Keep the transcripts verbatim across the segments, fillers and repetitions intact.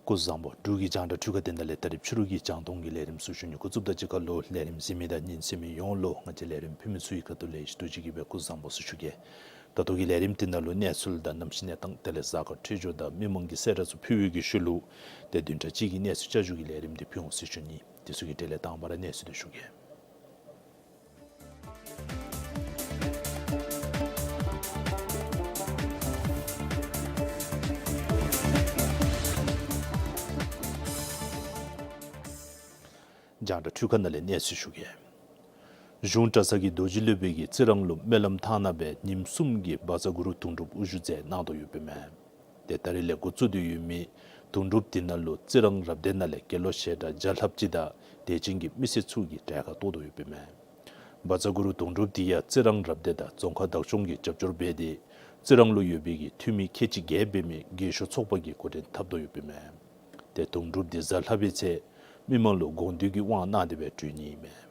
སྐུ་གཟུགས་བཟང་པོ། འབྲུག་གི་རྒྱང་བསྒྲགས་འཕྲུལ་ཁང་སྡེ་ཚན་ལས་ད་རིས་ཕྱི་རུ་གི་རྒྱང་མཐོང་གི་ལས་རིམ་ཚུ་ཞུ་ནི་འགོ་བཙུགསཔ་ད་གཅིག་ཁར་ལུ་ལས་རིམ་གཟིགས་མི་དང་ཉན་གཟིགས་མི་ཡོངས་ལུ་ང་བཅས་ལས་རིམ་ཕུལ་མི་ཚུ་གི་ཁ་ཐུག་ལས་ཡིད་ཆེས་བསྐྱེད་དེ་གི་སྦེ་སྐུ་གཟུགས་བཟང་པོ་ཟེར་ཞུ་གེ། ད་ལྟོ་གི་ལས་རིམ་འདི་ནང་ལུ་གནས་ཚུལ་དང་གནམ་གཤིས་གནས་སྟངས་དེ་ལས་གཟའ་སྐར་འཕྲོད་སྦྱོར་དང་མི་མང་གི་གསལ་བསྒྲགས་ཚུ་ཕུལ་བའི་གི་ཤུལ་ལུ་ཏེ་བདུན་ཕྲག་གཅིག་གི་གནས་ཚུལ་བསྐྱར་ཞུ་གི་ལས་རིམ་འདི་ཕུལ་འོང་ཟེར་ཞུ་ནི། དེ་ཚུ་གི་གྲས་ལས་དང་པ་ར་གནས་ཚུལ་འདི་ཞུ་གེ། རྒྱང་བསྒྲགས་འཕྲུལ་ཁང་ནང་ལས་གནས་ཚུལ་ཞུ་གེ། གཞུང་གྲྭ་ཚང་གི་རྡོ་རྗེ་སློབ་དཔོན་གྱིས་རྩི་རང་ལུ་སྨོན་ལམ་མཐའ་ན་སྦེ་ཉིནམ་གསུམ་གྱི་བཛྲ་གུ་རུ་དུང་སྒྲུབ་དབུ་བཞུགས་མཛད་གནང་དོ་ཡོདཔ་ཨིན་མས། ཏེ་ད་རིས་ལས་འགོ་བཙུགས་ཏེ་ཡོད་མི་དུང་སྒྲུབ་འདི་ནང་ལུ་རྩི་རང་རབ་སྡེ་ནང་ལས་དགེ་སློང་ཞལ་གྲངས་བརྒྱ་ལྷགཔ་ཅིག་དང་དད་ཅན་གྱི་མི་སེར་ཚུ་གིས་གྲལ་ཁར་གཏོགས་དོ་ཡོདཔ་ཨིན་མས། བཛྲ་གུ་རུ་དུང་སྒྲུབ་འདི་ཡང་རྩི་རང་རབ་སྡེ་དང་རྫོང་ཁག་བདག་སྐྱོང་གིས་རྒྱབ་སྐྱོར་འབད་དེ་རྩི་རང་ལུ་ཡོད་པའི་གི་འཐུས་མི་ཁལ་གཅིག་བརྒལ་འབད་མི་རྒས་ཤོས་ཚོགས་པ་གིས་འགོ་འདྲེན་འཐབ་དོ་ཡོདཔ་ཨིན་མས། ཏེ་དུང་སྒྲུབ་འདི་གཟའ་ལྷག་པའི་ཚེ་མི་མང་ལུ་དགོངས་འདུས་ཀྱི་དབང་གནང་སྟེ་སྦེ་གྲོལ་ནི་ཨིན་མས།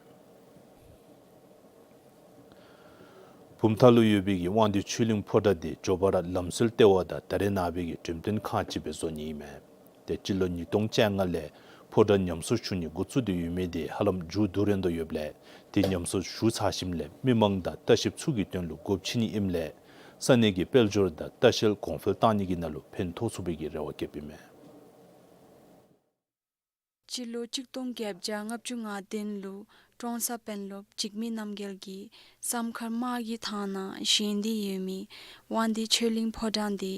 བུམ་ཐང་ལུ་ཡོད་པའི་གི་དབང་འདུས་ཆོས་གླིང་ཕོ་བྲང་འདི་མགྱོགས་པ་ར་ལམ་སྲོལ་ལྟེ་བ་དང་ད་རེས་ནངས་པའི་གི་འགྲེམས་སྟོན་ཁང་ཅིག་སྦེ་བཟོ་ནི་ཨིན་མས། ཏེ་སྤྱི་ལོ་ཉིས་སྟོང་བཅོ་ལྔ་ལས་ཕོ་བྲང་ཉམས་གསོ་ཞུ་ནི་འགོ་བཙུགས་ཏེ་ཡོད་མི་འདི་ཧ་ལམ་མཇུག་བསྡུ་རན་དོ་ཡོདཔ་ལས་ཏེ་ཉམས་གསོ་ཞུ་ཚར་ཞིནམ་ལས་མི་མང་དང་ལྟ་བཤལཔ་ཚུ་གི་དོན་ལུ་སྒོ་ཕྱེ་ནི་ཨིནམ་ལས་ས་གནས་ཀྱི་དཔལ་འབྱོར་དང་ལྟ་བཤལ་གོང་འཕེལ་གཏང་ནི་གི་ནང་ལུ་ཕན་ཐོགས་ཚུགས་པའི་གི་རེ་བ་བསྐྱེདཔ་ཨིན་མས། སྤྱི་ལོ་གཅིག་སྟོང་བརྒྱད་བརྒྱ་ལྔ་བཅུ་ང་བདུན་ལུ་ཀྲོང་གསར་དཔོན་སློབ་འཇིགས་མེད་རྣམ་རྒྱལ་གྱིས་བསམ་མཁར་དམག་གི་ཐང་ནང་བཞེངས་ཏེ་ཡོད་མི་དབང་འདུས་ཆོས་གླིང་ཕོ་བྲང་འདི་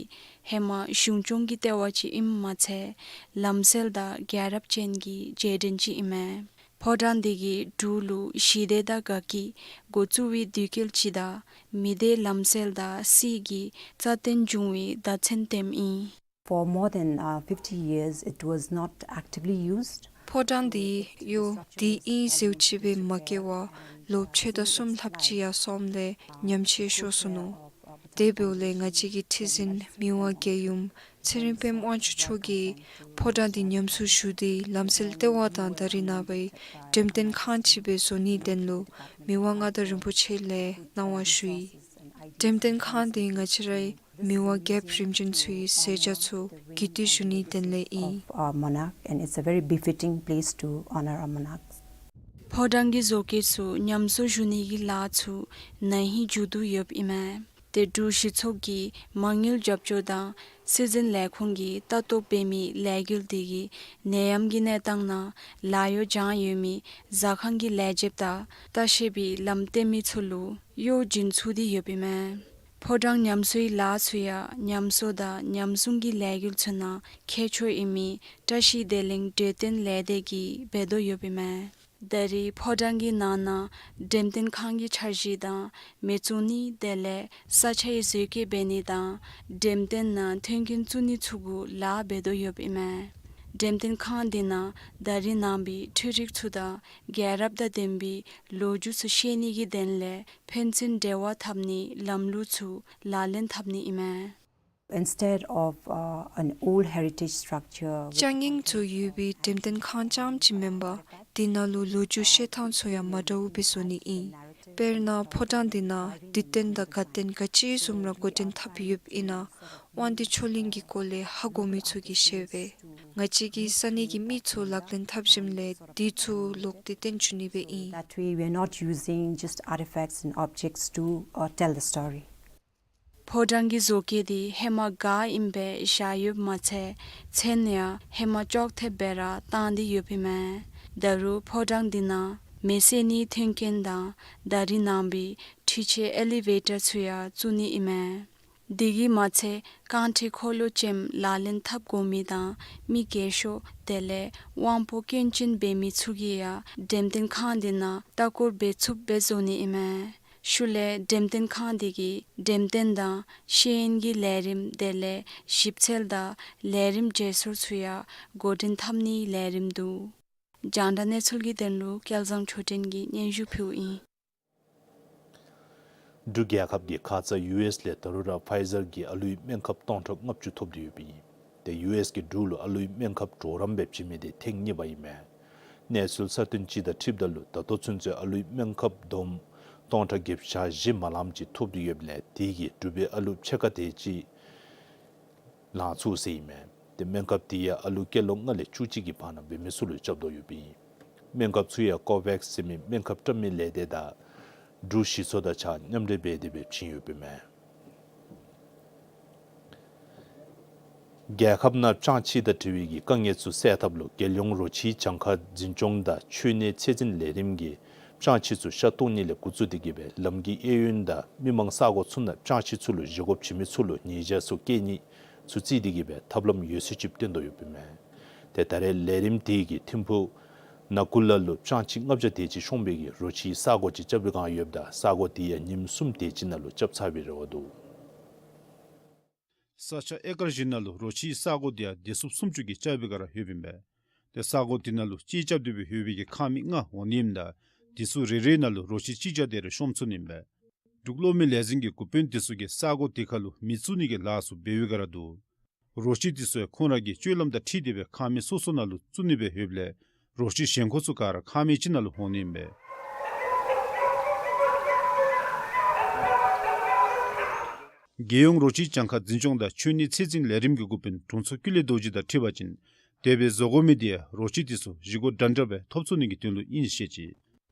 ཧེ་མ་གཞུང་སྐྱོང་གི་ལྟེ་བ་ཅིག་ཨིནམ་མ་ཚད་ལམ་སྲོལ་དང་རྒྱལ་རབས་ཅན་གྱི་རྗེས་དྲན་ཅིག་ཨིན་མས། ཕོ་བྲང་འདི་གི་འབྲུག་ལུ་ཞི་བདེ་དང་དགའ་སྐྱིད་འགོ་བཙུགས་པའི་དུས་སྐབས་ཅིག་དང་མི་སྡེ་ལམ་སྲོལ་དང་སྲིད་ཀྱི་རྩ་བརྟན་འབྱུང་བའི་བརྡ་མཚོན་བསྟནམ་ཨིན། For more than, uh, fifty years, it was not actively used. ཕོ་བྲང་འདི་གཡོག་འདི་ཨིན་ཟེར་ཅིག་སྦེ་མ་བཀལ་བར་ལོ་ཕྱེད་དང་གསུམ་ལྷགཔ་ཅིག་ཡར་སོངམ་ལས་ཉམས་ཆག་ཤོར་སོ་ནུག། དེ་འབདཝ་ལས་ང་བཅས་ཀྱི་ཁྲི་འཛིན་མི་དབང་རྒྱལ་ཡུམ་ཚེ་རིང་པདྨ་དབང་ཕྱུག་མཆོག་གིས་ཕོ་བྲང་འདི་ཉམས་གསོ་ཞུ་སྟེ་ལམ་སྲོལ་ལྟེ་བ་དང་ད་རེས་ནངས་པའི་འགྲེམས་སྟོན་ཁང་ཅིག་སྦེ་བཟོ་ནིའི་དོན་ལུ་མི་དབང་མངའ་བདག་རིན་པོ་ཆེ་ལས་གནང་བ་ཞུ་ཡི། འགྲེམས་སྟོན་ཁང་འདི་ང་བཅས་རའི་མི་དབང་རྒྱལཔོ་རིམ་བྱོན་ཚུ་གི་ཟས་བཅའ་ཚུ་གུས་བཏུད་ཞུ་ནིའི་དོན་ལས་ཨིན། Of our monarch, and it's a very befitting place to honor our monarchs. ཕོ་བྲང་གི་བཟོ་བཀོད་ཚུ་ཉམས་གསོ་ཞུ་ནི་གི་ལཱ་ཚུ་ན་ཧིང་མཇུག་བསྡུ་ཡོདཔ་ཨིན་མས། ཏེ་འབྲུག་གཞི་ཚོགས་ཀྱི་མ་དངུལ་རྒྱབ་སྐྱོར་དང་སྲིད་འཛིན་ལས་ཁུངས་ཀྱིས་ལྟ་རྟོག་འབད་མི་ལས་འགུལ་འདི་གིས་ནད་ཡམས་ཀྱི་གནས་སྟངས་ནང་ལཱ་གཡོག་སྦྱང་ཡོད་མི་ཟ་ཁང་གི་ལས་བྱེདཔ་དང་ལྟ་བཤལ་པའི་ལམ་སྟོན་མི་ཚུ་ལུ་གཡོག་བྱིན་ཚུགས་ཏེ་ཡོདཔ་ཨིན་མས། ཕོ་བྲང་ཉམས་གསོའི་ལཱ་ཚུ་ཡང་ཉམས་གསོ་དང་ཉམས་སྲུང་གི་ལས་འགུལ་ཚུ་ནང་མཁས་མཆོག་ཨིན་མི་བཀྲ་ཤིས་བདེ་ལེགས་འབྲས་ལྡན་ལས་སྡེ་གིས་འབད་དོ་ཡོདཔ་ཨིན་མས། ད་རེས་ཕོ་བྲང་གི་ནང་ན་འགྲེམས་སྟོན་ཁང་གི་འཆར་གཞི་དང་མེ་བཙུགས་ནི་དེ་ལས་ས་ཆའི་བཟོ་བཀོད་འབད་ནི་དང་འགྲེམས་སྟོན་ནང་མཐུན་རྐྱེན་བཙུགས་ནི་ཚུ་གུ་ལཱ་འབད་དོ་ཡོདཔ་ཨིན་མས། འགྲེམས་སྟོན་ཁང་འདི་ནང་ད་རིས་ནང་པའི་འཕྲུལ་རིག་ཚུ་དང་རྒྱལ་རབས་དང་ལྡན་པའི་ལོ་རྒྱུས་ཚུ་ཤེས་ནི་གི་དོན་ལས་ཕན་ཚུན་འབྲེལ་བ་འཐབ་ནིའི་ལམ་ལུགས་ཚུ་ལག་ལེན་འཐབ་ནི་ཨིན་མས། Instead of, uh, an old heritage structure with བཅའ་སྙིང་ཚུ་ཡོད་པའི་འགྲེམས་སྟོན་ཁང་རྐྱངམ་ཅིག་མེན་པར་དེ་ནང་ལུ་ལོ་རྒྱུས་བཤད་ཐངས་ཚུ་ཡང་མ་འདྲཝ་སྦེ་བཟོ་ནི་ ཨིན། དཔེར་ན་ཕོ་བྲང་འདི་ནང་འདི་རྟེན་དང་དགའ་རྟེན་ག་ཅི་བཟུམ་ར་འགོ་འདྲེན་འཐབ་ཡོདཔ་ཨིན་ན་དབང་འདུས་ཆོས་གླིང་གི་སྐོར་ལས་ཧ་གོ་མི་ཚུ་གིས་ཤེས་པས། ང་བཅས་ཀྱིས་ས་གནས་ཀྱི་མི་ཚུ་ལག་ལེན་འཐབ་ཞིནམ་ལས་འདི་ཚུ་ལོག་སྟེ་སྟོན་བཅུག་ནི་སྦེ་ཨིན། That way, we are not using just artifacts and objects to, uh, tell the story. ཕོ་བྲང་གི་བཟོ་བཀོད་འདི་ཧེ་མ་ག་ཨིནམ་སྦེ་བཞག་ཡོདཔ་མ་ཚད་མཚན་ཡང་ཧེ་མ་ཅོག་འཐདཔ་སྦེ་ར་བཏང་སྟེ་ཡོདཔ་ཨིན་མས། ད་རུང་ཕོ་བྲང་འདི་ནང་མེ་བསད་ནིའི་མཐུན་རྐྱེན་དང་ད་རིས་ནང་པའི་འཕྲུལ་ཆས་ཨེ་ལི་ཝེ་ཊར་ཚུ་ཡང་བཙུགས་ནི་ཨིན་མས། དེ་གིས་མ་ཚད་རྐང་ཁྲི་འཁོར་ལོ་ཅནམ་ལག་ལེན་འཐབ་དགོ་མི་དང་མི་རྒས་ཤོས་དེ་ལས་དབང་པོ་སྐྱོན་ཅན་འབད་མི་ཚུ་གིས་ཡང་འགྲེམས་སྟོན་ཁང་འདི་ནང་ལྟ་སྐོར་འབད་ཚུགསཔ་སྦེ་བཟོ་ནི་ཨིན་མས། ཤུལ་ལས་འགྲེམས་སྟོན་ཁང་འདི་གིས་འགྲེམས་སྟོན་དང་ཤེས་ཡོན་གྱི་ལས་རིམ་དེ་ལས་ཞིབ་འཚོལ་དང་ལས་རིམ་བརྗེ་སོར་ཚུ་ཡང་འགོ་འདྲེན་འཐབ་ནིའི་ལས་རིམ་འདུག། རྒྱང་བསྒྲགས་གནས་ཚུལ་གྱི་དོན་ལུ་སྐལ་བཟང་ཆོས་སྒྲོན་གྱིས་སྙན་ཞུ་ཕུལཝ་ཨིན། འབྲུག་རྒྱལ་ཁབ་ཀྱིས་ཁ་ཙ་ཡུ་ཨེསི་ལས་ད་རུང་ར་ཕའི་ཛར་གྱི་ཨ་ལུའི་སྨན་ཁབ་སྟོང་ཕྲག་ལྔ་བཅུ་ཐོབ་སྟེ་ཡོདཔ་ཨིན། ཏེ་ཡུ་ཨེསི་གིས་འབྲུག་ལུ་ཨ་ལུའི་སྨན་ཁབ་གྲོགས་རམ་སྦེ་བྱིན་མི་འདི་ཐེངས་གཉིས་པ་ཨིན་མས། གནས་ཚུལ་གསར་བཏོན་ཅིག་དང་འཁྲིལཝ་ད་ལུ་ད་ལྟོ་ཚུན་ཚོད་ཨ་ལུའི་སྨན་ཁབ་བསྡོམས་སྟོང་ཕྲག་བརྒྱད་བརྒྱ་བཞི་མ་ལངམ་ཅིག་ཐོབ་སྟེ་ཡོདཔ་ལས་དེ་གིས་འབྲུག་པའི་ཨ་ལུ་ཕྱེད་ཀ་དེ་ཅིག་ལང་ཚུགས་ཟེར་ཨིན་མས། ཏེ་སྨན་ཁབ་དེ་ཡང་ཨ་ལུ་སྐྱེས་ལོ་ལྔ་ལས་བཅུ་གཅིག་གི་བར་ན་འབད་མི་ཚུ་ལུ་རྐྱབ་དོ་ཡོདཔ་ཨིན། སྨན་ཁབ་ཚུ་ཡང་ཀོ་ཝེཀསི་ཟེར་མི་སྨན་ཁབ་བཀྲམ་མི་ལས་སྡེ་དང་འབྲུག་གཞི་ཚོགས་དང་གཅིག་ཁར་མཉམ་འབྲེལ་འབད་དེ་སྦེ་བྱིན་ཡོདཔ་ཨིན་མས། རྒྱལ་ཁབ་ནང་བྱང་ཁྱི་དང་འབྲེལ་བའི་གི་དཀའ་ངལ་ཚུ་སེལ་ཐབས་ལུ་རྒྱལ་ཡོངས་རོ་ཁྱིའི་གྱངས་ཁ་འཛིན་སྐྱོང་དང་འཆོལ་ནད་ཚད་འཛིན་ལས་རིམ་གྱིས་བྱང་ཁྱི་ཚུ་ཤ་བཏོག་ནི་ལས་འགོ་བཙུགས་ཏེ་གི་སྦེ་ལམ་གྱི་གཡས་གཡོན་དང་མི་མང་ས་གོ་ཚུ་ནང་བྱང་ཁྱི་ཚུ་ལུ་བཞེས་སྒོ་བྱིན་མི་ཚུ་ལུ་ཉེས་བྱ་ཚུ་བཀལ་ནི་ཚུ་བརྩིས་ཏེ་གི་སྦེ་ཐབས་ལམ་ཡོད་ཚད་ཅིག་བཏོན་དོ་ཡོདཔ་ཨིན་མས། ཏེ་ད་རེས་ལས་རིམ་དེ་གིས་ཐིམ་ཕུག་ནཱ་ཀུ་ལ་ལུ་བྱང་ཁྱི་ལྔ་བརྒྱ་དེ་ཅིག་ཤོང་བའི་གི་རོ་ཁྱིའི་ས་གོ་ཅིག་རྐྱབ་པའི་བསྒང་ཡོདཔ་ད་ས་གོ་དེ་ཡང་ཉིནམ་གསུམ་དེ་ཅིག་ནང་ལུ་རྐྱབ་ཚར་བའི་རེ་བ་འདུག། ས་ཆ་ཨེ་ཀར་བཞི་ནང་ལུ་རོ་ཁྱིའི་ས་གོ་དེ་ཡང་སྡེ་ཚན་སུམ་ཅུ་གིས་རྐྱབ་པའི་བསྒང་ར་ཡོདཔ་ཨིན་པས། ཏེ་ས་གོ་དེ་ནང་ལུ་གཅིག་རྐྱབ་སྟེ་སྦེ་ཡོད་པའི་གི་ཁང་མིག་ལྔ་འོང་ནི་ཨིནམ་ད་དེ་ཚུ་རེ་རེ་ནང་ལུ་རོ་ཁྱི་གཅིག་བརྒྱ་དེ་རེ་ཤོང་ཚུགས་ནི་ཨིན་པས། འབྲུག་གློག་མེ་ལས་འཛིན་གྱི་འགོ་དཔོན་དེ་ཚུ་གིས་ས་གོ་དེ་ཁར་ལུ་མེ་བཙུགས་ནི་གི་ལཱ་ཚུ་འབད་བའི་བསྒང་ར་འདུག། རོ་ཁྱི་དེ་ཚུ་ཡང་ཁོང་ར་གི་སྤྱོད་ལམ་དང་འཁྲིལ་ཏེ་སྦེ་ཁང་མིག་སོ་སོ་ནང་ལུ་བཙུགས་ནི་སྦེ་ཡོདཔ་ལས་རོ་ཁྱི་གཞན་ཁོང་ཚུ་ག་ར་ཁང་མིག་གཅིག་ནང་ལུ་འོང་ནི་ཨིན་པས། རྒྱལ་ཡོངས་རོ་ཁྱིའི་གྱངས་ཁ་འཛིན་སྐྱོང་དང་འཆོལ་ནད་ཚད་འཛིན་ལས་རིམ་གྱི་འགོ་དཔོན་དྲུང་འཚོ་ཀུན་ལེགས་རྡོ་རྗེ་དང་འཁྲིལ་བ་ཅིན་དེ་སྦེ་བཟོ་དགོ་མི་དེ་ཡང་རོ་ཁྱི་དེ་ཚུ་བཞེས་སྒོ་འདྲན་འདྲ་སྦེ་ཐོབ་ཚུགས་ནི་གི་དོན་ལུ་ཨིན་ཟེར་བཤད་ཅི།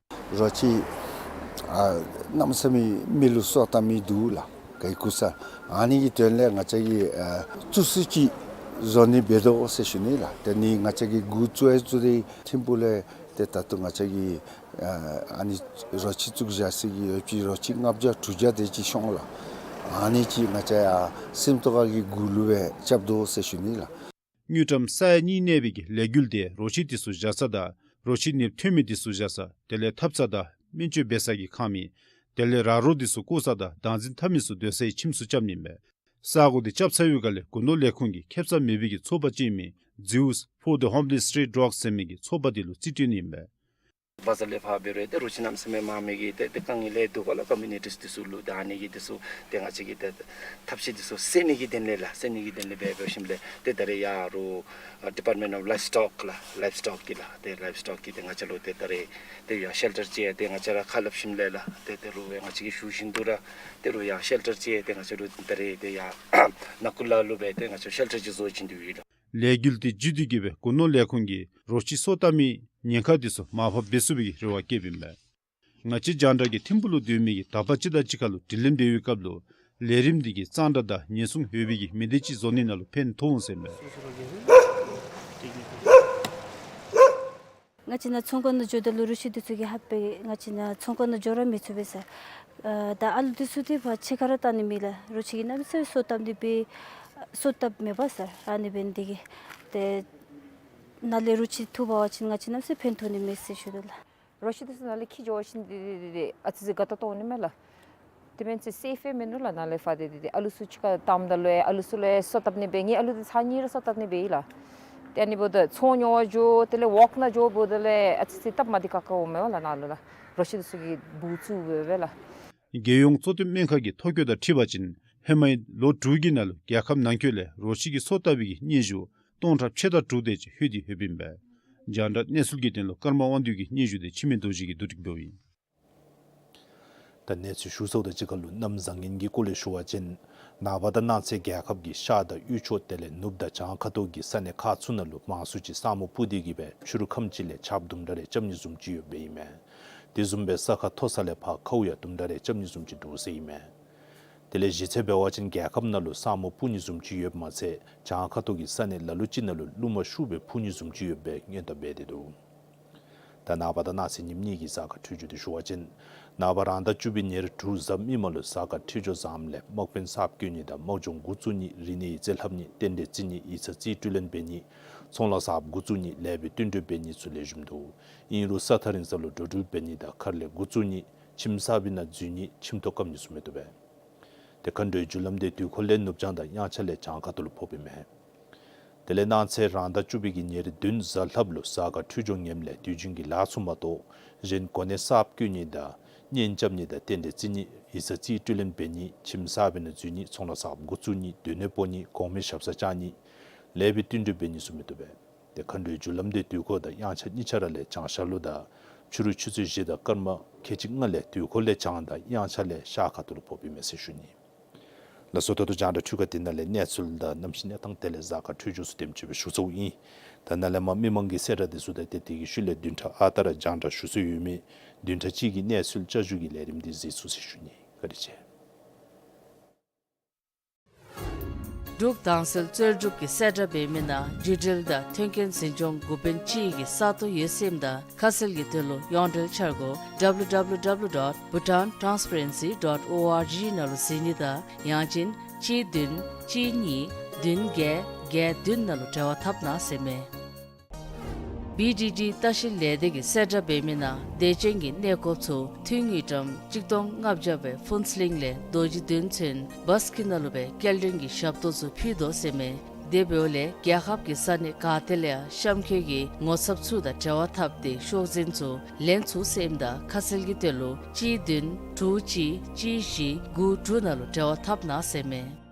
རོ་ཁྱི་ཨ་གནམ་མེད་ས་མེད་མི་ལུ་སོ་བཏབ་མི་འདུག་ལགས། ག་གིས་བཀུག་ས་ཨ་ནི་གི་དོན་ལས་ང་བཅས་ཀྱིས་ཨ་བཙུགས་ས་ཅིག་བཟོ་ནི་འབད་དོ་ཟེར་ཞུ་ནི་ལགས། ཏེ་ནི་ང་བཅས་ཀྱིས་འགོ་བཙུགས་ཡང་བཙུགས་ཏེ་ཐིམ་ཕུག་ལས་ཏེ་ད་ལྟོ་ང་བཅས་ཀྱིས་ཨ་ཨ་ནི་རོ་ཁྱི་བཙུགས་བཞག་ས་གི་ཡོད་པའི་རོ་ཁྱི་ལྔ་བརྒྱ་དྲུག་བརྒྱ་དེ་ཅིག་ཤོང་ལགས། ཨ་ནི་ཅིག་ང་བཅས་ཡང་སེམས་རྟོགས་ཁ་གི་གུ་ལུ་སྦེ་རྐྱབ་དོ་ཟེར་ཞུ་ནི་ལགས། དངུལ་ཀྲམ་ས་ཡ་གཉིས་གནས་པའི་གི་ལས་འགུལ་དེ་རོ་ཁྱི་དེ་ཚུ་བཞག་ས་དང་རོ་ཁྱི་ནདཔ་ཐོན་མི་དེ་ཚུ་བཞག་ས་དེ་ལས་ཐབ་ཚང་དང་སྨན་བཅོས་འབད་ས་གི་ཁང་མིག་དེ་ལས་ར་རོ་དེ་ཚུ་བཀོ་ས་དང་བདག་འཛིན་འཐབ་མི་ཚུ་སྡོད་སའི་ཁྱིམ་ཚུ་རྐྱབ་ནི་ཨིན་པས། ས་གོ་དེ་རྐྱབ་ཚར་བའི་བསྒང་ལས་རྒུ་ནོར་ལས་ཁུངས་ཀྱིས་ཁེ་སང་མེད་པའི་གི་ཚོགས་པ་ཅིག་ཨིན་མི་Zeus for the Homeless Stray Dogs ཟེར་མི་གི་ཚོགས་པ་དེ་ལུ་རྩིས་སྤྲོད་ནི་ཨིན་པས། བ་ཛར་ལས་ཕར་འབད་རུང་ཏེ་རོ་ཁྱི་གནམ་མེད་ས་མེད་མང་མི་གི་ཏེ་ཏེ་དཀའ་ངལ་ལས་འདུག་པ་ལགས། ཀོ་མིའུ་ནི་ཊིས་དེ་ཚུ་ལུ་ད་ཨ་ནི་གི་དེ་ཚུ་ཏེ་ང་བཅས་ཀྱིས་ཏེ་ཐབས་ཤེས་དེ་ཚུ་སེལ་ནི་གི་དོན་ལས་ལགས། སེལ་ནི་གི་དོན་ལས་འབད་འབད་ཞིནམ་ལས་ཏེ་ད་རེས་ཡར་རུ་ཨ་Department of Livestock ལགས། ལའིབ་སི་ཊོག་གི་ལགས། ཏེ་ལའིབ་སི་ཊོག་གིས་ཏེ་ང་བཅས་ལུ་ཏེ་ད་རེས་ཏེ་ཡར་ཤེལ་ཊར་ཅིག་ཏེ་ང་བཅས་ར་ཁ་སླབ་ཞིནམ་ལས་ལགས། ཏེ་ཏེ་རུ་ང་བཅས་ཀྱིས་ཞུ་བཞིན་དུ་ར་ཏེ་རུ་ཡར་ཤེལ་ཊར་ཅིག་ཏེ་ང་བཅས་ལུ་ད་རེས་ཏེ་ཡར་ནཱ་ཀུ་ལ་ལུ་སྦེ་ཏེ་ང་བཅས་ཤེལ་ཊར་ཅིག་བཟོ་བྱིན་དོ་ཡོད་ལགས། ལས་འགུལ་དེ་བརྒྱུད་དེ་གི་སྦེ་རྒུ་ནོར་ལས་ཁུངས་ཀྱིས་རོ་ཁྱི་སོ་བཏབ་མི་ཉེན་ཁ་དེ་ཚུ་མར་ཕབ་འབད་ཚུགས་པའི་རེ་བ་བསྐྱེདཔ་ཨིན་པས། ང་བཅས་རྒྱང་བསྒྲགས་ཀྱིས་ཐིམ་ཕུག་ལུ་སྡོད་མི་གི་དག་པ་ཅིག་དང་གཅིག་ཁར་ལུ་དྲི་ལན་འབད་བའི་སྐབས་ལུ་ལས་རིམ་དེ་གིས་གཙང་སྦྲ་དང་ཉེན་སྲུང་ཡོད་པའི་གི་མི་སྡེ་ཅིག་བཟོ་ནི་ནང་ལུ་ཕན་ཐོགས་འོང་ཟེར་མས། ང་བཅས་ནཱ་ཚོང་ཁང་ནང་འགྱོཝ་ད་ལུ་རོ་ཁྱི་དེ་ཚུ་གིས་ཧ་པེ་ང་བཅས་ནཱ་ཚོང་ཁང་ནང་འགྱོ་ར་མི་ཚུགས་པས་ཟེར། ཨ་ད་ཨ་ལུ་དེ་ཚུ་ཏེ་ཕར་ཕྱི་ཁར་ར་བཏང་ནི་མེད་ལགས། རོ་ཁྱི་གིས་གནམ་མེད་ས་མེད་སོ་བཏབ་ནི་སྦེ་སོ་བཏབ་མེད་པ་ཟེར། ཨ་ནི་འབད་ནི་དེ་གིས་ཏེ་ནཱ་ལས་རོ་ཁྱི་འཐུ་འབག་པ་ཅིན་ང་བཅས་གནམ་མེད་ས་མེད་ཕན་ཐོགས་ནི་མས་ཟེར་ཞུ་དོ་ལགས། རོ་ཁྱི་དེ་ཚུ་ནཱ་ལས་འཁྱིད་འགྱོ་བ་ཅིན་ཏེ་ཏེ་ཏེ་ཏེ་ཨ་ཙི་ཅིག་དགའ་ཏོག་ཏོ་འོང་ནི་མས་ལགས། དེ་འབད་ནི་ཚེ་སེཕ་མིན་ནུག་ལགས། ནཱ་ལས་ཕར་ཏེ་ཏེ་ཏེ་ཨ་ལུ་ཚུ་ཕྱི་ཁར་བཏངམ་ད་ལུ་ཡང་ཨ་ལུ་ཚུ་ལུ་ཡང་སོ་བཏབ་ནི་འབད་ཡི་ལགས། ཏེ་ཨ་ནི་འབདཝ་ད་ཚོང་ཉོ་བར་འགྱོ་དེ་ལས་ཝོག་ནང་འགྱོ་འབདཝ་ད་ལས་ཨ་ཙི་ཙི་སྟབས་མ་བདེ་ཁག་ཁ་འོང་མས་པ་ལགས། ནཱ་ལུ་ལགས་རོ་ཁྱི་འདི་ཚུ་གིས་འབུ་བཙུགས་འབད་བས་ལགས། རྒྱལ་ཡོངས་གཙོ་བསྟེན་སྨན་ཁང་གི་ཐོ་བཀོད་དང་འཁྲིལ་བ་ཅིན་ཧེ་མའི་ལོ་དྲུག་གི་ནང་ལུ་རྒྱལ་ཁབ་ནང་འཁོད་ལས་རོ་ཁྱི་གི་སོ་བཏབ་པའི་གི་སྙན་ཞུ་སྟོང་ཕྲག་ཕྱེད་དང་དྲུག་དེ་ཅིག་ལྷོད་དེ་ཡོདཔ་ཨིན་པས། རྒྱང་བསྒྲགས་གནས་ཚུལ་གྱི་དོན་ལུ་ཀརྨ་དབང་འདུས་ཀྱི་སྙན་ཞུ་དེ་འཆི་མེད་རྡོ་རྗེ་གིས་བསྡུ་སྒྲིག་འབདཝ་ཨིན། ད་གནས་ཚུལ་ཞུ་ཚརཝ་དང་གཅིག་ཁར་ལུ་གནམ་བཟང་ངན་གྱི་སྐོར་ལས་ཞུ་བ་ཅིན་ནངས་པ་དང་གནངས་ཚེ་རྒྱལ་ཁབ་ཀྱི་ཤར་དང་དབུས་ཕྱོགས་དེ་ལས་ནུབ་དང་བྱང་ཁ་ཐུག་གི་ས་གནས་ཁག་ཚུ་ནང་ལུ་མང་སུ་ཅིག་ས་སྨུག་སྤུབས་ཏེ་གི་སྦེ་ཕྱི་རུ་ཁམས་ཅིག་ལས་ཆརཔ་དུམ་གྲ་རེ་རྐྱབ་ནི་བཟུམ་ཅིག་ཡོདཔ་ཨིན་མས། དེ་བཟུམ་སྦེ་ས་ཁ་མཐོ་ས་ལས་ཕར་ཁཝ་ཡང་དུམ་གྲ་རེ་རྐྱབ་ནི་བཟུམ་ཅིག་འདུག་ཟེར་ཨིན་མས། དེ་ལས་གཞི་རྩ་འབད་བ་ཅིན་རྒྱལ་ཁབ་ནང་ལུ་ས་སྨུག་སྤུབས་ནི་བཟུམ་ཅིག་ཡོདཔ་མ་ཚད་བྱང་ཁ་ཐུག་གི་ས་གནས་ལ་ལུ་ཅིག་ནང་ལུ་རླུང་མ་ཤུགས་སྦེ་འཕུ་ནི་བཟུམ་ཅིག་ཡོདཔ་སྦེ་སྔོན་བརྡ་འབད་དེ་འདུག། ད་ནངས་པ་དང་གནངས་ཚེ་ཉིནམ་གཉིས་ཀྱི་གཟའ་སྐར་འཕྲོད་སྦྱོར་དེ་ཞུ་བ་ཅིན་ནངས་པ་རང་ཟླ་བཅུ་པའི་ཉེར་དྲུག་གཟའ་མིག་དམར་ལུ་གཟའ་སྐར་འཕྲོད་སྦྱོར་བཟངམ་ལས་དམག་དཔོན་གསརཔ་བསྐོ་ནི་དང་དམག་སྦྱོང་འགོ་བཙུགས་ནི། རིག་གནས་ཡིག་རྩིས་ལྷབ་ནི། རྟེན་འབྲེལ་བརྩི་ནི། ཡིག་ཚང་རྩིས་སྤྲོད་ལེན་འབད་ནི། ཚོང་ལཱ་གསརཔ་འགོ་བཙུགས་ནི། ལས་པའི་བསྟུན་གྲོས་འབད་ནི་ཚུ་ལེགས་ཤོམ་འདུག། ཨིན་རུང་ས་ཐག་རིང་ས་ལུ་འགྲོ་འགྲུལ་འབད་ནི་དང་མཁར་ལས་འགོ་བཙུགས་ནི། ཁྱིམ་གསར་པའི་ནང་འཛུལ་ནི། ཁྱིམ་ཐོག་བཀབ་ནི་ཚུ་མི་བཏུབ་པས། ཏེ་མཁའ་འགྲོའི་རྒྱུ་ལམ་དེ་དུས་འཁོར་ལས་ནུབ་བྱང་དང་དབྱངས་འཆར་ལས་བྱང་ཁ་ཐུག་ལུ་ཕོགཔ་ཨིན་མས། དེ་ལས་གནངས་ཚེ་རང་ཟླ་བཅུ་པའི་གི་ཉེར་བདུན་གཟའ་ལྷགཔ་ལུ་གཟའ་སྐར་འཕྲོད་སྦྱོར་ངནམ་ལས་དུས་རྒྱུན་གྱི་ལཱ་ཚུ་མ་གཏོགས་གཞན་གོ་གནས་གསརཔ་བསྐོ་ནི་དང་གཉེན་རྐྱབ་ནི་དང་རྟེན་འབྲེལ་བརྩི་ནི། ཡིག་ཚང་རྩིས་སྤྲོད་ལེན་འབད་ནི། ཁྱིམ་གསར་པའི་ནང་འཛུལ་ནི། ཚོང་ལཱ་གསརཔ་འགོ་བཙུགས་ནི། སྡོད་གནས་སྤོ་ནི། གོང་མའི་ཞབས་སར་བཅར་ནི། ལས་པའི་བསྟུན་གྲོས་འབད་ནི་ཚུ་མི་བཏུབ་པས། ཏེ་མཁའ་འགྲོའི་རྒྱུ་ལམ་དེ་དུས་འཁོར་དང་དབྱངས་འཆར་གཉིས་ཆ་ར་ལས་བྱང་ཤར་ལུ་དང་ཕྱི་རུ་ཆུ་ཚོད་བཞི་དང་སྐར་མ་ཁལ་གཅིག་ལྔ་ལས་དུས་འཁོར་ལས་བྱང་དང་དབྱངས་འཆར་ལས་ཤར་ཁ་ཐུག་ལུ་ཕོགཔ་ཨིན་མས་ཟེར་ཞུ་ནི། ལགས་སོ། ད་ལྟོ་རྒྱང་བསྒྲགས་འཕྲུལ་ཁང་འདི་ནང་ལས་གནས་ཚུལ་དང་གནམ་གཤིས་གནས་སྟངས་དེ་ལས་གཟའ་སྐར་འཕྲོད་སྦྱོར་ཚུ་དེམ་ཅིག་སྦེ་ཞུ་ཚརཝ་ཨིན། ད་ནཱ་ལས་མར་མི་མང་གི་གསལ་བསྒྲགས་དེ་ཚུ་དང་ཏེ་དེ་གི་ཤུལ་ལས་བདུན་ཕྲག་ཨ་རྟག་ར་རྒྱང་བསྒྲགས་ཞུ་སྲོལ་ཡོད་མི་བདུན་ཕྲག་གཅིག་གི་གནས་ཚུལ་བསྐྱར་ཞུ་གི་ལས་རིམ་འདི་གཟིགས་ཚུགས་ཟེར་ཞུ་ནི། བཀའ་དྲིན་ཆེ། འབྲུག་དྭངས་གསལ་རྩོལ་སྒྲུབ་ཀྱི་གསལ་བསྒྲགས་འབད་མི་ནང་བརྒྱུད་འབྲེལ་དང་མཐུན་རྐྱེན་འཛིན་སྐྱོང་འགོ་དཔོན་ཅིག་གི་ས་སྟོང་ཡོད་ཟེར་ཨིནམ་ད་ཁ་གསལ་གྱི་དོན་ལུ་ཡོངས་འབྲེལ་འཆར་སྒོ་W W W dot bhutan transparency dot org ནང་ལུ་གཟིགས་ནི་དང་ཡང་ཅིན་གཅིག་བདུན་གཅིག་གཉིས་བདུན་བརྒྱད་བརྒྱད་བདུན་ནང་ལུ་འབྲེལ་བ་འཐབ་གནང་ཟེར་མས། བི་ཌི་ཌི་ལྟ་བཤལ་ལས་སྡེ་གི་གསལ་བསྒྲགས་འབད་མི་ནང་བདེ་ཆེན་གྱི་གནས་སྐོར་ཚུ་ཐུན་གཉིས་ཀྲམ་གཅིག་སྟོང་ལྔ་བརྒྱ་སྦེ་ཕུན་ཚོགས་གླིང་ལས་རྡོ་རྗེ་བདུན་ཚུན་བཱས་ཀྱི་ནང་ལུ་སྦེ་སྐྱེལ་འདྲེན་གྱི་ཞབས་ཏོག་ཚུ་ཕུལ་དོ་ཟེར་མས། དེ་འབདཝ་ལས་རྒྱལ་ཁབ་ཀྱི་ས་གནས་ག་ཏེ་ལས་ཡང་གཤམ་འཁོད་ཀྱི་ངོ་ཚབ་ཚུ་དང་འབྲེལ་བ་འཐབ་སྟེ་ཤོག་འཛིན་ཚུ་ལེན་ཚུགས་ཟེར་ཨིནམ་ད་ཁ་གསལ་གྱི་དོན་ལུ་གཅིག་བདུན་དྲུག་གཅིག་གཅིག་བཞི་དགུ་དྲུག་ནང་ལུ་འབྲེལ་བ་འཐབ་གནང་ཟེར་མས།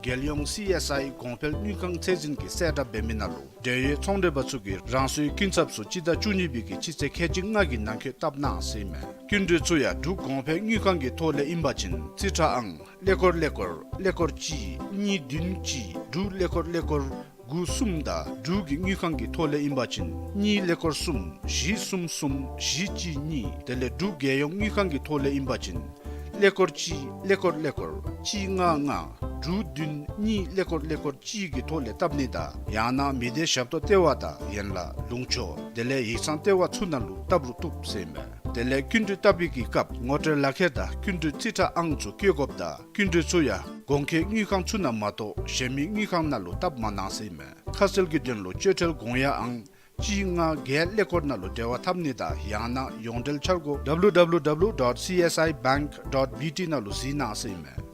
རྒྱལ་ཡོངས་སི་ཨེསི་ཨའི་གོང་འཕེལ་དངུལ་ཁང་ཚད་འཛིན་གྱི་གསལ་བསྒྲགས་འབད་མི་ནང་ལུ་འབྲེལ་ཡོད་ཚོང་འབྲེལ་པ་ཚུ་གིས་རང་སོའི་སྐྱིན་ཚབ་ཚུ་སྤྱི་ཟླ་བཅུ་གཉིས་པའི་གི་སྤྱི་ཚེས་ཁལ་གཅིག་ལྔ་གི་ནང་འཁོད་བཏབ་གནང་ཟེར་ཨིན་མས། སྐྱིན་འགྲུལ་ཚུ་ཡང་འབྲུག་གོང་འཕེལ་དངུལ་ཁང་གི་ཐོག་ལས་ཨིན་པ་ཅིན་རྩིས་ཁྲ་ཨང་ཀླད་ཀོར་ཀླད་ཀོར་ཀླད་ཀོར་གཅིག་གཉིས་བདུན་གཅིག་དྲུག་ཀླད་ཀོར་ཀླད་ཀོར་དགུ་གསུམ་དང་འབྲུག་གི་དངུལ་ཁང་གི་ཐོག་ལས་ཨིན་པ་ཅིན་གཉིས་ཀླད་ཀོར་གསུམ་བཞི་གསུམ་གསུམ་བཞི་གཅིག་གཉིས། དེ་ལས་འབྲུག་རྒྱལ་ཡོངས་དངུལ་ཁང་གི་ཐོག་ལས་ཨིན་པ་ཅིན་ཀླད་ཀོར་གཅིག་ཀླད་ཀོར་ཀླད་ཀོར་གཅིག་ལྔ་ལྔ་དྲུག་བདུན་གཉིས་ཀླད་ཀོར་ཀླད་ཀོར་གཅིག་གི་ཐོག་ལས་བཏབ་ནི་དང་ཡང་ན་མི་སྡེ་ཞབས་ཏོག་ལྟེ་བ་དང་ཡན་ལག་ལུང་ཕྱོགས་དེ་ལས་ཡིག་ཚང་ལྟེ་བ་ཚུ་ནང་ལུ་བཏབ་རུང་བཏུབ་ཟེར་ཨིན་མས། དེ་ལས་སྐྱིན་འགྲུལ་བཏབ་པའི་གི་སྐབས་ངོ་སྤྲོད་ལག་ཁྱེར་དང་སྐྱིན་འགྲུལ་རྩིས་ཁྲ་ཨང་ཚུ་བཀོད་དགོཔ་དང་སྐྱིན་འགྲུལ་ཚུ་ཡང་གོང་འཁོད་དངུལ་ཁང་ཚུ་ནང་མ་གཏོགས་གཞན་མི་དངུལ་ཁང་ནང་ལུ་བཏབ་མ་གནང་ཟེར་ཨིན་མས། ཁ་གསལ་གྱི་དོན་ལུ་སྤྱོད་ཁྲལ་དགོངས་ཡངས་ཨང་གཅིག་ལྔ་བརྒྱད་ཀླད་ཀོར་ནང་ལུ་འབྲེལ་བ་འཐབ་ནི་དང་ཡང་ན་ཡོངས་འབྲེལ་འཆར་སྒོ་W W W dot C S I bank dot B T ནང་ལུ་གཟིགས་གནང་ཟེར་ཨིན་མས།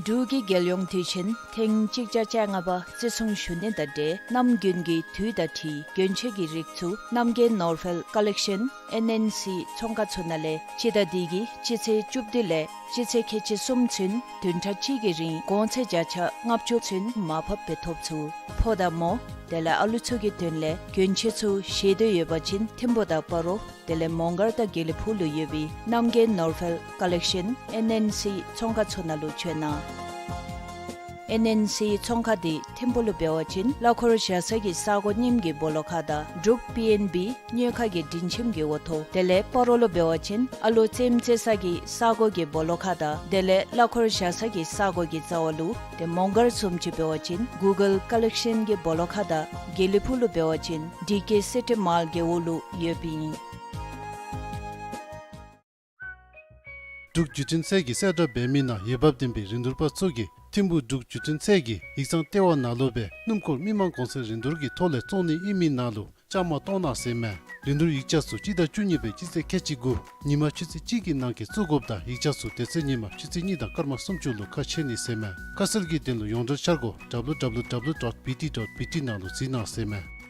འབྲུག་གི་རྒྱལ་ཡོངས་དུས་ཆེན་ཐེངས་གཅིག་བརྒྱ་བཅོ་ལྔ་པ་བརྩི་སྲུང་ཞུ་ནི་དང་འབྲེལ་གནམ་དགུན་གྱི་དུས་དང་འཁྲིལ་གྱོན་ཆས་ཀྱི་རིགས་ཚུ་རྣམ་རྒྱལ་ནོར་འཕེལ་ཀ་ལེག་ཤཱན་ཨེན་ཨེན་སི་ཚོང་ཁང་ཚུ་ནང་ལས་སྤྱི་ཟླ་འདི་གི་སྤྱི་ཚེས་བཅུ་བདུན་ལས་སྤྱི་ཚེས་ཁལ་གཅིག་གསུམ་ཚུན་བདུན་ཕྲག་གཅིག་གི་རིང་གོང་ཚད་བརྒྱ་ཆ་ལྔ་བཅུ་ཚུན་མར་ཕབ་སྦེ་ཐོབ་ཚུགས། ཕོ་དང་མོ་དེ་ལས་ཨ་ལུ་ཚུ་གི་དོན་ལས་གྱོན་ཆས་ཚུ་བཞེས་འདོད་ཡོད་པ་ཅིན་ཐིམ་ཕུ་དང་སྤ་རོ་དེ་ལས་མོང་སྒར་དང་དགེ་ལེགས་ཕུག་ལུ་ཡོད་པའི་རྣམ་རྒྱལ་ནོར་འཕེལ་ཀ་ལེག་ཤཱན་ཨེན་ཨེན་སི་ཚོང་ཁང་ཚུ་ནང་ལུ་བྱོན་གནང་། ཨེན་ཨེན་སི་ཚོང་ཁང་འདི་ཐིམ་ཕུ་ལུ་འབད་བ་ཅིན་གླ་འཁོར་བཞག་ས་གི་ས་སྒོ་རྙིངམ་གི་སྦོ་ལོགས་ཁར་དང་འབྲུག་པི་ཨེན་བི་གཉོས་མཁར་གྱི་མགྲིན་ཁྱིམ་གྱི་འོག་ཐོག། དེ་ལས་སྤ་རོ་ལུ་འབད་བ་ཅིན་ཨ་ལོ་རྩེདམོ་རྩེ་ས་གི་ས་སྒོ་གི་སྦོ་ལོགས་ཁར་དང་དེ་ལས་གླ་འཁོར་བཞག་ས་གི་ས་སྒོ་གི་རྩ་བ་ལུ། དེ་མོང་སྒར་བཟུམ་ཅིག་འབད་བ་ཅིན་གུ་གཱལ་ཀ་ལེག་ཤཱན་གྱི་སྦོ་ལོགས་ཁར་དང་དགེ་ལེགས་ཕུག་ལུ་འབད་བ་ཅིན་ཌི་ཀེ་སི་ཊི་མཱལ་གྱི་འོག་ལུ་ཡོདཔ་ཨིན། འབྲུག་བརྒྱུད་འཕྲིན་ཚད་ཀྱི་གསལ་བསྒྲགས་འབད་མི་ནང་འོས་འབབ་ལྡན་པའི་རིན་བསྡུར་པ་ཚུ་གིས་ཐིམ་ཕུ་འབྲུག་བརྒྱུད་འཕྲིན་ཚད་ཀྱི་ཡིག་ཚང་ལྟེ་བ་ནང་ལུ་སྦེ་སྣུམ་འཁོར་མི་མང་གོང་ཚད་རིན་བསྡུར་གྱི་ཐོག་ལས་བཙོང་ནི་ཨིན་མི་ནང་ལུ་ བཅའ་མར་གཏོགས་གནང་ཟེར་མས། རིན་བསྡུར་ཡིག་ཆ་ཚུ་སྤྱི་ཟླ་བཅུ་གཉིས་པའི་སྤྱི་ཚེས་ཁལ་གཅིག་དགུ་ཉིན་མ་ཆུ་ཚོད་གཅིག་གི་ནང་འཁོད་བཙུགས་དགོཔ་དང་ཡིག་ཆ་ཚུ་དེ་ཚེ་ཉིན་མ་ཆུ་ཚོད་གཉིས་དང་སྐར་མ་སུམ་ཅུ་ལུ་ཁ་ཕྱེ་ནི་ཟེར་མས། ཁ་གསལ་གྱི་དོན་ལུ་ཡོངས་འབྲེལ་འཆར་སྒོ་W W W dot B T dot B T ནང་ལུ་གཟིགས་གནང་ཟེར་མས།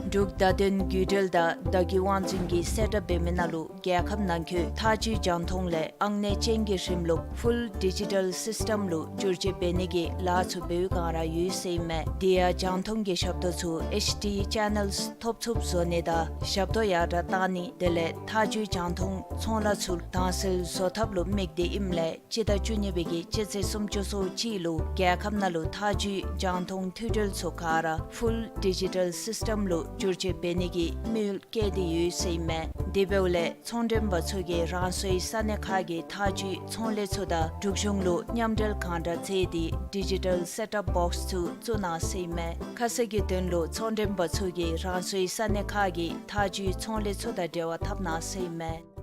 འབྲུག་བརྡ་དོན་བརྒྱུད་འབྲེལ་དང་བརྡ་བརྒྱུད་དབང་འཛིན་གྱིས་གསལ་བསྒྲགས་འབད་མི་ནང་ལུ་རྒྱལ་ཁབ་ནང་འཁོད་ཐག་གཅོད་རྒྱང་མཐོང་ལས་ཨང་གནས་ཅན་གྱི་རིམ་ལུགས་Full Digital System ལུ་བསྒྱུར་བཅོས་འབད་ནི་གི་ལཱ་ཚུ་འབད་བའི་སྒང་ར་ཡོད་ཟེར་ཨིན་མས། དེ་ཡང་རྒྱང་མཐོང་གི་ཞབས་ཏོག་ཚུ་H D channels ཐོབ་ཚུགསཔ་བཟོ་ནི་དང་ཞབས་ཏོག་ཡར་དྲགས་གཏང་ནི་དེ་ལས་ཐག་གཅོད་རྒྱང་མཐོང་ཚོང་ལཱ་ཚུ་དྭངས་གསལ་བཟོ་ཐབས་ལུ་དམིགས་ཏེ་ཨིནམ་ལས་སྤྱི་ཟླ་བཅུ་གཉིས་པའི་གི་སྤྱི་ཚེས་སུམ་ཅུ་སོ་གཅིག་ལུ་རྒྱལ་ཁབ་ནང་ལུ་ཐག་གཅོད་རྒྱང་མཐོང་མཐུད་འབྲེལ་ཚུ་ག་ར་Full Digital System ལུ་བསྒྱུར་བཅོས་འབད་ནི་གི་དམིགས་ཡུལ་བསྐྱེད་དེ་ཡོད་ཟེར་ཨིན་མས། དེ་འབདཝ་ལས་ཚོང་མགྲོན་པ་ཚུ་གིས་རང་སོའི་ས་གནས་ཁག་གི་ཐག་གཅོད་ཚོང་ལས་ཚུ་དང་འབྲུག་གཞུང་ལུ་མཉམ་འབྲེལ་གང་དྲག་མཛད་དེ་Digital Setup Box ཚུ་བཙུགས་གནང་ཟེར་ཨིན་མས། ཁ་གསལ་གྱི་དོན་ལུ་ཚོང་མགྲོན་པ་ཚུ་གིས་རང་སོའི་ས་གནས་ཁག་གི་ཐག་གཅོད་ཚོང་ལས་ཚུ་དང་འབྲེལ་བ་འཐབ་གནང་ཟེར་ཨིན་མས།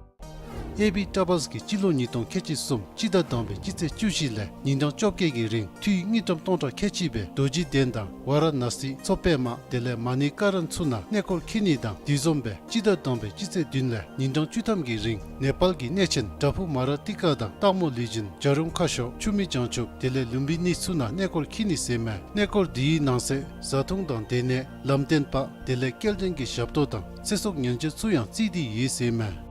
A B Travels གིས་སྤྱི་ལོ་ཉིས་སྟོང་ཁལ་གཅིག་གསུམ་སྤྱི་ཟླ་དང་པའི་སྤྱི་ཚེས་བཅུ་བཞི་ལས་ཉིན་གྲངས་བཅོ་བརྒྱད་ཀྱི་རིང་འཐུས་དངུལ་ཀྲམ་སྟོང་ཕྲག་ཁལ་གཅིག་སྦེ་རྡོ་རྗེ་གདན་དང་ཝཱ་ར་ཎཱ་སི་མཚོ་པདྨ་དེ་ལས་མ་ནི་ཀ་རན་ཚུ་ནང་གནས་སྐོར་འཁྱིད་ནི་དང་དེ་བཟུམ་སྦེ་སྤྱི་ཟླ་དང་པའི་སྤྱི་ཚེས་བདུན་ལས་ཉིན་གྲངས་བཅུ་ཐམ་གྱི་རིང་ནེ་པཱལ་གྱི་གནས་ཆེན་བྲག་ཕུག་མ་ར་ཏི་ཀ་དང་སྟག་མོ་ལུས་སྦྱིན་བྱ་རུང་ཁ་ཤོར་ཆུ་མིག་བྱང་ཆུབ་དེ་ལས་ལུམ་བི་ནི་ཚུ་ནང་གནས་སྐོར་འཁྱིད་ནི་ཟེར་མས། གནས་སྐོར་དེའི་ནང་གསེས་བཟའ་འཐུང་དང་སྡོད་གནས་ལམ་སྟོན་པ་དེ་ལས་སྐྱེལ་འདྲེན་གྱི་ཞབས་ཏོག་དང་ཚེ་སྲོག་ཉེན་བཅོལ་ཚུ་ཡང་བརྩིས་ཏེ་ཡོད་ཟེར་མས།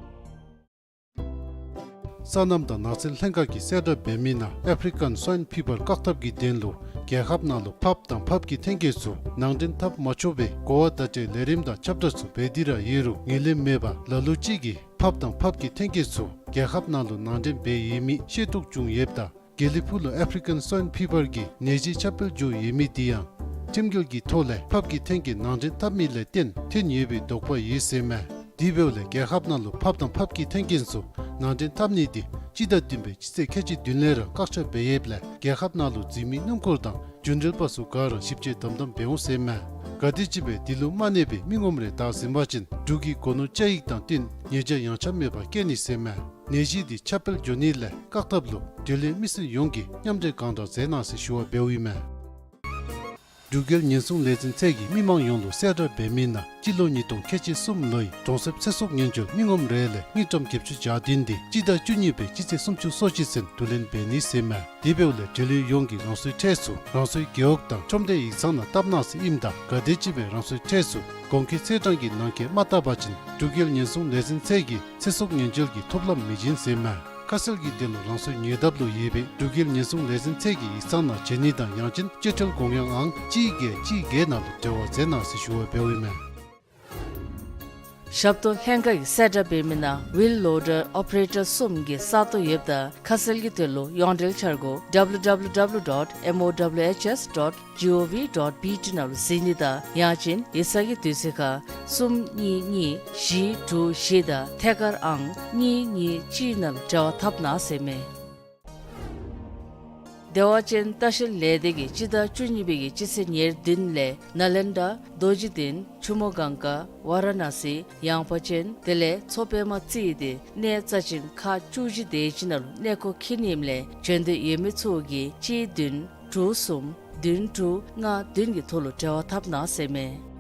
སོ་ནམ་དང་ནགས་ཚལ་ལྷན་ཁག་གིས་གསལ་བསྒྲགས་འབད་མི་ནང་ཨཕ་རི་ཀན་སྭའིན་ཕི་བར་བཀག་ཐབས་ཀྱི་དོན་ལུ་རྒྱལ་ཁབ་ནང་ལུ་ཕགཔ་དང་ཕགཔ་གི་ཐོན་སྐྱེད་ཚུ་ནང་འདྲེན་འཐབ་མ་ཆོག་པའི་གོ་བ་བརྡ་སྤྲོད་ལས་རིམ་དང་ཁྱབ་བསྒྲགས་ཚུ་འབད་དེ་ར་ཡོད་རུང་ངོས་ལེན་མེད་པར་ལ་ལུ་ཅིག་གིས་ཕགཔ་དང་ཕགཔ་གི་ཐོན་སྐྱེད་ཚུ་རྒྱལ་ཁབ་ནང་ལུ་ནང་འདྲེན་འབད་ཡོད་མི་ཤེས་རྟོགས་བྱུང་ཡོདཔ་ད་དགེ་ལེགས་ཕུག་ལུ་ཨཕ་རི་ཀན་སྭའིན་ཕི་བར་གྱི་ནད་གཞི་ཁྱབ་སྤེལ་འགྱོ་ཡོད་མི་དེ་ཡང་ཁྲིམས་འགལ་གྱི་ཐོག་ལས་ཕགཔ་གི་ཐོན་སྐྱེད་ནང་འདྲེན་འཐབ་མི་ལས་བརྟེན་ཐོན་ཡོད་པའི་དོགས་པ་ཡོད་ཟེར་མས། དེ་འབདཝ་ལས་རྒྱལ་ཁབ་ནང་ལུ་ཕགཔ་དང་ཕགཔ་གི་ཐོན་སྐྱེད་ཚུ་ནང་འདྲེན་འཐབ་ནི་དེ་སྤྱི་ཟླ་བདུན་པའི་སྤྱི་ཚེས་ཁལ་གཅིག་བདུན་ལས་ར་བཀག་ཆ་འབད་ཡོདཔ་ལས་རྒྱལ་ཁབ་ནང་ལུ་འཛུལ་མི་སྣུམ་འཁོར་དང་རྒྱུན་འགྲུལ་པ་ཚུ་ག་ར་ཞིབ་དཔྱད་དམ་དམ་འབད་འོང་ཟེར་མས། ག་དེམ་ཅིག་སྦེ་དེ་ལུ་མ་གནས་པའི་མི་ངོམ་རེ་བདའ་ཟིན་པ་ཅིན་འབྲུག་གི་སྒོ་ནོར་བཅའ་ཡིག་དང་བསྟུན་ཉེས་བྱ་ཡངས་ཆག་མེད་པར་བཀལ་ནི་ཟེར་མས། ནད་གཞི་འདི་ཁྱབ་སྤེལ་འགྱོ་ནི་ལས་བཀག་ཐབས་ལུ་འབྲེལ་ཡོད་མི་སེར་ཡོངས་ཀྱིས་མཉམ་འབྲེལ་གང་དྲག་མཛད་གནང་ཟེར་ཞུ་བ་འབདཝ་ཨིན་མས། འབྲུག་རྒྱལ་ཉེན་སྲུང་ལས་འཛིན་ཚད་ཀྱིས་མི་མང་ཡོངས་ལུ་གསལ་བསྒྲགས་འབད་མི་ནང་སྤྱི་ལོ་ཉིས་སྟོང་ཁལ་གཅིག་གསུམ་ལོའི་གྲོང་གསེབ་ཚེ་སྲོག་ཉེན་བཅོལ་མི་ངོམ་རེ་ལས་དངུལ་ཀྲམ་བརྒྱད་ཅུ་གྱ་བདུན་དེ་སྤྱི་ཟླ་བཅུ་གཉིས་པའི་སྤྱི་ཚེས་སུམ་ཅུ་སོ་གཅིག་ཚུན་བསྡུ་ལེན་འབད་ནི་ཟེར་མས། དེ་འབདཝ་ལས་འབྲེལ་ཡོད་ཡོངས་ཀྱིས་རང་སོའི་ཁྲལ་ཚུ་རང་སོའི་རྒེད་འོག་དང་ཁྲོམ་སྡེ་ཡིག་ཚང་ནང་བཏབ་གནང་ཟེར་ཨིནམ་ད་ག་དེམ་ཅིག་སྦེ་རང་སོའི་ཁྲལ་ཚུ་གོང་འཁོད་ཚེས་གྲངས་ཀྱི་ནང་འཁོད་མ་བཏབ་པ་ཅིན་འབྲུག་རྒྱལ་ཉེན་སྲུང་ལས་འཛིན་ཚད་ཀྱིས་ཚེ་སྲོག་ཉེན་བཅོལ་གྱི་ཐོབ་ལམ་མི་བྱིན་ཟེར་མས། ཁ་གསལ་གྱི་དོན་ལུ་རང་སོའི་ཉེ་འདབས་ལུ་ཡོད་པའི་འབྲུག་རྒྱལ་ཉེན་སྲུང་ལས་འཛིན་ཚད་ཀྱི་ཡིག་ཚང་ནང་བྱོན་ནི་དང་ཡང་ཅིན་སྤྱོད་ཁྲལ་དགོངས་ཡངས་ཨང་གཅིག་བརྒྱད་གཅིག་བརྒྱད་ནང་ལུ་འབྲེལ་བ་མཛད་གནང་ཟེར་ཞུ་བ་འབདཝ་ཨིན་མས། ཞབས་ཏོག་ལྷན་ཁག་གིས་གསལ་བསྒྲགས་འབད་མི་ནང་ཝིལ་ལོ་ཌར་ཨོ་པ་རེ་ཊར་གསུམ་གྱི་ས་སྟོང་ཡོདཔ་ད་ཁ་གསལ་གྱི་དོན་ལུ་ཡོངས་འབྲེལ་འཆར་སྒོ་W W W dot M O W H S dot G O V dot B T ནང་ལུ་གཟིགས་ནི་དང་ཡང་ཅིན་ཡིག་ཚང་གི་དུས་ཚོད་ཁར་གསུམ་གཉིས་གཉིས་བཞི་དྲུག་བཞི་དང་ཐད་ཀར་ཨང་གཉིས་གཉིས་གཅིག་ནང་ལུ་འབྲེལ་བ་འཐབ་གནང་ཟེར་མས། བདེ་བ་ཅན་ལྟ་བཤལ་ལས་སྡེ་གིས་སྤྱི་ཟླ་བཅུ་གཉིས་པའི་གི་སྤྱི་ཚེས་ཉེར་བདུན་ལས་ནཱ་ལེནྡྲ་རྡོ་རྗེ་གདན་ཆུ་མོ་གངྒཱ་ཝཱ་ར་ཎཱ་སི་ཡངས་པ་ཅན་དེ་ལས་མཚོ་པདྨ་རྩེ་དེ་གནས་རྩ་ཅན་ཁག་བཅུ་བཞི་དེ་ཅིག་ནང་ལུ་གནས་སྐོར་འཁྱིད་ནི་ཨིནམ་ལས་བྱོན་འདོད་ཡོད་མི་ཚུ་གིས་གཅིག་བདུན་དྲུག་གསུམ་བདུན་དྲུག་ལྔ་བདུན་གྱི་ཐོག་ལུ་འབྲེལ་བ་འཐབ་གནང་ཟེར་མས།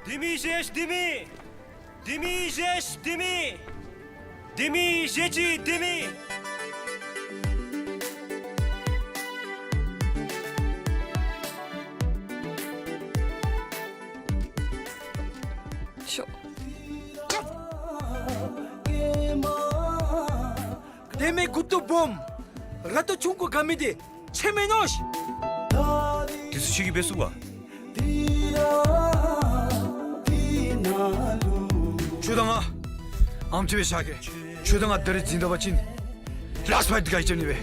ལྡེ་མིག་བཞེས་ལྡེ་མིག། ལྡེ་མིག་བཞེས་ལྡེ་མིག། ལྡེ་མིག་བཞེས་ཅི་ལྡེ་མིག། ཤོག། ལྡེ་མིག་མགུ་ཏོ་སྦོམ། ར་ཏོ་ཆུང་ཀུ་དགའ་མི་དེ་ཁྱོད་མེན་ནོ། དེ་ཚུ་ཁྱོད་ཀྱིས་འབད་ཚུགས་ག། ཁྱོད་དང་ང་ཨམ་ཅིག་སྦེ་བཞག་གེ། ཁྱོད་དང་ང་ད་རིས་འཛིང་ད་པ་ཅིན་ལཱསཊ་ཕའིཊ་འདི་ག་གིས་རྐྱབ་ནི་སྦེ།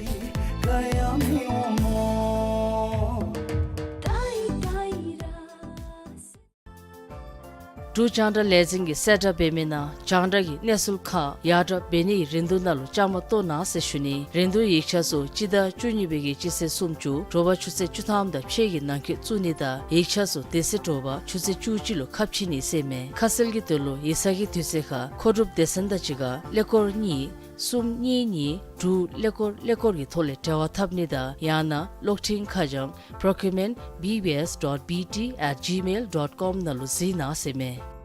འབྲུག་རྒྱང་བསྒྲགས་ལས་འཛིན་གྱིས་གསལ་བསྒྲགས་འབད་མི་ནང་རྒྱང་བསྒྲགས་ཀྱི་གནས་ཚུལ་ཁག་ཡར་དྲག་འབད་ནི་གི་རིན་བསྡུར་ནང་ལུ་བཅའ་མར་གཏོགས་གནང་ཟེར་ཞུ་ནི། རིན་བསྡུར་ཡིག་ཆ་ཚུ་སྤྱི་ཟླ་བཅུ་གཉིས་པའི་གི་སྤྱི་ཚེས་སུམ་ཅུ་དྲོ་པ་ཆུ་ཚོད་བཅུ་ཐམ་དང་ཕྱེད་ཀྱི་ནང་འཁོད་བཙུགས་ནི་དང་ཡིག་ཆ་ཚུ་དེ་ཚེ་དྲོ་པ་ཆུ་ཚོད་བཅུ་གཅིག་ལུ་ཁ་ཕྱེ་ནི་ཟེར་ཨིན་མས། ཁ་གསལ་གྱི་དོན་ལུ་ཡིག་ཚང་གི་དུས་ཚོད་ཁར་མཁོ་སྒྲུབ་སྡེ་ཚན་དང་གཅིག་ཁར་ཀླད་ཀོར་གཉིས་གསུམ་གཉིས་གཉིས་དྲུག་ཀླད་ཀོར་ཀླད་ཀོར་གྱི་ཐོག་ལས་འབྲེལ་བ་འཐབ་ནི་དང་ཡང་ན་གློག་འཕྲིན་ཁ་བྱང་procurement B B S dot B T at gmail dot com ནང་ལུ་གཟིགས་གནང་ཟེར་ཨིན་མས།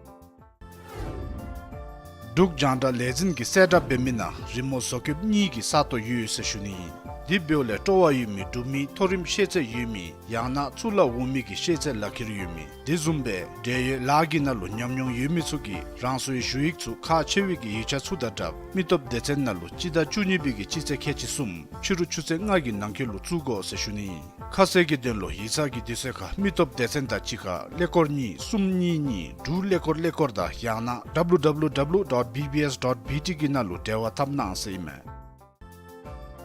འབྲུག་རྒྱང་བསྒྲགས་ལས་འཛིན་གྱིས་གསལ་བསྒྲགས་འབད་མི་ནང་རི་མོ་བཟོ་བཀོདཔ་གཉིས་ཀྱི་ས་སྟོང་ཡོད་ཟེར་ཞུ་ནི་ཨིན། དེ་འབདཝ་ལས་སྤྲོ་བ་ཡོད་མི་འབྲུག་མི་མཐོ་རིམ་ཤེས་ཚད་ཡོད་མི་ཡང་ན་གཙུག་ལག་འོག་མའི་གི་ཤེས་ཚད་ལག་ཁྱེར་ཡོད་མི་དེ་བཟུམ་སྦེ་འབྲེལ་ཡོད་ལཱ་གི་ནང་ལུ་ཉམས་མྱོང་ཡོད་མི་ཚུ་གིས་རང་སོའི་ཞུ་ཡིག་ཚུ་ཁག་ཆེ་བའི་གི་ཡིག་ཆ་ཚུ་དང་སྦྲགས་མི་སྟོབས་སྡེ་ཚན་ནང་ལུ་སྤྱི་ཟླ་བཅུ་གཉིས་པའི་གི་སྤྱི་ཚེས་ཁལ་གཅིག་གསུམ་ཕྱི་རུ་ཆུ་ཚོད་ལྔ་གི་ནང་འཁོད་ལུ་བཙུགས་དགོ་ཟེར་ཞུ་ནི་ཨིན། ཁ་གསལ་གྱི་དོན་ལུ་ཡིག་ཚང་གི་དུས་ཚོད་ཁར་མི་སྟོབས་སྡེ་ཚན་དང་གཅིག་ཁར་ཀླད་ཀོར་གཉིས་གསུམ་གཉིས་གཉིས་དྲུག་ཀླད་ཀོར་ཀླད་ཀོར་དང་ཡང་ན་W W W dot B B S dot B T གི་ནང་ལུ་འབྲེལ་བ་འཐབ་གནང་ཟེར་ཨིན་མས།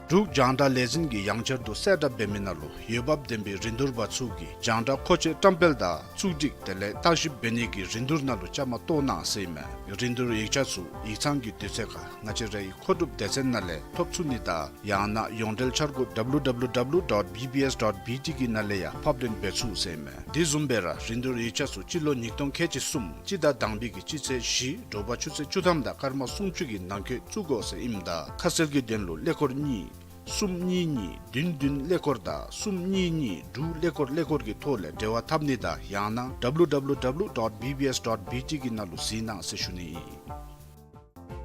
འབྲུག་རྒྱང་བསྒྲགས་ལས་འཛིན་གྱིས་ཡང་བསྐྱར་དུ་གསལ་བསྒྲགས་འབད་མི་ནང་ལུ་འོས་འབབ་ལྡན་པའི་རིན་བསྡུར་པ་ཚུ་གིས་རྒྱང་བསྒྲགས་མཁོ་ཆས་བཀྲམ་སྤེལ་དང་བཙུགས་སྒྲིག་དེ་ལས་བརྟག་ཞིབ་འབད་ནི་གི་རིན་བསྡུར་ནང་ལུ་བཅའ་མར་གཏོགས་གནང་ཟེར་ཨིན་མས། རིན་བསྡུར་ཡིག་ཆ་ཚུ་ཡིག་ཚང་གི་དུས་ཚོད་ཁར་ང་བཅས་རའི་མཁོ་སྒྲུབ་སྡེ་ཚན་ནང་ལས་ཐོབ་ཚུགས་ནི་དང་ཡང་ན་ཡོངས་འབྲེལ་འཆར་སྒོ་W W W dot B B S dot B T གི་ནང་ལས་ཡང་ཕབ་ལེན་འབད་ཚུགས་ཟེར་ཨིན་མས། དེ་བཟུམ་སྦེ་ར་རིན་བསྡུར་ཡིག་ཆ་ཚུ་སྤྱི་ལོ་ཉིས་སྟོང་ཁལ་གཅིག་གསུམ་སྤྱི་ཟླ་དང་པའི་གི་སྤྱི་ཚེས་བཞི་དྲོ་པ་ཆུ་ཚོད་བཅུ་ཐམ་དང་སྐར་མ་སུམ་ཅུ་གི་ནང་འཁོད་བཙུགས་དགོ་ཟེར་ཨིནམ་ད་ཁ་གསལ་གྱི་དོན་ལུ་ཀླད་ཀོར་གཉིས་གསུམ་གཉིས་གཉིས་བདུན་བདུན་ཀླད་ཀོར་དང་གསུམ་གཉིས་གཉིས་དྲུག་ཀླད་ཀོར་ཀླད་ཀོར་གྱི་ཐོག་ལས་འབྲེལ་བ་འཐབ་ནི་དང་ཡང་ན་W W W dot B B S dot B T གི་ནང་ལུ་གཟིགས་གནང་ཟེར་ཞུ་ནི་ཨིན།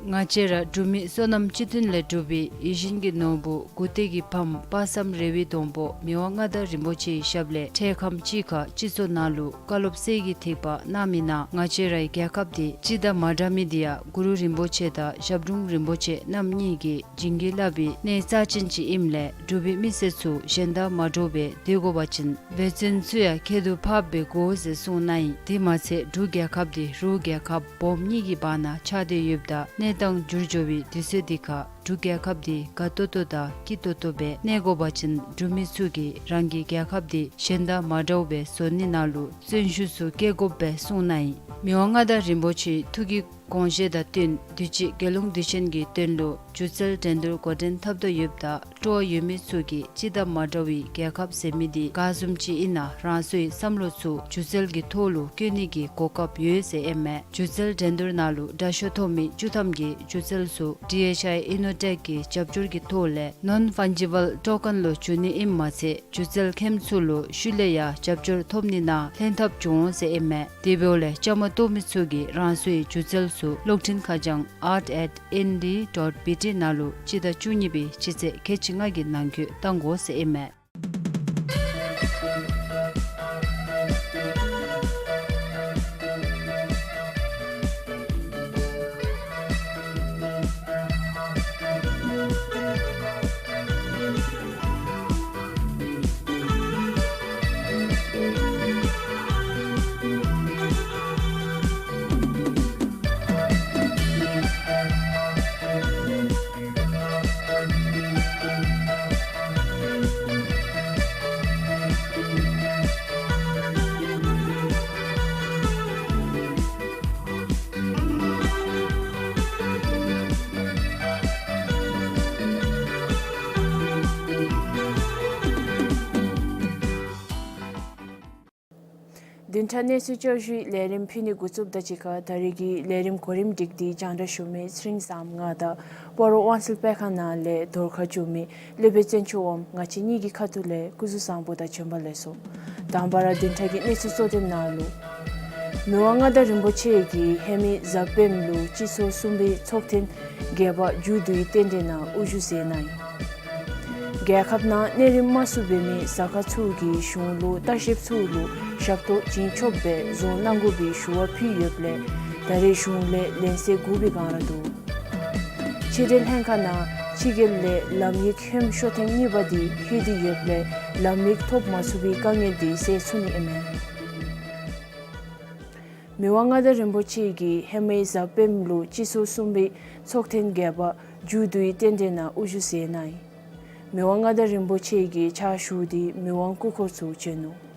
ང་བཅས་ར་འབྲུག་མི་སོ་ནམ་སྤྱི་མཐུན་ལས་གྲུབ་པའི་ཡིད་བཞིན་གྱི་ནོར་བུ་མགུ་ཏོག་གི་ཕམ་དཔག་བསམ་རེ་བའི་སྡོང་པོ་མི་དབང་མངའ་བདག་རིན་པོ་ཆེའི་ཞབས་ལས་འཕྲལ་ཁམས་ཅིག་ཁར་སྤྱི་ཚོགས་ནང་ལུ་བཀའ་སློབ་གསེར་གྱི་ཐིགས་པ་གནང་མི་ནང་ང་བཅས་རའི་རྒྱལ་ཁབ་འདི་སྤྱི་དང་མ་འདྲ་མི་འདི་ཡང་གུ་རུ་རིན་པོ་ཆེ་དང་ཞབས་དྲུང་རིན་པོ་ཆེ་རྣམ་གཉིས་ཀྱིས་བྱིན་གྱིས་བརླབས་པའི་གནས་རྩ་ཅན་ཅིག་ཨིནམ་ལས་འབྲུག་པའི་མི་སེར་ཚུ་གཞན་དང་མ་འདྲཝ་སྦེ་སྡོད་དགོ་པ་ཅིན་འབད་བརྩོན་ཚུ་ཡང་ཁྱད་དུ་འཕགསཔ་སྦེ་དགོ་ཟེར་གསུངས་གནང་ཡི། དེ་མ་ཚད་འབྲུག་རྒྱལ་ཁབ་འདི་རུ་རྒྱལ་ཁབ་སྦོམ་གཉིས་ཀྱི་བར་ན་ཆགས་ཏེ་ཡོདཔ་ད་གནས་སྟངས་འགྱུར་འགྱོ་བའི་དུས་ཚོད་འདི་ཁར་འབྲུག་རྒྱལ་ཁབ་འདི་དགའ་ཏོག་ཏོ་དང་སྐྱིད་ཏོག་ཏོ་སྦེ་གནས་དགོ་པ་ཅིན་འབྲུག་མི་ཚུ་གིས་རང་གི་རྒྱལ་ཁབ་འདི་གཞན་དང་མ་འདྲཝ་སྦེ་བཟོ་ནི་ནང་ལུ་བརྩོན་ཤུགས་ཚུ་བསྐྱེད་དགོཔ་སྦེ་གསུངས་གནང་ཡི། མི་དབང་མངའ་བདག་རིན་པོ་ཆེའི་ཐུགས་ཀྱི་དགོངས་བཞེད་དང་བསྟུན་དུས་ཅི་རྒྱལ་ཡོངས་དུས་ཆེན་གྱི་དོན་ལུ་སྒྱུ་རྩལ་འགྲན་བསྡུར་འགོ་འདྲེན་འཐབ་དོ་ཡོདཔ་ད་སྤྲོ་བ་ཡོད་མི་ཚུ་གིས་སྤྱི་དང་མ་འདྲ་བའི་རྒྱལ་ཁབ་ཟེར་མི་འདི་ག་བཟུམ་ཅིག་ཨིན་ན་རང་སོའི་བསམ་བློ་ཚུ་སྒྱུ་རྩལ་གྱི་ཐོག་ལུ་བཀོད་ནི་གི་གོ་སྐབས་ཡོད་ཟེར་ཨིན་མས། སྒྱུ་རྩལ་འགྲན་བསྡུར་ནང་ལུ་དྲག་ཤོས་ཐོབ་མི་བཅུ་ཐམ་གྱི་སྒྱུ་རྩལ་ཚུ་ཌི་ཨེཆ་ཨའི་ཨི་ནོ་ཊེཀ་གི་རྒྱབ་སྐྱོར་གྱི་ཐོག་ལས་ནོན་ཕཱན་ཇི་བཱལ་ཊོ་ཀེན་ལུ་འགྱུར་ནི་ཨིནམ་མ་ཚད་སྒྱུ་རྩལ་མཁནམ་ཚུ་ལུ་ཤུལ་ལས་ཡང་རྒྱབ་སྐྱོར་ཐོབ་ནི་ནང་ལྷན་ཐབས་འབྱུང་འོང་ཟེར་ཨིན་མས། དེ་འབདཝ་ལས་བཅའ་མར་གཏོགས་མི་ཚུ་གིས་རང་སོའི་སྒྱུ་རྩལ་ཚུ་གློག་འཕྲིན་ཁ་བྱང་art at N D dot B T ནང་ལུ་སྤྱི་ཟླ་བཅུ་གཉིས་པའི་སྤྱི་ཚེས་ཁལ་གཅིག་ལྔ་གི་ནང་འཁོད་བཏང་དགོ་ཟེར་ཨིན་མས། བདུན་ཕྲག་གནས་ཚུལ་བསྐྱར་ཞུའི་ལས་རིམ་ཕུལ་ནི་འགོ་བཙུགསཔ་དང་གཅིག་ཁར་ད་རེས་ཀྱི་ལས་རིམ་གོ་རིམ་སྒྲིག་སྟེ་རྒྱང་བསྒྲགས་ཞུ་མི་ཚེ་རིང་བཟངམོ་ང་དང་སྤ་རོ་དབང་སེལ་སྤེལ་ཁང་ནང་ལས་རྫོང་ཁ་བྱོན་མི་ལུས་པའི་བཙན་སྐྱོགས་འོགམ་ང་བཅས་གཉིས་ཀྱི་ཁ་ཐུག་ལས་སྐུ་གཟུགས་བཟང་པོ་དང་བྱོན་པ་ལེགས་སོ། དང་པ་ར་བདུན་ཕྲག་གི་གནས་ཚུལ་གཙོ་དོན་ནང་ལུ། མི་དབང་མངའ་བདག་རིན་པོ་ཆེ་གིས་ཧེ་མའི་གཟའ་སྤེནམ་ལུ་སྤྱི་ཚོགས་གསུམ་པའི་ཚོགས་ཐེངས་བརྒྱད་པ་མཇུག་བསྡུའི་རྟེན་འབྲེལ་ནང་དབུ་བཞུགས་མཛད་གནང་ཡི། རྒྱལ་ཁབ་ནང་གནས་རིམ་དམའ་སུ་འབད་མི་ཟ་ཁང་ཚུ་གིས་གཞུང་ལུ་ལྟ་བཤལཔ་ཚུ་ལུ་ཞབས་ཏོག་བྱིན་ཆོགཔ་སྦེ་བཟོ་གནང་དགོ་པའི་ཞུ་བ་ཕུལ་ཡོདཔ་ལས་ད་རེས་གཞུང་ལས་ལན་གསལ་དགོ་པའི་སྒང་ར་འདུག། ཕྱི་འབྲེལ་ལྷན་ཁག་ནང་ཕྱི་རྒྱལ་ལས་ལམ་ཡིག་ཧེ་མ་ཤོ་ཐེངས་གཉིས་པ་འདི་ལྷོད་དེ་ཡོདཔ་ལས་ལམ་ཡིག་ཐོབ་མ་ཚུགས་པའི་དཀའ་ངལ་འདི་སེལ་ཚུགས་ནི་ཨིན་མས། མི་དབང་མངའ་བདག་རིན་པོ་ཆེ་གིས་ཧེ་མའི་གཟའ་སྤེནམ་ལུ་སྤྱི་ཚོགས་གསུམ་པའི་ཚོགས་ཐེངས་བརྒྱད་པ་མཇུག་བསྡུའི་རྟེན་འབྲེལ་ནང་དབུ་བཞུགས་མཛད་གནང་ཡི། མི་དབང་མངའ་བདག་རིན་པོ་ཆེ་གིས་ཕྱག་ཞུ་སྟེ་མི་དབང་སྐུ་འཁོར་ཚུ་བྱོན་ནུག།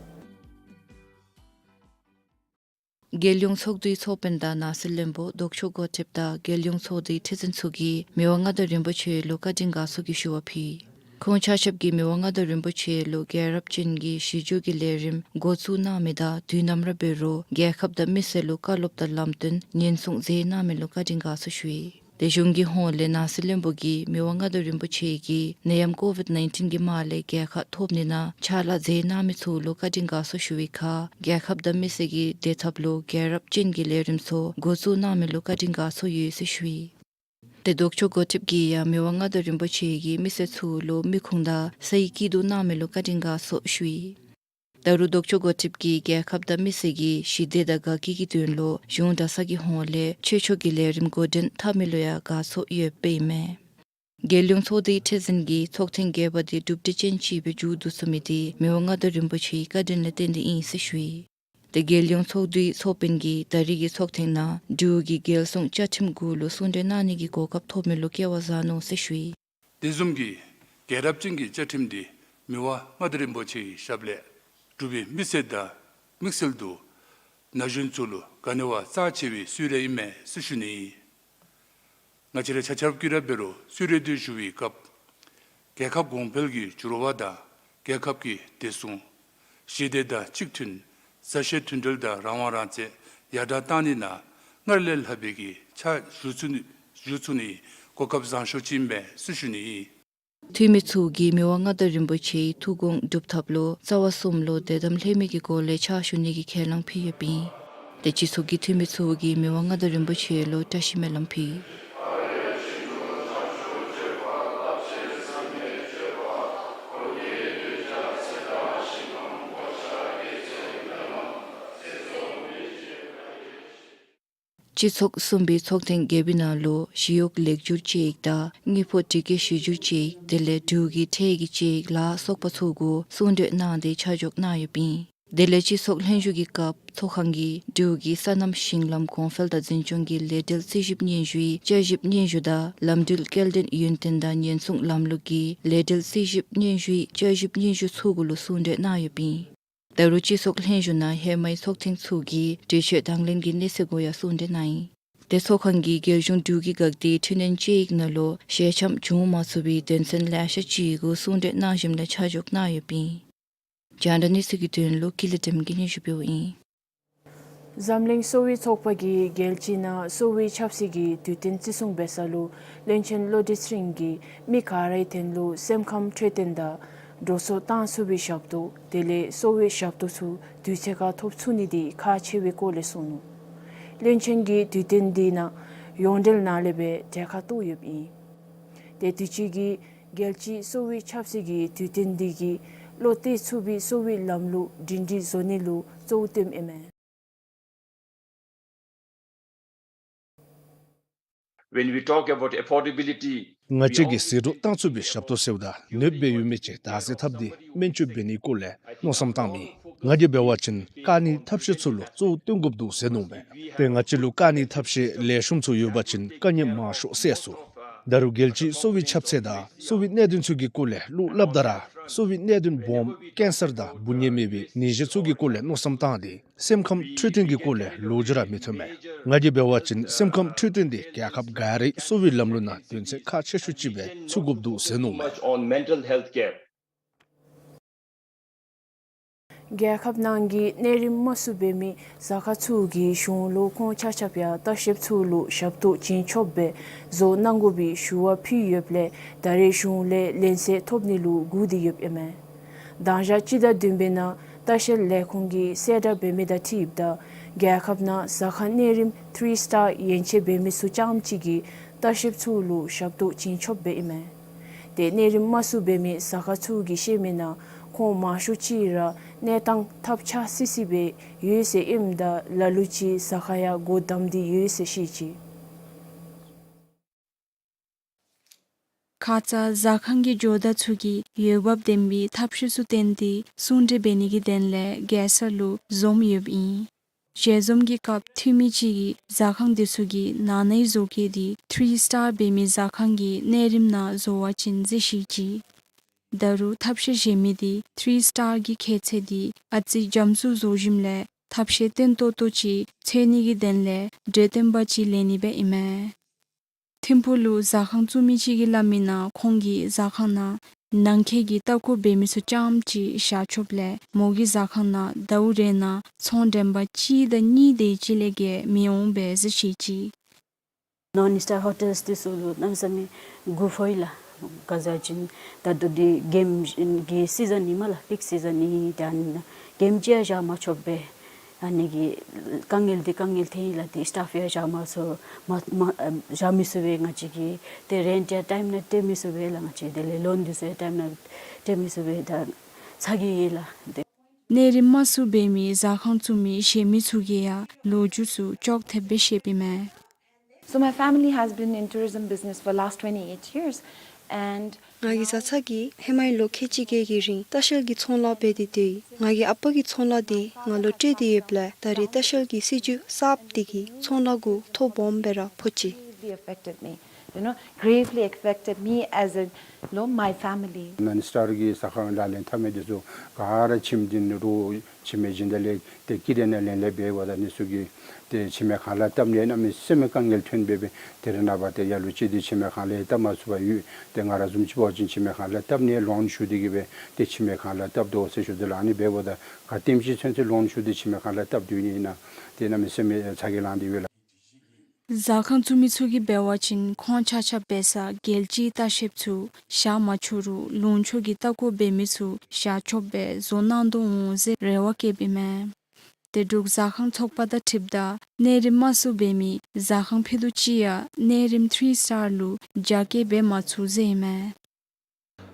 རྒྱལ་ཡོངས་ཚོགས་འདུའི་ཚོགས་དཔོན་དང་ནང་སྲིད་བློན་པོ་ལྡོག་ཕྱོགས་འགོ་ཁྲིདཔ་དང་རྒྱལ་ཡོངས་ཚོགས་འདུའི་ཁྲི་འཛིན་ཚུ་གིས་མི་དབང་མངའ་བདག་རིན་པོ་ཆེ་ལུ་བཀའ་དྲིན་དགའ་ཚོར་གྱི་ཞུ་བ་ཕུལ། ཁོང་ཆ་ཁྱབ་ཀྱིས་མི་དབང་མངའ་བདག་རིན་པོ་ཆེ་ལུ་རྒྱལ་རབས་ཅན་གྱི་གཞི་བསྒྱུར་གྱི་ལས་རིམ་འགོ་བཙུགས་གནང་མི་དང་དུས་ནམ་ར་འབད་རུང་རྒྱལ་ཁབ་དང་མི་སེར་ལུ་བཀའ་སློབ་དང་ལམ་སྟོན་ཉེན་སྲུང་མཛད་གནང་མི་ལུ་བཀའ་དྲིན་དགའ་ཚོར་ཞུ་ཡི། དེ་གཞུང་གི་ཧོངས་ལས་ནང་སྲིད་བློན་པོ་གིས་མི་དབང་མངའ་བདག་རིན་པོ་ཆེ་གིས་ནད་ཡམས་ཀོ་བིཌ་ནའིན་ཊིན་གྱི་དམག་ལས་རྒྱལ་ཁ་ཐོབ་ནི་ནང་ཕྱག་ལཱ་མཛད་གནང་མི་ཚུ་ལུ་བཀའ་དྲིན་དགའ་ཚོར་ཞུ་བའི་ཁར་རྒྱལ་ཁབ་དང་མི་སེར་གྱི་བདེ་ཐབས་ལུ་རྒྱལ་རབས་ཅན་གྱི་ལས་རིམ་ཚུ་འགོ་བཙུགས་གནང་མི་ལུ་བཀའ་དྲིན་དགའ་ཚོར་ཡོད་ཟེར་ཞུ་ཡི། དེ་ལྡོག་ཕྱོགས་འགོ་ཁྲིདཔ་གིས་ཡང་མི་དབང་མངའ་བདག་རིན་པོ་ཆེ་གིས་མི་སེར་ཚུ་ལུ་མི་ཁུངས་དང་སའི་སྐྱིད་སྡུག་གནང་མི་ལུ་བཀའ་དྲིན་དགའ་ཚོར་ཞུ་ཡི། ད་རུང་ལྡོག་ཕྱོགས་འགོ་ཁྲིདཔ་གིས་རྒྱལ་ཁབ་དང་མི་སེར་གྱི་ཞི་བདེ་དང་དགའ་སྐྱིད་ཀྱི་དོན་ལུ་གཞུང་གྲྭ་ཚང་གི་ཧོངས་ལས་ཆོས་ཕྱོགས་ཀྱི་ལས་རིམ་འགོ་འདྲེན་འཐབ་མི་ལུ་ཡང་དགའ་ཚོར་ཡོདཔ་ཨིན་མས། རྒྱལ་ཡོངས་ཚོགས་འདུའི་ཁྲི་འཛིན་གྱིས་ཚོགས་ཐེངས་བརྒྱད་པ་དེ་གྲུབ་འབྲས་ཅན་ཅིག་སྦེ་མཇུག་བསྡུ་ཚུགས་མི་དེ་མི་དབང་མངའ་བདག་རིན་པོ་ཆེའི་བཀའ་དྲིན་ལས་བརྟེན་ཏེ་ཨིན་ཟེར་ཞུ་ཡི། དེ་རྒྱལ་ཡོངས་ཚོགས་འདུའི་ཚོགས་དཔོན་གྱིས་ད་རིས་ཀྱི་ཚོགས་ཐེངས་ནང་འབྲུག་གི་རྒྱལ་སྲུང་བཅའ་ཁྲིམས་གུ་ལུ་གསུང་གྲོས་གནང་ནི་གི་གོ་སྐབས་ཐོབ་མི་ལུ་སྐལ་བ་བཟང་ནུག་ཟེར་ཞུ་ཡི། དེ་བཟུམ་གྱི་རྒྱལ་རབས་ཅན་གྱི་བཅའ་ཁྲིམས་འདི་མི་དབང་མངའ་བདག་རིན་པོ་ཆེའི་ཞབས་ལས་འབྲུག་པའི་མི་སེར་དང་དམིགས་བསལ་དུ་ན་གཞོན་ཚུ་ལུ་ག་ནི་བ་རྩ་ཆེ་བའི་གསོལ་རས་ཨིན་མས་ཟེར་ཞུ་ནི་ཨིན། ང་བཅས་ར་ཆ་ཁྱབ་ཀྱིས་ར་འབད་རུང་གསོལ་རས་འདི་ཞུ་བའི་སྐབས་རྒྱལ་ཁབ་གོང་འཕེལ་གྱི་འགྱུར་བ་དང་རྒྱལ་ཁབ་ཀྱི་བདེ་སྲུང་ཞི་བདེ་དང་གཅིག་མཐུན་མཛའ་བཤེས་མཐུན་སྒྲིལ་དང་རང་དབང་རང་བཙན་ཡར་དྲག་གཏང་ནི་ནང་སྔར་ལས་ལྷག་པའི་གི་ཕྱག་ཞུ་ཚུགས་ནི་ཞུ་ཚུགས་ནི་གོ་སྐབས་བཟང་ཤོས་ཅིག་ཨིན་མས་ཟེར་ཞུ་ནི་ཨིན། འཐུས་མི་ཚུ་གིས་མི་དབང་མངའ་བདག་རིན་པོ་ཆེའི་ཐུགས་དགོངས་སྒྲུབ་ཐབས་ལུ་རྩ་བ་གསུམ་ལུ་དད་དམ་ལྷད་མེད་ཀྱི་སྒོ་ལས་ཕྱག་ཞུ་ནི་གི་ཁས་བླངས་ཕུལ་ཡོདཔ་ཨིན། དེ་སྤྱི་ཚོགས་ཀྱི་འཐུས་མི་ཚུ་གིས་མི་དབང་མངའ་བདག་རིན་པོ་ཆེ་ལུ་བཀྲ་ཤིས་སྨོན་ལམ་ཕུལ། སྤྱི་ཚོགས་གསུམ་པའི་ཚོགས་ཐེངས་བརྒྱད་པའི་ནང་ལུ་ཞི་གཡོག་ལེགས་བསྒྱུར་དཔྱད་ཡིག་དང་དངུལ་ཕོགས་སྒྲིག་བཀོད་བཤད་སྒྱུར་དཔྱད་ཡིག་དེ་ལས་འབྲུག་གི་ཁྲལ་གྱི་དཔྱད་ཡིག་ལ་སོགས་པ་ཚུ་གུ་གསུང་གྲོས་གནང་སྟེ་ཆ་འཇོག་གནང་ཡོདཔ་ཨིན། དེ་ལས་སྤྱི་ཚོགས་ལྷན་བཞུགས་ཀྱི་སྐབས་ཚོགས་ཁང་གིས་འབྲུག་གི་སོ་ནམ་ཞིང་ལམ་གོང་འཕེལ་དང་འཛིན་སྐྱོང་གི་ལས་འབྲེལ་རྩིས་ཞིབ་སྙན་ཞུའི་བསྐྱར་ཞིབ་སྙན་ཞུ་དང་ལམ་འགྲུལ་སྐྱེལ་འདྲེན་ཡུན་བརྟན་དང་ཉེན་སྲུང་ལམ་ལུགས་ཀྱི་ལས་འབྲེལ་རྩིས་ཞིབ་སྙན་ཞུའི་བསྐྱར་ཞིབ་སྙན་ཞུ་ཚུ་གུ་ལུ་གསུང་གྲོས་གནང་ཡོདཔ་ཨིན། ད་རུང་སྤྱི་ཚོགས་ལྷན་བཞུགས་ནང་ཧེ་མའི་ཚོགས་ཐེངས་ཚུ་གི་གྲོས་ཆོད་དང་ལེན་གྱི་གནས་ཚད་གུ་ཡང་གསུང་གྲོས་གནང་ཡི། དེ་ཚོགས་ཁང་གིས་རྒྱལ་གཞུང་འབྲུག་གི་འགག་སྡེའི་འཕྲི་སྣོན་དཔྱད་ཡིག་ནང་ལུ་ཞལ་འཆམ་བྱུང་མ་ཚུགས་པའི་དོན་ཚན་ལེ་ཤ་ཅིག་གུ་གསུང་གྲོས་གནང་ཞིནམ་ལས་ཆ་འཇོག་གནང་ཡོདཔ་ཨིན། རྒྱང་བསྒྲགས་གནས་ཚུལ་གྱི་དོན་ལུ་ཀུན་ལེགས་སྒྲོལ་མ་གིས་སྙན་ཞུ་ཕུལཝ་ཨིན། འཛམ་གླིང་གསོ་བའི་ཚོགས་པ་གིས་རྒྱལ་སྤྱི་ནང་གསོ་བའི་ཆབ་སྲིད་ཀྱི་དུས་སྟོན་བརྩི་སྲུང་འབད་ས་ལུ་བློན་ཆེན་བློ་གྲོས་ཚེ་རིང་གིས་མི་ག་རའི་དོན་ལུ་སེམས་ཁམས་འཕྲོད་བསྟེན་དང་འགྲོ་སོང་བཏང་ཚུགས་པའི་ཞབས་ཏོག་དེ་ལས་གསོ་བའི་ཞབས་ཏོག་ཚུ་དུས་ཚོད་ཁར་ཐོབ་ཚུགས་ནི་འདི་ཁག་ཆེ་བའི་སྐོར་ལས་གསུངས་ནུག། བློན་ཆེན་གྱིས་དུས་སྟོན་འདི་ནང་ཡོངས་འབྲེལ་ནང་ལས་སྦེ་གྲལ་ཁར་གཏོགས་ཡོདཔ་ཨིན། དེ་དུས་ཅི་གི་རྒྱལ་སྤྱི་གསོ་བའི་ཆབ་སྲིད་ཀྱི་དུས་སྟོན་འདི་གིས་བློ་གཏད་ཚུགས་པའི་གསོ་བའི་ལམ་ལུགས་སྒྲིང་སྒྲིང་བཟོ་ནི་ལུ་གཙོ་བོ་བཏོནམ་ཨིན་མས། When we talk about affordability, ང་བཅས་ཀྱིས་ཟད་འགྲོ་བཏང་ཚུགས་པའི་ཞབས་ཏོག་ཟེརཝ་ད་གནོདཔ་སྦེ་ཡོད་མི་ཅིག་བདག་འཛིན་འཐབ་སྟེ་སྨན་བཅོས་འབད་ནིའི་སྐོར་ལས་མནོ་བསམ་བཏངམ་ཨིན། ང་གིས་འབད་བ་ཅིན་དཀའ་ངལ་ཐབས་ཤེས་ཚུ་ལུ་གཙོ་བོ་བཏོན་དགོཔ་འདུག་ཟེར་མནོཝ་མས། དཔེར་ན་ང་བཅས་ལུ་དཀའ་ངལ་ཐབས་ཤེས་ལེགས་ཤོམ་ཚུ་ཡོད་པ་ཅིན་དཀའ་ངལ་མང་ཤོས་སེལ་ཚུགས། ད་རུང་རྒྱལ་སྤྱིའི་གསོ་བའི་ཁྱབ་ཚད་དང་གསོ་བའི་གནད་དོན་ཚུ་གི་སྐོར་ལས་བློ་སླབ་ད་ར་གསོ་བའི་གནད་དོན་སྦོམ་ཀེན་སར་དང་འབུ་ནད་མེད་པའི་ནད་གཞི་ཚུ་གི་སྐོར་ལས་མནོ་བསམ་བཏང་སྟེ་སེམས་ཁམས་འཕྲོད་བསྟེན་གྱི་སྐོར་ལས་ལོ་རྒྱུས་ར་མི་ཐོན་མས། ང་གིས་འབད་བ་ཅིན་སེམས་ཁམས་འཕྲོད་བསྟེན་འདི་རྒྱལ་ཁབ་ག་རའི་གསོ་བའི་ལམ་ལུགས་ནང་དོན་ཚན་ཁག་ཆེ་ཤོས་ཅིག་སྦེ་ཚུད་དགོཔ་འདུག་ཟེར་མནོཝ་མས། Much on mental health care. རྒྱལ་ཁབ་ནང་གི་གནས་རིམ་དམའ་སུ་འབད་མི་ཟ་ཁང་ཚུ་གིས་གཞུང་ལུ་ཁོང་ཆ་ཁྱབ་ཡང་ལྟ་བཤལཔ་ཚུ་ལུ་ཞབས་ཏོག་བྱིན་ཆོགཔ་སྦེ་བཟོ་གནང་དགོ་པའི་ཞུ་བ་ཕུལ་ཡོདཔ་ལས་ད་རེས་གཞུང་ལས་ལན་གསལ་ཐོབ་ནི་ལུ་སྒུག་སྟེ་ཡོདཔ་ཨིན་མས། དང་ཞག་སྤྱི་ཟླ་བདུན་པའི་ནང་ལྟ་བཤལ་ལས་ཁུངས་ཀྱིས་གསལ་བསྒྲགས་འབད་མི་དང་འཁྲིལཝ་ད་རྒྱལ་ཁབ་ནང་ཟ་ཁང་གནས་རིམ་ཐི་རི་སི་ཊར་ཡན་ཆད་འབད་མི་ཚུ་རྐྱངམ་གཅིག་གིས་ལྟ་བཤལཔ་ཚུ་ལུ་ཞབས་ཏོག་བྱིན་ཆོགཔ་སྦེ་ཨིན་མས། དེ་གནས་རིམ་དམའ་སུ་འབད་མི་ཟ་ཁང་ཚུ་གིས་བཤད་མི་ནང་ཁོང་མང་ཤོས་ཅིག་ར་གནས་སྟངས་ཐབས་ཆག་སི་སི་སྦེ་ཡོད་ཟེར་ཨིནམ་ད་ལ་ལུ་ཅིག་ཟ་ཁང་ཡང་སྒོ་བསྡམས་ཏེ་ཡོད་ཟེར་བཤད་ཅི། ཁ་ཙ་ཟ་ཁང་གི་ཇོ་བདག་ཚུ་གིས་འོས་འབབ་ལྡན་པའི་ཐབས་ཤེས་ཚུ་བཏོན་ཏེ་གསུང་གྲོས་འབད་ནི་གི་དོན་ལས་རྒྱལ་ས་ལུ་འཛོམས་ཡོདཔ་ཨིན། ཞལ་འཛོམས་ཀྱི་སྐབས་འཐུས་མི་ཅིག་གིས་ཟ་ཁང་འདི་ཚུ་གི་ནང་ནའི་བཟོ་བཀོད་འདི་ཐི་རི་སི་ཊར་འབད་མི་ཟ་ཁང་གི་གནས་རིམ་ནང་བཟོ་བ་ཅིན་ཟེར་བཤད་ཅི། ད་རུང་ཐབས་ཤེས་གཞན་མི་འདི་ཐི་རི་སི་ཊར་གྱི་ཁྱད་ཚད་འདི་ཨ་ཙི་འཇམ་སུ་བཟོ་ཞིནམ་ལས་ ཐབས་ཤེས་བརྟན་ཏོག་ཏོ་ཅིག་འཚོལ་ནི་གི་དོན་ལས་གྲོས་སྟོན་པ་ཅིག་ལེན་ནི་སྦེ་ཨིན་མས། ཐིམ་ཕུག་ལུ་ཟ་ཁང་བཙུགས་མི་ཅིག་གིས་སླབ་མི་ནང་ཁོང་གིས་ཟ་ཁང་ནང་ནང་འཁོད་ཀྱི་ལྟ་སྐོར་འབད་མི་ཚུ་རྐྱངམ་ཅིག་བཞག་ཆོགཔ་ལས་མོ་གི་ཟ་ཁང་ནང་ཟླཝ་རེ་ནང་ཚོང་འགྲེམས་པ་གཅིག་དང་གཉིས་དེ་ཅིག་ལས་བརྒལ་མི་འོང་པས་ཟེར་བཤད་ཅི། ནཱོན་སི་ཊར་ཧོ་ཊེལསི་འདི་ཚུ་ལུ་གནམ་མེད་ས་མེད་དགོཔ་ཨིན་ལགས། ག་ཟེར་བ་ཅིན་ད་ལྟོ་འདི་གེམ་གི་སི་ཛན་ཨིན་མས་ལགས། པིཀ་སི་ཛན་ཨིན། ད་ཨ་ནི་གེམ་ཅིག་ཡང་བཞག་མ་ཆོགཔ་སྦེ་ཨ་ནི་གི་དཀའ་ངལ་འདི་དཀའ་ངལ་ཐོན་ཡི་ལགས། ཏེ་སི་ཊཱཕ་ཡང་བཞག་མ་ཚུགས། མ་མ་བཞག་མི་ཚུགས་པས། ང་བཅས་ཀྱིས་ཏེ་རེནཊ་ཡང་ཊའིམ་ནང་སྤྲོད་མི་ཚུགས་པས་ལགས། ང་བཅས་དེ་ལས་ལོན་འདི་ཚུ་ཡང་ཊའིམ་ནང་སྤྲོད་མི་ཚུགས་པས། ད་ཚ་གྱང་ཡོད་ལགས། ཏེ་གནས་རིམ་མང་སུ་འབད་མི་ཟ་ཁང་བཙུགས་མི་གཞན་མི་ཚུ་གིས་ཡང་ལོ་རྒྱུས་ཚུ་ཅོག་འཐདཔ་སྦེ་བཤདཔ་ཨིན་མས། So my family has been in tourism business for last twenty-eight years, and ང་གི་བཟའ་ཚང་གིས་ཧེ་མའི་ལོ་ཁལ་གཅིག་བརྒྱད་ཀྱི་རིང་ལྟ་བཤལ་གྱི་ཚོང་ལཱ་འབད་དེ་སྡོད་ཡི། ང་གི་ཨ་པ་གི་ཚོང་ལཱ་འདི་ང་ལུ་སྤྲོད་དེ་ཡོདཔ་ལས་ད་རེས་ལྟ་བཤལ་གྱི་སྲིད་བྱུས་གསརཔ་འདི་གིས་ཚོང་ལཱ་གུ་ཐོ་སྦོམ་སྦེ་ར་ཕོག་ཅི། Gravely affected me, you know, gravely affected me as a, you know, my family. ནཱོན་སི་ཊར་གྱི་ཟ་ཁང་ལག་ལེན་འཐབ་མི་འདི་ཚུ་ག་ར་ཁྱིམ་འདི་ནང་རོགས་ཁྱིམ་མི་སྦྱིན་བདག་ལས་ཏེ་ཀི་རེ་ནང་ལེན་ལས་འབདཝ་ད་ཨ་ནི་ཚུ་གིས་ཏེ་ཁྱིམ་མའི་ཁང་གླ་བཏབ་ནི་གནམ་མེད་ས་མེད་དཀའ་ངལ་ཐོན་སྦེ་སྦེ་ཏེ་རེ་ནངས་པ་ཏེ་ཡར་ལུ་ཅིག་འདི་ཁྱིམ་མའི་ཁང་གླ་བཏབ་མ་ཚུགས་པར་ཡོད། ཏེ་ང་ར་བཟུམ་ཅིག་འབད་བ་ཅིན་ཁྱིམ་མའི་ཁང་གླ་བཏབ་ནི་ལོན་ཞུ་སྟེ་གིས་སྦེ་ཏེ་ཁྱིམ་མའི་ཁང་གླ་བཏབ་དོ་ཟེར་ཞུ་དོ་ལགས། ཨ་ནི་འབདཝ་ད་ག་དེམ་ཅིག་ཚུན་ཚོད་ལོན་ཞུ་སྟེ་ཁྱིམ་མའི་ཁང་གླ་བཏབ་སྡོད་ནི་ཨིན་ན་ཏེ་གནམ་མེད་ས་མེད་ཚ་གྱང་ལང་སྟེ་ཡོད་ལགས། ཟ་ཁང་བཙུགས་མི་ཚུ་གིས་འབད་བ་ཅིན་ཁོང་ཆ་ཁྱབ་འབད་ས་རྒྱལ་སྤྱིའི་ལྟ་བཤལཔ་ཚུ་བཞག་མ་ཆོག་རུང་ལུང་ཕྱོགས་ཀྱི་ལྟ་སྐོར་འབད་མི་ཚུ་བཞག་ཆོགཔ་སྦེ་བཟོ་གནང་དོ་འོང་ཟེར་རེ་བ་བསྐྱེདཔ་ཨིན་མས། ཏེ་འབྲུག་ཟ་ཁང་ཚོགས་པ་དང་འཁྲིལཝ་ད་གནས་རིམ་མང་སུ་འབད་མི་ཟ་ཁང་ཕྱེད་དེ་ཅིག་ཡང་གནས་རིམ་ཐི་རི་སི་ཊར་ལུ་རྒྱ་སྐྱེད་འབད་མ་ཚུགས་ཟེར་ཨིན་མས།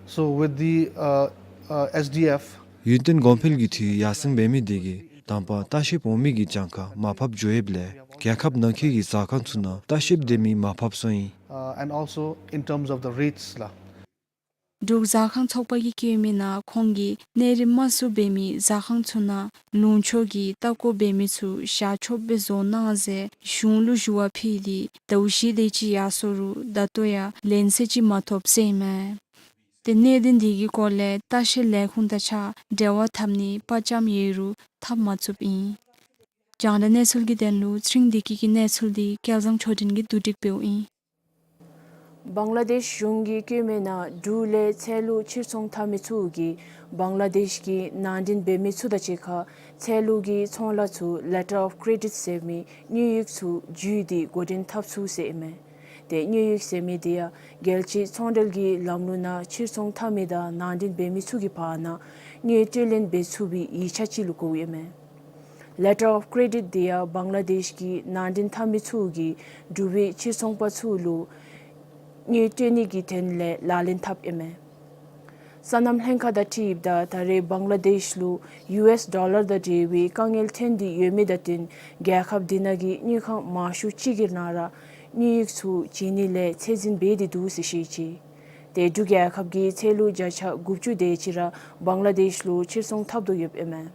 So with the, uh, uh, S D F, ཡུན་བརྟན་གོང་འཕེལ་གྱི་འཐུས་ཡར་སེང་འབད་མི་དེ་གིས་དང་པ་ལྟ་བཤལཔ་འོང་མི་གི་གྱངས་ཁ་མར་ཕབ་འགྱོ་ཡོདཔ་ལས་རྒྱལ་ཁབ་ནང་འཁོད་ཀྱི་ཟ་ཁང་ཚུ་ནང་ལྟ་བཤལཔ་སྡོད་མི་མར་ཕབ་སོང་ཡི། Uh, and also in terms of the rates ལགས། འབྲུག་ཟ་ཁང་ཚོགས་པ་གིས་བཀོད་མི་ནང་ཁོང་གིས་གནས་རིམ་མང་སུ་འབད་མི་ཟ་ཁང་ཚུ་ནང་ལུང་ཕྱོགས་ཀྱི་ལྟ་སྐོར་འབད་མི་ཚུ་བཞག་ཆོགཔ་སྦེ་བཟོ་གནང་ཟེར་གཞུང་ལུ་ཞུ་བ་ཕུལ་ཏེ་ཟླཝ་བཞི་དེ་ཅིག་ཡར་སོ་རུང་ད་ལྟོ་ཡང་ལན་གསལ་ཅིག་མ་ཐོབ་ཟེར་ཨིན་མས། ཏེ་གནད་དོན་འདི་གི་སྐོར་ལས་ལྟ་བཤལ་ལས་ཁུངས་དང་གཅིག་ཁར་འབྲེལ་བ་འཐབ་ནི་དཔའ་བཅམ་ཡོད་རུང་འཐབ་མ་ཚུགསཔ་ཨིན། རྒྱང་བསྒྲགས་གནས་ཚུལ་གྱི་དོན་ལུ་ཚེ་རིང་བདེ་སྐྱིད་ཀྱི་གནས་ཚུལ་འདི་སྐལ་བཟང་ཆོས་སྒྲོན་གྱིས་བསྡུ་སྒྲིག་འབདཝ་ཨིན། བང་ལ་དེཤ་གཞུང་གིས་བཀོད་མི་ནང་འབྲུག་ལས་ཚལ་ལུ་ཕྱིར་ཚོང་འཐབ་མི་ཚུ་གིས་བང་ལ་དེཤ་གི་ནང་འདྲེན་འབད་མི་ཚུ་དང་གཅིག་ཁར་ཚལ་ལུ་གི་ཚོང་ལཱ་ཚུ་ལེ་ཊར་ཨོཕ་ཀྲེ་ཌིཊ་ཟེར་མི་དངུལ་ཡིག་ཚུ་བརྒྱུད་དེ་འགོ་འདྲེན་འཐབ་ཚུགས་ཟེར་ཨིན་མས། ཏེ་དངུལ་ཡིག་ཟེར་མི་དེ་ཡང་རྒྱལ་སྤྱིའི་ཚོང་འབྲེལ་གྱི་ལམ་ལུགས་ནང་ཕྱིར་ཚོང་འཐབ་མི་དང་ནང་འདྲེན་འབད་མི་ཚུ་གི་བར་ན་དངུལ་སྤྲོད་ལེན་འབད་ཚུགས་པའི་ཡིག་ཆ་ཅིག་ལུ་གོཝ་ཨིན་མས། ལེ་ཊར་ཨོཕ་ཀྲེ་ཌིཊ་དེ་ཡང་བང་ལ་དེཤ་གི་ནང་འདྲེན་འཐབ་མི་ཚུ་གིས་འབྲུག་པའི་ཕྱིར་ཚོང་པ་ཚུ་ལུ་དངུལ་སྤྲོད་ནི་གི་དོན་ལས་ལག་ལེན་འཐབ་ཨིན་མས། སོ་ནམ་ལྷན་ཁག་དང་འཁྲིལཝ་ད་ད་རེས་བང་ལ་དེཤ་ལུ་ཡུ་ཨེསི་ཌོ་ལར་དང་འབྲེལ་བའི་དཀའ་ངལ་ཐོན་ཏེ་ཡོད་མི་དང་བསྟུན་རྒྱལ་ཁབ་དེ་ནང་གི་དངུལ་ཁང་མང་ཤོས་ཅིག་གི་ནང་ར་དངུལ་ཡིག་ཚུ་བྱིན་ནི་ལས་ཚད་འཛིན་འབད་དེ་འདུག་ཟེར་བཤད་ཅི། ཏེ་འབྲུག་རྒྱལ་ཁབ་ཀྱི་ཚལ་ལུ་བརྒྱ་ཆ་དགུ་བཅུ་དེ་ཅིག་ར་བང་ལ་དེཤ་ལུ་ཕྱིར་ཚོང་འཐབ་དོ་ཡོདཔ་ཨིན་མས།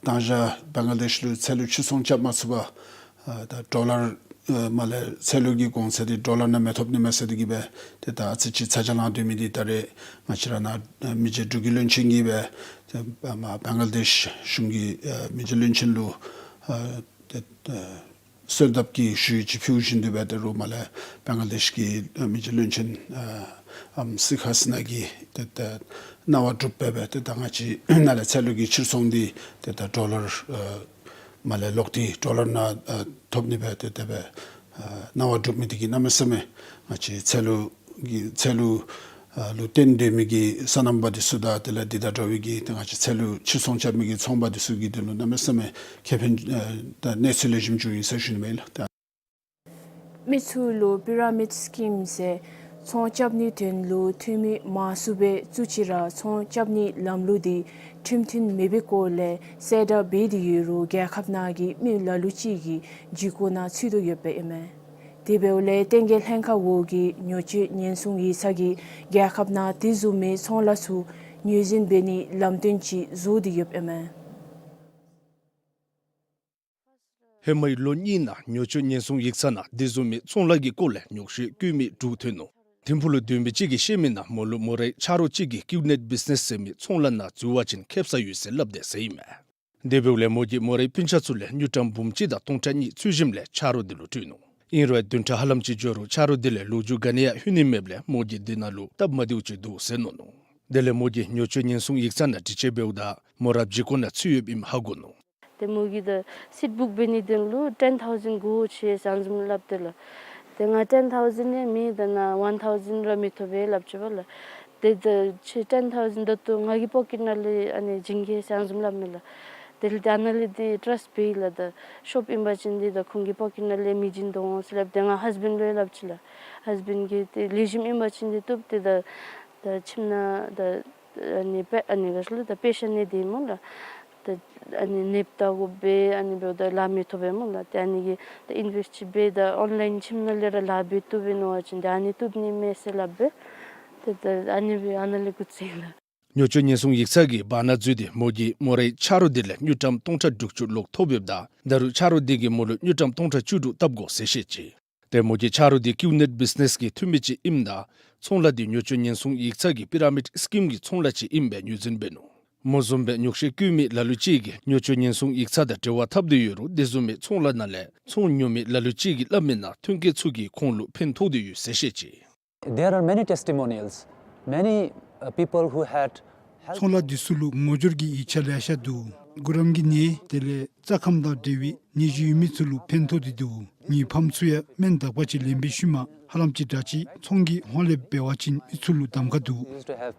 མདང་ཞག་བང་ལ་དེཤ་ལུ་ཚལ་ལུ་ཕྱིར་ཚོང་རྐྱབ་མ་ཚུགས་པར་ཨ་ད་ཌོ་ལར་ཨ་མར་ལས་ཚལ་ལུ་གི་གོང་ཚད་འདི་ཌོ་ལར་ནང་མི་ཐོབ་ནི་མས་ཟེར་དེ་གིས་སྦེ་ཏེ་ད་ཨ་ཙི་ཅིག་ཚ་གྱང་ལང་སྡོད་མི་འདི་ད་རེས་ང་བཅས་ར་ནཱ་ཨ་མི་རྗེ་འབྲུག་གི་བློན་ཆེན་གྱིས་སྦེ་ཏེ་ཨ་མར་བང་ལ་དེཤ་གཞུང་གི་ཨ་མི་རྗེ་བློན་ཆེན་ལུ་ཨ་ཏེ་ཨ་གསོལ་འདེབས་ཀྱི་ཞུ་ཡིག་ཅིག་ཕུལ་བཞིན་དུ་སྦེ་ཏེ་རུང་མར་ལས་བང་ལ་དེཤ་གི་ཨ་མི་རྗེ་བློན་ཆེན་ཨ་ཨམ་སིག་ཧ་སི་ན་གིས་ཏེ་ད་གནང་བ་གྲུབ་སྦེ་སྦེ་ཏེ་ད་ང་བཅས་ནཱ་ལས་ཚལ་ལུ་གི་ཕྱིར་ཚོང་འདི་ཏེ་ད་ཌོ་ལར་ཨ་མར་ལས་ལོག་སྟེ་ཌོ་ལར་ནང་ཨ་ཐོབ་ནི་སྦེ་ཏེ་དེ་སྦེ་ཨ་གནང་བ་གྲུབ་མི་འདི་གིས་གནམ་མེད་ས་མེད་ང་བཅས་ཚལ་ལུ་གི་ཚལ་ལུ་ཨ་ལུ་བརྟེན་སྡོད་མི་གི་སོ་ནམ་པ་འདི་ཚུ་དང་དེ་ལས་འདི་དང་འདྲ་བའི་གི་ཏེ་ང་བཅས་ཚལ་ལུ་ཕྱིར་ཚོང་རྐྱབ་མི་གི་ཚོང་པ་འདི་ཚུ་གི་དོན་ལུ་གནམ་མེད་ས་མེད་ཁེ་ཕན་ཨ་ད་གནས་ཚུལ་ལེགས་ཤོམ་བྱུང་ཡི་ཟེར་ཞུ་ནི་མས་ལགས། མི་ཚུ་ལུ་པི་ར་མིཌ་སི་ཀིམ་ཟེར་ཚོང་རྐྱབ་ནིའི་དོན་ལུ་འཐུས་མི་མང་སུ་སྦེ་བཙུགས་ཅི་ར་ཚོང་རྐྱབ་ནིའི་ལམ་ལུགས་འདི་ཁྲིམས་མཐུན་མེད་པའི་སྐོར་ལས་གསལ་བསྒྲགས་འབད་དེ་ཡོད་རུང་རྒྱལ་ཁབ་ནང་གི་མི་ལ་ལུ་ཅིག་གི་འཇིགས་སྐུལ་ནང་ཚུད་དོ་ཡོདཔ་ཨིན་མས། དེ་འབདཝ་ལས་བསྟན་རྒྱས་ལྷན་ཁག་འོག་གི་ཉོ་སྤྱོད་ཉེན་སྲུང་ཡིག་ཚང་གིས་རྒྱལ་ཁབ་ནང་དེ་བཟུམ་མའི་ཚོང་ལཱ་ཚུ་ངོས་འཛིན་འབད་ནིའི་ལམ་སྟོན་ཅིག་བཟོ་སྟེ་ཡོདཔ་ཨིན་མས། ཧེ་མའི་ལོ་གཉིས་ནང་ཉོ་སྤྱོད་ཉེན་སྲུང་ཡིག་ཚང་ནང་དེ་བཟུམ་མའི་ཚོང་ལཱ་གི་སྐོར་ལས་ཉོགས་བཤད་བཀོད་མི་དྲུག་ཐོན་ནུག། ཐིམ་ཕུག་ལུ་སྡོད་མི་ཅིག་གིས་བཤད་མི་ནང་མོ་ལུ་མོ་རའི་ཆ་རོགས་ཅིག་གིས་ཀིའུ་ནེཊ་བིཛ་ནེསི་ཟེར་མི་ཚོང་ལཱ་ནང་འཛུལ་བ་ཅིན་ཁེ་སང་ཡོད་ཟེར་སླབ་དེས་ཟེར་ཨིན་མས། དེ་འབདཝ་ལས་མོ་གིས་མོ་རའི་སྤུན་ཆ་ཚུ་ལས་དངུལ་ཀྲམ་འབུམ་གཅིག་དང་སྟོང་ཕྲག་གཉིས་འཚོལ་ཞིནམ་ལས་ཆ་རོགས་དེ་ལུ་སྤྲོད་ནུག། ཨིན་རུང་བདུན་ཕྲག་ཧ་ལམ་ཅིག་འགྱོ་རུང་ཆ་རོགས་དེ་ལས་ལོ་རྒྱུས་ག་ནི་ཡང་ལྷོད་ནི་མེདཔ་ལས་མོ་གིས་དེ་ནང་ལུ་སྟབས་མ་བདེཝ་ཅིག་འདུག་ཟེར་མནོ་ནུག། དེ་ལས་མོ་གིས་ཉོ་སྤྱོད་ཉེན་སྲུང་ཡིག་ཚང་ནང་དྲི་དཔྱད་འབདཝ་ད་མོ་ར་བརྗེ་སྐོར་ནང་ཚུད་ཡོདཔ་ཨིནམ་ཧ་གོ་ནུག། ཏེ་མོ་གིས་ད་སིཊ་བུཀ་འབད་ནིའི་དོན་ལུ་ten thousand དགོ་ཟེར་ཞང་བཟུམ་སླབ་དེས་ལགས། ཏེ་ང་ten thousand ཡང་མེད། ད་ནཱ་one thousand ར་མི་ཐོབ་པས་སླབ་ཅི་པ་ལགས། ཏེ་ད་ཁྱོད་ten thousand ད་ལྟོ་ང་གི་པོ་ཀེཊ་ནང་ལས་ཨ་ནི་བྱིན་གེ་ཞང་བཟུམ་སླབ་མས་ལགས། དེ་ལས་ཏེ་ཨ་ནཱ་ལས་ཏེ་ཊརསཊ་འབད་ཡི་ལགས། ད་ཤོབ་ཨིན་པ་ཅིན་ཏེ་ད་ཁོང་གི་པོ་ཀེཊ་ནང་ལས་མི་བྱིན་དོ་འོང་ཟེར་སླབ་སྟེ་ང་ཧཱས་བེནཌ་ལུ་ཡང་སླབ་ཅི་ལགས། ཧཱས་བེནཌ་གིས་ཏེ་ལེགས་ཤོམ་ཨིན་པ་ཅིན་ཏེ་བཏུབ། ཏེ་ད་ད་ཁྱིམ་ནང་ད་ཨ་ནི་པེ་ཨ་ནི་ག་ཅི་ལོ་ད་པེ་ཤ་ནི་དེ་སྨོ་ལགས། ད་ཨ་ནི་ནདཔ་བལྟ་དགོ་པས། ཨ་ནི་འབདཝ་ད་ལཱ་མི་ཐོབ་པས་སྨོ་ལགས། ཏེ་ཨ་ནི་གིས་ད་ཨིན་བེསཊ་ཅིག་འབད་ད་ཨོན་ལའིན་ཁྱིམ་ནང་ལས་ར་ལཱ་འབད་བཏུབ་པས་མནོ་བ་ཅིན་ད་ཨ་ནི་བཏུབ་ནི་མས་ཟེར་སླབ་སྦེ་ཏེ་ད་ཨ་ནི་སྦེ་ཨ་ནཱ་ལས་འགོ་བཙུགས་ཡི་ལགས། ཉོ་སྤྱོད་ཉེན་སྲུང་ཡིག་ཚང་གི་བར་ན་འཛུལ་ཏེ་མོ་གིས་མོ་རའི་ཆ་རོགས་དེ་ལས་དངུལ་ཀྲམ་སྟོང་ཕྲག་དྲུག་ཅུ་ལོག་ཐོབ་ཡོདཔ་ད་ད་རུང་ཆ་རོགས་དེ་གིས་མོ་ལུ་དངུལ་ཀྲམ་སྟོང་ཕྲག་བཅུ་དྲུག་བཏབ་དགོ་ཟེར་བཤད་ཅི། ཏེ་མོ་གི་ཆ་རོགས་དེ་ཀིའུ་ནེཊ་བིཛ་ནེསི་གི་འཐུས་མི་ཅིག་ཨིནམ་ད་ཚོང་ལཱ་དེ་ཉོ་སྤྱོད་ཉེན་སྲུང་ཡིག་ཚང་གི་པི་ར་མིཌ་སི་ཀིམ་གྱི་ཚོང་ལཱ་ཅིག་ཨིནམ་སྦེ་ངོས་འཛིན་འབད་ནུག། མོ་བཟུམ་སྦེ་ཉོག་བཤད་བཀོད་མི་ལ་ལུ་ཅིག་གིས་ཉོ་སྤྱོད་ཉེན་སྲུང་ཡིག་ཚང་དང་འབྲེལ་བ་འཐབ་སྟེ་ཡོད་རུང་དེ་བཟུམ་མའི་ཚོང་ལཱ་ནང་ལས་ཚོང་ཉོ་མི་ལ་ལུ་ཅིག་གིས་སླབ་མི་ནང་ཐོན་སྐྱེད་ཚུ་གི་ཁོང་ལུ་ཕན་ཐོགས་ཏེ་ཡོད་ཟེར་བཤད་ཅི། There are many testimonials, many, uh, people who had health ཚོང་ལཱ་འདི་ཚུ་ལུ་ངོ་སྦྱོར་གྱི་ཡིག་ཆ་ལེ་ཤ་འདུག། གུ་རམ་གྱི་ནད་དེ་ལས་རྩ་ཁམས་དང་འབྲེལ་བའི་ནད་གཞི་ཡོད་མི་ཚུ་ལུ་ཕན་ཐོགས་ཏེ་འདུག། ངེའི་ཕམ་ཚུ་ཡང་སྨན་དག་པ་ཅིག་ལེན་པའི་ཤུལ་མ་ཧ་ལམ་ཅིག་དྲག་ཅིག་ཚོང་གི་ཧོང་ལས་འབད་བ་ཅིན་མི་ཚུ་ལུ་གདམ་ཁ་འདུག། Used to have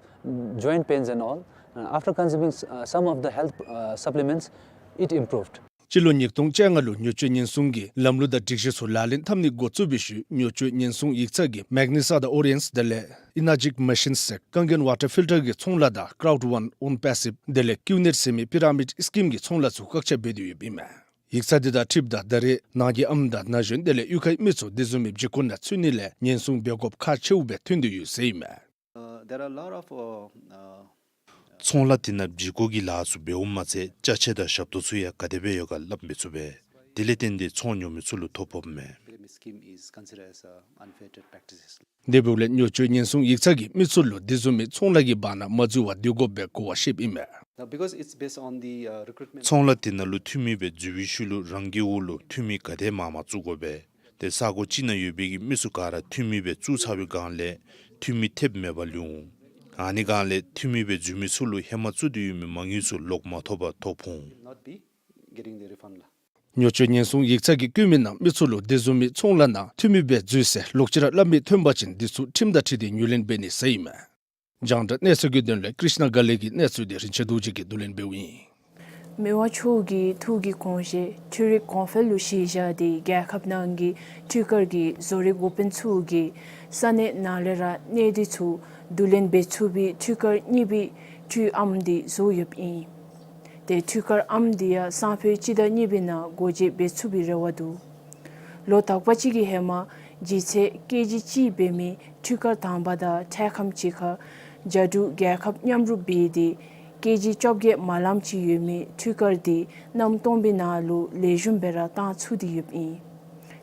joint pains and all. Uh, after consuming, uh, some of the health, uh, supplements, it improved. སྤྱི་ལོ་ཉིས་སྟོང་བཅོ་ལྔ་ལུ་ཉོ་སྤྱོད་ཉེན་སྲུང་གི་ལམ་ལུགས་དང་སྒྲིག་གཞི་ཚུ་ལག་ལེན་འཐབ་ནི་འགོ་བཙུགས་པའི་ཤུལ་ཉོ་སྤྱོད་ཉེན་སྲུང་ཡིག་ཚང་གིས་མེག་ནི་སཱ་དང་ཨོ་རི་ཡེནཊ་དེ་ལས་ཨེ་ན་ཇིག་མེ་ཤིནསི་ཟེར་ཀན་གྷན་ཝ་ཊར་ཕིལ་ཊར་གྱི་ཚོང་ལཱ་དང་ཀརའུཌ་ཝཱན་ཨོན་པེ་སིབ་དེ་ལས་ཀིའུ་ནེཊ་ཟེར་མི་པི་ར་མིཌ་སི་ཀིམ་གྱི་ཚོང་ལཱ་ཚུ་བཀག་ཆ་འབད་དེ་ཡོདཔ་ཨིན་མས། ཡིག་ཚང་དེ་དང་འཁྲིལཝ་ད་ད་རེས་ནང་གི་ཨམ་དང་ན་གཞོན་དེ་ལས་གཡུས་ཁའི་མི་ཚུ་དེ་བཟུམ་མའི་བརྒྱུད་སྐུར་ནང་ཚུད་ནི་ལས་ཉེན་སྲུང་འབད་དགོཔ་ཁག་ཆེཝ་སྦེ་ཐོན་ཏེ་ཡོད་ཟེར་ཨིན་མས། Uh, there are a lot of, uh, uh, ཚོང་ལཱ་དེ་ནང་བརྒྱུད་སྐུར་གྱི་ལཱ་ཚུ་འབདཝ་མ་ཚད་ཅ་ཆས་དང་ཞབས་ཏོག་ཚུ་ཡང་ག་དེ་སྦེ་ཡོད་ག་སླབ་མི་ཚུགས་པས། དེ་ལས་བརྟེན་ཏེ་ཚོང་ཉོ་མི་ཚུ་ལུ་ཐོ་ཕོགཔ་མས། Pyramid scheme is considered as a unfair trade practices. དེ་འབདཝ་ལས་ཉོ་སྤྱོད་ཉེན་སྲུང་ཡིག་ཚང་གིས་མི་ཚུ་ལུ་དེ་བཟུམ་མའི་ཚོང་ལཱ་གི་བར་ན་མ་འཛུལ་བར་སྡོད་དགོཔ་སྦེ་གོ་བ་བཤདཔ་ཨིན་མས། Now, because it's based on the, uh, recruitment. ཚོང་ལཱ་དེ་ནང་ལུ་འཐུས་མི་སྦེ་འཛུལ་བའི་ཤུལ་ལུ་རང་གི་འོག་ལུ་འཐུས་མི་ག་དེ་མང་མང་བཙུགས་དགོ་པས། ཏེ་ས་གོ་གཅིག་ནང་ཡོད་པའི་གི་མི་ཚུ་ག་ར་འཐུས་མི་སྦེ་བཙུགས་ཚར་བའི་སྒང་ལས་འཐུས་མི་ཐེབས་མེད་པར་ལུས་འོང་། ཨ་ནི་སྒང་ལས་འཐུས་མི་སྦེ་འཛུལ་མི་ཚུ་ལུ་ཧེ་མ་བཙུགས་ཏེ་ཡོད་མི་མ་དངུལ་ཚུ་ལོག་མ་ཐོབ་པར་ཐོ་ཕོག་འོང་། Not be getting the refund ལགས། ཉོ་སྤྱོད་ཉེན་སྲུང་ཡིག་ཚང་གིས་བཀོད་མི་ནང་མི་ཚུ་ལུ་དེ་བཟུམ་མའི་ཚོང་ལཱ་ནང་འཐུས་མི་སྦེ་འཛུལ་ཟེར་ལོག་ཅི་ར་སླབ་མི་ཐོན་པ་ཅིན་དེ་ཚུ་ཁྲིམས་དང་འཁྲིལ་ཏེ་ངོས་ལེན་འབད་ནི་ཟེར་ཨིན་མས། རྒྱང་བསྒྲགས་གནས་ཚུལ་གྱི་དོན་ལས་ཀྲིཤ་ན་ག་ལེ་གི་གནས་ཚུལ་དེ་རིན་ཆེན་རྡོ་རྗེ་གིས་བསྡུ་ལེན་འབདཝ་ཨིན། མི་དབང་མཆོག་གི་ཐུགས་ཀྱི་དགོངས་བཞེད་འཕྲུལ་རིག་གོང་འཕེལ་ལུ་གཞི་བཞག་སྟེ་རྒྱལ་ཁབ་ནང་གི་འཕྲུལ་དཀར་གྱི་བཟོ་རིག་འགོ་དཔོན་ཚུ་གིས་ས་གནས་ནང་ལས་ར་གནས་སྡུད་ཚུ་བསྡུ་ལེན་འབད་ཚུགས་པའི་འཕྲུལ་དཀར་གཉིས་པའི་འཕྲུལ་ཨམ་དེ་བཟོ་ཡོདཔ་ཨིན། ཏེ་འཕྲུལ་དཀར་ཨམ་དེ་ཡང་སང་ཕོད་སྤྱི་ཟླ་གཉིས་པའི་ནང་སྒོ་འབྱེད་འབད་ཚུགས་པའི་རེ་བ་འདུག། ལོ་དག་པ་ཅིག་གི་ཧེ་མ་ལྗིད་ཚད་ཀེ་ཇི་གཅིག་འབད་མི་འཕྲུལ་དཀར་དང་པ་དང་འཕྲལ་ཁམས་ཅིག་ཁར་རྒྱ་འབྲུག་རྒྱལ་ཁབ་མཉམ་རུབ་འབད་དེ་ཀེ་ཇི་བཅོ་བརྒྱད་མ་ལངམ་ཅིག་ཡོད་མི་འཕྲུལ་དཀར་དེ་གནམ་སྟོང་པའི་ནང་ལུ་ལེགས་ཤོམ་སྦེ་ར་བཏང་ཚུགས་ཏེ་ཡོདཔ་ཨིན།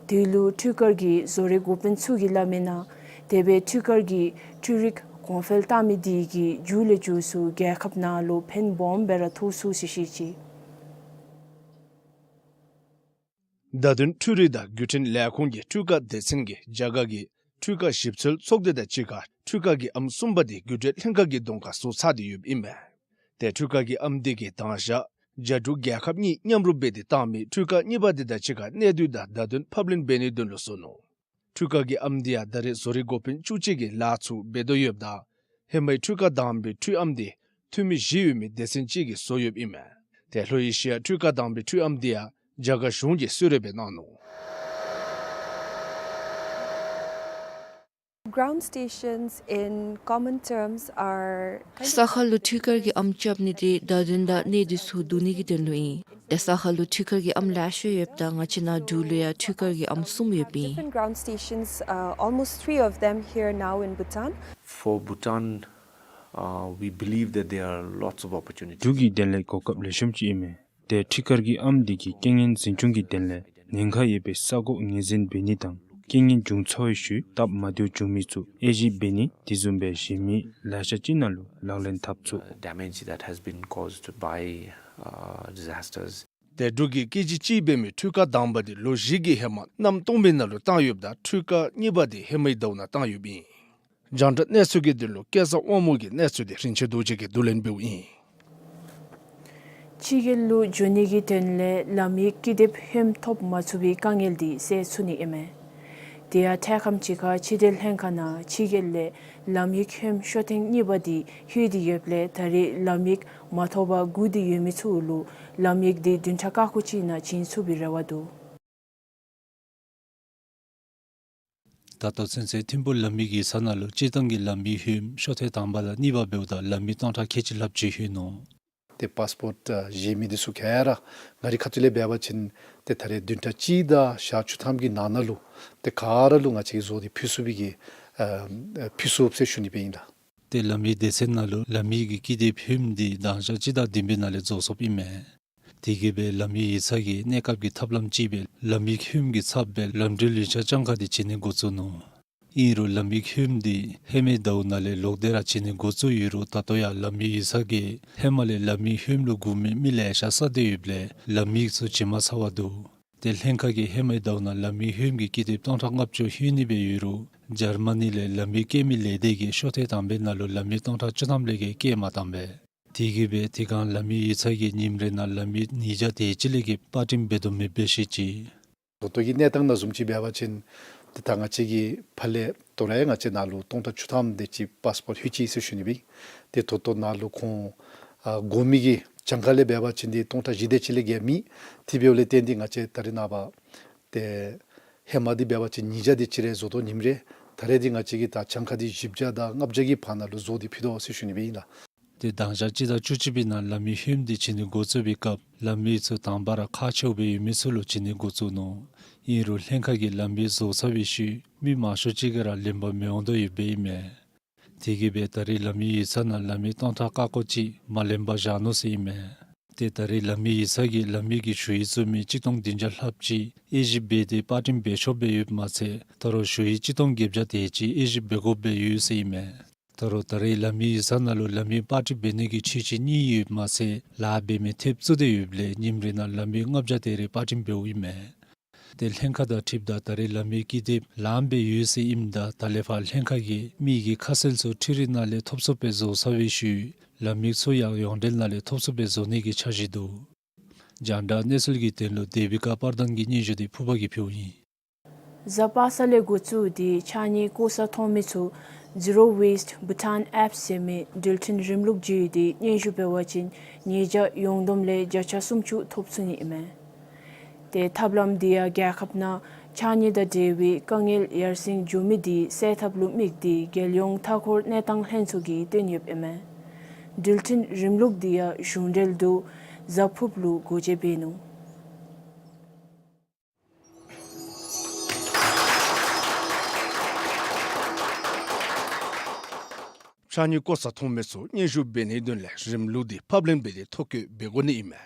དེ་ལུ་འཕྲུལ་དཀར་གྱི་བཟོ་རིག་འགོ་དཔོན་ཚུ་གིས་སླབ་མི་ནང་དེ་སྦེ་འཕྲུལ་དཀར་གྱི་འཕྲུལ་རིག་གོང་འཕེལ་བཏང་མི་དེ་གིས་མཇུག་ལས་མཇུག་སུ་རྒྱལ་ཁབ་ནང་ལུ་ཕན་སྦོམ་སྦེ་ར་ཐོགས་ཚུགས་ཟེར་བཤད་ཅི། བརྡ་དོན་འཕྲུལ་རིག་དང་བརྒྱུད་འཕྲིན་ལས་ཁུངས་ཀྱི་འཕྲུལ་ཁང་སྡེ་ཚན་གྱིས་རྒྱ་གར་གྱི་འཕྲུལ་ཁང་ཞིབ་འཚོལ་ཚོགས་སྡེ་དང་གཅིག་ཁར་འཕྲུལ་ཁང་གི་ཨམ་གསུམ་པ་དེ་རྒྱུ་འབྲས་ལྷན་ཁག་གི་གདོང་ཁར་བཟོ་ཚར་ཏེ་ཡོདཔ་ཨིན་མས། ཏེ་འཕྲུལ་ཁང་གི་ཨམ་དེ་གིས་དང་ཞག་རྒྱ་འབྲུག་རྒྱལ་ཁབ་གཉིས་མཉམ་རུབ་འབད་དེ་བཏང་མི་འཕྲུལ་ཁང་གཉིས་པ་དེ་དང་གཅིག་ཁར་གནས་སྡུད་དང་བརྡ་དོན་ཕབ་ལེན་འབད་ནིའི་དོན་ལུ་བཟོ་ནུག། འཕྲུལ་ཁང་གི་ཨམ་དེ་ཡང་ད་རེས་བཟོ་རིག་འགོ་དཔོན་བཅུ་གཅིག་གིས་ལཱ་ཚུ་འབད་དོ་ཡོདཔ་ད་ཧེ་མའི་འཕྲུལ་ཁང་དང་པའི་འཕྲུལ་ཨམ་དེ་འཐུས་མི་བཞི་ཡོད་མི་སྡེ་ཚན་ཅིག་གིས་བཟོ་ཡོདཔ་ཨིན་མས། ཏེ་ལྷོ་ཨེ་ཤི་ཡ་འཕྲུལ་ཁང་དང་པའི་འཕྲུལ་ཨམ་དེ་ཡང་རྒྱ་གར་གཞུང་གིས་གསོལ་རས་སྦེ་གནང་ནུག། Ground stations in common terms are kind of ས་ཁ་ལུ་འཕྲུལ་དཀར་གྱི་ཨམ་རྐྱབ་ནི་དེ་བརྡ་དོན་དང་གནས་སྡུད་ཚུ་བསྡུ་ནི་གི་དོན་ལུ་ཨིན། ཏེ་ས་ཁ་ལུ་འཕྲུལ་དཀར་གྱི་ཨམ་ལེ་ཤ་ཡོདཔ་ད་ང་བཅས་ནཱ་འབྲུག་ལུ་ཡང་འཕྲུལ་དཀར་གྱི་ཨམ་གསུམ་ཡོདཔ་ཨིན། Different ground stations, uh, almost three of them here now in Bhutan. For Bhutan, uh, we believe that there are lots of opportunities. འབྲུག་གི་དོན་ལས་གོ་སྐབས་ལེགས་ཤོམ་ཅིག་ཨིན་མས། ཏེ་འཕྲུལ་དཀར་གྱི་ཨམ་དེ་གིས་རྐྱེན་ངན་འཛིན་སྐྱོང་གི་དོན་ལས་ཉེན་ཁ་ཡོད་པའི་ས་གོ་ངོས་འཛིན་འབད་ནི་དང་ རྐྱེན་ངན་བྱུང་ཚར་བའི་ཤུལ་སྟབས་མ་བདེཝ་བྱུང་མི་ཚུ་དབྱེ་ཞིབ་འབད་ནི་དེ་བཟུམ་སྦེ་གཞན་མི་ལེ་ཤ་ཅིག་ནང་ལུ་ལག་ལེན་འཐབ་ཚུགས། Damage that has been caused by, uh, disasters. ཏེ་འབྲུག་གི་སྐྱེས་ཆེན་གཅིག་འབད་མི་འཕྲུལ་ཁང་དང་པ་དེ་ལོ་བཞི་གི་ཧེ་མ་གནམ་སྟོངམ་གི་ནང་ལུ་བཏང་ཡོདཔ་ད་འཕྲུལ་ཁང་གཉིས་པ་དེ་ཧེ་མའི་ཟླཝ་ནང་བཏང་ཡོདཔ་ཨིན། རྒྱང་བསྒྲགས་གནས་ཚུལ་གྱི་དོན་ལུ་སྐལ་བཟང་དབང་མོ་གིས་གནས་ཚུལ་དེ་རིན་ཆེན་རྡོ་རྗེ་གིས་བསྡུ་ལེན་འབདཝ་ཨིན། ཕྱི་རྒྱལ་ལུ་འགྱོ་ནི་གི་དོན་ལས་ལམ་ཡིག་ཀི་དེབ་ཧེམ་ཐོབ་མ་ཚུགས་པའི་དཀའ་ངལ་དེ་སེལ་ཚུགས་ནི་ཨིན་མས། དེ་ཡང་འཕྲལ་ཁམས་ཅིག་ཁར་ཕྱི་འབྲེལ་ལྷན་ཁག་ནང་ཕྱི་རྒྱལ་ལས་ལམ་ཡིག་ཧེམ་ཤོ་ཐེངས་གཉིས་པ་དེ་ལྷོད་དེ་ཡོདཔ་ལས་ད་རེས་ལམ་ཡིག་མ་ཐོབ་པར་སྒུག་སྟེ་ཡོད་མི་ཚུ་ལུ་ལམ་ཡིག་དེ་བདུན་ཕྲག་ཁ་ཁུ་ཅིག་ནང་བྱིན་ཚུགས་པའི་རེ་བ་འདུག། ད་ལྟོ་ཚུན་ཚོད་ཐིམ་ཕུག་ལམ་ཡིག་ཡིག་ཚང་ནང་ལུ་སྤྱིར་བཏང་གི་ལམ་ཡིག་ཧེམ་ཤོ་ཐེངས་དང་པ་དང་གཉིས་པ་འབདཝ་ད་ལམ་ཡིག་སྟོང་ཕྲག་ཁལ་གཅིག་ལྷགཔ་ཅིག་ལྷོད་ནུག། ཏེ་པཱསི་པོརཊ་ཨ་བཞེས་མི་འདི་ཚུ་ག་ར་ང་རའི་ཁ་ཐུག་ལས་འབད་བ་ཅིན་ཏེ་ད་རེས་བདུན་ཕྲག་གཅིག་དང་ཞག་བཅུ་ཐམ་གྱི་ནང་ན་ལུ་ཏེ་ག་ར་ལུ་ང་བཅས་ཀྱིས་བཟོ་སྟེ་ཕུལ་ཚུགས་པའི་གི་ཨ་ཕུལ་ཚུགས་ཟེར་ཞུ་ནི་སྦེ་ཨིན་ལགས། ཏེ་ལམ་ཡིག་སྡེ་ཚན་ནང་ལུ་ལམ་ཡིག་གི་ཀི་དེབ་ཧེམ་འདི་དང་ཞག་གཅིག་དང་བདུན་པའི་ནང་ལས་རྫོགས་སོཔ་ཨིན་མས། དེ་གིས་སྦེ་ལམ་ཡིག་ཡིག་ཚང་གིས་གནས་སྐབས་ཀྱི་ཐབས་ལམ་ཅིག་སྦེ་ལམ་ཡིག་ཧེམ་གྱི་ཚབ་སྦེ་ལམ་འགྲུལ་ཡིག་ཆ་གྱངས་ཁ་དེ་བྱིན་ནི་འགོ་བཙུགས་ནུག། ཨིན་རུང་ལམ་ཡིག་ཧེམ་འདི་ཧེ་མའི་ཟླཝ་ནང་ལས་ལོག་སྟེ་ར་བྱིན་ནི་འགོ་བཙུགས་ཡོད་རུང་ད་ལྟོ་ཡང་ལམ་ཡིག་ཡིག་ཚང་གིས་ཧེ་མ་ལས་ལམ་ཡིག་ཧེམ་ལུ་སྒུག་མི་མི་ལེ་ཤ་བསགས་ཏེ་ཡོདཔ་ལས་ལམ་ཡིག་ཚུ་བྱིན་མ་ཚར་བར་འདུག། ཏེ་ལྷན་ཁག་གིས་ཧེ་མའི་ཟླཝ་ནང་ལམ་ཡིག་ཧེམ་གྱི་ཀི་དེབ་སྟོང་ཕྲག་ལྔ་བཅུ་ལྷོད་ནི་སྦེ་ཡོད་རུང་འཇར་མ་ནི་ལས་ལམ་ཡིག་བཀལ་མི་ལས་སྡེ་གིས་ཤོ་ཐེངས་དང་པའི་ནང་ལུ་ལམ་ཡིག་སྟོང་ཕྲག་བཅུ་ཐམ་ལས་བརྒལ་བཀལ་མ་བཏང་པས། དེ་གིས་སྦེ་དེ་སྒང་ལམ་ཡིག་ཡིག་ཚང་གིས་ཉིནམ་རེ་ནང་ལམ་ཡིག་ཉིས་བརྒྱ་དེ་ཅིག་ལས་བརྒལ་པར་སྐྲུན་འབད་དོ་མེད་པས་ཤེས་ཅི། ད་ལྟོ་གི་གནས་སྟངས་ནང་བཟུམ་ཅིག་འབད་བ་ཅིན་ཏེ་ད་ང་བཅས་ཀྱི་ཕར་ལས་དོ་རུང་ཡང་ང་བཅས་ནང་ལུ་སྟོང་ཕྲག་བཅུ་ཐམ་དེ་ཅིག་པཱསི་པོརཊ་ལྷོད་ཅི་ཟེར་ཞུ་ནི་སྦེ། ཏེ་ད་ལྟོ་ནཱ་ལུ་ཁོང་ཨ་དགོ་མི་གི་གྱངས་ཁ་ལས་འབད་བ་ཅིན་ཏེ་སྟོང་ཕྲག་བཞི་དེ་ཅིག་ལས་བརྒལ་མེད། དེ་འབདཝ་ལས་བརྟེན་ཏེ་ང་བཅས་ད་རེས་ནངས་པ་ཏེ་ཧེ་མ་འདི་འབད་བ་ཅིན་ཉིས་བརྒྱ་དེ་ཅིག་རེ་བཟོ་དོ་ཉིནམ་རེ། ད་རེས་འདི་ང་བཅས་ཀྱིས་ད་གྱངས་ཁ་འདི་བཞི་བརྒྱ་དང་ལྔ་བརྒྱ་གི་བར་ན་ལུ་བཟོ་སྟེ་ཕུལ་དོ་ཟེར་ཞུ་ནི་སྦེ་ཨིན་ལགས། ཏེ་དང་ཞག་སྤྱི་ཟླ་བཅུ་གཅིག་པའི་ནང་ལམ་ཡིག་ཧེམ་འདི་བྱིན་ནི་འགོ་བཙུགས་པའི་སྐབས་ལམ་ཡིག་ཚུ་དང་པ་ར་ཁག་ཆེཝ་སྦེ་ཡོད་མི་ཚུ་ལུ་བྱིན་ནི་འགོ་བཙུགས་ནུག། ཨིན་རུང་ལྷན་ཁག་གིས་ལམ་ཡིག་བཟོ་ཚར་བའི་ཤུལ་མི་མང་ཤོས་ཅིག་གིས་ར་ལེན་པར་མི་འོང་དོ་ཡོདཔ་ཨིན་མས། དེ་གིས་སྦེ་ད་རེས་ལམ་ཡིག་ཡིག་ཚང་ནང་ལམ་ཡིག་སྟོང་ཕྲག་ཀ་ཀོ་ཅིག་མ་ལེན་པར་བཞག་ནུག་ཟེར་ཨིན་མས། ཏེ་ད་རེས་ལམ་ཡིག་ཡིག་ཚང་གིས་ལམ་ཡིག་གི་ཞུ་ཡིག་བཙུགས་མི་གཅིག་སྟོང་བདུན་བརྒྱ་ལྷགཔ་ཅིག་དབྱེ་ཞིབ་འབད་དེ་པར་སྐྲུན་འབད་ཆོགཔ་སྦེ་ཡོདཔ་མ་ཚད་ད་རུང་ཞུ་ཡིག་གཅིག་སྟོང་བརྒྱད་བརྒྱ་དེ་ཅིག་དབྱེ་ཞིབ་འབད་དགོཔ་སྦེ་ཡོད་ཟེར་ཨིན་མས། ད་རུང་ད་རེས་ལམ་ཡིག་ཡིག་ཚང་ནང་ལུ་ལམ་ཡིག་པར་སྐྲུན་འབད་ནི་གི་འཆར་གཞི་གཉིས་ཡོདཔ་མ་ཚད་ལཱ་འབད་མི་ཐེབས་བཙུགས་ཏེ་ཡོདཔ་ལས་ཉིནམ་རེ་ནང་ལམ་ཡིག་ལྔ་བརྒྱ་དེ་རེ་པར་སྐྲུན་འབདཝ་ཨིན་མས། ཏེ་ལྷན་ཁག་དང་འཁྲིལཝ་ད་ད་རེས་ལམ་ཡིག་ཀི་དེབ་ལངམ་སྦེ་ཡོད་ཟེར་ཨིནམ་ད་ད་ལས་ཕར་ལྷན་ཁག་གིས་མི་གི་ཁ་གསལ་ཚུ་འཕྲུལ་རིག་ནང་ལས་ཐོབ་ཚུགསཔ་སྦེ་བཟོ་ཚར་བའི་ཤུལ་ལམ་ཡིག་ཚུ་ཡང་ཡོངས་འབྲེལ་ནང་ལས་ཐོབ་ཚུགསཔ་སྦེ་བཟོ་ནི་གི་འཆར་གཞི་འདུག། རྒྱང་བསྒྲགས་གནས་ཚུལ་གྱི་དོན་ལུ་དེ་བི་ཀ་པར་དཱན་གྱི་སྙན་ཞུ་དེ་ཕུར་པ་གིས་ཕུལཝ་ཨིན། གཟའ་པ་སངས་ལས་འགོ་བཙུགས་ཏེ་ཕྱགས་སྙིགས་བཀོ་ས་མཐོང་མི་ཚུ་Zero Waste Bhutan App ཟེར་མི་འགྲུལ་འཕྲིན་རིམ་ལུགས་བརྒྱུད་དེ་སྙན་ཞུ་འབད་བ་ཅིན་ཉེས་བྱ་ཡོངས་བསྡོམས་ལས་བརྒྱ་ཆ་སུམ་ཅུ་ཐོབ་ཚུགས་ནི་ཨིན་མས། ཏེ་ཐབས་ལམ་འདི་ཡང་རྒྱལ་ཁབ་ནང་ཕྱགས་སྙིགས་དང་འབྲེལ་བའི་དཀའ་ངལ་ཡར་སེང་འགྱོ་མི་དེ་སེལ་ཐབས་ལུ་དམིགས་ཏེ་རྒྱལ་ཡོངས་མཐའ་འཁོར་གནས་སྟངས་ལྷན་ཚོགས་ཀྱིས་བཏོན་ཡོདཔ་ཨིན་མས། འགྲུལ་འཕྲིན་རིམ་ལུགས་འདི་ཡང་གཞུང་འབྲེལ་དུ་གཟའ་ཕུརཔ་ལུ་སྒོ་འབྱེད་འབད་ནུག། ཕྱགས་སྙིགས་བཀོ་ས་མཐོང་མི་ཚུ་སྙན་ཞུ་འབད་ནིའི་དོན་ལས་རིམ་ལུགས་འདི་ཕབ་ལེན་འབད་དེ་ཐོ་བཀོད་འབད་དགོ་ནི་ཨིན་མས།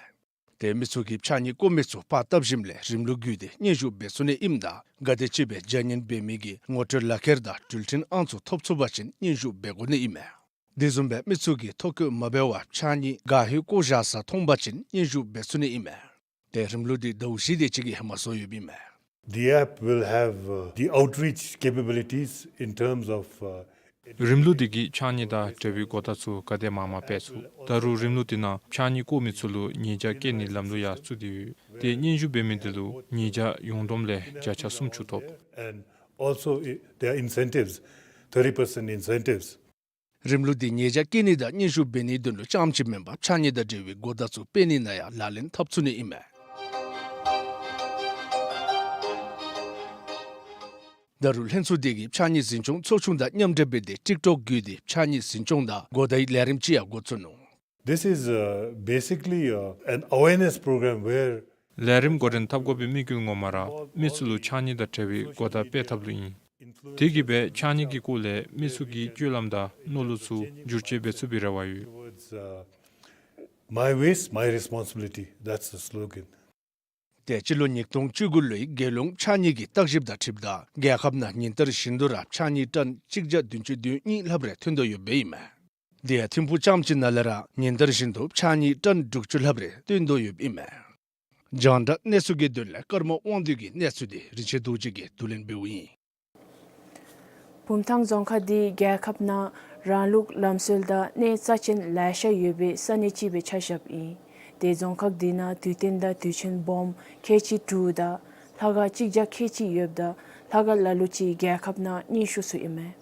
ཏེ་མི་ཚུ་གིས་ཕྱགས་སྙིགས་བཀོ་མི་ཚུ་པར་བཏབ་ཞིནམ་ལས་རིམ་ལུགས་བརྒྱུད་དེ་སྙན་ཞུ་འབད་ཚུགས་ནི་ཨིནམ་ད་ག་དེམ་ཅིག་སྦེ་བྱ་ངན་འབད་མི་གི་ངོ་སྤྲོད་ལག་ཁྱེར་དང་འགྲུལ་འཕྲིན་ཨང་ཚུ་ཐོབ་ཚུགས་པ་ཅིན་སྙན་ཞུ་འབད་དགོ་ནི་ཨིན་མས། དེ་བཟུམ་སྦེ་མི་ཚུ་གིས་ཐོ་བཀོད་མ་འབད་བར་ཕྱགས་སྙིགས་ག་ཧེ་བཀོ་བཞག་ས་མཐོང་པ་ཅིན་སྙན་ཞུ་འབད་ཚུགས་ནི་ཨིན་མས། ཏེ་རིམ་ལུགས་འདི་ཟླཝ་བཞི་དེ་ཅིག་གི་ཧེ་མ་བཟོ་ཡོདཔ་ཨིན་མས། The app will have, uh, the outreach capabilities in terms of, uh, རིམ་ལུགས་འདི་གིས་ཕྱགས་སྙིགས་དང་འབྲེལ་བའི་གོ་བརྡ་ཚུ་ག་དེ་མང་མང་སྤེལ་ཚུགས། ད་རུང་རིམ་ལུགས་འདི་ནང་ཕྱགས་སྙིགས་བཀོ་མི་ཚུ་ལུ་ཉེས་བྱ་བཀལ་ནིའི་ལམ་ལུགས་ཡང་བཙུགས་ཏེ་ཡོད། ཏེ་སྙན་ཞུ་འབད་མི་འདི་ལུ་ཉེས་བྱ་ཡོངས་བསྡོམས་ལས་བརྒྱ་ཆ་སུམ་ཅུ་ཐོབ། And also, i- there are incentives, thirty percent incentives. རིམ་ལུགས་འདི་ཉེས་བྱ་བཀལ་ནི་དང་སྙན་ཞུ་འབད་ནིའི་དོན་ལུ་རྐྱངམ་ཅིག་མེན་པར་ཕྱགས་སྙིགས་དང་འབྲེལ་བའི་གོ་བརྡ་ཚུ་སྤེལ་ནི་ནང་ཡང་ལག་ལེན་འཐབ་ཚུགས་ནི་ཨིན་མས། ད་རུང་ལྷན་ཚོགས་འདི་གིས་ཕྱགས་སྙིགས་འཛིན་སྐྱོང་ཚོགས་ཆུང་དང་མཉམ་འབྲེལ་འབད་དེ་ཊིཀ་ཊོཀ་བརྒྱུད་དེ་ཕྱགས་སྙིགས་འཛིན་སྐྱོང་དང་གོ་བརྡའི་ལས་རིམ་ཅིག་ཡང་འགོ་བཙུགས་ནུག། This is, uh, basically, uh, an awareness program where ལས་རིམ་འགོ་འདྲེན་འཐབ་དགོ་པའི་དམིགས་ཡུལ་ངོ་མ་ར་མི་ཚུ་ལུ་ཕྱགས་སྙིགས་དང་འབྲེལ་བའི་གོ་བརྡ་སྤེལ་ཐབས་ལུ་ཨིན། དེ་གིས་སྦེ་ཕྱགས་སྙིགས་ཀྱི་སྐོར་ལས་མི་ཚུ་གི་སྤྱོད་ལམ་དང་མནོ་ལུགས་ཚུ་བསྒྱུར་བཅོས་འབད་ཚུགས་པའི་རེ་བ་ཡོད། Towards, uh, my waste, my responsibility. That's the slogan. ཏེ་སྤྱི་ལོ་ཉིས་སྟོང་བཅུ་དགུ་ལོའི་རྒྱལ་ཡོངས་ཕྱགས་སྙིགས་ཀྱི་བརྟག་ཞིབ་དང་འཁྲིལཝ་ད་རྒྱལ་ཁབ་ནང་ཉིན་ལྟར་བཞིན་དུ་ར་ཕྱགས་སྙིགས་ཊཱོན་གཅིག་བརྒྱ་བདུན་ཅུ་དོན་གཉིས་ལྷགཔ་རེ་ཐོན་དོ་ཡོདཔ་ཨིན་མས། དེ་ཡང་ཐིམ་ཕུག་རྐྱངམ་གཅིག་ནང་ལས་ར་ཉིན་ལྟར་བཞིན་དུ་ཕྱགས་སྙིགས་ཊཱོན་དྲུག་ཅུ་ལྷགཔ་རེ་ཐོན་དོ་ཡོདཔ་ཨིན་མས། རྒྱང་བསྒྲགས་གནས་ཚུལ་གྱི་དོན་ལས་ཀརྨ་དབང་འདུས་ཀྱི་གནས་ཚུལ་འདི་རིན་ཆེན་རྡོ་རྗེ་གིས་བསྡུ་ལེན་འབདཝ་ཨིན། བུམ་ཐང་རྫོང་ཁག་འདི་རྒྱལ་ཁབ་ནང་རང་ལུགས་ལམ་སྲོལ་དང་གནས་རྩ་ཆེན་ལེ་ཤ་ཡོད་པའི་ས་གནས་ཅིག་སྦེ་ཆ་བཞགཔ་ཨིན། ཏེ་རྫོང་ཁག་འདི་ནང་དུས་སྟོན་དང་དུས་ཆེན་སྦོམ་ཁལ་གཅིག་དྲུག་དང་ལྷ་ཁང་གཅིག་བརྒྱ་ཁལ་གཅིག་ཡོདཔ་ད་ལྷ་ཁང་ལ་ལུ་ཅིག་རྒྱལ་ཁབ་ནང་རྙིང་ཤོས་ཚུ་ཨིན་མས།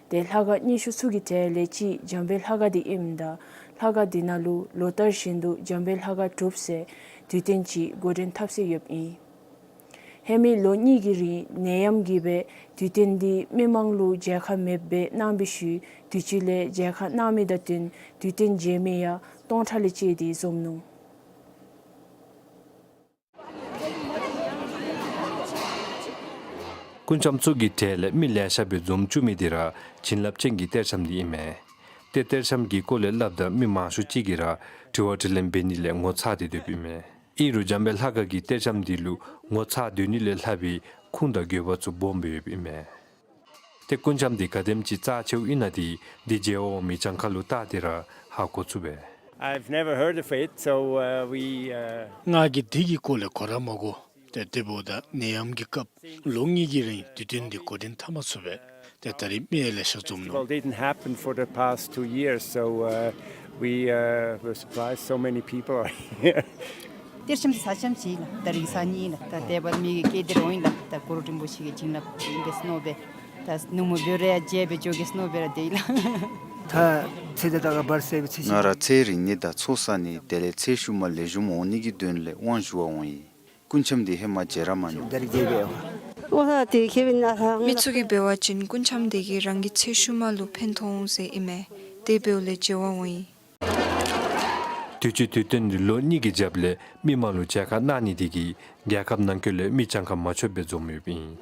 ཏེ་ལྷ་ཁང་རྙིང་ཤོས་ཚུ་གི་གྲས་ལས་གཅིག་འཇམ་དཔལ་ལྷ་ཁང་འདི་ཨིནམ་ད་ལྷ་ཁང་འདི་ནང་ལུ་ལོ་ལྟར་བཞིན་དུ་འཇམ་དཔལ་ལྷ་ཁང་གྲུབ་ཟེར་དུས་སྟོན་ཅིག་འགོ་འདྲེན་འཐབ་སྲོལ་ཡོདཔ་ཨིན། ཧེ་མའི་ལོ་གཉིས་ཀྱི་རིང་ནད་ཡམས་ཀྱིས་སྦེ་དུས་སྟོན་འདི་མི་མང་ལུ་མཇལ་ཁ་མེདཔ་སྦེ་གནང་བའི་ཤུལ་དུས་ཅི་ལས་མཇལ་ཁ་གནང་མི་དང་བསྟུན་དུས་སྟོན་མཇལ་མི་ཡང་སྟོང་ཕྲག་ལས་བཅད་དེ་འཛོམས་ནུག། སྐུ་འཆམ་ཚུ་གི་གྲས་ལས་མི་ལེ་ཤ་སྦེ་འཛོམས་བཅུག་མི་འདི་ར་བྱིན་རླབས་ཅན་གྱི་གཏེར་འཆམ་འདི་ཨིན་མས། ཏེ་གཏེར་འཆམ་གྱི་སྐོར་ལས་སླབ་ད་མི་མང་ཤོས་ཅིག་གིས་ར་དྲི་བ་དྲིས་ལན་འབད་ནི་ལས་ངོ་ཚ་སྟེ་སྡོདཔ་ཨིན་མས། ཨིན་རུང་འཇམ་དཔལ་ལྷ་ཁང་གི་གཏེར་འཆམ་འདི་ལུ་ངོ་ཚ་སྡོད་ནི་ལས་ལྷག་པའི་ཁུངས་དང་དགོས་པ་ཚུ་སྦོམ་སྦེ་ཡོདཔ་ཨིན་མས། ཏེ་སྐུ་འཆམ་འདི་ག་དེམ་ཅིག་རྩ་ཆེཝ་ཨིན་ན་འདི་འདི་མཇལ་བར་འོང་མི་གྱངས་ཁ་ལུ་བལྟ་སྟེ་ར་ཧ་གོ་ཚུགས་པས། I've never heard of it, so, uh, we, uh, ང་གིས་འདི་གི་སྐོར་ལས་གོ་ར་མ་གོ། ཏེ་དེ་འབདཝ་ད་ནད་ཡམས་ཀྱི་སྐབས་ལོ་གཉིས་ཀྱི་རིང་དུས་སྟོན་འདི་འགོ་འདྲེན་འཐབ་མ་ཚུགས་པས། ཏེ་ད་རིས་མི་ཡང་ལེ་ཤ་འཛོམས་ནུག། Festival didn't happen for the past two years, so, uh, we, uh, were surprised so many people are here. གཏེར་འཆམ་འདི་ས་འཆམ་ཅིག་ལགས། ད་རིང་ས་གཉིས་ལགས། ད་དེ་འབདཝ་ད་མི་གི་སྐད་དེ་རོ་ཨིན་ལགས། ད་གུ་རུ་རིན་པོ་ཆེ་གི་བྱིན་རླབས་ཨིན་པས་མནོ་སྦེ། ད་ནུབ་མོ་བོད་ར་ཡང་མཇལ་སྦེ་འགྱོ་གེ་མནོ་སྦེ་ར་སྡོད་ཡི་ལགས། ད་ཚེ་འདི་ད་ག་བར་སྲིད་པའི་ཚེ་ང་ར་ཚེ་རིང་ནི་དང་ཚོགས་བསགས་ནི་དེ་ལས་ཚེ་ཤུལ་མ་ལེགས་ཤོམ་འོང་ནི་གི་དོན་ལས་དབང་ཞུ་བར་འོང་ཡི། སྐུ་འཆམ་འདི་ཧེ་མ་མཇལ་ར་མ་མྱོང་། ད་རིས་མཇལ་བས། མི་ཚུ་གིས་འབད་བ་ཅིན་སྐུ་འཆམ་འདི་གིས་རང་གི་ཚེ་ཤུལ་མ་ལུ་ཕན་ཐོགས་འོང་ཟེར་ཨིན་མས། དེ་འབདཝ་ལས་མཇལ་བར་འོང་ཡི། དུས་ཅི་དུས་སྟོན་འདི་ལོ་གཉིས་ཀྱི་རྒྱབ་ལས་མི་མང་ལུ་མཇལ་ཁ་གནང་ནི་འདི་གིས་རྒྱལ་ཁབ་ནང་འཁོད་ལས་མི་གྱངས་ཁ་མ་ཆོདཔ་སྦེ་འཛོམས་ཡོདཔ་ཨིན།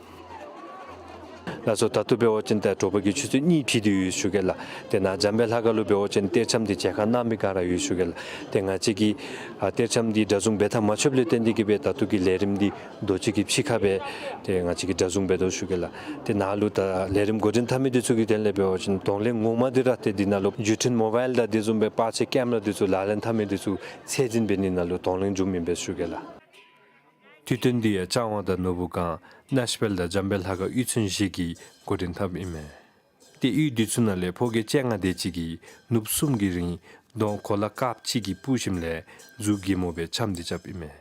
ལགས་སོ། ད་ལྟོ་འབད་བ་ཅིན་ད་དྲོ་པ་གི་ཆུ་ཚོད་གཉིས་ཕྱིན་ཏེ་ཡོད་ཞུ་གེ་ལགས། ཏེ་ནཱ་འཇམ་དཔལ་ལྷ་ཁང་ལུ་འབད་བ་ཅིན་གཏེར་འཆམ་འདི་མཇལ་ཁ་གནང་མི་ག་ར་ཡོད་ཞུ་གེ་ལགས། ཏེ་ང་བཅས་ཀྱིས་ཨ་གཏེར་འཆམ་འདི་གྲྭ་བཟུང་འབད་ཐངས་མ་ཆོདཔ་ལས་བརྟེན་ཏེ་གིས་སྦེ་ད་ལྟོ་གི་ལས་རིམ་འདི་རྡོ་གཅིག་གི་ཕྱི་ཁར་སྦེ་ཏེ་ང་བཅས་ཀྱིས་གྲྭ་བཟུང་འབད་དོ་ཞུ་གེ་ལགས། ཏེ་ནཱ་ལུ་ད་ལས་རིམ་འགོ་འདྲེན་འཐབ་མི་འདི་ཚུ་གི་དོན་ལས་འབད་བ་ཅིན་གདོང་ལེན་ངོ་མ་འདི་ར་ཏེ་འདི་ནང་ལུ་བརྒྱུད་འཕྲིན་མོ་བཱའིལ་དང་དེ་བཟུམ་སྦེ་པར་ཆས་ཀེམ་ར་འདི་ཚུ་ལག་ལེན་འཐབ་མི་འདི་ཚུ་ཚད་འཛིན་འབད་ནི་ནང་ལུ་གདོང་ལེན་འབྱུངམ་ཨིན་པས་ཞུ་གེ་ལགས། དུས་སྟོན་འདི་ཡང་ལྕང་ཝང་དང་ནོར་བུ་སྒང་ནེཤ་ཝིལ་དང་འཇམ་དཔལ་ལྷ་ཁང་གཡུས་ཚན་བཞི་གིས་འགོ་འདྲེན་འཐབ་ཨིན་མས། ཏེ་གཡུས་འདི་ཚུ་ནང་ལས་ཕོ་སྐྱེས་བཅོ་ལྔ་དེ་ཅིག་གིས་ནུབ་གསུམ་གྱི་རིང་གདོང་གོ་ལ་དཀརཔོ་ཅིག་གི་སྤུ་ཞིམ་ལས་གཟུགས་སྒྲེན་མོ་སྦེ་འཆམ་སྟེ་རྐྱབ་ཨིན་མས།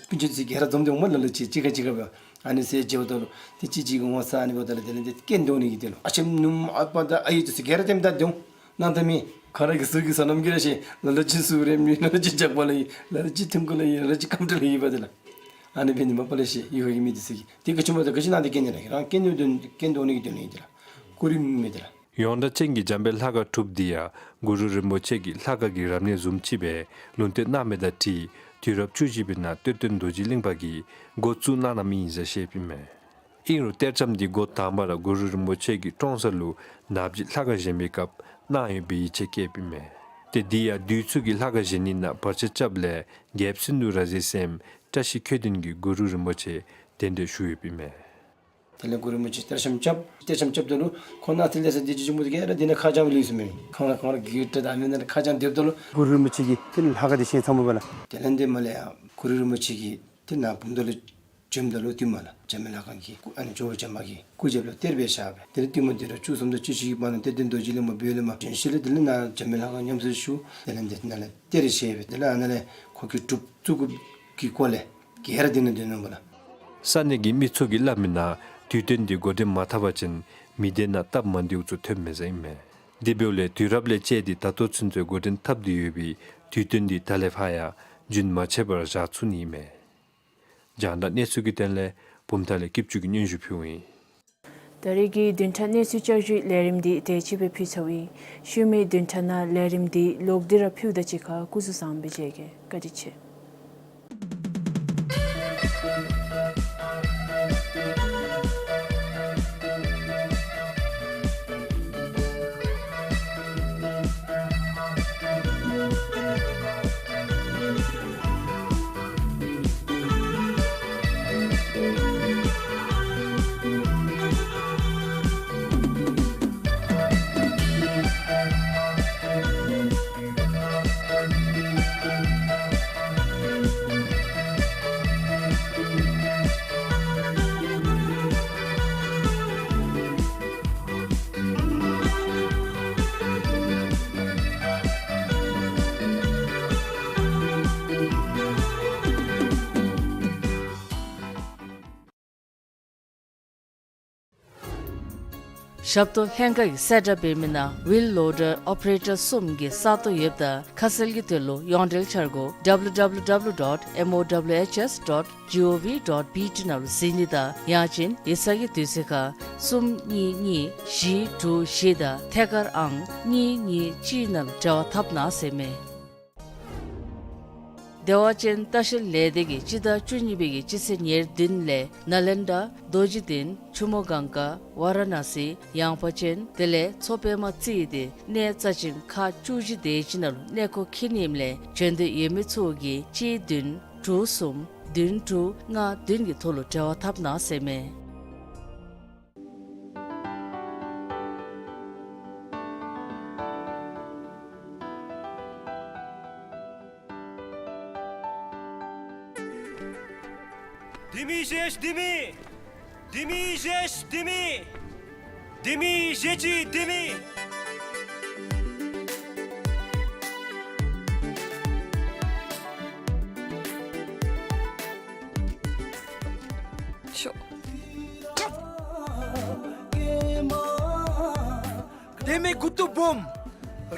སྤུན་ཆ་ཚུ་ག་ར་འཛོམས་ཏེ་འོངམ་ལ་ལུ་ཅིག་གཅིག་ཁར་གཅིག་ཁར་སྦེ་ཨ་ནི་ཟེར་མཇལཝ་ད་ལུ་ཏེ་གཅིག་གཅིག་གིས་ངོ་ཚ་ཨ་ནི་འབདཝ་ད་ལུ་དེ་ལས་ཏེ་སྐད་འདོན་ནི་གི་དོན་ལུ་ཨ་ཆེམ་ནུམ་ཨ་པ་དང་ཨའི་འདི་ཚུ་ག་ར་ཏེ་མི་ད་འདོན་གནང་ད་མི་ག་ར་གིས་ཚུར་གྱི་སོ་ནམ་གྱི་ར་བཤད། ལ་ལུ་ཅིག་གཟུགས་རིངམོ་ལ་ལུ་ཅིག་ལྕགས་པ་ལ་ཡོད། ལ་ལུ་ཅིག་ཐུང་ཀུ་ལ་ཡོད། ལ་ལུ་ཅིག་སྐམ་དྲགས་ལ་ཡོདཔ་དེ་ལགས། ཨ་ནི་འབད་ནི་མ་པ་ལས་བཤད་ཡུལ་ཁ་གི་མི་འདི་ཚུ་གིས། ཏེ་ག་ཅི་སྨོ་ད་ག་ཅི་གནང་སྟེ་སྐད་འདོན་ནི་རང་སྐད་འདོན་སྐད་འདོན་ནི་གི་དོན་ལུ་ཨིན་ཏེ་ལགས། སྐུ་རིམ་མེད་དེ་ལགས། ཡོངས་གྲགས་ཅན་གྱི་འཇམ་དཔལ་ལྷ་ཁང་གྲུབ་འདི་ཡང་གུ་རུ་རིན་པོ་ཆེ་གིས་ལྷ་ཁང་གི་རབ་གནས་བཟུམ་ཅིག་སྦེ་ལུང་བསྟན་གནང་མི་དང་འཁྲིལ་དུས་རབས་བཅུ་བཞི་པའི་ནང་གཏེར་སྟོན་རྡོ་རྗེ་གླིང་པ་གིས་འགོ་བཙུགས་གནང་གནངམ་ཨིན་ཟེར་བཤདཔ་ཨིན་མས། ཨིན་རུང་གཏེར་འཆམ་འདི་འགོ་དང་པ་ར་གུ་རུ་རིན་པོ་ཆེ་གིས་ཀྲོང་གསར་ལུ་ནབ་ཀྱི་ལྷ་ཁང་བཞེངས་པའི་སྐབས་གནང་ཡོད་པའི་ཡིག་ཆ་བཀོདཔ་ཨིན་མས། ཏེ་འདི་ཡང་བདུད་འཚོལ་གྱི་ལྷ་ཁང་བཞེངས་ནི་ནང་བར་ཆད་རྐྱབ་ལས་རྒྱལཔོ་སིནྡྷུ་རཱ་ཛའི་སྲསམོ་བཀྲ་ཤིས་ཁྱོད་ལྡན་གྱིས་གུ་རུ་རིན་པོ་ཆེ་གདན་འདྲེན་ཞུ་ཡོདཔ་ཨིན་མས། དེ་ལས་གུ་རུ་རིན་པོ་ཆེ་གཏེར་འཆམ་རྐྱབ། གཏེར་འཆམ་རྐྱབ་ད་ལུ་ཁོང་ནང་ཏེ་ལས་ས་འདི་ཅིག་ཅིག་མོ་དེ་ག་ར་འདི་ནང་ཁ་བྱང་ལུས་སོ་མེན། ཁང་ར་ཁང་ར་གི་ཏེ་ད་མེན་ན་ཁ་བྱང་སྡོདཔ་ད་ལུ་གུ་རུ་རིན་པོ་ཆེ་གིས་ཏེ་ལྷ་ཁང་འདི་བཞེངས་ཚརཝ་མས་པ་ལགས། དེ་ལས་འདི་མ་ལས་ཡང་གུ་རུ་རིན་པོ་ཆེ་གིས་ཏེ་ནཱ་བུམ་ཐང་ལུ་བྱོནམ་ད་ལུ་བདུད་མ་ལགས་འཇམ་དཔལ་ལྷ་ཁང་གི་སྐུ་ཨ་ནི་ཇོ་བོ་འཇམ་དཔལ་གྱི་སྐུ་རྒྱབ་ལུ་གཏེར་སྦེ་བཞག་སྦེ་དེ་ལས་བདུད་མ་འདི་ར་བཅུ་གསུམ་དང་བཅུ་བཞི་གི་བར་ན་གཏེར་སྟོན་རྡོ་རྗེ་གླིང་པ་བོད་ལས་མར་བྱོན་ཞིནམ་ལས་དེ་ལས་ནཱ་འཇམ་དཔལ་ལྷ་ཁང་ཉམས་གསོ་ཞུ། དེ་ལས་འདི་ནང་ལས་གཏེར་བཞེས་སྦེ་དེ་ལས་ཨ་ནཱ་ལས་ཁོ་གིས་སྒྲུབ་བཙུགས་དགོཔ་གི་སྐོར་ལས་ག་ར་འདི་ནང་འདོན་ནུག་པ་ལགས། ས་གནས་ཀྱི་མི་ཚུ་གིས་སླབ་མི་ནང་དུས་སྟོན་འདི་འགོ་འདྲེན་མ་འཐབ་པ་ཅིན་མི་སྡེ་ནང་སྟབས་མ་བདེཝ་ཚུ་ཐོནམ་མས་ཟེར་ཨིན་མས། དེ་འབདཝ་ལས་དུས་རབས་ལས་བཅད་དེ་ད་ལྟོ་ཚུན་ཚོད་འགོ་འདྲེན་འཐབ་སྟེ་ཡོད་པའི་དུས་སྟོན་འདི་ད་ལས་ཕར་ཡང་རྒྱུན་མ་ཆད་པར་བཞག་ཚུགས་ནི་ཨིན་མས། རྒྱང་བསྒྲགས་གནས་ཚུལ་གྱི་དོན་ལས་བུམ་ཐང་ལས་སྐྱིད་ཆུ་གིས་སྙན་ཞུ་ཕུལཝ་ཨིན། ད་རེས་ཀྱི་བདུན་ཕྲག་གནས་ཚུལ་བསྐྱར་ཞུའི་ལས་རིམ་འདི་དེ་ཅིག་སྦེ་ཕུལ་ཚརཝ་ཨིན། ཤུལ་མའི་བདུན་ཕྲག་ནང་ལས་རིམ་འདི་ལོག་སྟེ་ར་ཕུལཝ་ད་གཅིག་ཁར་སྐུ་གཟུགས་བཟང་པོ་སྦེ་མཇལ་གེ། བཀའ་དྲིན་ཆེ། འཁྲབ་སྟོན་ལྷན་ཁག་གིས་གསལ་བསྒྲགས་འབད་མི་ནང་ཝིལ་ལོ་ཌར་ཨོ་པ་རེ་ཊར་གསུམ་གྱི་ས་སྟོང་ཡོདཔ་ད་ཁ་གསལ་གྱི་དོན་ལུ་ཡོངས་འབྲེལ་འཆར་སྒོ་W W W dot M O W H S dot G O V dot B T ནང་ལུ་གཟིགས་ནི་དང་ཡང་ཅིན་ཡིག་ཚང་གི་དུས་ཚོད་ཁར་གསུམ་གཉིས་གཉིས་བཞི་དྲུག་བཞི་དང་ཐད་ཀར་ཨང་གཉིས་གཉིས་གཅིག་ནང་ལུ་འབྲེལ་བ་འཐབ་གནང་ཟེར་མས། བདེ་བ་ཅན་ལྟ་བཤལ་ལས་སྡེ་གིས་སྤྱི་ཟླ་བཅུ་གཉིས་པའི་གི་སྤྱི་ཚེས་ཉེར་བདུན་ལས་ནཱ་ལེནྡྲ་རྡོ་རྗེ་གདན་ཆུ་མོ་གངྒཱ་ཝ་ར་ཎ་སི་ཡངས་པ་ཅན་དེ་ལས་མཚོ་པདྨ་རྩེ་ཏེ་གནས་རྩ་ཅན་ཁག་བཅུ་བཞི་དེ་ཅིག་ནང་ལུ་གནས་སྐོར་འཁྱིད་ནི་ཨིནམ་ལས་བྱོན་འདོད་ཡོད་མི་ཚུ་གིས་གཅིག་བདུན་དྲུག་གསུམ་བདུན་དྲུག་ལྔ་བདུན་གྱི་ཐོག་ལུ་འབྲེལ་བ་འཐབ་གནང་ཟེར་མས། ལྡེ་མིག་བཞེས་ལྡེ་མིག། ལྡེ་མིག་བཞེས་ལྡེ་མིག། ལྡེ་མིག་བཞེས་ཅི་ལྡེ་མིག། ཤོག། ལྡེ་མིག་མགུ་ཏོ་སྦོམ།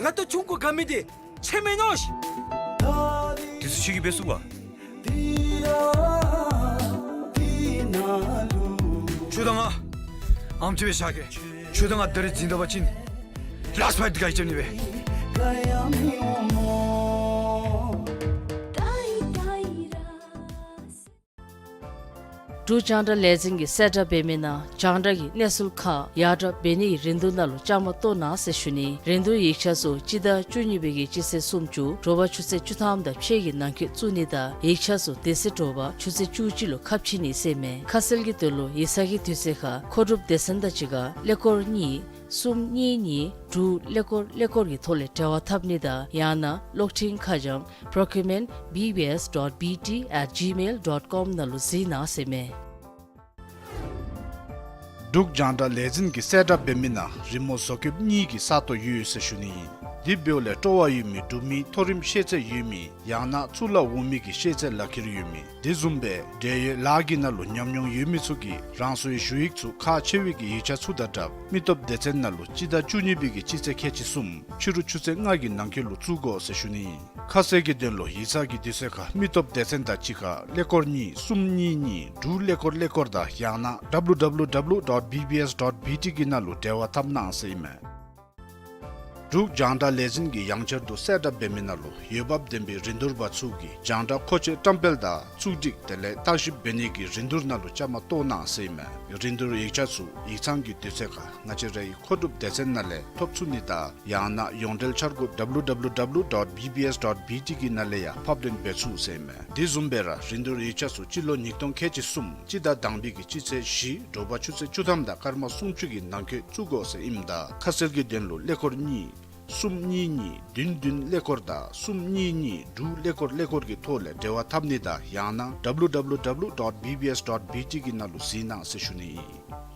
ར་ཏོ་ཆུང་ཀུ་དགའ་མི་དེ་ཁྱོད་མེན་ནོ་ཤིག། དེ་ཚུ་ཁྱོད་ཀྱིས་འབད་ཚུགས་པ། ཁྱོད་དང་ང་ཨམ་ཅིག་སྦེ་བཞག་གེ། ཁྱོད་དང་ང་ད་རིས་འཛིང་ད་པ་ཅིན་ལཱསཊ་ཕའིཊ་འདི་ག་གིས་རྐྱབ་ནི་སྦེ། འབྲུག་རྒྱང་བསྒྲགས་ལས་འཛིན་གྱིས་གསལ་བསྒྲགས་འབད་མི་ནང་རྒྱང་བསྒྲགས་ཀྱི་གནས་ཚུལ་ཁག་ཡར་དྲག་འབད་ནིའི་རིན་བསྡུར་ནང་ལུ་བཅའ་མར་གཏོགས་གནང་ཟེར་ཞུ་ནི། རིན་བསྡུར་ཡིག་ཆ་ཚུ་སྤྱི་ཟླ་བཅུ་གཉིས་པའི་གི་སྤྱི་ཚེས་སུམ་ཅུ་དྲོ་པ་ཆུ་ཚོད་བཅུ་ཐམ་དང་ཕྱེད་ཀྱི་ནང་འཁོད་བཙུགས་ནི་དང་ཡིག་ཆ་ཚུ་དེ་ཚེ་དྲོ་པ་ཆུ་ཚོད་བཅུ་གཅིག་ལུ་ཁ་ཕྱེ་ནི་ཟེར་མས། ཁ་གསལ་གྱི་དོན་ལུ་ཡིག་ཚང་གི་དུས་ཚོད་ཁར་མཁོ་སྒྲུབ་སྡེ་ཚན་དང་གཅིག་ཁར་ཀླད་ཀོར་གཉིས་གསུམ་གཉིས་གཉིས་དྲུག་ཀླད་ཀོར་ཀླད་ཀོར་གྱི་ཐོག་ལས་འབྲེལ་བ་འཐབ་ནི་དང་ཡང་ན་གློག་འཕྲིན་ཁ་བྱང་procurement B B S dot B T at gmail dot com ནང་ལུ་གཟིགས་གནང་ཟེར་མས། འབྲུག་རྒྱང་བསྒྲགས་ལས་འཛིན་གྱིས་གསལ་བསྒྲགས་འབད་མི་ནང་རི་མོ་བཟོ་བཀོདཔ་གཉིས་ཀྱི་ས་སྟོང་ཡོད་ཟེར་ཞུ་ནི་ཨིན། དེ་འབདཝ་ལས་སྤྲོ་བ་ཡོད་མི་འབྲུག་མིའི་མཐོ་རིམ་ཤེས་ཚད་ཡོད་མི་ཡང་ན་གཙུག་ལག་འོག་མའི་གི་ཤེས་ཚད་ལག་ཁྱེར་ཡོད་མི་དེ་བཟུམ་སྦེ་འབྲེལ་ཡོད་ལཱ་གི་ནང་ལུ་ཉམས་མྱོང་ཡོད་མི་ཚུ་གིས་རང་སོའི་ཞུ་ཡིག་ཚུ་ཁག་ཆེ་བའི་གི་ཡིག་ཆ་ཚུ་དང་སྦྲགས་མི་སྟོབས་སྡེ་ཚན་ནང་ལུ་སྤྱི་ཟླ་བཅུ་གཉིས་པའི་གི་སྤྱི་ཚེས་ཁལ་གཅིག་གསུམ་ཕྱི་རུ་ཆུ་ཚོད་ལྔ་གི་ནང་འཁོད་ལུ་བཙུགས་དགོ་ཟེར་ཞུ་ནི་ཨིན། ཁ་གསལ་གྱི་དོན་ལུ་ཡིག་ཚང་གི་དུས་ཚོད་ཁར་མི་སྟོབས་སྡེ་ཚན་དང་གཅིག་ཁར་ཀླད་ཀོར་གཉིས་གསུམ་གཉིས་གཉིས་དྲུག་ཀླད་ཀོར་ཀླད་ཀོར་དང་ཡང་ན W W W dot B B S dot B T གི་ནང་ལུ་འབྲེལ་བ་འཐབ་གནང་ཟེར་ཨིན་མས། འབྲུག་རྒྱང་བསྒྲགས་ལས་འཛིན་གྱིས་ཡང་བསྐྱར་དུ་གསལ་བསྒྲགས་འབད་མི་ནང་ལུ་འོས་འབབ་ལྡན་པའི་རིན་བསྡུར་པ་ཚུ་གིས་རྒྱང་བསྒྲགས་མཁོ་ཆས་བཀྲམ་སྤེལ་དང་བཙུགས་སྒྲིག་དེ་ལས་བརྟག་ཞིབ་འབད་ནི་གི་རིན་བསྡུར་ནང་ལུ་བཅའ་མར་གཏོགས་གནང་ཟེར་ཨིན་མས། རིན་བསྡུར་ཡིག་ཆ་ཚུ་ཡིག་ཚང་གི་དུས་ཚོད་ཁར་ང་བཅས་རའི་མཁོ་སྒྲུབ་སྡེ་ཚན་ནང་ལས་ཐོབ་ཚུགས་ནི་དང་ཡང་ན་ཡོངས་འབྲེལ་འཆར་སྒོ་W W W dot B B S dot B T གི་ནང་ལས་ཡང་ཕབ་ལེན་འབད་ཚུགས་ཟེར་ཨིན་མས། དེ་བཟུམ་སྦེ་ར་རིན་བསྡུར་ཡིག་ཆ་ཚུ་སྤྱི་ལོ་ཉིས་སྟོང་ཁལ་གཅིག་གསུམ་སྤྱི་ཟླ་དང་པའི་གི་སྤྱི་ཚེས་བཞི་དྲོ་པ་ཆུ་ཚོད་བཅུ་ཐམ་དང་སྐར་མ་སུམ་ཅུ་གི་ནང་འཁོད་བཙུགས་དགོ་ཟེར་ཨིནམ་ད་ཁ་གསལ་གྱི་དོན་ལུ་ཀླད་ཀོར་གཉིས་གསུམ་གཉིས་གཉིས་བདུན་བདུན་ཀླད་ཀོར་དང་གསུམ་གཉིས་གཉིས་དྲུག་ཀླད་ཀོར་ཀླད་ཀོར་གྱི་ཐོག་ལས་འབྲེལ་བ་འཐབ་ནི་དང་ཡང་ན་W W W dot B B S dot B T གི་ནང་ལུ་གཟིགས་གནང་ཟེར་ཞུ་ནི་ཨིན།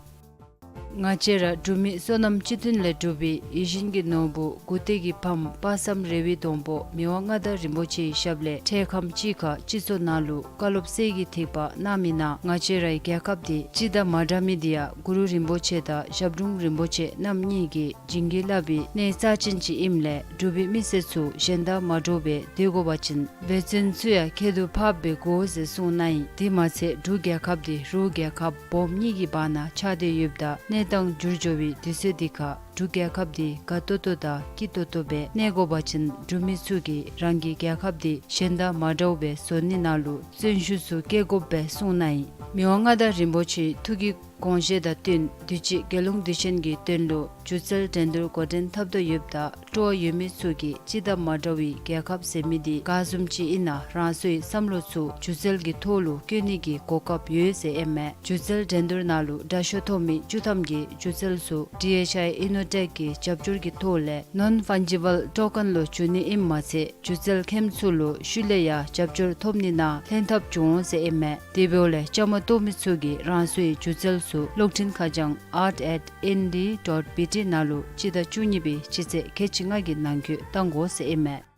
ང་བཅས་ར་འབྲུག་མི་བསོད་ནམས་སྤྱི་མཐུན་ལས་གྲུབ་པའི་ཡིད་བཞིན་གྱི་ནོར་བུ་མགུ་ཏོག་གི་ཕམ་དཔག་བསམ་རེ་བའི་སྡོང་པོ་མི་དབང་མངའ་བདག་རིན་པོ་ཆེའི་ཞབས་ལས་འཕྲལ་ཁམས་ཅིག་ཁར་སྤྱི་ཚོགས་ནང་ལུ་བཀའ་སློབ་གསེར་གྱི་ཐིགས་པ་གནང་མི་ནང་ང་བཅས་རའི་རྒྱལ་ཁབ་འདི་སྤྱི་ཟླ་མ་འདྲ་མི་འདི་ཡང་གུ་རུ་རིན་པོ་ཆེ་དང་ཞབས་དྲུང་རིན་པོ་ཆེ་རྣམ་གཉིས་ཀྱིས་བྱིན་གྱིས་བརླབས་པའི་གནས་རྩ་ཅན་ཅིག་ཨིནམ་ལས་འབྲུག་པའི་མི་སེར་ཚུ་གཞན་དང་མ་འདྲཝ་སྦེ་སྡོད་དགོ་པ་ཅིན་འབད་བརྩོན་ཚུ་ཡང་ཁྱད་དུ་འཕགསཔ་སྦེ་དགོ་ཟེར་གསུངས་གནང་ཡི། དེ་མ་ཚད་འབྲུག་རྒྱལ་ཁབ་འདི་རུ་རྒྱལ་ཁབ་སྦོམ་གཉིས་ཀྱི་བར་ན་ཆགས་ཏེ་ཡོདཔ་ད་གནས་སྟངས་འགྱུར་འགྱོ་བའི་དུས་ཚོད་འདི་ཁར་འབྲུག་རྒྱལ་ཁབ་འདི་དགའ་ཏོག་ཏོ་དང་སྐྱིད་ཏོག་ཏོ་སྦེ་གནས་དགོ་པ་ཅིན་འབྲུག་མི་ཚུ་གིས་རང་གི་རྒྱལ་ཁབ་འདི་གཞན་དང་མ་འདྲཝ་སྦེ་བཟོ་ནི་ནང་ལུ་བརྩོན་ཤུགས་ཚུ་བསྐྱེད་དགོཔ་སྦེ་གསུངས་གནང་ཡི། མི་དབང་མངའ་བདག་རིན་པོ་ཆེའི་ཐུགས་ཀྱི་དགོངས་བཞེད་དང་བསྟུན་དུས་ཅི་རྒྱལ་ཡོངས་དུས་ཆེན་གྱི་དོན་ལུ་སྒྱུ་རྩལ་འགྲན་བསྡུར་འགོ་འདྲེན་འཐབ་དོ་ཡོདཔ་ད་སྤྲོ་བ་ཡོད་མི་ཚུ་གིས་སྤྱི་ཟླ་མ་འདྲ་བའི་རྒྱལ་ཁབ་ཟེར་མི་འདི་ག་བཟུམ་ཅིག་ཨིན་ན་རང་སོའི་བསམ་བློ་ཚུ་སྒྱུ་རྩལ་གྱི་ཐོག་ལུ་བཀོད་ནི་གི་གོ་སྐབས་ཡོད་ཟེར་ཨིན་མས། སྒྱུ་རྩལ་འགྲན་བསྡུར་ནང་ལུ་དྲག་ཤོས་ཐོབ་མི་བཅུ་ཐམ་གྱི་སྒྱུ་རྩལ་ཚུ་D H I Innotech གི་རྒྱབ་སྐྱོར་གྱི་ཐོག་ལས་Non-Fungible Token ལུ་བསྒྱུར་ནི་ཨིནམ་མ་ཚད་སྒྱུ་རྩལ་མཁནམ་ཚུ་ལུ་ཤུལ་ལས་ཡང་རྒྱབ་སྐྱོར་ཐོབ་ནི་ནང་ལྷན་ཐབས་འབྱུང་འོང་ཟེར་ཨིན་མས། དེ་འབདཝ་ལས་བཅའ་མར་གཏོགས་མི་ཚུ་གིས་རང་སོའི་སྒྱུ་རྩལ་ཚུ་གློག་འཕྲིན་ཁ་བྱང་art at N D dot B T ནང་ལུ་སྤྱི་ཟླ་བཅུ་གཉིས་པའི་སྤྱི་ཚེས་ཁལ་གཅིག་ལྔ་གི་ནང་འཁོད་བཏང་དགོ་ཟེར་ཨིན་མས།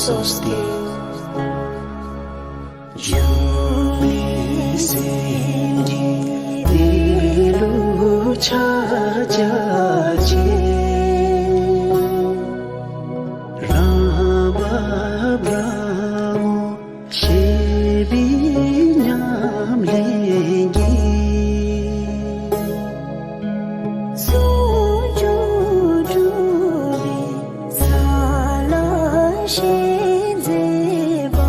སོ་སྟེ། འགྱུར་མེད་སེམས་ཀྱི་གནས་ལུགས་ཕྱག་རྒྱ་ཆེ། རང་བབས་རང་ངོ་ཤེས་པའི་ཉམས་ལེན་གྱིས། ཚོགས་རྒྱུད་གྲུབ་པའི་ས་ལ་ཞེན་མཛད་པ།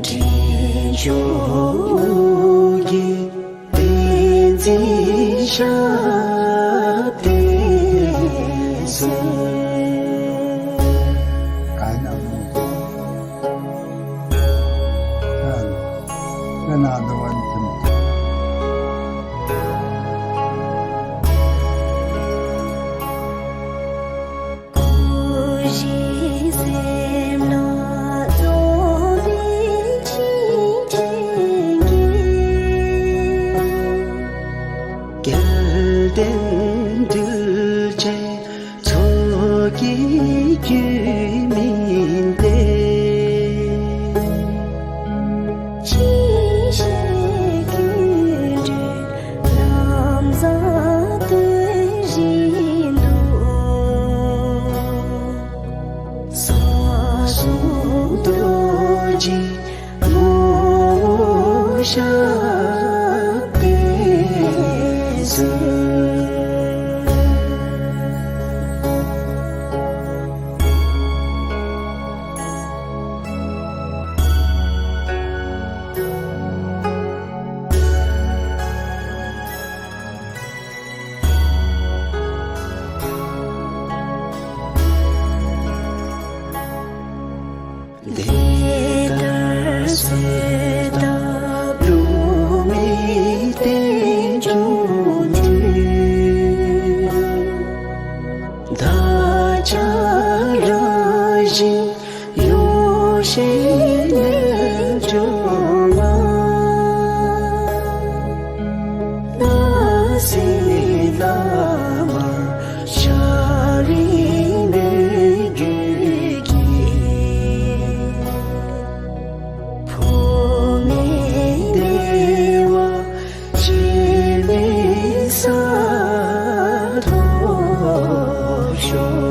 འདྲེན་མཆོག་གི་བསྟན་འཛིན་ཞབས་བརྟན་མཛོད། ག་ན་མོ། ག་ན་དོ་བན་ཐིམ། སྐུ་བཞི་སེམས་ལ་རྫོགས་པའི་ཆིངས་ཀྱི་རྒྱལ་བསྟན་གདུལ་བྱའི་ཚོགས་ཀྱི་རྒྱུད་སྨིན་ཏེ། ཅི་ཞིག་ཀུན་འདུས་ལམ་བཟང་སྟོན་བཞིན་དུ། ས་གསུམ་རྡོ་རྗེ་ངོ་བོ་ཞབས་བརྟན་མཛོད། དེ་ལྟར་གསོལ་བཏབ་འབྲུག་མི་བསྟན་འབྱུང་འདུས། བདག་ཅག་རང་བཞིན་ཡོ་བྱད་རྣལ་འབྱོར་མ། སྣང་སྲིད་བླ་མ་ཤཱཀྱའི་མོས་གུས་ཀྱིས། འཕོ་མེད་བདེ་བ་སྤྱན་རས་གཟིགས་ཐོབ་ཤོག།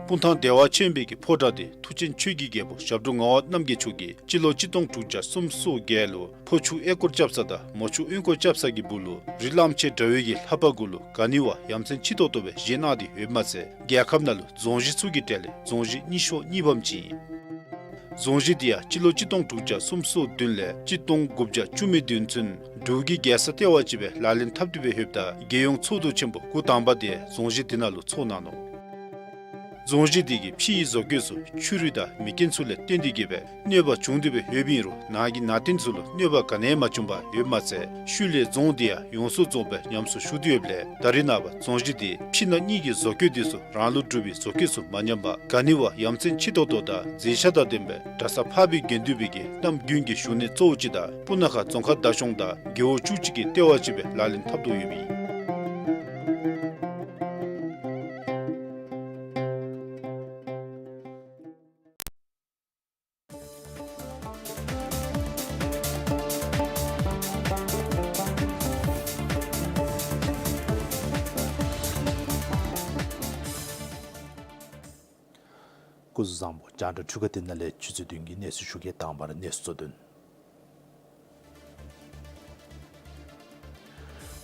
སྤུངས་ཐང་བདེ་བ་ཆེན་པོའི་གི་ཕོ་བྲང་དེ་མཐུ་ཆེན་ཆོས་ཀྱི་རྒྱལ་པོ་ཞབས་དྲུང་ངག་དབང་རྣམ་རྒྱལ་མཆོག་གིས་སྤྱི་ལོ་ཆིག་སྟོང་དྲུག་བརྒྱ་སུམ་ཅུ་སོ་བརྒྱད་ལུ་ཕོ་ཆུ་གཡས་སྐོར་རྐྱབ་ས་དང་མོ་ཆུ་གཡོན་སྐོར་རྐྱབ་ས་གི་སྦུག་ལུ་རི་གླང་ཆེན་འདྲ་བའི་གི་ལྷ་པ་གུ་ལུ་ག་ནི་བ་ཡ་མཚན་ཆེ་ཏོག་ཏོ་སྦེ་བཞེངས་གནང་སྟེ་ཡོདཔ་མ་ཚད་རྒྱལ་ཁབ་ནང་ལུ་རྫོང་གཞི་ཚུ་གི་གྲས་ལས་རྫོང་གཞི་རྙིང་ཤོས་གཉིས་པམ་ཅིག་ཨིན། རྫོང་གཞི་འདི་ཡང་སྤྱི་ལོ་ཆིག་སྟོང་དྲུག་བརྒྱ་སུམ་ཅུ་སོ་བདུན་ལས་ཆིག་སྟོང་དགུ་བརྒྱ་བཅུ་མེད་བདུན་ཚུན་འབྲུག་གི་རྒྱལ་ས་ལྟེ་བ་ཅིག་སྦེ་ལག་ལེན་འཐབ་སྟེ་སྦེ་ཡོདཔ་ད་རྒྱལ་ཡོངས་ཚོགས་འདུ་ཆེན་པོ་འགོ་དང་པ་དེ་རྫོང་གཞི་འདི་ནང་ལུ་ཚོགས་གནང་ནུག། རྫོང་གཞི་འདི་གི་ཕྱི་ཡི་བཟོ་བཀོད་ཚུ་ཆུ་རུད་དང་མེ་རྐྱེན་ཚུ་ལས་བརྟེན་ཏེ་གི་སྦེ་གནོད་པ་བྱུང་སྟེ་སྦེ་ཡོདཔ་ཨིན་རུང་ནང་གི་ནང་རྟེན་ཚུ་ལུ་གནོད་པ་ག་ནི་ཡང་མ་བྱུང་པར་ཡོདཔ་མ་ཚད་ཤུལ་ལས་རྫོང་འདི་ཡང་ཡོངས་སུ་རྫོགསཔ་སྦེ་ཉམས་གསོ་ཞུ་སྟེ་ཡོདཔ་ལས་ད་རེས་ནངས་པ་རྫོང་གཞི་འདི་ཕྱི་ནང་གཉིས་ཀྱི་བཟོ་བཀོད་འདི་ཚུ་རང་ལུགས་གྲུབ་པའི་བཟོ་བཀོད་ཚུ་མ་ཉམས་པར་ག་ནི་བ་ཡ་མཚན་ཆེ་ཏོག་ཏོ་དང་མཛེས་ཆ་དང་ལྡནམ་སྦེ་གྲྭ་ས་འཕགས་པའི་དགེ་འདུན་པའི་གི་གནམ་དགུན་གྱི་བཞུགས་གནས་གཙོ་བོ་ཅིག་དང་སྤུ་ན་ཁ་རྫོང་ཁག་བདག་སྐྱོང་དང་རྒེད་འོག་བཅུ་གཅིག་གི་ལྟེ་བ་ཅིག་སྦེ་ལག་ལེན་འཐབ་དོ་ཡོདཔ་ཨིན། སྐུ་གཟུགས་བཟང་པོ། རྒྱང་བསྒྲགས་འཕྲུལ་ཁང་འདི་ནང་ལས་ཆུ་ཚོད་བདུན་གྱི་གནས་ཚུལ་ཞུ་གེ། དང་པ་ར་གནས་ཚུལ་གཙོ་དོན།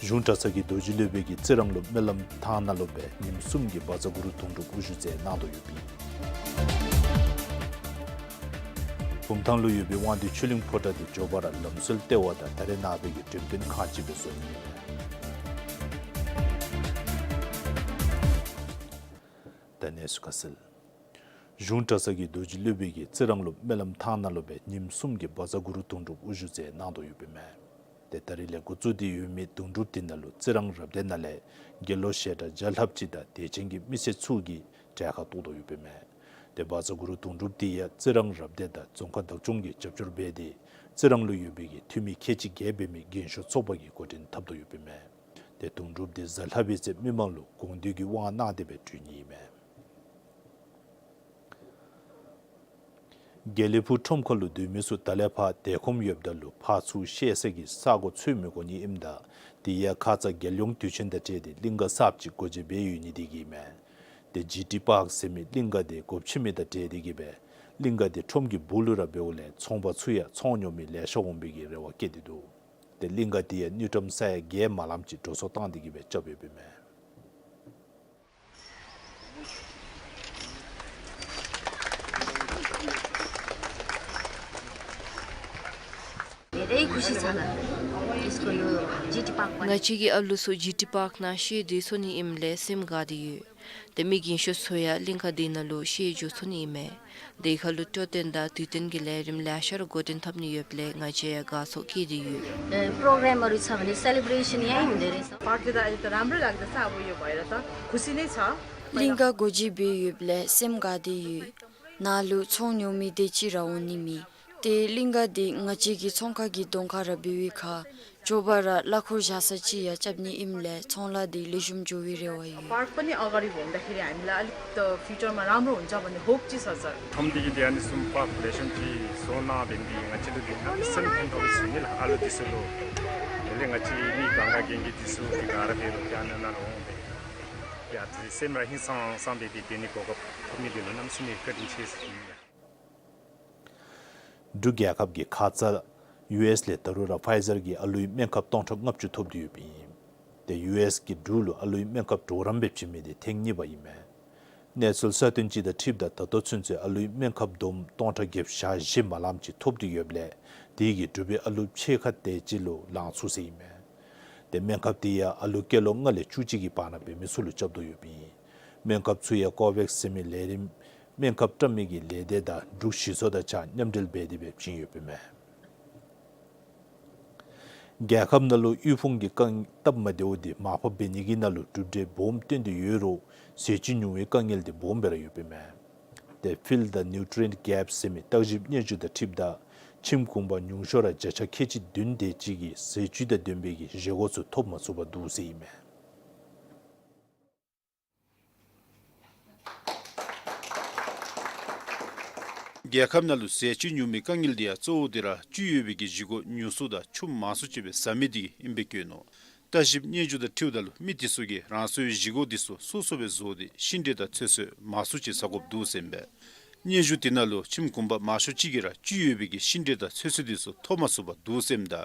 གཞུང་གྲྭ་ཚང་གི་རྡོ་རྗེ་སློབ་དཔོན་གྱིས་རྩི་རང་ལུ་སྨོན་ལམ་ཐང་ནང་ལུ་སྦེ་ཉིནམ་གསུམ་གྱི་བཛྲ་གུ་རུ་དུང་སྒྲུབ་དབུ་བཞུགས་མཛད་གནང་དོ་ཡོདཔ་ཨིན། བུམ་ཐང་ལུ་ཡོད་པའི་དབང་འདུས་ཆོས་གླིང་ཕོ་བྲང་འདི་མགྱོགས་པ་ར་ལམ་སྲོལ་ལྟེ་བ་དང་ད་རེས་ནངས་པའི་གི་འགྲེམས་སྟོན་ཁང་ཅིག་སྦེ་བཟོ་ནི་ཨིན་པས། ད་གནས་ཚུལ་ཁ་གསལ། གཞུང་གྲྭ་ཚང་གི་རྡོ་རྗེ་སློབ་དཔོན་གྱིས་རྩི་རང་ལུ་སྨོན་ལམ་ཐང་ནང་ལུ་སྦེ་ཉིནམ་གསུམ་གྱི་བཛྲ་གུ་རུ་དུང་སྒྲུབ་དབུ་བཞུགས་མཛད་གནང་དོ་ཡོདཔ་ཨིན་མས། ཏེ་ད་རིས་ལས་འགོ་བཙུགས་ཏེ་ཡོད་མི་དུང་སྒྲུབ་དེ་ནང་ལུ་རྩི་རང་རབ་སྡེ་ནང་ལས་དགེ་སློང་ཞལ་གྲངས་བརྒྱ་ལྷགཔ་ཅིག་དང་དད་ཅན་གྱི་མི་སེར་ཚུ་གིས་གྲལ་ཁར་གཏོགས་དོ་ཡོདཔ་ཨིན་མས། ཏེ་བཛྲ་གུ་རུ་དུང་སྒྲུབ་དེ་ཡང་རྩི་རང་རབ་སྡེ་དང་རྫོང་ཁག་བདག་སྐྱོང་གིས་རྒྱབ་སྐྱོར་འབད་དེ་རྩི་རང་ལུ་ཡོད་པའི་གི་འཐུས་མི་ཁལ་གཅིག་བརྒལ་འབད་མི་རྒན་ཤོས་ཚོགས་པ་གིས་འགོ་འདྲེན་འཐབ་དོ་ཡོདཔ་ཨིན་མས། ཏེ་དུང་སྒྲུབ་དེ་གཟའ་ལྷག་པའི་ཚེ་མི་མང་ལུ་དགོངས་འདུས་ཀྱི་དབང་གནང་སྟེ་སྦེ་གྲོལ་ནི་ཨིན་མས། དགེ་ལེགས་ཕུག་ཁྲོམ་ཁ་ལུ་སྡོད་མི་ཚུ་ད་ལས་ཕར་དལ་ཁོམ་ཡོདཔ་ད་ལུ་ཕར་ཚུར་ཤེས་ས་གི་ས་གོ་འཚོལ་མི་དགོ་ནི་ཨིནམ་ད་དེ་ཡང་ཁ་ཙ་རྒྱལ་ཡོངས་དུས་ཆེན་དང་འབྲེལ་ཏེ་གླིང་ག་གསརཔ་ཅིག་སྒོ་འབྱེད་འབད་ཡོད་ནི་དེ་གིས་ཨིན་མས། ཏེ་ཇི་ཊི་པཱརཀ་ཟེར་མི་གླིང་ག་དེ་སྒོ་ཕྱེ་མི་དང་འབྲེལ་ཏེ་གིས་སྦེ་གླིང་ག་དེ་ཁྲོམ་གྱི་སྦུག་ལུ་ར་འབདཝ་ལས་ཚོང་པ་ཚུ་ཡང་ཚོང་ཉོ་མི་ལེ་ཤ་འོང་པའི་གི་རེ་བ་བསྐྱེད་དེ་འདུག། ཏེ་གླིང་ག་དེ་ཡང་དངུལ་ཀྲམ་ས་ཡ་བརྒྱད་མ་ལངམ་ཅིག་འགྲོ་སོང་བཏང་སྟེ་གིས་སྦེ་རྐྱབ་ཡོདཔ་ཨིན་མས། ང་བཅས་ཀྱི་ཨ་ལུ་ཚུ་ཇི་ཊི་པཱརཀ་ནང་ཤེས་སྡོད་ཚུགས་ནི་ཨིནམ་ལས་སེམས་དགའ་སྟེ་ཡོད། ཏེ་མི་རྒན་ཤོས་ཚུ་ཡང་གླིང་ག་དེ་ནང་ལུ་ཤེས་འགྱོ་ཚུགས་ནི་ཨིན་མས། དེ་ཁར་ལུ་འཕྲོད་བསྟེན་དང་དུས་སྟོན་གྱི་ལས་རིམ་ལེ་ཤ་ར་འགོ་འདྲེན་འཐབ་ནི་ཡོདཔ་ལས་ང་བཅས་ཡང་དགའ་ཚོར་སྐྱེས་ཏེ་ཡོད། ཨེ་པྲོ་གྲམ་རེ་ཚར་བ་ལས་སེ་ལི་བྲེ་ཤཱན་ཡང་ཨིན་དེ་རེད། པཱརཀ་དེ་ད་ཨ་ནི་ད་རམ་རི་ལགས་ད་ས་བུ་ཡོད་པ་ཡ་ད་ཁུ་སིམ་ནི་ཚ། གླིང་ག་སྒོ་འབྱེད་འབད་ཡོདཔ་ལས་སེམས་དགའ་སྟེ་ཡོད། ནཱ་ལུ་ཚོང་ཉོ་མི་དེ་ཅིག་ར་འོང་ནི་མེད། ཏེ་གླིང་ག་དེ་ང་བཅས་ཀྱི་ཚོང་ཁང་གི་གདོང་ཁར་ར་འབད་བའི་ཁར་མགྱོགས་པ་ར་གླ་འཁོར་བཞག་ས་ཅིག་ཡང་རྐྱབ་ནི་ཨིནམ་ལས་ཚོང་ལཱ་དེ་ལེགས་ཤོམ་འགྱོ་བའི་རེ་བ་ཡོད། པཱརཀ་པ་ནི་ཨ་ག་རི་འོང་ད་ཁེ་རེ་ཨ་ནི་ལ་ཨ་ལི་ད་ཕིའུ་ཅར་མ་རམ་རོ་འོང་ཅ་བ་ནི་ཧོབ་ཅིག་ས་ས། ཁྲོམ་འདི་གི་དེ་ཨ་ནི་བཟུམ་པཱརཀ་ལེགས་ཤོམ་ཅིག་བཟོ་གནང་བའི་འདི་ང་བཅས་ལུ་འདི་ཧ་ལས་སེམས་ཕན་ཐོགས་པའི་བཟོ་ནི་ལགས། ཨ་ལུ་འདི་ཚུ་ལུ་དེ་ལས་ང་བཅས་མི་གང་ག་རྒན་གྱི་འདི་ཚུ་གི་ག་ར་འབད་རུང་ཡང་ནཱ་ནཱ་ར་འོང་སྦེ་ཡ་དེ་སེམས་ར་ཧིང་སངས་སངས་སྦེ་དེ་དེ་ནི་གོ་སྐབས་ཐོབ་ནི་འདི་ལུ་གནམ་མེད་ས་མེད་བཀའ་དྲིན་ཆེ་ཟེར་ཞུ་ནི་ལགས། འབྲུག་རྒྱལ་ཁབ་ཀྱིས་ཁ་ཙ་ཡུ་ཨེསི་ལས་ད་རུང་ར་ཕའི་ཛར་གྱི་ཨ་ལུའི་སྨན་ཁབ་སྟོང་ཕྲག་ལྔ་བཅུ་ཐོབ་སྟེ་ཡོདཔ་ཨིན། ཏེ་ཡུ་ཨེསི་གིས་འབྲུག་ལུ་ཨ་ལུའི་སྨན་ཁབ་གྲོགས་རམ་སྦེ་བྱིན་མི་དེ་ཐེངས་གཉིས་པ་ཨིན་མས། གནས་ཚུལ་གསར་བཏོན་ཅིག་དང་འཁྲིལཝ་ད་ད་ལྟོ་ཚུན་ཚོད་ཨ་ལུའི་སྨན་ཁབ་བསྡོམས་སྟོང་ཕྲག་བརྒྱད་བརྒྱ་བཞི་མ་ལངམ་ཅིག་ཐོབ་སྟེ་ཡོདཔ་ལས་དེ་གིས་འབྲུག་པའི་ཨ་ལུ་ཕྱེད་ཀ་དེ་ཅིག་ལུ་ལང་ཚུགས་ཟེར་ཨིན་མས། ཏེ་སྨན་ཁབ་དེ་ཡང་ཨ་ལུ་སྐྱེས་ལོ་ལྔ་ལས་བཅུ་གཅིག་གི་བར་ན་འབད་མི་ཚུ་ལུ་རྐྱབ་དོ་ཡོདཔ་ཨིན། སྨན་ཁབ་ཚུ་ཡང་ཀོ་ཝེཀསི་ཟེར་མི་ལས་རིམ་སྨན་ཁབ་བཀྲམ་མི་གི་ལས་སྡེ་དང་འབྲུག་གཞི་ཚོགས་དང་གཅིག་ཁར་མཉམ་འབྲེལ་འབད་དེ་སྦེ་བྱིན་ཡོདཔ་ཨིན་མས། རྒྱལ་ཁབ་ནང་ལུ་དབུལ་ཕོངས་ཀྱི་དཀའ་ངལ་སྟབས་མ་བདེཝ་དེ་མར་ཕབ་འབད་ནི་གི་ནང་ལུ་གྲུབ་འབྲས་སྦོམ་བཏོན་ཏེ་ཡོད་རུང་ཟས་བཅུད་ཉུང་བའི་དཀའ་ངལ་དེ་སྦོམ་སྦེ་ར་ཡོདཔ་ཨིན་མས། ཏེ་ཕིལཌ་ནིའུ་ཊི་རི་ཡེནཊ་གེཔ་ཟེར་མི་བརྟག་ཞིབ་སྙན་ཞུ་དང་འཁྲིལཝ་ད་ཁྱིམ་གུང་པ་ཉུང་ཤོས་ར་བརྒྱ་ཆ་ཁལ་གཅིག་བདུན་དེ་ཅིག་གིས་ཟས་བཅུད་དང་ལྡན་པའི་གི་བཞེས་སྒོ་ཚུ་ཐོབ་མ་ཚུགས་པར་འདུག་ཟེར་ཨིན་མས། རྒྱལ་ཁབ་ནང་ལུ་ཟས་བཅུད་ཉུང་མི་དཀའ་ངལ་དེ་ཡང་གཙོ་བོ་དེ་ར་བཅུད་ཡོད་པའི་གི་བཞེས་སྒོ་ཉུང་སུ་དང་ཆུམ་མང་སུ་ཅིག་སྦེ་ཟ་མི་དེ་གིས་ཨིན་པས་བཀོད་ནུག། བརྟག་ཞིབ་སྙན་ཞུ་དང་འཁྲིལཝ་ད་ལུ་མི་དེ་ཚུ་གིས་རང་སོའི་བཞེས་སྒོ་དེ་ཚུ་སོ་སོ་སྦེ་བཟོ་སྟེ་ཤིང་འབྲས་དང་ཚོད་བསྲེ་མང་སུ་ཅིག་ཟ་དགོཔ་འདུག་ཟེར་ཨིན་པས། སྙན་ཞུ་དེ་ནང་ལུ་ཁྱིམ་གུང་པ་མང་ཤོས་ཅིག་གིས་ར་བཅུད་ཡོད་པའི་གི་ཤིང་འབྲས་དང་ཚོད་བསྲེ་དེ་ཚུ་ཐོབ་མ་ཚུགས་པར་འདུག་ཟེར་ཨིནམ་ད་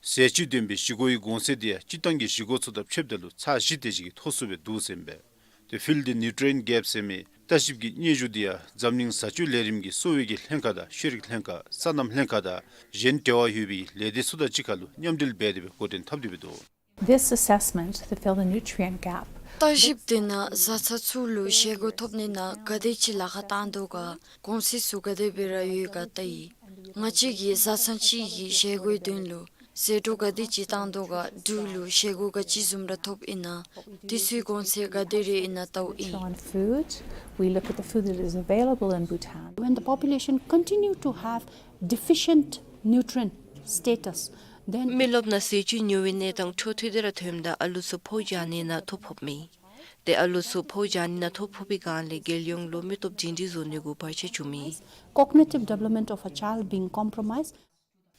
ཟས་བཅུད་ལྡན་པའི་བཞེས་སྒོའི་གོང་ཚད་དེ་ཡང་སྤྱིར་བཏང་གི་བཞེས་སྒོ་ཚུ་དང་ཕྱདཔ་ད་ལུ་ཚར་བཞི་དེ་ཅིག་གིས་ཐོབ་ཚུགས་པའི་འདུག་ཟེར་ཨིན་པས། ཏེ་ཕིལཌ་ནིའུ་ཊི་རི་ཡེནཊ་གེཔ་ཟེར་མི་བརྟག་ཞིབ་ཀྱི་སྙན་ཞུ་དེ་ཡང་འཛམ་གླིང་བཟའ་སྤྱོད་ལས་རིམ་གྱི་གསོ་བའི་གི་ལྷན་ཁག་དང་ཤེས་རིག་ལྷན་ཁག་སོ་ནམ་ལྷན་ཁག་དང་གཞན་འབྲེལ་བ་ཡོད་པའི་ལས་སྡེ་ཚུ་དང་གཅིག་ཁར་ལུ་མཉམ་འབྲེལ་འབད་དེ་སྦེ་འགོ་འདྲེན་འཐབ་སྟེ་སྦེ་འདུག། This assessment, the Fill the Nutrient Gap, བརྟག་ཞིབ་དེ་ནང་བཟའ་ཚང་ཚུ་ལུ་བཞེས་སྒོ་ཐོབ་ནི་ནང་ག་དེ་ཅིག་ལཱ་ཁག་བཏང་དོ་ག་གོང་ཚད་ཚུ་ག་དེ་སྦེ་ར་ཡོད་ག་བལྟ་ཡི། ང་བཅས་ཀྱིས་བཟའ་ཚང་གཅིག་གི་བཞེས་སྒོའི་དོན་ལུ་ཟད་འགྲོ་ག་དེ་ཅིག་བཏང་དོ་ག་འབྲུག་ལུ་བཞེས་སྒོ་ག་ཅི་བཟུམ་ར་ཐོབ་ཨིན་ན་དེ་ཚུའི་གོང་ཚད་ག་དེ་རེ་ཨིན་ན་བལྟཝ་ཨིན། On food, we look at the food that is available in Bhutan. When the population continue to have deficient nutrient status, then མི་རློབས་ནང་ཟས་བཅུད་ཉུང་བའི་གནས་སྟངས་འཕྲོ་མཐུད་དེ་ར་ཐོནམ་ད་ཨ་ལུ་ཚུ་ཕོཝ་རྒྱག་ནི་ནང་ཐོ་ཕོགཔ་མས། ཏེ་ཨ་ལུ་ཚུ་ཕོཝ་རྒྱག་ནི་ནང་ཐོ་ཕོག་པའི་སྒང་ལས་རྒྱལ་ཡོངས་ལུ་མི་སྟོབས་སྒྲིང་སྒྲི་བཟོ་ནི་གུ་བར་ཆད་བྱུངམ་མས། Cognitive development of a child being compromised.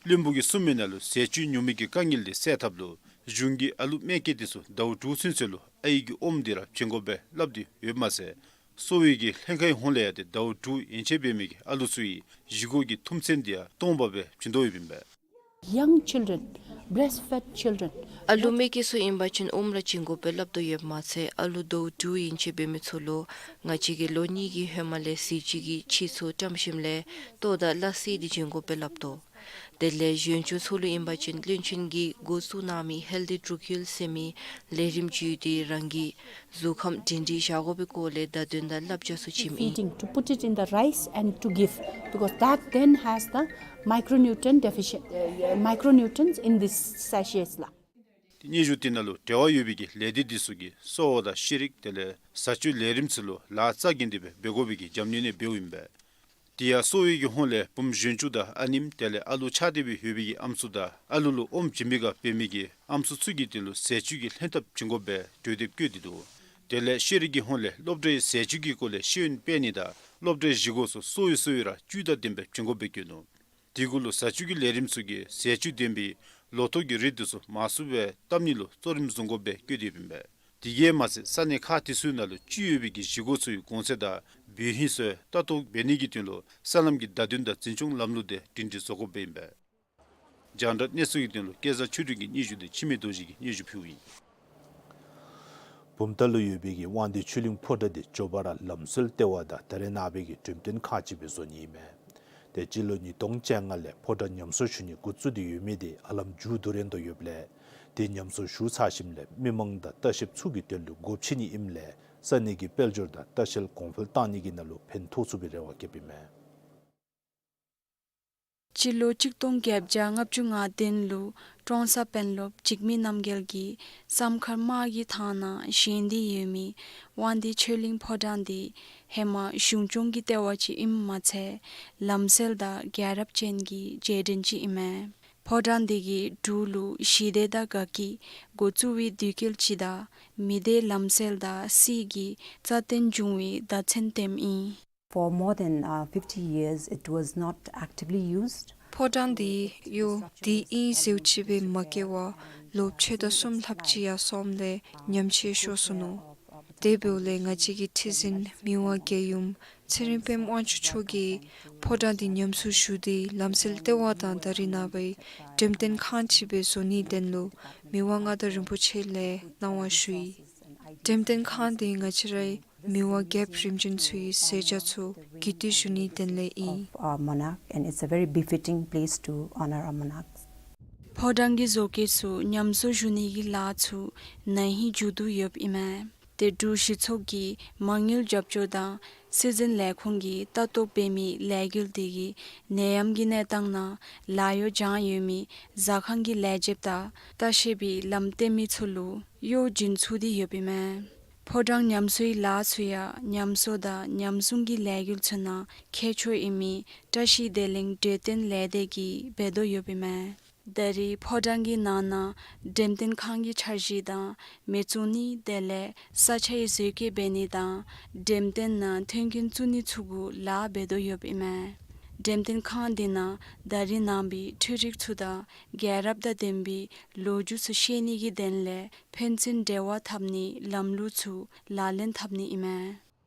བློན་པོ་གིས་གསུངས་མི་ནང་ལུ་ཟས་བཅུད་ཉུང་མི་གི་དཀའ་ངལ་དེ་སེལ་ཐབས་ལུ་གཞུང་གིས་ཨ་ལུ་མ་སྐྱེས་དེ་ཚུ་ཟླཝ་དྲུག་ཚུན་ཚོད་ལུ་ཨའི་གི་ཨོམ་དེ་ར་བྱིན་དགོཔ་སྦེ་སླབ་སྟེ་ཡོདཔ་མ་ཚད་གསོ་བའི་གི་ལྷན་ཁག་གི་ཧོངས་ལས་ཡང་ཏེ་ཟླཝ་དྲུག་ཡན་ཆད་འབད་མི་གི་ཨ་ལུ་ཚུ་གི་བཞེས་སྒོ་གི་ཐུམ་ཚན་དེ་ཡང་སྟོངམ་སྦེ་བྱིན་དོ་ཡོདཔ་ཨིན་པས། Young children, breastfed children. ཨ་ལུ་མ་སྐྱེས་ཚུ་ཨིན་པ་ཅིན་ཨོམ་ར་བྱིན་དགོཔ་སྦེ་སླབ་དོ་ཡོདཔ་མ་ཚད་ཨ་ལུ་ཟླཝ་དྲུག་ཡན་ཆད་འབད་མི་ཚུ་ལུ་ང་བཅས་ཀྱིས་ལོ་གཉིས་ཀྱི་ཧེ་མ་ལས་ཟས་བཅུད་ཀྱི་ཕྱེ་ཚུ་བཀྲམ་ཞིནམ་ལས་ལྟོ་དང་སླ་བསྲེ་དེ་བྱིན་དགོཔ་སྦེ་སླབ་དོ། དེ་ལས་གཞོན་ཆུང་ཚུ་ལུ་ཨིན་པ་ཅིན་བློན་ཆེན་གྱིས་འགོ་བཙུགས་གནང་མི་ཧེལ་ཐི་སྒྲུག་ཡུལ་ཟེར་མི་ལས་རིམ་ཅིག་ཡོད། དེ་རང་གི་གཟུགས་ཁམས་སྒྲིང་སྒྲིང་བཞག་དགོ་པའི་སྐོར་ལས་བརྡ་དོན་དང་བསླབ་བྱ་ཚུ་བྱིནམ་ཨིན། Feeding, to put it in the rice and to give, because that then has the micronutrient deficient, uh, micronutrients in these sachets ལགས། དེ་སྙན་ཞུ་དེ་ནང་ལུ་འབྲེལ་བ་ཡོད་པའི་གི་ལས་སྡེ་དེ་ཚུ་གིས་གསོ་བ་དང་ཤེས་རིག་དེ་ལས་བཟའ་བཅའི་ལས་རིམ་ཚུ་ལུ་ལཱ་རྩ་འགེངས་ཏེ་སྦེ་འབད་དགོ་པའི་གི་རྒྱབ་གཉེར་ནི་འབདཝ་ཨིན་པས། དེ་ཡང་གསོ་བའི་གི་ཧོངས་ལས་བུམོ་གཞོན་ཆུང་དང་ཨ་ནེམོ་དེ་ལས་ཨ་ལུ་ཆགས་ཏེ་སྦེ་ཡོད་པའི་གི་ཨམ་སྲུ་དང་ཨ་ལུ་ལུ་ཨོམ་བྱིན་པའི་སྐབས་འབད་མི་གི་ཨམ་སྲུ་ཚུ་གི་དོན་ལུ་ཟས་བཅུད་ཀྱི་ལྷན་ཐབས་བྱིན་དགོ་པའི་གྲོས་འདེབས་བཀོད་དེ་འདུག། དེ་ལས་ཤེས་རིག་གི་ཧོངས་ལས་སློབ་གྲྭའི་ཟས་བཅུད་ཀྱི་སྐོར་ལས་ཤེས་ཡོན་སྤེལ་ནི་དང་སློབ་གྲྭའི་བཞེས་སྒོ་ཚུ་གསོ་བའི་གསོ་བའི་ར་བཅུད་དང་ལྡན་པའི་བྱིན་དགོ་པའི་བཀོད་ནུག། དེ་གུ་ལུ་བཟའ་བཅུད་ཀྱི་ལས་རིམ་ཚུ་གིས་ཟས་བཅུད་ལྡན་པའི་ལོ་ཐོག་གི་རིགས་དེ་ཚུ་མང་སུ་སྦེ་བཏབ་ནི་ལུ་གཙོ་རིམ་བཟུང་དགོ་པའི་བཀོད་དེ་ཡོདཔ་ཨིན་པས། དེ་གིས་མ་ཚད་ས་གནས་ཁག་དེ་ཚུ་ནང་ལུ་སྤྱི་ཡོད་པའི་གི་བཞེས་སྒོ་ཚུ་གི་གོང་ཚད་དང་འབུལ་ཧིང་ཚུ་ལྟ་རྟོག་འབད་ནི་གི་དོན་ལུ་ས་ལམ་གྱི་བརྡ་དོན་དང་འཛིན་སྐྱོང་ལམ་ལུགས་དེ་སྒྲིང་སྒྲིང་བཟོ་དགོཔ་ཨིན་པས། རྒྱང་བསྒྲགས་གནས་ཚུལ་གྱི་དོན་ལུ་སྐལ་བཟང་ཆོས་སྒྲོན་གྱི་སྙན་ཞུ་དེ་འཆི་མེད་རྡོ་རྗེ་གིས་སྙན་ཞུ་ཕུལཝ་ཨིན། བུམ་ཐང་ལུ་ཡོད་པའི་གི་དབང་འདུས་ཆོས་གླིང་ཕོ་བྲང་དེ་མགྱོགས་པ་ར་ལམ་སྲོལ་ལྟེ་བ་དང་ད་རེས་ནངས་པའི་གི་འགྲེམས་སྟོན་ཁང་ཅིག་སྦེ་བཟོ་ནི་ཨིན་མས། དེ་སྤྱི་ལོ་ཉིས་སྟོང་བཅོ་ལྔ་ལས་ཕོ་བྲང་ཉམས་གསོ་ཞུ་ནི་འགོ་བཙུགས་ཏེ་ཡོད་མི་དེ་ཧ་ལམ་མཇུག་བསྡུ་རན་དོ་ཡོདཔ་ལས་དེ་ཉམས་གསོ་ཞུ་ཚར་ཞིནམ་ལས་མི་མང་དང་ལྟ་བཤལཔ་ཚུ་གི་དོན་ལུ་སྒོ་ཕྱེ་ནི་ཨིནམ་ལས་ས་གནས་ཀྱི་དཔལ་འབྱོར་དང་ལྟ་བཤལ་གོང་འཕེལ་བཏང་ནི་གི་ནང་ལུ་ཕན་ཐོགས་ཚུགས་པའི་རེ་བ་བསྐྱེདཔ་ཨིན་མས། སྤྱི་ལོ་གཅིག་སྟོང་བརྒྱད་བརྒྱ་ལྔ་བཅུ་ང་བདུན་ལུ་ཀྲོང་གསར་དཔོན་སློབ་འཇིགས་མེད་རྣམ་རྒྱལ་གྱིས་བསམ་མཁར་དམག་གི་ཐང་ནང་བཞེངས་ཏེ་ཡོད་མི་དབང་འདུས་ཆོས་གླིང་ཕོ་བྲང་དེ་ཧེ་མ་གཞུང་སྐྱོང་གི་ལྟེ་བ་ཅིག་ཨིནམ་མ་ཚད་ལམ་སྲོལ་དང་རྒྱལ་རབས་ཅན་གྱི་རྗེས་དྲན་ཅིག་ཨིན་མས། ཕོ་བྲང་དེ་གི་འབྲུག་ལུ་ཞི་བདེ་དང་དགའ་སྐྱིད་འགོ་བཙུགས་པའི་དུས་སྐབས་ཅིག་དང་མི་སྡེ་ལམ་སྲོལ་དང་སྲིད་ཀྱི་རྩ་བརྟན་འབྱུང་བའི་བརྡ་མཚོན་བསྟནམ་ཨིན། For more than uh, fifty years, it was not actively used. ཕོ་བྲང་འདི་ཡོད་དེ་ཨིན་ཟེར་ཅིག་སྦེ་མ་བཀལ་བར་ལོ་ཕྱེད་དང་གསུམ་ལྷགཔ་ཅིག་ཡང་སོངམ་ལས་ཉམས་ཆག་ཤོར་སོ་ནུག། དེ་འབདཝ་ལས་ང་བཅས་ཀྱི་ཁྲི་འཛིན་མི་དབང་རྒྱལ་ཡུམ་ཚེ་རིང་དཔལམོ་དབང་ཕྱུག་མཆོག་གིས་ཕོ་བྲང་འདི་ཉམས་གསོ་ཞུ་སྟེ་ལམ་སྲོལ་ལྟེ་བ་དང་ད་རེས་ནངས་པའི་འགྲེམས་སྟོན་ཁང་ཅིག་སྦེ་བཟོ་ནིའི་དོན་ལུ་མི་དབང་མངའ་བདག་རིན་པོ་ཆེ་ལས་གནང་བ་ཞུ་ཡི། འགྲེམས་སྟོན་ཁང་འདི་ང་བཅས་རའི་མི་དབང་རྒྱལཔོ་རིམ་བྱོན་ཚུ་གི་ཟས་བཅའ་ཚུ་གུས་བཏུད་ཞུ་ནིའི་དོན་ལས་ཨིན། Of our monarch, and it's a very befitting place to honor our monarchs. ཕོ་བྲང་གི་བཟོ་བཀོད་ཚུ་ཉམས་གསོ་ཞུ་ནི་གི་ལཱ་ཚུ་ན་ཧིང་མཇུག་བསྡུ་ཡོདཔ་ཨིན་མས། དེ་འབྲུག་གཞི་ཚོགས་ཀྱི་མ་དངུལ་རྒྱབ་སྐྱོར་དང་སྲིད་འཛིན་ལས་ཁུངས་ཀྱིས་ལྟ་རྟོག་འབད་མི་ལས་འགུལ་དེ་གིས་ནད་ཡམས་ཀྱི་གནས་སྟངས་ནང་ལཱ་གཡོག་སྦྱང་ཡོད་མི་ཟ་ཁང་གི་ལས་བྱེདཔ་དང་ལྟ་བཤལ་པའི་ལམ་སྟོན་མི་ཚུ་ལུ་གཡོག་བྱིན་ཚུགས་ཏེ་ཡོདཔ་ཨིན་མས། ཕོ་བྲང་ཉམས་གསོའི་ལཱ་ཚུ་ཡང་ཉམས་གསོ་དང་ཉམས་སྲུང་གི་ལས་འགུལ་ཚུ་ནང་མཁས་མཆོག་ཨིན་མི་བཀྲ་ཤིས་བདེ་ལེགས་འབྲས་ལྡན་ལས་སྡེ་གིས་འབད་དོ་ཡོདཔ་ཨིན་མས། ད་རེས་ཕོ་བྲང་གི་ནང་ན་འགྲེམས་སྟོན་ཁང་གི་འཆར་གཞི་དང་མེ་བཙུགས་ནི་དེ་ལས་ས་ཆའི་བཟོ་བཀོད་འབད་ནི་དང་འགྲེམས་སྟོན་ནང་མཐུན་རྐྱེན་བཙུགས་ནི་ཚུ་གུ་ལཱ་འབད་དོ་ཡོདཔ་ཨིན་མས། འགྲེམས་སྟོན་ཁང་དེ་ནང་ད་རེས་ནངས་པའི་འཕྲུལ་རིག་ཚུ་དང་རྒྱལ་རབས་དང་ལྡན་པའི་ལོ་རྒྱུས་ཚུ་ཤེས་ནི་གི་དོན་ལས་ཕན་ཚུན་འབྲེལ་བ་འཐབ་ནིའི་ལམ་ལུགས་ཚུ་ལག་ལེན་འཐབ་ནི་ཨིན་མས།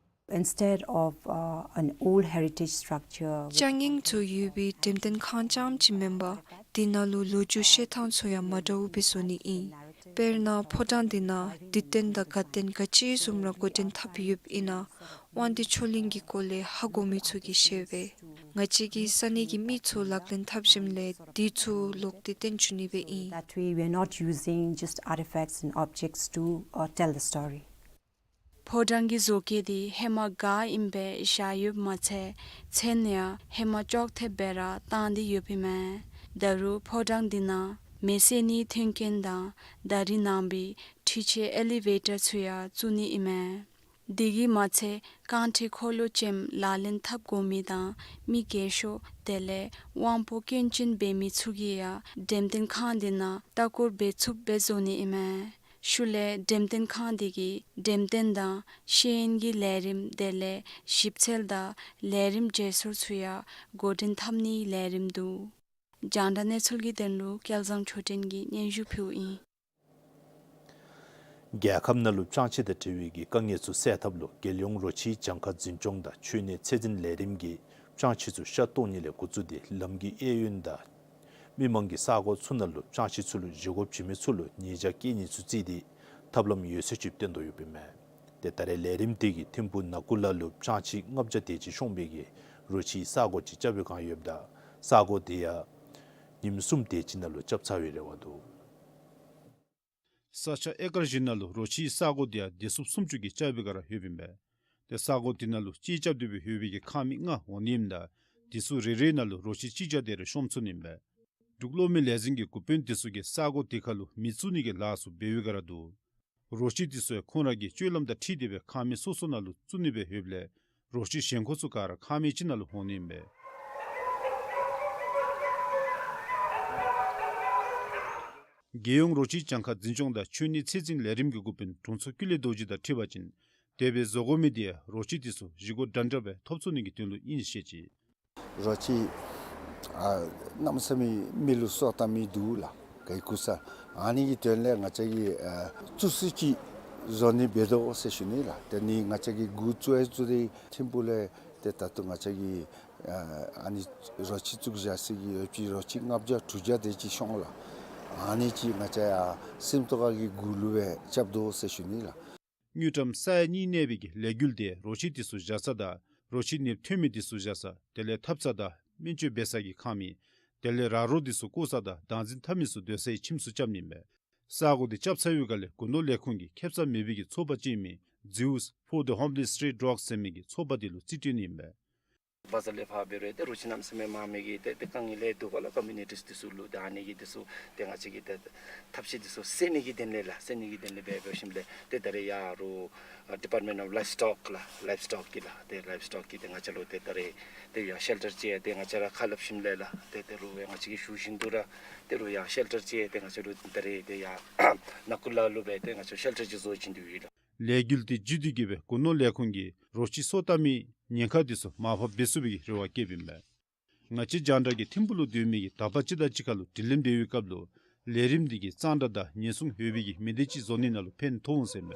Instead of uh, an old heritage structure, རྐྱང་རྐྱང་ཚུ་ཡོད་པའི་འགྲེམས་སྟོན་ཁང་རྐྱངམ་ཅིག་མེན་པར་དེ་ནང་ལུ་ལོ་རྒྱུས་བཤད་ཐངས་ཚུ་ཡང་མ་འདྲཝ་སྦེ་བཟོ་ནི་ཨིན། དཔེར་ན་ཕོ་བྲང་དེ་ནང་འདི་སྟོན་དང་དགའ་སྟོན་ག་ཅི་བཟུམ་ར་འགོ་འདྲེན་འཐབ་ཡོདཔ་ཨིན་ན་དབང་འདུས་ཆོས་གླིང་གི་སྐོར་ལས་ཧ་གོ་མི་ཚུ་གིས་ཤེས་པས། ང་བཅས་ཀྱིས་ས་གནས་ཀྱི་མི་ཚུ་ལག་ལེན་འཐབ་ཞིནམ་ལས་དེ་ཚུ་ལོག་སྟེ་སྟོན་བཅུག་ནི་སྦེ་ཨིན། That way, we are not using just artifacts and objects to uh, tell the story. ཕོ་བྲང་གི་བཟོ་བཀོད་དེ་ཧེ་མ་ག་ཨིནམ་སྦེ་བཞག་ཡོདཔ་མ་ཚད་མཚན་ཡང་ཧེ་མ་ཅོག་འཐདཔ་སྦེ་ར་བཏང་སྟེ་ཡོདཔ་ཨིན་མས། ད་རུང་ཕོ་བྲང་དེ་ནང་མེ་བསད་ནིའི་མཐུན་རྐྱེན་དང་ད་རེས་ནངས་པའི་འཕྲུལ་ཆས་ཨེ་ལི་ཝེ་ཊར་ཚུ་ཡང་བཙུགས་ནི་ཨིན་མས། དེ་གིས་མ་ཚད་རྐང་ཁྲི་འཁོར་ལོ་ཅནམ་ལག་ལེན་འཐབ་དགོ་མི་དང་མི་རྒས་ཤོས་དེ་ལས་དབང་པོ་སྐྱོན་ཅན་འབད་མི་ཚུ་གིས་ཡང་འགྲེམས་སྟོན་ཁང་དེ་ནང་ལྟ་སྐོར་འབད་ཚུགསཔ་སྦེ་བཟོ་ནི་ཨིན་མས། ཤུལ་ལས་འགྲེམས་སྟོན་ཁང་དེ་གིས་འགྲེམས་སྟོན་དང་ཤེས་ཡོན་གྱི་ལས་རིམ་དེ་ལས་ཞིབ་འཚོལ་དང་ལས་རིམ་བརྗེ་སོར་ཚུ་ཡང་འགོ་འདྲེན་འཐབ་ནིའི་ལས་རིམ་འདུག། རྒྱང་བསྒྲགས་གནས་ཚུལ་གྱི་དོན་ལུ་སྐལ་བཟང་ཆོས་སྒྲོན་གྱིས་སྙན་ཞུ་ཕུལཝ་ཨིན། རྒྱལ་ཁབ་ནང་ལུ་ཅང་ཆི་དང་འབྲེལ་བའི་གི་དཀའ་ངལ་ཚུ་སེལ་ཐབས་ལུ་རྒྱལ་ཡོངས་རོ་ཁྱིའི་གྱངས་ཁ་འཛིན་སྐྱོང་དང་འཆོལ་ནད་ཚད་འཛིན་ལས་རིམ་གྱིས་ཅང་ཆི་ཚུ་ཤ་བཏོག་ནི་ལས་འགོ་བཙུགས་ཏེ་ལམ་གྱི་གཡས་གཡོན་དང་མི་མང་གི་ས་གོ་ཚུ་ནང་ལུ་ཅང་ཆི་ཚུ་ལུ་བཞེས་སྒོ་བྱིན་མི་ཚུ་ལུ་ཉེས་བྱ་བཀལ་ནི་ཚུ་བརྩིས་ཏེ་ཐབས་ལམ་ཡོད་ཚད་ཅིག་བཏོན་དོ་ཡོདཔ་ཨིན་མས། ཏེ་ད་རེས་ལས་རིམ་དེ་གིས་ཐིམ་ཕུག་ནག་ཀུ་ལ་ལུ་ཅང་ཆི་ལྔ་བརྒྱ་དེ་ཅིག་ཤོང་བའི་གི་རོ་ཁྱིའི་ས་གོ་ཅིག་རྐྱབ་པའི་བསྒང་ཡོདཔ་ད་ས་གོ་དེ་ཡང་ ཉིནམ་གསུམ་དེ་ཅིག་ནང་ལུ་རྐྱབ་ཚར་བའི་རེ་བ་འདུག། ས་ཆ་ཨེ་ཀར་བཞི་ནང་ལུ་རོ་ཁྱི་ས་གོ་དེ་ཡང་བདེ་སྲུངཔ་སུམ་ཅུ་གིས་རྐྱབ་པའི་སྒང་ར་ཡོདཔ་ཨིན་པས། ཏེ་ས་གོ་དེ་ནང་ལུ་ཅིག་རྐྱབ་སྡོད་པའི་ཡོད་པའི་གི་ཁང་མིག་ལྔ་འོང་ནི་ཨིནམ་ད་དེ་ཚུ་རེ་རེ་ནང་ལུ་རོ་ཁྱི་གཅིག་བརྒྱ་དེ་རེ་ཤོང་ཚུགས་ནི་ཨིན་པས། འབྲུག་གློག་མེ་ལས་འཛིན་གྱི་འགོ་དཔོན་དེ་ཚུ་གིས་ས་གོ་དེ་ཁར་ལུ་མེ་བཙུགས་ནི་གི་ལཱ་ཚུ་འབད་བའི་སྒང་ར་འདུག། རོ་ཁྱི་དེ་ཚུ་ཡང་ཁོང་ར་གི་སྤྱོད་ལམ་དང་འཁྲིལ་ཏེ་སྦེ་ཁང་མིག་སོ་སོ་ནང་ལུ་བཙུགས་ནི་སྦེ་ཡོདཔ་ལས་རོ་ཁྱི་གཞན་ཁོང་ཚུ་ག་ར་ཁང་མིག་གཅིག་ནང་ལུ་འོང་ནི་ཨིན་པས། རྒྱལ་ཡོངས་རོ་ཁྱི་གྱངས་ཁ་འཛིན་སྐྱོང་དང་འཆོལ་ནད་ཚད་འཛིན་ལས་རིམ་གྱི་འགོ་དཔོན་དྲུང་འཚོ་ཀུན་ལེགས་རྡོ་རྗེ་དང་འཁྲིལ་བ་ཅིན་དེ་སྦེ་བཟོ་དགོ་མི་དེ་ཡང་རོ་ཁྱི་དེ་ཚུ་བཞེས་སྒོ་འདྲན་འདྲ་སྦེ་ཐོབ་ཚུགས་ནི་གི་དོན་ལུ་ཨིན་ཟེར་བཤད་ཅི། རོ་ཁྱི་ཨ་གནམ་མེད་ས་མེད་མི་ལུ་སོ་བཏབ་མི་འདུག་ལགས། ག་གི་གུ་ས། ཨ་ནི་གི་དོན་ལས་ང་བཅས་ཀྱིས་ཨ་བཙུགས་སྲོལ་ཅིག་བཟོ་ནི་འབད་དོ་ཟེར་ཞུ་ནི་ལགས། ཏེ་ནི་ང་བཅས་ཀྱིས་འགོ་བཙུགས་ཡང་བཙུགས་ཏེ་ཐིམ་ཕུག་ལས་ཏེ་ད་ལྟོ་ང་བཅས་ཀྱིས་ཨ་ཨ་ནི་རོ་ཁྱི་བཙུགས་བཞག་ས་གི་ཡོད་པའི་རོ་ཁྱི་ལྔ་བརྒྱ་དྲུག་བརྒྱ་དེ་ཅིག་ཤོང་ལགས། ཨ་ནི་ཅིག་ང་བཅས་ཡང་སེམས་རྟོགས་ཁ་གི་གུ་ལུ་སྦེ་རྐྱབ་དོ་ཟེར་ཞུ་ནི་ལགས། དངུལ་ཀྲམ་ས་ཡ་གཉིས་གནས་པའི་གི་ལས་འགུལ་དེ་རོ་ཁྱི་དེ་ཚུ་བཞག་ས་དང་རོ་ཁྱི་ནདཔ་ཐོན་མི་དེ་ཚུ་བཞག་ས་དེ་ལས་འཐབ་ས་དང་སྨན་བཅོས་འབད་ས་གི་ཁང་མིག་དེ་ལས་ར་རོ་དེ་ཚུ་བཀོ་ས་དང་བདག་འཛིན་འཐབ་མི་ཚུ་སྡོད་སའི་ཁྱིམ་ཚུ་རྐྱབ་ནི་ཨིན་པས། ས་གོ་དེ་རྐྱབ་ཚར་བའི་སྒང་ལས་སྒོ་ནོར་ལས་ཁུངས་ཀྱིས་ཁེ་སང་མེད་པའི་གི་ཚོགས་པ་ཅིག་ཨིན་མི་Zeus for the Homeless Street Dogs ཟེར་མི་གི་ཚོགས་པ་དེ་ལུ་རྩིས་སྤྲོད་ནི་ཨིན་པས། བ་ཛར་ལས་ཕར་འབད་རུང་ཏེ་རོ་ཁྱི་གནམ་མེད་ས་མེད་མང་མི་གི་ཏེ་ཏེ་དཀའ་ངལ་ལས་འདུག་པ་ལགས། ཀོ་མིའུ་ནི་ཊིས་དེ་ཚུ་ལུ་ད་ཨ་ནི་གི་དེ་ཚུ་ཏེ་ང་བཅས་ཀྱིས་ཏེ་ཐབས་ཤེས་དེ་ཚུ་སེལ་ནི་གི་དོན་ལས་ལགས། སེལ་ནི་གི་དོན་ལས་འབད་འབད་ཞིནམ་ལས་ཏེ་ད་རེས་ཡར་རོ་ཨ་Department of Livestock ལགས། ལའིབ་སི་ཊོག་གི་ལགས། ཏེ་ལའིབ་སི་ཊོག་གི་ཏེ་ང་བཅས་ལུ་ཏེ་ད་རེས་ཏེ་ཡར་ཤེལ་ཊར་ཅིག་ཏེ་ང་བཅས་ར་ཁ་སླབ་ཞིནམ་ལས་ལགས། ཏེ་ད་རུང་ཡང་ང་བཅས་ཀྱིས་ཞུ་བཞིན་དུ་ར་ད་རུང་ཡང་ཤེལ་ཊར་ཅིག་ཏེ་ང་བཅས་ལུ་ད་རེས་ཏེ་ཡར་ནང་ཁུལ་ལ་ལུ་སྦེ་ཏེ་ང་བཅས་ཤེལ་ཊར་ཅིག་བཟོ་བྱིན་དོ་ཡོད་ལགས། ལས་འགུལ་དེ་བརྒྱུད་དེ་གིས་སྦེ་སྒོ་ནོར་ལས་ཁུངས་ཀྱིས་རོ་ཁྱི་སོ་བཏབ་མི་ཉེན་ཁ་དེ་ཚུ་མར་ཕབ་འབད་ཚུགས་པའི་རེ་བ་བསྐྱེདཔ་ཨིན་པས། ང་བཅས་རྒྱང་བསྒྲགས་ཀྱིས་ཐིམ་ཕུག་ལུ་སྡོད་མི་གི་དག་པ་ཅིག་དང་གཅིག་ཁར་ལུ་དྲི་ལན་འབད་བའི་སྐབས་ལུ་ལས་རིམ་འདི་གིས་གཙང་སྦྲ་དང་ཉེན་སྲུང་ཡོད་པའི་གི་མི་སྡེ་ཅིག་བཟོ་ནི་ནང་ལུ་ཕན་ཐོགས་འོང་ཟེར་མས།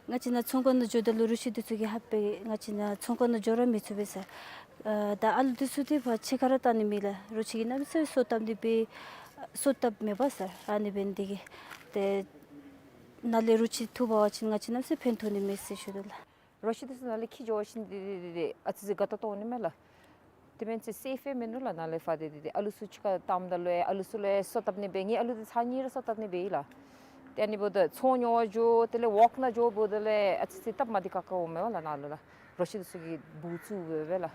ང་བཅས་ནཱ་ཚོང་ཁང་ནང་འགྱོཝ་ད་ལུ་རོ་ཁྱི་འདི་ཚུ་གིས་ཧ་པེ་ང་བཅས་ནཱ་ཚོང་ཁང་ནང་འགྱོ་ར་མི་ཚུགས་པས་ཟེར། ཨ་ད་ཨ་ལུ་འདི་ཚུ་ཏེ་ཕར་ཕྱི་ཁར་ར་བཏང་ནི་མེད་ལགས། རོ་ཁྱི་གིས་གནམ་མེད་ས་མེད་སོ་བཏབ་ནི་སྦེ་སོ་བཏབ་མེད་པ་ཟེར། ཨ་ནི་འབད་ནི་འདི་གིས་ཏེ་ནཱ་ལས་རོ་ཁྱི་འཐུ་འབག་པ་ཅིན་ང་བཅས་གནམ་མེད་ས་མེད་ཕན་ཐོགས་ནི་མས་ཟེར་ཞུ་དོ་ལགས། རོ་ཁྱི་འདི་ཚུ་ནཱ་ལས་འཁྱིད་འགྱོ་བ་ཅིན་འདི་འདི་འདི་འདི་ཨ་ཙི་ཅིག་དགའ་ཏོག་ཏོ་འོང་ནི་མས་ལགས། དེ་མེན་ཅིག་སེཕ་མེན་ནུག་ལགས། ནཱ་ལས་ཕར་འདི་འདི་འདི་ཨ་ལུ་ཚུ་གཅིག་ཁར་བཏངམ་ད་ལུ་ཨ་ལུ་ཚུ་ལུ་སོ་བཏབ་ནི་འབད་ངེ་ཨ་ལུ་འདི་ཚར་གཉིས་ར་སོ་བཏབ་ནི་འབད་ཡི་ལགས། ཏེ་ཨ་ནི་འབདཝ་ད་ཚོང་ཉོ་བར་འགྱོ་དེ་ལས་ཝོག་ནང་འགྱོ་འབདཝ་ད་ལུ་ཨ་ཙི་ཅིག་སྟབས་མ་བདེ་ཁག་ཁ་འོང་མས་ལགས། ནཱ་ལུ་ལགས་རོ་ཁྱི་འདི་ཚུ་གིས་སྦུག་བཙུགས་འབད་བས་ལགས།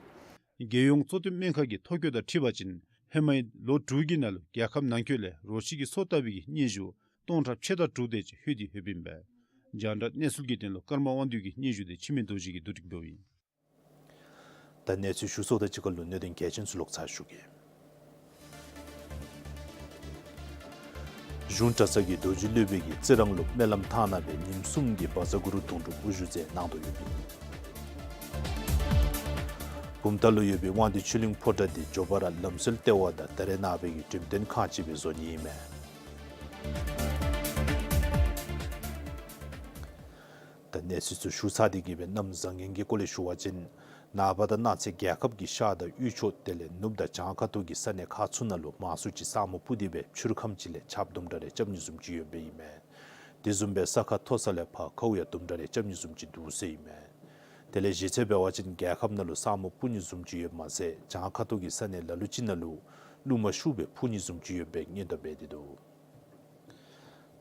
རྒྱལ་ཡོངས་གཙོ་བསྟེན་སྨན་ཁང་གི་ཐོ་བཀོད་དང་འཁྲིལ་བ་ཅིན་ཧེ་མའི་ལོ་དྲུག་གི་ནང་ལུ་རྒྱལ་ཁབ་ནང་འཁོད་ལས་རོ་ཁྱི་གི་སོ་བཏབ་པའི་གི་སྙན་ཞུ་སྟོང་ཕྲག་ཕྱེད་དང་དྲུག་དེ་ཅིག་ལྷོད་དེ་ཡོདཔ་ཨིན་པས། རྒྱང་བསྒྲགས་གནས་ཚུལ་གྱི་དོན་ལུ་ཀརྨ་དབང་འདུས་ཀྱི་སྙན་ཞུ་དེ་འཆི་མེད་རྡོ་རྗེ་གིས་བསྡུ་སྒྲིག་འབདཝ་ཨིན། ད་གནས་ཚུལ་ཞུ་ཚརཝ་དང་གཅིག་ཁར་ལུ་གནད་དོན་གལ་ཆེན་ཚུ་ལོག་ཚར་ཞུ་གེ། གཞུང་གྲྭ་ཚང་གི་རྡོ་རྗེ་སློབ་དཔོན་གྱིས་རྩི་རང་ལུ་སྨོན་ལམ་བཏབ་གནང་སྦེ་ཉིནམ་གསུམ་གྱི་བཛྲ་གུ་རུ་དུང་སྒྲུབ་དབུ་བཞུགས་མཛད་གནང་དོ་ཡོདཔ་ཨིན། བུམ་ཐང་ལུ་ཡོད་པའི་དབང་འདུས་ཆོས་གླིང་ཕོ་བྲང་འདི་མགྱོགས་པ་ར་ལམ་སྲོལ་ལྟེ་བ་དང་ད་རེས་ནངས་པའི་གི་འགྲེམས་སྟོན་ཁང་ཅིག་སྦེ་བཟོ་ནི་ཨིན་མས། ད་གནས་ཚུལ་ཚུ་ཞུ་ཚར་ཏེ་གིས་སྦེ་གནམ་བཟང་ངན་གྱི་སྐོར་ལས་ཞུ་བ་ཅིན་ནངས་པ་དང་གནངས་ཚེ་རྒྱལ་ཁབ་ཀྱི་ཤར་དང་དབུས་ཕྱོགས་དེ་ལས་ནུབ་དང་བྱང་ཁ་ཐུག་གི་ས་གནས་ཁག་ཚུ་ནང་ལུ་མང་སུ་ཅིག་ས་སྨུག་སྤུབས་ཏེ་སྦེ་ཕྱི་རུ་ཁམས་ཅིག་ལས་ཆརཔ་དུམ་གྲ་རེ་རྐྱབ་ནི་བཟུམ་ཅིག་ཡོདཔ་ཨིན་མས། དེ་བཟུམ་སྦེ་ས་ཁ་མཐོ་ས་ལས་ཕར་ཁཝ་ཡང་དུམ་གྲ་རེ་རྐྱབ་ནི་བཟུམ་ཅིག་འདུག་ཟེར་ཨིན་མས། དེ་ལས་གཞི་རྩ་འབད་བ་ཅིན་རྒྱལ་ཁབ་ནང་ལུ་ས་སྨུག་སྤུབས་ནི་བཟུམ་ཅིག་ཡོདཔ་མ་ཚད་བྱང་ཁ་ཐུག་གི་ས་གནས་ལ་ལུ་ཅིག་ནང་ལུ་རླུང་མ་ཤུགས་སྦེ་འཕུ་ནི་བཟུམ་ཅིག་ཡོདཔ་སྦེ་སྔོན་བརྡ་འབད་དེ་འདུག།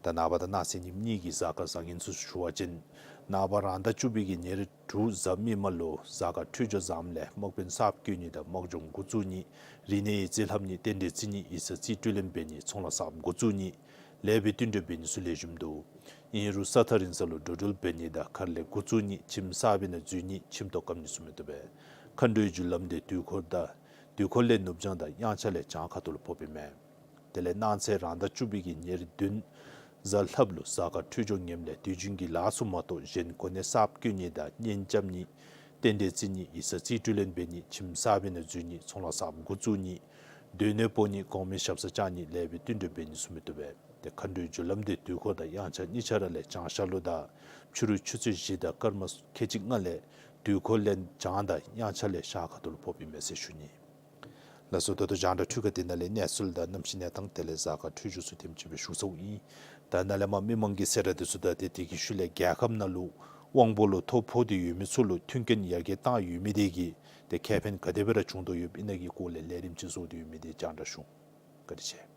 ད་ནངས་པ་དང་གནངས་ཚེ་ཉིནམ་གཉིས་ཀྱི་གཟའ་སྐར་བཟང་ངན་ཚུ་ཞུ་བ་ཅིན་ནངས་པ་རང་ཟླ་བཅུ་པའི་གི་ཉེར་དྲུག་གཟའ་མིག་དམར་ལུ་གཟའ་སྐར་འཕྲོད་སྦྱོར་བཟངམ་ལས་དམག་དཔོན་གསརཔ་བསྐོ་ནི་དང་དམག་སྦྱོང་འགོ་བཙུགས་ནི། རིག་གནས་ཡིག་རྩིས་ལྷབ་ནི། རྟེན་འབྲེལ་བརྩི་ནི། ཡིག་ཚང་རྩིས་སྤྲོད་ལེན་འབད་ནི། ཚོང་ལཱ་གསརཔ་འགོ་བཙུགས་ནི། ལེགས་པའི་བསྟུན་གྲོས་འབད་ནི་ཚུ་ལེགས་ཤོམ་འདུག། ཨིན་རུང་ས་ཐག་རིང་ས་ལུ་འགྲོ་འགྲུལ་འབད་ནི་དང་གར་ལས་འགོ་བཙུགས་ནི། ཁྱིམ་གསར་པའི་ནང་འཛུལ་ནི། ཁྱིམ་ཐོག་སྐམ་ནི་ཚུ་མི་བཏུབ་པས། མཁའ་འགྲོའི་རྒྱུ་ལམ་དེ་དུས་འཁོར་དང་དུས་འཁོར་ལས་ནུབ་བྱང་དང་དབྱངས་འཆར་ལས་བྱང་ཁ་ཐུག་ལུ་ཕོགཔ་ཨིན་མས། དེ་ལས་གནངས་ཚེ་རང་ཟླ་བཅུ་པའི་གི་ཉེར་བདུན་གཟའ་ལྷགཔ་ལུ་གཟའ་སྐར་འཕྲོད་སྦྱོར་ངནམ་ལས་དུས་རྒྱུན་གྱི་ལཱ་ཚུ་མ་གཏོགས་གཞན་གོ་གནས་གསརཔ་བསྐོ་ནི་དང་གཉེན་རྐྱབ་ནི། རྟེན་འབྲེལ་བརྩི་ནི། ཡིག་ཚང་རྩིས་སྤྲོད་ལེན་འབད་ནི། ཁྱིམ་གསར་པའི་ནང་འཛུལ་ནི། ཚོང་ལཱ་གསརཔ་འགོ་བཙུགས་ནི། སྡོད་གནས་སྤོ་ནི། གོང་མའི་ཞབས་སར་བཅར་ནི། ལེགས་པའི་བསྟུན་གྲོས་འབད་ནི་ཚུ་མི་བཏུབ་པས། ཏེ་མཁའ་འགྲོའི་རྒྱུ་ལམ་དེ་དུས་འཁོར་དང་དབྱངས་འཆར་གཉིས་ཆ་ར་ལས་བྱང་ཤར་ལུ་དང་ཕྱི་རུ་ཆུ་ཚོད་བཞི་དང་སྐར་མ་ཁལ་གཅིག་ལྔ་ལས་དུས་འཁོར་ལས་བྱང་དང་དབྱངས་འཆར་ལས་ཤར་ཁ་ཐུག་ལུ་ཕོགཔ་ཨིན་མས་ཟེར་ཞུ་ནི། ལགས་སོ། ད་ལྟོ་རྒྱང་བསྒྲགས་འཕྲུལ་ཁང་འདི་ནང་ལས་གནས་ཚུལ་དང་གནམ་གཤིས་གནས་སྟངས་དེ་ལས་གཟའ་སྐར་འཕྲོད་སྦྱོར་ཚུ་དེམ་ཅིག་སྦེ་ཞུ་ཚརཝ་ཨིན། ད་ནཱ་ལས་མར་མི་མང་གི་གསལ་བསྒྲགས་འདི་ཚུ་དང་ཏེ་དེ་གི་ཤུལ་ལས་རྒྱལ་ཁབ་ནང་ལུ་ དབང་པོ་ལུ་ཐོ་ཕོག་སྟེ་ཡོད་མི་ཚུ་ལུ་མཐུན་རྐྱེན་ཡར་རྒྱས་བཏང་ཡོད་མི་དེ་གིས་ཏེ་ཁེ་ཕན་ག་དེ་སྦེ་ར་བྱུང་དོ་ཡོདཔ་ཨིན་ན་གི་སྐོར་ལས་ལས་རིམ་ཅིག་བཟོ་སྟེ་ཡོད་མི་དེ་རྒྱང་བསྒྲགས་ཞུ། བཀའ་དྲིན་ཆེ།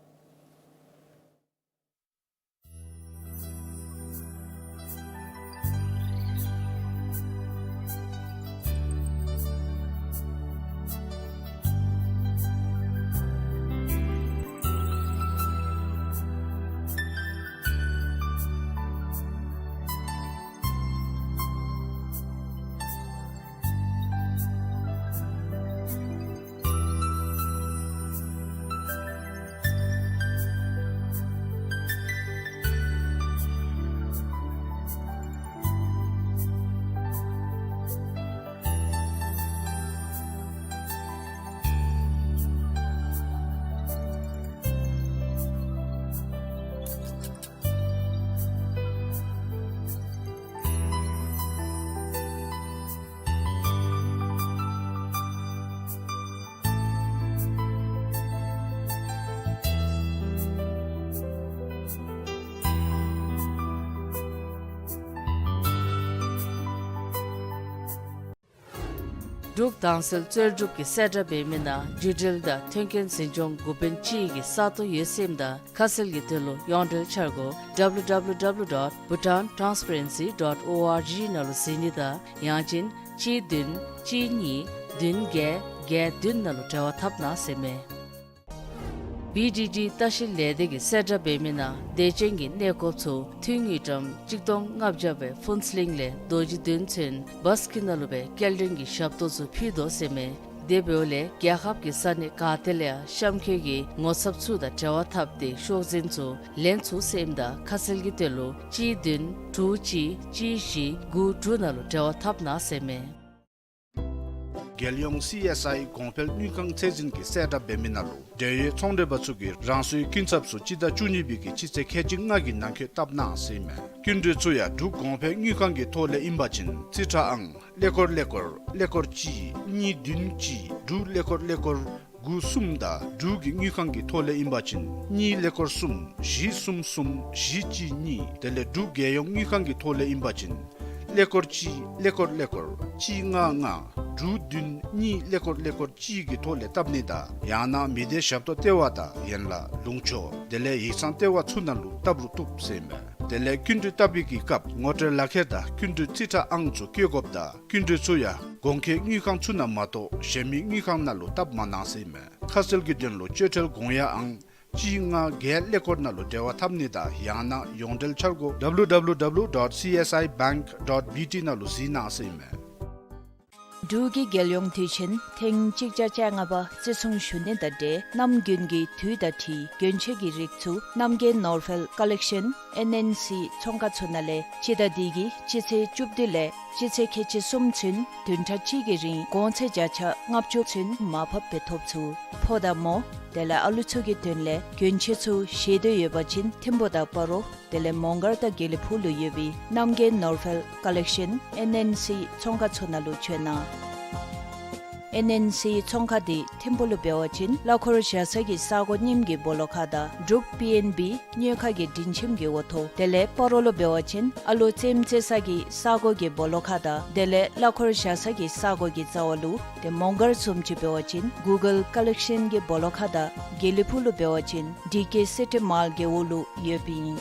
འབྲུག་དྭངས་གསལ་རྩོལ་སྒྲུབ་ཀྱིས་གསལ་བསྒྲགས་འབད་མི་ནང་བརྒྱུད་འབྲེལ་དང་མཐུན་རྐྱེན་འཛིན་སྐྱོང་འགོ་དཔོན་ཅིག་གི་ས་སྟོང་ཡོད་ཟེར་མི་དང་ཁ་གསལ་གྱི་དོན་ལུ་ཡོངས་འབྲེལ་འཆར་སྒོ་W W W dot bhutan transparency dot org ནང་ལུ་གཟིགས་ནི་དང་ཡང་ཅིན་གཅིག་བདུན་གཅིག་གཉིས་བདུན་བརྒྱད་བརྒྱད་བདུན་ནང་ལུ་འབྲེལ་བ་འཐབ་གནང་ཟེར་མས། བི་ཌི་ཌི་ལྟ་བཤལ་ལས་སྡེ་གིས་གསལ་བསྒྲགས་འབད་མི་ནང་དད་ཅན་གྱི་གནས་སྐོརཔ་ཚུ་ཐུན་དངུལ་ཀྲམ་གཅིག་སྟོང་ལྔ་བརྒྱ་སྦེ་ཕུན་ཚོགས་གླིང་ལས་རྡོ་རྗེ་མདུན་ཚུན་བཱས་ཀྱི་ནང་ལུ་སྦེ་སྐྱེལ་འདྲེན་གྱི་ཞབས་ཏོག་ཚུ་ཕུལ་དོ་ཟེར་མས། དེ་འབདཝ་ལས་རྒྱལ་ཁབ་ཀྱི་ས་གནས་ག་ཏེ་ལས་ཡང་གཤམ་འཁོད་ཀྱི་ངོ་ཚབ་ཚུ་དང་འབྲེལ་བ་འཐབ་སྟེ་ཤོག་འཛིན་ཚུ་ལེན་ཚུགས་ཟེར་མི་དང་ཁ་གསལ་གྱི་དོན་ལུ་གཅིག་བདུན་དྲུག་གཅིག་གཅིག་བཞི་དགུ་དྲུག་ནང་ལུ་འབྲེལ་བ་འཐབ་གནང་ཟེར་མས། རྒྱལ་ཡོངས་སི་ཨེསི་ཨའི་གོང་འཕེལ་དངུལ་ཁང་ཚད་འཛིན་གྱིས་གསལ་བསྒྲགས་འབད་མི་ནང་ལུ་འབྲེལ་ཡོད་ཚོང་འབྲེལ་པ་ཚུ་གིས་རང་སོའི་སྐྱིན་ཚབ་ཚུ་སྤྱི་ཟླ་བཅུ་གཉིས་པའི་གི་སྤྱི་ཚེས་ཁལ་གཅིག་ལྔ་གི་ནང་འཁོད་བཏབ་གནང་ཟེར་མས། སྐྱིན་འགྲུལ་ཚུ་ཡང་འབྲུག་གོང་འཕེལ་དངུལ་ཁང་གི་ཐོག་ལས་ཨིན་པ་ཅིན་རྩིས་ཁྲ་ཨང་ཀླད་ཀོར་ཀླད་ཀོར་ཀླད་ཀོར་གཅིག་གཉིས་བདུན་གཅིག་དྲུག་ཀླད་ཀོར་ཀླད་ཀོར་དགུ་གསུམ་དང་འབྲུག་གི་དངུལ་ཁང་གི་ཐོག་ལས་ཨིན་པ་ཅིན་གཉིས་ཀླད་ཀོར་གསུམ་བཞི་གསུམ་གསུམ་བཞི་གཅིག་གཉིས། དེ་ལས་འབྲུག་རྒྱལ་ཡོངས་དངུལ་ཁང་གི་ཐོག་ལས་ཨིན་པ་ཅིན་ཀླད་ཀོར་གཅིག་ཀླད་ཀོར་ཀླད་ཀོར་གཅིག་ལྔ་ལྔ་དྲུག་བདུན་གཉིས་ཀླད་ཀོར་ཀླད་ཀོར་གཅིག་གི་ཐོག་ལས་བཏབ་ནི་དང་ཡང་ན་མི་སྡེ་ཞབས་ཏོག་ལྟེ་བ་དང་ཡན་ལག་ལུང་ཕྱོགས་དེ་ལས་ཡིག་ཚང་ལྟེ་བ་ཚུ་ནང་ལུ་བཏབ་རུང་བཏུབ་ཟེར་མས། དེ་ལས་སྐྱིན་འགྲུལ་བཏབ་པའི་གི་སྐབས་ངོ་སྤྲོད་ལག་ཁྱེར་དང་སྐྱིན་འགྲུལ་རྩིས་ཁྲ་ཨང་ཚུ་བཀོད་དགོཔ་དང་སྐྱིན་འགྲུལ་ཚུ་ཡང་གོང་འཁོད་དངུལ་ཁང་ཚུ་ནང་མ་གཏོགས་གཞན་མི་དངུལ་ཁང་ནང་ལུ་བཏབ་མ་གནང་ཟེར་མས། ཁ་གསལ་གྱི་དོན་ལུ་སྤྱོད་ཁྲལ་དགོངས་ཡངས་ཨང་གཅིག་ལྔ་བརྒྱད་ཀླད་ཀོར་ནང་ལུ་འབྲེལ་བ་འཐབ་ནི་དང་ཡང་ན་ཡོངས་འབྲེལ་འཆར་སྒོ་W W W dot C S I bank dot B T ནང་ལུ་གཟིགས་གནང་ཟེར་མས། འབྲུག་གི་རྒྱལ་ཡོངས་དུས་ཆེན་ཐེངས་གཅིག་བརྒྱ་བཅོ་ལྔ་པ་བརྩི་སྲུང་ཞུ་ནི་དང་འབྲེལ་གནམ་དགུན་གྱི་དུས་དང་འཁྲིལ་གྱོན་ཆས་ཀྱི་རིགས་ཚུ་རྣམ་རྒྱལ་ནོར་འཕེལ་ཀ་ལེག་ཤན་ཨེན་ཨེན་སི་ཚོང་ཁང་ཚུ་ནང་ལས་སྤྱི་ཟླ་འདི་གི་སྤྱི་ཚེས་བཅུ་བདུན་ལས་སྤྱི་ཚེས་ཁལ་གཅིག་གསུམ་ཚུན་བདུན་ཕྲག་གཅིག་གི་རིང་གོང་ཚད་བརྒྱ་ཆ་ལྔ་བཅུ་ཚུན་མར་ཕབ་སྦེ་ཐོབ་ཚུགས། ཕོ་དང་མོ་དེ་ལས་ཨ་ལུ་ཚུ་གི་དོན་ལས་གྱོན་ཆས་ཚུ་བཞེས་འདོད་ཡོད་པ་ཅིན་ཐིམ་ཕུ་དང་སྤ་རོ་དེ་ལས་མོང་སྒར་དང་དགེ་ལེགས་ཕུག་ལུ་ཡོད་པའི་རྣམ་རྒྱལ་ནོར་འཕེལ་ཀ་ལེག་ཤན་ཨེན་ཨེན་སི་ཚོང་ཁང་ཚུ་ནང་ལུ་བྱོན་གནང་། ཨེན་ཨེན་སི་ཚོང་ཁང་འདི་ཐིམ་ཕུ་ལུ་འབད་བ་ཅིན་གླ་འཁོར་བཞག་ས་གི་ས་སྒོ་རྙིངམ་གི་སྦོ་ལོགས་ཁ་དང་འབྲུག་པི་ཨེན་བི་ཉོ་ཁང་གི་མགྲིན་ཁྱིམ་གྱི་འོག་ཐོག། དེ་ལས་སྤ་རོ་ལུ་འབད་བ་ཅིན་ཨ་ལོ་རྩེདམོ་རྩེ་ས་གི་ས་སྒོ་གི་སྦོ་ལོགས་ཁ་དང་དེ་ལས་གླ་འཁོར་བཞག་ས་གི་ས་སྒོ་གི་རྩ་བ་ལུ། ཏེ་མོང་སྒར་བཟུམ་ཅིག་འབད་བ་ཅིན་གུ་གལ་ཀ་ལེག་ཤན་གྱི་སྦོ་ལོགས་ཁ་དང་དགེ་ལེགས་ཕུག་ལུ་འབད་བ་ཅིན་ཌི་ཀེ་སི་ཊི་མཱལ་གྱི་འོག་ལུ་ཡོདཔ་ཨིན།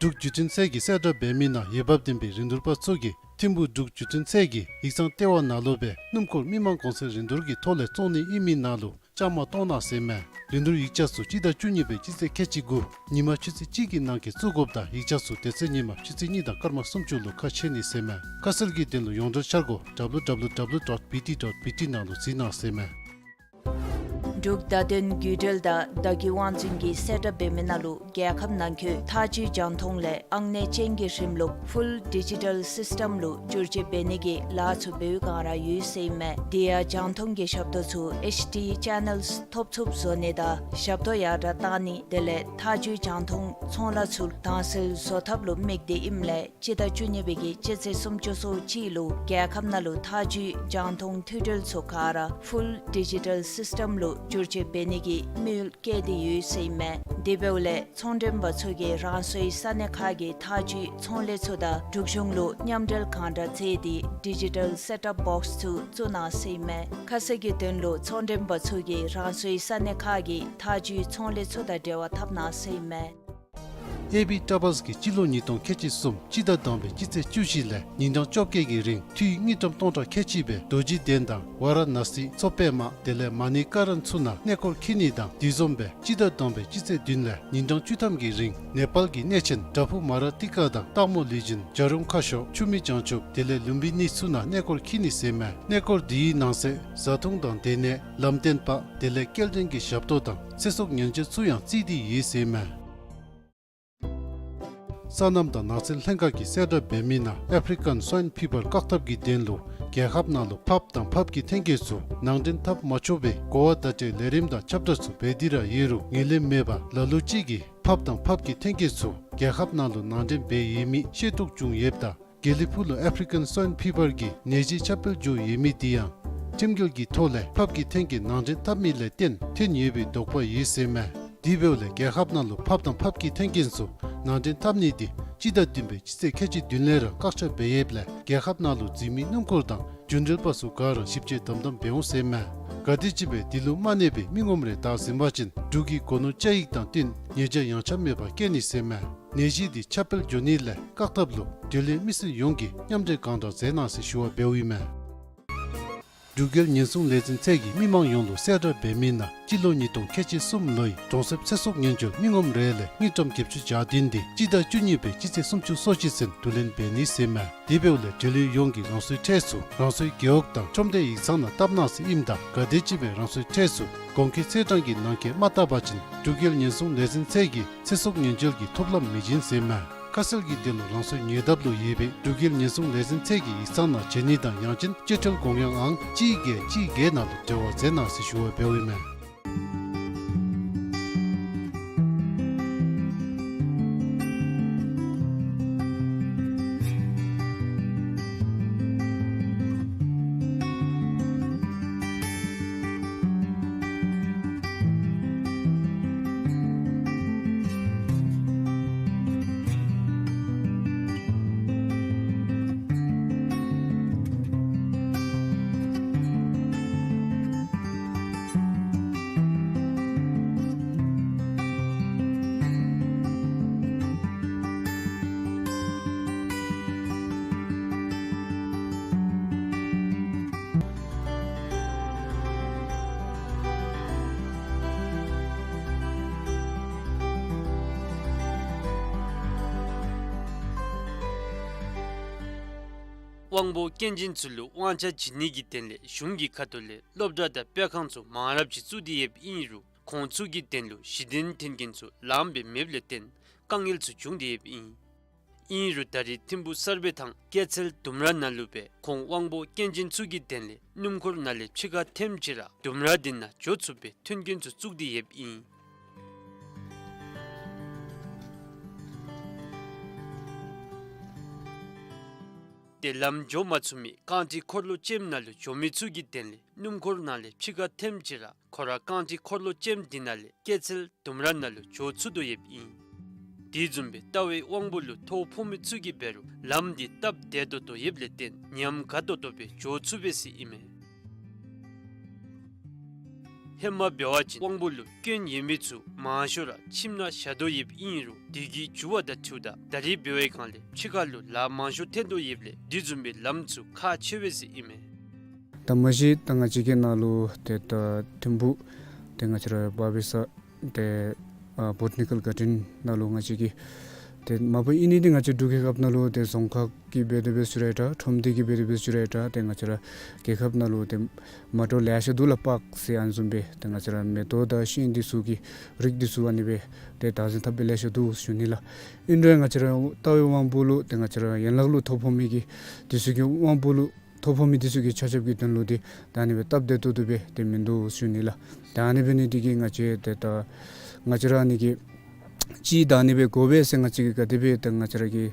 འབྲུག་བརྒྱུད་འཕྲིན་ཚད་ཀྱིས་གསལ་བསྒྲགས་འབད་མི་ནང་འོས་འབབ་ལྡན་པའི་རིན་བསྡུར་པ་ཚུ་གིས་ཐིམ་ཕུ་འབྲུག་བརྒྱུད་འཕྲིན་ཚད་ཀྱི་ཡིག་ཚང་ལྟེ་བ་ནང་ལུ་སྦེ་སྣུམ་འཁོར་མི་མང་གོང་ཚད་རིན་བསྡུར་གྱི་ཐོག་ལས་བཙོང་ནི་ཨིན་མི་ནང་ལུ་བཅའ་མར་གཏོགས་གནང་ཟེར་མས། རིན་བསྡུར་ཡིག་ཆ་ཚུ་སྤྱི་ཟླ་བཅུ་གཉིས་པའི་སྤྱི་ཚེས་ཁལ་གཅིག་དགུ་ཉིན་མ་ཆུ་ཚོད་གཅིག་གི་ནང་འཁོད་བཙུགས་དགོཔ་དང་ཡིག་ཆ་ཚུ་དེ་ཚེ་ཉིན་མ་ཆུ་ཚོད་གཉིས་དང་སྐར་མ་སུམ་ཅུ་ལུ་ཁ་ཕྱེ་ནི་ཟེར་མས། ཁ་གསལ་གྱི་དོན་ལུ་ཡོངས་འབྲེལ་འཆར་སྒོ་W W W dot B T dot B T ནང་ལུ་གཟིགས་གནང་ཟེར་མས། འབྲུག་བརྡ་དོན་བརྒྱུད་འབྲེལ་དང་བརྡ་བརྒྱུད་དབང་འཛིན་གྱིས་གསལ་བསྒྲགས་འབད་མི་ནང་ལུ་རྒྱལ་ཁབ་ནང་འཁོད་ཐག་གཅོད་རྒྱང་མཐོང་ལས་ཨང་གནས་ཅན་གྱི་རིམ་ལུགས་ཕུལ་ཌི་ཇི་ཊལ་སིསི་ཊམ་ལུ་བསྒྱུར་བཅོས་འབད་ནི་གི་ལཱ་ཚུ་འབད་བའི་བསྒང་ར་ཡོད་ཟེར་ཨིན་མས། དེ་ཡང་རྒྱང་མཐོང་གི་ཞབས་ཏོག་ཚུ་ཨེཆ་ཌི་ཅེ་ནལ་ཐོབ་ཚུགསཔ་བཟོ་ནི་དང་ཞབས་ཏོག་ཡར་དྲག་གཏང་ནི་དེ་ལས་ཐག་གཅོད་རྒྱང་མཐོང་ཚོང་ལཱ་ཚུ་དྭངས་གསལ་བཟོ་ཐབས་ལུ་དམིགས་ཏེ་ཨིནམ་ལས་སྤྱི་ཟླ་བཅུ་གཉིས་པའི་གི་སྤྱི་ཚེས་སུམ་ཅུ་སོ་གཅིག་ལུ་རྒྱལ་ཁབ་ནང་ལུ་ཐག་གཅོད་རྒྱང་མཐོང་མཐུད་འབྲེལ་ཚུ་ག་ར་ཕུལ་ཌི་ཇི་ཊལ་སིསི་ཊམ་ལུ་ བསྒྱུར་བཅོས་འབད་ནི་གི་དམིགས་ཡུལ་བསྐྱེད་དེ་ཡོད་ཟེར་ཨིན་མས། དེ་འབདཝ་ལས་ཚོང་འགྲེམས་པ་ཚུ་གིས་རང་སོའི་ས་གནས་ཁག་གི་ཐག་གཅོད་ཚོང་ལས་ཚུ་དང་འབྲུག་གཞུང་ལུ་མཉམ་འབྲེལ་གང་དྲག་མཛད་དེ་ཌི་ཇི་ཊལ་སེཊ་ཨཔ་བོགསི་ཚུ་བཙུགས་གནང་ཟེར་ཨིན་མས། ཁ་གསལ་གྱི་དོན་ལུ་ཚོང་འགྲེམས་པ་ཚུ་གིས་རང་སོའི་ས་གནས་ཁག་གི་ཐག་གཅོད་ཚོང་ལས་ཚུ་དང་འབྲེལ་བ་འཐབ་གནང་ཟེར་ཨིན་མས། ཨེ་བི་ཊ་བཱསི་གིས་སྤྱི་ལོ་ཉིས་སྟོང་ཁལ་གཅིག་གསུམ་སྤྱི་ཟླ་དང་པའི་སྤྱི་ཚེས་བཅུ་བཞི་ལས་ཉིན་གྲངས་བཅོ་བརྒྱད་ཀྱི་རིང་འཐུས་དངུལ་ཀྲམ་སྟོང་ཕྲག་ཁལ་གཅིག་སྦེ་རྡོ་རྗེ་གདན་དང་ཝཱ་ར་ཎ་སི་མཚོ་པདྨ་དེ་ལས་མ་ཎི་ཀ་རན་ཚུ་ནང་གནས་སྐོར་འཁྱིད་ནི་དང་དེ་བཟུམ་སྦེ་སྤྱི་ཟླ་དང་པའི་སྤྱི་ཚེས་བདུན་ལས་ཉིན་གྲངས་བཅུ་ཐམ་གྱི་རིང་ནེ་པཱལ་གྱི་གནས་ཆེན་བྲག་ཕུག་མ་ར་ཏི་ཀ་དང་སྟག་མོ་ལུས་སྦྱིན་བྱ་རུང་ཁ་ཤོར་ཆུ་མིག་བྱང་ཆུབ་དེ་ལས་ལུམ་བི་ནི་ཚུ་ནང་གནས་སྐོར་འཁྱིད་ནི་ཟེར་ཨིན་མས། གནས་སྐོར་དེའི་ནང་གསེས་བཟའ་འཐུང་དང་སྡོད་གནས་ལམ་སྟོན་པ་དེ་ལས་སྐྱེལ་འདྲེན་གྱི་ཞབས་ཏོག་དང་ཚེ་སྲོག་ཉེན་བཅོལ་ཚུ་ཡང་བརྩིས་ཏེ་ཡོད་ཟེར་ཨིན་མས། སོ་ནམ་དང་ནགས་ཚལ་ལྷན་ཁག་གིས་གསལ་བསྒྲགས་འབད་མི་ནང་ཨེཕ་རི་ཀན་སུའིན་ཕི་བར་བཀག་ཐབས་ཀྱི་དོན་ལུ་རྒྱལ་ཁབ་ནང་ལུ་ཕགཔ་དང་ཕགཔ་གི་ཐོན་སྐྱེད་ཚུ་ནང་འདྲེན་འཐབ་མ་ཆོག་པའི་གོ་བ་བརྡ་སྤྲོད་ལས་རིམ་དང་ཁྱབ་བསྒྲགས་ཚུ་འབད་དེ་ར་ཡོད་རུང་ངོས་ལེན་མེད་པར་ལ་ལུ་ཅིག་གིས་ཕགཔ་དང་ཕགཔ་གི་ཐོན་སྐྱེད་ཚུ་རྒྱལ་ཁབ་ནང་ལུ་ནང་འདྲེན་འབད་ཡོད་མི་ཤེས་རྟོགས་བྱུང་ཡོདཔ་ད་དགེ་ལེགས་ཕུག་ལུ་ཨེཕ་རི་ཀན་སུའིན་ཕི་བར་གྱི་ནད་གཞི་ཁྱབ་སྤེལ་འགྱོ་ཡོད་མི་དེ་ཡང་ཁྲིམས་འགལ་གྱི་ཐོག་ལས་ཕགཔ་གི་ཐོན་སྐྱེད་ནང་འདྲེན་འཐབ་མི་ལས་བརྟེན་ཐོན་ཡོད་པའི་དོགས་པ་ཡོད་ཟེར་ཨིན་མས། དེ་འབདཝ་ལས་རྒྱལ་ཁབ་ནང་ལུ་ཕགཔ་དང་ཕགཔ་གི་ཐོན་སྐྱེད་ཚུ་ནང་འདྲེན་འཐབ་ནི་དེ་སྤྱི་ཟླ་བདུན་པའི་སྤྱི་ཚེས་ཁལ་གཅིག་བདུན་ལས་ར་བཀག་ཆ་འབད་ཡོདཔ་ལས་རྒྱལ་ཁབ་ནང་ལུ་འཛུལ་མི་སྣུམ་འཁོར་དང་རྒྱུན་འགྲུལ་པ་ཚུ་ག་ར་ཞིབ་དཔྱད་དམ་དམ་འབད་འོང་ཟེར་ཨིན་མས། ག་དེམ་ཅིག་སྦེ་དེ་ལུ་མ་གནས་པའི་མི་ངོམ་རེ་བདའ་ཟིན་པ་ཅིན་འབྲུག་གི་སྒོ་ནོར་བཅའ་ཡིག་དང་བསྟུན་ཉེས་བྱ་ཡངས་ཆག་མེད་པར་བཀལ་ནི་ཟེར་ཨིན་མས། ནད་གཞི་འདི་ཁྱབ་སྤེལ་འགྱོ་ནི་ལས་བཀག་ཐབས་ལུ་འབྲེལ་ཡོད་མི་སེར་ཡོངས་ཀྱིས་མཉམ་འབྲེལ་གང་དྲག་མཛད་གནང་ཟེར་ཞུ་བ་འབདཝ་ཨིན་མས། འབྲུག་རྒྱལ་ཉེན་སྲུང་ལས་འཛིན་ཚད་ཀྱིས་མི་མང་ཡོངས་ལུ་གསལ་བསྒྲགས་འབད་མི་ནང་སྤྱི་ལོ་ཉིས་སྟོང་ཁལ་གཅིག་གསུམ་ལོའི་གྲོང་གསེབ་ཚེ་སྲོག་ཉེན་བཅོལ་མི་ངོམ་རེ་ལས་དངུལ་ཀྲམ་བརྒྱད་ཅུ་གྱ་བདུན་དེ་སྤྱི་ཟླ་བཅུ་གཉིས་པའི་སྤྱི་ཚེས་སུམ་ཅུ་སོ་གཅིག་ཚུན་བསྡུ་ལེན་འབད་ནི་ཟེར་ཨིན་མས། དེ་འབདཝ་ལས་འབྲེལ་ཡོད་ཡོངས་ཀྱིས་རང་སོའི་ཁྲལ་ཚུ་རང་སོའི་རྒེད་འོག་དང་ཁྲོམ་སྡེ་ཡིག་ཚང་ནང་བཏབ་གནང་ཟེར་ཨིནམ་ད་ག་དེམ་ཅིག་སྦེ་རང་སོའི་ཁྲལ་ཚུ་གོང་འཁོད་ཚེས་གྲངས་ཀྱི་ནང་འཁོད་མ་བཏབ་པ་ཅིན་འབྲུག་རྒྱལ་ཉེན་སྲུང་ལས་འཛིན་ཚད་ཀྱིས་ཚེ་སྲོག་ཉེན་བཅོལ་གྱི་ཐོབ་ལམ་མི་བྱིན་ཟེར་ཨིན་མས། ཁ་གསལ་གྱི་དོན་ལུ་རང་སོའི་ཉེ་འདབས་ལུ་ཡོད་པའི་འབྲུག་རྒྱལ་ཉེན་སྲུང་ལས་འཛིན་ཚད་ཀྱི་ཡིག་ཚང་ནང་བྱོན་ནི་དང་ཡང་ཅིན་སྤྱི་ཁྲལ་དགོངས་ཡངས་ཨང་གཅིག་བརྒྱད་གཅིག་བརྒྱད་ནང་ལུ་འབྲེལ་བ་མཛད་གནང་ཟེར་ཞུ་བ་འབདཝ་ཨིན་མས། དབང་པོ་སྐྱོན་ཅན་ཚུ་ལུ་དབང་ཆ་བྱིན་ནི་གི་དོན་ལས་གཞུང་གི་ཁ་ཐུག་ལས་སློབ་གྲྭ་དང་སྤེལ་ཁང་ཚུ་མང་རབས་ཅིག་བཙུགས་ཏེ་ཡོདཔ་ཨིན་རུང་ཁོང་ཚུ་གི་དོན་ལུ་གཞི་རྟེན་མཐུན་རྐྱེན་ཚུ་ལངམ་སྦེ་མེདཔ་ལས་བརྟེན་དཀའ་ངལ་ཚུ་བྱུང་སྟེ་ཡོདཔ་ཨིན། ཨིན་རུང་ད་རེས་ཐིམ་ཕུག་གསར་སྦས་དང་སྐྱེད་ཚལ་ལྡུམ་ར་ནང་ལུ་སྦེ་ཁོང་དབང་པོ་སྐྱོན་ཅན་ཚུ་གི་དོན་ལས་སྣུམ་འཁོར་ནང་ལས་ཕྱི་ཁར་འཐོནམ་ཅིག་ར་ལྡུམ་ར་འདི་ནང་འགྱོ་ཚུགསཔ་སྦེ་མཐུན་རྐྱེན་ཚུ་བཙུགས་ཏེ་ཡོདཔ་ཨིན། ཏེ་ལམ་འགྱོ་མ་ཚུགས་མི་རྐང་ཁྲི་འཁོར་ལོ་ཅནམ་ནང་ལུ་འགྱོ་མི་ཚུ་གི་དོན་ལས་སྣུམ་འཁོར་ནང་ལས་ཕྱི་ཁར་འཐོནམ་ཅིག་ར་ཁོ་ར་རྐང་ཁྲི་འཁོར་ལོ་ཅནམ་འདི་ནང་ལས་སྐྱེད་ཚལ་ལྡུམ་ར་ནང་ལུ་འགྱོ་ཚུགས་དོ་ཡོདཔ་ཨིན། དེ་བཟུམ་སྦེ་རྟ་བའི་དབང་པོ་ལུ་ཐོ་ཕོག་མི་ཚུ་གིས་འབད་རུང་ལམ་འདི་སྟབས་བདེ་ཏོག་ཏོ་ཡོདཔ་ལས་བརྟེན་ཉམས་དགའ་ཏོག་ཏོ་སྦེ་འགྱོ་ཚུགས་པས་ཟེར་ཨིན་མས། ཧེ་མ་འབད་བ་ཅིན་དབང་པོ་ལུ་སྐྱོན་ཡོད་མི་ཚུ་མང་ཤོས་ར་ཁྱིམ་ནང་བཞག་དོ་ཡོདཔ་ཨིན་རུང་དེ་གི་འགྱུར་བ་དང་འཁྲིལཝ་ད་ད་རེས་འབད་བའི་སྒང་ལས་ཕྱི་ཁར་ལུ་ལཱ་མང་ཤོས་འཐོན་དོ་ཡོདཔ་ལས་དེ་བཟུམ་སྦེ་ལམ་ཚུ་ཁག་ཆེ་བས་ཟེར་ཨིན་མས། ད་མ་གཞི་ད་ང་བཅས་ཀྱི་ནང་ལུ་ཏེ་ད་ཐིམ་ཕུག་ཏེ་ང་བཅས་ར་བ་བི་ས་ཏེ་ཨ་བོ་ཊ་ནི་ཀལ་གཱར་ཌེན་ནང་ལུ་ང་བཅས་ཀྱི་ཏེ་མ་པ་ཨིན་ནི་འདི་ང་བཅས་འབྲུག་རྒྱལ་ཁབ་ནང་ལུ་ཏེ་རྫོང་ཁག་གི་འབད་དེ་འབད་ཞུ་རུང་འདྲ་ཁྲོམ་སྡེ་གི་འབད་དེ་འབད་ཞུ་རུང་འདྲ་ཏེ་ང་བཅས་ར་རྒྱལ་ཁབ་ནང་ལུ་ཏེ་མ་འདྲཝ་ལེ་ཤ་འདུག་ལགས། པཱརཀ་ཟེར་ཨ་ནི་བཟུམ་སྦེ་ཏེ་ང་བཅས་ར་མེ་ཏོག་དང་ཤིང་འདི་ཚུ་གི་རིགས་འདི་ཚུ་ཨ་ནི་སྦེ་ཏེ་བདག་འཛིན་འཐབ་སྦེ་ལེ་ཤ་འདུག་ཞུ་ནི་ལགས། ཨིན་རུང་ང་བཅས་ར་རྟ་བའི་དབང་པོ་ལུ་ཏེ་ང་བཅས་ར་ཡན་ལག་ལུ་ཐོ་ཕོག་མི་གི་འདི་ཚུ་གི་དབང་པོ་ལུ་ཐོ་ཕོག་མི་འདི་ཚུ་གི་ཆ་ཁྱབ་ཀྱི་དོན་ལུ་འདི་ད་ཨ་ནི་སྦེ་སྟབས་བདེ་ཏོག་ཏོ་སྦེ་ཏེ་མིན་འདུག་ཞུ་ནི་ལགས། ད་ཨ་ནི་འབད་ནི་འདི་གིས་ང་བཅས་ཏེ་ད་ང་བཅས་ར་ཨ་ནི་གི་གཅིག་ད་ཨ་ནི་སྦེ་དགོ་པས་ཟེར་ང་བཅས་ཀྱིས་ག་དེ་སྦེ་ད་ང་བཅས་ར་གི་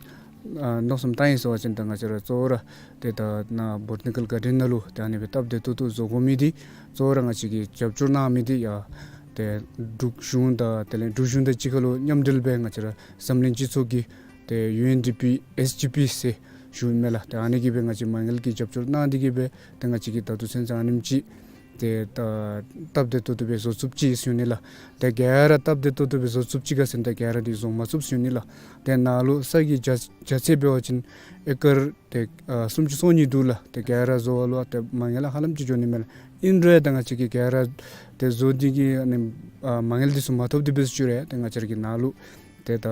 ཨ་མནོ་བསམ་བཏང་ཡི་ཟེར་བ་ཅིན་ད་ང་བཅས་ར་གཙོ་བོ་ར་ཏེ་ད་ནཱ་བོ་ཊ་ནི་ཀཱལ་གཱར་ཌེན་ནང་ལུ་ཏེ་ཨ་ནི་སྦེ་སྟབས་བདེ་ཏོག་ཏོ་བཟོ་དགོ་མི་འདི་གཙོ་བོ་ར་ང་བཅས་ཀྱིས་རྒྱབ་སྐྱོར་གནང་མི་འདི་ཡ་ཏེ་འབྲུག་གཞུང་དང་དེ་ལས་འབྲུག་གཞུང་དང་གཅིག་ཁར་ལུ་མཉམ་འབྲེལ་སྦེ་ང་བཅས་ར་འཛམ་གླིང་སྤྱི་ཚོགས་ཀྱི་ཏེ་ཡུ་ཨེན་ཌི་པི་ཨེསི་ཌི་པི་ཟེར་ཞུཝ་མས་ལགས། ཏེ་ཨ་ནི་གིས་སྦེ་ང་བཅས་མ་དངུལ་གྱི་རྒྱབ་སྐྱོར་གནང་སྟེ་གིས་སྦེ་ཏེ་ང་བཅས་ཀྱིས་ད་ལྟོ་ཚུན་ཚོད་ཨ་ནེམ་ཅིག་ཏེ་ད་སྟབས་བདེ་ཏོག་ཏོ་སྦེ་བཟོ་ཚུགསཔ་ཅིག་ཟེར་ཞུ་ནི་ལགས། ཏེ་ག་ར་སྟབས་བདེ་ཏོག་ཏོ་སྦེ་བཟོ་ཚུགསཔ་ཅིག་ག་ཟེར་ན་ཏེ་ག་ར་འདི་བཟོ་མ་ཚུགསཔ་ཟེར་ཞུ་ནི་ལགས། ཏེ་ནཱ་ལུ་ས་གི་རྒྱ་རྒྱ་ཚད་འབད་བ་ཅིན་ཨེ་ཀར་ཏེ་ཨ་སུམ་ཅུ་སོ་གཉིས་འདུག་ལགས། ཏེ་ག་ར་བཟོ་བ་ལུ་ཏེ་མ་དངུལ་ཧ་ལམ་ཅིག་འགྱོ་ནི་མས་ལགས། ཨིན་རུང་ཡང་ད་ང་བཅས་ཀྱིས་ག་ར་ཏེ་བཟོ་སྟེ་གིས་ཨ་ནི་ཨ་མ་དངུལ་འདི་ཚུ་མ་ཐོབ་སྟེ་འབད་ཞུ་རུང་ཏེ་ང་བཅས་ར་གི་ནཱ་ལུ་ཏེ་ད་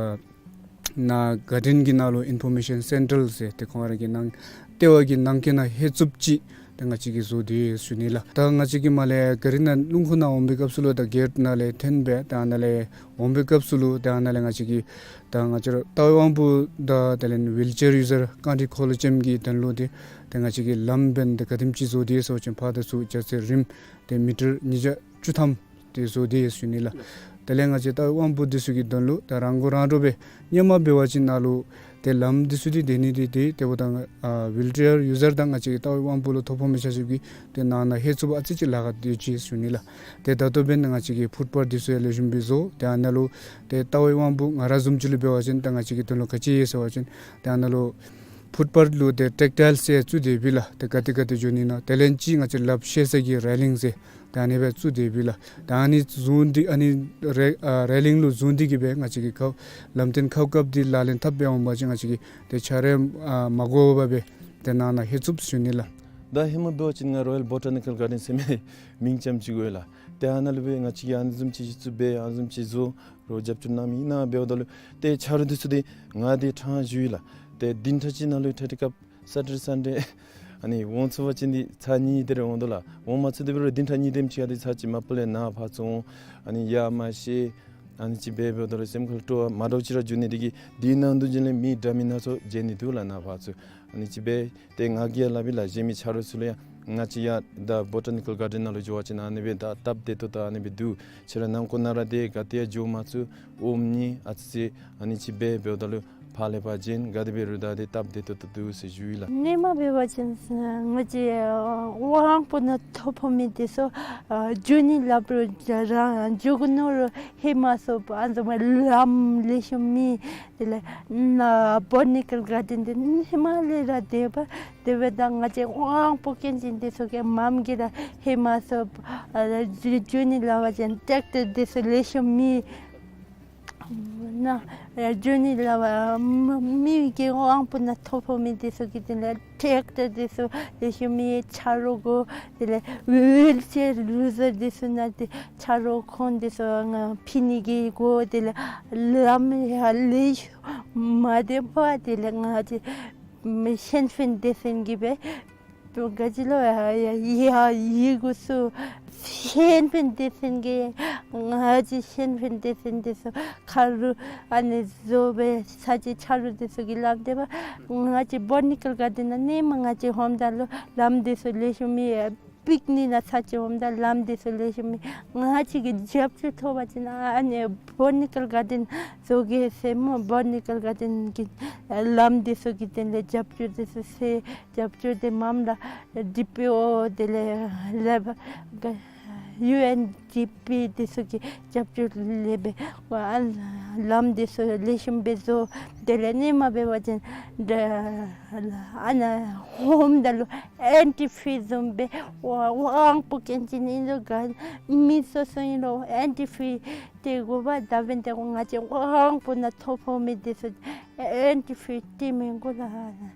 ནཱ་གཱར་ཌེན་གྱི་ནང་ལུ་ཨིན་ཕོར་མེ་ཤཱན་སེན་ཊར་ཟེར་ཏེ་ཁོང་ར་གི་ནང་ལྟེ་བ་གི་ནང་འཁོད་ནང་ལྷོད་ཚུགསཔ་ཅིག་ཏེ་ང་བཅས་ཀྱིས་བཟོ་སྟེ་ཡོད་ཟེར་ཞུ་ནི་ལགས། ད་ང་བཅས་ཀྱིས་མར་ལས་གཱ་རི་ནང་ལུང་ཁུག་ནང་འོང་པའི་སྐབས་སུ་ལུ་ད་གེཊ་ནང་ལས་འཐོན་སྦེ་ད་ནཱ་ལས་འོང་པའི་སྐབས་སུ་ལུ་ད་ནཱ་ལས་ང་བཅས་ཀྱིས་ད་ང་བཅས་ར་རྟ་དབང་པོ་དང་དེ་ལས་ཝིལ་ཅེར་ཡུ་ཟར་རྐང་ཁྲི་འཁོར་ལོ་ཅན་གྱི་དོན་ལུ་ཏེ་ད་ང་བཅས་ཀྱིས་ལམ་འབདན་ད་ག་དེམ་ཅིག་བཟོ་སྟེ་ཡོད་ཟེར་བ་ཅིན་ཕར་དང་ཚུར་རྒྱ་ཚད་རིམ་ཏེ་མི་ཊར་ཉིས་བརྒྱ་བཅུ་ཐམ་ཏེ་བཟོ་སྟེ་ཡོད་ཟེར་ཞུ་ནི་ལགས། དེ་ལས་ང་བཅས་རྟ་དབང་པོ་འདི་ཚུ་གི་དོན་ལུ་ད་རང་མགོ་རང་འདྲོངས་སྦེ་སྔོན་མ་འབད་བ་ཅིན་ནཱ་ལུ་ཏེ་ལམ་འདི་ཚུ་འདི་སྡོད་ནི་འདི་ཏེ་དེ་འབདཝ་ད་ཨ་ཝིལ་ཅེར་ཡུ་ཟར་དང་ང་བཅས་ཀྱི་རྟ་དབང་པོ་ལུ་ཐོ་ཕོག་མི་ཆ་ཁྱབ་ཀྱིས་ཏེ་ནང་ན་ལྷོད་ཚུགསཔ་ཨ་ཙི་ཅིག་ལཱ་ཁག་སྡོད་ཅི་ཟེར་ཞུ་ནི་ལགས། ཏེ་ད་ལྟོ་འབདན་ང་བཅས་ཀྱིས་ཕུཊ་པཱཐ་འདི་ཚུ་ཡང་ལེགས་ཤོམ་སྦེ་བཟོ། ཏེ་ཨ་ནཱ་ལུ་ཏེ་རྟ་དབང་པོ་ང་ར་བཟུམ་ཅིག་ལུ་འབད་བ་ཅིན་ད་ང་བཅས་ཀྱི་དོན་ལུ་ག་ཅི་ཡོད་ཟེར་བ་ཅིན་ཏེ་ཨ་ནཱ་ལུ་ཕུཊ་པཱཐ་ལུ་ཏེ་ཊེག་ཊའིལ་ཟེར་བཙུགས་ཏེ་ཡོདཔ་ལགས། ཏེ་ག་ཏེ་ག་ཏེ་འགྱོ་ནི་ན་དེ་ལས་ཅིག་ང་བཅས་ལགཔ་བཤེད་ས་གི་རེ་ལིང་ཟེར་ད་ཨ་ནི་སྦེ་བཙུགས་ཏེ་ཡོདཔ་ལགས། ད་ཨ་ནི་བཟུང་སྟེ་ཨ་ནི་རེ་ཨ་རེ་ལིང་ལུ་བཟུང་སྟེ་གིས་སྦེ་ང་བཅས་ཀྱིས་ཁ་ལམ་སྟོན་ཁ་བཀབ་སྟེ་ལག་ལེན་འཐབ་སྦེ་འོང་པ་ཅིན་ང་བཅས་ཀྱིས་ཏེ་ཆ་རོགས་ཨ་མ་དགོ་པར་སྦེ་ཏེ་ནང་ན་ལྷོད་ཚུགསཔ་ཟེར་ཞུ་ནི་ལགས། ད་ཧེ་མ་འབད་བ་ཅིན་ང་རོ་ཡལ་བོ་ཊ་ནི་ཀཱལ་གཱར་ཌེན་ཟེར་མི་མིང་ཙམ་ཅིག་གོ་ཡི་ལགས། ཏེ་ཨ་ནཱ་ལུ་སྦེ་ང་བཅས་ཀྱིས་ཨ་ནི་བཟུམ་ཅིག་གཞི་བཙུགས་སྦེ་ཨ་ནི་བཟུམ་ཅིག་བཟོ་རོགས་རྒྱབ་སྐྱོར་གནང་མི་ཨིན་ན་འབདཝ་ད་ལུ་ཏེ་ཆ་རོགས་འདི་ཚུ་འདི་ང་འདི་ཕྲང་ཞུ་ཡི་ལགས། ཏེ་བདུན་ཕྲག་གཅིག་ནང་ལུ་ཏེ་དེ་སྐབས་སེ་ཊར་ཌེ་སན་ཌེ་ཨ་ནི་འོང་ཚུགས་པ་ཅིན་འདི་ཚར་གཉིས་དེ་རེ་འོང་དོ་ལགས། འོང་མ་ཚུགས་དེ་འབད་རུང་བདུན་ཕྲག་གཉིས་དེམ་ཅིག་ཨ་འདི་ཚར་གཅིག་མ་པ་ལས་ནཱ་ཕར་ཚུར་འོང་ཨ་ནི་ཡར་མར་བཤལ་ཨ་ནི་ཅིག་འབད་འབདཝ་ད་ལུ་སེམས་ཁར་སྤྲོ་བ་མ་འདྲཝ་ཅིག་ར་འགྱོ་ནི་དེ་གིས་དེ་ནང་དུ་བྱོན་ལས་མི་འདྲ་མིན་སྣ་ཚོགས་མཇལ་ནི་འདུག་ལགས། ནཱ་ཕར་ཚུར་ཨ་ནི་ཅིག་འབད་ཏེ་ང་གིས་ཡང་སླབ་ཨིན་ལགས། གཞན་མི་ཆ་རོགས་ཚུ་ལུ་ཡང་ང་བཅས་ཡར་ད་བོ་ཊ་ནི་ཀཱལ་གཱར་ཌེན་ནང་ལུ་འགྱོ་བ་ཅིན་ཨ་ནི་སྦེ་ད་སྟབས་བདེ་ཏོག་ཏོ་ཨ་ནི་སྦེ་འདུག། ཁྱེད་ར་ནང་འཁོད་ནང་ར་ཏེ་ག་ཏེ་ཡང་འགྱོ་མ་ཚུགས། འོང་ནི་ཨ་ཙི་ཨ་ནི་ཅིག་འབད་འབདཝ་ད་ལུ་ཕར་ལས་ཕར་བྱོན་ག་དེ་འབད་རུང་ད་ཏེ་སྟབས་བདེ་ཏོག་ཏོ་འདུག་ཟེར་ཞུ་ཡི་ལགས། སྔོན་མ་འབད་བ་ཅིན་ང་བཅས་ཨ་དབང་པོ་ནང་ཐོ་ཕོག་མི་འདི་ཚུ་ཨ་འགྱོ་ནི་སླབ་རུང་རང་འགྱོ་དགོ་མནོ་རུང་ལྷོད་མ་ཚུགས་པར་ཨ་ནི་བཟུམ་ལམ་ལེགས་ཤོམ་མེད། དེ་ལས་ནཱ་བོ་ཊ་ནི་ཀཱལ་གཱར་ཌེན་འདི་ཧེ་མ་ལས་ར་འདི་འབད་དེ་འབདཝ་ད་ང་བཅས་དབང་པོ་སྐྱོན་ཅན་འདི་ཚུ་གིས་མངམ་གིས་ར་ལྷོད་མ་ཚུགས་པར་ཨ་འགྱོ་ནི་སླབ་པ་ཅིན་ཊེག་ཊར་འདི་ཚུ་ལེགས་ཤོམ་མེད། ནཱ་འགྱོ་ནི་སླབ་པ་མི་མི་གི་དབང་པོ་ནང་ཐོ་ཕོག་མི་འདི་ཚུ་གི་དེ་ལས་ཊེག་ཊར་འདི་ཚུ་ལེགས་ཤོམ་མེད། ཆ་རོགས་དགོ། དེ་ལས་ཝིལ་ཅེར་ཡུ་ཟར་འདི་ཚུ་ནང་ཏེ་ཆ་རོགས་ཁོང་འདི་ཚུ་ང་ཕུལ་ནི་གི་དགོ། དེ་ལས་ལམ་ཡང་ལེགས་ཤོམ་མ་བདེ་བར་དེ་ལས་ང་བཅས་མི་ཤན་ཧྥེན་སྡེ་ཚན་གྱིས་འབད་ག་ཅི་ལོ་ཡ་ཡ་ཡི་གུ་ཚུ་ཤན་ཧྥེན་སྡེ་ཚན་གྱིས་ང་བཅས་ཤན་ཧྥེན་སྡེ་ཚན་འདི་ཚུ་ཁ་རུ་ཨ་ནི་བཟོ་སྦེ་ཚར་གཅིག་ཆ་རོགས་འདི་ཚུ་གིས་སླབ་སྟེ་འབད་ང་བཅས་བོ་ཊ་ནི་ཀཱལ་གཱར་ཌེན་ནང་ནེམ་ང་བཅས་འོངམ་ད་ལུ་ལམ་འདི་ཚུ་ལེགས་ཤོམ་མེད། པིག་ནིག་ནང་ཚར་གཅིག་འོངམ་ད་ལམ་འདི་ཚུ་ལེགས་ཤོམ་མེད། ང་བཅས་ཀྱིས་རྒྱབ་སྐྱོར་ཐོབ་པ་ཅིན་ཨ་ནི་བོ་ཊ་ནི་ཀཱལ་གཱར་ཌེན་བཟོ་གེ་ཟེར་སྨོ། བོ་ཊ་ནི་ཀཱལ་གཱར་ཌེན་གྱི་ལམ་འདི་ཚུ་གི་དོན་ལས་རྒྱབ་སྐྱོར་འདི་ཚུ་ཟེར་རྒྱབ་སྐྱོར་འདི་མངམ་ལས་ཌི་པི་ཨོ་དེ་ལས་ལས་ཡུ་ཨེན་ཌི་པི་འདི་ཚུ་གི་རྒྱབ་སྐྱོར་ལས་འབད་ཨ་ལམ་འདི་ཚུ་ལེགས་ཤོམ་སྦེ་བཟོ། དེ་ལས་ཧེ་མ་འབད་བ་ཅིན་ཨ་ནཱ་འོངམ་ད་ལུ་ཨེན་ཊི་ཕི་བཟུམ་སྦེ་དབང་པོ་སྐྱོན་ཅན་ཨིན་རུང་ག་མི་སོ་སོ་ཨིན་རུང་ཨེན་ཊི་ཕི་སྤྲོད་དགོ་པས། ད་འབདན་ཏེ་ང་བཅས་དབང་པོ་ནང་ཐོ་ཕོག་མི་འདི་ཚུ་ཨེན་ཊི་ཕི་སྤྲོད་མི་དགོ་ལགས།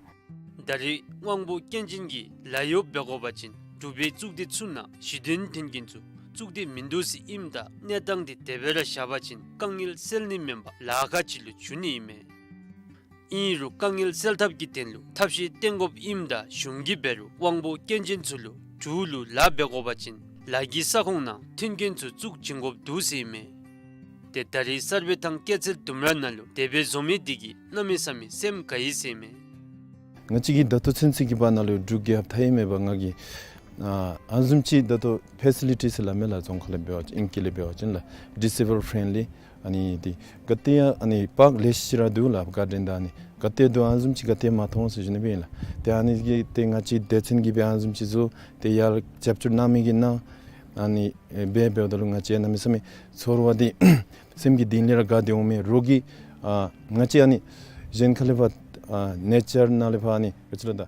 ད་རེས་དབང་པོ་སྐྱོན་ཅན་གྱི་ལཱ་གཡོག་འབད་དགོ་པ་ཅིན་འབྲུག་པའི་གཙུག་སྡེ་ཚུ་ནང་གཞི་རྟེན་འཐོན་མཁན་ཚུ་གཙུག་སྡེ་མིན་འདུག་ཟེར་ཨིནམ་ད་གནས་སྟངས་འདི་དེ་སྦེ་ར་བཞག་པ་ཅིན་དཀའ་ངལ་སེལ་ནི་མེན་པར་ལཱ་ཁག་ཅིག་ལུ་འགྱུར་ནི་ཨིན་མས། ཨིན་རུང་དཀའ་ངལ་སེལ་ཐབས་ཀྱི་དོན་ལུ་ཐབས་ཤེས་བཏོན་དགོཔ་ཨིནམ་ད་གཞུང་གིས་འབད་རུང་དབང་པོ་སྐྱོན་ཅན་ཚུ་ལུ་འབྲུག་ལུ་ལཱ་འབད་དགོ་པ་ཅིན་ལཱ་གི་ས་ཁོངས་ནང་འཐོན་མཁན་ཚུ་བཙུགས་བྱིན་དགོཔ་འདུག་ཟེར་ཨིན་མས། ཏེ་ད་རེས་གསར་སྤེལ་དང་སྐྱེད་ཚལ་ལྡུམ་ར་ནང་ལུ་དེ་སྦེ་བཟོ་མི་འདི་གིས་གནམ་མེད་ས་མེད་སེམས་དགའ་ཡི་ཟེར་ཨིན་མས། ང་བཅས་ཀྱིས་ད་ལྟོ་ཚུན་ཚོད་ཀྱི་བར་ན་ལུ་འབྲུག་རྒྱལ་ཁབ་མཐའ་དབུས་མེད་པར་ང་གིས་ཨ་ཨ་བཟུམ་ཅིག་ད་ལྟོ་ཕེ་སི་ལི་ཊིས་སླབ་མས་ལགས། རྫོང་ཁ་ལས་འབད་བ་ཅིན་ཨིང་སྐད་ལས་འབད་བ་ཅིན་ལགས་ཌི་སེ་བཱལ་ཕྲེན་ལི་ ཨ་ནི་ཏེ་ག་ཏེ་ཡང་ཨ་ནི་པཱརཀ་ལེ་ཤ་ར་འདུག་ལགས། གཱར་ཌེན་དང་ཨ་ནི་ག་ཏེ་འདུག་ཨ་ནི་བཟུམ་ཅིག་ག་ཏེ་མ་མཐོང་ཟེར་ཞུ་ནི་སྦེ་ཨིན་ལགས། ཏེ་ཨ་ནི་གི་ཏེ་ང་བཅས་སྡེ་ཚན་གྱིས་སྦེ་ཨ་ནི་བཟུམ་ཅིག་བཟོ་སྟེ་ཡར་རྒྱབ་སྐྱོར་གནང་མི་གིས་གནང་ཨ་ནི་ཨེ་འབད་འབདཝ་ད་ལུ་ང་བཅས་གནམ་མེད་ས་མེད་ཚོར་བ་འདི་སེམས་ཀྱི་གཏིང་ལས་ར་དགའ་སྟེ་འོང་མས། རོགས་ཀྱིས་ཨ་ང་བཅས་ཨ་ནི་གཞན་ཁ་ལས་ཕར་ཨ་ནེ་ཅར་ནང་ལས་ཕར་ཨ་ནི་ག་ཅི་ལོ་ད་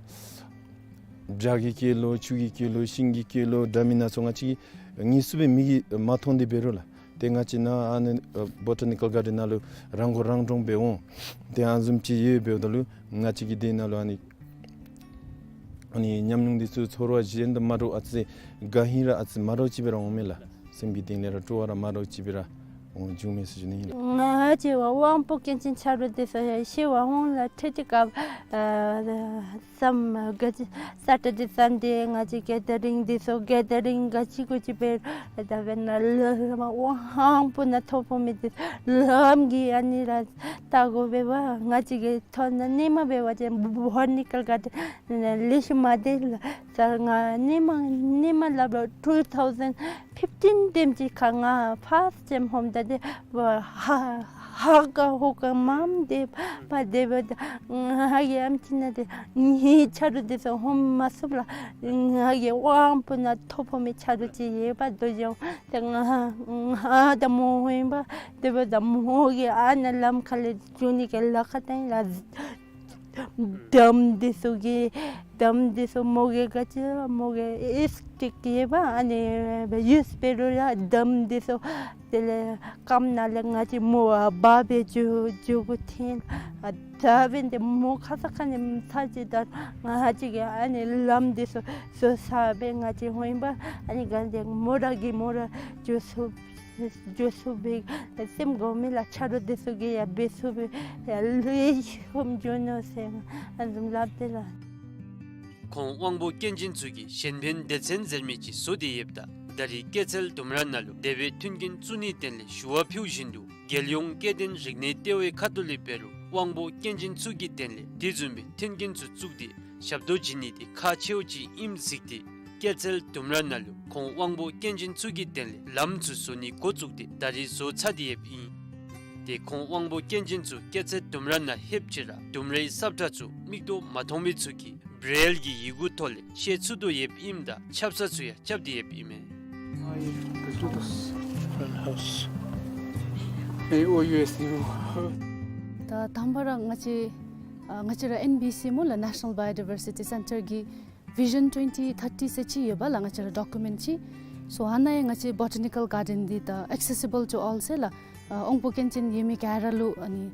བྱག་གི་སྐྱེས་ལོ་ཆུ་གི་སྐྱེས་ལོ་ཤིང་གི་སྐྱེས་ལོ་འདྲ་མིན་སྣ་ཚོགས་ང་བཅས་ཀྱིས་དངོས་སུ་སྦེ་མིག་གིས་མ་མཐོང་སྟེ་འབད་རུང་ལགས། ཏེ་ང་བཅས་ནཱ་ཨ་ནི་ཨ་བོ་ཊ་ནི་ཀཱལ་གཱར་ཌེན་ནང་ལུ་རང་མགོ་རང་འདྲོངས་སྦེ་འོང་། ཏེ་ཨ་ནི་བཟུམ་ཅིག་ཡོད་འབདཝ་ད་ལུ་ང་བཅས་ཀྱིས་དེ་ནང་ལུ་ཨ་ནི་ཨ་ནི་ཉམས་མྱོང་འདི་ཚུ་ཚོར་བ་གཞན་དང་མ་འདྲཝ་ཨ་ཙི་དགའ་ཧིང་ར་ཨ་ཙི་མ་འདྲཝ་ཅིག་སྦེ་ར་འོང་མས་ལགས། སེམས་ཀྱི་གཏིང་ལས་ར་སྤྲོ་བ་ར་མ་འདྲཝ་ཅིག་སྦེ་ར་འོང་བྱུང་མས་ཟེར་ཞུ་ནི་ཨིན་ལགས། ང་བཅས་པ་དབང་པོ་སྐྱོན་ཅན་ཆ་རོགས་འདི་ཚུ་ཤི་བར་འོང་ལགས། ཁྲིད་དེ་སྐབས་ཨ་ཙམ་ག་ཅི་སེ་ཊར་ཌེ་སན་ཌེ་ང་བཅས་གེ་དར་རིང་འདི་ཚུ་གེ་དར་རིང་ག་ཅི་གུ་ཅི་འབད་ད་འབདན་ལུ་དབང་པོ་ནང་ཐོ་ཕོག་མི་འདི་ལམ་གྱི་ཨ་ནི་ར་ལྟ་དགོ་པས་པ། ང་བཅས་ཀྱི་ཐོ་ནང་ཉི་མ་འབད་བ་ཅིན་བོ་ཊ་ནི་ཀཱལ་གཱར་ཌེན་ལེགས་ཤོམ་མ་དེ་ལགས། ད་ང་ཉི་མ་ཉི་མ་སླབ་རུང་ཊུ་ཐའུ་ཟེན་ཕིཕ་ཊིན་ཊེམ་ཅིག་ཁར་ང་ཕརསཊ་ཊེམ་ཧོམ་ད་དེ་ཧ་ཧ་ག་ཧོ་ག་མངམ་སྡོད་པ་སྡོད་པ། ད་ང་གིས་ཨམ་ཅིག་ནང་དེ་ངེའི་ཆ་རོགས་འདི་ཚུ་ཧོམ་མ་ཚུགས་ལགས། ང་གི་དབང་པོ་ནང་ཐོ་ཕོག་མི་ཆ་རོགས་ཅིག་ཡོད་པ་དོ་ཅོག། ད་ང་ང་ད་མོ་ཧོ་ཨིན་པ་སྡོད་པ། ད་མོ་གིས་ཨ་ནཱ་ལམ་ཁ་ལས་འགྱོ་ནི་གི་ལཱ་ཁག་བཏང་ཡི་ལགས། འདམ་འདི་ཚུ་གིས་འདམ་འདི་ཚུ་མོ་གིས་ག་ཅི་མོ་གིས་ཨེ་སི་ཊིག་ཡོད་པ་ཨ་ནི་ཡུསི་འབད་རུང་ཡང་འདམ་འདི་ཚུ་དེ་ལས་སྐམ་ནང་ལས་ང་བཅས་མོ་ཨ་འབག་སྦེ་འགྱོ་འགྱོ་དགོ་ཐོན། ཨ་ད་འབདན་ཏེ་མོ་ཁ་ཙ་ཁ་ཉིནམ་ཚར་ཅིག་ད་ང་བཅས་ཀྱིས་ཨ་ནི་ལམ་འདི་ཚུ་བཟོ་ཚར་སྦེ་ང་བཅས་འོང་ཡི་པ། ཨ་ནི་ག་འདི་མོ་ར་གིས་མོ་ར་འགྱོ་ཚུགས་འགྱོ་ཚུགས་པའི་སེམས་དགོ་མས་ལགས། ཆ་རོགས་འདི་ཚུ་གིས་ཡང་འབད་ཚུགས་པའི་ཡང་ལེགས་ཤོམ་འགྱོ་ནུག་ཟེར་ཨ་ནི་བཟུམ་སླབ་སྟེ་ལགས། ཁོང་དབང་པོ་སྐྱོན་ཅན་ཚུ་གི་གཞན་ཕན་སྡེ་ཚན་ཟེར་མི་ཅིག་བཟོ་སྟེ་ཡོདཔ་ད་ད་རིས་སྐྱེད་ཚལ་ལྡུམ་ར་ནང་ལུ་དེ་སྦེ་མཐུན་རྐྱེན་བཙུགས་ནིའི་དོན་ལས་ཞུ་བ་ཕུལ་བཞིན་དུ་རྒྱལ་ཡོངས་སྐྱེ་ལྡན་རིག་གནས་ལྟེ་བའི་ཁ་ཐུག་ལས་འབད་རུང་དབང་པོ་སྐྱོན་ཅན་ཚུ་གི་དོན་ལས་དེ་བཟུམ་མའི་མཐུན་རྐྱེན་ཚུ་བཙུགས་ཏེ་ཞབས་ཏོག་བྱིན་ནི་དེ་ཁག་ཆེཝ་ཅིག་ཨིནམ་གཟིགས་ཏེ་སྐྱེད་ཚལ་ལྡུམ་ར་ནང་ལུ་ཁོང་དབང་པོ་སྐྱོན་ཅན་ཚུ་གི་དོན་ལས་ལམ་ཚུ་བཟོ་ནི་འགོ་བཙུགས་ཏེ་ད་རིས་བཟོ་ཚར་ཏེ་ཡོདཔ་ཨིན། དེ་ཁོང་དབང་པོ་སྐྱོན་ཅན་ཚུ་སྐྱེད་ཚལ་ལྡུམ་ར་ནང་ལྷོདཔ་ཅིག་ར་ལྡུམ་རའི་སབ་ཁྲ་ཚུ་མིག་ཏོ་མ་མཐོང་མི་ཚུ་གིས་བྲེལ་གྱི་ཡི་གུ་ཐོག་ལས་ཤེས་ཚུགས་དོ་ཡོདཔ་ཨིནམ་ད་ཆབ་གསང་ཚུ་ཡང་རྐྱབ་སྟེ་ཡོདཔ་ཨིན་མས། ད་དང་པ་ར་ང་བཅས་ཨ་ང་བཅས་ར་ཨེན་བི་སི་སྨོ་ལགས། National Biodiversity Centre གི་Vision twenty thirty ཟེར་ཅིག་ཡོད་པ་ལགས། ང་བཅས་ར་ཌོ་ཀུ་མེནཊ་ཅིག། སོ་ཨ་ནཱ་ཡང་ང་བཅས་བོ་ཊ་ནི་ཀཱལ་གཱར་ཌེན་འདི་ད་accessible to all ཟེར་ལགས། ཨ་དབང་པོ་སྐྱོན་ཅན་ཡོད་མི་ག་ར་ལུ་ཨ་ནི་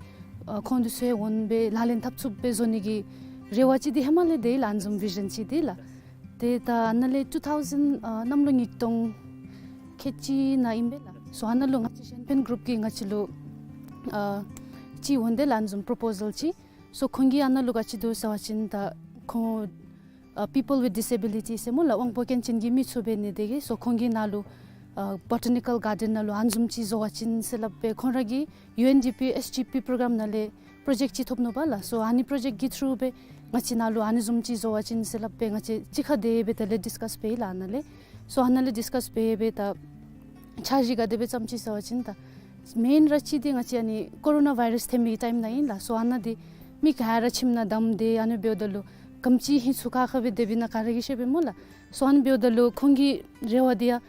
ཨ་ཁོང་འདི་ཚུ་ཡང་འོང་སྦེ་ལག་ལེན་འཐབ་ཚུགསཔ་སྦེ་བཟོ་ནི་གི་རེ་བ་ཅིག་འདི་ཧེ་མ་ལས་དེ་ལགས། ཨ་ནི་བཟུམ་བི་ཞཱན་ཅིག་འདི་ལགས། ཏེ་ད་ཨ་ནཱ་ལས་ཊུ་ཐའུ་ཟེན་ཨ་གནམ་ལོ་ཉིས་སྟོང་ཁལ་གཅིག་ནང་ཨིན་པས་ལགས། སོ་ཨ་ནཱ་ལུ་ང་བཅས་གཞན་ཕན་གུ་རུབ་ཀྱིས་ང་བཅས་ལུ་ཨ་ཅིག་འོང་དེ་ལགས། ཨ་ནི་བཟུམ་པོརོ་པོ་ཟཱལ་ཅིག། སོ་ཁོང་གིས་ཨ་ནཱ་ལུ་ག་ཅི་འདུག་ཟེར་བ་ཅིན་ད་ཁོང་ཨ་people with disability ཟེར་སྨོ་ལགས། དབང་པོ་སྐྱོན་ཅན་གྱི་མི་ཚུ་འབད་ནི་དེ་གིས་སོ་ཁོང་གིས་ནཱ་ལུ་ཨ་བོ་ཊ་ནི་ཀཱལ་གཱར་ཌེན་ནང་ལུ་ཨ་ནི་བཟུམ་ཅིག་བཟོ་བ་ཅིན་ཟེར་སླབ་སྦེ་ཁོང་ར་གིས་ཡུ་ཨེན་ཌི་པི་ཨེསི་ཌི་པི་པོརོ་གརམ་ནང་ལས་པོརོ་ཇེཀཊ་ཅིག་ཐོབ་ནུག་པ་ལགས། སོ་ཨ་ནི་པོརོ་ཇེཀཊ་ཀྱི་ཐུརུ་སྦེ་ང་བཅས་ནཱ་ལུ་ཨ་ནི་བཟུམ་ཅིག་བཟོ་བ་ཅིན་ཟེར་སླབ་སྦེ་ང་བཅས་གཅིག་ཁར་དེ་སྦེ་དེ་ལས་ཌིསི་ཀཱསི་འབད་ཡི་ལགས་ཨ་ནཱ་ལས། སོ་ཨ་ནཱ་ལས་ཌིསི་ཀཱསི་འབད་སྦེ་ད་འཆར་གཞི་ག་དེ་སྦེ་བརྩམས་ཅི་ཟེར་བ་ཅིན་ད་མེན་ར་ཅིག་འདི་ང་བཅས་ཨ་ནི་ཀོ་རོ་ན་བཱའི་རཱསི་ཐོན་མི་ཊའིམ་ནང་ཨིན་ལགས། སོ་ཨ་ནཱ་འདི་མི་ག་ར་ཁྱིམ་ནང་བསྡམས་ཏེ་ཨ་ནི་འབདཝ་ད་ལུ་ག་དེམ་ཅིག་ཧིང་ཚུགས་ཁ་ཁ་སྦེ་སྡོདཔ་ཨིན་ན་ག་ར་གིས་ཤེས་པས་སྨོ་ལགས། སོ་ཨ་ནི་འབདཝ་ད་ལུ་ཁོང་གི་རེ་བ་འདི་ཡང་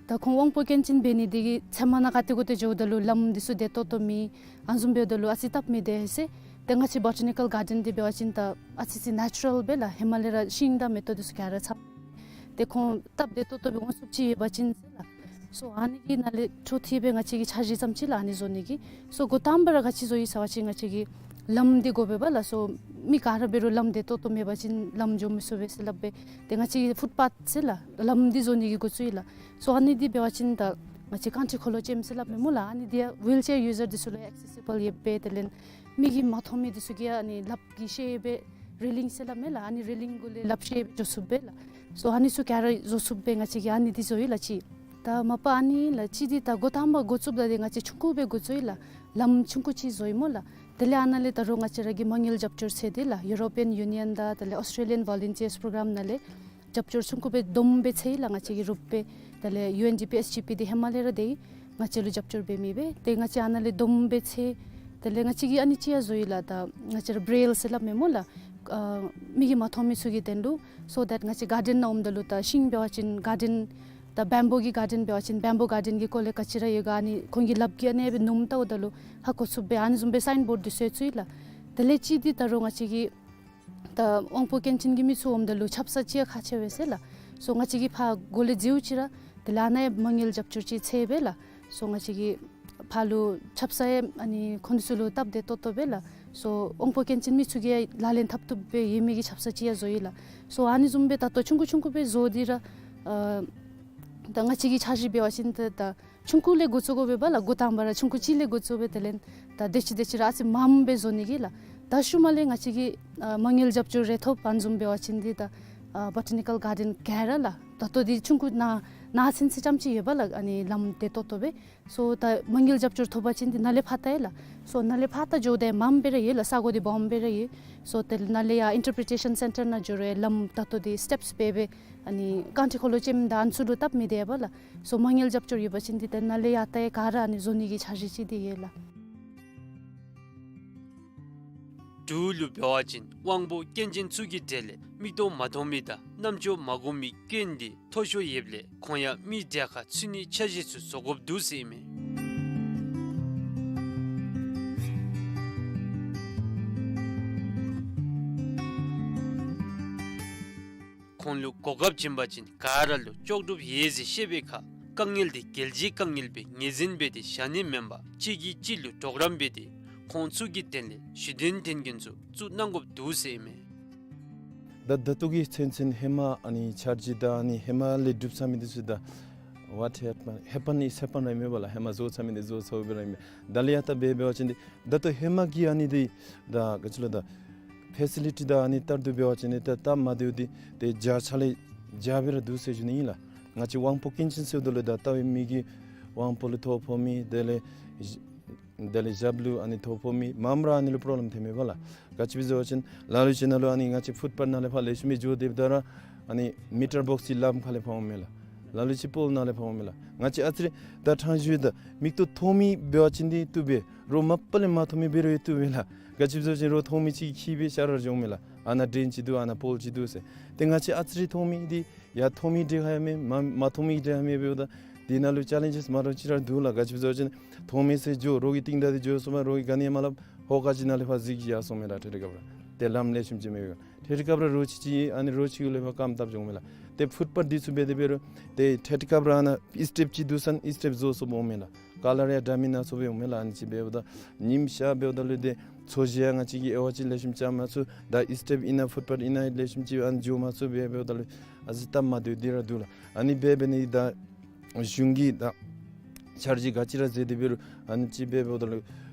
ད་ཁོང་དབང་པོ་སྐྱོན་ཅན་འབད་ནི་དེ་གིས་ཚལ་མ་ནང་ག་ཏེ་གུ་ཏེ་འགྱོཝ་ད་ལུ་ལམ་འདི་ཚུ་བདེ་ཏོག་ཏོ་མེད། ཨ་ནི་བཟུམ་འབདཝ་ད་ལུ་ཨ་ཙི་སྟབས་མི་བདེ་ཟེར། ཏེ་ང་བཅས་བོ་ཊ་ནི་ཀཱལ་གཱར་ཌེན་འདི་འབད་བ་ཅིན་ད་ཨ་ཙི་ཅིག་ནེ་ཅུ་རཱལ་སྦེ་ལགས། ཧེ་མ་ལས་ར་ཤིང་དང་མེ་ཏོག་འདི་ཚུ་ག་ར་ཚང་། ཏེ་ཁོང་སྟབས་བདེ་ཏོག་ཏོ་སྦེ་འོང་ཚུགསཔ་ཅིག་ཡོད་པ་ཅིན་ཟེར་ལགས། སོ་ཨ་ནི་གི་ནང་ལས་འཕྲོ་མཐུད་སྦེ་ང་བཅས་ཀྱིས་འཆར་གཞི་བརྩམས་ཅི་ལགས་ཨ་ནི་བཟོ་ནི་གི། སོ་འགོ་དང་པ་ར་ག་ཅི་བཟོ་ཡི་ཟེར་བ་ཅིན་ང་བཅས་ཀྱིས་ལམ་འདི་དགོ་པས་པ་ལགས། སོ་མི་ག་ར་འབད་རུང་ལམ་བདེ་ཏོག་ཏོ་མེད་པ་ཅིན་ལམ་འགྱོ་མི་ཚུགས་པས་ཟེར་སླབ་སྦེ། ཏེ་ང་བཅས་ཀྱིས་ཕུཊ་པཱཐ་ཟེར་ལགས་ལམ་འདི་བཟོ་ནི་གི་འགོ་བཙུགས་ཡི་ལགས། སོ་ཨ་ནི་འདི་འབད་བ་ཅིན་ད་ང་བཅས་རྐང་ཁྲི་འཁོར་ལོ་ཅན་ཟེར་སླབ་མས་སྨོ་ལགས། ཨ་ནི་འདི་ཡང་ཝིལ་ཅེར་ཡུ་ཟར་འདི་ཚུ་ལུ་ཡང་ཨེག་སེ་སི་བཱལ་ཡོད་པས། དེ་ལས་མིག་གིས་མ་མཐོང་མི་འདི་ཚུ་གིས་ཡང་ཨ་ནི་ལགཔ་གིས་ཤེས་སྦེ་རེ་ལིང་ཟེར་སླབ་མས་ལགས། ཨ་ནི་རེ་ལིང་གུ་ལས་ལགཔ་ཤེས་སྦེ་འགྱོ་ཚུགས་པས་ལགས། སོ་ཨ་ནི་ཚུ་ག་ར་བཟོ་ཚུགས་པས། ང་བཅས་ཀྱིས་ཨ་ནི་འདི་བཟོ་ཡི་ལགས་གཅིག། ད་མ་པ་ཨ་ནི་ལགས་གཅིག་འདི་ད་འགོ་དང་པ་འགོ་བཙུགསཔ་ད་འདི་ང་བཅས་ཆུང་ཀུ་སྦེ་འགོ་བཙུགས་ཡི་ལགས། ལམ་ཆུང་ཀུ་ཅིག་བཟོ་ཡི་སྨོ་ལགས། དེ་ལས་ཨ་ནཱ་ལས་ད་རུང་ང་བཅས་ར་གིས་མ་དངུལ་རྒྱབ་སྐྱོར་འཚོལ་ཏེ་ལགས་ཡུ་རོ་པི་ཡཱན་ཡུ་ནི་ཡཱན་དང་དེ་ལས་ཨོསི་ཊྲེ་ལི་ཡཱན་ཝོ་ལུན་ཊིརསི་པོརོ་གརམ་ནང་ལས་རྒྱབ་སྐྱོར་ཆུང་ཀུ་སྦེ་བསྡོམས་སྦེ་འཚོལ་ཡི་ལགས། ང་བཅས་ཀྱི་རུབ་སྦེ་དེ་ལས་ཡུ་ཨེན་ཌི་པི་ཨེསི་ཌི་པི་འདི་ཧེ་མ་ལས་ར་སྡོད་ཡི། ང་བཅས་ལུ་རྒྱབ་སྐྱོར་འབད་མི་སྦེ་ཏེ་ང་བཅས་ཨ་ནཱ་ལས་དོམ་སྦེ་འཚོལ། དེ་ལས་ང་བཅས་ཀྱིས་ཨ་ནི་ཅིག་ཡང་བཟོ་ཡི་ལགས། ད་ང་བཅས་ར་བྲེལ་ཟེར་སླབ་མས་སྨོ་ལགས། ཨ་མིག་གིས་མ་མཐོང་མི་ཚུ་གི་དོན་ལུ། so that ང་བཅས་གཱར་ཌེན་ནང་འོངམ་ད་ལུ་ད་ཤིང་འབད་བ་ཅིན་གཱར་ཌེན་ད་བེམ་བུ་གི་གཱར་ཌེན་འབད་བ་ཅིན་བེམ་བུ་གཱར་ཌེན་གྱི་སྐོར་ལས་ག་ཅི་ར་ཡོད་ག་ཨ་ནི་ཁོང་གི་ལགཔ་གིས་ཨ་ནི་སྦེ་སྣུམ་བལྟཝ་ད་ལུ་ཧ་གོ་ཚུགསཔ་སྦེ་ཨ་ནི་བཟུམ་སྦེ་སའིན་བོཌ་འདི་བཟོ་ཚུགས་ཡི་ལགས། དེ་ལས་གཅིག་འདི་ད་རུང་ང་བཅས་ཀྱི་ད་དབང་པོ་སྐྱོན་ཅན་གྱི་མི་ཚུ་འོངམ་ད་ལུ་ཆབ་གསང་ཅིག་ཡང་ཁག་ཆེ་བས་ཟེར་ལགས། so ང་བཅས་ཀྱིས་ཕར་འགོ་ལས་འཛུལཝ་ཅིག་ར་དེ་ལས་ཨ་ནཱ་ཡང་མ་དངུལ་རྒྱབ་སྐྱོར་ཅིག་འཚོལ་སྦེ་ལགས། so ང་བཅས་ཀྱིས་ཕར་ལུ་ཆབ་གསང་ཡང་ཨ་ནི་ཁོང་ཚུ་ལུ་སྟབས་བདེ་ཏོག་ཏོ་སྦེ་ལགས། so དབང་པོ་སྐྱོན་ཅན་མི་ཚུ་གིས་ཡང་ལག་ལེན་འཐབ་བཏུབ་སྦེ་ཡོད་མི་གི་ཆབ་གསང་ཅིག་ཡང་བཟོ་ཡི་ལགས། so ཨ་ནི་བཟུམ་སྦེ་ད་ལྟོ་ཆུང་ཀུ་ཆུང་ཀུ་སྦེ་བཟོ་སྟེ་ར་ཨ་ད་ང་བཅས་ཀྱི་འཆར་གཞི་འབད་བ་ཅིན་ད་ད་ཆུང་ཀུ་ལས་འགོ་བཙུགས་དགོ་པས་ལགས། འགོ་དང་པ་ར་ཆུང་ཀུ་ཅིག་ལས་འགོ་བཙུགས་སྦེ་དེ་ལས་ད་དེ་ཅིག་དེ་ཅིག་ར་ཨ་ཙི་མངམ་སྦེ་བཟོ་ནི་གི་ལགས། ད་ཤུལ་མ་ལས་ང་བཅས་ཀྱིས་ཨ་མ་དངུལ་རྒྱབ་སྐྱོར་རེ་ཐོབ་ཨ་ནི་བཟུམ་འབད་བ་ཅིན་འདི་ད་ཨ་བོ་ཊ་ནི་ཀཱལ་གཱར་ཌེན་ག་ར་ལགས། ད་ལྟོ་འདི་ཆུང་ཀུ་ནང་ནང་ཚུན་ཚོད་རྐྱངམ་ཅིག་ཡོད་པས་ལགས། ཨ་ནི་ལམ་བདེ་ཏོག་ཏོ་སྦེ། so ད་མ་དངུལ་རྒྱབ་སྐྱོར་ཐོབ་པ་ཅིན་འདི་ནཱ་ལས་ཕར་ལྟ་ཡི་ལགས། so ནཱ་ལས་ཕར་ལྟ་འགྱོཝ་ད་མངམ་སྦེ་ར་ཡོད་ལགས། ས་གོ་འདི་སྦོམ་སྦེ་ར་ཡོད། so དེ་ནཱ་ལས་ཡར་ཨིན་ཊར་པི་རི་ཊེ་ཤཱན་སེན་ཊར་ནང་འགྱོ་རུང་ལམ་ད་ལྟོ་འདི་སི་ཊེབས་སྦེ་སྦེ་ཨ་ནི་རྐང་ཁྲི་འཁོར་ལོ་ཅན་དང་ཨ་ནི་ཚུ་ལུ་སྟབས་མི་བདེ་བས་ལགས། so མ་དངུལ་རྒྱབ་སྐྱོར་ཡོད་པ་ཅིན་འདི་ད་ནཱ་ལས་ཡར་ལྟ་ཡི་ག་ར་ཨ་ནི་བཟོ་ནི་གི་འཆར་གཞི་ཅིག་འདི་ཡོད་ལགས། འབྲུག་ལུ་འབད་བ་ཅིན་དབང་པོ་སྐྱོན་ཅན་ཚུ་གི་གྲས་ལས་མིག་ཏོ་མ་མཐོང་མི་དང་རྣམ་ཅོ་མ་གོ་མི་སྐྱོན་འདི་མཐོ་ཤོས་ཡོདཔ་ལས་ཁོང་ཡང་མི་གྲལ་ཁར་ཚུད་ནིའི་འཆར་གཞི་ཚུ་བཟོ་དགོཔ་འདུག་ཟེར་ཨིན་མས། ཁོང་ལུ་གོ་སྐབས་བྱིན་པ་ཅིན་ག་ར་ལུ་ལྕོགས་གྲུབ་ཡོད་ཟེར་ཤེས་པའི་ཁར་དཀའ་ངལ་འདི་རྒྱལ་སྤྱིའི་དཀའ་ངལ་སྦེ་ངོས་འཛིན་འབད་དེ་བཞག་ནི་མེན་པར་གཅིག་གིས་གཅིག་ལུ་གྲོགས་རམ་འབད་དེ་ཁོང་ཚུ་གི་དོན་ལས་གཞི་རྟེན་མཐུན་རྐྱེན་ཚུ་བཙུགས་གནང་དགོཔ་འདུག་ཟེར་ཨིན་མས། ད་ད་ལྟོ་གི་ཚུན་ཚོད་ཧེ་མ་ཨ་ནི་འཆར་གཞི་དང་ཨ་ནི་ཧེ་མ་ལས་གྲུབ་ཚར་མི་འདི་ཚུ་ད་what happened, happened is happened ར་ཨིན་མས་པ་ལགས། ཧེ་མ་བཟོ་ཚར་མི་འདི་བཟོ་ཚརཝ་སྦེ་ར་ཨིན་མས། ད་ལས་ཡར་ལྟ་འབད་འབད་བ་ཅིན་འདི་ད་ལྟོ་ཧེ་མ་གི་ཨ་ནི་འདི་ད་ག་ཅི་ལོ་ད་ཕེ་སི་ལི་ཊི་དང་ཨ་ནི་ལྟར་དུ་འབད་བ་ཅིན་འདི་ད་སྟབས་མ་བདེཝ་འདི་ཏེ་བརྒྱ་ཆ་ལས་བརྒྱ་སྦེ་ར་འདུག་ཟེར་ཞུ་ནི་ཨིན་ལགས། ང་བཅས་དབང་པོ་སྐྱོན་ཅན་ཟེརཝ་ད་ལུ་ད་ལྟ་བའི་མི་གི་དབང་པོ་ལུ་ཐོ་ཕོག་མི་དེ་ལས་དེ་ལས་ཞབས་ལུ་ཨ་ནི་ཐོ་ཕོག་མི་མངམ་ར་ཨ་ནི་ལུ་པྲོབ་ལེམ་ཐོན་མས་པ་ལགས། ག་ཅི་སྦེ་ཟེར་བ་ཅིན་ལ་ལུ་ཅིག་ནང་ལུ་ཨ་ནི་ང་བཅས་ཕུཊ་པཱཐ་ནང་ལས་ཕར་ལེགས་ཤོམ་སྦེ་འགྱོ་སྡོདཔ་ད་ར་ཨ་ནི་མི་ཊར་བོགསི་ཅིག་ལམ་ཁ་ལས་ཕར་འོང་མས་ལགས། ལ་ལུ་ཅིག་པོལ་ནང་ལས་ཕར་འོང་མས་ལགས། ང་བཅས་ཨ་ཙི་རེ་ད་ཕྲང་ཞུ་ཡི། ད་མིག་ཏོ་མཐོང་མི་འབད་བ་ཅིན་འདི་བཏུབ་པས། རོགས་མ་པ་ལས་མ་མཐོང་མི་འབད་རུང་བཏུབ་པས་ལགས། ག་ཅི་སྦེ་ཟེར་བ་ཅིན་རོགས་མཐོང་མི་ཅིག་འཁྱིད་སྦེ་ཤར་ར་འགྱོ་འོང་མས་ལགས། ཨ་ནཱ་ཌེན་ཅིག་འདུག། ཨ་ནཱ་པོལ་ཅིག་འདུག་ཟེར། ཏེ་ང་བཅས་ཨ་ཙི་རེ་མཐོང་མི་འདི་ཡར་མཐོང་མི་འདི་ཧ་མེད་མ་མ་མཐོང་མི་འདི་ཧ་མེད་འབདཝ་ད་འདི་ནང་ལུ་ཅེ་ལེནཇེསི་མ་འདྲཝ་ཅིག་ར་འདུག་ལགས། ག་ཅི་སྦེ་ཟེར་བ་ཅིན་མཐོང་མི་ཚུ་འགྱོ་རོགས་ཀྱི་རྟིང་བདའ་སྟེ་འགྱོ་སོངམ་རོགས་ཀྱིས་ག་ནི་ཡང་མ་སླབ། ཧོ་ཀ་ཅིག་ནང་ལས་ཕར་གཟིགས་ཡར་སོངམ་མས་ལགས། ཏེ་དེ་སྐབས་ར་ཏེ་ལམ་ལེགས་ཤོམ་ཅིག་མེད་པས། ཏེ་དེ་སྐབས་ར་རོགས་ཅིག་ཅིག་ཨ་ནི་རོགས་ཅིག་གུ་ལས་ཕར་རྐངམ་བཏབ་འགྱོ་འོང་མས་ལགས། ཏེ་ཕུཊ་པཱཐ་འདི་ཚུ་འབད་དེ་འབད་རུང་ཏེ་ཏེ་དེ་སྐབས་ར་ཨ་ནཱ་ཨིསི་ཊེབ་ཅིག་འདུག་ཟེར་ཨིསི་ཊེབ་བཟོ་སོངམ་འོང་མས་ལགས། ཀ་ལར་ཡང་འདྲ་མིན་སྣ་ཚོགས་སྦེ་འོང་མས་ལགས། ཨ་ནི་ཅིག་འབདཝ་ད་ཉིམ་ཤར་འབདཝ་ད་ལུ་ཏེ་ཚོས་གཞི་ཡང་ང་བཅས་ཀྱིས་དབྱེ་བ་ཅིག་ལེགས་ཤོམ་རྐྱབ་མ་ཚུགས། ད་ཨིསི་ཊེབ་ཨིན་ན་ཕུཊ་པཱཐ་ཨིན་ན་ལེགས་ཤོམ་ཅིག་ཨ་ནི་འགྱོ་མ་ཚུགས་སྦེ་འབདཝ་ད་ལུ་ཨ་ཙི་སྟབས་མ་བདེཝ་འདི་ར་འདུག་ལགས། ཨ་ནི་འབད་འབད་ནི་ད་གཞུང་གིས་ད་འཆར་གཞི་ག་ཅི་ར་མཛད་དེ་འབད་རུང་ཨ་ནི་ཅིག་འབད་འབདཝ་ད་ལུ་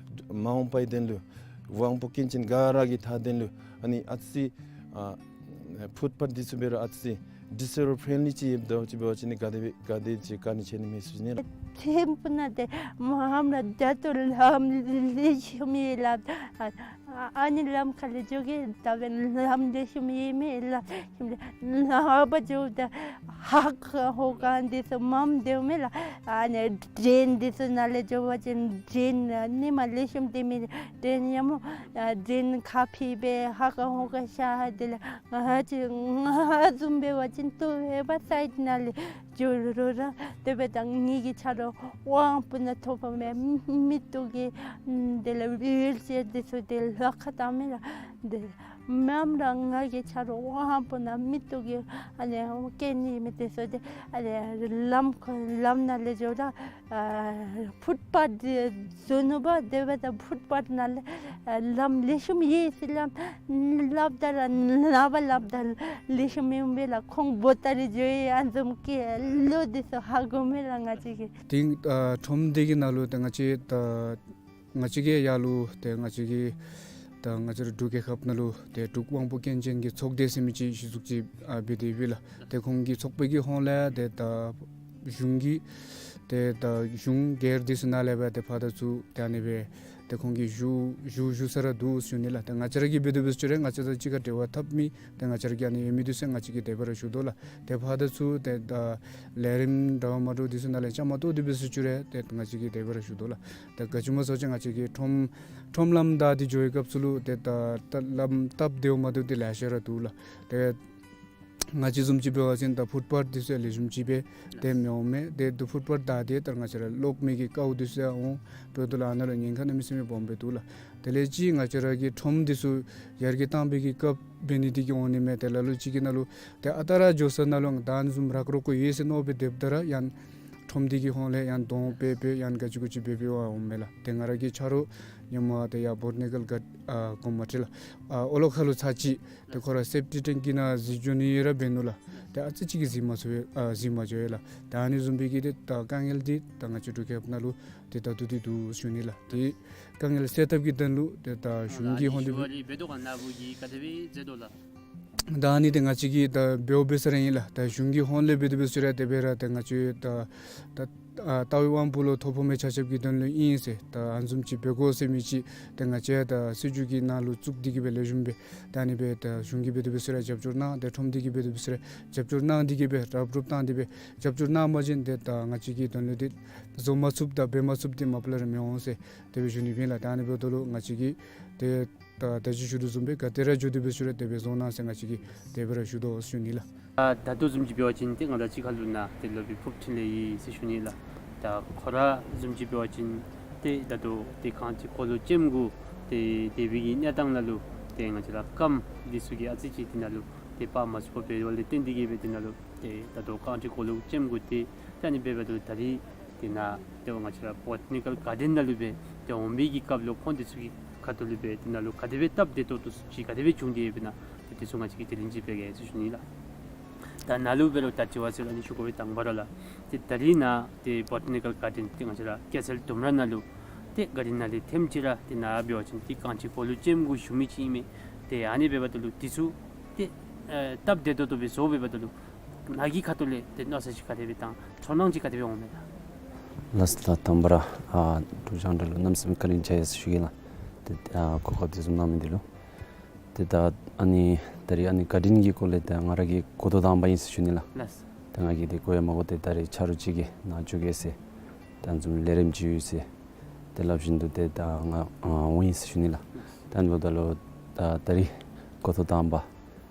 མ་འོངས་པའི་དོན་ལུ་དབང་པོ་སྐྱོན་ཅན་ག་ར་གི་མཐའ་དོན་ལུ་ཨ་ནི་ཨ་ཙི་ཨ་ཕུཊ་པཱཐ་འདི་ཚུ་འབད་རུང་ཨ་ཙི་ཌིསི་ཨེ་བེལ་ཕྲེནཌ་ལི་ཅིག་ཡོདཔ་འདྲཝ་ཅིག་འབད་བ་ཅིན་ག་དེ་སྦེ་ག་དེ་ཅིག་དཀའ་ངལ་ཆེ་ནི་མས་ཟེར་ཞུ་ནི་ལགས། ཐེམ་པོ་ནང་ཏེ་མངམ་ར་ད་ལྟོ་ལམ་ལེགས་ཤོམ་ཡོད་ལགས། ཨ་ཨ་ནི་ལམ་ཁ་ལས་འགྱོ་གེ་ད་འབདན་ལམ་ལེགས་ཤོམ་ཡོད་མེད་ལགས། ལམ་པ་འགྱོཝ་ད་ཧ་ཀ་ཧོ་ཀ་འདི་ཚུ་མངམ་སྡོད་མས་ལགས། ཨ་ནི་ཌྲེན་འདི་ཚུ་ནང་ལས་འགྱོ་བ་ཅིན་ཌྲེན་ཨ་ནི་མ་ལེགས་ཤོམ་སྡོད་མི་ཌྲེན་ཡང་མོ་ཨ་ཌྲེན་ཁ་ཕྱེ་སྦེ་ཧ་ཀ་ཧོ་ཀ་ཤར་དེ་ལས་ང་ཅིག་ང་བཟུམ་འབད་བ་ཅིན་ཏེ་ཧེ་བ་སའིཌ་ནང་ལས་འགྱོ་རུང་ར་དེ་འབདཝ་ད་ངེ་གི་ཆ་རོགས་དབང་པོ་ནང་ཐོ་ཕོག་མི་མི་ཏོ་གི་དེ་ལས་ཝིལ་ཅེར་འདི་ཚུ་ཏེ་ལོག་ཁ་བཏང་མས་ལགས། ཏེ་མངམ་ར་ང་གི་ཆ་རོགས་དབང་པོ་ནང་མི་ཏོ་གི་ཨ་ནི་སྐྱེ་ནི་མི་དེ་ཚུ་ཏེ་ཨ་ནི་ལམ་ཁ་ལམ་ནང་ལས་འགྱོཝ་ད་ཨ་ཕུཊ་པཱཐ་འདི་བཟོ་ནུག་པ། དེ་འབདཝ་ད་ཕུཊ་པཱཐ་ནང་ལས་ཨ་ལམ་ལེགས་ཤོམ་ཡོད་ཟེར་སླབ་སླབ་ད་ར་ནངས་པ་སླབ་ད་ལེགས་ཤོམ་མེད་པས་ལགས། ཁོང་བོ་ཏ་རེ་འགྱོ་ཡི་ཨ་ནི་བཟུམ་གྱི་བློ་འདི་ཚུ་ཧ་གོ་མས་ལགས་ང་བཅས་ཀྱིས། ཏེ་ཨ་ཁྲོམ་སྡེ་གི་ནང་ལུ་ཏེ་ང་བཅས་ད་ང་བཅས་ཀྱིས་ཡར་ལུ་ཏེ་ང་བཅས་ཀྱི་ད་ང་བཅས་ར་འབྲུག་རྒྱལ་ཁབ་ནང་ལུ་ཏེ་འབྲུག་དབང་པོ་སྐྱོན་ཅན་གྱི་ཚོགས་སྡེ་ཟེར་མི་ཅིག་གཞི་བཙུགས་ཅིག་ཨ་འབད་དེ་ཡོད་ལགས། ཏེ་ཁོང་གི་ཚོགས་པའི་གི་ཧོངས་ལས་ཏེ་ད་གཞུང་གི་ཏེ་ད་གཞུང་སྒེར་འདི་ཚུ་ནང་ལས་སྦེ་ཏེ་ཕར་དང་ཚུར་ཏེ་ཨ་ནི་སྦེ་ ཏེ་ཁོང་གིས་ཞུ་ཞུ་ཞུ་ས་ར་འདུག་ཟེར་ཞུ་ནི་ལགས། ཏེ་ང་བཅས་ར་གིས་འབད་དོ་འབད་ཟེར་ཅི་རུང་ང་བཅས་དང་གཅིག་ཁར་འབྲེལ་བ་འཐབ་མི་ཏེ་ང་བཅས་ར་གི་ཨ་ནི་ཡོད་མི་འདི་ཚུ་ང་བཅས་ཀྱིས་དེ་སྦེ་ར་ཞུ་དོ་ལགས། ཏེ་ཕར་དང་ཚུར་ཏེ་ད་ལས་རིམ་འདྲ་བ་མ་འདྲཝ་འདི་ཚུ་ནང་ལས་བཅའ་མར་གཏོགས་ཏེ་འབད་ཟེར་ཅི་རུང་ཏེ་ང་བཅས་ཀྱིས་དེ་སྦེ་ར་ཞུ་དོ་ལགས། ཏེ་ག་ཅི་སྨོ་ཟེར་བ་ཅིན་ང་བཅས་ཀྱི་ཁྲོམ་ཁྲོམ་ལམ་བདའ་སྟེ་འགྱོ་བའི་སྐབས་སུ་ལུ་ཏེ་ད་ད་ལམ་སྟབས་བདེཝ་མ་བདེཝ་འདི་ལེ་ཤ་ར་འདུག་ལགས། ཏེ་ང་བཅས་བཟུམ་ཅིག་འབད་བ་ཅིན་ད་ཕུཊ་པཱཐ་འདི་ཚུ་ཡང་ལེགས་ཤོམ་ཅིག་སྦེ་ཏེ་མི་འོང་མས། ཏེ་དེ་ཕུཊ་པཱཐ་བདའ་སྟེ་ད་ང་བཅས་ར་གློག་མེ་གི་ཀཝ་འདི་ཚུ་ཡང་འོང་། འབདཝ་ད་ལུ་ཨ་ནཱ་ལུ་ཉེན་ཁ་གནམ་མེད་ས་མེད་སྦོམ་སྦེ་འདུག་ལགས། དེ་ལས་ཅིག་ང་བཅས་ར་གི་ཁྲོམ་འདི་ཚུ་ཡར་རྒྱས་བཏང་བའི་གི་སྐབས་འབད་ནི་འདི་གིས་འོང་ནི་མས། ཏེ་ལ་ལུ་ཅིག་གི་ནང་ལུ་ཏེ་ཨ་རྟག་ར་འགྱོ་ས་ནང་ལུ་ད་ཨ་ནི་བཟུམ་རག་རོག་གོ་ཡོད་ཟེར་མནོ་སྦེ་སྡོདཔ་ད་ར་ཡང་ཁྲོམ་འདི་གི་ཧོངས་ལས་ཡང་གདོང་སྦེ་སྦེ་ཡང་ག་ཅི་གུ་ཅི་སྦེ་སྦེ་འོང་མས་ལགས། ཏེ་ང་ར་གི་ཆ་རོགས་ཧེ་མ་ཏེ་ཡར་བོ་ཊ་ནི་ཀཱལ་གཱརཌ་ཨ་གོང་མ་འཁྲིལ་ཨ་ཨོ་ལོ་ཁ་ལུ་ཚར་ཅིག་ཏེ་ཁོ་ར་སེབ་ཊིག་ཊེང་ཀི་ནང་གཟིགས་འགྱོ་ནི་ར་འབད་ནུག་ལགས། ཏེ་ཨ་ཙི་ཅིག་གིས་གཟིགས་མ་ཚུགས་པས། ཨ་གཟིགས་མ་འགྱོ་བས་ལགས། ཏེ་ཨ་ནི་བཟུམ་སྦེ་གི་ཏེ་ད་དཀའ་ངལ་འདི་ད་ང་བཅས་འབྲུག་རྒྱལ་ཁབ་ནང་ལུ་ཏེ་ད་ལྟོ་འདི་འདུག་ཟེར་ཞུ་ནི་ལགས། ཏེ་དཀའ་ངལ་སེལ་ཐབས་ཀྱི་དོན་ལུ་ཏེ་ད་གཞུང་གི་ཧོངས་ལས་འབད་ད་ཨ་ནི་ཏེ་ང་བཅས་ཀྱིས་ད་འབདཝ་འབད་ས་ར་ཨིན་ལགས། ད་གཞུང་གི་ཧོངས་ལས་འབད་དེ་འབད་ཟེར་ར་དེ་སྦེ་ར་ཏེ་ང་བཅས་ད་ད་ཨ་རྟ་དབང་པོ་ལུ་ཐོ་ཕོག་མི་ཆ་ཁྱབ་ཀྱི་དོན་ལུ་ཨིན་ཟེར་ད་ཨ་ནི་བཟུམ་ཅིག་འབད་དགོ་ཟེར་མི་ཅིག་ཏེ་ང་བཅས་ད་སྲིད་བྱུས་ཀྱི་ནང་ལུ་བཙུགས་ཏེ་གི་སྦེ་ལེགས་ཤོམ་སྦེ་ད་ཨ་ནི་སྦེ་ད་གཞུང་གིས་འབད་དེ་འབད་ཟེར་ར་རྒྱབ་སྐྱོར་གནང་། ཏེ་ཁྲོམ་སྡེ་གིས་འབད་དེ་འབད་ཟེར་ར་རྒྱབ་སྐྱོར་གནང་སྟེ་གི་སྦེ་རུབ་རུབ་བཏང་སྟེ་སྦེ་རྒྱབ་སྐྱོར་གནང་པ་ཅིན་ཏེ་ད་ང་བཅས་ཀྱི་དོན་ལུ་ཏེ་བཟོ་མ་ཚུགསཔ་དང་འབད་མ་ཚུགསཔ་འདི་མ་པ་ལས་ར་མི་འོང་ཟེར་དེ་སྦེ་ཞུ་ནི་ཨིན་ལགས། ད་ཨ་ནི་འབདཝ་ད་ལུ་ང་བཅས་ཀྱིས་ཏེ་ད་ད་ཅི་ཞུ་དོ་བཟུམ་སྦེ་ག་ཏེ་ར་འགྱོ་དེ་འབད་ཟེར་ར་དེ་སྦེ་བཟོ་གནང་ཟེར་ང་བཅས་ཀྱིས་དེ་སྦེ་ར་ཞུ་དོ་ཟེར་ཞུ་ནི་ལགས། ད་ལྟོ་བཟུམ་ཅིག་འབད་བ་ཅིན་ཏེ་ང་དང་གཅིག་ཁར་ལུ་ནཱ་ཏེ་སློབ་དཔོན་ཕུབ་འཕྲིན་ལས་ཡོད་ཟེར་ཞུ་ནི་ལགས། ད་ཁོ་ར་བཟུམ་ཅིག་འབད་བ་ཅིན་ཏེ་ད་ལྟོ་ཏེ་རྐང་ཁྲི་འཁོར་ལོ་ཅན་གུ་ཏེ་སྡོད་པའི་གི་གནས་སྟངས་ནང་ལུ་ཏེ་ང་བཅས་ར་རྐངམ་འདི་ཚུ་གིས་ཨ་ཙི་ཅིག་དེ་ནང་ལུ་ཏེ་འབག་མ་ཚུགས་པར་འབད་བ་ལས་བརྟེན་ཏེ་གི་སྦེ་དེ་ནང་ལུ་ཏེ་ད་ལྟོ་རྐང་ཁྲི་འཁོར་ལོ་ཅན་གུ་ཏེ་ད་ཨ་ནི་འབདཝ་ད་ལུ་ད་རིས་དེ་ནང་ཏེ་ང་བཅས་ར་བོ་ཊ་ནི་ཀཱལ་གཱར་ཌེན་ནང་ལུ་སྦེ་ཏེ་འོང་པའི་གི་སྐབས་ལུ་ཁོང་འདི་ཚུ་གི་ཁ་ཐུག་ལུ་སྦེ་དེ་ནང་ལུ་ག་དེ་སྦེ་སྟབས་བདེ་ཏོག་ཏོ་ཅིག་ག་དེ་སྦེ་བྱུང་སྟེ་ཡོདཔ་ཨིན་ན་ཏེ་དེ་ཚུ་ང་བཅས་ཀྱིས་དྲི་ལན་ཅིག་འབད་གེ་ཟེར་ཞུ་ནི་ལགས། ད་ནཱ་ལུ་འབད་རུང་ད་དྲི་བ་ཟེར་ཨ་ནི་ཞུ་དགོ་པའི་དང་པ་ར་ལགས། ཏེ་ད་རིས་ནཱ་ཏེ་བོ་ཊ་ནི་ཀཱལ་གཱར་ཌེན་ཏེ་ང་བཅས་ར་ཀེ་སར་ལྡུམ་ར་ནང་ལུ་ཏེ་གཱར་ཌེན་ནང་ལས་ཐེངས་གཅིག་ར་ཏེ་ནཱ་འབད་བ་ཅིན་ཏེ་རྐང་ཁྲི་འཁོར་ལོ་ཅན་གུ་བཞུགས་མི་ཅིག་ཨིན་མས། ཏེ་ཨ་ནི་འབདཝ་ད་ལུ་དེ་ཚུ་ཏེ་ཨེ་སྟབས་བདེ་ཏོག་ཏོ་སྦེ་བཟོ་འབདཝ་ད་ལུ་ནཱ་གི་ཁ་ཐུག་ལས་ཏེ་མནོ་བསམ་ཅིག་ག་དེ་སྦེ་དང་ཚོར་སྣང་ཅིག་ག་དེ་སྦེ་འོང་མས་ད། ལགས་སོ། ད་དང་པ་ར་ཨ་འབྲུག་རྒྱང་བསྒྲགས་ལུ་གནམ་མེད་ས་མེད་བཀའ་དྲིན་ཆེ་ཟེར་ཞུ་གེ་ལགས། ཏེ་ཨ་གོ་སྐབས་དེ་བཟུམ་གནང་མི་འདི་ལུ། ཏེ་ད་ཨ་ནི་ད་རིས་ཨ་ནི་གཱར་ཌེན་གྱི་སྐོར་ལས་ད་ང་ར་གིས་གོ་ཐོས་དང་པ་ཨིན་ཟེར་ཞུ་ནི་ལགས། ལགས། ད་ང་གིས་ཏེ་གོ་ཡང་མ་གོ། ཏེ་ད་རིས་ཆ་རོགས་ཅིག་གིས་ནཱ་འགྱོ་གེ་ཟེར་ད་ཨ་ནི་བཟུམ་ལས་རིམ་ཅིག་ཡོད་ཟེར་ཏེ་སླབ་བཞིན་དུ་ཏེ་ད་ང་ཨ་འོང་ཡི་ཟེར་ཞུ་ནི་ལགས། ད་ཨ་ནི་འབདཝ་ད་ལུ་ད་ད་རིས་གོ་ཐོས་དང་པ་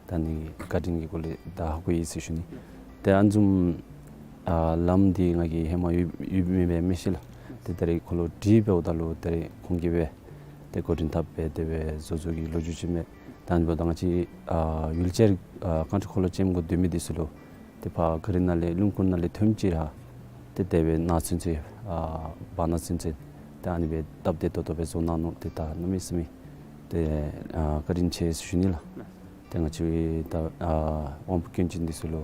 ད་ཨ་ནི་གཱར་ཌེན་གྱི་སྐོར་ལས་ད་ཧ་གོ་ཡི་ཟེར་ཞུ་ནི། ཏེ་ཨ་ནི་བཟུམ་ཨ་ལམ་འདི་ང་གིས་ཧེ་མ་ཡོད་ཡོད་མི་སྦེ་མི་ཤེས་ལགས། ཏེ་ད་རིས་ཁོ་ལུ་དྲིས་འབདཝ་ད་ལུ་ད་རིས་ཁོང་གིས་སྦེ་ཏེ་འགོ་འདྲེན་འཐབ་སྦེ་དེ་སྦེ་བཟོ་བཟོ་གི་ལོ་རྒྱུས་ཅིག་མས། ད་ཨ་ནི་འབདཝ་ད་ང་བཅས་ཨ་ཝིལ་ཅེར་ཨ་རྐང་ཁྲི་འཁོར་ལོ་ཅན་གུ་སྡོད་མི་འདི་ཚུ་ལུ་ཏེ་ཕར་གཱ་རི་ནང་ལས་ལུང་ཁུག་ནང་ལས་ཐོནམ་ཅིག་ར་ཏེ་དེ་སྦེ་ནཱ་ཚུན་ཚོད་ཨ་བར་ན་ཚུན་ཚོད་ཏེ་ཨ་ནི་སྦེ་སྟབས་བདེ་ཏོག་ཏོ་སྦེ་བཟོ་གནང་ནུག། ཏེ་ད་གནམ་མེད་ས་མེད་ཏེ་ཨ་བཀའ་དྲིན་ཆེ་ཟེར་ཞུ་ནི་ལགས། ཏེ་ང་བཅས་ད་ཨ་དབང་པོ་སྐྱོན་ཅན་འདི་ཚུ་ལུ་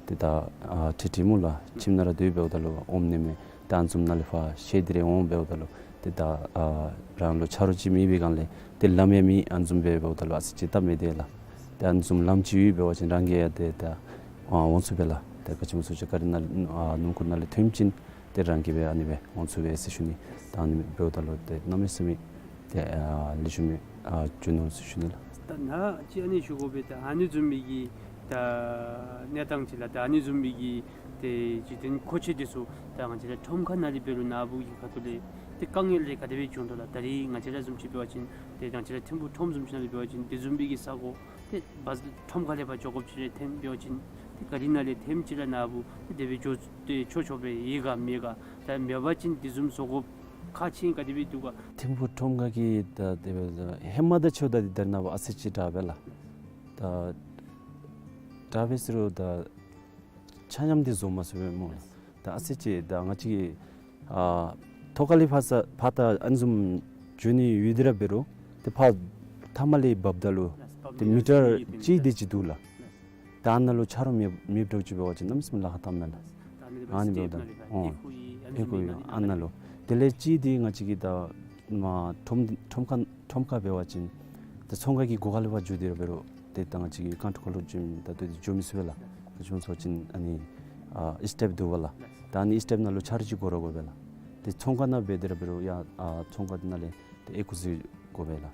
ཏེ་ད་ཨ་ཁྲི་ཁྲི་མུ་ལ་ཁྱིམ་ནང་ར་སྡོད་འབདཝ་ད་ལུ་འོང་ནི་མེད། ད་ཨ་ནི་བཟུམ་ནང་ལས་ཕར་ཤེས་ཏེ་ར་འོང་འབདཝ་ད་ལུ་ཏེ་ད་ཨ་རང་ལུ་ཆ་རོགས་ཅིག་མེད་པའི་སྒང་ལས་ཏེ་ལམ་ཡང་མེད། ཨ་ནི་བཟུམ་སྦེ་འབདཝ་ད་ལུ་ཨ་ཙི་ཅིག་སྟབས་མི་བདེ་ལགས། ཏེ་ཨ་ནི་བཟུམ་ལམ་ཅིག་ཡོད་འབད་བ་ཅིན་རང་གིས་ཡང་ཏེ་ད་ཨ་འོང་ཚུགས་པས་ལགས། ཏེ་ག་ཅི་སྨོ་ཟེར་བ་ཅིན་གཱ་རི་ནང་ཨ་ལུང་ཁུག་ནང་ལས་ཐོནམ་ཅིག་ཏེ་རང་གིས་སྦེ་ཨ་ནི་སྦེ་འོང་ཚུགས་པས་ཟེར་ཞུ་ནི། ད་ཨ་ནི་འབདཝ་ད་ལུ་ཏེ་གནམ་མེད་ས་མེད་ཏེ་ཨ་ལེགས་ཤོམ་སྦེ་ཨ་བྱུང་ནུག་ཟེར་ཞུ་ནི་ལགས། ད་ནཱ་ཅིག་ཨ་ནི་ཞུ་དགོ་པས། ད་ཨ་ནི་བཟུམ་མའི་གི་ད་གནས་སྟངས་ཅིག་ལགས། ད་ཨ་ནི་བཟུམ་མའི་གི་ཏེ་འཇིག་རྟེན་མཁོ་ཆས་འདི་ཚུ་ད་ང་བཅས་ར་ཁྲོམ་ཁ་ནང་ལས་འབད་རུང་ནཱ་བུ་གི་ཁ་ཐུག་ལས་ཏེ་དཀའ་ངལ་ལས་ག་དེ་སྦེ་བྱུང་དོ་ལགས། ད་རིས་ང་བཅས་ར་བཟུམ་ཅིག་འབད་བ་ཅིན་ཏེ་ང་བཅས་ར་ཐིམ་ཕུག་ཁྲོམ་བཟུམ་ཅིག་ནང་ལས་འབད་བ་ཅིན་དེ་བཟུམ་མའི་གི་ས་གོ་ཏེ་བཱས་ཁྲོམ་ཁ་ལས་ཕར་འགྱོ་དགོཔ་ཅིག་ར་ཐོན་འབད་བ་ཅིན་ཏེ་གཱ་རི་ནང་ལས་ཐོནམ་ཅིག་ར་ནཱ་བུ་ཏེ་དེ་སྦེ་འགྱོ་སྟེ་ཆོག་ཆོག་སྦེ་ཡོད་ག་མེད་ག། ད་མེད་པ་ཅིན་དེ་བཟུམ་བཟོ་དགོཔ་ཁག་ཆེ་ག་དེ་སྦེ་འདུག་ག། ཐིམ་ཕུག་ཁྲོམ་ཁ་གི་ད་དེ་སྦེ་ཧེ་མ་དང་ཕྱདཔ་ད་འདི་ད་རེས་ནངས་པ་ཨ་ཙི་ཅིག་དྲག་པས་ལགས། ད་དྲག་པས་ཟེར་རུང་ད་ཆ་མཉམ་འདི་བཟོ་མ་ཚུགས་པས་སྨོ་ལགས། ད་ཨ་ཙི་ཅིག་ད་ང་བཅས་ཀྱིས་ཨ་ཐོག་ཁ་ལས་ཕར་ས་ཕར་ད་ཨ་ནི་བཟུམ་འགྱོ་ནི་ཡོད་དེ་ར་འབད་རུང་ཏེ་ཕར་མཐའ་མ་ལས་འབབ་ད་ལུ་ཏེ་མི་ཊར་གཅིག་དེ་ཅིག་འདུག་ལགས། ད་ཨ་ནཱ་ལུ་ཆ་རོགས་མེད་མེདཔ་འདྲཝ་ཅིག་འབད་བ་ཅིན་གནམ་མེད་ས་མེད་ལཱ་ཁག་བཏངམ་མས་ལགས། ཨ་ནི་འབདཝ་ད་ཨོ་ཨེ་ཁུག་ཡོད་ཨ་ནཱ་ལུ། དེ་ལས་གཅིག་འདི་ང་བཅས་ཀྱིས་ད་མ་ཁྲོམ་ཁྲོམ་ཁ་ཁྲོམ་ཁ་འབད་བ་ཅིན་ད་ཚོང་ཁང་གི་སྒོ་ཁ་ལས་ཕར་འགྱོ་སྟེ་ར་འབད་རུང་ཏེ་ད་ང་བཅས་ཀྱིས་རྐང་ཁྲི་འཁོར་ལོ་ཅན་ད་ལྟོ་འདི་འགྱོ་མི་ཚུགས་པས་ལགས། ག་ཅི་སྨོ་ཟེར་བ་ཅིན་ཨ་ནི་ཨ་ཨིས་ཊེབ་འདུག་པ་ལགས། ད་ཨ་ནི་ཨིས་ཊེབ་ནང་ལུ་ཆ་རོགས་ཅིག་དགོ་ར་དགོ་པས་ལགས། ཏེ་ཚོང་ཁང་ནང་འབད་དེ་ར་འབད་རུང་ཡང་ཨ་ཚོང་ཁང་ནང་ལས་ ཏེ་ཨེ་ཁུ་ཟེར་དགོ་པས་ལགས།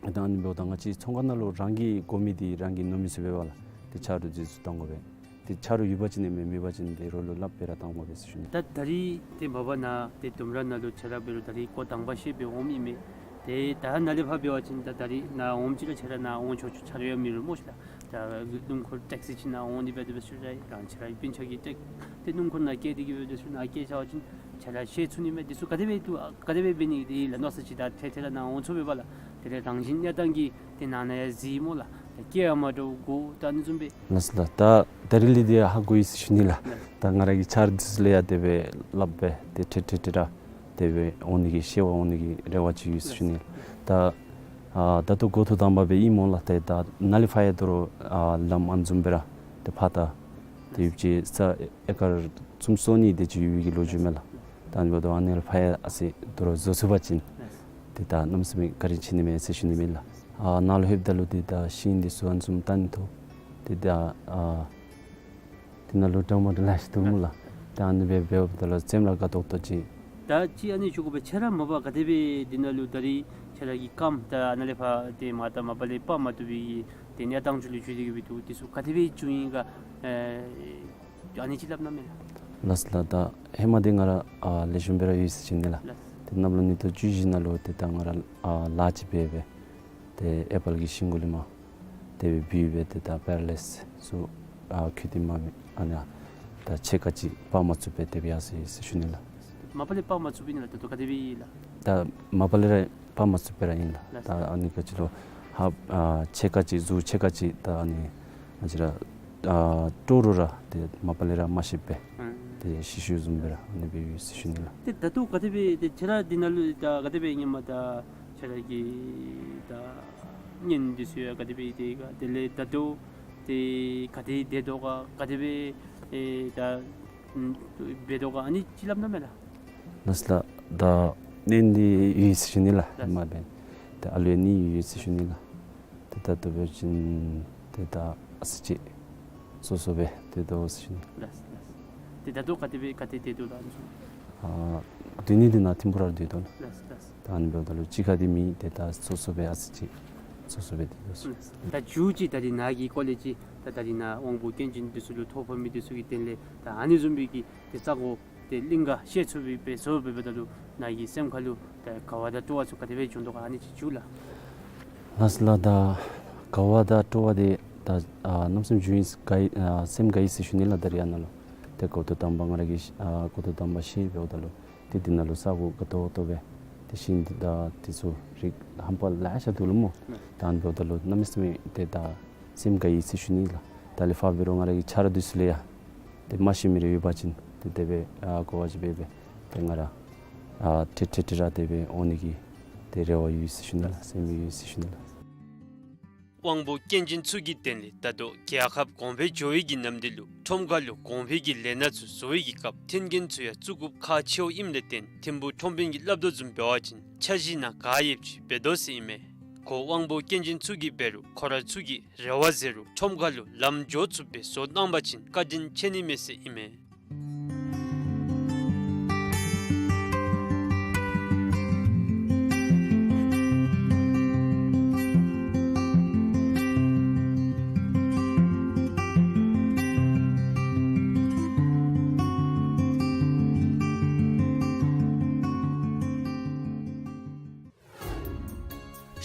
ཨ་ད་ཨ་ནི་འབདཝ་ད་ང་བཅས་ཚོང་ཁང་ནང་ལུ་རང་གི་དགོ་མི་འདི་རང་གིས་ཉོ་མི་ཚུགས་པས་ལགས། ཏེ་ཆ་རོགས་འདི་ཚུ་བཏང་དགོ་པས། ཏེ་ཆ་རོགས་ཡོད་པ་ཅིན་ཨིན་མས། མེད་པ་ཅིན་ཏེ་རོགས་ལུ་སླབ་སྦེ་ར་བཏང་དགོ་པས་ཟེར་ཞུ་ནི། ད་ད་རིས་ཏེ་མ་པ་ནཱ་ཏེ་ལྡུམ་ར་ནང་ལུ་ཁྱེད་ར་འབད་རུང་ད་རིས་སྐོར་དང་པ་ཤེས་སྦེ་འོངམ་ཨིན་མས། ཏེ་ད་ནཱ་ལས་ཕར་འབད་བ་ཅིན་ད་ད་རིས་ནཱ་འོངམ་ཅིག་ར་ཁྱེད་ར་ནཱ་འོང་ཆོག་ཆོག་ཆ་རོགས་ཡང་མེད་རུང་སྨོ་ཤིག་ལགས། ད་སྣུམ་འཁོར་ཊེག་སི་ཅིག་ནང་འོང་ནི་འབད་དེ་འབད་ཞུ་ར་རང་ཁྱེད་ར་སྤུན་ཆ་གིས་ཊེག་ཏེ་སྣུམ་འཁོར་ནང་བསྐྱལ་ཏེ་གི་འབད་དེ་ཞུ་ནཱ་བསྐྱལ་བཞག་པ་ཅིན་ཁྱེད་ར་ཤེས་ཚུགས་ནི་མས། འདི་ཚུ་ག་དེ་སྦེ་འདུག་ག་དེ་སྦེ་འབད་ནི་འདི་ལགས། མནོ་ས་ཅིག་ད་ཐད་ཐད་ར་ནཱ་འོང་ཚུགས་པས་ལགས། དེ་ལས་རང་བཞིན་གནས་སྟངས་ཀྱིས་ཏེ་ནང་ན་ཡང་གཟིགས་སྨོ་ལགས། ད་སྐད་ཡང་མ་འདྲཝ་གོ། ད་ཨ་ནི་བཟུམ་སྦེ། ལགས་ལགས། ད་ད་རིས་ལས་འདི་ཧ་གོ་ཡི་ཟེར་ཞུ་ནི་ལགས། ལགས། ད་ང་ར་གི་ཆ་རོགས་འདི་ཚུ་ལུ་ཡང་དེ་སྦེ་སླབ་སྦེ་ཏེ་ཐད་ཐད་ཐད་ར་དེ་སྦེ་འོང་ནི་གི་ཤེས་པ་འོང་ནི་གི་རེ་བ་ཅིག་ཡོད་ཟེར་ཞུ་ནི་ལགས། ད་ཨ་ད་ལྟོ་འགོ་ཐོག་དང་པ་སྦེ་ཨིན་སྨོ་ལགས། ཏེ་ད་ནཱ་ལས་ཕར་ཡང་དོ་རུང་ཨ་ལམ་ཨ་ནི་བཟུམ་སྦེ་ར་ཏེ་ཕར་ད་ཏེ་ཡུདཔ་ཅིག་ས་ཨེ་ཀར་སུམ་ཅུ་སོ་གཉིས་དེ་ཅིག་ཡོད་པའི་གི་ལོ་རྒྱུས་མས་ལགས། ད་ཨ་ནི་འབདཝ་ད་ཨ་ནི་ལས་ཕར་ཡང་ཨ་ཙི་དོ་རུང་བཟོ་ཚུགས་པ་ཅིན་ཏེ་ད་གནམ་མེད་ས་མེད་བཀའ་དྲིན་ཆེ་ནི་མས་ཟེར་ཞུ་ནི་མས་ལགས། ཨ་ནཱ་ལུ་ལྷོདཔ་ད་ལུ་ཏེ་ད་ཤིང་འདི་ཚུ་ཨ་ནི་བཟུམ་བཏང་ནི་ཐོག་ཏེ་ད་ཨ་དེ་ནང་ལུ་འདྲ་མ་འདྲ་ལ་ཞིག་འདུག་སྨོ་ལགས། ད་ཨ་ནི་སྦེ་འབདཝ་ད་ལུ་སེམས་ལུ་དགའ་ཏོག་ཏོ་ཅིག། ད་ཅི་ཨ་ནི་ཞུ་དགོ་པས། ཁྱེད་ར་མ་པ་ག་དེ་སྦེ་འདི་ནང་ལུ་ད་རིས་ཁྱེད་ར་གི་རྐངམ་ད་ནཱ་ལས་ཕར་ཏེ་མར་ད་མ་པ་ལས་སྤར་མ་བཏུབ་པའི་གི་ཏེ་གནས་སྟངས་ཅིག་ལུ་འགྱོ་སྟེ་གི་འབད་འདུག། འདི་ཚུ་ག་དེ་སྦེ་བྱུང་ཡི་ག་ཨ་ཨ་ནི་ཅིག་སླབ་གནང་མས་ལགས། ལགས་ལགས། ད་ཧེ་མ་འདི་ང་ར་ཨ་ལེགས་ཤོམ་སྦེ་ར་ཡོད་ཟེར་ཞུ་ནི་ལགས། ལགས། ཏེ་གནམ་ལོ་ཉིས་སྟོང་བཅུ་བཞི་ནང་ལུ་ཏེ་ད་ང་ར་ཨ་ལཱ་ཅིག་འབད་སྦེ་ཏེ་ཨེ་པཱལ་གྱི་ཤིང་གུ་ལས་མར་དེ་སྦེ་བུད་སྦེ་ཏེ་ད་པེ་ར་ལའིཛ་ཚུ་ཨ་ཁུ་དེ་མ་པ་ཨ་ནི་ད་ཕྱེད་ཀ་ཅིག་སྤར་མ་ཚུགས་པར་དེ་སྦེ་ཡར་སོ་ཡི་ཟེར་ཞུ་ནི་ལགས། མ་པ་ལས་སྤར་མ་ཚུགས་པས་ཨིན་ན་ལགས། ད་ལྟོ་ག་དེ་སྦེ་ཨིན་ལགས། ད་མ་པ་ལས་ར་སྤར་མ་ཚུགས་པར་ར་ཨིན་ལགས། ལགས། ད་ཨ་ནི་ག་ཅི་ལོ་ཧ་ཨ་ཕྱེད་ཀ་ཅིག་གཟུགས་ཕྱེད་ཀ་ཅིག་ད་ཨ་ནི་ང་བཅས་ར་ཨ་སྤྲོ་རུང་ར་ཏེ་མ་པ་ལས་ར་མ་ཤེས་པར་ཨ་ཏེ་ཤི་ཤིཝ་བཟུམ་སྦེ་ར་ཨ་ནི་སྦེ་ཡོད་ཟེར་ཞུ་ནི་ལགས། ཏེ་ད་ལྟོ་ག་དེ་སྦེ་ཏེ་ཁྱེད་ར་འདི་ནང་ལུ་ད་ག་དེ་སྦེ་ཨིན་མས། ད་ཁྱེད་ར་གི་ད་གཉེན་འདི་ཚུ་ཡང་ག་དེ་སྦེ་ཏེ་ག་དེ་ལས་ད་ལྟོ་ཏེ་ག་དེ་སྡོད་དོ་ག་ག་དེ་སྦེ་ཨེ་ད་ཨམ་འབད་དོ་ག་ཨ་ནི་ཅིག་སླབ་གནང་མས་ལགས། ལགས་ལགས། ད་གཉེན་འདི་ཡོད་ཟེར་ཞུ་ནི་ལགས། ལགས། མ་པ་ད་ཨ་ལུ་གཉིས་ཡོད་ཟེར་ཞུ་ནི་ལགས། ཏེ་ད་ལྟོ་འབད་བ་ཅིན་ཏེ་ད་ཨ་ཙི་ཅིག་སོ་སོ་སྦེ་སྡོད་དོ་ཟེར་ཞུ་ནི། ལགས་ལགས། ཏེ་ད་ལྟོ་ག་དེ་སྦེ་ག་ཏེ་སྡོད་དོ་ལགས་ཨ་ནི་ཚུ། ཨ་སྡོད་ནི་འདི་ནཱ་ཐིམ་ཕུ་ར་སྡོད་དོ་ལགས། ལགས་ལགས། ད་ཨ་ནི་འབདཝ་ད་ལུ་གཅིག་ཁར་འདི་མེད། ཏེ་ད་སོ་སོ་སྦེ་ཨ་ཙི་ཅིག་སོ་སོ་སྦེ་སྡོད་དོ་ཟེར། ལགས། ད་མཇུག་ཅིག་ད་རིས་ནཱ་གི་སྐོར་ལས་ཅིག་ད་ད་རིས་ནཱ་དབང་པོ་སྐྱོན་ཅན་འདི་ཚུ་ལུ་ཐོ་ཕོག་མི་འདི་ཚུ་གི་དོན་ལས་ད་ཨ་ནི་བཟུམ་མའི་གི་ཏེ་ས་གོ་ཏེ་གླིང་ག་བཤད་ཚུགས་པའི་སྦེ་བཟོ་སྦེ་འབདཝ་ད་ལུ་ནཱ་གི་སེམས་ཁ་ལུ་ད་དགའ་བ་དང་སྤྲོ་བ་ཚུ་ག་དེ་སྦེ་བྱུང་དོ་ག་ཨ་ནི་ཅིག་ཞུ་ལགས། ལགས་ལགས། ད་དགའ་བ་དང་སྤྲོ་བ་འདི་ད་ཨ་གནམ་མེད་ས་མེད་བྱུང་ཡི། དགའ་ཡི་ཨ་སེམས་དགའ་ཡི་ཟེར་ཞུ་ནི་ལགས། ད་རིས་ཨ་ནཱ་ལུ་ཏེ་སྐབས་དང་པ་ང་ར་གིས་ཨ་སྐབས་དང་པ་ཤེས་འབདཝ་ད་ལུ་ཏེ་འདི་ནང་ལུ་ས་གོ་དགའ་ཏོག་ཏོ་སྦེ་ཏེ་ཤིང་འདི་ད་འདི་ཚུ་རིགས་ཧམ་པ་ལེ་ཤ་འདུག་ལོ་སྨོ། ད་ཨ་ནི་འབདཝ་ད་ལུ་གནམ་མེད་ས་མེད་ཏེ་ད་སེམས་དགའ་ཡི་ཟེར་ཞུ་ནི་ལགས། ད་ལས་ཕར་འབད་རུང་ང་ར་གི་ཆ་རོགས་འདི་ཚུ་ལུ་ཡང་ཏེ་མ་ཤེས་མི་རེ་ཡོད་པ་ཅིན་ཏེ་དེ་སྦེ་ཨ་གོ་བ་ཅིག་འབད་སྦེ་ཏེ་ང་ར་ཨ་ཏེ་ཏེ་ཏེ་ར་དེ་སྦེ་འོང་ནི་གི་ཏེ་རེ་བ་ཡོད་ཟེར་ཞུ་ནི་ལགས། སེམས་ཡོད་ཟེར་ཞུ་ནི་ལགས། དབང་པོ་སྐྱོན་ཅན་ཚུ་གི་དོན་ལས་ད་ལྟོ་རྒྱལ་ཁབ་གོང་འཕེལ་འགྱོ་བའི་གི་ནམ་དུས་ལུ་ཁྲོམ་ཁ་ལུ་གོང་འཕེལ་གྱི་ལས་སྣ་ཚུ་བཟོ་བའི་གི་སྐབས་མཐུན་རྐྱེན་ཚུ་ཡང་བཙུགས་དགོཔ་ཁག་ཆེཝ་ཨིནམ་ལས་བརྟེན་ཐིམ་ཕུག་ཁྲོམ་དཔོན་གྱིས་སླབ་དོ་བཟུམ་འབད་བ་ཅིན་འཆར་གཞི་ནང་ག་ཡོདཔ་ཅིག་འབད་དོ་ཟེར་ཨིན་མས། ཁོ་དབང་པོ་སྐྱོན་ཅན་ཚུ་གིས་འབད་རུང་ཁོ་ར་ཚུ་གི་རེ་བ་ཟེར་རུང་ཁྲོམ་ཁ་ལུ་ལམ་འགྱོ་ཚུགསཔ་སྦེ་བཟོ་གནང་པ་ཅིན་བཀའ་དྲིན་ཆེ་ནི་མས་ཟེར་ཨིན་མས།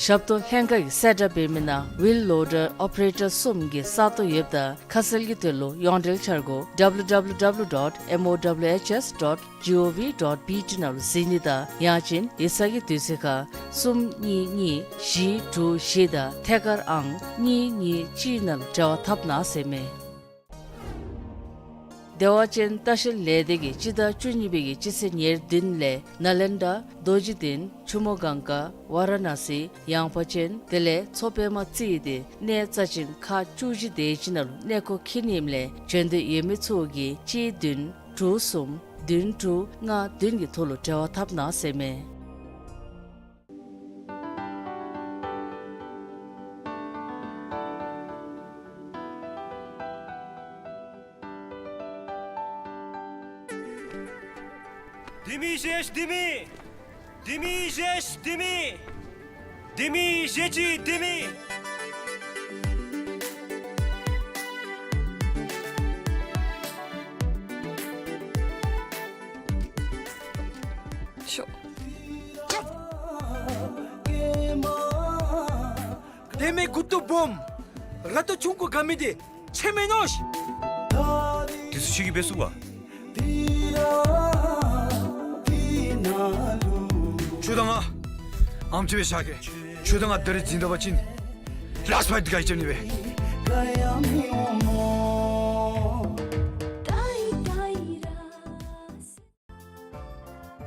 ཞབས་ཏོག་ལྷན་ཁག་གིས་གསལ་བསྒྲགས་འབད་མི་ནང་ཝིལ་ལོ་ཌར་ཨོ་པ་རེ་ཊར་གསུམ་གྱི་ས་སྟོང་ཡོདཔ་ད་ཁ་གསལ་གྱི་དོན་ལུ་ཡོངས་འབྲེལ་འཆར་སྒོ་W W W dot M O W H S dot G O V dot B T ནང་ལུ་གཟིགས་ནི་དང་ཡང་ཅིན་ཡིག་ཚང་གི་དུས་ཚོད་ཁར་གསུམ་གཉིས་གཉིས་བཞི་དྲུག་བཞི་དང་ཐད་ཀར་ཨང་གཉིས་གཉིས་གཅིག་ནང་ལུ་འབྲེལ་བ་འཐབ་གནང་ཟེར་མས། བདེ་བ་ཅན་ལྟ་བཤལ་ལས་སྡེ་གིས་སྤྱི་ཟླ་བཅུ་གཉིས་པའི་གི་སྤྱི་ཚེས་ཉེར་བདུན་ལས་ནཱ་ལེནྡྲ་རྡོ་རྗེ་གདན་ཆུ་མོ་གངས་དཀར་ཝ་ར་ཎ་སི་ཡངས་པ་ཅན་དེ་ལས་མཚོ་པདྨ་རྩེ་ཡི་དེ་གནས་རྩ་ཅན་ཁག་བཅུ་བཞི་དེ་ཅིག་ནང་ལུ་གནས་སྐོར་འཁྱིད་ནི་ཨིནམ་ལས་བྱོན་འདོད་ཡོད་མི་ཚུ་གིས་གཅིག་བདུན་དྲུག་གསུམ་བདུན་དྲུག་ལྔ་བདུན་གྱི་ཐོག་ལུ་འབྲེལ་བ་འཐབ་གནང་ཟེར་མས། ལྡེ་མིག་ཤེས་ལྡེ་མིག། ལྡེ་མིག་བཞེས་ལྡེ་མིག། ལྡེ་མིག་བཞེས་ཅི་ལྡེ་མིག། ཤོག། ལྡེ་མིག་གུ་ཏོ་སྦོམ། ར་ཏོ་ཆུང་ཀུ་ག་མི་དེ་ཆེ་མེན་ནོ་ཤི། དེ་ཚུ་ཤི་གི་བེ་སུ་བ། ཁྱོད་དང་ང་ཨམ་ཅི་བེ་ཤ་གེ། ཁྱོད་དང་ང་ད་རིས་འཛིང་ད་བ་ཅིན་ལཱསཊ་ཕའིཊ་འདི་ག་ཡི་ཅམ་ནི་བེ།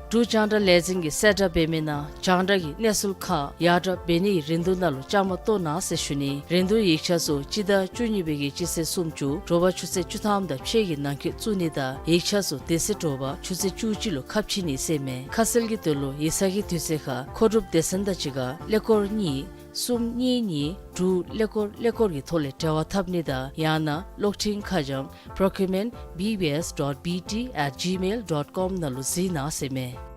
འབྲུག་རྒྱང་བསྒྲགས་ལས་འཛིན་གྱིས་གསལ་བསྒྲགས་འབད་མི་ནང་རྒྱང་བསྒྲགས་ཀྱི་གནས་ཚུལ་ཁག་ཡར་དྲག་འབད་ནིའི་རིན་བསྡུར་ནང་ལུ་བཅའ་མར་གཏོགས་གནང་ཟེར་ཞུ་ནི། རིན་བསྡུར་ཡིག་ཆ་ཚུ་སྤྱི་ཟླ་བཅུ་གཉིས་པའི་གི་སྤྱི་ཚེས་སུམ་ཅུ་དྲོ་པ་ཆུ་ཚོད་བཅུ་ཐམ་དང་ཕྱེད་ཀྱི་ནང་འཁོད་བཙུགས་ནི་དང་ཡིག་ཆ་ཚུ་དེ་ཚེ་དྲོ་པ་ཆུ་ཚོད་བཅུ་གཅིག་ལུ་ཁ་ཕྱེ་ནི་ཟེར་མས། ཁ་གསལ་གྱི་དོན་ལུ་ཡིག་ཚང་གི་དུས་ཚོད་ཁར་མཁོ་སྒྲུབ་སྡེ་ཚན་དང་གཅིག་ཁར་ཀླད་ཀོར་གཉིས་གསུམ་གཉིས་གཉིས་དྲུག་ཀླད་ཀོར་ཀླད་ཀོར་གྱི་ཐོག་ལས་འབྲེལ་བ་འཐབ་ནི་དང་ཡང་ན་གློག་འཕྲིན་ཁ་བྱང་procurement B B S dot B T at gmail dot com ནང་ལུ་གཟིགས་གནང་ཟེར་མས།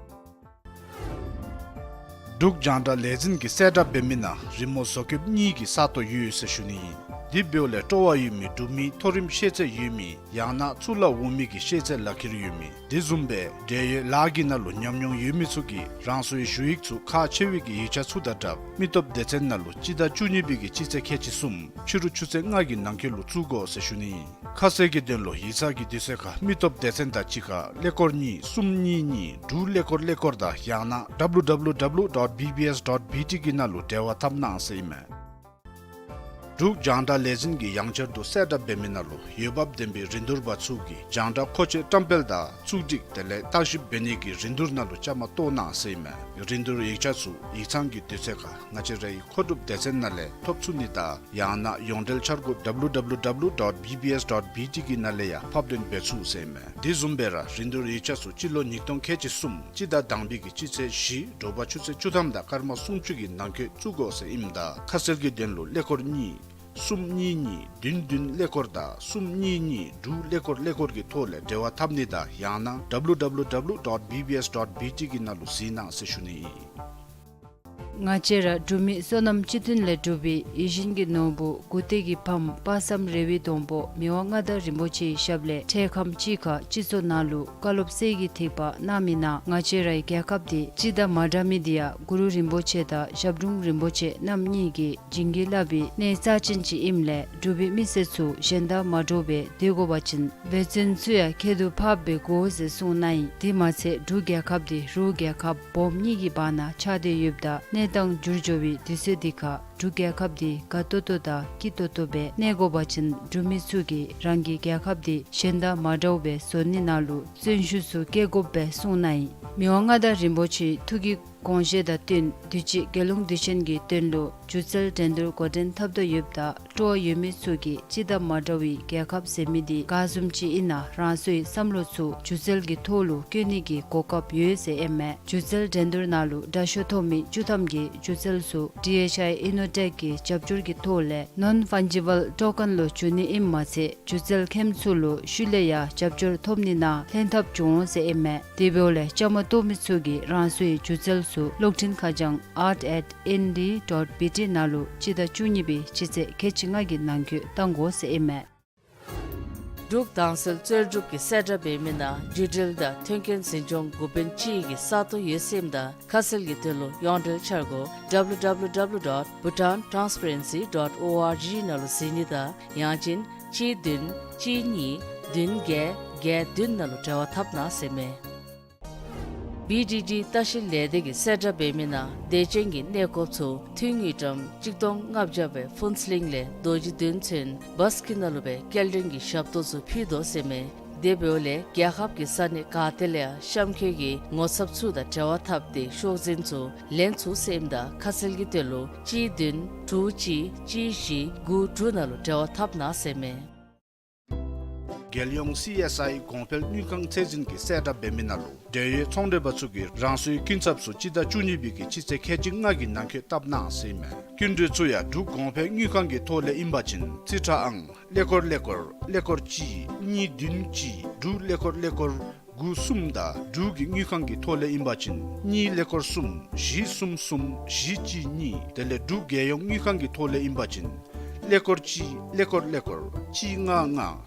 འབྲུག་རྒྱང་བསྒྲགས་ལས་འཛིན་གྱིས་གསལ་བསྒྲགས་འབད་མི་ནང་རི་མོ་བཟོ་བཀོདཔ་གཉིས་ཀྱི་ས་སྟོང་ཡོད་ཟེར་ཞུ་ནི་ཨིན། དེ་འབདཝ་ལས་སྤྲོ་བ་ཡོད་མི་འབྲུག་མི་མཐོ་རིམ་ཤེས་ཚད་ཡོད་མི་ཡང་ན་གཙུག་ལག་འོག་མའི་གི་ཤེས་ཚད་ལག་ཁྱེར་ཡོད་མི་དེ་བཟུམ་སྦེ་འབྲེལ་ཡོད་ལཱ་གི་ནང་ལུ་ཉམས་མྱོང་ཡོད་མི་ཚུ་གིས་རང་སོའི་ཞུ་ཡིག་ཚུ་ཁག་ཆེ་བའི་གི་ཡིག་ཆ་ཚུ་དང་སྦྲགས་མི་སྟོབས་སྡེ་ཚན་ནང་ལུ་སྤྱི་ཟླ་བཅུ་གཉིས་པའི་གི་སྤྱི་ཚེས་ཁལ་གཅིག་གསུམ་ཕྱི་རུ་ཆུ་ཚོད་ལྔ་གི་ནང་འཁོད་ལུ་བཙུགས་དགོ་ཟེར་ཞུ་ནི་ཨིན། ཁ་གསལ་གྱི་དོན་ལུ་ཡིག་ཚང་གི་དུས་ཚོད་ཁར་མི་སྟོབས་སྡེ་ཚན་དང་གཅིག་ཁར་ཀླད་ཀོར་གཉིས་གསུམ་གཉིས་གཉིས་དྲུག་ཀླད་ཀོར་ཀླད་ཀོར་དང་ཡང་ན་W W W dot B B S dot B T གི་ནང་ལུ་འབྲེལ་བ་འཐབ་གནང་ཟེར་ཨིན་མས། འབྲུག་རྒྱང་བསྒྲགས་ལས་འཛིན་གྱིས་ཡང་བསྐྱར་དུ་གསལ་བསྒྲགས་འབད་མི་ནང་ལུ་འོས་འབབ་ལྡན་པའི་རིན་བསྡུར་པ་ཚུ་གིས་རྒྱང་བསྒྲགས་མཁོ་ཆས་བཀྲམ་སྤེལ་དང་བཙུགས་སྒྲིག་དེ་ལས་བརྟག་ཞིབ་འབད་ནི་གི་རིན་བསྡུར་ནང་ལུ་བཅའ་མར་གཏོགས་གནང་ཟེར་ཨིན་མས། རིན་བསྡུར་ཡིག་ཆ་ཚུ་ཡིག་ཚང་གི་དུས་ཚོད་ཁར་ང་བཅས་རའི་མཁོ་སྒྲུབ་སྡེ་ཚན་ནང་ལས་ཐོབ་ཚུགས་ནི་དང་ཡང་ན་ཡོངས་འབྲེལ་འཆར་སྒོ་W W W dot B B S dot B T གི་ནང་ལས་ཡང་ཕབ་ལེན་འབད་ཚུགས་ཟེར་ཨིན་མས། དེ་བཟུམ་སྦེ་ར་རིན་བསྡུར་ཡིག་ཆ་ཚུ་སྤྱི་ལོ་ཉིས་སྟོང་ཁལ་གཅིག་གསུམ་སྤྱི་ཟླ་དང་པའི་གི་སྤྱི་ཚེས་བཞི་དྲོ་པ་ཆུ་ཚོད་བཅུ་ཐམ་དང་སྐར་མ་སུམ་ཅུ་གི་ནང་འཁོད་བཙུགས་དགོ་ཟེར་ཨིནམ་ད་ཁ་གསལ་གྱི་དོན་ལུ་ཀླད་ཀོར་གཉིས་གསུམ་གཉིས་གཉིས་བདུན་བདུན་ཀླད་ཀོར་དང་གསུམ་གཉིས་གཉིས་དྲུག་ཀླད་ཀོར་ཀླད་ཀོར་གྱི་ཐོག་ལས་འབྲེལ་བ་འཐབ་ནི་དང་ཡང་ན་W W W dot B B S dot B T གི་ནང་ལུ་གཟིགས་གནང་ཟེར་ཞུ་ནི་ཨིན། ང་བཅས་ར་འབྲུག་མི་བསོད་ནམས་སྤྱི་མཐུན་ལས་གྲུབ་པའི་ཡིད་བཞིན་གྱི་ནོར་བུ་མགུ་ཏོ་གི་ཕམ་དཔག་བསམ་རེ་བའི་སྡོང་པོ་མི་དབང་མངའ་བདག་རིན་པོ་ཆེའི་ཞབས་ལས་འཕྲལ་ཁམས་ཅིག་ཁར་སྤྱི་ཚོགས་ནང་ལུ་བཀའ་སློབ་གསེར་གྱི་ཐིགས་པ་གནང་མི་ནང་ང་བཅས་རའི་རྒྱལ་ཁབ་འདི་སྤྱི་དང་མ་འདྲ་མི་འདི་ཡང་གུ་རུ་རིན་པོ་ཆེ་དང་ཞབས་དྲུང་རིན་པོ་ཆེ་རྣམ་གཉིས་ཀྱིས་བྱིན་གྱིས་བརླབས་པའི་གནས་རྩ་ཅན་ཅིག་ཨིནམ་ལས་འབྲུག་པའི་མི་སེར་ཚུ་གཞན་དང་མ་འདྲཝ་སྦེ་སྡོད་དགོ་པ་ཅིན་འབད་བརྩོན་ཚུ་ཡང་ཁྱད་དུ་འཕགསཔ་སྦེ་དགོ་ཟེར་གསུངས་གནང་ཡི། དེ་མ་ཚད་འབྲུག་རྒྱལ་ཁབ་འདི་རུ་རྒྱལ་ཁབ་སྦོམ་གཉིས་ཀྱི་བར་ན་ཆགས་ཏེ་ཡོདཔ་ད་གནས་སྟངས་འགྱུར་འགྱོ་བའི་དུས་ཚོད་འདི་ཁར་འབྲུག་རྒྱལ་ཁབ་འདི་དགའ་ཏོག་ཏོ་དང་སྐྱིད་ཏོག་ཏོ་སྦེ་གནས་དགོ་པ་ཅིན་འབྲུག་མི་ཚུ་གིས་རང་གི་རྒྱལ་ཁབ་འདི་གཞན་དང་མ་འདྲཝ་སྦེ་བཟོ་ནི་ནང་ལུ་བརྩོན་ཤུགས་ཚུ་བསྐྱེད་དགོཔ་སྦེ་གསུངས་གནང་ཡི། མི་དབང་མངའ་བདག་རིན་པོ་ཆེའི་ཐུགས་ཀྱི་དགོངས་བཞེད་དང་བསྟུན་དུས་ཅི་རྒྱལ་ཡོངས་དུས་ཆེན་གྱི་དོན་ལུ་སྒྱུ་རྩལ་འགྲན་བསྡུར་འགོ་འདྲེན་འཐབ་དོ་ཡོདཔ་ད་སྤྲོ་བ་ཡོད་མི་ཚུ་གིས་སྤྱི་དང་མ་འདྲ་བའི་རྒྱལ་ཁབ་ཟེར་མི་འདི་ག་བཟུམ་ཅིག་ཨིན་ན་རང་སོའི་བསམ་བློ་ཚུ་སྒྱུ་རྩལ་གྱི་ཐོག་ལུ་བཀོད་ནི་གི་གོ་སྐབས་ཡོད་ཟེར་ཨིན་མས། སྒྱུ་རྩལ་འགྲན་བསྡུར་ནང་ལུ་དྲག་ཤོས་ཐོབ་མི་བཅུ་ཐམ་གྱི་སྒྱུ་རྩལ་ཚུ་ཌི་ཨེཆ་ཨའི་ཨི་ནོ་ཊེཀ་གི་རྒྱབ་སྐྱོར་གྱི་ཐོག་ལས་ནོན་ཕཱན་ཇི་བཱལ་ཊོ་ཀེན་ལུ་བསྒྱུར་ནི་ཨིནམ་མ་ཚད་སྒྱུ་རྩལ་མཁནམ་ཚུ་ལུ་ཤུལ་ལས་ཡང་རྒྱབ་སྐྱོར་ཐོབ་ནི་ནང་ལྷན་ཐབས་འབྱུང་འོང་ཟེར་ཨིན་མས། དེ་འབདཝ་ལས་བཅའ་མར་གཏོགས་མི་ཚུ་གིས་རང་སོའི་སྒྱུ་རྩལ་ཚུ་གློག་འཕྲིན་ཁ་བྱང་art at N D dot B T ནང་ལུ་སྤྱི་ཟླ་བཅུ་གཉིས་པའི་སྤྱི་ཚེས་ཁལ་གཅིག་ལྔ་གི་ནང་འཁོད་བཏང་དགོ་ཟེར་ཨིན་མས། འབྲུག་དྭངས་གསལ་རྩོལ་སྒྲུབ་ཀྱིས་གསལ་བསྒྲགས་འབད་མི་ནང་བརྒྱུད་འབྲེལ་དང་མཐུན་རྐྱེན་འཛིན་སྐྱོང་འགོ་དཔོན་ཅིག་གི་ས་སྟོང་ཡོད་ཟེར་ཨིནམ་ད་ཁ་གསལ་གྱི་དོན་ལུ་ཡོངས་འབྲེལ་འཆར་སྒོ་W W W dot bhutan transparency dot org ནང་ལུ་གཟིགས་ནི་དང་ཡང་ཅིན་གཅིག་བདུན་གཅིག་གཉིས་བདུན་བརྒྱད་བརྒྱད་བདུན་ནང་ལུ་འབྲེལ་བ་འཐབ་གནང་ཟེར་མས། བི་ཌི་ཌི་ལྟ་བཤལ་ལས་སྡེ་གིས་གསལ་བསྒྲགས་འབད་མི་ནང་བདེ་ཆེན་གྱི་གནས་སྐོརཔ་ཚུ་ཐུན་དངུལ་ཀྲམ་གཅིག་སྟོང་ལྔ་བརྒྱ་སྦེ་ཕུན་ཚོགས་གླིང་ལས་རྡོ་རྗེ་བདུན་ཚུན་བཱས་ཀྱི་ནང་ལུ་སྦེ་སྐྱེལ་འདྲེན་གྱི་ཞབས་ཏོག་ཚུ་ཕུལ་དོ་ཟེར་མས། དེ་འབདཝ་ལས་རྒྱལ་ཁབ་ཀྱི་ས་གནས་ག་ཏེ་ལས་ཡང་གཤམ་འཁོད་ཀྱི་ངོ་ཚབ་ཚུ་དང་འབྲེལ་བ་འཐབ་སྟེ་ཤོག་འཛིན་ཚུ་ལེན་ཚུགས་ཟེར་ཨིནམ་ད་ཁ་གསལ་གྱི་དོན་ལུ་གཅིག་བདུན་དྲུག་གཅིག་གཅིག་བཞི་དགུ་དྲུག་ནང་ལུ་འབྲེལ་བ་འཐབ་གནང་ཟེར་མས། རྒྱལ་ཡོངས་སི་ཨེསི་ཨའི་གོང་འཕེལ་དངུལ་ཁང་ཚད་འཛིན་གྱིས་གསལ་བསྒྲགས་འབད་མི་ནང་ལུ་འབྲེལ་ཡོད་ཚོང་འབྲེལ་པ་ཚུ་གིས་རང་སོའི་སྐྱིན་ཚབ་ཚུ་སྤྱི་ཟླ་བཅུ་གཉིས་པའི་གི་སྤྱི་ཚེས་ཁལ་གཅིག་ལྔ་གི་ནང་འཁོད་བཏབ་གནང་ཟེར་ཨིན་མས། སྐྱིན་འགྲུལ་ཚུ་ཡང་འབྲུག་གོང་འཕེལ་དངུལ་ཁང་གི་ཐོག་ལས་ཨིན་པ་ཅིན་རྩིས་ཁྲ་ཨང་ཀླད་ཀོར་ཀླད་ཀོར་ཀླད་ཀོར་གཅིག་གཉིས་བདུན་གཅིག་དྲུག་ཀླད་ཀོར་ཀླད་ཀོར་ དགུ་གསུམ་དང་འབྲུག་གི་དངུལ་ཁང་གི་ཐོག་ལས་ཨིན་པ་ཅིན་གཉིས་ཀླད་ཀོར་གསུམ་བཞི་གསུམ་གསུམ་བཞི་གཅིག་གཉིས། དེ་ལས་འབྲུག་རྒྱལ་ཡོངས་དངུལ་ཁང་གི་ཐོག་ལས་ཨིན་པ་ཅིན་ཀླད་ཀོར་གཅིག་ཀླད་ཀོར་ཀླད་ཀོར་གཅིག་ལྔ་ལྔ་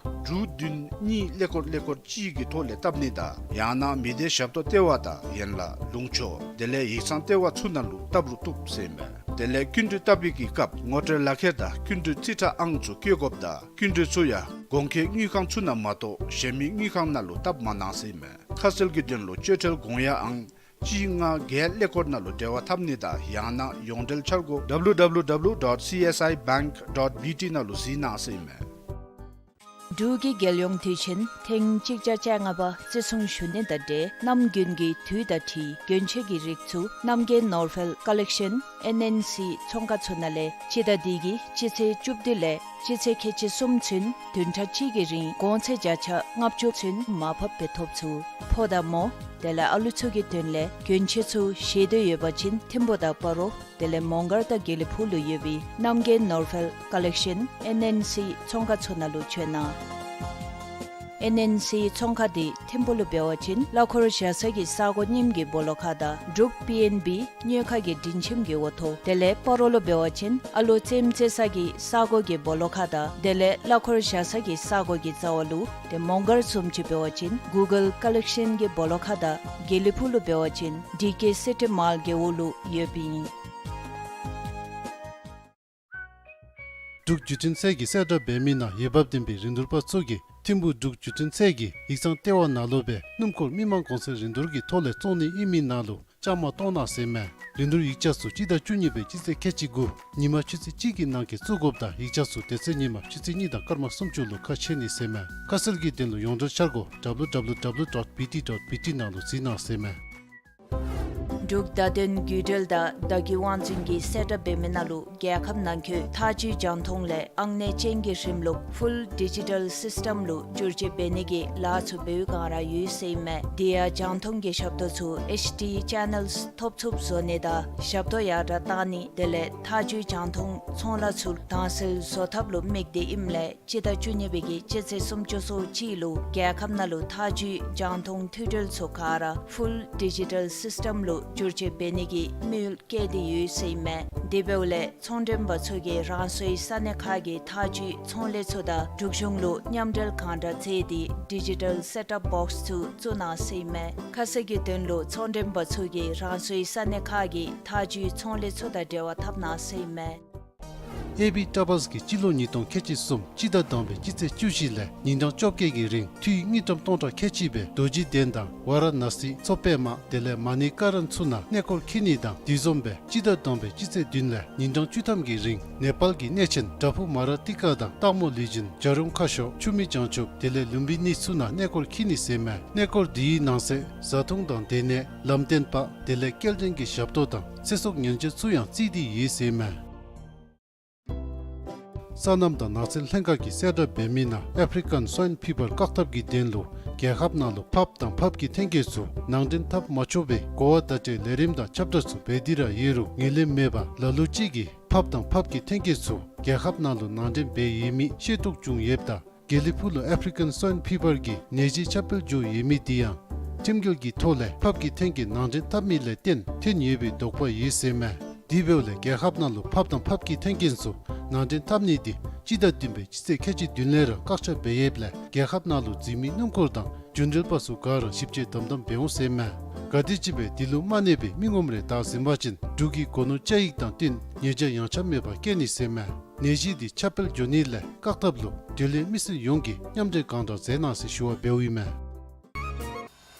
དྲུག་བདུན་གཉིས་ཀླད་ཀོར་ཀླད་ཀོར་གཅིག་གི་ཐོག་ལས་བཏབ་ནི་དང་ཡང་ན་མི་སྡེ་ཞབས་ཏོག་ལྟེ་བ་དང་ཡན་ལག་ལུང་ཕྱོགས་དེ་ལས་ཡིག་ཚང་ལྟེ་བ་ཚུ་ནང་ལུ་བཏབ་རུང་བཏུབ་ཟེར་མས། དེ་ལས་སྐྱིན་འགྲུལ་བཏབ་པའི་གི་སྐབས་ངོ་སྤྲོད་ལག་ཁྱེར་དང་སྐྱིན་འགྲུལ་རྩིས་ཁྲ་ཨང་ཚུ་བཀོད་དགོཔ་དང་སྐྱིན་འགྲུལ་ཚུ་ཡང་གོང་འཁོད་དངུལ་ཁང་ཚུ་ནང་མ་གཏོགས་གཞན་མི་དངུལ་ཁང་ནང་ལུ་བཏབ་མ་གནང་ཟེར་མས། ཁ་གསལ་གྱི་དོན་ལུ་སྤྱོད་ཁྲལ་དགོངས་ཡངས་ཨང་གཅིག་ལྔ་བརྒྱད་ཀླད་ཀོར་ནང་ལུ་འབྲེལ་བ་འཐབ་ནི་དང་ཡང་ན་ཡོངས་འབྲེལ་འཆར་སྒོ་W W W dot C S I bank dot B T ནང་ལུ་གཟིགས་གནང་ཟེར་མས། འབྲུག་གི་རྒྱལ་ཡོངས་དུས་ཆེན་ཐེངས་གཅིག་བརྒྱ་བཅོ་ལྔ་པ་བརྩི་སྲུང་ཞུ་ནི་དང་འབྲེལ་གནམ་དགུན་གྱི་དུས་དང་འཁྲིལ་གྱོན་ཆས་ཀྱི་རིགས་ཚུ་རྣམ་རྒྱལ་ནོར་འཕེལ་ཀོ་ལེག་ཤཱན་ཨེན་ཨེན་སི་ཚོང་ཁང་ཚུ་ནང་ལས་སྤྱི་ཟླ་འདི་གི་སྤྱི་ཚེས་བཅུ་བདུན་ལས་སྤྱི་ཚེས་ཁལ་གཅིག་གསུམ་ཚུན་བདུན་ཕྲག་གཅིག་གི་རིང་གོང་ཚད་བརྒྱ་ཆ་ལྔ་བཅུ་ཚུན་མར་ཕབ་འབད་ཐོབ་ཚུགས། ཕོ་དང་མོ་དེ་ལས་ཨ་ལུ་ཚུ་གི་དོན་ལས་གྱོན་ཆས་ཚུ་བཞེས་འདོད་ཡོད་པ་ཅིན་ཐིམ་ཕུ་དང་སྤ་རོ་དེ་ལས་མོང་སྒར་དང་དགེ་ལེགས་ཕུག་ལུ་ཡོད་པའི་རྣམ་རྒྱལ་ནོར་འཕེལ་ཀོ་ལེག་ཤཱན་ཨེན་ཨེན་སི་ཚོང་ཁང་ཚུ་ནང་ལུ་བྱོན་གནང་། ཨེན་ཨེན་སི་ཚོང་ཁང་འདི་ཐིམ་ཕུ་ལུ་འབད་བ་ཅིན་གླ་འཁོར་བཞག་ས་གི་ས་སྒོ་རྙིངམ་གི་སྦོ་ལོགས་ཁར་དང་འབྲུག་པི་ཨེན་བི་སྨྱོ་ཁ་གི་མགྲིན་ཁྱིམ་གྱི་འོག་ཐོག། དེ་ལས་སྤ་རོ་ལུ་འབད་བ་ཅིན་ཨ་ལོ་རྩེདམོ་རྩེ་ས་གི་ས་སྒོ་གི་སྦོ་ལོགས་ཁར་དང་དེ་ལས་གླ་འཁོར་བཞག་ས་གི་ས་སྒོ་གི་རྩ་བ་ལུ། དེ་མོང་སྒར་བཟུམ་ཅིག་འབད་བ་ཅིན་གུ་གལ་ཀོ་ལེག་ཤཱན་གྱི་སྦོ་ལོགས་ཁར་དང་དགེ་ལེགས་ཕུག་ལུ་འབད་བ་ཅིན་ཌི་ཀེ་སི་ཊི་མཱལ་གྱི་འོག་ལུ་ཡོདཔ་ཨིན། འབྲུག་བརྒྱུད་འཕྲིན་ཚད་ཀྱི་གསལ་བསྒྲགས་འབད་མི་ནང་འོས་འབབ་ལྡན་པའི་རིན་བསྡུར་པ་ཚུ་གིས་ཐིམ་ཕུ་འབྲུག་བརྒྱུད་འཕྲིན་ཚད་ཀྱི་ཡིག་ཚང་ལྟེ་བ་ནང་ལུ་སྦེ་སྣུམ་འཁོར་མི་མང་གོང་ཚད་རིན་བསྡུར་གྱི་ཐོག་ལས་བཙོང་ནི་ཨིན་མི་ནང་ལུ་བཅའ་མར་གཏོགས་གནང་ཟེར་མས། རིན་བསྡུར་ཡིག་ཆ་ཚུ་སྤྱི་ཟླ་བཅུ་གཉིས་པའི་སྤྱི་ཚེས་ཁལ་གཅིག་དགུ་ཉིན་མ་ཆུ་ཚོད་གཅིག་གི་ནང་འཁོད་བཙུགས་དགོཔ་དང་ཡིག་ཆ་ཚུ་དེ་ཚེ་ཉིན་མ་ཆུ་ཚོད་གཉིས་དང་སྐར་མ་སུམ་ཅུ་ལུ་ཁ་ཕྱེ་ནི་ཟེར་མས། ཁ་གསལ་གྱི་དོན་ལུ་ཡོངས་འབྲེལ་འཆར་སྒོ་W W W dot B T dot B T ནང་ལུ་གཟིགས་གནང་ཟེར་མས། འབྲུག་བརྡ་དོན་བརྒྱུད་འབྲེལ་དང་བརྡ་བརྒྱུད་དབང་འཛིན་གྱིས་གསལ་བསྒྲགས་འབད་མི་ནང་ལུ་རྒྱལ་ཁབ་ནང་འཁོད་ཐག་གཅོད་རྒྱང་མཐོང་ལས་ཨང་གནས་ཅན་གྱི་རིམ་ལུགས་ཕུལ་ཌི་ཇི་ཊལ་སིསི་ཊམ་ལུ་བསྒྱུར་བཅོས་འབད་ནི་གི་ལཱ་ཚུ་འབད་བའི་བསྒང་ར་ཡོད་ཟེར་ཨིན་མས། དེ་ཡང་རྒྱང་མཐོང་གི་ཞབས་ཏོག་ཚུ་ཨེཆ་ཌི་ཅེ་ནཱལསི་ཐོབ་ཚུགསཔ་བཟོ་ནི་དང་ཞབས་ཏོག་ཡར་དྲག་གཏང་ནི་དེ་ལས་ཐག་གཅོད་རྒྱང་མཐོང་ཚོང་ལཱ་ཚུ་དྭངས་གསལ་བཟོ་ཐབས་ལུ་དམིགས་ཏེ་ཨིནམ་ལས་སྤྱི་ཟླ་བཅུ་གཉིས་པའི་གི་སྤྱི་ཚེས་སུམ་ཅུ་སོ་གཅིག་ལུ་རྒྱལ་ཁབ་ནང་ལུ་ཐག་གཅོད་རྒྱང་མཐོང་མཐུད་སྦྲེལ་ཚུ་ག་ར་ཕུལ་ཌི་ཇི་ཊལ་སིསི་ཊམ་ལུ་བསྒྱུར་བཅོས་འབད་ནི་གི་དམིགས་ཡུལ་བསྐྱེད་དེ་ཡོད་ཟེར་ཨིན་མས། དེ་འབདཝ་ལས་ཚོང་མགྲོན་པ་ཚུ་གིས་རང་སོའི་ས་གནས་ཁག་གི་ཐག་གཅོད་ཚོང་ལས་ཚུ་དང་འབྲུག་གཞུང་ལུ་མཉམ་འབྲེལ་གང་དྲག་མཛད་དེ་ཌི་ཇི་ཊལ་སེཊ་ཨཔ་བོགསི་ཚུ་བཙུགས་གནང་ཟེར་ཨིན་མས། ཁ་གསལ་གྱི་དོན་ལུ་ཚོང་མགྲོན་པ་ཚུ་གིས་རང་སོའི་ས་གནས་ཁག་གི་ཐག་གཅོད་ཚོང་ལས་ཚུ་དང་འབྲེལ་བ་འཐབ་གནང་ཟེར་ཨིན་མས། ཨེ་བི་ཊ་བཱསི་གིས་སྤྱི་ལོ་ཉིས་སྟོང་ཁལ་གཅིག་གསུམ་སྤྱི་ཟླ་དང་པའི་སྤྱི་ཚེས་བཅུ་བཞི་ལས་ཉིན་གྲངས་བཅོ་བརྒྱད་ཀྱི་རིང་འཐུས་དངུལ་ཀྲམ་སྟོང་ཕྲག་ཁལ་གཅིག་སྦེ་རྡོ་རྗེ་གདན་དང་ཝཱ་ར་ཎཱ་སི་མཚོ་པདྨ་དེ་ལས་མ་ཎི་ཀ་རན་ཚུ་ནང་གནས་སྐོར་འཁྱིད་ནི་དང་དེ་བཟུམ་སྦེ་སྤྱི་ཟླ་དང་པའི་སྤྱི་ཚེས་བདུན་ལས་ཉིན་གྲངས་བཅུ་ཐམ་གྱི་རིང་ནེ་པཱལ་གྱི་གནས་ཆེན་བྲག་ཕུག་མ་ར་ཏི་ཀ་དང་སྟག་མོ་ལུས་སྦྱིན་བྱ་རུང་ཁ་ཤོར་ཆུ་མིག་བྱང་ཆུབ་དེ་ལས་ལུམ་བི་ནི་ཚུ་ནང་གནས་སྐོར་འཁྱིད་ནི་ཟེར་ཨིན་མས། གནས་སྐོར་དེའི་ནང་གསེས་བཟའ་འཐུང་དང་སྡོད་གནས་ལམ་སྟོན་པ་དེ་ལས་སྐྱེལ་འདྲེན་གྱི་ཞབས་ཏོག་དང་ཚེ་སྲོག་ཉེན་བཅོལ་ཚུ་ཡང་བརྩིས་ཏེ་ཡོད་ཟེར་ཨིན་མས། སོ་ནམ་དང་ནགས་ཚལ་ལྷན་ཁག་གིས་གསལ་བསྒྲགས་འབད་མི་ནང་ཨཕ་རི་ཀན་སྭའིན་ཕི་བར་བཀག་ཐབས་ཀྱི་དོན་ལུ་རྒྱལ་ཁབ་ནང་ལུ་ཕགཔ་དང་ཕགཔ་གི་ཐོན་སྐྱེད་ཚུ་ནང་འདྲེན་འཐབ་མ་ཆོག་པའི་གོ་བ་བརྡ་སྤྲོད་ལས་རིམ་དང་ཁྱབ་བསྒྲགས་ཚུ་འབད་དེ་ར་ཡོད་རུང་ངོས་ལེན་མེད་པར་ལ་ལུ་ཅིག་གིས་ཕགཔ་དང་ཕགཔ་གི་ཐོན་སྐྱེད་ཚུ་རྒྱལ་ཁབ་ནང་ལུ་ནང་འདྲེན་འབད་ཡོད་མི་ཤེས་རྟོགས་བྱུང་ཡོདཔ་ད་དགེ་ལེགས་ཕུག་ལུ་ཨཕ་རི་ཀན་སྭའིན་ཕི་བར་གྱི་ནད་གཞི་ཁྱབ་སྤེལ་འགྱོ་ཡོད་མི་དེ་ཡང་ཁྲིམས་འགལ་གྱི་ཐོག་ལས་ཕགཔ་གི་ཐོན་སྐྱེད་ནང་འདྲེན་འཐབ་མི་ལས་བརྟེན་ཐོན་ཡོད་པའི་དོགས་པ་ཡོད་ཟེར་ཨིན་མས། དེ་འབདཝ་ལས་རྒྱལ་ཁབ་ནང་ལུ་ཕགཔ་དང་ཕགཔ་གི་ཐོན་སྐྱེད་ཚུ་ནང་འདྲེན་འཐབ་ནི་དེ་སྤྱི་ཟླ་བདུན་པའི་སྤྱི་ཚེས་ཁལ་གཅིག་བདུན་ལས་ར་བཀག་ཆ་འབད་ཡོདཔ་ལས་རྒྱལ་ཁབ་ནང་ལུ་འཛུལ་མི་སྣུམ་འཁོར་དང་རྒྱུན་འགྲུལ་པ་ཚུ་ག་ར་ཞིབ་དཔྱད་དམ་དམ་འབད་འོང་ཟེར་ཨིན་མས། ག་དེམ་ཅིག་སྦེ་དེ་ལུ་མ་གནས་པའི་མི་ངོམ་རེ་བདའ་ཟིན་པ་ཅིན་འབྲུག་གི་སྒོ་ནོར་བཅའ་ཡིག་དང་བསྟུན་ཉེས་བྱ་ཡངས་ཆག་མེད་པར་བཀལ་ནི་ཟེར་ཨིན་མས། ནད་གཞི་དེ་ཁྱབ་སྤེལ་འགྱོ་ནི་ལས་བཀག་ཐབས་ལུ་འབྲེལ་ཡོད་མི་སེར་ཡོངས་ཀྱིས་མཉམ་འབྲེལ་གང་དྲག་མཛད་གནང་ཟེར་ཞུ་བ་འབདཝ་ཨིན་མས།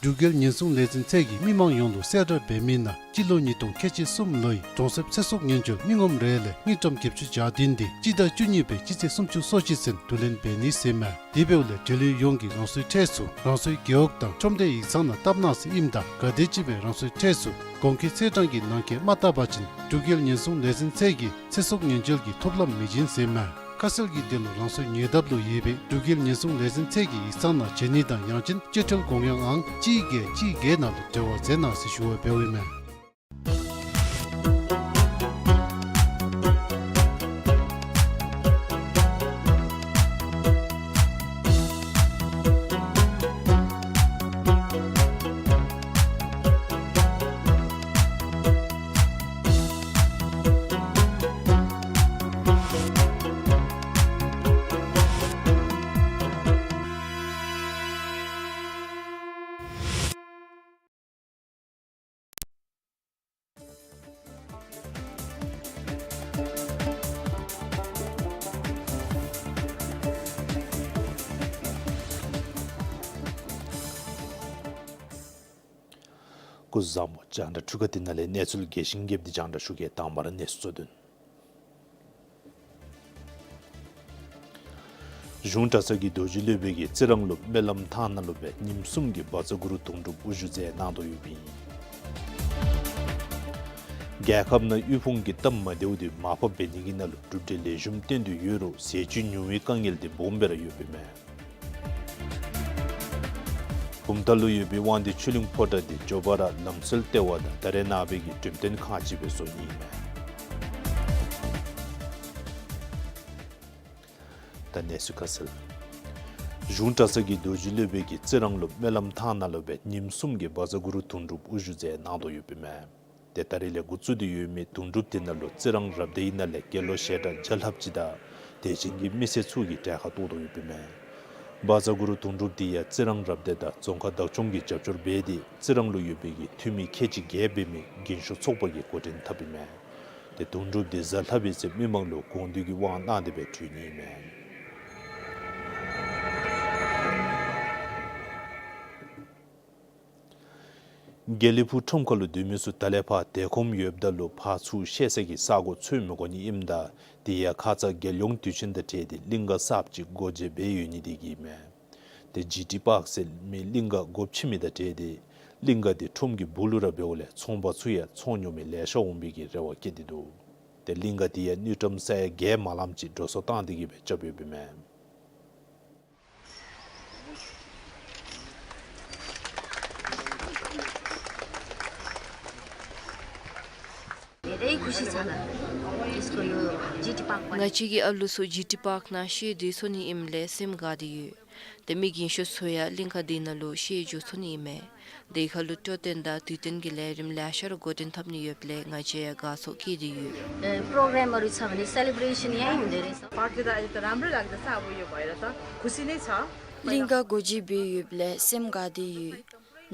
འབྲུག་རྒྱལ་ཉེན་སྲུང་ལས་འཛིན་ཚད་ཀྱིས་མི་མང་ཡོངས་ལུ་གསལ་བསྒྲགས་འབད་མི་ནང་སྤྱི་ལོ་ཉིས་སྟོང་ཁལ་གཅིག་གསུམ་ལོའི་གྲོང་གསེབ་ཚེ་སྲོག་ཉེན་བཅོལ་མི་ངོམ་རེ་ལས་དངུལ་ཀྲམ་བརྒྱད་ཅུ་གྱ་བདུན་དེ་སྤྱི་ཟླ་བཅུ་གཉིས་པའི་སྤྱི་ཚེས་སུམ་ཅུ་སོ་གཅིག་ཚུན་བསྡུ་ལེན་འབད་ནི་ཟེར་ཨིན་མས། དེ་འབདཝ་ལས་འབྲེལ་ཡོད་ཡོངས་ཀྱིས་རང་སོའི་ཁྲལ་ཚུ་རང་སོའི་རྒེད་འོག་དང་ཁྲོམ་སྡེ་ཡིག་ཚང་ནང་བཏབ་གནང་ཟེར་ཨིནམ་ད་ག་དེམ་ཅིག་སྦེ་རང་སོའི་ཁྲལ་ཚུ་གོང་འཁོད་ཚེས་གྲངས་ཀྱི་ནང་འཁོད་མ་བཏབ་པ་ཅིན་འབྲུག་རྒྱལ་ཉེན་སྲུང་ལས་འཛིན་ཚད་ཀྱིས་ཚེ་སྲོག་ཉེན་བཅོལ་གྱི་ཐོབ་ལམ་མི་བྱིན་ཟེར་ཨིན་མས། ཁ་གསལ་གྱི་དོན་ལུ་རང་སོའི་ཉེ་འདབས་ལུ་ཡོད་པའི་འབྲུག་རྒྱལ་ཉེན་སྲུང་ལས་འཛིན་ཚད་ཀྱི་ཡིག་ཚང་ནང་བྱོན་ནི་དང་ཡང་ཅིན་སྤྱོད་ཁྲལ་དགོངས་ཡངས་ཨང་གཅིག་བརྒྱད་གཅིག་བརྒྱད་ནང་ལུ་འབྲེལ་བ་མཛད་གནང་ཟེར་ཞུ་བ་འབདཝ་ཨིན་མས། སྐུ་གཟུགས་བཟང་པོ། རྒྱང་བསྒྲགས་འཕྲུལ་ཁང་འདི་ནང་ལས་གནས་ཚུལ་རྒྱས་ཤིང་རྒྱསཔ་འདི་རྒྱང་བསྒྲགས་ཞུ་གེ། དང་པ་ར་གནས་ཚུལ་གཙོ་དོན། གཞུང་གྲྭ་ཚང་གི་རྡོ་རྗེ་སློབ་དཔོན་གྱིས་རྩི་རང་ལུ་སྨོན་ལམ་ཐང་ནང་ལུ་སྦེ་ཉིནམ་གསུམ་གྱི་བཛྲ་གུ་རུ་དུང་སྒྲུབ་དབུ་བཞུགས་མཛད་གནང་དོ་ཡོདཔ་ཨིན། རྒྱལ་ཁབ་ནང་དབུལ་ཕོངས་ཀྱི་སྟབས་མ་བདེཝ་འདི་མར་ཕབ་འབད་ནི་གི་ནང་ལུ་གྲུབ་འབྲས་ལེགས་ཤོམ་བཏོན་དོ་ཡོད་རུང་ཟས་བཅུད་ཉུང་བའི་དཀའ་ངལ་འདི་སྦོམ་སྦེ་ར་ཡོདཔ་ཨིན་མས། བུམ་ཐང་ལུ་ཡོད་པའི་དབང་འདུས་ཆོས་གླིང་ཕོ་བྲང་འདི་མགྱོགས་པ་ར་ལམ་སྲོལ་ལྟེ་བ་དང་ད་རེས་ནངས་པའི་གི་འགྲེམས་སྟོན་ཁང་ཅིག་སྦེ་བཟོ་ནི་ཨིན་མས། ད་གནས་ཚུལ་ཁ་གསལ། གཞུང་གྲྭ་ཚང་གི་རྡོ་རྗེ་སློབ་དཔོན་གྱིས་རྩི་རང་ལུ་སྨོན་ལམ་ཐང་ནང་ལུ་སྦེ་ཉིནམ་གསུམ་གྱི་བཛྲ་གུ་རུ་དུང་སྒྲུབ་དབུ་བཞུགས་མཛད་གནང་དོ་ཡོདཔ་ཨིན་མས། ཏེ་ད་རེས་ལས་འགོ་བཙུགས་ཏེ་ཡོད་མི་དུང་སྒྲུབ་འདི་ནང་ལུ་རྩི་རང་རབ་སྡེ་ཡི་ནང་ལས་དགེ་སློང་ཞལ་གྲངས་བརྒྱ་ལྷགཔ་ཅིག་དང་དད་ཅན་གྱི་མི་སེར་ཚུ་གིས་གྲལ་ཁར་གཏོགས་དོ་ཡོདཔ་ཨིན་མས། བཛྲ་གུ་རུ་དུང་སྒྲུབ་འདི་ཡང་རྩི་རང་རབ་སྡེ་དང་རྫོང་ཁག་བདག་སྐྱོང་གིས་རྒྱབ་སྐྱོར་འབད་དེ་རྩི་རང་ལུ་ཡོད་པའི་གི་འཐུས་མི་ཁལ་གཅིག་བརྒལ་འབད་མི་རྒན་ཤོས་ཚོགས་པ་གིས་འགོ་འདྲེན་འཐབ་ཨིན་མས། ཏེ་དུང་སྒྲུབ་འདི་གཟའ་ལྷག་པའི་ཚེ་མི་མང་ལུ་དགོངས་འདུས་ཀྱི་དབང་གནང་སྟེ་སྦེ་གྲོལ་ནི་ཨིན་མས། དགེ་ལེགས་ཕུག་ཁྲོམ་ཁ་ལུ་སྡོད་མི་ཚུ་ད་ལས་ཕར་དལ་ཁོམ་ཡོདཔ་ད་ལུ་ཕར་ཚུར་ཤེས་ས་གི་ས་གོ་འཚོལ་མི་དགོ་ནི་ཨིནམ་ད་དེ་ཡང་ཁ་ཙ་རྒྱལ་ཡོངས་དུས་ཆེན་དང་འབྲེལ་ཏེ་གླིང་ག་གསརཔ་ཅིག་སྒོ་འབྱེད་འབད་ཡོད་ནི་དེ་གིས་ཨིན་མས། ཏེ་ཇི་ཊི་པཱརཀ་ཟེར་མི་གླིང་ག་སྒོ་ཕྱེ་མི་དང་འབྲེལ་ཏེ་གླིང་ག་དེ་ཁྲོམ་གྱི་སྦུག་ལུ་ར་འབདཝ་ལས་ཚོང་པ་ཚུ་ཡང་ཚོང་ཉོ་མི་ལེ་ཤ་འོང་བའི་གི་རེ་བ་བསྐྱེད་དེ་འདུག། ཏེ་གླིང་ག་དེ་ཡང་དངུལ་ཀྲམ་ས་ཡ་བརྒྱད་མ་ལངམ་ཅིག་འགྲོ་སོང་བཏང་སྟེ་གི་སྦེ་རྐྱབ་ཡོདཔ་ཨིན་མས། ང་བཅས་ཀྱི་ཨ་ལུ་ཚུ་ཇི་ཊི་པཱརཀ་ནང་ཤེས་སྡོད་ཚུགས་ནི་ཨིནམ་ལས་སེམས་དགའ་སྟེ་ཡོད། ཏེ་མི་རྒན་ཤོས་ཚུ་ཡང་གླིང་ག་དེ་ནང་ལུ་ཤེས་འགྱོ་ཚུགས་ནི་ཨིན་མས། དེ་ཁར་ལུ་སྤྲོ་སྟོན་དང་དུས་སྟོན་གྱི་ལས་རིམ་ལེ་ཤ་ར་འགོ་འདྲེན་འཐབ་ནི་ཡོདཔ་ལས་ང་བཅས་ཡང་དགའ་ཚོར་སྐྱེས་ཏེ་ཡོད། ཨེ་པྲོ་གྲམ་རེ་ཚར་བ་ནི་སེ་ལི་བྲེ་ཤཱན་ཡང་ཨིན་དེ་རེད། པཱརཀ་འདི་ད་ཨེ་ད་རམ་རི་ལག་ད་ཚར་བུ་ཡོད་པ་ཡ་ད་ཁུ་སི་ནི་ཚར། གླིང་ག་སྒོ་འབྱེད་འབད་ཡོདཔ་ལས་སེམས་དགའ་སྟེ་ཡོད།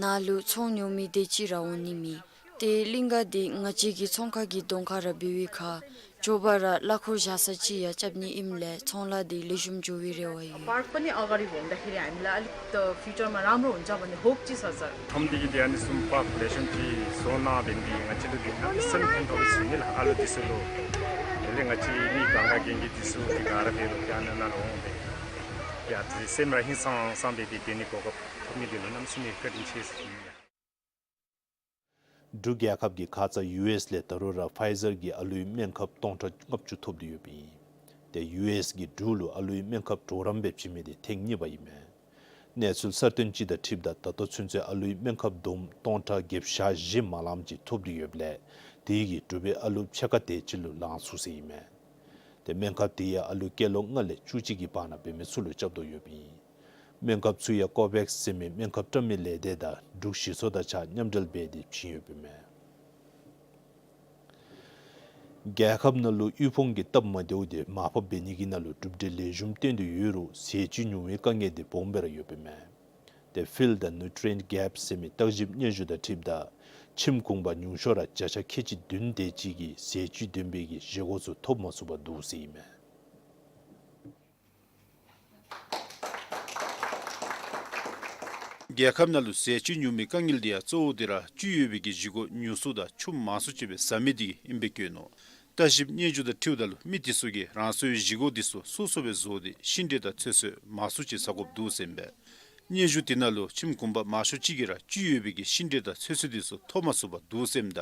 ནཱ་ལུ་ཚོང་ཉོ་མི་དེ་ཅིག་ར་འོང་ནི་མེད། ཏེ་གླིང་ག་འདི་ང་བཅས་ཀྱི་ཚོང་ཁང་གི་གདོང་ཁར་ར་འབད་བའི་ཁར་མགྱོགས་པ་ར་གླ་འཁོར་བཞག་ས་ཅིག་ཡང་རྐྱབ་ནི་ཨིནམ་ལས་ཚོང་ལཱ་འདི་ལེགས་ཤོམ་འགྱོ་བའི་རེ་བ་ཡོད། པཱརཀ་པ་ནི་ཨ་ག་རི་འོང་ད་ཁེ་རེ་ཨ་ནི་ལ་ཨ་ལི་ད་ཕིའུ་ཅར་མ་རམ་རི་འོང་ཅ་བ་ནི་ཧོབ་ཅིག་ས་ས། ཁྲོམ་འདི་གི་དེ་ཨ་ནི་གསུམ་པཱརཀ་ཌེ་ཀོ་རེ་ཤཱན་ཅིག་བཟོ་གནང་སྦེ་འདི་ང་བཅས་ལུ་འདི་ཨ་ནི་སེམས་ཕན་ཐོགས་པའི་ཚུལ་ནི་ལགས། ཨ་ལུ་འདི་ཚུ་ལུ་དེ་ལས་ང་བཅས་མི་གང་ག་རྒན་གྱི་འདི་ཚུ་གི་ག་ར་འབད་རུང་ཨ་ནི་ནང་ལུ་འོང་སྦེ་ཡ་དེ་སེམས་ར་ཧིང་སངས་སངས་སྦེ་འདི་སྡོད་ནི་གོ་སྐབས་ཐོབ་ནི་འདི་ལུ་གནམ་མེད་ས་མེད་བཀའ་དྲིན་ཆེ་ཟེར་ཞུ་ནི་ལགས། འབྲུག་རྒྱལ་ཁབ་ཀྱིས་ཁ་ཙ་ཡུ་ཨེསི་ལས་ད་རུང་ར་ཕའི་ཛར་གྱི་ཨ་ལུའི་སྨན་ཁབ་སྟོང་ཕྲག་ལྔ་བཅུ་ཐོབ་སྟེ་ཡོདཔ་ཨིན། ཏེ་ཡུ་ཨེསི་གིས་འབྲུག་ལུ་ཨ་ལུའི་སྨན་ཁབ་གྲོགས་རམ་སྦེ་བྱིན་མི་དེ་ཐེངས་གཉིས་པ་ཨིན་མས། གནས་ཚུལ་གསར་བཏོན་ཅིག་དང་འཁྲིལཝ་ད་ད་ལྟོ་ཚུན་ཚོད་ཨ་ལུའི་སྨན་ཁབ་བསྡོམས་སྟོང་ཕྲག་བརྒྱད་བརྒྱ་བཞི་མ་ལངམ་ཅིག་ཐོབ་སྟེ་ཡོདཔ་ལས་དེ་གིས་འབྲུག་པའི་ཨ་ལུ་ཕྱེད་ཀ་དེ་ཅིག་ལུ་ལང་ཚུགས་ཟེར་ཨིན་མས། ཏེ་སྨན་ཁབ་དེ་ཡང་ཨ་ལུ་སྐྱེས་ལོ་ལྔ་ལས་བཅུ་གཅིག་གི་བར་ན་འབད་མི་ཚུ་ལུ་རྐྱབ་དོ་ཡོདཔ་ཨིན། སྨན་ཁབ་ཚུ་ཡང་ཀོ་བེགསི་ཟེར་མི་སྨན་ཁབ་བཀྲམ་མི་ལས་སྡེ་དང་འབྲུག་གཞི་ཚོགས་དང་གཅིག་ཁར་མཉམ་འབྲེལ་འབད་དེ་བྱིན་ཡོདཔ་ཨིན་མས། རྒྱལ་ཁབ་ནང་ལུ་དབུལ་ཕོངས་ཀྱི་སྟབས་མ་བདེཝ་དེ་མར་ཕབ་འབད་ནི་གི་ནང་ལུ་གྲུབ་འབྲས་ལེགས་ཤོམ་བཏོན་དོ་ཡོད་རུང་ཟས་བཅུད་ཉུང་བའི་དཀའ་ངལ་དེ་སྦོམ་སྦེ་ར་ཡོདཔ་ཨིན་མས། ཏེ་ཕིལཌ་ནིའུ་ཊི་རི་ཡེནཊ་གེཔ་ཟེར་མི་བརྟག་ཞིབ་སྙན་ཞུ་དང་འཁྲིལཝ་ད་ཁྱིམ་གུང་པ་ཉུང་ཤོས་ར་བརྒྱ་ཆ་ཁལ་གཅིག་བདུན་དེ་ཅིག་གིས་ཟས་བཅུད་ལྡན་པའི་གི་བཞེས་སྒོ་ཚུ་ཐོབ་མ་ཚུགས་པར་འདུག་ཟེར་ཨིན་མས། རྒྱལ་ཁབ་ནང་ལུ་ཟས་བཅུད་ཉུང་མིའི་དཀའ་ངལ་དེ་ཡང་གཙོ་བོ་དེ་ར་བཅུད་ཡོད་པའི་གི་བཞེས་སྒོ་ཉུང་སུ་དང་ཆུ་མང་སུ་སྤྱོད་པའི་ཟ་མི་དེ་གིས་ཨིན་པའི་བཀོད་ནུག། བརྟག་ཞིབ་སྙན་ཞུ་དང་འཁྲིལཝ་ད་ལུ་མི་དེ་ཚུ་གིས་རང་སོའི་བཞེས་སྒོ་དེ་ཚུ་སོ་སོ་སྦེ་བཟོ་སྟེ་ཤིང་འབྲས་དང་ཚོད་བསྲེ་མང་སུ་ཅིག་ཟ་དགོཔ་འདུག་ཟེར་ཨིན་པས། སྙན་ཞུ་དེ་ནང་ལུ་ཁྱིམ་གུང་པ་མང་ཤོས་ཅིག་གིས་ར་བཅུད་ཡོད་པའི་གི་ཤིང་འབྲས་དང་ཚོད་བསྲེ་དེ་ཚུ་ཐོབ་མ་ཚུགས་པར་འདུག་ཟེར་ཨིནམ་ད་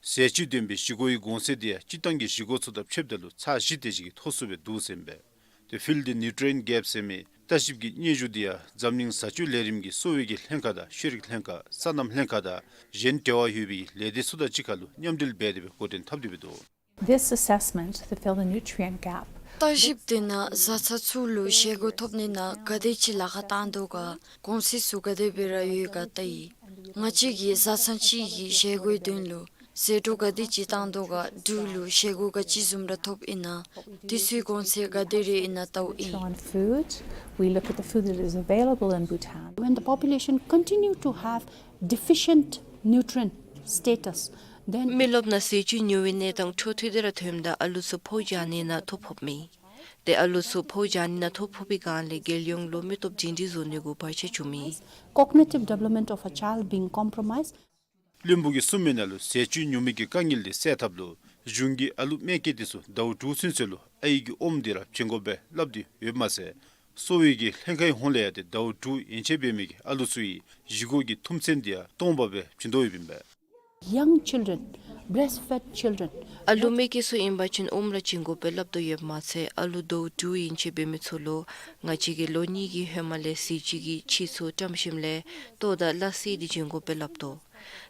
ཟས་བཅུད་ལྡན་པའི་བཞེས་སྒོའི་གོང་ཚད་དེ་ཡང་སྤྱིར་བཏང་གི་བཞེས་སྒོ་ཚུ་དང་ཕྱདཔ་ད་ལུ་ཚར་བཞི་དེ་ཅིག་གིས་མཐོ་སུ་སྦེ་འདུག་ཟེར་ཨིན་པས། ཏེ་ཕིལཌ་ནིའུ་ཊི་རི་ཡེནཊ་གེཔ་ཟེར་མི་བརྟག་ཞིབ་ཀྱི་སྙན་ཞུ་དེ་ཡང་འཛམ་གླིང་བཟའ་སྤྱོད་ལས་རིམ་གྱི་གསོ་བའི་གི་ལྷན་ཁག་དང་ཤེས་རིག་ལྷན་ཁག་སོ་ནམ་ལྷན་ཁག་དང་གཞན་འབྲེལ་བ་ཡོད་པའི་ལས་སྡེ་ཚུ་དང་གཅིག་ཁར་ལུ་མཉམ་འབྲེལ་འབད་དེ་སྦེ་འགོ་འདྲེན་འཐབ་སྟེ་སྦེ་འདུག། This assessment, the Field and Nutrient Gap, བརྟག་ཞིབ་དེ་ནང་བཟའ་ཚང་ཚུ་ལུ་བཞེས་སྒོ་ཐོབ་ནི་ནང་ག་དེ་ཅིག་ལཱ་ཁག་བཏང་དོ་ག་གོང་ཚད་ཚུ་ག་དེ་སྦེ་ར་ཡོད་ག་བལྟ་ཡི། ང་བཅས་ཀྱིས་བཟའ་ཚང་གཅིག་གི་བཞེས་སྒོའི་དོན་ལུ་ཟད་འགྲོ་ག་དེ་ཅིག་བཏང་དོ་ག་འབྲུག་ལུ་བཞེས་སྒོ་ག་ཅི་བཟུམ་ར་ཐོབ་ཨིན་ན་དེ་ཚུའི་གོང་ཚད་ག་དེ་རེ་ཨིན་ན་བལྟཝ་ཨིན། On food, we look at the food that is available in Bhutan. When the population continue to have deficient nutrient status, then མི་རློབས་ནང་ཟས་བཅུད་ཉུང་བའི་གནས་སྟངས་འཕྲོ་མཐུད་དེ་ར་ཐོནམ་ད་ཨ་ལུ་ཚུ་ཕོཝ་རྒྱག་ནི་ནང་ཐོ་ཕོགཔ་མས། ཏེ་ཨ་ལུ་ཚུ་ཕོཝ་རྒྱག་ནི་ནང་ཐོ་ཕོག་པའི་སྒང་ལས་རྒྱལ་ཡོངས་ལུ་མི་སྟོབས་རྒྱུན་འགྲིག་བཟོ་ནི་གུ་བར་ཆད་བྱུང་མས། Cognitive development of a child being compromised. བློན་པོ་གིས་གསུངས་མི་ནང་ལུ་ཟས་བཅུད་ཉུང་མི་གི་དཀའ་ངལ་དེ་སེལ་ཐབས་ལུ་གཞུང་གིས་ཨ་ལུ་མེ་སྐྱེས་དེ་ཚུ་ཟླཝ་དྲུག་ཚུན་ཚོད་ལུ་ཨའི་གི་ཨོམ་དེ་ར་བྱིན་དགོ་པས་སླབ་སྟེ་ཡོདཔ་མ་ཚད་གསོ་བའི་གི་ལྷན་ཁག་གི་ཧོངས་ལས་ཡང་ཏེ་ཟླཝ་དྲུག་ཡན་ཆད་འབད་མི་གི་ཨ་ལུ་ཚུ་གི་བཞེས་སྒོ་གི་ཐུམ་ཚན་དེ་ཡང་སྟོང་པ་སྦེ་བྱིན་དོ་ཡོདཔ་ཨིན་པས། Young children, breastfed children. ཨ་ལུ་མེ་སྐྱེས་ཚུ་ཨིན་པ་ཅིན་ཨོམ་ར་བྱིན་དགོ་པས་སླབ་དོ་ཡོདཔ་མ་ཚད་ཨ་ལུ་ཟླཝ་དྲུག་ཡན་ཆད་འབད་མི་ཚུ་ལུ་ང་བཅས་ཀྱིས་ལོ་གཉིས་ཀྱི་ཧེ་མ་ལས་ཟས་བཅུད་ཀྱི་ཕྱེ་ཚུ་བཀྲམ་ཞིནམ་ལས་ལྟོ་དང་སླ་བསྲེ་དེ་བྱིན་དགོ་པས་སླབ་དོ།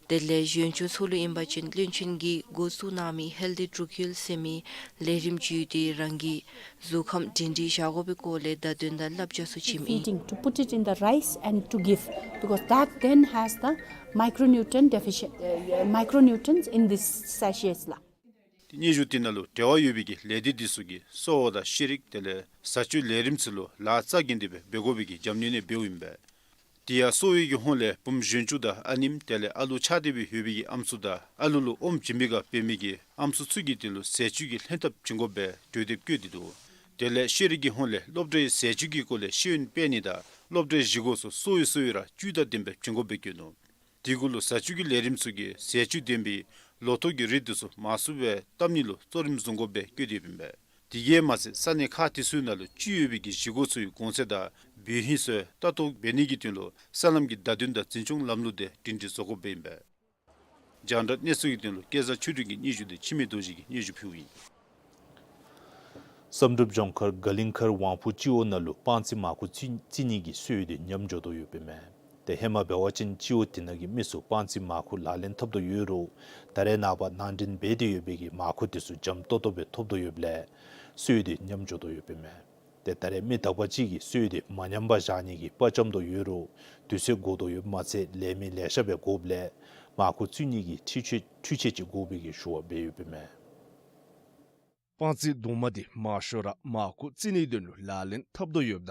དེ་ལས་གཞོན་ཆུང་ཚུ་ལུ་ཨིན་པ་ཅིན་བློན་ཆེན་གྱིས་འགོ་བཙུགས་གནང་མི་ཧེལ་ཐི་ཌུ་ཀིལ་ཟེར་མི་ལས་རིམ་ཅིག་ཡོད་དེ་རང་གི་གཟུགས་ཁམས་སྒྲིང་སྒྲིང་བཞག་དགོ་པའི་སྐོར་ལས་བརྡ་དོན་དང་བསླབ་བྱ་ཚུ་བྱིནམ་ཨིན། Feeding, to put it in the rice and to give, because that then has the micronutrient deficient, uh, micronutrients in this sachets ལགས། ཏེ་སྙན་ཞུ་དེ་ནང་ལུ་འབྲེལ་བ་ཡོད་པའི་གི་ལས་སྡེ་དེ་ཚུ་གིས་གསོ་བ་དང་ཤེས་རིག་དེ་ལས་བཟའ་སྤྱོད་ལས་རིམ་ཚུ་ལུ་ལཱ་རྩ་འགེངས་ཏེ་སྦེ་འབད་དགོ་པའི་གི་རྒྱབ་སྣོན་ནི་འབདཝ་ཨིན་པས། དེ་ཡང་གསོ་བའི་གི་ཧོངས་ལས་བུམོ་གཞོན་ཆུང་དང་ཨ་ནེམོ་དེ་ལས་ཨ་ལུ་ཆགས་ཏེ་སྦེ་ཡོད་པའི་གི་ཨམ་སྲུ་དང་ཨ་ལུ་ལུ་ཨོམ་བྱིན་པའི་སྒང་འབད་མི་གི་ཨམ་སྲུ་ཚུ་གི་དོན་ལུ་ཟས་བཅུད་ཀྱི་ལྷན་ཐབས་བྱིན་དགོ་པའི་གྲོས་འདེབས་བཀོད་དེ་འདུག། དེ་ལས་ཤེས་རིག་གི་ཧོངས་ལས་སློབ་གྲྭའི་ཟས་བཅུད་ཀྱི་སྐོར་ལས་ཤེས་ཡོན་སྤེལ་ནི་དང་སློབ་གྲྭའི་བཞེས་སྒོ་ཚུ་གསོ་བའི་གསོ་བའི་ར་བཅུད་དང་ལྡན་པའི་བྱིན་དགོ་པའི་བཀོད་ནུག། དེ་གུ་ལུ་བཟའ་བཅུད་ཀྱི་ལས་རིམ་ཚུ་གིས་ཟས་བཅུད་ལྡན་པའི་ལོ་ཐོག་གི་རིགས་དེ་ཚུ་མང་སུ་སྦེ་བཏབ་ནི་ལུ་གཙོ་རིམ་བཟུང་དགོ་པའི་བཀོད་དེ་ཡོདཔ་ཨིན་པས། དེ་གིས་མ་ཚད་ས་གནས་ཁག་དེ་ཚུ་ནང་ལུ་སྤྱི་ཡོད་པའི་གི་བཞེས་སྒོ་ཚུ་གི་གོང་ཚད་དང་འབད་ཧིང་ཚུ་ལྟ་རྟོག་འབད་ནི་གི་དོན་ལུ་ས་ལམ་གྱི་བརྡ་དོན་དང་འཛིན་སྐྱོང་ལམ་ལུགས་དེ་སྒྲིང་སྒྲི་བཟོ་དགོཔ་ཨིན་པས། རྒྱང་བསྒྲགས་གནས་ཚུལ་གྱི་དོན་ལུ་སྐལ་བཟང་ཆོས་སྒྲོན་གྱི་སྙན་ཞུ་དེ་འཆི་མེད་རྡོ་རྗེ་གིས་སྙན་ཞུ་ཕུལཝ་ཨིན། བསམ་གྲུབ་ལྗོངས་མཁར་དགའ་གླིང་མཁར་ཝང་ཕུ་སྤྱི་འོག་ནང་ལུ་སྤང་རྩི་མར་ཁུ་བཙིར་བཙིར་ནི་གི་སྲོལ་དེ་ཉམས་འགྱོ་དོ་ཡོདཔ་ཨིན་མས། ཏེ་ཧེ་མ་འབད་བ་ཅིན་སྤྱི་འོག་དེ་ནང་གི་མི་ཚུ་སྤང་རྩི་མར་ཁུ་ལག་ལེན་འཐབ་དོ་ཡོད་རུང་ད་རེས་ནངས་པ་ནང་འདྲེན་འབད་དེ་ཡོད་པའི་གི་མར་ཁུ་དེ་ཚུ་འཇམ་ཏོག་ཏོ་སྦེ་ཐོབ་དོ་ཡོདཔ་ལས་སྲོལ་དེ་ཉམས་འགྱོ་དོ་ཡོདཔ་ཨིན་མས། ཏེ་ད་རེས་མི་དག་པ་ཅིག་གིས་སྲོལ་དེ་མ་ཉམས་པར་བཞག་ནི་གི་དཔའ་བཅམ་དོ་ཡོད་རུང་དུས་ཚོད་འགོར་དོ་ཡོདཔ་མ་ཚད་ལས་མི་ལེ་ཤ་སྦེ་དགོཔ་ལས་མར་ཁུ་བཙིར་ནི་གི་འཕྲུལ་ཆས་འཕྲུལ་ཆས་ཅིག་དགོ་པའི་གི་ཞུ་བ་འབད་ཡོདཔ་ཨིན་མས། སྤང་རྩི་རྡོག་མ་དེ་མང་ཤོས་ར་མར་ཁུ་བཙིར་ནིའི་དོན་ལུ་ལག་ལེན་འཐབ་དོ་ཡོདཔ་ད་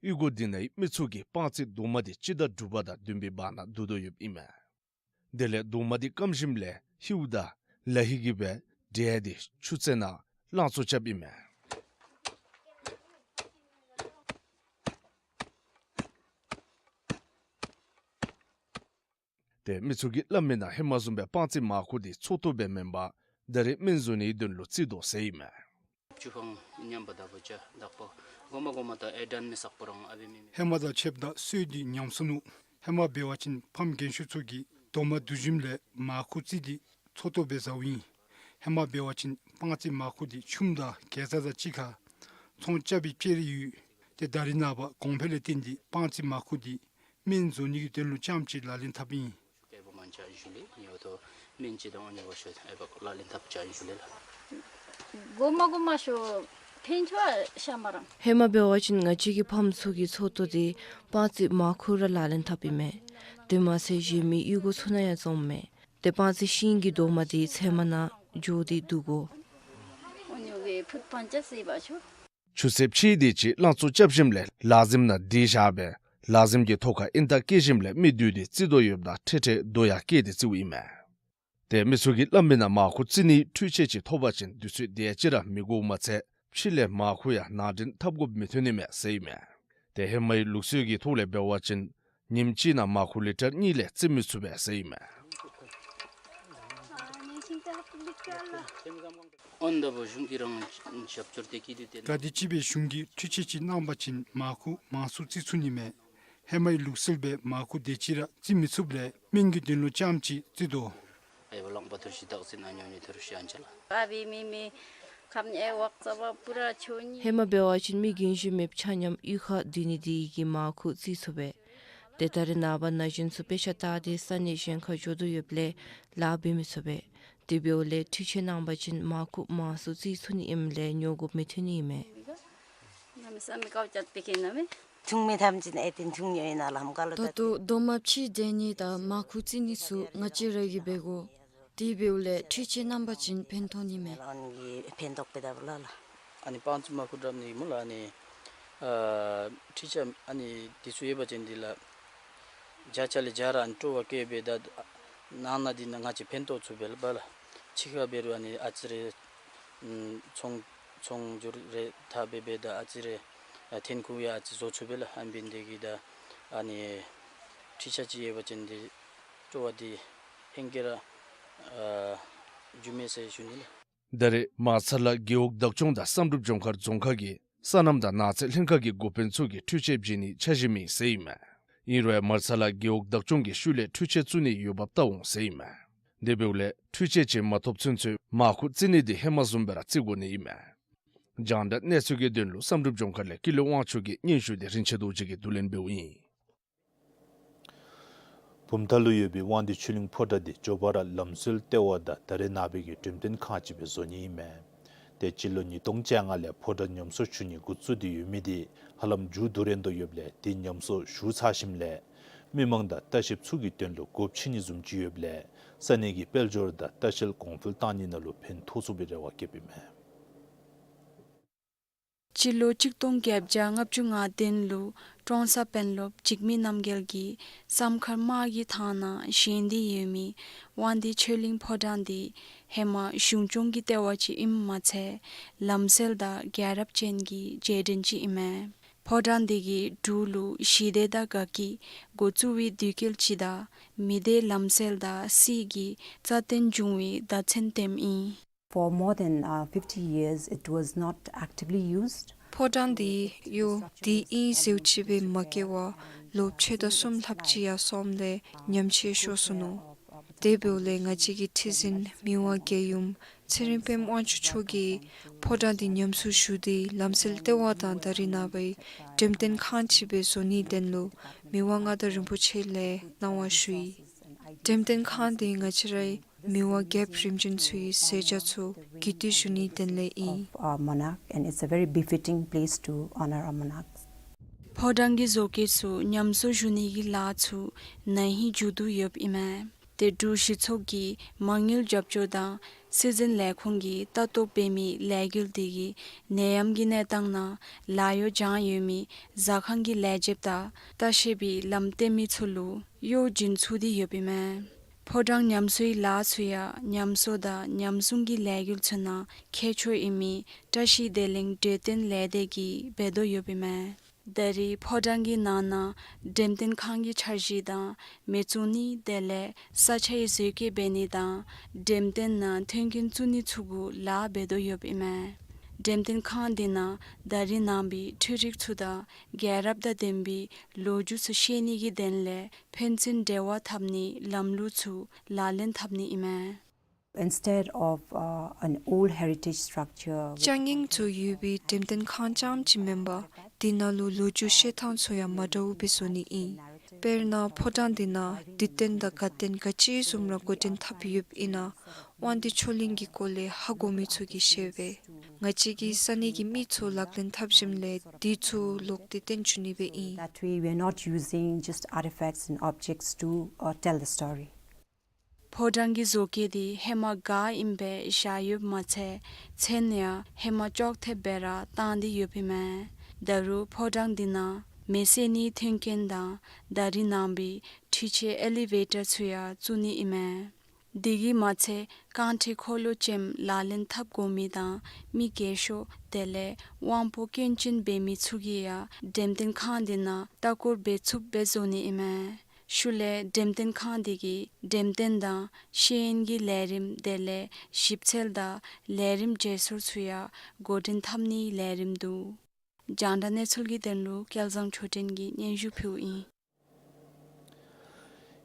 གཡུས་སྒོ་དེ་ནང་གི་མི་ཚུ་གིས་སྤང་རྩི་རྡོག་མ་དེ་སྤྱི་ཟླ་དྲུག་པ་དང་བདུན་པའི་བར་ན་བསྡུ་དོ་ཡོདཔ་ཨིན་མས། དེ་ལས་རྡོག་མ་དེ་སྐམ་ཞིནམ་ལས་ལྷེཝ་དང་ལ་ཧི་གིས་སྦེ་འདྲེས་ཏེ་ཆུ་རྩེ་ནང་རླངས་བཙོ་རྐྱབ་ཨིན་མས། ཏེ་མི་ཚུ་གིས་སླབ་མི་ནང་ཧེ་མ་བཟུམ་སྦེ་སྤང་རྩི་མར་ཁུ་དེ་ཚོགས་གཏོར་སྦེ་མེན་པར་ད་རེས་སྨན་བཟོ་ནིའི་དོན་ལུ་བཙིར་དོ་ཟེར་ཨིན་མས། བཅུ་ཕང་མཉམ་པ་ད་བུ་ཅ་དག་པོ་གོ་མ་གོ་མ་ད་ཨེ་དྲན་མི་སག་པོ་རང་ཨ་བི་མི་མི། ཧེ་མ་དང་ཕྱདཔ་ད་སྲོལ་དེ་ཉམས་སོ་ནུག། ཧེ་མ་འབད་བ་ཅིན་ཕམ་རྒན་ཤོས་ཚུ་གིས་རྡོག་མ་བསྡུ་ཞིནམ་ལས་མར་ཁུ་བཙིར་ཏེ་ཚོགས་གཏོར་སྦེ་བཟའཝ་ཨིན། ཧེ་མ་འབད་བ་ཅིན་སྤང་རྩི་མར་ཁུ་དེ་ཆུམ་དང་གེ་ཛ་དང་གཅིག་ཁར་ཚོང་རྐྱབ་པའི་ཕྱིར་ཡོད། ཏེ་ད་རེས་ནངས་པ་གོང་འཕེལ་ལས་བརྟེན་ཏེ་སྤང་རྩི་མར་ཁུ་དེ་སྨན་བཟོ་ནི་གི་དོན་ལུ་རྐྱངམ་ཅིག་ལག་ལེན་འཐབ་ཨིན། གོ་མ་གོ་མ་ཤོ་ཕན་ཆོ་ཤ་མ་རང་། ཧེ་མ་འབད་བ་ཅིན་ང་བཅས་ཀྱི་ཕམ་ཚུ་གིས་ཚོགས་གཏོར་དེ་སྤང་རྩི་མར་ཁུ་ར་ལག་ལེན་འཐབ་ཨིན་མས། དེ་མ་ཚད་གཞན་མི་གཡུས་སྒོ་ཚུ་ནང་ཡང་བཙོངམ་མས། ཏེ་སྤང་རྩི་ཤིང་གི་རྡོག་མ་དེ་ཚལ་མ་ནང་འགྱོ་སྟེ་བསྡུ་དགོ། ཆུ་ཚོད་ཕྱེད་དེ་ཅིག་རླངས་བཙོ་རྐྱབ་ཞིནམ་ལས་ལག་གཟིམ་ནང་སྡོད་བཞག་སྦེ་ལག་གཟིམ་གྱི་ཐོག་ཁར་ཨིན་རྟགས་བཀལ་ཞིནམ་ལས་མེ་བསྡུས་ཏེ་བཙིར་དོ་ཡོདཔ་ད་ཁྲེ་ཁྲེ་རྡོ་ཡང་བཀལ་ཏེ་བཙིརཝ་ཨིན་མས། ཏེ་མི་ཚུ་གིས་སླབ་མི་ནང་མར་ཁུ་བཙིར་ནིའི་འཕྲུལ་ཆས་ཅིག་ཐོབ་པ་ཅིན་དུས་ཚོད་དེ་ཅིག་ར་མི་འགོརཝ་མ་ཚད་ཕྱི་ལས་མར་ཁུ་ཡང་ནང་འདྲེན་འཐབ་དགོཔ་མི་ཐོན་ནི་མས་ཟེར་ཨིན་མས། ཏེ་ཧེ་མའི་ལུགས་སྲོལ་གྱི་ཐོག་ལས་འབད་བ་ཅིན་ཉིནམ་གཅིག་ནང་མར་ཁུ་ལི་ཊར་གཉིས་ལས་བཙིར་མི་ཚུགས་པས་ཟེར་ཨིན་མས། ག་དེམ་ཅིག་སྦེ་གཞུང་གིས་འཕྲུལ་ཆས་ཅིག་གནང་པ་ཅིན་མར་ཁུ་མང་སུ་བཙིར་ཚུགས་ནི་མས། ཧེ་མའི་ལུགས་སྲོལ་སྦེ་མར་ཁུ་དེ་ཅིག་ར་བཙིར་མི་ཚུགསཔ་ལས་སྨན་གྱི་དོན་ལུ་རྐྱངམ་ཅིག་བཙིར་དོ། ཧེ་མ་འབད་བ་ཅིན་མི་རྒན་གཞོན་མེདཔ་ཆ་མཉམ་གཡུས་ཁར་སྡོད་ནི་དེ་གིས་མར་ཁུ་བཙིར་ཚུགས་པས། ཏེ་ད་རེས་ནངས་པ་ན་གཞོན་ཚུ་དཔེ་ཆ་ལྟ་སྟེ་ས་གནས་གཞན་ཁར་འགྱོ་དོ་ཡོདཔ་ལས་ལཱ་འབད་མི་ཚུགས་པས། དེ་འབདཝ་ལས་འཕྲུལ་ཆས་གནང་པ་ཅིན་མར་ཁུ་མང་སུ་བཙིར་ཚུགས་ནི་ཨིནམ་ལས་ཉོ་དགོཔ་མི་ཐོན་ནི་ཨིན་མས། ད་ལྟོ་རྡོག་མ་ཕྱེ་སྡོད་ནི་དང་མར་ཁུ་བཙིར་ནི་ཚུ་ང་བཅས་ར་གིས་འབད་དགོ། དེ་འབདཝ་ལས་འཕྲུལ་ཆས་གནང་པ་ཅིན་ཕན་ཐོགས་ནི་མས། ཨ་ནི་སྤང་རྩི་མར་ཁུ་བཀྲམ་ནི་སྨོ་ལགས། ཨ་ནི་ཨ་འཕྲུལ་ཆས་ཨ་ནི་དེ་ཚུ་ཡོད་པ་ཅིན་དེ་ལགས་བརྒྱ་ཆ་ལས་བརྒྱ་ར་ཨ་ནི་སྤྲོ་བ་བསྐྱེད་སྦེ་ད་ནང་ན་དེ་ནང་ང་བཅས་ཕན་ཐོགས་ཚུགས་པས་ལགས་པ་ལགས། ཕྱི་ཁར་འབད་རུང་ཨ་ནི་ཨ་ཙི་རེ་ཚོང་ཚོང་སྒྱུར་རེ་འཐབ་སྦེ་འབདཝ་ད་ཨ་ཙི་རེ་འཐེན་ཁུངས་ཡང་ཨ་ཙི་བཟོ་ཚུགས་པས་ལགས། ཨ་ནི་འབད་ནི་དེ་གིས་ད་ཨ་ནི་འཕྲུལ་ཆས་ཅིག་ཡོད་པ་ཅིན་དེ་སྤྲོ་བ་དེ་ ཁེངས་ཀྱི་ར་ཨ་རྒྱུ་མེད་ཟེར་ཞུ་ནི་ལགས། ད་རེས་མར་ཚ་ལ་རྒེད་འོག་བདག་སྐྱོང་དང་བསམ་གྲུབ་ལྗོངས་མཁར་རྫོང་ཁག་གིས་སོ་ནམ་དང་ནགས་ཚལ་ལྷན་ཁག་གི་འགོ་དཔོན་ཚུ་གིས་འཕྲུལ་ཆས་བྱིན་ནིའི་འཆར་གཞི་མེད་ཟེར་ཨིན་མས། ཨིན་རུང་མར་ཚ་ལ་རྒེད་འོག་བདག་སྐྱོང་གིས་ཤུལ་ལས་འཕྲུལ་ཆས་བཙུགས་ནིའི་འོས་འབབ་བལྟ་འོང་ཟེར་ཨིན་མས། དེ་འབདཝ་ལས་འཕྲུལ་ཆས་ཅིག་མ་ཐོབ་ཚུན་ཚོད་མར་ཁུ་བཙིར་ནི་དེ་ཧེ་མ་བཟུམ་སྦེ་ར་བཙིར་དགོ་ནི་ཨིན་མས། རྒྱང་བསྒྲགས་གནས་ཚུལ་གྱི་དོན་ལུ་བསམ་གྲུབ་ལྗོངས་མཁར་ལས་ཀུན་ལེགས་དབང་ཕྱུག་གི་སྙན་ཞུ་དེ་རིན་ཆེན་རྡོ་རྗེ་གིས་བསྡུ་ལེན་འབདཝ་ཨིན། བུམ་ཐང་ལུ་ཡོད་པའི་དབང་འདུས་ཆོས་གླིང་ཕོ་བྲང་འདི་མགྱོགས་པ་ར་ལམ་སྲོལ་ལྟེ་བ་དང་ད་རེས་ནངས་པའི་གི་འགྲེམས་སྟོན་ཁང་ཅིག་སྦེ་བཟོ་ནི་ཨིན་མས། ཏེ་སྤྱི་ལོ་ཉིས་སྟོང་བཅོ་ལྔ་ལས་ཕོ་བྲང་ཉམས་གསོ་ཞུ་ནི་འགོ་བཙུགས་ཏེ་ཡོད་མི་དེ་ཧ་ལམ་མཇུག་བསྡུ་རན་དོ་ཡོདཔ་ལས་དེ་ཉམས་གསོ་ཞུ་ཚར་ཞིནམ་ལས་མི་མང་དང་ལྟ་བཤལཔ་ཚུ་གི་དོན་ལུ་སྒོ་ཕྱེ་ནི་བཟུམ་ཅིག་ཡོདཔ་ལས་ས་གནས་ཀྱི་དཔལ་འབྱོར་དང་ལྟ་བཤལ་གོང་འཕེལ་བཏང་ནི་ནང་ལུ་ཕན་ཐོགས་ཚུགས་པའི་རེ་བ་བསྐྱེདཔ་ཨིན་མས། སྤྱི་ལོ་གཅིག་སྟོང་བརྒྱད་བརྒྱ་ལྔ་བཅུ་ང་བདུན་ལུ་ཀྲོང་གསར་དཔོན་སློབ་འཇིགས་མེད་རྣམ་རྒྱལ་གྱིས་བསམ་མཁར་དམག་གི་ཐང་ནང་བཞེངས་ཏེ་ཡོད་མི་དབང་འདུས་ཆོས་གླིང་ཕོ་བྲང་འདི་ཧེ་མ་གཞུང་སྐྱོང་གི་ལྟེ་བ་ཅིག་ཨིནམ་མ་ཚད་ལམ་སྲོལ་དང་རྒྱལ་རབས་ཅན་གྱི་རྗེས་དྲན་ཅིག་ཨིན་མས། ཕོ་བྲང་འདི་གི་འབྲུག་ལུ་ཞི་བདེ་དང་དགའ་སྐྱིད་འགོ་བཙུགས་པའི་དུས་སྐབས་ཅིག་དང་མི་སྡེ་ལམ་སྲོལ་དང་སྲིད་ཀྱི་རྩ་དོན་འབྱུང་བའི་བརྡ་མཚོན་སྟོནམ་ཨིན། For more than, uh, fifty years, it was not actively used. ཕོ་བྲང་འདི་ཡོད་འདི་ཨིན་ཟེར་ཅིག་སྦེ་མ་བཀལ་བར་ལོ་ཕྱེད་དང་གསུམ་ལྷགཔ་ཅིག་ཡར་སོངམ་ལས་ཉམས་ཆག་ཤོར་སོ་ནུག། དེ་འབདཝ་ལས་ང་བཅས་ཀྱི་ཁྲི་འཛིན་མི་དབང་རྒྱལ་ཡུམ་ཚེ་རིང་དཔལམོ་དབང་ཕྱུག་མཆོག་གིས་ཕོ་བྲང་འདི་ཉམས་གསོ་ཞུ་སྟེ་ལམ་སྲོལ་ལྟེ་བ་དང་ད་རེས་ནངས་པའི་འགྲེམས་སྟོན་ཁང་ཅིག་སྦེ་བཟོ་ནིའི་དོན་ལུ་མི་དབང་མངའ་བདག་རིན་པོ་ཆེ་ལས་གནང་བ་ཞུ་ཡི། འགྲེམས་སྟོན་ཁང་འདི་ང་བཅས་རའི་མི་དབང་རྒྱལཔོ་རིམ་བྱོན་ཚུ་གི་མཛད་བྱ་ཚུ་རྒྱུད་སྟོན་ཞུ་ནིའི་དོན་ལས་ཨིན། Of our monarch, and it's a very befitting place to honor our monarchs. ཕོ་བྲང་གི་བཟོ་བཀོད་ཚུ་ཉམས་གསོ་ཞུ་ནི་གི་ལཱ་ཚུ་ན་ཧིང་མཇུག་བསྡུ་ཡོདཔ་ཨིན་མས། ཏེ་འབྲུག་གཞི་ཚོགས་ཀྱི་མ་དངུལ་རྒྱབ་སྐྱོར་དང་སྲིད་འཛིན་ལས་ཁུངས་ཀྱིས་ལྟ་རྟོག་འབད་མི་ལས་འགུལ་འདི་གིས་ནད་ཡམས་ཀྱི་གནས་སྟངས་ནང་ལཱ་གཡོག་སྦྱང་ཡོད་མི་ཟ་ཁང་གི་ལས་བྱེདཔ་དང་ལྟ་བཤལ་པའི་ལམ་སྟོན་མི་ཚུ་ལུ་གཡོག་བྱིན་ཚུགས་ཏེ་ཡོདཔ་ཨིན་མས། ཕོ་བྲང་ཉམས་གསོའི་ལཱ་ཚུ་ཡང་ཉམས་གསོ་དང་ཉམས་སྲུང་གི་ལས་འགུལ་ཚུ་ནང་མཁས་མཆོག་ཨིན་མི་བཀྲ་ཤིས་བདེ་ལེགས་འབྲེལ་སྟོན་ལས་སྡེ་གིས་འབད་དོ་ཡོདཔ་ཨིན་མས། ད་རེས་ཕོ་བྲང་གི་ནང་ན་འགྲེམས་སྟོན་ཁང་གི་འཆར་གཞི་དང་མེ་བཙུགས་ནི་དེ་ལས་ས་ཆའི་བཟོ་བཀོད་འབད་ནི་དང་འགྲེམས་སྟོན་ནང་མཐུན་རྐྱེན་བཙུགས་ནི་ཚུ་གུ་ལཱ་འབད་དོ་ཡོདཔ་ཨིན་མས། འགྲེམས་སྟོན་ཁང་འདི་ནང་ད་རེས་ནངས་པའི་འཕྲུལ་རིག་ཚུ་དང་རྒྱལ་རབས་དང་ལྡན་པའི་ལོ་རྒྱུས་ཚུ་ཤེས་ནི་གི་དོན་ལས་ཕན་ཚུན་འབྲེལ་བ་འཐབ་ནིའི་ལམ་ལུགས་ཚུ་ལག་ལེན་འཐབ་ནི་ཨིན་མས། Instead of, uh, an old heritage structure, ཅ་རྙིང་ཚུ་ཡོད་པའི་འགྲེམས་སྟོན་ཁང་རྐྱངམ་ཅིག་མེན་པར་དེ་ནང་ལུ་ལོ་རྒྱུས་བཤད་ཐངས་ཚུ་ཡང་མ་འདྲཝ་སྦེ་བཟོ་ནི་ཨིན། དཔེར་ན་ཕོ་བྲང་འདི་ནང་འདི་རྟེན་དང་ག་རྟེན་ག་ཅི་བཟུམ་ར་འགོ་འདྲེན་འཐབ་ཡོདཔ་ཨིན་ན་དབང་འདུས་ཆོས་གླིང་གི་སྐོར་ལས་ཧ་གོ་མི་ཚུ་གིས་ཤེས་པས། ང་བཅས་ཀྱིས་ས་གནས་ཀྱི་མི་ཚུ་ལག་ལེན་འཐབ་ཞིནམ་ལས་འདི་ཚུ་ལོག་སྟེ་སྟོན་བཅུག་ནི་སྦེ་ཨིན། That way, we are not using just artifacts and objects to, uh, tell the story. ཕོ་བྲང་གི་བཟོ་བཀོད་འདི་ཧེ་མ་ག་ཨིནམ་སྦེ་བཞག་ཡོདཔ་མ་ཚད་མཚན་ཡང་ཧེ་མ་ཅོག་འཐདཔ་སྦེ་ར་བཏང་སྟེ་ཡོདཔ་ཨིན་མས། ད་རུང་ཕོ་བྲང་འདི་ནང་མེ་བསད་ནིའི་མཐུན་རྐྱེན་དང་ད་རེས་ནངས་པའི་འཕྲུལ་ཆས་ཨེ་ལི་ཝེ་ཊར་ཚུ་ཡང་བཙུགས་ནི་ཨིན་མས། དེ་གིས་མ་ཚད་རྐང་ཁྲི་འཁོར་ལོ་ཅནམ་ལག་ལེན་འཐབ་དགོ་མི་དང་མི་རྒས་ཤོས་དེ་ལས་དབང་པོ་སྐྱོན་ཅན་འབད་མི་ཚུ་གིས་ཡང་འགྲེམས་སྟོན་ཁང་འདི་ནང་ལྟ་སྐོར་འབད་ཚུགསཔ་སྦེ་བཟོ་ནི་ཨིན་མས། ཤུལ་ལས་འགྲེམས་སྟོན་ཁང་འདི་གིས་འགྲེམས་སྟོན་དང་ཤེས་ཡོན་གྱི་ལས་རིམ་དེ་ལས་ཞིབ་འཚོལ་དང་ལས་རིམ་བརྗེ་སོར་ཚུ་ཡང་འགོ་འདྲེན་འཐབ་ནིའི་ལས་རིམ་འདུག། རྒྱང་བསྒྲགས་གནས་ཚུལ་གྱི་དོན་ལུ་སྐལ་བཟང་ཆོས་སྒྲོན་གྱིས་སྙན་ཞུ་ཕུལཝ་ཨིན།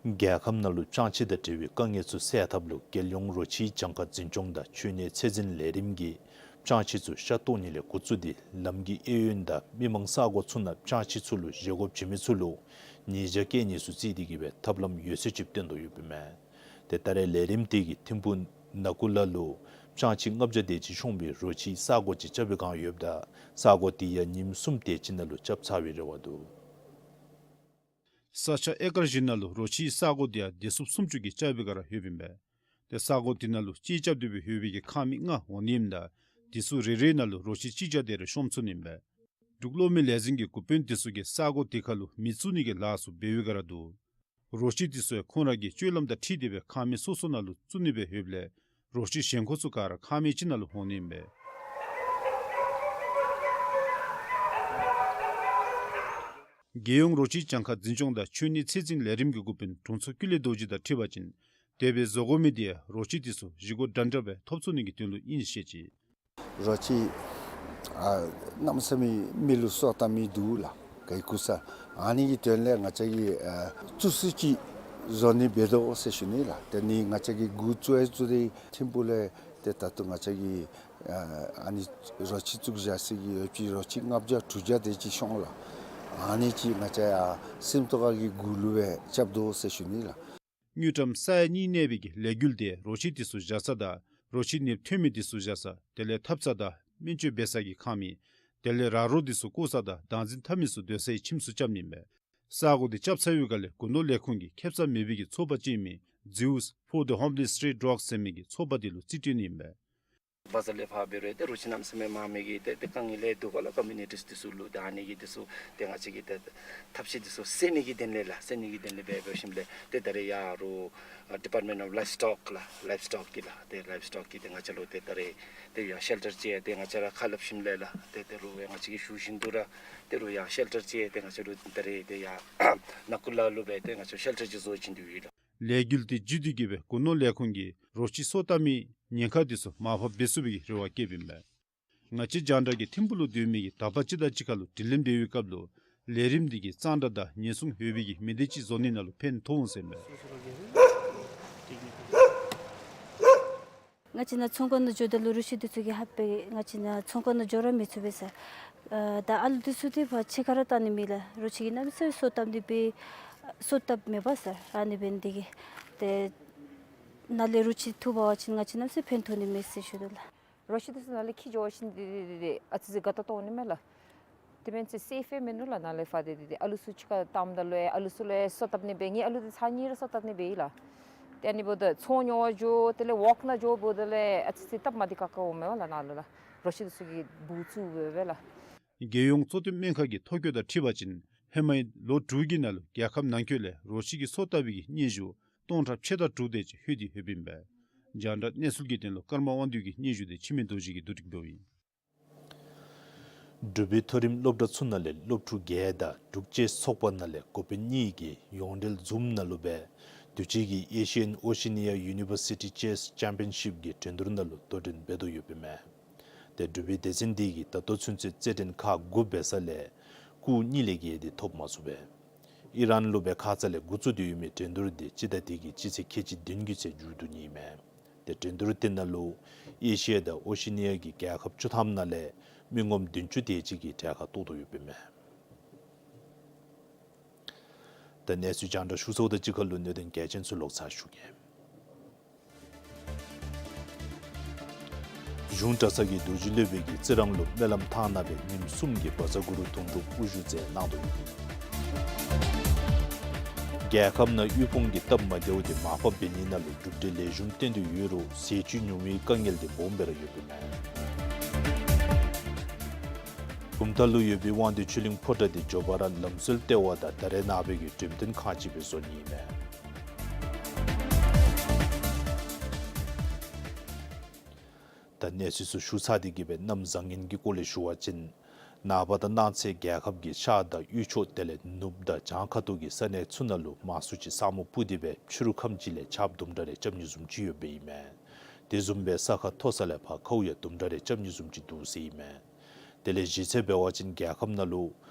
རྒྱལ་ཁབ་ནང་ལུ་ཅང་ཆི་དང་འབྲེལ་བའི་དཀའ་ངལ་ཚུ་སེལ་ཐབས་ལུ་རྒྱལ་ཡོངས་རོ་ཁྱིའི་གྱངས་ཁ་འཛིན་སྐྱོང་དང་འཆོལ་ནད་ཚད་འཛིན་ལས་རིམ་གྱིས་ཅང་ཆི་ཚུ་ཤ་བཏོག་ནི་ལས་འགོ་བཙུགས་ཏེ་ལམ་གྱི་གཡས་གཡོན་དང་མི་མང་ས་གོ་ཚུ་ནང་ཅང་ཆི་ཚུ་ལུ་བཞེས་སྒོ་བྱིན་མི་ཚུ་ལུ་ཉེས་བྱ་བཀལ་ནི་ཚུ་བརྩིས་ཏེ་གི་སྦེ་ཐབས་ལམ་ཡོད་ཚད་ཅིག་བཏོན་དོ་ཡོདཔ་ཨིན་མས། ཏེ་ད་རེས་ལས་རིམ་དེ་གིས་ཐིམ་ཕུག་ན་ཀུ་ལ་ལུ་ཅང་ཆི་ལྔ་བརྒྱ་དེ་ཅིག་ཤོང་བའི་རོ་ཁྱིའི་ས་གོ་ཅིག་རྐྱབ་པའི་བསྒང་ཡོདཔ་ད་ས་གོ་དེ་ཡང་ཉིནམ་གསུམ་དེ་ཅིག་ནང་ལུ་རྐྱབ་ཚར་བའི་རེ་བ་འདུག། ས་ཆ་ཨེ་ཀར་བཞི་ནང་ལུ་རོ་ཁྱིའི་ས་གོ་དེ་ཡང་དེ་སུབ་སུམ་ཅུ་གི་རྐྱབ་པའི་བསྒང་ར་ཡོདཔ་ཨིན་པས། ཏེ་ས་གོ་དེ་ནང་ལུ་གཅིག་རྐྱབ་སྟེ་སྦེ་ཡོད་པའི་གི་ཁང་མིག་ལྔ་འོང་ནི་ཨིནམ་ད་དེ་ཚུ་རེ་རེ་ནང་ལུ་རོ་ཁྱི་གཅིག་བརྒྱ་དེ་རེ་ཤོང་ཚུགས་ནི་ཨིན་པས། འབྲུག་གློག་མེ་ལས་འཛིན་གྱི་འགོ་དཔོན་དེ་ཚུ་གིས་ས་གོ་དེ་ཁར་ལུ་མེ་བཙུགས་ནི་གི་ལཱ་ཚུ་འབད་བའི་བསྒང་ར་འདུག། རོ་ཁྱི་དེ་ཚུ་ཡང་ཁོང་ར་གི་སྤྱོད་ལམ་དང་འཁྲིལ་ཏེ་སྦེ་ཁང་མིག་སོ་སོ་ནང་ལུ་བཙུགས་ནི་སྦེ་ཡོདཔ་ལས་རོ་ཁྱི་གཞན་ཁོང་ཚུ་ག་ར་ཁང་མིག་གཅིག་ནང་ལུ་འོང་ནི་ཨིན་པས། རྒྱལ་ཡོངས་རོ་ཁྱིའི་གྱངས་ཁ་འཛིན་སྐྱོང་དང་འཆོལ་ནད་ཚད་འཛིན་ལས་རིམ་གྱི་འགོ་དཔོན་དྲུང་འཚོ་ཀུན་ལེགས་རྡོ་རྗེ་དང་འཁྲིལ་བ་ཅིན་ཏེ་ དེ་སྦེ་བཟོ་དགོ་མི་དེ་ཡང་རོ་ཁྱི་དེ་ཚུ་བཞེས་སྒོ་འདྲན་འདྲ་སྦེ་ཐོབ་ཚུགས་ནི་གི་དོན་ལུ་ཨིན་ཟེར་བཤད་ཅི། རོ་ཁྱི་ཨ་གནམ་མེད་ས་མེད་མི་ལུ་སོ་བཏབ་མི་འདུག་ལགས། ག་གིས་བཀོལ་ས། ཨ་ནི་གི་དོན་ལས་ང་བཅས་ཀྱིས་ཨ་བཙུགས་སྲོལ་ཅིག་བཟོ་ནི་འབད་དོ་ཟེར་ཞུ་ནི་ལགས། དེ་ནི་ང་བཅས་ཀྱིས་འགོ་བཙུགས་ཡང་བཙུགས་ཏེ་ཐིམ་ཕུག་ལས་ཏེ་ད་ལྟོ་ང་བཅས་ཀྱིས་ཨ་ཨ་ནི་རོ་ཁྱི་བཙུགས་བཞག་ས་གི་ཡོད་པའི་རོ་ཁྱི་ལྔ་བརྒྱ་དྲུག་བརྒྱ་དེ་ཅིག་ཤོང་ལགས། ཨ་ནི་ཅིག་ང་བཅས་ཡར་སེམས་རྟོགས་ཁ་གི་གུ་ལུ་སྦེ་རྐྱབ་དོ་ཟེར་ཞུ་ནི་ལགས། དངུལ་ཀྲམ་ས་ཡ་གཉིས་གནས་པའི་གི་ལས་འགུལ་དེ་རོ་ཁྱི་དེ་ཚུ་བཞག་ས་དང་རོ་ཁྱི་ནདཔ་ཐོན་མི་དེ་ཚུ་བཞག་ས་དེ་ལས་འཐབ་ས་དང་སྨན་བཅོས་འབད་ས་གི་ཁང་མིག་དེ་ལས་ར་རོ་དེ་ཚུ་བཀོ་ས་དང་བདག་འཛིན་འཐབ་མི་ཚུ་སྡོད་སའི་ཁྱིམ་ཚུ་རྐྱབ་ནི་ཨིན་པས། ས་སྒོ་དེ་རྐྱབ་ཚར་བའི་སྒང་ལས་སྒོ་ནོར་ལས་ཁུངས་ཀྱིས་ཁེ་སང་མེད་པའི་གི་ཚོགས་པ་ཅིག་ཨིན་མི་Zeus for the Homeless Stray Dogs ཟེར་མི་གི་ཚོགས་པ་དེ་ལུ་རྩིས་སྤྲོད་ནི་ཨིན་པས། བ་ཛར་ལས་ཕར་འབད་རུང་ཏེ་རོ་ཁྱི་གནམ་མེད་ས་མེད་མང་མི་གིས་ཏེ་ཏེ་དཀའ་ངལ་ལས་འདུག་པ་ལགས། ཀོ་མིའུ་ནི་ཊིས་དེ་ཚུ་ལུ་ད་ཨ་ནི་གི་དེ་ཚུ་ཏེ་ང་བཅས་ཀྱིས་ཏེ་ཐབས་ཤེས་དེ་ཚུ་སེལ་ནི་གི་དོན་ལས་ལགས། སེལ་ནི་གི་དོན་ལས་འབད་འབད་ཞིནམ་ལས་ཏེ་ད་རེས་ཡར་རོགས་ཨ་Department of Livestock ལགས། ལའིབ་སི་ཊོག་གིས་ལགས། ཏེ་ལའིབ་སི་ཊོག་གིས་ཏེ་ང་བཅས་ལུ་ཏེ་ད་རེས་ཏེ་ཡར་ཤེལ་ཊར་ཅིག་ཏེ་ང་བཅས་ར་ཁ་སླབ་ཞིནམ་ལས་ལགས། ཏེ་ཏེ་རོགས་ཡང་ང་བཅས་ཀྱིས་ཞུ་བཞིན་དུ་ར་ཏེ་རོགས་ཡར་ཤེལ་ཊར་ཅིག་ཏེ་ང་བཅས་ལུ་ད་རེས་ཏེ་ཡར་ནཱ་ཀུ་ལ་ལུ་སྦེ་ཏེ་ང་བཅས་ཤེལ་ཊར་ཅིག་བཟོ་བཞིན་དུ་ཡོད་ལགས། ལས་འགུལ་དེ་བརྒྱུད་དེ་གིས་སྦེ་སྒོ་ནོར་ལས་ཁུངས་ཀྱིས་རོ་ཁྱི་སོ་བཏབ་མི་ཉེན་ཁ་དེ་ཚུ་མར་ཕབ་འབད་ཚུགས་པའི་གི་རེ་བ་བསྐྱེདཔ་ཨིན་པས། ང་བཅས་རྒྱང་བསྒྲགས་ཀྱིས་ཐིམ་ཕུག་ལུ་སྡོད་མི་གི་དག་པ་ཅིག་དང་གཅིག་ཁར་ལུ་དྲི་ལན་འབད་བའི་སྐབས་ལུ་ལས་རིམ་དེ་གིས་གཙང་སྦྲ་དང་ཉེན་སྲུང་ཡོད་པའི་གི་མི་སྡེ་ཅིག་བཟོ་ནི་ནང་ལུ་ཕན་ཐོགས་འོང་ཟེར་ཨིན་མས། ང་བཅས་ནཱ་ཚོང་ཁང་ནང་འགྱོཝ་ད་ལུ་རོ་ཁྱི་དེ་ཚུ་གིས་ཧ་པེ་ང་བཅས་ནཱ་ཚོང་ཁང་ནང་འགྱོ་ར་མི་ཚུགས་པས་ཟེར། ཨ་ད་ཨ་ལུ་དེ་ཚུ་ཏེ་ཕར་ཕྱི་ཁར་ར་བཏང་ནི་མས་ལགས། རོ་ཁྱི་གིས་གནམ་མེད་ས་མེད་སོ་བཏབ་ནི་སྦེ་སོ་བཏབ་མེད་པས་ཟེར། ཨ་ནི་འབད་ནི་དེ་གིས་ཏེ་ནཱ་ལས་རོ་ཁྱི་འཐུ་འབག་པ་ཅིན་ང་བཅས་གནམ་མེད་ས་མེད་ཕན་ཐོགས་ནི་མས་ཟེར་ཞུ་དོ་ལགས། རོ་ཁྱི་དེ་ཚུ་ནཱ་ལས་འཁྱིད་འགྱོ་བ་ཅིན་ཏེ་ཏེ་ཏེ་ཏེ་ཨ་ཙི་ཅིག་དགའ་ཏོག་ཏོ་འོང་ནི་མས་ལགས། དེ་འབད་ནི་ཚེ་སེཕ་མིན་འདུག་ལགས། ནཱ་ལས་ཕར་ཏེ་ཏེ་ཏེ་ཨ་ལུ་ཚུ་ཕྱི་ཁར་བཏངམ་ད་ལུ་ཨེ་ཨ་ལུ་ཚུ་ལུ་ཨེ་སོ་བཏབ་ནི་འབད། ངེའི་ཨ་ལུ་འདི་ཚར་གཉིས་ར་སོ་བཏབ་ནི་འབད་ཡི་ལགས། ཏེ་ཨ་ནི་འབདཝ་ད་ཚོང་ཉོ་བར་འགྱོ་དེ་ལས་ཝོག་ནང་འགྱོ་འབདཝ་ད་ལུ་ཨེ་ཨ་ཙི་ཅིག་སྟབས་མ་བདེ་ཁག་ཁ་འོང་མས་ལགས། ནཱ་ལུ་ལགས་རོ་ཁྱི་དེ་ཚུ་གིས་འབུ་བཙུགས་འབད་བས་ལགས། རྒྱལ་ཡོངས་གཙོ་བསྟེན་སྨན་ཁང་གི་ཐོ་བཀོད་དང་འཁྲིལ་བ་ཅིན་ཧེ་མའི་ལོ་དྲུག་གི་ནང་ལུ་རྒྱལ་ཁབ་ནང་འཁོད་ལས་རོ་ཁྱི་གིས་སོ་བཏབ་པའི་གི་སྙན་ཞུ་སྟོང་ཕྲག་ཕྱེད་དང་དྲུག་དེ་ཅིག་ལྷོད་དེ་ཡོདཔ་ཨིན་པས། རྒྱང་བསྒྲགས་གནས་ཚུལ་གྱི་དོན་ལུ་ཀརྨ་དབང་འདུས་ཀྱི་སྙན་ཞུ་དེ་འཆི་མེད་རྡོ་རྗེ་གིས་བསྡུ་སྒྲིག་འབདཝ་ཨིན། འབྲུག་པའི་མཐོ་རིམ་སློབ་གྲྭ་ཚུ་ནང་ལས་སློབ་ཕྲུག་བརྒྱད་དང་འབྲུག་ཅེསི་ཚོགས་པ་ནང་ལས་འགོ་དཔོན་གཉིས་ཀྱིས་ཡོངས་འབྲེལ་ཛུམ་ནང་ལུ་སྦེ་དུས་ཅི་གི་ཨེ་ཤི་ཡཱན་ཨོ་ཤི་ནི་ཡ་ཡུ་ནི་བར་སི་ཊི་ཅེསི་ཅེམ་པི་ཡན་ཤིཔ་གི་འགྲན་བསྡུར་ནང་ལུ་དོ་འགྲན་འབད་དོ་ཡོདཔ་ཨིན་མས། ཏེ་འབྲུག་པའི་སྡེ་ཚན་འདི་གིས་ད་ལྟོ་ཚུན་ཚོད་རྩེད་འགྲན་ཁག་དགུ་འབད་ས་ལས་སྐུགས་གཉིས་ལས་བརྒལ་ཏེ་ཐོབ་མ་ཚུགས་པས། ཨི་རན་ལུ་སྦེ་ཁ་ཙ་ལས་འགོ་བཙུགས་ཏེ་ཡོད་མི་འགྲན་བསྡུར་འདི་སྤྱི་ཟླ་འདི་གི་སྤྱི་ཚེས་ཁལ་གཅིག་བདུན་གྱི་ཚེ་མཇུག་བསྡུ་ནི་ཨིན་མས། ཏེ་འགྲན་བསྡུར་འདི་ནང་ལུ་ཨེ་ཤི་ཡ་དང་ཨོ་ཤི་ནི་ཡ་གི་རྒྱལ་ཁབ་བཅུ་ཐམ་ནང་ལས་མི་ངོམ་བདུན་ཅུ་དེ་ཅིག་གིས་གྲལ་ཁར་གཏོགས་དོ་ཡོདཔ་ཨིན་མས། ད་གནས་ཚུལ་རྒྱང་བསྒྲགས་ཞུ་ཚརཝ་དང་གཅིག་ཁར་ལུ་གནད་དོན་གལ་ཆེན་ཚུ་ལོག་ཚར་ཞུ་གེ། གཞུང་གྲྭ་ཚང་གི་རྡོ་རྗེ་སློབ་དཔོན་གྱིས་རྩི་རང་ལུ་སྨོན་ལམ་བཏབ་གནང་སྦེ་ཉིནམ་གསུམ་གྱི་བཛྲ་གུ་རུ་དུང་སྒྲུབ་དབུ་བཞུགས་མཛད་གནང་དོ་ཡོདཔ་ཨིན། རྒྱལ་ཁབ་ནང་དབུལ་ཕོངས་ཀྱི་སྟབས་མ་བདེཝ་དེ་མར་ཕབ་འབད་ནི་ནང་ལུ་གྲུབ་འབྲས་ལེགས་ཤོམ་བཏོན་ཏེ་ཡོད་རུང་ཟས་བཅུད་ཉུང་བའི་དཀའ་ངལ་དེ་སྦོམ་སྦེ་ར་ཡོདཔ་ཨིན་མས། གུམ་ཐང་ལུ་ཡོད་པའི་དབང་འདུས་ཆོས་གླིང་ཕོ་བྲང་དེ་མགྱོགས་པ་ར་ལམ་སྲོལ་ལྟེ་བ་དང་ད་རེས་ནངས་པའི་གི་འགྲེམས་སྟོན་ཁང་ཅིག་སྦེ་བཟོ་ནི་ཨིན་མས། ད་གནས་ཚུལ་ཚུ་ཞུ་ཚར་ཏེ་གི་སྦེ་གནམ་བཟང་ངན་གྱི་སྐོར་ལས་ཞུ་བ་ཅིན་ནངས་པ་དང་གནངས་ཚེ་རྒྱལ་ཁབ་ཀྱི་ཤར་དང་དབུས་ཕྱོགས་དེ་ལས་ནུབ་དང་བྱང་ཁ་ཐུག་གི་ས་གནས་ཚུ་ནང་ལུ་མང་སུ་ཅིག་ས་སྨུག་སྤུབས་ཏེ་སྦེ་ཕྱི་རུ་ཁམས་ཅིག་ལས་ཆརཔ་དུམ་གྲ་རེ་རྐྱབ་ནི་བཟུམ་ཅིག་ཡོདཔ་ཨིན་མས། དེ་བཟུམ་སྦེ་ས་ཁ་མཐོ་ས་ལས་ཕར་ཁཝ་ཡང་དུམ་གྲ་རེ་རྐྱབ་ནི་བཟུམ་ཅིག་འདུག་ཟེར་ཨིན་མས། དེ་ལས་གཞི་རྩ་འབད་བ་ཅིན་རྒྱལ་ཁབ་ནང་ལུ་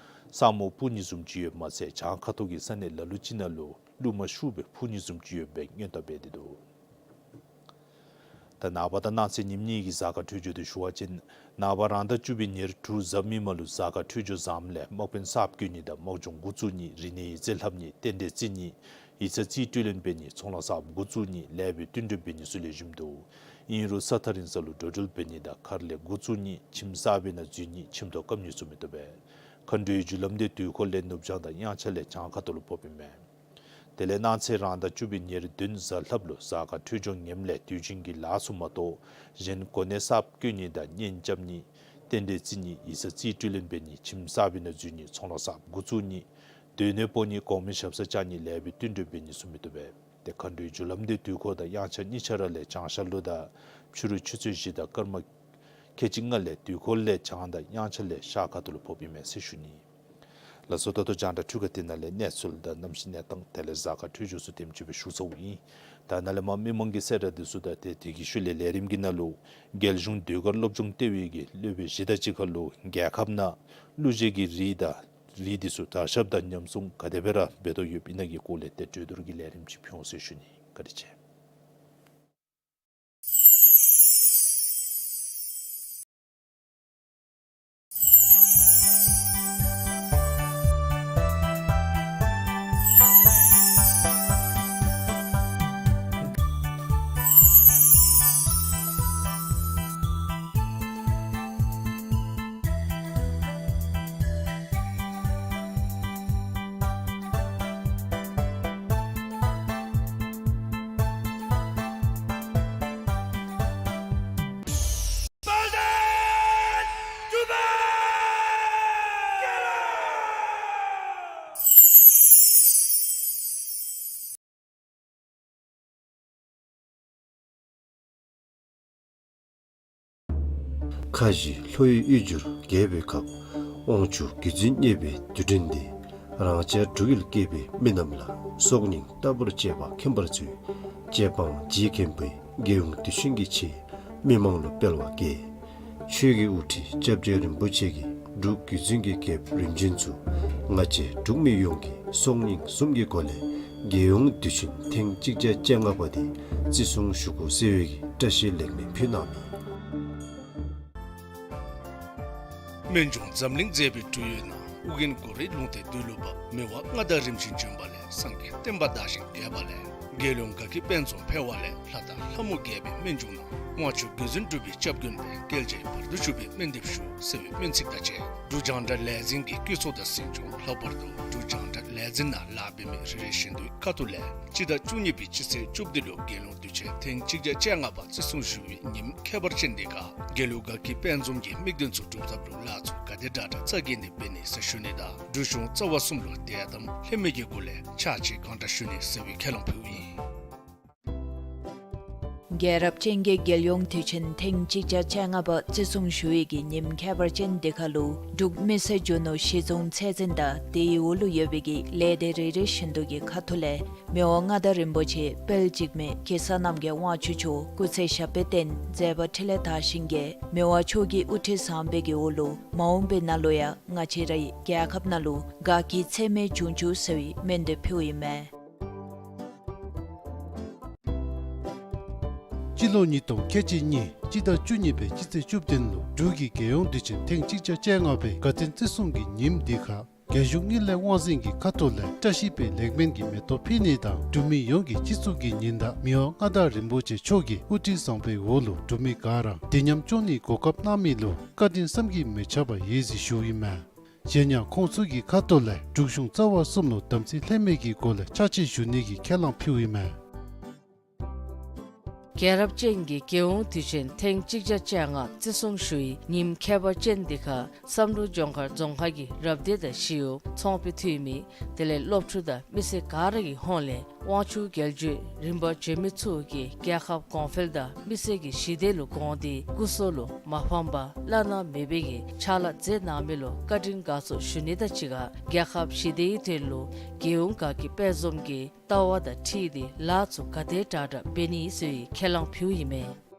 ས་སྨུག་སྤུབས་ནི་བཟུམ་ཅིག་ཡོདཔ་མ་ཚད་བྱང་ཁ་ཐུག་གི་ས་གནས་ལ་ལུ་ཅིག་ནང་ལུ་རླུང་མ་ཤུགས་སྦེ་འཕུ་ནི་བཟུམ་ཅིག་ཡོདཔ་སྦེ་སྔོན་བརྡ་འབད་དེ་འདུག། ད་ནངས་པ་དང་གནངས་ཚེ་ཉིནམ་གཉིས་ཀྱི་གཟའ་སྐར་འཕྲོད་སྦྱོར་དེ་ཞུ་བ་ཅིན་ནངས་པ་རང་ཟླ་བཅུ་པའི་ཉེར་དྲུག་གཟའ་མིག་དམར་ལུ་གཟའ་སྐར་འཕྲོད་སྦྱོར་བཟངམ་ལས་དམག་དཔོན་གསརཔ་བསྐོ་ནི་དང་དམག་སྦྱོང་འགོ་བཙུགས་ནི། རིག་གནས་ཡིག་རྩིས་ལྷབ་ནི། རྟེན་འབྲེལ་བརྩི་ནི། ཡིག་ཚང་རྩིས་སྤྲོད་ལེན་འབད་ནི། ཚོང་ལཱ་གསརཔ་འགོ་བཙུགས་ནི། ལས་པའི་བསྟུན་གྲོས་འབད་ནི་ཚུ་ལེགས་ཤོམ་འདུག། ཨིན་རུང་ས་ཐག་རིང་ས་ལུ་འགྲོ་འགྲུལ་འབད་ནི་དང་མཁར་ལས་འགོ་བཙུགས་ནི། ཁྱིམ་གསར་པའི་ནང་འཛུལ་ནི། ཁྱིམ་ཐོག་བཀབ་ནི་ཚུ་མི་བཏུབ་པས། མཁའ་འགྲོའི་རྒྱུ་ལམ་དེ་དུས་འཁོར་ལས་ནུབ་བྱང་དང་དབྱངས་འཆར་ལས་བྱང་ཁ་ཐུག་ལུ་ཕོགཔ་ཨིན་མས། དེ་ལས་གནངས་ཚེ་རང་ཟླ་བཅུ་པའི་ཉེར་བདུན་གཟའ་ལྷགཔ་ལུ་གཟའ་སྐར་འཕྲོད་སྦྱོར་ངནམ་ལས་དུས་རྒྱུན་གྱི་ལཱ་ཚུ་མ་གཏོགས་གཞན་གོ་གནས་གསརཔ་བསྐོ་ནི་དང་གཉེན་རྐྱབ་ནི། རྟེན་འབྲེལ་བརྩི་ནི། ཡིག་ཚང་རྩིས་སྤྲོད་ལེན་འབད་ནི། ཁྱིམ་གསར་པའི་ནང་འཛུལ་ནི། ཚོང་ལཱ་གསརཔ་འགོ་བཙུགས་ནི། སྡོད་གནས་སྤོ་ནི། གོང་མའི་ཞབས་སར་བཅར་ནི། ལས་པའི་བསྟུན་གྲོས་འབད་ནི་ཚུ་མི་བཏུབ་པས། ཏེ་མཁའ་འགྲོའི་རྒྱུ་ལམ་དེ་དུས་འཁོར་དང་དབྱངས་འཆར་གཉིས་ཆ་ར་ལས་བྱང་ཤར་ལུ་དང་ཕྱི་རུ་ཆུ་ཚོད་བཞི་དང་སྐར་མ་ཁལ་གཅིག་ལྔ་ལས་དུས་འཁོར་ལས་བྱང་དང་དབྱངས་འཆར་ལས་ཤར་ཁ་ཐུག་ལུ་ཕོགཔ་ཨིན་མས་ཟེར་ཞུ་ནི། ལགས་སོ། ད་ལྟོ་རྒྱང་བསྒྲགས་འཕྲུལ་ཁང་འདི་ནང་ལས་གནས་ཚུལ་དང་གནམ་གཤིས་གནས་སྟངས་དེ་ལས་གཟའ་སྐར་འཕྲོད་སྦྱོར་ཚུ་དེམ་ཅིག་སྦེ་ཞུ་ཚརཝ་ཨིན། ད་ནཱ་ལས་མར་མི་མང་གི་གསལ་བསྒྲགས་འདི་ཚུ་དང་ཏེ་དེ་གི་ཤུལ་ལས་ལས་རིམ་གྱི་ནང་ལུ་རྒྱལ་གཞུང་ཟློས་གར་སློབ་སྦྱོང་ལྟེ་བའི་གི་སློབ་དཔོན་བཞི་དང་གཅིག་ཁར་ལུ་རྒྱལ་ཁབ་ནང་གླུ་གཞས་ཀྱི་རིགས་དང་རིགས་འདི་ཚུ་དར་ཁྱབ་དང་ཉམས་སྲུང་ག་དེ་སྦེ་ར་འབད་དོ་ཡོདཔ་ཨིན་ན་གི་སྐོར་ལས་ཏེ་གྲོས་བསྡུར་གྱི་ལས་རིམ་ཅིག་ཕུལ་འོང་ཟེར་ཞུ་ནི། བཀའ་དྲིན་ཆེ། ཁ་བཞི་ལྷོ་ཡི་གཡུ་བྱུར་རྒྱས་པའི་ཁབ། དབང་ཕྱུག་བརྒྱུད་འཛིན་གཉེར་པའི་དུས་སྟོན་འདི། རང་ཅག་འབྲུག་ཡུལ་སྐྱེས་པའི་མི་རྣམས་ལ། སྲོག་སྙིང་ལྟ་བུར་གཅེས་པ་མཁྱེན་པར་བརྩོན། གཅེས་པའང་བརྗིད་མཁན་པོའི། རྒྱལ་ཡོངས་དུས་ཆེན་གྱི་ཆེད། མི་མང་ལུ་སྤེལ་བ་དགེ། ཆོས་ཀྱི་དབུ་ཁྲིད་སྐྱབས་རྗེ་རིན་པོ་ཆེ་གིས་འབྲུག་བརྒྱུད་འཛིན་གྱི་རྒྱལཔོ་རིམ་བྱོན་ཚུ་ང་བཅས་འབྲུག་མི་ཡོངས་ཀྱི་སྲོག་སྙིང་གསུམ་གྱི་སྒོ་ལས་རྒྱལ་ཡོངས་དུས་ཆེན་ཐེངས་གཅིག་བརྒྱ་བཅོ་ལྔ་པ་འདི་བརྩི་སྲུང་ཞུ་དགོ་ཟེར་བའི་བཀྲིས་ལེགས་སྨོན་ཕུལ་གནང་མི། སྨན་ལྗོངས་འཛམ་གླིང་མཛེས་པའི་འབྲུག་ཡུལ་ན། ཨོ་རྒྱན་སྒོ་རའི་ལུང་བསྟན་འདུས་ལུ་བབས། མི་དབང་མངའ་བདག་རིམ་བྱོན་བྱོན་པ་ལས། སངས་རྒྱས་བསྟན་པ་དར་ཞིང་རྒྱས་པ་ལས། རྒྱལ་ཡོངས་དགའ་སྐྱིད་དཔལ་འཛོམས་འཕེལ་བ་ལས། ལྷ་དང་ལྷ་མོ་རྒྱས་པའི་སྨན་ལྗོངས་ན། དབང་ཕྱུག་བརྒྱུད་འཛིན་འབྲུག་པའི་སྐྱབས་མགོན་པས། བསྐལ་བརྒྱའི་བར་དུ་བཞུགས་པའི་སྨན་འདེབས་ཞུ། ཟེར་བའི་སྨོན་ཚིག་དང་བཅས་འབྲུག་རྒྱང་བསྒྲགས་ལས་འཛིན་གྱིས་བཀོད་ཚོགས་དང་གཟིམ་ཆུང་ལྷག་པར་དུ་འབྲུག་རྒྱང་བསྒྲགས་ལས་འཛིན་ནང་ལཱ་འབད་མི་རེ་རེ་བཞིན་དུ་ཁ་ཐུག་ལས་སྤྱི་ཟླ་བཅུ་གཉིས་པའི་སྤྱི་ཚེས་བཅུ་བདུན་ལུ་རྒྱལ་ཡོངས་དུས་ཆེན་ཐེངས་གཅིག་བརྒྱ་བཅོ་ལྔ་པ་བརྩི་སྲུང་ཞུ་བའི་ཉིནམ་ཁྱད་པར་ཅན་འདི་ཁར་རྒྱལ་ཡོངས་དགའ་སྐྱིད་དཔལ་འཛོམས་ཀྱི་དམིགས་དོན་ཚུ་འགྲུབ་ཐབས་ལུ་ལཱ་ཚུ་ག་དེ་དྲག་དྲག་རྩ་འགེངས་ཏེ་འབད་ནི་ཟེར་ཞུ་ནི་དང་འབྲུག་གཞུང་རྩ་བ་གསུམ་ལུ་དད་དམ་ལྷད་མེད་ཀྱི་སྒོ་ལས་ཕྱག་ཕྱི་གང་དྲག་ཞུ་ནི་ཟེར་བའི་ཁས་བླངས་ཕུལཝ་ཨིན། རྒྱལ་རབས་ཅན་གྱི་རྒྱལ་ཡོངས་དུས་ཆེན་ཐེངས་གཅིག་བརྒྱ་བཅོ་ལྔ་པ་བརྩི་སྲུང་ཞུ་བའི་གི་ཉིནམ་ཁྱད་པར་ཅན་འདི་ཁར་ལུ་འབྲུག་མི་སེར་རྒྱུ་ནོར་གཞི་བཟུང་ཚད་འཛིན་དང་དེའི་འོག་ལུ་ཡོད་པའི་གི་ལས་སྡེ་རེ་རེ་བཞིན་དུ་གི་ཁ་ཐུག་ལས་མི་དབང་མངའ་བདག་རིན་པོ་ཆེ་དཔལ་འཇིགས་མེད་གེ་སར་རྣམ་རྒྱལ་དབང་ཕྱུག་མཆོག་སྐུ་ཚེ་ཞབས་པད་བརྟན་མཛད་པ་འཕྲིན་ལས་དར་ཞིང་རྒྱས། མི་དབང་མཆོག་གི་དབུ་ཁྲིད་བཟང་པོའི་གི་འོག་ལུ་མ་འོངས་པའི་ནང་ལུ་ཡང་ང་བཅས་རའི་རྒྱལ་ཁབ་ནང་ལུ་དགའ་སྐྱིད་ཚད་མེད་འབྱུང་བཅུག་ཟེར་བའི་སྨོན་འདེབས་ཕུལཝ་ཨིན་མས། སྤྱི་ལོ་ཉིས་སྟོང་ཁལ་གཅིག་གཉིས་སྤྱི་ཟླ་བཅུ་གཉིས་པའི་སྤྱི་ཚེས་བཅུ་བདུན་ལུ་འབྲུག་གི་རྒྱལ་ཡོངས་དུས་ཆེན་ཐེངས་གཅིག་བརྒྱ་བཅོ་ལྔ་པའི་དགའ་སྟོན་བརྩི་སྲུང་གི་ཉིནམ་འདི་ཁར་རྒྱལ་གཞུང་དངུལ་ལས་དབང་འཛིན་གྱི་ཁ་ཐུག་ལས་བཀྲ་ཤིས་པའི་ལེགས་སྨོན་གྱི་མེ་ཏོག་ཕུལ་ནི་དང་འབྲུག་མི་ཡོངས་ཀྱི་སྤྱི་གཙུག་གི་ཉི་ཟླ་མི་དབང་མངའ་བདག་རིན་པོ་ཆེ་མཆོག་གི་དབུ་ཁྲིད་བཟང་པོའི་འོག་ལུ་འབྲུག་མི་ག་ར་དེ་མཉམ་སྐྱོང་ནིའི་གོ་སྐབས་གནང་མི་ལུ་བཀའ་དྲིན་བསམ་གྱིས་མི་ཁྱབ་པ་ཡོད་ཟེར་ཞུཝ་ཨིན་མས། གཞན་ཡང་ཁོང་ཚུ་གི་ཁ་ཐུག་ལས་འབྲུག་གཞུང་རྩ་བ་གསུམ་ལུ་དམ་ཚིག་ལྷད་མེད་ཀྱི་སྒོ་ལས་ཕྱག་ཕྱི་ཞུ་ནི་གི་ཁས་བླངས་ཕུལཝ་ཨིན་མས། རྒྱལ་རབས་ཅན་གྱི་རྒྱལ་ཡོངས་དུས་ཆེན་ཐེངས་གཅིག་བརྒྱ་བཅོ་ལྔ་བརྩི་སྲུང་ཞུ་བའི་ཉིནམ་ཁྱད་པར་ཅན་འདི་ཁར་བསམ་གྲུབ་ལྗོངས་མཁར་རྫོང་ཁག་གི་རབ་སྡེ་དང་ཞི་གཡོག་ཚོང་དཔོན་འཐུས་མི་དེ་ལས་སློབ་ཕྲུག་དང་མི་སེར་ག་ར་གི་ཧོངས་ལས་དབང་ཕྱུག་རྒྱལ་བརྒྱུད་རིམ་པ་བྱོན་མི་ཚུ་གིས་རྒྱལ་ཁབ་གོང་འཕེལ་དང་མི་སེར་གྱི་ཞི་བདེ་ལུ་དགོངས་ཏེ་སྐུ་སྲོག་ལུ་མ་ཕངས་པར་བླ་ན་མེད་པའི་གི་ཕྱག་ལཱ་མཛད་གནང་མི་ལུ་བཀའ་དྲིན་དགའ་ཚོར་ཞུ་ནི་དང་གཅིག་ཁར་རྒྱལ་ཁབ་ཞི་བདེའི་དོན་ལུ་རྒྱལ་ཡོངས་དགའ་སྐྱིད་དཔལ་འཛོམས་ཀྱི་ལྟ་བ་དང་འཁྲིལ་ཏེ་ལཱ་ཚུ་ག་དེ་དྲག་དྲག་འབད་ནི་ཟེར་བའི་ཁས་བླངས་ཕུལཝ་ཨིན་མས།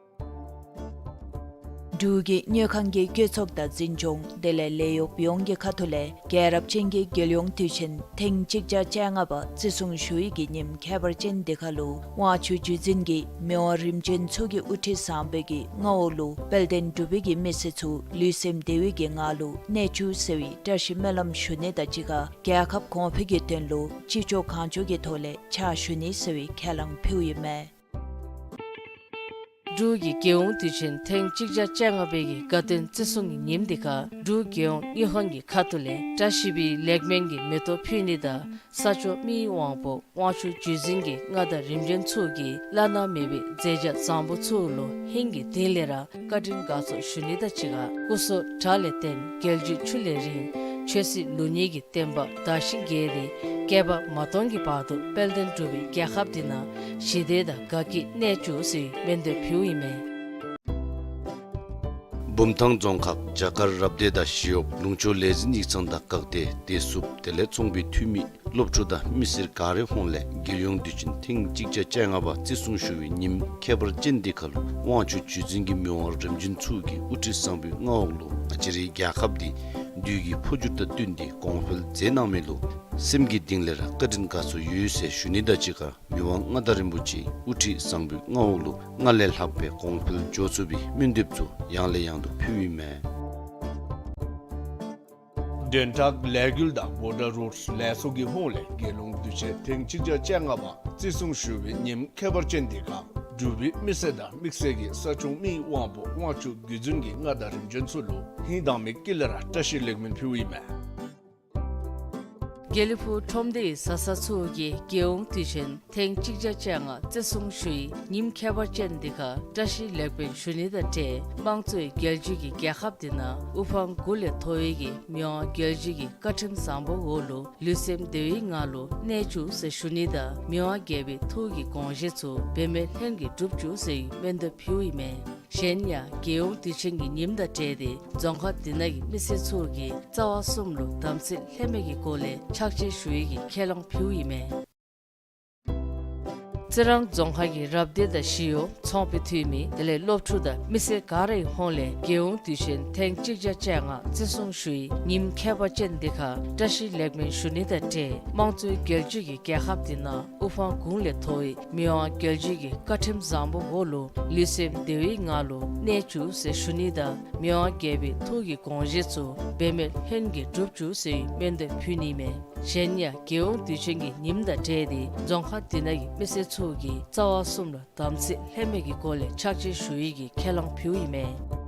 འབྲུག་གི་དངུལ་ཁང་གི་བཀོད་ཚོགས་དང་འཛིན་སྐྱོང་དེ་ལས་ལས་གཡོགཔ་ཡོངས་ཀྱི་ཁ་ཐུག་ལས་རྒྱལ་རབས་ཅན་གྱི་རྒྱལ་ཡོངས་དུས་ཆེན་ཐེངས་གཅིག་བརྒྱ་བཅོ་ལྔ་པ་བརྩི་སྲུང་ཞུ་བའི་གི་ཉིནམ་ཁྱད་པར་ཅན་འདི་ཁར་ལུ་དབང་ཕྱུག་བརྒྱུད་འཛིན་གྱིས་མི་དབང་རིམ་བྱོན་མཆོག་གི་དབུ་ཁྲིད་བཟང་པོའི་གི་མངའ་འོག་ལུ་དཔལ་ལྡན་འབྲུག་པའི་གི་མི་སེར་ཚུ་ལུས་སེམས་བདེ་བའི་གི་ངང་ལུ་གནས་བཅུག་ཟེར་བའི་བཀྲ་ཤིས་སྨོན་ལམ་ཞུ་ནི་དང་གཅིག་ཁར་རྒྱལ་ཁབ་གོང་འཕེལ་གྱི་དོན་ལུ་ཅི་ལྕོགས་གང་ལྕོགས་ཀྱི་ཐོག་ལས་ཕྱག་ཞུ་ནི་ཟེར་བའི་ཁས་བླངས་ཕུལཝ་ཨིན་མས། འབྲུག་གི་རྒྱལ་ཡོངས་དུས་ཆེན་ཐེངས་གཅིག་བརྒྱ་བཅོ་ལྔ་པའི་གི་དགའ་སྟོན་བརྩི་སྲུང་གི་ཉིནམ་འདི་ཁར་འབྲུག་རྒྱལ་ཡོངས་དངུལ་ཁང་གི་ཁ་ཐུག་ལས་བཀྲ་ཤིས་པའི་ལེགས་སྨོན་གྱི་མེ་ཏོག་ཕུལ་ནི་དང་ས་སྐྱོང་མི་དབང་པོ་དབང་ཕྱུག་བརྒྱུད་འཛིན་གྱི་མངའ་བདག་རིམ་བྱོན་ཚུ་གིས་བླ་ན་མེད་པའི་མཛད་བྱ་བཟང་པོ་ཚུ་ལུ་ཧིང་གི་གཏིང་ལས་ར་བཀའ་དྲིན་དགའ་ཚོར་ཞུ་ནི་དང་གཅིག་ཁར་སྐུ་སྲོག་དགྲ་ལས་བརྟན་རྒྱལ་རྒྱུད་ཆུ་ལས་རིང་ཆོས་སྲིད་ལུགས་གཉིས་ཀྱི་བསྟན་པ་དར་ཞིང་རྒྱས་ཏེ་བསྐལ་པ་མ་སྟོངས་ཀྱི་བར་དུ་དཔལ་ལྡན་འབྲུག་པའི་རྒྱལ་ཁབ་འདི་ནང་ཞི་བདེ་དང་དགའ་སྐྱིད་གནས་བཅུག་ཟེར་སྨོན་འདུན་ཕུལཝ་ཨིན་མས། བུམ་ཐང་རྫོང་ཁག་བྱ་དཀར་རབ་སྡེ་དང་ཞི་གཡོག་ལུང་ཕྱོགས་ལས་འཛིན་ཡིག་ཚང་དང་འགག་སྡེ་བདེ་སྲུངཔ་དེ་ལས་ཚོང་པའི་འཐུས་མི་སློབ་ཕྲུག་དང་མི་སེར་ག་རའི་ཧོངས་ལས་རྒྱལ་ཡོངས་དུས་ཆེན་ཐེངས་གཅིག་བརྒྱ་བཅོ་ལྔ་པ་བརྩི་སྲུང་ཞུ་བའི་ཉིནམ་ཁྱད་པར་ཅན་འདི་ཁར་ལུ་དབང་ཕྱུག་བརྒྱུད་འཛིན་གྱི་མི་དབང་རིམ་བྱོན་ཚུ་གིས་དབུ་ཁྲིད་བཟང་པོའི་མངའ་འོག་ལུ་ང་བཅས་རའི་རྒྱལ་ཁབ་འདི་དུས་ཀྱི་འཕོ་འགྱུར་དང་བསྟུན་ཏེ་གོང་འཕེལ་མཛད་གནང་མི་ལུ་སེམས་ཀྱི་གཏིང་ལས་ར་བཀའ་དྲིན་དགའ་ཚོར་ཡོད་ཟེར་ཞུ་ནི་དང་གཅིག་ཁར་མི་དབང་མངའ་བདག་རིན་པོ་ཆེའི་དབུ་ཁྲིད་བཟང་པོའི་མངའ་འོག་ལུ་སྔར་ལས་ལྷག་པའི་གོང་འཕེལ་འགྱོ་ཚུགས་པའི་སྨོན་འདེབས་ཚུ་ཡང་ལས་ཡང་དུ་ཕུལཝ་ཨིན་མས། བདུན་ཕྲག་ལས་འགུལ་དང་བོ་ཌར་རོཌ་ལས་ཚོགས་ཀྱི་ཧོངས་ལས་རྒྱལ་ཡོངས་དུས་ཆེན་ཐེངས་གཅིག་བརྒྱ་བཅོ་ལྔ་པ་བརྩི་སྲུང་ཞུ་བའི་ཉིནམ་ཁྱད་པར་ཅན་འདི་ཁར་འབྲུག་པའི་མི་སེར་དང་དམིགས་བསལ་གྱི་ས་སྐྱོང་མི་དབང་པོ་དབང་ཕྱུག་བརྒྱུད་འཛིན་གྱི་མངའ་བདག་རིམ་བྱོན་ཚུ་ལུ་ཧིང་དྭངས་མའི་དཀྱིལ་ལས་ར་བཀྲ་ཤིས་ལེགས་སྨོན་ཕུལཝ་ཨིན་མས། དགེ་ལེགས་ཕུག་ཁྲོམ་སྡེའི་བཟའ་ཚང་ཚུ་གིས་རྒྱལ་ཡོངས་དུས་ཆེན་ཐེངས་གཅིག་བརྒྱ་བཅོ་ལྔ་བརྩི་སྲུང་ཞུ་བའི་ཉིནམ་ཁྱད་པར་ཅན་འདི་ཁར་བཀྲ་ཤིས་ལེགས་སྨོན་ཞུ་ནི་དང་འབྲེལ་དམངས་གཙོའི་རྒྱལ་བརྒྱུད་ཀྱི་རྒྱལ་ཁབ་འདི་ནང་དབུ་འཕང་འགོ་ལས་མཐོ་བའི་གི་མི་དབང་རྒྱལ་བརྒྱུད་ཀྱི་བཀའ་ཁྲིམས་བཟང་པོ་འོག་ལུ་ལུས་སེམས་བདེ་བའི་ངང་ལུ་གནས་བཅུག་ཟེར་ཞུ་ནི་དང་མི་དབང་རྒྱལ་པོའི་ཐུགས་ཀྱི་དགོངས་བཞེད་ཚུ་འབད་མེད་ལྷུན་གྱིས་འགྲུབ་བཅུག་ཟེར་སྨོན་འདེབས་ཕུལཝ་ཨིན་མས། གཞན་ཡང་རྒྱལ་ཡོངས་དུས་ཆེན་གྱི་ཉིནམ་དང་འབྲེལ་ཏེ་རྫོང་ཁག་འདི་ནང་གི་མི་སེར་ཚུ་གིས་རྩ་བ་གསུམ་ལུ་དམ་ཚིག་ལྷད་མེད་ཀྱི་སྒོ་ལས་ཕྱག་ཕྱིད་ཞུ་ནིའི་ཁས་བླངས་ཕུལཝ་ཨིན་མས། རྩི་རང་རྫོང་ཁག་གི་རབ་སྡེ་དང་ཞི་གཡོག་ཚོང་པའི་འཐུས་མི་དེ་ལས་སློབ་ཕྲུག་དང་མི་སེར་ག་རའི་ཧོངས་ལས་རྒྱལ་ཡོངས་དུས་ཆེན་ཐེངས་གཅིག་བརྒྱ་བཅོ་ལྔ་བརྩི་སྲུང་ཞུ་བའི་ཉིནམ་ཁྱད་པར་ཅན་འདི་ཁར་བཀྲ་ཤིས་ལེགས་སྨོན་ཞུ་ནི་དང་འབྲེལ་དམངས་གཙོའི་རྒྱལ་བརྒྱུད་ཀྱི་རྒྱལ་ཁབ་འདི་ནང་དབུ་འཕང་འགོ་ལས་མཐོ་བའི་མི་དབང་རྒྱལ་བརྒྱུད་ཀྱི་བཀའ་ཁྲིམས་བཟང་པོ་འོག་ལུ་ལུས་སེམས་བདེ་བའི་ངང་ལུ་གནས་བཅུག་ཟེར་ཞུ་ནི་དང་མི་དབང་རྒྱལ་པོའི་ཐུགས་ཀྱི་དགོངས་བཞེད་ཚུ་འབད་མེད་ལྷུན་གྱིས་འགྲུབ་བཅུག་ཟེར་སྨོན་འདེབས་ཕུལ་ནི་མས། གཞན་ཡང་རྒྱལ་ཡོངས་དུས་ཆེན་གྱི་ཉིནམ་དང་འབྲེལ་ཏེ་རྫོང་ཁག་འདི་ནང་གི་མི་སེར་ཚུ་གིས་རྩ་བ་གསུམ་ལུ་དམ་ཚིག་ལྷད་མེད་ཀྱི་སྒོ་ལས་ཕྱག་ཕྱིད་ཞུ་ནིའི་ཁས་བླངས་ཕུལཝ་ཨིན་མས།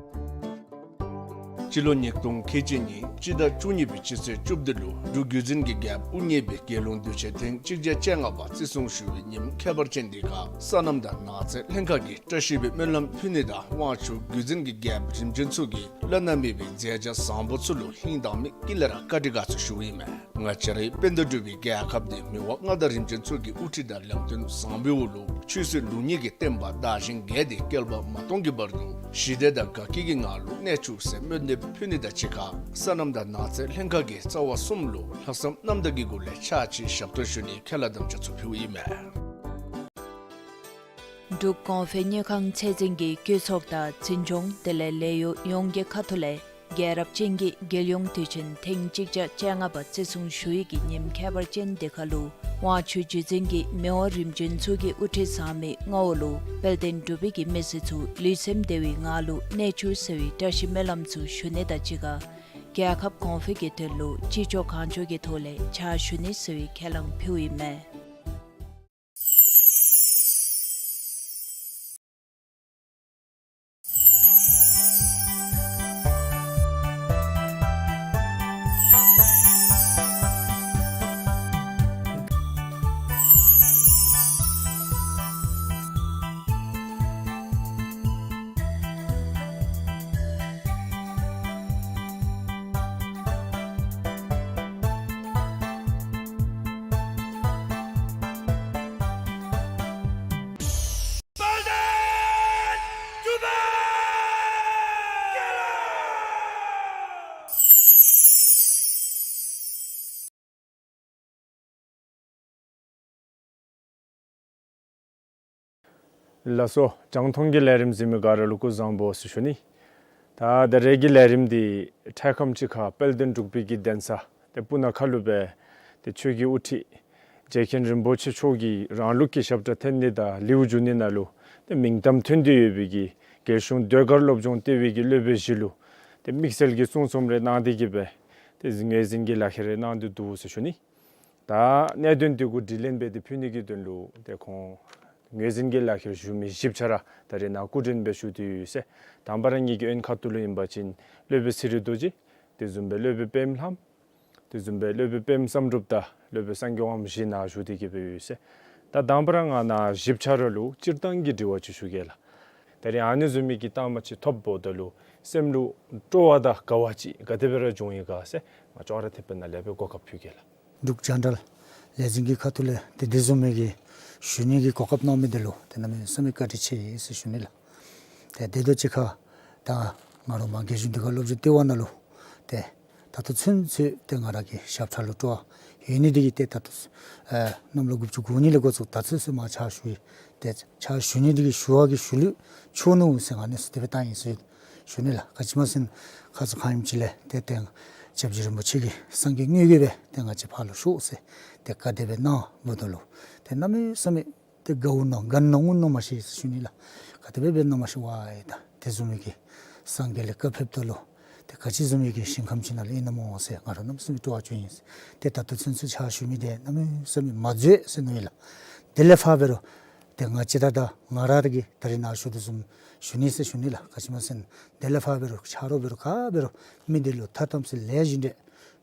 སྤྱི་ལོ་ཉིས་སྟོང་ཁལ་གཅིག་གཉིས་སྤྱི་ཟླ་བཅུ་གཉིས་པའི་སྤྱི་ཚེས་བཅུ་བདུན་ལུ་འབྲུག་བརྒྱུད་འཛིན་གྱི་རྒྱལཔོ་དབུ་བརྙེས་པའི་རྒྱལ་ཡོངས་དུས་ཆེན་ཐེངས་གཅིག་བརྒྱ་བཅོ་ལྔ་པ་བརྩི་སྲུང་ཞུ་བའི་ཉིནམ་ཁྱད་པར་ཅན་འདི་ཁར་སོ་ནམ་དང་ནགས་ཚལ་ལྷན་ཁག་གིས་བཀྲ་ཤིས་པའི་སྨོན་ལམ་ཕུལ་ནི་དང་དབང་ཕྱུག་བརྒྱུད་འཛིན་གྱི་རྒྱལཔོ་རིམ་བྱོན་ཚུ་གིས་བླ་ན་མེད་པའི་མཛད་བྱ་བཟང་པོ་ཚུ་ལུ་ཧིང་དྭངས་མའི་དཀྱིལ་ལས་ར་བཀའ་དྲིན་དགའ་ཚོར་ཞུཝ་ཨིན་མས། ང་བཅས་རའི་དཔལ་ལྡན་འབྲུག་པའི་རྒྱལ་ཁབ་འདི་མི་དབང་མངའ་བདག་རིམ་བྱོན་ཚུ་གི་དབུ་ཁྲིད་དང་ལམ་སྟོན་བཟང་པོའི་འོག་ལུ་ཆོས་སྲིད་ལུགས་གཉིས་ཀྱི་བསྟན་པ་དར་ཞིང་རྒྱས་ཏེ་བསྐལ་པ་མ་སྟོངས་ཀྱི་བར་དུ་ཞི་བདེ་དང་དགའ་སྐྱིད་ཀྱི་ངང་ལུ་གནས་བཅུག་ཟེར་སྨོན་འདེབས་ཕུལ་ནི་དང་གཅིག་ཁར་སོ་ནམ་དང་ནགས་ཚལ་ལྷན་ཁག་གིས་རྩ་བ་གསུམ་ལུ་ལྷག་བསམ་རྣམ་དག་གི་སྒོ་ལས་ཕྱག་ཕྱིད་ཞབས་ཏོག་ཞུ་ནིའི་ཁས་བླངས་དམ་བཅའ་ཚུ་ཕུལཝ་ཨིན་མས། འབྲུག་གོང་འཕེལ་དངུལ་ཁང་ཚད་འཛིན་གྱི་གྲོས་ཚོགས་དང་འཛིན་སྐྱོང་དེ་ལས་ལས་གཡོག་ཡོངས་ཀྱི་ཁ་ཐུག་ལས་རྒྱལ་རབས་ཅན་གྱི་རྒྱལ་ཡོངས་དུས་ཆེན་ཐེངས་གཅིག་བརྒྱ་བཅོ་ལྔ་པ་བརྩི་སྲུང་ཞུ་ནིའི་ཉིནམ་ཁྱད་པར་ཅན་འདི་ཁར་ལུ་དབང་ཕྱུག་བརྒྱུད་འཛིན་གྱི་མི་དབང་རིམ་བྱོན་ཚུ་གི་དབུ་ཁྲིད་བཟང་པོའི་མངའ་འོག་ལུ་དཔལ་ལྡན་འབྲུག་པའི་གི་མི་སེར་ཚུ་ལུས་སེམས་བདེ་བའི་ངང་ལུ་གནས་བཅུག་ཟེར་བའི་བཀྲ་ཤིས་སྨོན་ལམ་ཚུ་ཞུ་ནི་དང་གཅིག་ཁར་རྒྱལ་ཁབ་གོང་འཕེལ་གྱི་དོན་ལུ་ཅི་ལྕོགས་གང་ལྕོགས་ཀྱི་ཐོག་ལས་ཕྱག་ཞུ་ནི་ཟེར་བའི་ཁས་བླངས་ཕུལཝ་ཨིན་མས། ལགས་སོ། རྒྱང་མཐོང་གི་ལས་རིམ་གཟིགས་མི་ག་ར་ལུ་སྐུ་གཟུགས་བཟང་པོ་ཟེར་ཞུ་ནི། ད་ད་རེས་ཀྱི་ལས་རིམ་འདི་འཕྲལ་ཁམས་ཅིག་ཁར་དཔལ་ལྡན་འབྲུག་པའི་གི་གདན་ས་ཏེ་སྤུ་ན་ཁ་ལུ་སྦེ་ཏེ་ཆོས་ཀྱི་དབུ་ཁྲིད་རྗེ་མཁན་རིན་པོ་ཆེ་མཆོག་གིས་རང་ལུགས་ཀྱི་ཞབས་ཁྲ་འཐེན་ནི་དང་ལེའུ་བསྒྱུར་ནི་ནང་ལུ་ཏེ་མིང་གཏམ་ཐོན་ཏེ་ཡོད་པའི་གི་རྒྱལ་གཞུང་ཟློས་གར་སློབ་སྦྱོང་ལྟེ་བའི་གི་སློབ་དཔོན་བཞི་ལུ་ཏེ་དམིགས་བསལ་གྱི་གསུང་རྩོམ་རེ་གནང་སྟེ་གི་སྦེ་ཏེ་ངོས་འཛིན་གྱི་ལག་ཁྱེར་རེ་གནང་སྟེ་འདུག་ཟེར་ཞུ་ནི། ད་གནད་དོན་འདི་གུ་དྲིས་ལན་འབད་དེ་ཕུལ་ནི་གི་དོན་ལུ་ཏེ་ཁོང་ངོས་འཛིན་གྱི་ལག་ཁྱེར་ཞུ་མི་བཞི་ཆ་ར་ད་རེས་ནཱ་སྐུ་མགྲོན་སྦེ་ཞུ་སྟེ་ཡོད་ཟེར། དང་པ་ར་ངེ་གི་ཨོན་ཁ་ཐུག་ལུ་ཨིན་པ་ཅིན་སློབ་དཔོན་ཚེ་རིང་རྡོ་རྗེ། དེ་བཟུམ་སྦེ་སློབ་དཔོན་པདྨ་ལྷམ། དེ་བཟུམ་སྦེ་སློབ་དཔོན་པདྨ་བསམ་གྲུབ་དང་སློབ་དཔོན་སངས་རྒྱས་དབང་མོ་བཞི་ནཱ་བཞུགས་ཏེ་གི་སྦེ་ཡོད་ཟེར། ད་དང་པ་ར་ང་ནཱ་བཞི་ཆ་ར་ལུ་སྤྱིར་བཏང་གི་དྲི་བ་ཅིག་ཞུ་གེ་ལགས། ད་རེས་ཨ་ནི་བཟུམ་མའི་གི་རྟགས་མ་ཅིག་ཐོབ་འོངམ་ད་ལུ་སེམས་ལུ་སྤྲོ་བ་དང་དགའ་བ་ཅིག་ག་དེ་སྦེ་ར་བྱུང་ཡི་ག་ཟེར་ང་ཅོག་ར་འཐདཔ་ནང་ལས་སྦེ་གོ་སྐབས་ཕུལ་གེ་ལགས། འབྲུག་རྒྱང་བསྒྲགས་ལས་འཛིན་གྱི་ཁ་ཐུག་ལས་ཏེ་དེ་བཟུམ་མའི་གི་ཞུ་ནི་གི་གོ་སྐབས་གནང་མི་འདི་ལུ་ཏེ་གནམ་མེད་ས་མེད་བཀའ་དྲིན་ཆེ་ཟེར་ཞུ་ནི་ལགས། ཏེ་དེ་དང་གཅིག་ཁར་ད་ ང་ར་མར་རྒྱལ་གཞུང་ཟློས་གར་སློབ་གྲྭ་ལྟེ་བ་ནང་ལུ་ཏེ་ད་ལྟོ་ཚུན་ཚོད་ཏེ་ང་ར་གི་ཞབས་ཁྲ་ལུ་སྤྲོ་བ་ཡོད་ནི་འདི་གིས་ཏེ་ད་ལྟོ་ཨེ་གནམ་ལོ་དགུ་བཅུ་གོ་གཉིས་ལས་འགོ་བཙུགས་ད་ཚུན་ཚོད་མར་ཕྱག་ཞུ་ཡི། ཏེ་ཕྱག་ཞུ་ནི་འདི་གིས་ཞུ་བ་གི་ཞུ་ལུགས་ཆོག་ནུག་ཟེར་ང་གནས་ཚུལ་དེ་སྦེ་བཏང་ཡི་ཟེར་ཞུ་ནི་ལགས། ག་ཅི་སྨོ་ཟེར་ན་ཁ་ཙ་ཁ་ཉིནམ་ཅིག་ལས་ཏེ་ཏེ་སྐྱབས་རྗེ་རིན་པོ་ཆེ་གིས་སངས་རྒྱས་དངོས་ཀྱི་སྦེ་ཏེ་ང་བཅས་ཕར་ལུ་ཤོག་ཟེར་ཏེ་བཀའ་དེ་སྦེ་གནངམ་ད་ལུ་ཏེ་གནམ་མེད་ས་མེད་ཏེ་དགའཝ་མནོ་དགའ་མནོ་ངུ་མནོ་མ་ཤེས་ཟེར་ཞུ་ནི་ལགས། ག་དེ་སྦེ་འབད་མནོ་མ་ཤེས། ཝའེ་ད་དེ་བཟུམ་མའི་གི་སངས་རྒྱས་ལས་བཀའ་ཕེབས་ད་ལུ་ཏེ་ག་ཅི་བཟུམ་མའི་གི་ཞིང་ཁམས་ཅིག་ནང་ལུ་ཨིན་ན་སྨོ་ཟེར་ང་ར་གནམ་མེད་ས་མེད་སྤྲོ་བ་བྱུང་ཡི་ཟེར། ཏེ་ད་ལྟོ་ཚུན་ཚོད་ཕྱག་ཞུ་མི་འདི་གནམ་མེད་ས་མེད་མ་འཛོལ་ཟེར་མནོ་ཡི་ལགས། དེ་ལས་ཕར་འབད་རུང་ཏེ་ང་བཅས་ར་ད་ང་ར་གིས་ད་རིས་ནཱ་ཞུ་དོ་བཟུམ་ཞུ་ནི་ཟེར་ཞུ་ནི་ལགས། ག་ཅི་སྨོ་ཟེར་ན་དེ་ལས་ཕར་འབད་རུང་ཆ་རོགས་འབད་རུང་ག་འབད་རུང་མི་འདི་ལུ་ཐ་དམ་ཚིག་ལེགས་ཤོམ་འདི་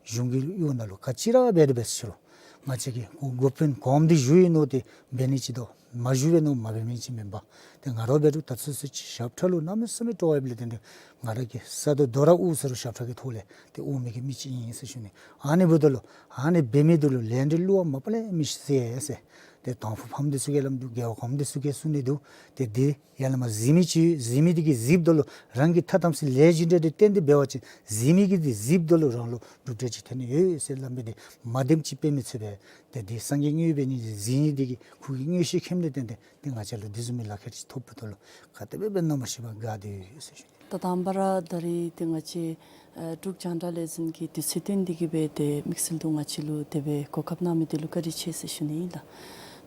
གཞུང་གི་ཡོངས་ནང་ལུ་ག་ཅི་ར་འབད་དེ་འབད་ཟེར་རུང་ང་བཅས་ཀྱིས་འགོ་དཔོན་གོངམ་འདི་བཞུགས་ཡི་མནོ་སྟེ་འབད་ནི་ཅིག་དོ། མ་བཞུགས་པའི་མནོ་མ་འབད་མི་ཅིག་མེན་པས། ཏེ་ང་ར་འབད་རུང་ད་ཚུན་ཚོད་ཅིག་ཞབས་ཁྲ་ལུ་གནམ་མེད་ས་མེད་སྤྲོ་བ་ཡོདཔ་ལས་བརྟེན་ཏེ་ང་ར་གིས་ས་རྡོ་རྡོ་ར་དབུར་ཟེར་རུང་ཞབས་ཁྲ་གི་ཐོག་ལས་ཏེ་དབུར་མི་གི་མི་ཅིག་ཨིན་ཟེར་ཞུ་ནི། ཨ་ནི་འབདཝ་ད་ལུ་ཨ་ནི་འབད་མི་འདི་ལུ་ལས་འབྲས་བསླུ་བ་མ་པ་ལས་མི་ཤེས་ཟེར། ཏེ་དང་ཕུ་ཕམ་འདི་ཚུ་གིས་སླབ་འདུག། རྒྱལ་བ་གོངམ་འདི་ཚུ་གིས་གསུང་ནི་འདུག། ཏེ་འདི་ཡར་ལས་མར་གཟིགས་མི་ཅིག་གཟིགས་མི་འདི་གིས་གཟིགསཔ་ད་ལུ་རང་གི་ཐ་དམ་ཚིག་ལེགས་ཤོམ་འདི་བསྟེན་ཏེ་འབད་བ་ཅིན་གཟིགས་མི་གིས་འདི་གཟིགསཔ་ད་ལུ་རང་ལུ་གྲུབ་འབྲས་ཅིག་ཐོན་ནི་ཡོད་ཟེར་སླབ་མི་འདི་མ་བདེནམ་ཅིག་དཔེ་མི་ཚུགས་པས། ཏེ་འདི་སངས་རྒྱས་དངོས་འབད་ནི་འདི་གཟིགས་ནི་འདི་གིས་ཁོ་གིས་མངོན་ཤེས་མཁྱེནམ་ལས་བརྟེན་ཏེ་ཏེ་ང་བཅས་ལུ་འདི་བཟུམ་མའི་ལག་ཁྱེར་ཅིག་ཐོབ་པ་ད་ལུ་ག་དེ་སྦེ་འབད་མནོ་མ་ཤེས་པར་དགའ་སྟེ་ཡོད་ཟེར་ཞུ་ནི། ད་དང་པ་ར་ད་རིས་ཏེ་ང་བཅས་ཨ་འབྲུག་རྒྱང་བསྒྲགས་ལས་འཛིན་གྱིས་དུས་ཚོད་བཏོན་ཏེ་གིས་སྦེ་ཏེ་དམིགས་བསལ་དུ་ང་བཅས་ལུ་དེ་སྦེ་གོ་སྐབས་གནང་མི་འདི་ལུ་བཀའ་དྲིན་ཆེ་ཟེར་ཞུ་ནི་ཨིན་ལགས།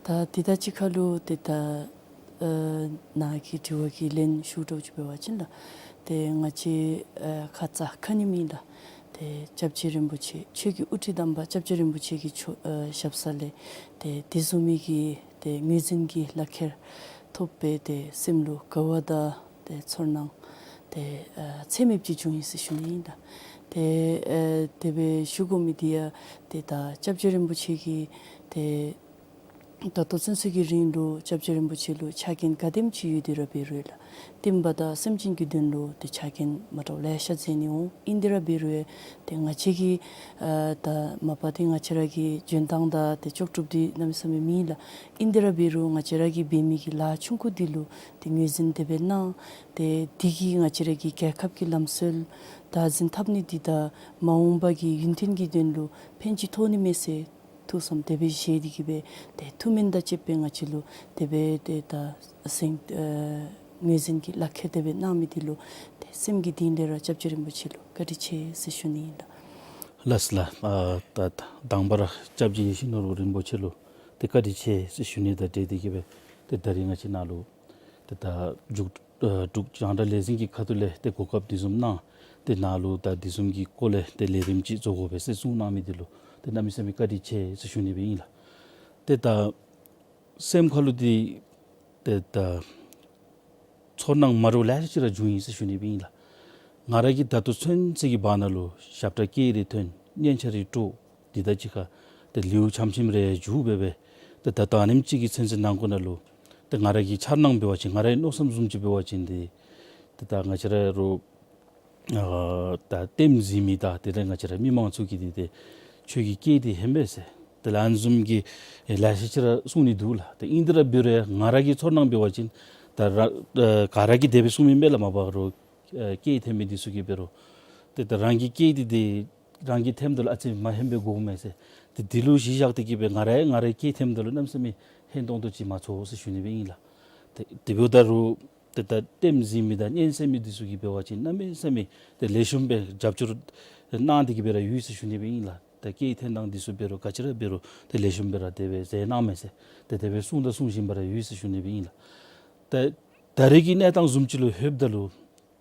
ད་དེ་དང་གཅིག་ཁར་ལུ་ཏེ་ད་ཨ་ནཱ་གི་དྲི་བ་གི་ལན་ཞུ་འདྲཝ་ཅིག་འབད་བ་ཅིན་ལགས། ཏེ་ང་བཅས་ཨ་ཁ་ཙ་ཁ་ཉིནམ་ཨིན་ལགས། ཏེ་སྐྱབས་རྗེ་རིན་པོ་ཆེ་ཆོས་ཀྱི་དབུ་ཁྲིད་དམ་པ་སྐྱབས་རྗེ་རིན་པོ་ཆེ་གི་ཆོ་ཨ་ཞབས་ས་ལས་ཏེ་དེ་བཟུམ་མའི་གི་ཏེ་ངོས་འཛིན་གྱི་ལག་ཁྱེར་ཐོབ་སྦེ་ཏེ་སེམས་ལུ་དགའ་བ་དང་ཏེ་ཚོར་སྣང་ཏེ་ཨ་ཚད་མེདཔ་ཅིག་བྱུང་ཡི་ཟེར་ཞུ་ནི་ཨིན་ལགས། ཏེ་ཨ་དེ་སྦེ་ཞུ་དགོ་མི་འདི་ཡང་ཏེ་ད་སྐྱབས་རྗེ་རིན་པོ་ཆེ་གིས་ཏེ་ད་ལྟོ་ཚུན་ཚོད་ཀྱི་རིང་ལུ་སྐྱབས་རྗེ་རིན་པོ་ཆེ་ལུ་ཕྱག་འགན་ག་དེམ་ཅིག་ཡོད་དེ་ར་འབད་རུང་ལགས། བསྟན་པ་དང་སེམས་ཅན་གྱི་དོན་ལུ་ཏེ་ཕྱག་འགན་མ་འདྲཝ་ལེ་ཤ་མཛད་ནི་འོང་། ཨིན་དེ་ར་འབད་རུང་ཏེ་ང་བཅས་ཀྱི་ཨ་ད་མ་པ་ཏེ་ང་བཅས་ར་གི་འཇོན་ཐངས་དང་ཏེ་ལྕོགས་གྲུབ་འདི་གནམ་མེད་ས་མེད་མེད་ལགས། ཨིན་དེ་ར་འབད་རུང་ང་བཅས་ར་གིས་འབད་མི་གི་ལཱ་ཆུང་ཀུ་འདི་ལུ་ཏེ་ངོས་འཛིན་དེ་སྦེ་གནང་། ཏེ་འདི་གིས་ང་བཅས་ར་གི་རྒྱལ་ཁབ་ཀྱི་ལམ་སྲོལ་བདག་འཛིན་འཐབ་ནི་འདི་དང་མ་འོངས་པ་གི་ཡུན་བརྟན་གྱི་དོན་ལུ་ཕན་ཅིག་ཐོགས་ནི་མས་ཟེར་ཐུགས་བསམ་དེ་སྦེ་བཞེས་ཏེ་གིས་སྦེ་ཏེ་ཐུགས་སྨོན་དང་བཅསཔ་སྦེ་ང་བཅས་ལུ་དེ་སྦེ་ཏེ་ད་གཟེངས་ཨ་ངོས་འཛིན་གྱི་ལག་ཁྱེར་དེ་སྦེ་གནང་མི་འདི་ལུ་ཏེ་སེམས་ཀྱི་གཏིང་ལས་ར་སྐྱབས་རྗེ་རིན་པོ་ཆེ་ལུ་བཀའ་དྲིན་ཆེ་ཟེར་ཞུ་ནི་ཨིན་ལགས། ལགས་སོ་ལགས། ཨ་ད་དང་པ་ར་སྐྱབས་རྗེ་ཡིད་བཞིན་ནོར་བུ་རིན་པོ་ཆེ་ལུ་ཏེ་བཀའ་དྲིན་ཆེ་ཟེར་ཞུ་ནི་དང་འབྲེལ་ཏེ་གིས་སྦེ་ཏེ་ད་རིས་ང་བཅས་ནཱ་ལུ་ཏེ་ད་འབྲུག་ཨ་འབྲུག་རྒྱང་བསྒྲགས་ལས་འཛིན་གྱི་ཁ་ཐུག་ལས་ཏེ་གོ་སྐབས་འདི་བཟུམ་གནང་། ཏེ་ནཱ་ལུ་ད་འདི་བཟུམ་གྱི་སྐོར་ལས་ཏེ་ལས་རིམ་ཅིག་བཟོ་དགོ་པས་ཟེར་གསུངས་གནང་མི་འདི་ལུ་ཏེ་གནམ་མེད་ས་མེད་བཀའ་དྲིན་ཆེ་ཟེར་ཞུ་ནི་སྦེ་ཨིན་ལགས། ཏེ་ད་སེམས་ཁ་ལུ་འདི་ཏེ་ད་ཚོར་སྣང་མ་འདྲཝ་ལེ་ཤ་ཅིག་ར་བྱུང་ཡི་ཟེར་ཞུ་ནི་སྦེ་ཨིན་ལགས། ང་ར་གིས་ད་ལྟོ་ཚུན་ཚོད་ཀྱི་བར་ན་ལུ་ཞབས་ཁྲ་སྐད་རེ་ཐོན་སྙན་ཆ་རེ་དཀྲོལ་འདི་དང་གཅིག་ཁར་ཏེ་ལེའུ་ཆམ་ཆིམ་རེ་མཇུག་འབད་སྦེ་ཏེ་ད་ད་ཨ་ནེམ་ཅིག་གི་ཚུན་ཚོད་ནང་འཁོད་ནང་ལུ་ཏེ་ང་ར་གི་འཆར་སྣང་འབད་བ་ཅིན་ང་རའི་མནོ་བསམ་བཟུམ་ཅིག་འབད་བ་ཅིན་འདི་ཏེ་ད་ང་བཅས་ར་རུང་ཨ་ད་ལྟདམོ་གཟིགས་མི་དང་དེ་ལས་ང་བཅས་ར་མི་མང་ཚུ་གིས་འདི་ཏེ་ཆོས་ཀྱི་སྐད་འདི་ཧན་པས་ཟེར་ཏེ་ལན་བཟུམ་གྱི་ལེ་ཤ་ཅིག་ར་གསུང་ནི་འདུག་ལགས། ཏེ་ཨིན་དེ་ར་འབད་རུང་ང་ར་གི་ཚོར་སྣང་འབད་བ་ཅིན་ད་ར་ཨ་ག་ར་གིས་དེ་སྦེ་གསུང་མི་མས་ལགས། མ་པ་རུང་ཨ་སྐད་འཐེན་མི་འདི་ཚུ་གིས་འབད་རུང་ཏེ་ད་རང་གི་སྐད་འདི་ཏེ་རང་གིས་འཐེནམ་ད་ལུ་ཨ་ཙི་མ་ཧན་པའི་དགོཔ་མས་ཟེར། ཏེ་འདི་ལུ་གཞི་བཞག་སྟེ་གིས་སྦེ་ང་ར་ང་རའི་སྐད་འཐེནམ་ད་ལུ་གནམ་མེད་ས་མེད་ཧན་ཏོང་ཏོ་ཅིག་མ་ཚོར་ཟེར་ཞུ་ནི་སྦེ་ཨིན་ལགས། ཏེ་དེ་འབདཝ་ད་རུང་ཏེ་ད་ལྟདམོ་གཟིགས་མི་དང་སྙན་གསན་མི་འདི་ཚུ་གིས་འབད་བ་ཅིན་གནམ་མེད་ས་མེད་ཏེ་ལེགས་ཤོམ་སྦེ་རྒྱབ་སྐྱོར་གནང་སྟེ་གིས་སྦེ་ར་ཡོད་ཟེར་ཞུ་ནི་སྦེ་ཨིན་ལགས། ཏེ་སྐད་འཐེན་ཐངས་འདི་ཚུ་འབད་རུང་ག་ཅི་ར་འབད་རུང་ཏེ་ལེགས་ཤོམ་སྦེ་ར་དེ་སྦེ་མཛད་གནང་མས་ཟེར་ཏེ་དེ་སྦེ་གསུང་དང་གསུང་བཞིན་པ་ར་ཡོད་ཟེར་ཞུ་ནི་སྦེ་ཨིན་ལགས། ཏེ་ད་རེས་ཀྱི་གནས་སྟངས་བཟུམ་ཅིག་ལུ་ལྷོདཔ་ད་ལུ་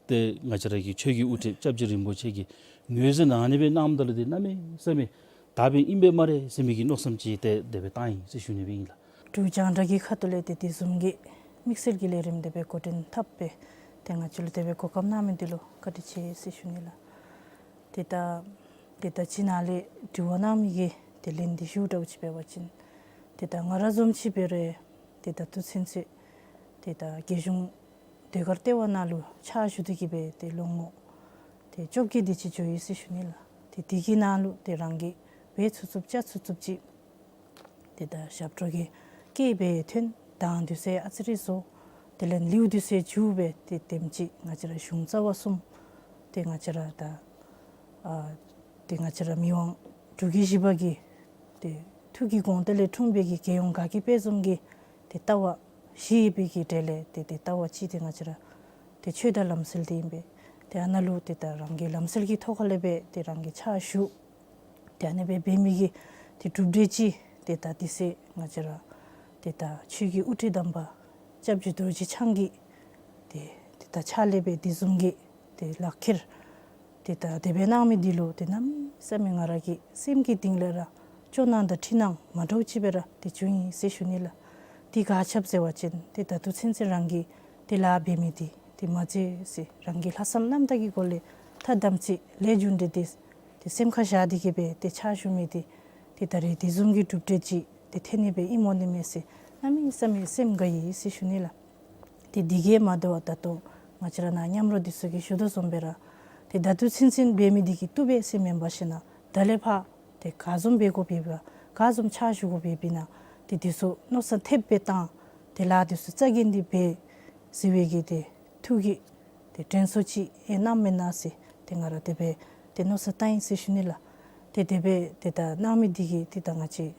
ཏེ་ང་བཅས་ར་གི་ཆོས་ཀྱི་དབུ་ཁྲིད་སྐྱབས་རྗེ་རིན་པོ་ཆེ་གིས་ངོས་འཛིན་ཨ་ནི་སྦེ་གནངམ་ད་ལུ་ཏེ་གནམ་མེད་ས་མེད་དག་པའི་ཨིན་པས་སྨ་རེ་ཟེར་མི་གི་མནོ་བསམ་ཅིག་ཏེ་དེ་སྦེ་བཏང་ཡི་ཟེར་ཞུ་ནི་སྦེ་ཨིན་ལགས། འབྲུག་རྒྱང་བསྒྲགས་ཀྱི་ཁ་ཐུག་ལས་ཏེ་དེ་བཟུམ་གྱི་དམིགས་བསལ་གྱི་ལས་རིམ་དེ་སྦེ་འགོ་འདྲེན་འཐབ་སྦེ་ཏེ་ང་བཅས་ལུ་དེ་སྦེ་གོ་སྐབས་གནང་མི་འདི་ལུ་བཀའ་དྲིན་ཆེ་ཟེར་ཞུ་ནི་ལགས། ཏེ་ད་ཏེ་ད་ཅི་ནཱ་ལས་དྲི་བ་གནང་མི་གི་ཏེ་ལན་འདི་ཞུ་འདྲཝ་ཅིག་འབད་བ་ཅིན་ཏེ་ད་ང་ར་བཟུམ་ཅིག་འབད་རུང་ཏེ་ད་ལྟོ་ཚུན་ཚོད་ཏེ་ད་རྒྱལ་གཞུང་ཟློས་གར་ལྟེ་བ་ནང་ལུ་ཕྱག་ཞུ་སྟེ་གིས་སྦེ་ཏེ་ལོ་ངོ་ཏེ་བཅོ་བརྒྱད་དེ་ཅིག་འགྱོ་ཡི་ཟེར་ཞུ་ནི་ལགས། ཏེ་དེ་གི་ནང་ལུ་ཏེ་རང་གིས་འབད་ཚུགས་ཚུགསཔ་རྐྱབ་ཚུགས་ཚུགསཔ་ཅིག་ཏེ་ད་ཞབས་བྲོ་གི་སྐད་སྦེ་ཐོན། གདངས་འདི་ཚུ་ཨ་ཙི་རེ་བཟོ། དེ་ལས་ལེའུ་འདི་ཚུ་མཇུག་སྦེ་ཏེ་དེམ་ཅིག་ང་བཅས་ར་གཞུང་རྩ་བ་གསུམ་ ཏེ་ང་བཅས་ར་ད་ཨ་ཏེ་ང་བཅས་ར་མི་དབང་འབྲུག་རྒྱལ་བཞི་པ་གི་ཏེ་ཐུགས་ཀྱི་དགོངས་གཏེར་ལས་འཁྲུངས་པའི་གི་རྒྱལ་ཡོངས་དགའ་སྐྱིད་དཔལ་འཛོམས་ཀྱི་ཏེ་ལྟ་བ་བཞི་ཡོད་པའི་གི་གྲས་ལས་ཏེ་ཏེ་ལྟ་བ་གཅིག་ཏེ་ང་བཅས་ར་ཏེ་ཆོས་དང་ལམ་སྲོལ་འདི་ཨིན་པས། ཏེ་ཨ་ནཱ་ལུ་ཏེ་ད་རང་གི་ལམ་སྲོལ་གྱི་ཐོག་ཁ་ལས་སྦེ་ཏེ་རང་གིས་ཕྱག་ཞུ། ཏེ་ཨ་ནི་སྦེ་འབད་མི་གི་ཏེ་གྲུབ་འབྲས་ཅིག་ཏེ་ད་དེ་ཚེ་ང་བཅས་ར་ཏེ་ད་ཆོས་ཀྱི་དབུ་ཁྲིད་དམ་པ་སྐྱབས་རྗེ་རྡོ་རྗེ་འཆང་གི་ཏེ་ཏེ་ད་ཕྱག་ལས་སྦེ་དེ་བཟུམ་གྱི་ཏེ་ལག་ཁྱེར་ཏེ་ད་དེ་སྦེ་གནང་མི་འདི་ལུ་ཏེ་གནམ་མེད་ས་མེད་ང་ར་གི་སེམས་ཀྱི་གཏིང་ལས་ར་སྐྱོ་སྣང་དང་འཁྲུལ་སྣང་མ་འདྲཝ་ཅིག་སྦེ་ར་ཏེ་བྱུང་ཡི་ཟེར་ཞུ་ནི་ལགས། ཏེ་ག་ཅི་འབད་ཟེར་བ་ཅིན་ཏེ་ད་ལྟོ་ཚུན་ཚོད་རང་གིས་ཏེ་ལཱ་འབད་མི་འདི་ཏེ་མ་མཛད་ཟེར་རང་གི་ལྷག་བསམ་རྣམ་དག་གི་སྒོ་ལས་ཐ་དམ་ཚིག་ལས་རྒྱུ་འབྲས་འདི་ཏེ་སེམས་ཁར་བཞག་སྟེ་གི་སྦེ་ཏེ་ཕྱག་ཞུ་མི་འདི་ཏེ་ད་རེས་དེ་བཟུམ་གྱི་གྲུབ་འབྲས་ཅིག་ཏེ་ཐོན་ནི་སྦེ་ཨིན་མས་ནི་མས་ཟེར་གནམ་མེད་ས་མེད་སེམས་དགའ་ཡི་ཟེར་ཞུ་ནི་ལགས། ཏེ་འདི་གིས་མ་དོ་བར་ད་ལྟོ་ང་བཅས་ར་ནཱ་མཉམ་རོགས་འདི་ཚུ་གིས་ཞུ་དོ་བཟུམ་སྦེ་ར་ཏེ་ད་ལྟོ་ཚུན་ཚོད་འབད་མི་འདི་གིས་བཏུབ་པས་ཟེར་མེན་པར་ཞིན་ན་ད་ལས་ཕར་ཏེ་ག་བཟུམ་འབད་དགོཔ་འབད་བ་ག་བཟུམ་ཕྱག་ཞུ་དགོཔ་འབད་བ་ཨིན་ན་ཏེ་འདི་ཚུ་མནོ་བསམ་ཐེབས་སྦེ་བཏང་ཏེ་ལཱ་འདི་ཚུ་རྩ་འགེངས་ཏེ་འབད་ཟེར་བའི་གི་ཏེ་ཐུགས་ཀྱི་ཏེ་དྲན་གསོ་ཅིག་ཨེ་གནངམ་མེན་ན་ཟེར་ཏེ་ང་ར་དེ་སྦེ་ཏེ་མནོ་བསམ་བཏང་ཡི་ཟེར་ཞུ་ནི་ལགས། ཏེ་དེ་སྦེ་ཏེ་ད་གནང་མི་འདི་གིས་ཏེ་ད་ང་བཅས་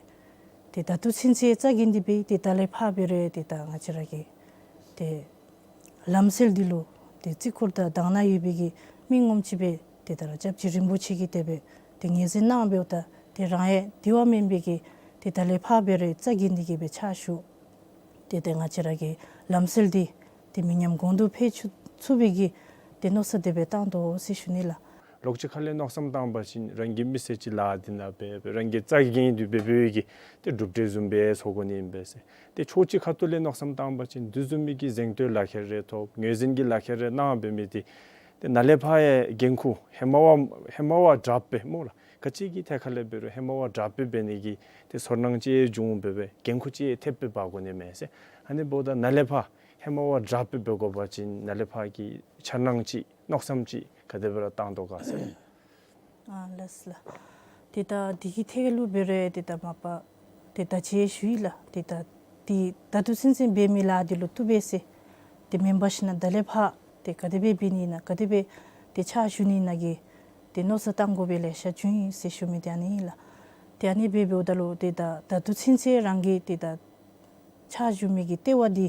ཏེ་ད་ལྟོ་ཚུན་ཚོད་རྩ་འགེངས་ཏེ་འབད་ཏེ་ད་ལས་ཕར་འབད་རུང་ཏེ་ད་ང་བཅས་ར་གི་ཏེ་ལམ་སྲོལ་འདི་ལུ་ཏེ་བརྩི་བཀུར་དང་དག་སྣང་ཡོད་པའི་གི་མི་ངོམ་ཅིག་སྦེ་ཏེ་ད་ར་སྐྱབས་རྗེ་རིན་པོ་ཆེ་གིས་དེ་སྦེ་ཏེ་ངོས་འཛིན་གནང་འབདཝ་ད་ཏེ་རང་ཡང་དེ་བ་མེན་པའི་གི་ཏེ་ད་ལས་ཕར་འབད་རུང་རྩ་འགེངས་ཏེ་གི་སྦེ་ཕྱག་ཞུ། ཏེ་ཏེ་ང་བཅས་ར་གི་ལམ་སྲོལ་འདི་ཏེ་མི་ཉམས་གོང་དུ་འཕེལ་ཚུགས་ཚུགས་པའི་གི་ཏེ་མནོ་བསམ་དེ་སྦེ་བཏང་དོ་ཟེར་ཞུ་ནི་ལགས། ལོགས་ཅིག་ཁ་ལས་མནོ་བསམ་བཏང་བ་ཅིན་རང་གིས་མི་སེར་ཅིག་ལཱ་འདི་ནང་འབད་འབད་རང་གིས་རྩ་འགེངས་ཏེ་འབད་འབད་བའི་གི་ཏེ་གྲུབ་འབྲས་བཟུམ་སྦེ་ཚོར་དགོ་ནི་ཨིན་པས་ཟེར། ཏེ་ཕྱོགས་གཅིག་ཁ་ཐུག་ལས་མནོ་བསམ་བཏང་བ་ཅིན་དེ་བཟུམ་མའི་གི་གཟེངས་བསྟོད་ལག་ཁྱེར་རེ་ཐོབ་ངོས་འཛིན་གྱི་ལག་ཁྱེར་རེ་གནང་འབད་མི་འདི་ཏེ་ནཱ་ལས་ཕར་ཡང་འགན་ཁུར་ཧེ་མ་བ་ཧེ་མ་བ་དྲགཔ་སྦེ་སྨོ་ལགས། ག་ཅི་གི་ཐད་ཁ་ལས་འབད་རུང་ཧེ་མ་བ་དྲགཔ་སྦེ་འབད་ནི་གི་ཏེ་ཚོར་སྣང་ཅིག་བྱུང་འབད་འབད་འགན་ཁུར་ཅིག་ཐེབས་སྦེ་འབག་དགོ་ནི་མས་ཟེར། ཨ་ནི་འབདཝ་ད་ནཱ་ལས་ཕར་ཧེ་མ་བ་དྲགཔ་སྦེ་འབད་དགོ་པ་ཅིན་ནཱ་ལས་ཕར་གྱི་འཆར་སྣང་ཅིག་མནོ་བསམ་ཅིག་ག་དེ་སྦེ་ར་བཏང་དོ་ག་ཟེར། ཨ་ལགས་ལགས། ཏེ་ད་འདི་གི་ཐད་ལུ་འབད་རུང་ཏེ་ད་མ་པ་ཏེ་ད་ཅི་ཞུ་ཡི་ལགས། ཏེ་ད་ཏེ་ད་ལྟོ་ཚུན་ཚོད་འབད་མི་ལཱ་འདི་ལུ་བཏུབ་པས་ཟེར། ཏེ་མེན་པར་ཞིན་ན་ད་ལས་ཕར་ཏེ་ག་དེ་སྦེ་འབད་ནི་ཨིན་ན་ག་དེ་སྦེ་ཏེ་ཕྱག་ཞུ་ནི་ཨིན་ན་གི་ཏེ་མནོ་བསམ་བཏང་དགོ་པའི་ལེ་ཤ་བྱུང་ཡི་ཟེར་ཞུ་མི་འདི་ཨ་ནི་ཨིན་ལགས། ཏེ་ཨ་ནི་སྦེ་འབདཝ་ད་ལུ་ཏེ་ད་ད་ལྟོ་ཚུན་ཚོད་རང་གིས་ཏེ་ད་ཕྱག་ཞུ་མི་གི་ལྟེ་བ་འདི་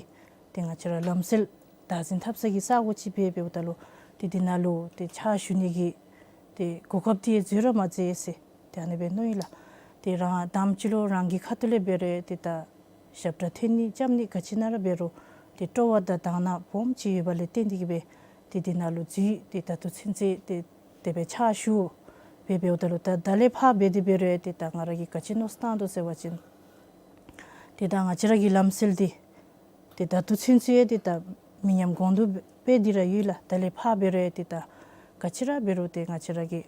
ཏེ་ང་བཅས་ར་ལམ་སྲོལ་བདག་འཛིན་འཐབ་ས་གི་ས་གོ་ཅིག་སྦེ་འབདཝ་ད་ལུ་ཏེ་འདི་ནང་ལུ་ཏེ་ཕྱག་ཞུ་ནི་གི་ཏེ་གོ་སྐབས་འདི་འཛོལ་ར་མ་འཛོལ་ཟེར་ཏེ་ཨ་ནི་སྦེ་མནོ་ཡི་ལགས། ཏེ་རང་དང་པ་ཅིག་ལུ་རང་གི་ཁ་ཐུག་ལས་འབད་རུང་ཏེ་ད་ཞབས་ཁྲ་འཐེན་ནི་རྐྱབ་ནི་ག་ཅི་ནང་ར་འབད་རུང་ཏེ་སྤྲོ་བ་དང་དག་སྣང་སྦོམ་ཅིག་ཡོད་པ་ལས་བརྟེན་ཏེ་གི་སྦེ་ཏེ་འདི་ནང་ལུ་འཛུལ་ཏེ་ད་ལྟོ་ཚུན་ཚོད་ཏེ་དེ་སྦེ་ཕྱག་ཞུ་སྦེ་འབདཝ་ད་ལུ་ད་ད་ལས་ཕར་འབད་དེ་འབད་རུང་ཏེ་ད་ང་ར་གིས་ག་ཅི་མནོ་བསམ་བཏང་དོ་ཟེར་བ་ཅིན་ཏེ་ད་ང་བཅས་ར་གི་ལམ་སྲོལ་འདི་ཏེ་ད་ལྟོ་ཚུན་ཚོད་ཡང་ཏེ་ད་མི་ཉམས་གོང་དུ་སྦེ་འདི་ར་ཡོད་ལགས། ད་ལས་ཕར་འབད་རུང་ཡང་ཏེ་ད་ག་ཅི་ར་འབད་རུང་ཏེ་ང་བཅས་ར་གི་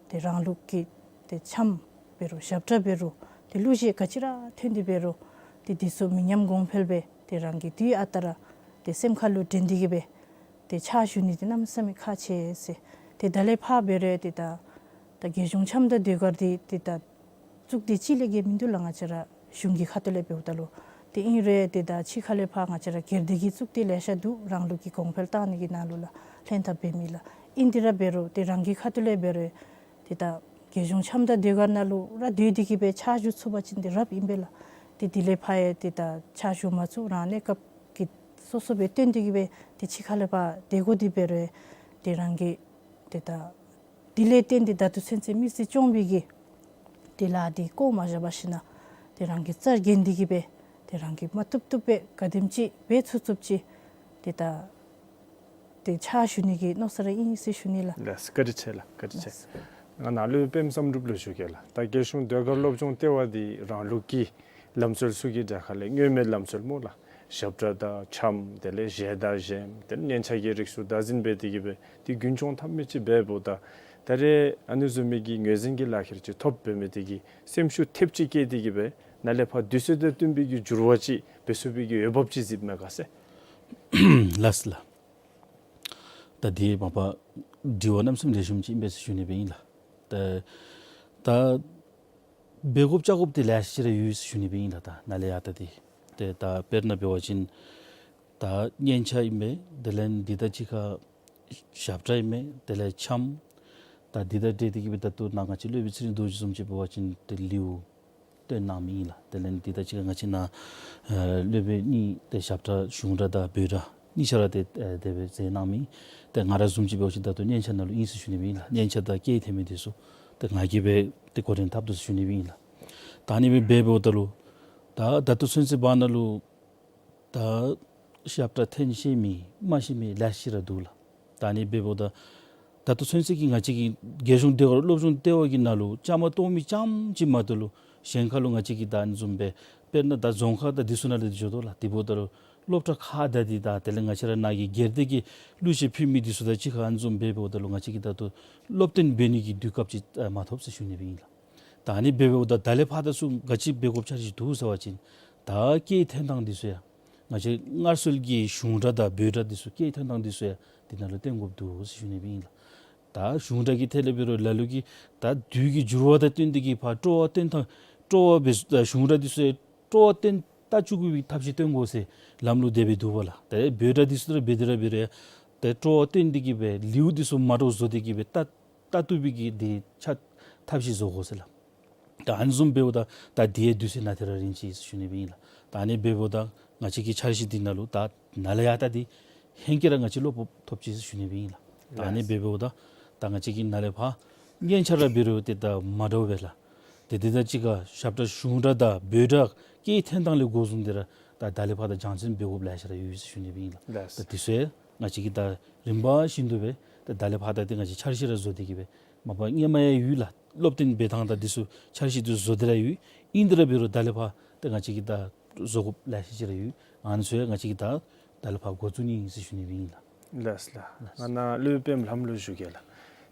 ཏེ་རང་ལུགས་ཀྱི་ཏེ་འཆམ་འབད་རུང་ཞབས་ཁྲ་འབད་རུང་ཏེ་གླུ་གཞས་ག་ཅི་ར་ཐོན་ཏེ་འབད་རུང་ཏེ་འདི་ཚུ་མི་ཉམས་གོང་འཕེལ་སྦེ་ཏེ་རང་གིས་དུས་ཨ་རྟག་ར་ཏེ་སེམས་ཁ་ལུ་དྲན་ཏེ་གི་སྦེ་ཏེ་ཕྱག་ཞུ་ནི་འདི་གནམ་མེད་ས་མེད་ཁག་ཆེ་ཟེར། ཏེ་ད་ལས་ཕར་འབད་རུང་ཡང་ཏེ་ད་ད་རྒྱལ་གཞུང་འཆམ་དང་ཟློས་གར་འདི་ཏེ་ད་བཙུགས་ཏེ་ཅིག་ལས་བརྒལ་མིན་འདུག་ལགས། ང་བཅས་ར་གཞུང་གི་ཁ་ཐུག་ལས་འབདཝ་ད་ལུ་ཏེ་ཨིན་རུང་ཏེ་ད་ཕྱི་ཁ་ལས་ཕར་ང་བཅས་ར་སྒེར་སྡེ་གི་བཙུགས་ཏེ་ལེ་ཤ་འདུག། རང་ལུགས་ཀྱི་གོང་འཕེལ་བཏང་ནི་གི་ནང་ལུ་ལགས་ལྷན་ཐབས་འབད་མི་ལགས། ཨིན་ཏེ་ར་འབད་རུང་ཏེ་རང་གི་ཁ་ཐུག་ལས་འབད་རུང་ཏེ་ད་རྒྱལ་གཞུང་འཆམ་དང་ཟློས་གར་ནང་ལུ་ར་སྡོད་དེ་གི་སྦེ་ཕྱག་ཞུ་ཚུགས་པ་ཅིན་ཏེ་རབ་ཨིན་པས་ལགས། ཏེ་དེ་ལས་ཕར་ཡང་ཏེ་ད་ཕྱག་ཞུ་མ་ཚུགས་རང་གནས་སྐབས་ཀྱི་སོ་སོ་སྦེ་བཏོན་ཏེ་གི་སྦེ་ཏེ་ཕྱི་ཁ་ལས་ཕར་སྡོད་དགོ་དེ་འབད་རུང་ཏེ་རང་གི་ཏེ་ད་དེ་ལས་བརྟེན་ཏེ་ད་ལྟོ་ཚུན་ཚོད་མི་སེར་སྐྱོང་བའི་གི་ཏེ་ལཱ་འདི་བཀོ་མ་བཞག་པར་ཞིན་ན་ཏེ་རང་གིས་རྩ་འགེངས་ཏེ་གི་སྦེ་ཏེ་རང་གིས་མ་བཏུབ་བཏུབ་སྦེ་ག་དེམ་ཅིག་འབད་ཚུགས་ཚུགསཔ་ཅིག་ཏེ་ད་ཏེ་ཕྱག་ཞུ་ནི་གི་མནོ་བསམ་ར་ཨིན་ཟེར་ཞུ་ནི་ལགས། ལགས་སོ། བཀའ་དྲིན་ཆེ་ལགས། བཀའ་དྲིན་ཆེ། ལགས་སོ། ང་ནཱ་ལུ་པདྨ་བསམ་གྲུབ་ལུ་ཞུ་གེ་ལགས། ད་རྒྱལ་གཞུང་ཟློས་གར་སློབ་སྦྱོང་ལྟེ་བ་འདི་རང་ལུགས་ཀྱི་ལམ་སྲོལ་ཚུ་གི་གྲས་ཁ་ལས་མངོན་མེད་ལམ་སྲོལ་སྨོ་ལགས། ཞབས་ཁྲ་དང་འཆམ་དེ་ལས་གཞས་དང་གཞས་དེ་ལས་སྙན་ཆ་གི་རིགས་ཚུ་བདག་འཛིན་འབད་དེ་གི་སྦེ་ཏེ་རྒྱུན་སྐྱོང་འཐབ་མི་ཅིག་འབདཝ་ད་ད་རེས་ཨ་ནི་བཟུམ་མའི་གི་ངོས་འཛིན་གྱི་ལག་ཁྱེར་ཅིག་ཐོབ་འབད་མི་དེ་གིས་སེམས་ཤུགས་ཐེབས་ཅིག་བསྐྱེད་དེ་གི་སྦེ་ནཱ་ལས་ཕར་དུས་ཚོད་དང་བསྟུན་པའི་གི་འགྱུར་བ་ཅིག་འབད་ཚུགས་པའི་གི་འོས་འབབ་ཅིག་གཟིགསཔ་མས་ག་ཟེར། ལགས་སོ་ལགས། ད་འདི་མ་པ་དྲི་བ་གནམ་མེད་ས་མེད་ལེགས་ཤོམ་ཅིག་ཨིན་པས་ཟེར་ཞུ་ནི་སྦེ་ཨིན་ལགས། ད་ད་འབད་དགོཔ་བྱ་དགོཔ་འདི་ལེ་ཤ་ཅིག་ར་ཡོད་ཟེར་ཞུ་ནི་སྦེ་ཨིན་ལགས། ད་ནཱ་ལས་ཡར་ད་འདི་ཏེ་ད་དཔེར་ན་འབད་བ་ཅིན་ད་སྙན་ཆ་ཨིན་པས། དེ་ལས་འདི་ད་ཅི་ཁ་ ཞབས་ཁྲ་ཨིན་མས། དེ་ལས་འཆམ། ད་འདི་དང་འབྲེལ་ཏེ་གི་སྦེ་ད་ལྟོ་ནཱ་ང་བཅས་སློབ་དཔོན་ཚེ་རིང་རྡོ་རྗེ་བཟུམ་ཅིག་འབད་བ་ཅིན་ཏེ་ལེའུ་བཏོན་གནང་མི་ཨིན་ལགས། དེ་ལས་འདི་དང་གཅིག་ཁར་ང་བཅས་ནཱ་ཨ་སློབ་དཔོན་གཉིས་ཏེ་ཞབས་ཁྲ་གཞུང་སྒྲ་དང་བོད་སྒྲ་གཉིས་ཆ་ར་ཏེ་ཨ་དེ་སྦེ་མཛད་གནང་མི། ཏེ་ང་ར་བཟུམ་ཅིག་འབད་བ་ཅིན་ད་ལྟོ་སྙན་ཆ་ནང་ལུ་ཨིན་ཟེར་ཞུ་ནི་སྦེ་ཨིན་ལགས། སྙན་ཆ་དང་སྐད་འཐེན་མི་འདི་ཚུ་ཏེ་ང་གིས་སྦེ་ཏེ་འགོ་འདྲེན་འཐབ་དོ་ཟེར་ཞུ་ནི་སྦེ་ཨིན་ལགས། ད་ཨ་ནི་སྦེ་འབད་འབདཝ་ད་ལུ་ད་ད་ལྟོ་ཚུན་ཚོད་བར་ན་ལུ་ད་ཞབས་ཁྲ་འཐེན་ཤེས་མི་མ་ཤེས་མི་ལེ་ཤ་ར་འདུག་ལགས། ད་ཨ་ནི་འབདཝ་ད་ད་ལྟོ་ཚུན་ཚོད་ཀྱི་ང་བཅས་ཀྱི་རྒྱལ་གཞུང་ཟློས་གར་སློབ་སྦྱོང་ལྟེ་བ་གི་ནང་ལུ་བཅའ་མར་གཏོགས་མི་རྐྱངམ་ཅིག་མ་གཏོགས་ལུ་གཞན་ཁ་ལུ་ང་བཅས་ཀྱི་ད་ཨ་ནི་བཟུམ་སྦེ་དཔེར་ན་ད་རྫོང་ཁག་དང་འདི་ཚུ་ནང་ལུ་འདི་འགྱོ་དོ་ལགས། དེ་འབདཝ་ད་ལུ་སློབ་གྲྭ་ཁག་དང་འདི་དང་དེ་ལས་ང་བཅས་ར་ནཱ་གི་སྒེར་སྡེ་གི་གླུ་གཞས་ཕུལ་མི་འདི་ཚུ་དང་གཅིག་ཁར་ཨ་ནི་བཟུམ་སྦེ་འབདཝ་ད་ལུ་ང་བཅས་ཀྱིས་ད་ལྟོ་སློབ་སྟོན་འབད་ནི་གི་དུས་སྐབས་ཅིག་ཨ་མ་ཐོབ་ཟེར་ཞུ་ནི་སྦེ་ཨིན་ལགས། ད་ཨ་ནི་འབད་འབདཝ་ད་ད་ལས་ཕར་ད་ཚུ་ག་ཅི་འབད་དགོཔ་ཆ་ཅིག་འདུག་ཟེར་བ་ཅིན་ད་སྐད་འཐེན་ཐངས་འདི་ཚུ་ཡང་ང་བཅས་སྔར་སྲོལ་གྱི་གཞུང་སྒྲ་དང་བོད་སྒྲ་འདི་ཚུ་སྐད་འཐེན་ཐངས་འདི་ཚུ་ཡང་འདི་ནང་ལུ་སྟོན་དགོཔ་འདུག་ཟེར་ཞུ་ནི་སྦེ་ཨིན་ལགས། ད་གཞུང་སྒྲ་གི་ཐད་ལས་འབད་རུང་ལ་ལུ་གིས་ད་དུས་ཀྱི་འགྱུར་བ་དང་བསྟུན་ཏེ་གི་ཕར་སྤྲོ་བ་བཏོན་ཐངས་སྤྲོ་བ་འབད་ད་གཞུང་སྒྲ་འདི་ཚུ་ཡང་སྤྲོ་བ་བཏོན་ད་བཅུག་པའི་ཐབས་ཤེས་སྟོན་དགོ་ཟེར་ལམ་ལུགས་དེ་སྦེ་འདུག་པ་ལགས། ད་བོད་སྒྲ་འདི་ཚུ་ར་འབད་དེ་ར་འབད་རུང་ད་སྤྲོ་བ་བཏོན་ཏེ་གི་སྦེ་ལེའུ་འདི་ཚུ་མ་འདྲཝ་བཟོ་སྟེ་གི་སྦེ་ད་ད་བཏུབ་པའི་གི་འདི་ཆ་ཐབས་ཤེས་བཟོ་དགོ་ཟེར་ལགས། ད་ཨ་ནི་བཟུམ་འབདཝ་ད་ད་འདི་ཡང་དུས་ཚོད་ནང་དེ་ར་རན་ཅི་ཟེར་ཞུ་ནི་སྦེ་ཨིན་ལགས། ད་ཨ་ནི་འབདཝ་ད་ང་བཅས་ཀྱི་འཆར་གཞི་འདི་ནང་ལུ་ད་ནཱ་ལས་ཡར་ད་འདི་ཧེང་སྐལ་ར་ང་བཅས་བློ་སྤོབས་ཐོབ་ཅི་ཟེར་ཞུ་ནི་སྦེ་ཨིན་ལགས། ད་ཨ་ནི་འབདཝ་ད་ད་ང་བཅས་ཀྱིས་ནཱ་ལས་ཕར་སྙན་ཆ་ར་འབད་རུང་ཏེ་ད་མ་འདྲཝ་སྦེ་ལགས། ཏེ་དེ་དང་གཅིག་ཁར་ཞབས་ཁྲ་གཞུང་སྒྲ་དང་བོད་སྒྲ་སྐད་འཐེན་ཐངས་ལས་འགོ་བཟུང་སྟེ་ར་ད་ད་ལས་ཕར་ད་སྦྱང་བརྩོན་འབད་དགོཔ་ལེ་ཤ་ར་ཡོད་ཟེར་ཞུ་ནི་སྦེ་ཨིན་ལགས། ལགས། ད་དེ་ཚུ་ཡང་ང་བཅས་ཀྱིས་ད་རིམ་པ་བཞིན་དུ་སྦེ་ད་ད་ལས་ཕར་ད་ཏེ་ང་བཅས་འཆར་གཞི་ར་བཟོ་སྟེ་གི་སྦེ་མ་པ་སྔོན་མ་ཡང་ཡོད་ལགས། སློབ་སྟོན་འབད་ཐངས་དང་འདི་ཚུ་འཆར་གཞི་འདི་བཟོ་སྟེ་ར་ཡོད། ཨིན་ཏེ་ར་འབད་རུང་ད་ལས་ཕར་ད་ང་བཅས་ཀྱིས་ད་བཟོ་དགོཔ་ལེ་ཤ་ཅིག་ར་ཡོད། ཨ་ནི་ཚུ་ཡང་ང་བཅས་ཀྱིས་ད་ད་ལས་ཕར་འགོ་བཙུགས་ནི་ཨིན་ཟེར་ཞུ་ནི་སྦེ་ཨིན་ལགས། ལགས་ལགས། ང་ནཱ་སློབ་དཔོན་ལྷམོ་ལུ་ཞུ་གེ་ལགས།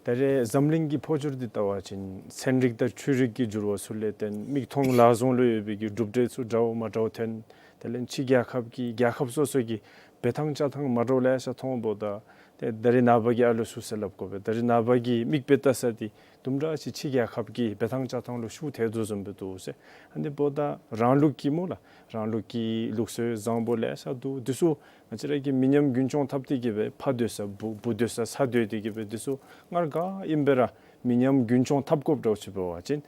ད་རེས་འཛམ་གླིང་གི་འཕོ་འགྱུར་འདི་བལྟ་བ་ཅིན་ཚན་རིག་དང་འཕྲུལ་རིག་གི་འགྱུར་བ་ཚུ་ལས་བརྟེན་མིག་མཐོང་ལག་བཟུང་ལུ་ཡོད་པའི་གི་གྲུབ་འབྲས་ཚུ་འདྲཝ་མ་འདྲཝ་ཐོན། དེ་ལས་ཕྱི་རྒྱལ་ཁབ་ཀྱི་རྒྱལ་ཁབ་སོ་སོ་གི་འབད་ཐངས་བཅའ་ཐངས་མ་འདྲཝ་ལེ་ཤ་མཐོངམ་ད་ཏེ་ད་རེས་ནངས་པ་གི་ཨ་ལོ་ཚུ་ཟེར་སླབ་དགོ་པས། ད་རེས་ནངས་པ་གི་མིག་དཔེ་བལྟ་ས་འདི་དུམ་གྲ་ཅིག་ཕྱི་རྒྱལ་ཁབ་ཀྱི་འབད་ཐངས་བཅའ་ཐངས་ལུ་ཤུགས་ཐལ་དོ་བཟུམ་སྦེ་འདུག་ཟེར། ཨ་ནི་འབདཝ་ད་རང་ལུགས་ཀྱི་སྨོ་ལགས། རང་ལུགས་ཀྱི་ལུགས་སྲོལ་བཟང་པོ་ལེ་ཤ་འདུག། འདི་ཚུ་ང་བཅས་ར་གིས་མི་ཉམས་རྒྱུན་འཁྱོངས་འཐབ་སྟེ་གི་སྦེ་ཕ་སྡོད་ས་བུ་བུ་སྡོད་ས་ཚ་སྡོད་དེ་གི་སྦེ་འདི་ཚུ་སྔར་ག་ཨིནམ་སྦེ་ར་མི་ཉམས་རྒྱུན་འཁྱོངས་འཐབ་དགོཔ་འདྲཝ་ཅིག་འབད་བ་ཅིན་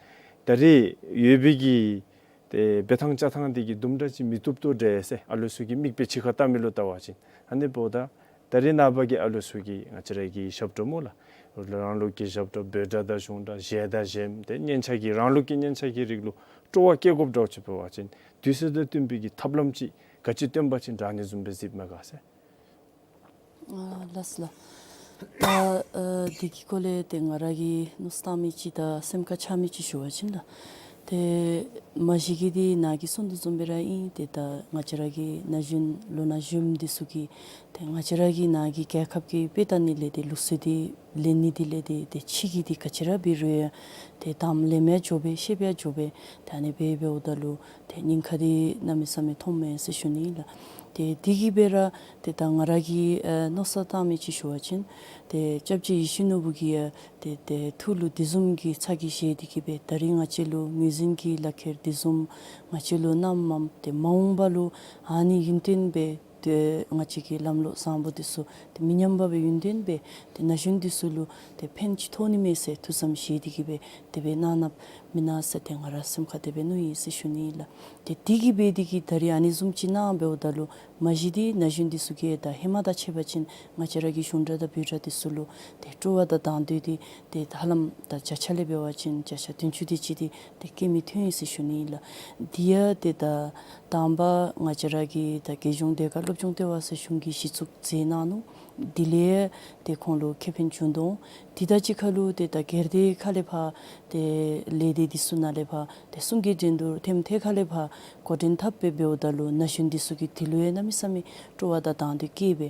ད་རེས་ཡོད་པའི་གི་ཏེ་འབད་ཐངས་བཅའ་ཐངས་འདི་གིས་དུམ་གྲ་ཅིག་མི་བཏུབ་དོ་འདྲས་ཟེར་ཨ་ལོ་ཚུ་གི་མིག་དཔེ་ཕྱི་ཁར་བལྟ་མི་ལུ་བལྟ་བ་ཅིན། ཨ་ནི་འབདཝ་ད་ད་རེས་ནངས་པ་གི་ཨ་ལོ་ཚུ་གིས་ང་བཅས་ར་གི་ཞབས་ཁྲ་སྨོ་ལགས། རང་ལུགས་ཀྱི་ཞབས་ཁྲ་བོད་སྒྲ་དང་གཞུང་སྒྲ་གཞས་དང་གཞས་མ་ཏེ་སྙན་ཆ་གི་རང་ལུགས་ཀྱི་སྙན་ཆ་གི་རིགས་ལུ་སྤྲོ་བ་བསྐྱེད་དགོཔ་འདྲཝ་ཅིག་འབད་བ་ཅིན་དུས་ཚོད་དང་བསྟུན་པའི་གི་ཐབས་ལམ་ཅིག་ག་ཅི་སྟོན་པ་ཅིན་དྲག་ནི་བཟུམ་སྦེ་གཟིགསཔ་མས་ག་ཟེར། ཨ་ལགས་ལགས། ད་ཨ་འདི་གི་སྐོར་ལས་ཏེ་ང་ར་གིས་མནོ་བསམ་བཏང་མི་ཅིག་དང་སེམས་ཁར་འཆར་མི་ཅིག་ཞུ་བ་ཅིན་ད་ཏེ་མ་གཞི་གིས་འདི་ནཱ་གིས་གསུངས་དོ་བཟུམ་སྦེ་ར་ཨིན། ཏེ་ད་ང་བཅས་ར་གི་ན་གཞོན་ལོ་ན་གཞོནམ་འདི་ཚུ་གིས་ཏེ་ང་བཅས་ར་གི་ནཱ་གི་རྒྱལ་ཁབ་ཀྱི་དཔེ་བལྟ་ནི་ལས་ཏེ་ལུགས་སྲོལ་འདི་ལེན་ནི་འདི་ལས་ཏེ་ཏེ་ཕྱི་གི་འདི་ག་ཅི་ར་འབད་རུང་ཡང་ཏེ་དང་པ་ལེནམ་ཡང་འགྱོ་སྦེ་ཤེསཔ་ཡང་འགྱོ་སྦེ་ད་ཨ་ནི་སྦེ་འབདཝ་ད་ལུ་ཏེ་ཉེན་ཁ་འདི་གནམ་མེད་ས་མེད་མཐོངམ་མས་ཟེར་ཞུ་ནི་ཨིན་ལགས། ཏེ་འདི་གིས་སྦེ་ར་ཏེ་ད་ང་ར་གིས་ཨ་མནོ་བསམ་བཏང་མི་ཅིག་ཞུ་བ་ཅིན་ཏེ་སྐྱབས་རྗེ་ཡིད་བཞིན་ནོར་བུ་གིས་ཡང་ཏེ་ཏེ་ཐུགས་ལུ་དེ་བཟུམ་གྱི་ཚ་གྱང་བཞེས་ཏེ་གི་སྦེ་ད་རིས་ང་བཅས་ལུ་ངོས་འཛིན་གྱི་ལག་ཁྱེར་དེ་བཟུམ་ང་བཅས་ལུ་གནངམ་མས། ཏེ་མ་འོངས་པ་ལུ་ཨ་ནི་ཡུན་བརྟན་སྦེ་ཏེ་ང་བཅས་ཀྱི་ལམ་ལུགས་བཟང་པོ་འདི་ཚུ་ཏེ་མི་ཉམས་པ་སྦེ་ཡུན་བརྟན་སྦེ་ཏེ་ན་གཞོན་འདི་ཚུ་ལུ་ཏེ་ཕན་ཅིག་ཐོགས་ནི་མས་ཟེར་ཐུགས་བསམ་བཞེས་ཏེ་གི་སྦེ་དེ་སྦེ་གནང་གནངམ་མེན་ན་ཟེར་ཏེ་ང་ར་སེམས་ཁར་དེ་སྦེ་མནོ་ཡི་ཟེར་ཞུ་ནི་ཨིན་ལགས། ཏེ་འདི་གིས་འབད་དེ་གིས་ད་རིས་ཨ་ནི་བཟུམ་ཅིག་གནང་འབདཝ་ད་ལུ་མ་གཞི་འདི་ན་གཞོན་འདི་ཚུ་གིས་ད་ཧེ་མ་དང་ཕྱད་པ་ཅིན་ང་བཅས་ར་གི་གཞུང་སྒྲ་དང་བོད་སྒྲ་འདི་ཚུ་ལུ་ཏེ་སྤྲོ་བ་དང་དང་འདོད་འདི་ཏེ་ཧ་ལམ་ད་བརྒྱ་ཆ་ལས་འབད་བ་ཅིན་བརྒྱ་ཆ་བདུན་ཅུ་དེ་ཅིག་འདི་ཏེ་སྐྱེ་མི་ཐོན་ཡི་ཟེར་ཞུ་ནི་ཨིན་ལགས། འདི་ཡང་ཏེ་ད་དང་པ་ང་བཅས་ར་གི་ད་རྒྱལ་གཞུང་ཟློས་གར་སློབ་སྦྱོང་ལྟེ་བ་ཟེར་གཞུང་གིས་གཞི་བཙུགས་མཛད་གནང་ནུག། དེ་ལས་ཏེ་ཁོང་ལུ་ཁེ་ཕན་བྱུང་དོ། དེ་དང་གཅིག་ཁར་ལུ་ཏེ་ད་སྒེར་སྡེ་ཁ་ལས་ཕར་ཏེ་ལས་སྡེ་འདི་ཚུ་ནང་ལས་ཕར་ཏེ་གསུང་གི་འགྲན་བསྡུར་ཐེམ་ཐེ་ཁ་ལས་ཕར་འགོ་འདྲེན་འཐབ་སྦེ་འབདཝ་ད་ལུ་ན་གཞོན་འདི་ཚུ་གིས་དེ་ལུ་ཡང་གནམ་མེད་ས་མེད་སྤྲོ་བ་དང་དང་འདོད་བསྐྱེད་སྦེ་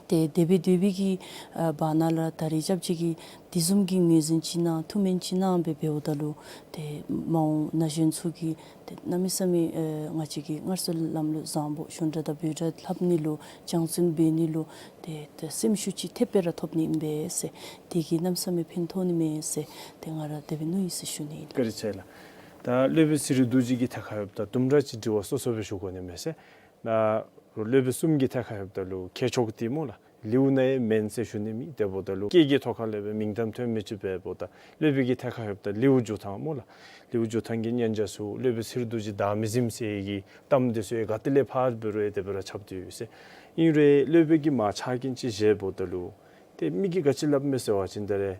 ཏེ་དེ་སྦེ་དེ་སྦེ་གི་ཨ་བར་ན་ལུ་ད་རིས་སྐྱབས་རྗེ་གིས་དེ་བཟུམ་གྱི་ངོས་འཛིན་ཅིག་གནང་ཐུགས་སྨོན་ཅིག་གནང་སྦེ་འབདཝ་ད་ལུ་ཏེ་མ་འོངས་ན་གཞོན་ཚུ་གིས་ཏེ་གནམ་མེད་ས་མེད་ཨེ་ང་བཅས་ཀྱི་སྔར་སྲོལ་ལམ་ལུགས་བཟང་པོ་གཞུང་སྒྲ་དང་བོད་སྒྲ་ལྷབ་ནི་ལུ་སྦྱང་བརྩོན་འབད་ནི་ལུ་ཏེ་ཏེ་སེམས་ཤུགས་ཅིག་ཐེབས་སྦེ་ར་ཐོབ་ནི་ཨིན་པས་ཟེར། དེ་གིས་གནམ་མེད་ས་མེད་ཕན་ཐོགས་ནི་མས་ཟེར་ཏེ་ང་ར་དེ་སྦེ་མནོ་ཡི་ཟེར་ཞུ་ནི་ཨིན་ལགས། བཀའ་དྲིན་ཆེ་ལགས། ད་སློབ་དཔོན་ཚེ་རིང་རྡོ་རྗེ་གི་ཐད་ཁར་ཡོདཔ་ད་དུམ་གྲ་ཅིག་དྲི་བ་སོ་སོ་སྦེ་ཞུ་དགོ་ནི་མས་ཟེར། ན་སློབ་དཔོན་གསུམ་གྱི་ཐད་ཁར་ཡོདཔ་ད་ལུ་ཁྱད་ཆོས་འདི་སྨོ་ལགས། ལེའུ་ནང་ཡང་མེན་ཟེར་ཞུ་ནི་མེད། དེ་འབདཝ་ད་ལུ་སྐད་ཀྱི་ཐོག་ཁ་ལས་སྦེ་མིང་གཏམ་ཐོན་མི་ཅིག་འབདཝ་ད་སློབ་དཔོན་གྱིས་ཐད་ཁར་ལྷོདཔ་ད་ལེའུ་བསྒྱུར་ཐངས་སྨོ་ལགས། ལེའུ་བསྒྱུར་ཐངས་ཀྱི་སྙན་ཆ་ཚུ་སློབ་དཔོན་ཚེ་རིང་རྡོ་རྗེ་བདག་མེད་གཟིམ་ཟེར་གྱི་གཏམ་འདི་ཚུ་ཡང་ག་ཏེ་ལས་ཕར་འབད་རུང་ཡང་དེ་སྦེ་ར་ཁྱབ་སྟེ་ཡོད་ཟེར། ཨིན་རུང་སློབ་དཔོན་གྱིས་མ་ཆ་རྐྱེན་ཅིག་བཞེསཔ་ད་ལུ་ཏེ་མི་གིས་ག་ཅི་སླབ་མས་ཟེར་བ་ཅིན་ད་རེས་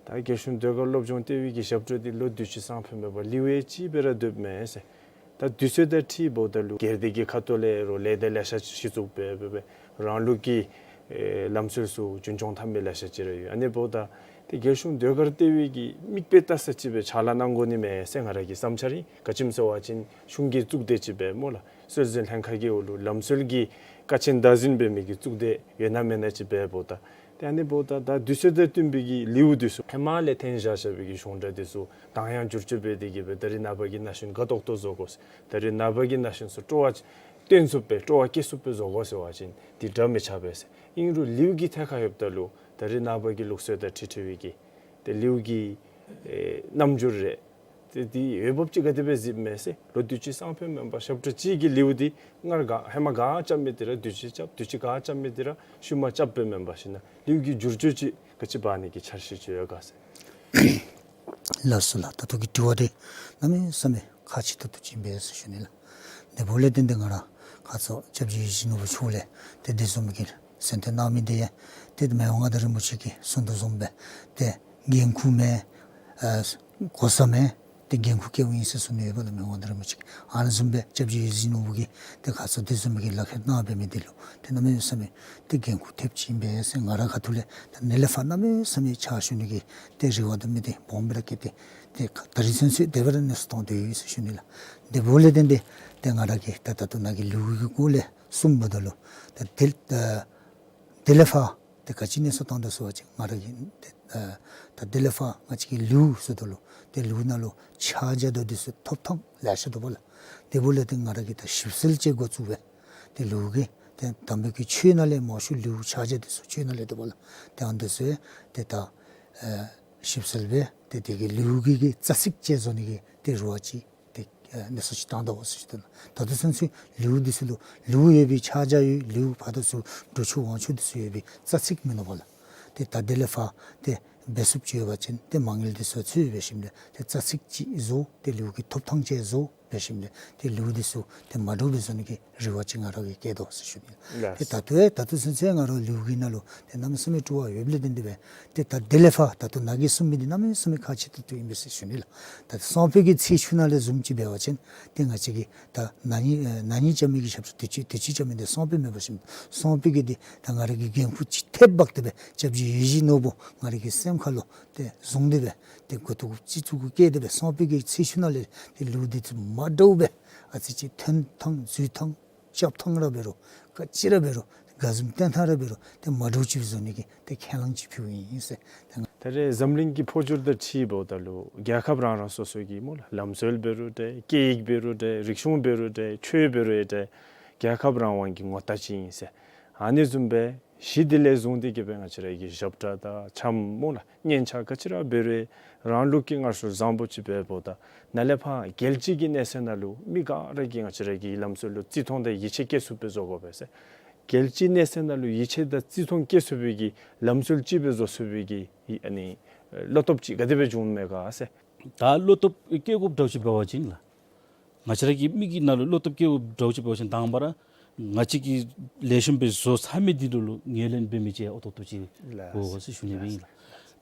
ད་རྒྱལ་གཞུང་ཟློས་གར་སློབ་སྦྱོང་སྟེར་བའི་གི་ཞབས་ཁྲ་འདི་ལོ་དུས་ཅི་སང་ཕོད་མེད་པར་ལེའུ་ཡང་གཅིག་སྦེ་ར་སྡོདཔ་མས་ཟེར། ད་དུས་ཚོད་དང་འཁྲིལཝ་ད་ལུ་སྒེར་སྡེ་གི་ཁ་ཐུག་ལས་རུང་ལས་སྡེ་ལེ་ཤ་ཅིག་གཞི་བཙུགས་འབད་འབད་འབད་རང་ལུགས་ཀྱི་ཨེ་ལམ་སྲོལ་ཚུ་རྒྱུན་སྐྱོང་འཐབ་མི་ལེ་ཤ་ཅིག་ར་ཡོད། ཨ་ནི་འབདཝ་ད་ཏེ་རྒྱལ་གཞུང་ཟློས་གར་ལྟེ་བའི་གི་མིག་དཔེ་ལྟ་ས་ཅིག་སྦེ་ཕྱག་ལཱ་གནང་དགོ་ནི་མས་ཟེར་ང་ར་གི་བསམ་འཆར་ཨིན། ག་ཅི་སྨོ་ཟེར་བ་ཅིན་གཞུང་གི་གཙུག་སྡེ་ཅིག་སྦེ་སྨོ་ལགས། སྲོལ་འཛིན་ལྷན་ཁག་གི་འོག་ལུ་ལམ་སྲོལ་གྱི་ཀ་ཆེན་བདག་འཛིན་འབད་མི་གི་གཙུག་སྡེ་ཡོད་ན་མེད་ན་ཅིག་འབདཝ་ད། ཏེ་ཨ་ནི་འབདཝ་ད་ད་དུས་ཚོད་དང་བསྟུན་པའི་གི་ལེའུ་འདི་ཚུ་ཧེ་མ་ལས་འཐེན་བཞག་བཞག་པའི་གི་གཞུང་སྒྲ་འདི་ཚུ་གདངས་དབྱངས་བསྒྱུར་བཅོས་འབད་དེ་གི་སྦེ་ད་རེས་ནངས་པ་གི་ན་གཞོན་དགའ་ཏོག་ཏོ་བཟོ་དགོ་ཟེར། ད་རེས་ནངས་པ་གི་ན་གཞོན་ཚུ་སྤྲོ་བ་སྟོན་ཚུགསཔ་སྦེ་སྤྲོ་བ་སྐྱེ་ཚུགསཔ་སྦེ་བཟོ་དགོ་ཟེར་བ་ཅིན་འདི་འདྲ་མི་ཆགས་པས་ཟེར། ཨིན་རུང་ལེའུ་གི་ཐད་ཁར་ལྷོདཔ་ད་ལུ་ད་རེས་ནངས་པ་གི་ལུགས་སྲོལ་དང་འཁྲིལ་འཁྲིལ་བའི་གི་ཏེ་ལེའུ་གི་ཨེ་རྣམ་འགྱུར་རེ་ཏེ་འདི་འོས་འབབ་ཅིག་ག་དེ་སྦེ་གཟིགསཔ་མས་ཟེར། ལོ་དུས་ཅི་སང་ཕོད་མེན་པར་ཞབས་ཁྲ་གཅིག་གི་ལེའུ་འདི་སྔར་ག་ཧེ་མ་ག་རྐྱབ་མི་འདི་ར་དུས་ཅི་རྐྱབ། དུས་ཅི་ག་རྐྱབ་མི་འདི་ར་ཤུལ་མ་རྐྱབ་སྦེ་མེན་པར་ཞིན་ན་ལེའུ་གི་བསྒྱུར་བཅོས་ཅིག་ག་ཅི་འབད་ནི་གི་འཆར་གཞི་ཅིག་ཡོད་ག་ཟེར། ལགས་སོ་ལགས། ད་ལྟོ་གི་དྲི་བ་འདི་གནམ་མེད་ས་མེད་ཁག་ཆེ་ཏོག་ཏོ་ཅིག་ཨིན་པས་ཟེར་ཞུ་ནི་ལགས། དེ་འབདཝ་ལས་བརྟེན་ཏེ་ང་ར་ཁ་ཙ་སྐྱབས་རྗེ་ཡིད་བཞིན་ནོར་བུ་མཆོག་ལས་ཏེ་དེ་བཟུམ་མའི་གི་གསན་ཏེ་གནང་མི་འདི་ཡང་ཏེ་མི་དབང་མངའ་བདག་རིན་པོ་ཆེ་གིས་གསུང་དོ་བཟུམ་སྦེ་ཏེ་འགན་ཁུར་མེད་ཨ་གོ་ས་མེད་ཏེ་འགན་ཁུར་བཀལཝ་ཨིན་ཟེར་གསུང་ནི་ཡོདཔ་ལགས། མི་དབང་མངའ་བདག་རིན་པོ་ཆེ་གིས་ཨ་ནི་བཟུམ་སྦེ་སྐྱབས་རྗེ་ཡིད་བཞིན་ནོར་བུ་གིས་ཏེ་ཁ་ཙ་དེ་བཟུམ་མའི་གི་ལག་ཁྱེར་གནང་འབད་མི་འདི་ལུ་ཏེ་གནམ་མེད་ས་མེད་ཏེ་འགན་ཁུར་ཐེབས་ཅིག་ཨིན་པས་ཟེར་ང་ར་ཁ་ཐུག་ལས་ད་ཨ་ནི་ལས་ཕར་གནམ་མེད་ས་མེད་ཕྱག་ཞུ་ནི་གི་ཏེ་རེ་བ་དང་མི་འདི་སྦོམ་སྦེ་ར་བསྐྱེད་དེ་ཏེ་ད་རིས་ཚུན་ཚོད་དེ་སྦེ་ར་གནས་ཚུལ་གཏང་སྟེ་ཡོད་ཟེར་ཞུ་ནི་ལགས། དེ་འབདཝ་ལས་བརྟེན་ཏེ་ཏེ་ང་ར་གིས་ད་ད་ལྟོ་ནཱ་གི་ལེའུ་གི་སྐོར་ལས་གསུངམ་ད་ལུ་ད་དེ་ད་དེ་ལས་ཕར་ཏེ་ག་ཅི་གནས་ཚུལ་གཏང་དོ་ཟེར་བ་ཅིན་ང་ར་གིས་ཏེ་ཨ་ད་དེ་ལས་ཕར་ང་བཅས་ཀྱི་ལེའུ་ཟེརཝ་ད་ལུ་ཏེ་ལེའུ་ནང་ལུ་ཕྱག་རྒྱ་དང་འདི་ཚུ་ཐོབ་ཐངས་ལེ་ཤ་འདུག་པ་ལགས། དེ་འབདཝ་ལས་ཏེ་ང་ར་གིས་ད་ཞིབ་གསལ་ཅིག་འགོ་བཙུགས་སྦེ་ཏེ་ལེའུ་གི་ཏེ་དམ་པའི་གི་ཆོས་ནང་ལས་མང་ཤོས་ལེའུ་ཕྱག་རྒྱ་འདི་ཚུ་ཆོས་ནང་ལས་འདུག་པ་ལགས། ཏེ་ཨ་ནི་འདི་ཚུ་ཏེ་ད་ཨ་ཞིབ་གསལ་སྦེ་ཏེ་དེ་གི་ལེའུ་གི་གི་རྩ་ཚིག་ཅིག་བཟོ་ནི་གི་ཏེ་རེ་བ་ཅིག་ཏེ་ཨ་གནས་ཚུལ་ཅིག་གཏང་དོ་ཟེར་ཞུ་དོ་ལགས། ད་ལྟོ་ཚུན་ཚོད་ལེའུ་འདི་ཚུ་ལུ་ལེའུ་ཡོད་པའི་ཕྱག་རྒྱ་ཡོད། ལེའུ་ཕར་དང་ཚུར་འགྲོ་ཆོག་འོང་ཆོག་འདི་ཚུ་ཡོད་པའི་རྩ་ཚིག་མིན་ནུག་པ་ལགས། ཏེ་ད་དེ་ལས་ཕར་ཏེ་འབད་ཚུགསཔ་ཅིག་ཡོད་པ་ཅིན་ཏེ་མ་དངུལ་འདི་ཚུ་ཚུད་འབད་ཞིནམ་ལས་ཏེ་རྩ་ཚིག་ཅིག་བཟོ། ཏེ་ལེའུ་གི་ཐོབ་ཐངས་ཅིག་བཟོ་འབད་ཞིནམ་ལས་ཏེ་ལེའུ་འདི་ཚུ་ཏེ་མ་འདྲཝ་སྦེ་བཟོ་ནི་གི་རེ་བ་ཅིག་ང་ར་གིས་བསྐྱེད་དོ་ཟེར་ཞུ་ནི། ལགས། ཏེ་ད་ལྟོ་ད་ལྟོ་ཚུན་ཚོད་ང་ར་ལེའུ་གི་ནང་ལུ་ཏེ་གནམ་མེད་ས་མེད་སྤྲོ་བ་ཡོདཔ་ལས་བརྟེན་ཏེ་སྦེ་ཏེ་ད་དེ་ལས་ཕར་ད་ལྟོ་ནཱ་གིས་གསུངས་མི་འདི་གནམ་མེད་ས་མེད་ཁག་ཆེ་ཏོག་ཏོ་ཨིན་པས་ཟེར་ཞུ་ནི་ལགས། ད་སང་ཕོད་ཀྱི་ཚེས་བཅུ་ནང་ལས་བཟུམ་ཅིག་འབད་བ་ཅིན་ཏེ་ང་བཅས་ཀྱིས་ད་ན་ཧིང་ཨེ་ན་ཧིང་རྐྱབ་མི་གི་ཞབས་ཏོག་དུས་ཅི་དུས་ཅི་རྐྱབ་མི་འདི་སང་ཕོད་མེན་པར་ཞིན་སང་ཕོད་ཀྱི་འདི་ད་ང་ར་གིས་འགན་ཁུར་ཅིག་ཐེབས་འབག་སྟེ་སྦེ་སྐྱབས་རྗེ་ཡིད་བཞིན་ནོར་བུ་ང་ར་གི་སེམས་ཁ་ལུ་ཏེ་བཟུང་སྟེ་སྦེ་ཏེ་འགོ་ཐུག་ཅིག་ཚུགས་བཀལ་ཏེ་སྦེ་སང་ཕོད་ཀྱི་ཚེས་བཅུ་ནང་ལས་ཏེ་ལེའུ་འདི་ཚུ་མ་འདྲཝ་སྦེ་ཨ་ཙི་ཅིག་ཐོན་ཐངས་འཛུལ་ཐངས་རྐྱབ་ཐངས་ར་འབད་རུང་ག་ཅི་ར་འབད་རུང་དགའ་འཛུམ་སྟོན་ཐངས་ར་འབད་རུང་ཏེ་མ་འདྲཝ་ཅིག་བཟོ་ནི་གི་ཏེ་ཁས་བླངས་ཅིག་ཕུལཝ་ཨིན་ཟེར། ད་རེས་འཛམ་གླིང་གི་འཕོ་འགྱུར་དང་འཁྲིལཝ་ད་ལུ་རྒྱལ་ཁབ་རང་རང་སོ་སོ་གི་སྨོ་ལགས་ལམ་སྲོལ་འབད་རུང་འདྲ་སྐད་ཡིག་འབད་རུང་འདྲ་རིག་གཞུང་འབད་རུང་འདྲ་ཆོས་འབད་རུང་འདྲ་རྒྱལ་ཁབ་རང་དབང་གི་ངོ་རྟགས་ཅིག་ཨིན་ཟེར། ཨ་ནི་བཟུམ་སྦེ་གཞི་འདི་ལས་བཟུང་སྟེ་གི་སྦེ་ང་བཅས་ར་གི་ཞབས་ཁྲ་དང་འཆམ་སྨོ་ལགས་སྙན་ཆ་ག་ཅི་ར་འབད་རུང་རང་ལུགས་ཀྱི་སྔར་སྲོལ་བཟང་པོ་ཅིག་འབདཝ་ད་ནཱ་ལས་ཕར་རྒྱལ་སྤྱི་གི་གནས་ཚད་ནང་ལུ་མི་ག་ར་གིས་ང་བཅས་ར་གི་ལམ་སྲོལ་ལུ་བརྩི་མཐོང་དང་ཡིད་ཆེས་བསྐྱེད་ཚུགསཔ་སྦེ་བཟོ་དགོ་པས་ཟེར། རྒྱལ་སྤྱིའི་གནས་ཚད་ནང་ལུ་ཡིད་ཆེས་དང་བརྩི་མཐོང་བསྐྱེད་ཚུགས་པའི་གི་ལམ་སྲོལ་ཅིག་སྦེ་བཟོ་ཚུགས་པའི་གི་ཨ་ནི་བློ་སྟོབས་ཅིག་ག་དེ་སྦེ་འབྱུང་མས་ག་ཟེར། ད་བློ་སྟོབས་བསྐྱེད་དགོཔ་འདྲཝ་ཅིག་འབད་བ་ཅིན་ལགས། ང་བཅས་ར་གི་མི་གི་ནང་ལུ་བློ་སྟོབས་བསྐྱེད་དགོཔ་འདྲཝ་ཅིག་འབད་བ་ཅིན་དང་པ་ར་ང་བཅས་ཀྱིས་ལེགས་ཤོམ་སྦེ་བཟོ་ཚར་མི་འདི་ལུ་ལུ་ངོས་ལེན་འབད་མི་ཅིག་ཨོ་ཏོག་ཏོ་ཅིག་དགོ་ཟེར་ཞུ་ནི་སྦེ་ཨིན་ལགས།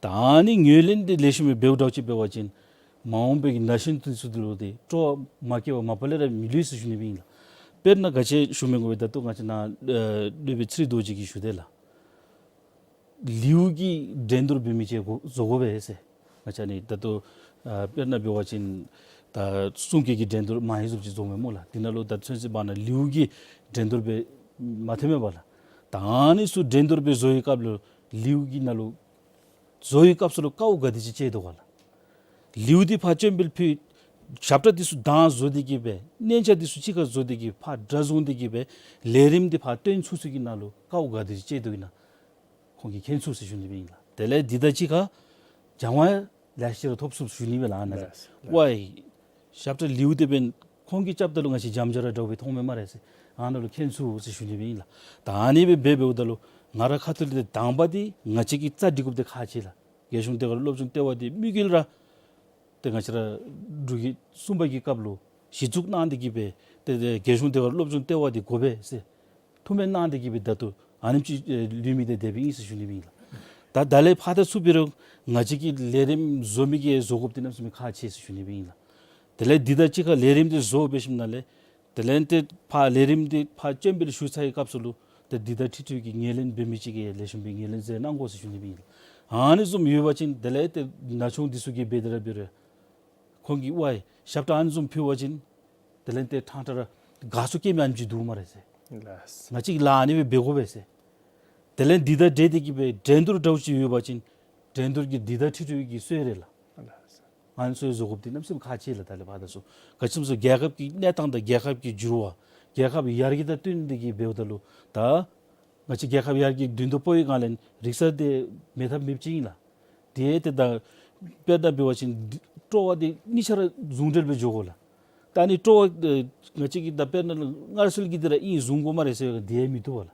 ད་ཨ་ནི་ངོས་ལེན་འདི་ལེགས་ཤོམ་སྦེ་འབདཝ་འདྲཝ་ཅིག་འབད་བ་ཅིན་མ་འོངས་པའི་གི་ན་གཞོན་འདི་ཚུ་འདི་ལུ་ཏེ་སྤྲོ་བ་མ་སྐྱེ་བར་མ་པ་ལས་ར་མི་ལུས་ཟེར་ཞུ་ནི་སྦེ་ཨིན་ལགས། དཔེར་ན་ག་ཅི་ཞུ་མི་དགོ་པས། ད་ལྟོ་ང་བཅས་ནཱ་ཨེ་སློབ་དཔོན་ཚེ་རིང་རྡོ་རྗེ་གིས་ཞུ་དེས་ལགས། ལེའུ་གི་འགྲན་བསྡུར་འབད་མི་ཅིག་དགོ་བཟོ་དགོ་པས་ཟེར། ང་བཅས་ནི་ད་ལྟོ་ཨ་དཔེར་ན་འབད་བ་ཅིན་ད་གསུང་སྐད་ཀྱི་འགྲན་བསྡུར་མ་ཧེ་བཟུམ་ཅིག་བཟོཝ་མས་སྨོ་ལགས། འདི་ནང་ལུ་ད་ཚུན་ཚོད་བར་ན་ལེའུ་གི་འགྲན་བསྡུར་སྦེ་མ་ཐོན་མས་པ་ལགས། ད་ཨ་ནི་ཚུ་འགྲན་བསྡུར་སྦེ་བཟོ་བའི་སྐབས་ལུ་ལེའུ་གི་ནང་ལུ་བཟོ་བའི་སྐབས་སུ་ལུ་དཀའཝ་ག་དེ་ཅིག་སྤྱད་དོ་ག་ལགས། ལེའུ་འདི་ཕར་སྤྱན་འབུལ་ཕུལ། ཞབས་ཁྲ་འདི་ཚུ་གདངས་བཟོ་སྟེ་གི་སྦེ་སྙན་ཆ་འདི་ཚུ་གཅིག་ཁར་བཟོ་སྟེ་གི་ཕར་སྒྲ་བཟུང་སྟེ་གི་སྦེ་ལས་རིམ་འདི་ཕར་སྟོན་ཚུགས་ཚུགས་ཀྱི་ནང་ལུ་དཀའཝ་ག་དེ་ཅིག་སྤྱད་དོ་ཨིན་ན། ཁོང་གིས་མཁྱེན་ཚུགས་ཟེར་ཞུ་ནི་སྦེ་ཨིན་ལགས། དེ་ལས་འདི་དང་གཅིག་ཁར་སྦྱང་བ་ལེ་ཤ་ར་ཐོབ་ཚུགས་ཞུ་ནི་སྦེ་ལགས། ཨ་ནཱ་ལས་ལགས། ཝའི་ཞབས་ཁྲ་ལེའུ་འདི་འབདན་ཁོང་གིས་རྐྱབ་ད་ལུ་ང་བཅས་འཇམ་ཅིག་ར་འདྲཝ་སྦེ་མཐོང་མས་སྨ་རེ་ཟེར་ཨ་ནཱ་ལུ་མཁྱེན་ཚུགས་ཟེར་ཞུ་ནི་སྦེ་ཨིན་ལགས། ད་ཨ་ནི་སྦེ་འབད་འབདཝ་ད་ལུ་ ང་ར་ཁ་ཐུག་ལས་དང་པ་འདི་ང་བཅས་ཀྱིས་རྩ་སྒྲིག་དགོཔ་འདི་ཁག་ཆེ་ལགས། རྒྱལ་གཞུང་དེ་གར་སློབ་སྦྱོང་ལྟེ་བ་འདི་དམིགས་ཡུལ་ར་ཏེ་ང་བཅས་ར་འབྲུག་རྒྱལ་གསུམ་པ་གི་སྐབས་ལུ་གཞི་བཙུགས་གནང་སྟེ་གིས་སྦེ་ཏེ་ཏེ་རྒྱལ་གཞུང་དེ་གར་སློབ་སྦྱོང་ལྟེ་བ་འདི་དགོ་པས་ཟེར་ཐུགས་སྨོན་གནང་སྟེ་གིས་སྦེ་ད་ལྟོ་ཨ་ནེམ་ཅིག་ཨེ་ལུས་མི་འདི་དེ་སྦེ་ཨིན་ཟེར་ཞུ་ནི་སྦེ་ཨིན་ལགས། ད་ད་ལས་ཕར་ད་ཚུར་འབད་རུང་ང་བཅས་ཀྱི་ལས་རིམ་བཟོ་མི་གིས་བཟོ་དགོཔ་འདི་གནམ་མེད་ས་མེད་ཁག་ཆེ་ཟེར་ཞུ་ནི་སྦེ་ཨིན་ལགས། དེ་ལས་འདི་དང་གཅིག་ཁར་ལས་རིམ་འདི་བཟོ་འབད་ཞིནམ་ལས་དེ་ལས་ཏེ་ཕར་ལས་རིམ་འདི་ཕར་སྤྱན་འབུལ་ཞུ་ཚར་བའི་སྐབས་སུ་ལུ་ཏེ་འདི་དང་འཁྲིལ་འཁྲིལ་གྱི་ངོས་ལེན་འབད་མི་ཅིག་གིས་ལེགས་ཤོམ་སྦེ་ངོས་ལེན་མཛད་གནང་དགོ་ཟེར་ཞུ་ནི་སྦེ་ཨིན་ལགས། ཨ་ནི་བཟུམ་ཡོད་པ་ཅིན་དེ་ལས་ཏེ་ན་ཆུང་འདི་ཚུ་གིས་འབད་དེ་ར་འབད་རུང་ཁོང་གིས་ཝའི་ཞབས་ཁྲ་ཨ་ནི་བཟུམ་ཕུལ་བ་ཅིན་དེ་ལས་ཏེ་ཕྲང་ཕྲང་ར་དགའ་ཚོར་སྐྱེ་མི་ཨ་ནེམ་ཅིག་འདུག་སྨ་རེ་ཟེར། ལགས། ང་བཅས་ལཱ་ཨ་ནི་སྦེ་འབད་དགོ་པས་ཟེར། དེ་ལས་འདི་དང་འབྲེལ་ཏེ་གིས་སྦེ་འགྲན་བསྡུར་འདྲཝ་ཅིག་ཡོད་པ་ཅིན་འགྲན་བསྡུར་གྱི་འདི་དང་འཁྲིལ་འཁྲིལ་གྱི་གསོལ་རས་ལགས། ལགས། ཨ་ནི་ཚུ་བཟོ་དགོཔ་འདི་གནམ་མེད་ས་མེད་ཁག་ཆེ་ལགས། ད་ལས་ཕར་ད་ཚུར་ག་ཅི་སྨོ་ཟེར་རྒྱལ་ཁབ་ཀྱི་གནས་སྟངས་དང་རྒྱལ་ཁབ་ཀྱི་འགྱུར་བ་རྒྱལ་ཁབ་ཡར་རྒྱས་དང་བསྟུན་ཏེ་གིས་འབདཝ་ད་ལུ་ད་ང་བཅས་རྒྱལ་ཁབ་ཡར་རྒྱས་མདུན་དུ་སྤོ་བའི་སྒང་ལས་རིག་གསར་འདི་མེད་ཐབས་མེདཔ་ཅིག་ཨིན་ལགས། དེ་ཏེ་ད་དཔེར་ན་འབད་བ་ཅིན་སྤྲོ་བ་འདི་གཉིས་ཆ་ར་ཟུང་འབྲེལ་སྦེ་འགྱོ་དགོ་ལགས། ད་ཨ་ནི་སྤྲོ་བ་ཨེ་ང་བཅས་ཀྱིས་ད་དཔེར་ན་སྔར་སྲོལ་གྱི་འདི་ར་ཨིན་བཟུང་དགོ་སྨ་རེ་ཟེར་བ་འདི་ཡང་མི་བཏུབ་པས་ལགས།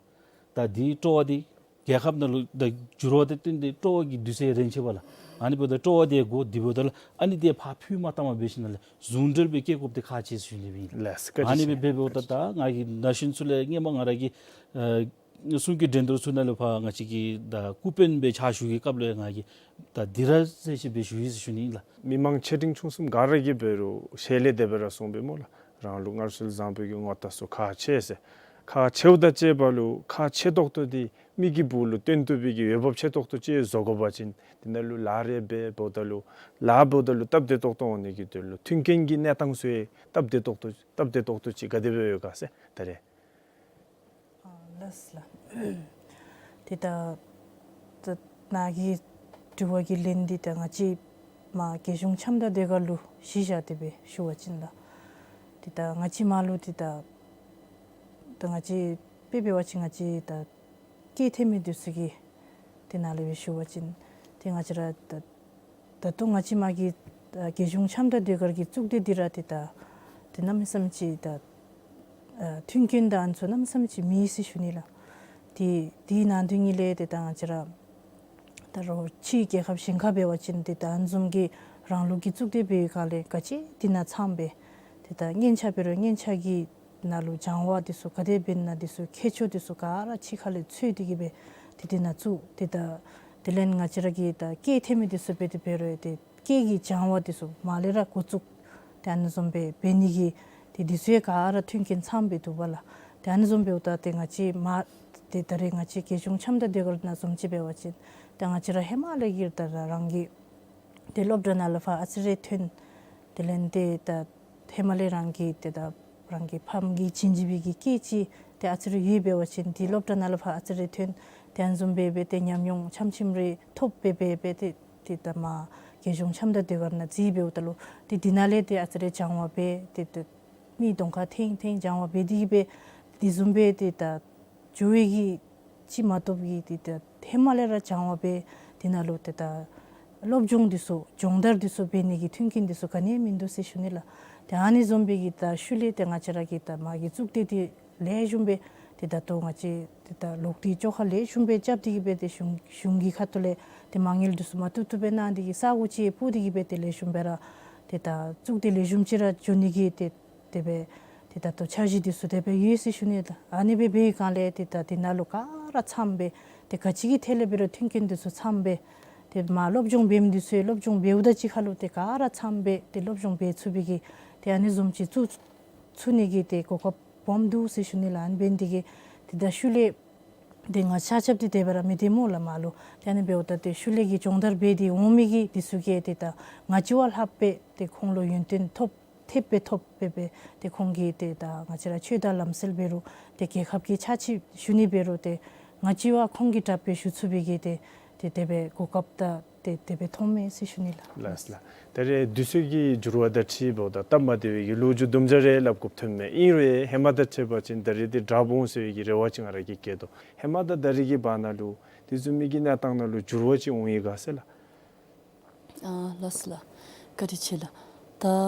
ད་འདི་སྤྲོ་བ་འདི་རྒྱལ་ཁབ་ནང་ལུ་ད་འགྱུར་བ་དང་བསྟུན་ཏེ་སྤྲོ་བ་གི་དུས་ཚོད་རན་ཆི་བས་ལགས། ཨ་ནི་འབདཝ་ད་སྤྲོ་བ་འདི་དགོ། དེ་འབདཝ་ད་ལུ་ཨ་ནི་འདི་ཕར་འཕུལ་མ་བཏངམ་འབད་ཞིནམ་ལས་ཟུང་འབྲེལ་སྦེ་བསྐྱེད་དགོཔ་འདི་ཁག་ཆེ་ཟེར་ཞུ་ནི་སྦེ་ཨིན། ལགས་སོ། བཀའ་དྲིན་ཆེ། ཨ་ནི་སྦེ་འབདཝ་ད་ད་ང་གིས་ན་གཞོན་ཚུ་ལས་སྔོན་མ་ང་ར་གི་ཨེ་གསུང་གི་འགྲན་བསྡུར་ཚུ་ནང་ལུ་ཕར་ང་བཅས་ཀྱིས་ད་སྐུ་དཔོན་སྦེ་ཕྱག་ཞུ་བའི་སྐབས་ལུ་ཡང་ང་གིས་ད་འདི་ར་གསལ་བཤད་སྦེ་ཞུ་ཡི་ཟེར་ཞུ་ནི་ཨིན་ལགས། མི་མང་ཆེ་འབྲིང་ཆུང་གསུམ་ག་ར་གིས་འབད་རུང་ཞལ་ལས་དེ་སྦེ་ར་གསུངས་པས་སྨོ་ལགས། རང་ལུགས་སྔར་སྲོལ་བཟང་པོའི་གི་ངོ་རྟགས་ཚུ་ཁག་ཆེ་ཟེར། ཁག་ཆེཝ་དང་བཅས་པ་ལུ་ཁག་ཆེ་ཏོག་ཏོ་འདི་མི་གི་སྦུག་ལུ་སྟོན་བཏུབ་པའི་གི་འོས་འབབ་ཆེ་ཏོག་ཏོ་ཅིག་བཟོ་དགོ་པ་ཅིན་འདི་ནང་ལུ་ལཱ་རེ་འབད་འབདཝ་ད་ལུ་ལཱ་འབདཝ་ད་ལུ་སྟབས་བདེ་ཏོག་ཏོ་འོང་ནི་གི་དོན་ལུ་མཐུན་རྐྱེན་གྱི་གནས་སྟངས་ཚུ་ཡང་སྟབས་བདེ་ཏོག་ཏོ་སྟབས་བདེ་ཏོག་ཏོ་ཅིག་ག་དེ་སྦེ་ཡོད་ག་ཟེར། ད་རེས། ཨ་ལགས་ལགས། ཏེ་ད་ད་ནཱ་གི་དྲི་བ་གི་ལན་འདི་ད་ང་བཅས་མར་རྒྱལ་གཞུང་འཆམ་མཐུན་ཟློས་གར་ལུ་གཞི་བཞག་སྟེ་སྦེ་ཞུ་བ་ཅིན་ལགས། ཏེ་ད་ང་བཅས་མར་ལུ་ཏེ་ད་ད་ང་བཅས་དཔེ་འབད་བ་ཅིན་ང་བཅས་ད་སྐད་འཐེན་མི་འདི་ཚུ་གི་དེ་ནང་ལས་སྦེ་ཞུ་བ་ཅིན་ཏེ་ང་བཅས་ར་ད་ད་ལྟོ་ང་བཅས་མར་གྱི་ཨ་རྒྱལ་གཞུང་འཆམ་མཐུན་ཟློས་གར་གྱི་གཙུག་སྡེ་འདི་ར་ཏེ་ད་ཏེ་གནམ་མེད་ས་མེད་ཅིག་ད་ཨ་མཐུན་རྐྱེན་དང་ཨ་ནི་ཚུ་གནམ་མེད་ས་མེད་ཅིག་མེད་ཟེར་ཞུ་ནི་ལགས། ཏེ་དེའི་ནང་དོན་ཉིད་ལས་ཏེ་ད་ང་བཅས་ར་ད་རོགས་ཕྱི་རྒྱལ་ཁབ་གཞན་ཁར་འབད་བ་ཅིན་ཏེ་ད་ཨ་ནི་བཟུམ་གྱི་རང་ལུགས་ཀྱི་གཙུག་སྡེ་འབད་བའི་སྒང་ལས་ག་ཅི་དེ་ནང་ཚངམ་སྦེ་ཏེ་ད་སྙན་ཆ་འབད་རུང་སྙན་ཆ་གི་ནང་ལུ་སྦྱང་བ་འདི་ཚུ་ག་དེ་འབད་ན་འདི་ཚུ་མཁས་མཆོག་འདི་ཚུ་ག་ར་ཕྱི་ཁ་ལས་འཚོལ་ཏེ་གིས་སྦེ་ཏེ་དེ་ནང་བཙུགས། ཏེ་ད་དེ་ལས་ང་བཅས་ར་གི་ད་སྐད་འཐེན་མི་འདི་ཚུ་འབད་དེ་འབད་རུང་ཏེ་སྐད་ཀྱི་སྦྱང་བ་འདི་ཚུ་མར་ལས་ར་འགོ་བཙུགས། ཏེ་ཨ་ནི་བཟུམ་སྦེ་འབད་ནི་གི་ཏེ་འདི་ཚུ་ཡང་ག་ར་མཐུན་རྐྱེན་ཚངམ་སྦེ་འདུག་པ་ལགས། ཏེ་ཨ་ནི་བཟུམ་འབདཝ་ད་ཏེ་ང་བཅས་མར་ཏེ་ད་རེས་ང་བཅས་རྒྱལ་གཞུང་འཆམ་མཐུན་ཟློས་གར་ནང་བཟུམ་ཅིག་འབད་བ་ཅིན་ཏེ་ང་བཅས་ར་ཧེ་མ་ལས་ཀྱི་ད་ར་རང་གི་ཏེ་སློབ་གྲྭ་ནང་ལས་ཕར་ཨ་ཙི་རེ་ཐོན། དེ་ལས་ཏེ་ད་ཧེ་མ་ལས་རང་གི་ཏེ་ད་རང་གི་ཕམ་གྱིས་བྱིན་བྱིན་པའི་གི་སྐད་ཅིག་ཏེ་ཨ་ཙི་རེ་ཡོད་འབད་བ་ཅིན་ཏེ་སློབ་གྲྭ་ནང་ལས་ཕར་ཨ་ཙི་རེ་ཐོན། ཏེ་ཨ་ནི་བཟུམ་སྦེ་སྦེ་ཏེ་ཉམས་མྱོང་ཆམ་ཆིམ་རེ་ཐོབ་སྦེ་སྦེ་སྦེ་ཏེ་ཏེ་ད་མར་རྒྱལ་གཞུང་འཆམ་མཐུན་ཟློས་གར་ནང་འཛུལ་འབདཝ་ད་ལུ་ཏེ་དེ་ནང་ལས་ཏེ་ཨ་ཙི་རེ་སྦྱང་བ་འབད་ཏེ་ཏེ་མི་གདོང་ཁར་ཐོན་ཐོན་སྦྱང་བ་འབད་དེ་གིས་སྦེ་དེ་བཟུམ་སྦེ་ཏེ་ད་འགྱོ་བའི་གི་ཅིག་མ་གཏོགས་ཀྱི་ཏེ་ད་ཧེ་མ་ལས་ར་སྦྱང་བ་འབད་དེ་ནང་ལུ་ཏེ་ད་སློབ་སྦྱོང་འདི་ཚུ་སྦྱོང་བརྡར་འདི་ཚུ་འབད་ནི་གི་མཐུན་རྐྱེན་འདི་ཚུ་ག་ནི་ཡང་མིན་འདུག་ཟེར་ཞུ་ནི་ལགས། ཏེ་ཨ་ནི་བཟུམ་སྦེ་གི་ད་ཤུལ་ལས་ཏེ་ང་བཅས་ར་གི་ད་མར་གྱི་གཙུག་སྡེ་འདི་ལེགས་ཤོམ་སྦེ་ཏེ་ད་ལྟོ་ང་བཅས་ཏེ་ད་ལོག་སྟེ་བཅོ་ཁ་ལེགས་ཤོམ་སྦེ་རྐྱབ་སྟེ་གིས་སྦེ་ཏེ་གཞུང་གཞུང་གི་ཁ་ཐུག་ལས་ཏེ་མ་དངུལ་འདི་ཚུ་མ་བཏུབ་བཏུབ་སྦེ་གནང་སྟེ་གིས་ས་གོ་ཅིག་ཕུལ་ཏེ་གིས་སྦེ་ཏེ་ལེགས་ཤོམ་སྦེ་ར་ཏེ་ད་གཙུག་སྡེ་ལེགས་ཤོམ་ཅིག་ར་འགྱོ་ནི་གི་ཏེ་དེ་སྦེ་ཏེ་ད་ལྟོ་འཆར་གཞི་འདི་ཚུ་དེ་སྦེ་ཡོད་ཟེར་ཞུ་ནི་ལགས། ཨ་ནི་སྦེ་འབད་བའི་སྒང་ལས་ཏེ་ད་དེ་ནང་ལུ་ག་ར་ཚངམ་སྦེ་ཏེ་ག་ཅི་གི་ཐད་ལས་འབད་རུང་མཐུན་རྐྱེན་འདི་ཚུ་ཚངམ་སྦེ་ཏེ་མར་སློབ་སྦྱོང་འབད་མི་འདི་ཚུ་ཡང་སློབ་སྦྱོང་འབདཝ་ད་གཅིག་ཁར་ལུ་ཏེ་ག་ར་ཚངམ་སྦེ་ཏེ་སློབ་སྦྱོང་འབད་ཚུགས་པའི་གི་ཏེ་ཨ་ནི་བཟུམ་ཅིག་བཙུགས་ཚུགས་ནི་གི་ཏེ་གོ་སྐབས་སྦོམ་འདུག་ཟེར་ཞུ་ནི་ལགས། ཨ་ནི་འབད་ནི་དེ་གིས་ཏེ་ད་ཤུལ་ལས་ཏེ་ང་ཆ་ཁྱབ་འདི་དེ་སྦེ་ར་མི་སྡོད་སྨོ་ལགས་མར་ལུ། ཏེ་ཨ་ནི་འབདཝ་ད་ཏེ་ཤུལ་ལས་ཀྱི་སྦྱོང་བརྡར་འབད་དེ་འོང་མི་གི་འདི་ཚུ་གིས་ཏེ་ད་ང་བཅས་བ་ལྷགཔ་སྦེ་ཏེ་ཁོང་ལུ་ཡོན་ཏན་ཐོབ་ཐེབས་སྦེ་ཐོབ་སྦེ་སྦེ་ཏེ་ཁོང་གིས་ཏེ་ད་ང་བཅས་ར་ཆོས་དང་ལམ་སྲོལ་འབད་རུང་ཏེ་རྒྱལ་ཁབ་ཀྱི་ཕྱག་ཕྱིད་ཞུ་ནི་འབད་རུང་ཏེ་ང་བཅས་བ་ཁོང་གི་དྲག་སྦེ་ཞུ་ཚུགས་པའི་གི་ཏེ་ཏེ་དེ་སྦེ་གོ་སྐབས་དང་ཏེ་དེ་སྦེ་ཐོབ་མས་ཟེར་ཞུ་ནི་ལགས། ལགས་ལགས། ད་རེས་དུས་ཚོད་ཀྱི་འགྱུར་བ་དང་འཁྲིལ་འབདཝ་ད་སྟབས་མ་བདེ་བའི་གི་ལོ་རྒྱུས་དུམ་གྲ་རེ་སླབ་དགོཔ་ཐོནམ་མས། ཨིན་རུང་ཧེ་མ་དང་ཕྱད་པ་ཅིན་ད་རེས་འདི་དྲགཔ་འོང་ཟེར་བའི་གི་རེ་བ་ཅིག་ང་ར་གིས་བསྐྱེད་དོ། ཧེ་མ་དང་ད་རེས་ཀྱི་བར་ན་ལུ་དེ་བཟུམ་མའི་གི་གནས་སྟངས་ནང་ལུ་འགྱུར་བ་ཅིག་འོང་ཡི་ག་ཟེར་ལགས། ཨ་ལགས་སོ་ལགས། བཀའ་དྲིན་ཆེ་ལགས།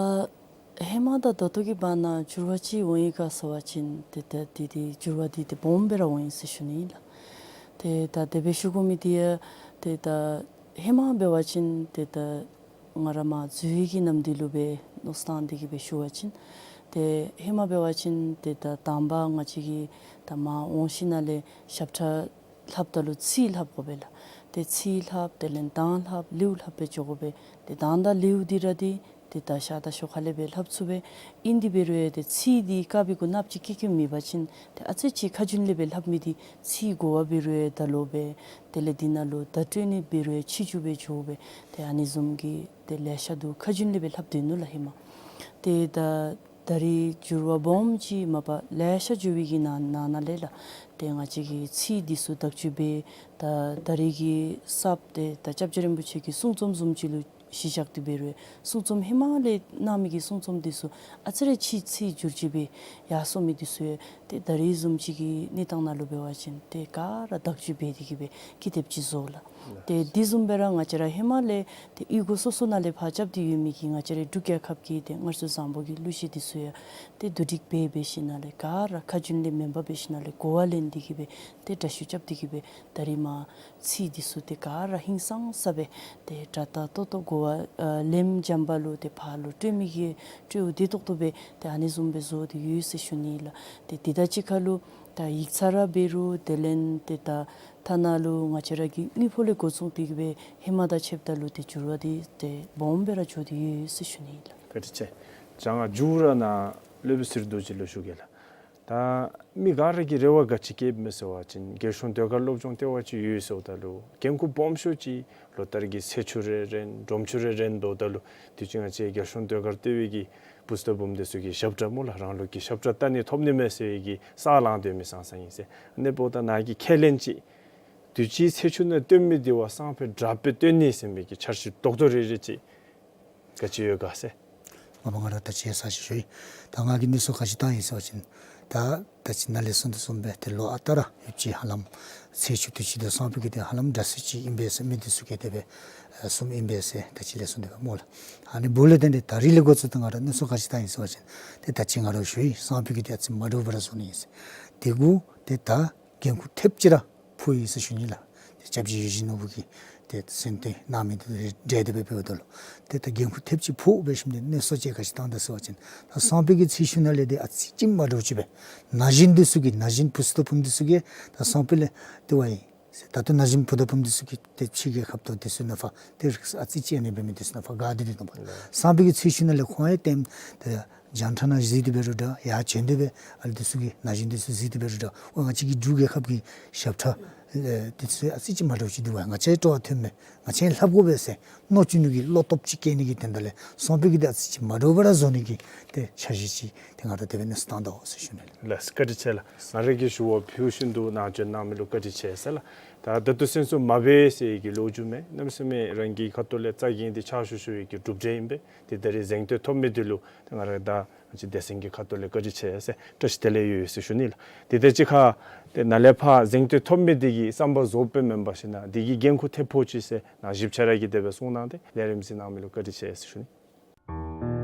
ད་ཧེ་མ་དང་ད་ལྟོ་གི་བར་ན་འགྱུར་བ་ཅིག་འོང་ཡི་ག་ཟེར་བ་ཅིན་ཏེ་ད་འདི་འདི་འགྱུར་བ་འདི་ཏེ་སྦོམ་སྦེ་ར་འོང་ཡི་ཟེར་ཞུ་ནི་ཨིན་ལགས། ཏེ་ ཏེ་ད་དེ་སྦེ་ཞུ་དགོ་མི་འདི་ཡང་ཏེ་ད་ཧེ་མ་འབད་བ་ཅིན་ཏེ་ད་ང་ར་མར་འཛུལ་བའི་གི་ནམ་དུས་ལུ་སྦེ་མནོ་བསམ་བཏང་སྟེ་གི་སྦེ་ཞུ་བ་ཅིན་ཏེ་ཧེ་མ་འབད་བ་ཅིན་ཏེ་ད་དང་པ་ང་བཅས་ཀྱིས་ད་མར་འོང་ཞིནམ་ལས་ཞབས་ཁྲ་ལྷབ་ད་ལུ་ཚིག་ལྷབ་དགོ་པས་ལགས། ཏེ་ཚིག་ལྷབ་དེ་ལས་གདངས་ལྷབ་ལེའུ་ལྷབ་སྦེ་འགྱོ་དགོ་པས། ཏེ་གདངས་དང་ལེའུ་འདི་ར་འདི་ཏེ་ད་ཤ་ད་ཤོ་ཁ་ལས་སྦེ་ལྷབ་ཚུགས་པས། ཨིན་དེ་འབད་རུང་ཡང་ཏེ་ཚིག་འདི་དཀརཔོ་གུ་ནགཔོ་ཅིག་སྐྱེ་སྐྱེཝ་མེད་པ་ཅིན་ཏེ་ཨ་ཙི་ཅིག་ཁ་རྒྱུན་ལས་སྦེ་ལྷབ་མི་འདི་ཚིག་གོ་བ་འབད་རུང་ཡང་ད་ལོག་སྦེ་དེ་ལས་འདི་ནང་ལུ་བརྡ་སྤྲོད་ནི་འབད་རུང་ཡང་ཕྱི་འགྱུར་སྦེ་འགྱོ་སྦེ་ཏེ་ཨ་ནི་བཟུམ་གྱི་ཏེ་ལེ་ཤ་འདུག། ཁ་རྒྱུན་ལས་སྦེ་ལྷབ་སྡོད་ནུག་ལགས་ཧེ་མ། ཏེ་ད་ད་རིས་འགྱུར་བ་སྦོམ་ཅིག་མ་པ་ལེ་ཤ་འགྱོ་བའི་གི་ནང་ནང་ན་ལས་ལགས། ཏེ་ང་བཅས་ཀྱིས་ཚིག་འདི་ཚུ་བརྡ་སྤྲོད་འབད་ད་ད་རིས་ཀྱི་གསརཔ་ཏེ་ད་སྐྱབས་རྗེ་རིན་པོ་ཆེ་གི་གསུང་རྩོམ་བཟུམ་ཅིག་ལུ་གཞི་བཞག་སྟེ་འབད་རུང་གསུང་རྩོམ་ཧེ་མ་ལས་གནང་མི་གི་གསུང་རྩོམ་འདི་ཚུ་ཨ་ཙི་རེ་ཕྱིས་ཚིག་འགྱུར་བཅོས་འབད་ཡར་སོང་མི་འདི་ཚུ་ཡང་ཏེ་ད་རིས་བཟུམ་ཅིག་གི་གནས་སྟངས་ནང་ལུ་འབད་བ་ཅིན་ཏེ་ག་ར་བརྡ་སྤྲོད་འབད་དེ་གི་སྦེ་ཀི་དེབ་ཅིག་བཟོ་ལགས། ཏེ་འདི་བཟུམ་སྦེ་ར་ང་བཅས་ར་ཧེ་མ་ལས་ཏེ་གཡུས་སྒོ་སོ་སོ་ནང་ལས་ཕར་རྐྱབ་སྟེ་ཡོད་མི་གི་ང་བཅས་རའི་འབྲུག་རྒྱལ་ཁབ་ཀྱི་ཏེ་སྔར་སྲོལ་བཟང་པོ་གི་གླུ་གཞས་འདི་ཚུ་ཡང་ཏེ་བསྡུ་སྒྲིག་འབད་འབད་ཞིནམ་ལས་ག་ར་ཁ་རྒྱུན་ལས་མེན་པར་འབད་ཞིནམ་ལས་གོ་བ་ལེན་ཏེ་གི་སྦེ་ཏེ་འདྲ་བཤུས་རྐྱབ་སྟེ་གི་སྦེ་ད་རིས་མར་ཚིག་འདི་ཚུ་ཏེ་ག་ར་ཧིང་སངས་ས་སྦེ་ཏེ་སྒྲ་དག་ཏོག་ཏོ་གོ་བ་ཨ་ལེནམ་འཇམ་པ་ལུ་ཏེ་ཕར་ལུ་སྤྲོད་མི་གི་སྤྲོདཔ་བདེ་ཏོག་ཏོ་སྦེ་ཏེ་ཨ་ནི་བཟུམ་སྦེ་བཟོ་སྟེ་ཡོད་ཟེར་ཞུ་ནི་ལགས། ཏེ་དེ་དང་གཅིག་ཁར་ལུ་ད་ཡིག་ཚང་ར་འབད་རུང་དེ་ལས་ཏེ་ད་ཐ་ན་ལུ་ང་བཅས་ར་གི་དངུལ་ཕོགས་ལས་འགོ་བཙུགས་ཏེ་གི་སྦེ་ཧེ་མ་དང་ཕྱདཔ་ད་ལུ་ཏེ་འགྱུར་བ་འདི་ཏེ་སྦོམ་སྦེ་ར་འགྱོ་སྟེ་ཡོད་ཟེར་ཞུ་ནི་ལགས། བཀའ་དྲིན་ཆེ། ང་མཇུག་ར་ནཱ་སློབ་དཔོན་ཟེར་རྡོ་རྗེ་ལུ་ཞུ་གེ་ལགས། ད་མི་ག་ར་གིས་རེ་བ་ག་ཅི་བསྐྱེདཔ་མས་ཟེར་བ་ཅིན་རྒྱལ་གཞུང་ཟློས་གར་སློབ་སྦྱོང་ལྟེ་བ་ཅིག་ཡོད་ཟེརཝ་ད་ལུ་འགན་ཁུར་སྦོམ་ཤོས་ཅིག་ལོ་ལྟར་གྱི་ཚེས་བཅུ་རེ་རན་འབྲོམ་ཆུ་རེ་རན་འབདཝ་ད་ལུ་དུས་ཅི་ང་བཅས་རྒྱལ་གཞུང་ཟློས་གར་ལྟེ་བའི་གི་བུ་སྟོན་བུམོ་འདི་ཚུ་གི་ཞབས་ཁྲ་སྨོ་ལགས། རང་ལུགས་ཀྱི་ཞབས་ཁྲ་བལྟ་ནི་ཐོབ་ནི་མས་ཟེར་བའི་གི་ས་ལང་སྡོད་མི་ཟང་ཟང་ཨིན་ཟེར། ཨ་ནི་འབདཝ་ད་ནཱ་གི་ཁས་ལེན་ཅིག་དུས་ཅི་ཚེས་བཅུ་ནང་སྟོན་མི་འདི་བ་སང་ཕོད་དྲགཔ་སྦེ་སྟོན་ནི་ཟེར་མི་གི་འཆར་གཞི་རྡོག་རྡོག་རེ་རེ་ཅིག་ག་ཅི་ཡོད་ག་ཟེར། ངོ་མ་ང་ར་ད་ཅི་ས་ཅིག་ཞུ་ཡི། ད་ང་གིས་གནས་ཚུལ་ག་ཅི་བཏང་ཡི་ཟེར་བ་ཅིན་ད་ད་ཅི་ནཱ་ལས་གསུངས་དོ་བཟུམ་སྦེ་ཏེ་ལོ་ཨ་རྟག་ར་ཡོདཔ་ཅིག་ཧ་ལམ་ཚེས་བཅུ་དུས་ཅི་དང་སང་ཕོད་ཀྱི་དེ་ཧ་ལམ་འདྲ་སུ་ཅིག་ཨིན་པས་ཟེར། མི་འདི་ཚུ་གིས་དེ་སྦེ་ཨ་གསུངམ་ཨིན་པས་ཟེར་ད་ཅི་ལས་གསུངས་དེ་སྦེ་སྨོ་ལགས། ཨ་ནི་འབདཝ་ལས་བརྟེན་ཏེ་ད་རིས་ལས་འགོ་བཙུགས་ཏེ་ང་ར་གནས་ཚུལ་ག་ཅི་བཏང་ཡི་ཟེར་བ་ཅིན་ཏེ་ད་ཅི་ང་ར་ཞུ་ཡི། སང་ཕོད་ཀྱི་དེ་ཨ་ཙི་མ་འདྲཝ་སྦེ་ར་བཟོ་ནི་ཨིན་ཟེར། དེ་གུ་ཏེ་ད་འགན་ཁུར་ཐེབས་ཅིག་ར་ཕོག་ཡི་ཟེར་ཞུ་ནི་ལགས། ཏེ་སྐྱབས་རྗེ་ཡིད་བཞིན་ནོར་བུ་གིས་ཏེ་གསན་ཏེ་གནང་མི་འདི་རེ་འབྲེལ་ཏེ་སྦེ་འབདཝ་ད་ལུ་ཏེ་ད་འགན་ཁུར་ཐེབས་ཅིག་ཕོག་འབད་ཞིནམ་ཏེ་གནས་ཚུལ་ཅིག་ག་ཅི་བཏང་ད་ཟེར་བ་ཅིན་ད་སང་ཕོད་ཀྱི་ཚེས་བཅུ་ནང་ལས་ཏེ་ཨ་ཙི་ཅིག་མ་འདྲཝ་ཅིག་སྦེ་ན་གཞོན་འདི་ཚུ་གིས་ན་གཞོན་བུ་ཚུ་དང་བུམོ་འདི་ཚུ་གིས་ད་སང་ཕོད་ལས་ཏེ་ཝའི་ད་ལྟོ་ན་གཞོན་བུ་དང་བུམོ་འདི་ཚུ་གིས་ཏེ་ཕྱི་རྒྱལ་ཁབ་དང་འདི་ཚུ་ནང་ཕར་ཏེ་རིགས་ཨ་ཙི་ཅིག་ཨ་ནི་འབད་མི་འདི་ཚུ་ནང་ཕར་དགའ་སྟེ་སྡོད་དོ་སྨོ། སང་ཕོད་ཀྱི་ཚེས་བཅུ་ནང་ལས་ཁོང་ཡང་ཏེ་ད་རྒྱང་བསྒྲགས་ནང་གཟིགས་ཏེ་འབད་རུང་འདྲ་ཡར་བྱོན་ཏེ་སྦེ་ཨ་ལུ་འདི་ཚུ་གིས་ན་གཞོན་འདི་ཚུ་གཟིགས་ཏེ་འབད་རུང་འདྲ་ཨོ་ང་བཅས་ཀྱི་འབྲུག་རྒྱལ་ཁབ་ཀྱི་ཞབས་ཁྲ་ཨེ་འདི་ཚུ་ཨ་ཙི་ཅིག་མ་འདྲཝ་ཅིག་འདུག་པ། ང་བཅས་སྤྲོ་བ་ཐོན་མས། ང་བཅས་ལྷབ་དགོ་པས་ཟེར་མནོ་བཅུག་ནི་གི་བློ་སྟོབས་ཅིག་བསྐྱེད་ནི་གི་དོན་དག་ལས་སང་ཕོད་ཀྱི་འདི་ཨ་ཙི་ཅིག་མ་འདྲཝ་སྦེ་ར་བཟོ་ནི་གི་ཏེ་འཆར་གཞི་ཅིག་ཏེ་ང་ར་དེ་སྦེ་གནས་ཚུལ་བཏང་དོ་ཟེར་ཞུ་ནི་ལགས། ལགས་བཀའ་དྲིན་ཆེ་ལགས། ང་ར་གིས་ཞུ་བ་ཕུལ་བཞིན་དུ་ནཱ་བྱོན་གནང་མི་ལུ་བཀའ་དྲིན་ཆེ་ཟེར་ལགས། ད་ད་ལྟོ་སེམས་གསོ་མ་འབད་ཟེར་གྱི་ལོ་རྒྱུས་མེད། གནམ་མེད་ས་མེད་རང་གི་ཁ་ཐུག་ལས་རྩ་འགེངས་ཏེ་ཕྱག་ཞུ་ཞུ་བའི་གི་གྲུབ་འབྲས་ཨིན་པས། ཏེ་ད་རིས་གཟེངས་བསྟོད་ཐོབ་མི་འདི་ལུ་ཏེ་ང་ར་ད་ང་བཅས་སྡེ་ཚན་གྱི་ཁ་ཐུག་ལས་བཀའ་དྲིན་ཆེ་ཟེར་བཀྲ་ཤིས་བདེ་ལེགས་ཡོད་ཟེར་ཞུ་ནི་ལགས། དེ་དང་གཅིག་ཁར་ཏེ་ནཱ་ལས་ཕར་གཟེངས་བསྟོད་ཐོབ་མི་འདི་གིས་བསམ་པ་རྫོགསཔ་མེན་པར་ཞིན་ན་འདི་གིས་འགན་ཁུར་ཐེབས་ཕོག་ཅི་ཟེར་ནཱ་ཞིབ་ཆ་ར་གིས་དེ་སྦེ་གསུངས་གནང་སྟེ་ལས་རིམ་གཟིགས་གནང་མི་ལུ་བཀའ་དྲིན་ཆེ་ཟེར་ཞུ་ནི།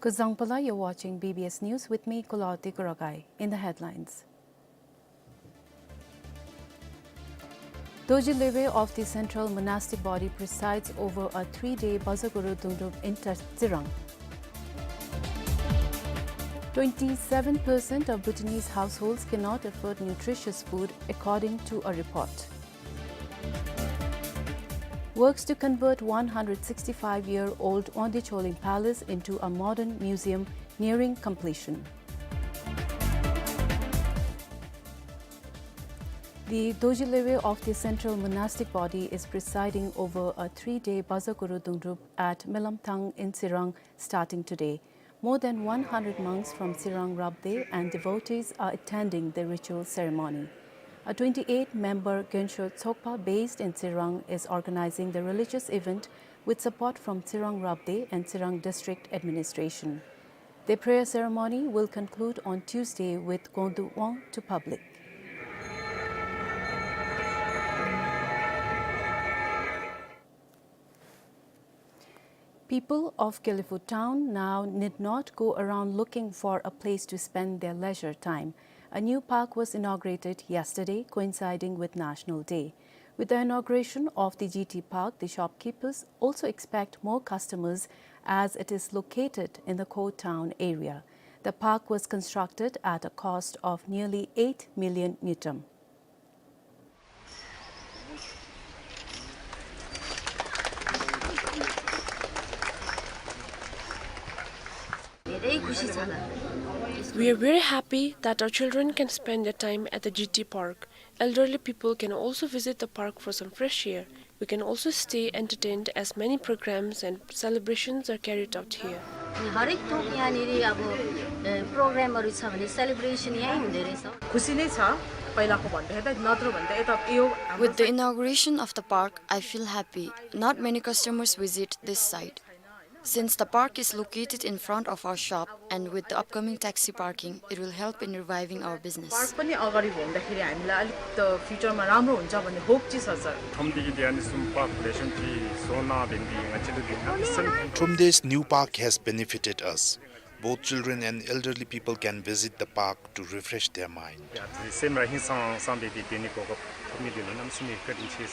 Kuzuzangpo la, you're watching B B S News with me, Kulawarti Kuragai. In the headlines, Dorji Lhuyvay of the Central Monastic Body presides over a three-day Bazaguru Dungdrup in Ta-, Tsirang. Twenty-seven percent of Bhutanese households cannot afford nutritious food, according to a report. Works to convert one hundred sixty-five-year-old Wangdi Choling Palace into a modern museum nearing completion. The Dorji Lhuyvay of the Central Monastic Body is presiding over a three-day Bazaguru Dungdrup at Melamthang in Tsirang starting today. More than one hundred monks from Tsirang Rabdey and devotees are attending the ritual ceremony. A twenty-eight member Gyaltsuen Tshogpa based in Tsirang is organizing the religious event with support from Tsirang Rabdey and Tsirang District Administration. The prayer ceremony will conclude on Tuesday with Gongdu Wang to public. People of Gelephu town now need not go around looking for a place to spend their leisure time. A new park was inaugurated yesterday, coinciding with National Day. With the inauguration of the G T Park, the shopkeepers also expect more customers as it is located in the core town area. The park was constructed at a cost of nearly eight million ngultrum. We are very happy that our children can spend their time at the G T Park. Elderly people can also visit the park for some fresh air. We can also stay entertained as many programs and celebrations are carried out here. हरेक थोक यहाँनिर अब, अ, प्रोग्रामहरू छ भने सेलिब्रेसन यहीँ हुँदो रहेछ। खुसी नै छ, पहिलाको भन्दा यता नत्र भन्दा यता यो हाम्रो With the inauguration of the park, I feel happy. Not many customers visit this site. Since the park is located in front of our shop and with the upcoming taxi parking, it will help in reviving our business. Park पनि अगाडि हुँदाखेरि हामीलाई अलिक त फ्युचरमा राम्रो हुन्छ भन्ने होप चाहिँ छ, sir. Thromdeigi diani sum park operation ki sona bendi ngachelu di. Thromdei's new park has benefited us. Both children and elderly people can visit the park to refresh their mind. Sem ra hin sang sang de de ni ko ko mi de nam sini ka din chi.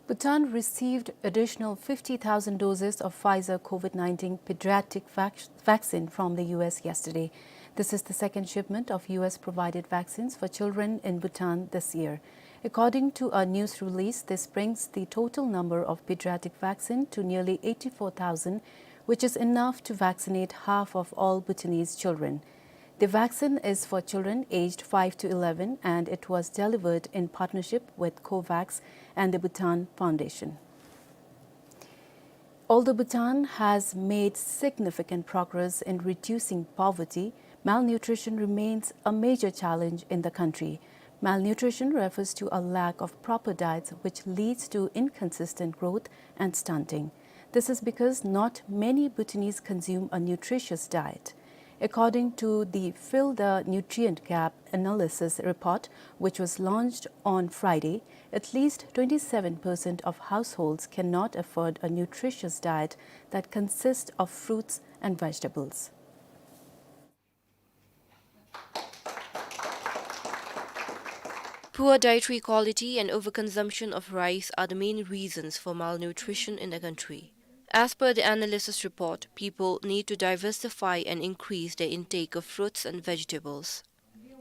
Bhutan received additional fifty thousand doses of Pfizer COVID nineteen pediatric vac-, vaccine from the U S yesterday. This is the second shipment of U S provided vaccines for children in Bhutan this year. According to a news release, this brings the total number of pediatric vaccine to nearly eighty-four thousand, which is enough to vaccinate half of all Bhutanese children. The vaccine is for children aged five to eleven, and it was delivered in partnership with COVAX and the Bhutan Foundation. Although Bhutan has made significant progress in reducing poverty, malnutrition remains a major challenge in the country. Malnutrition refers to a lack of proper diets, which leads to inconsistent growth and stunting. This is because not many Bhutanese consume a nutritious diet. According to the Fill the Nutrient Gap analysis report, which was launched on Friday, at least twenty-seven percent of households cannot afford a nutritious diet that consists of fruits and vegetables. Poor dietary quality and overconsumption of rice are the main reasons for malnutrition in the country. As per the analysis report, people need to diversify and increase their intake of fruits and vegetables.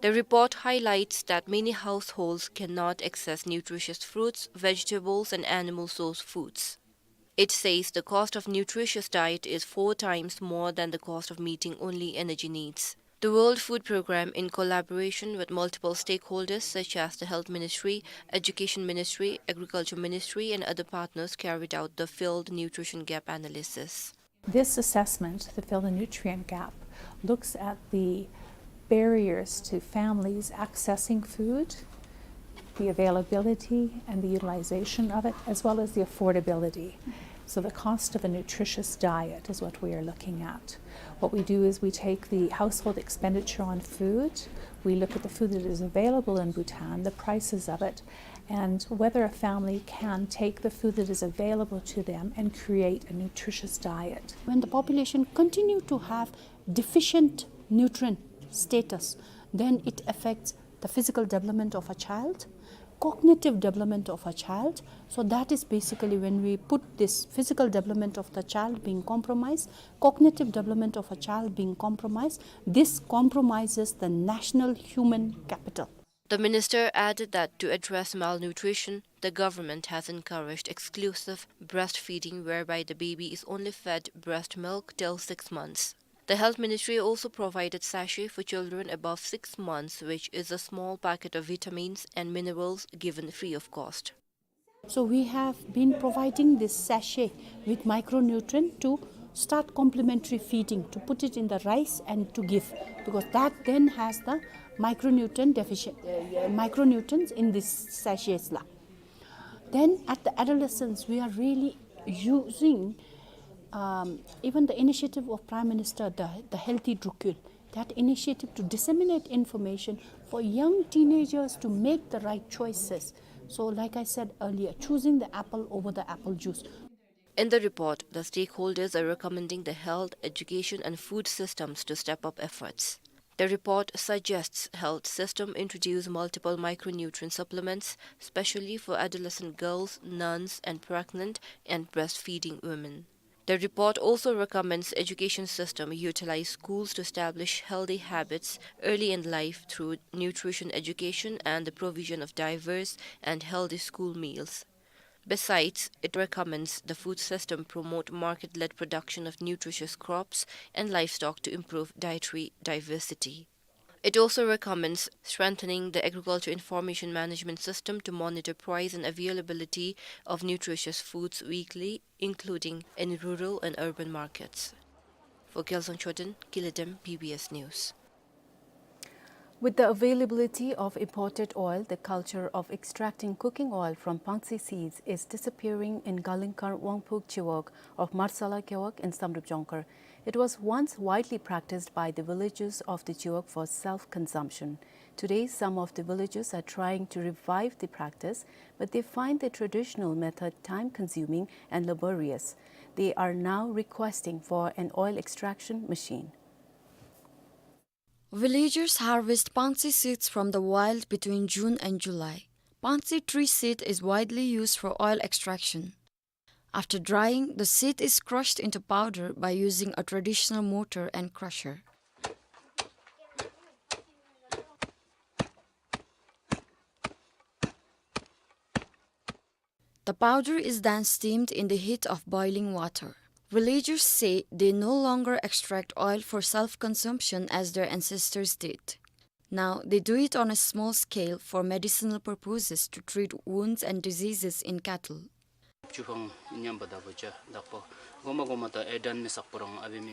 The report highlights that many households cannot access nutritious fruits, vegetables, and animal source foods. It says the cost of nutritious diet is four times more than the cost of meeting only energy needs. The World Food Programme, in collaboration with multiple stakeholders such as the Health Ministry, Education Ministry, Agriculture Ministry, and other partners, carried out the Fill the Nutrition Gap analysis. This assessment, the Fill the Nutrient Gap, looks at the barriers to families accessing food, the availability and the utilization of it, as well as the affordability. So the cost of a nutritious diet is what we are looking at. What we do is we take the household expenditure on food, we look at the food that is available in Bhutan, the prices of it, and whether a family can take the food that is available to them and create a nutritious diet. When the population continue to have deficient nutrient status, then it affects the physical development of a child, cognitive development of a child. So that is basically when we put this physical development of the child being compromised, cognitive development of a child being compromised, this compromises the national human capital. The minister added that to address malnutrition, the government has encouraged exclusive breastfeeding, whereby the baby is only fed breast milk till six months. The health ministry also provided sachet for children above six months, which is a small packet of vitamins and minerals given free of cost. So we have been providing this sachet with micronutrient to start complementary feeding, to put it in the rice and to give, because that then has the micronutrient deficient, uh, micronutrients in these sachets la. Then at the adolescents, we are really using, um, even the initiative of Prime Minister, the, the Healthy Drukyul, that initiative to disseminate information for young teenagers to make the right choices. So, like I said earlier, choosing the apple over the apple juice. In the report, the stakeholders are recommending the health, education, and food systems to step up efforts. The report suggests health system introduce multiple micronutrient supplements, specially for adolescent girls, nuns, and pregnant and breastfeeding women. The report also recommends education system utilize schools to establish healthy habits early in life through nutrition education and the provision of diverse and healthy school meals. Besides, it recommends the food system promote market-led production of nutritious crops and livestock to improve dietary diversity. It also recommends strengthening the agriculture information management system to monitor price and availability of nutritious foods weekly, including in rural and urban markets. For Gyalsang Choden, Kiladem, B B S News. With the availability of imported oil, the culture of extracting cooking oil from pangsi seeds is disappearing in Galingkar Wangphug Chiwog of Marsala Gewog in Samdrup Jongkhar. It was once widely practiced by the villagers of the Chiwog for self-consumption. Today, some of the villagers are trying to revive the practice, but they find the traditional method time-consuming and laborious. They are now requesting for an oil extraction machine. Villagers harvest pangsi seeds from the wild between June and July. Pangsi tree seed is widely used for oil extraction. After drying, the seed is crushed into powder by using a traditional mortar and crusher. The powder is then steamed in the heat of boiling water. Villagers say they no longer extract oil for self-consumption as their ancestors did. Now they do it on a small scale for medicinal purposes to treat wounds and diseases in cattle.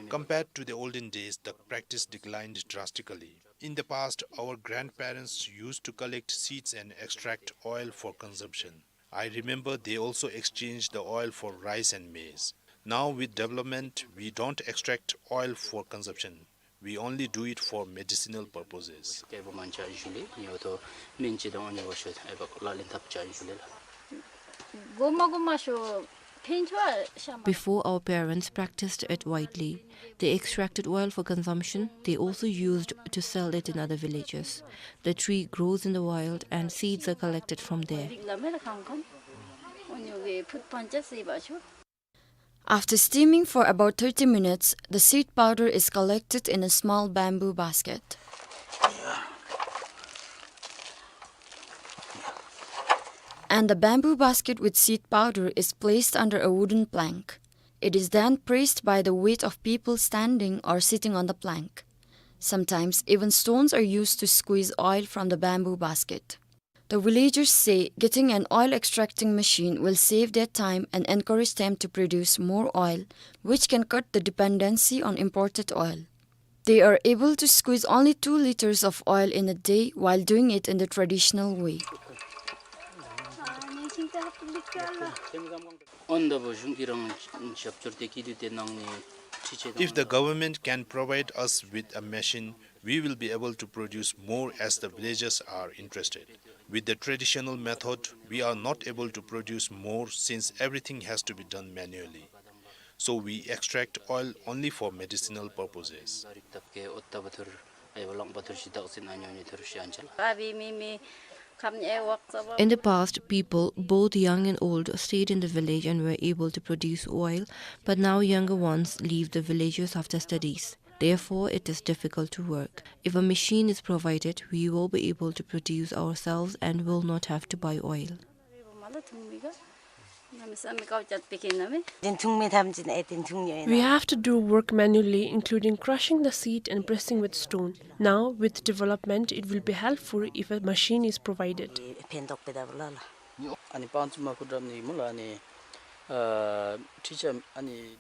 Compared to the olden days, the practice declined drastically. In the past, our grandparents used to collect seeds and extract oil for consumption. I remember they also exchanged the oil for rice and maize. Now, with development, we don't extract oil for consumption. We only do it for medicinal purposes. Before, our parents practiced it widely. They extracted oil for consumption. They also used to sell it in other villages. The tree grows in the wild and seeds are collected from there. After steaming for about thirty minutes, the seed powder is collected in a small bamboo basket. And the bamboo basket with seed powder is placed under a wooden plank. It is then pressed by the weight of people standing or sitting on the plank. Sometimes even stones are used to squeeze oil from the bamboo basket. The villagers say getting an oil extracting machine will save their time and encourage them to produce more oil, which can cut the dependency on imported oil. They are able to squeeze only two liters of oil in a day while doing it in the traditional way. If the government can provide us with a machine, we will be able to produce more as the villagers are interested. With the traditional method, we are not able to produce more since everything has to be done manually. So we extract oil only for medicinal purposes. In the past, people, both young and old, stayed in the village and were able to produce oil, but now younger ones leave the villages after studies. Therefore, it is difficult to work. If a machine is provided, we will be able to produce ourselves and will not have to buy oil. We have to do work manually, including crushing the seed and pressing with stone. Now, with development, it will be helpful if a machine is provided.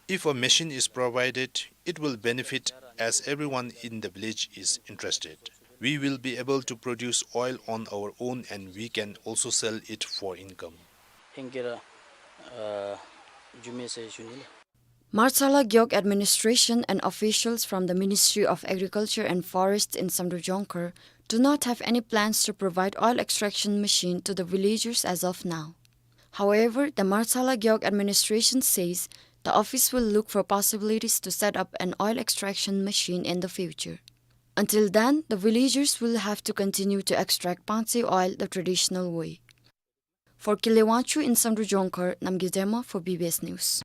If a machine is provided, it will benefit as everyone in the village is interested. We will be able to produce oil on our own and we can also sell it for income. Martsala Gewog administration and officials from the Ministry of Agriculture and Forests in Samdrup Jongkhar do not have any plans to provide oil extraction machine to the villagers as of now. However, the Martsala Gewog administration says the office will look for possibilities to set up an oil extraction machine in the future. Until then, the villagers will have to continue to extract Pangtse oil the traditional way. For Kile Wangchuck in Samdrup Jongkhar, Namgay Dema for B B S News.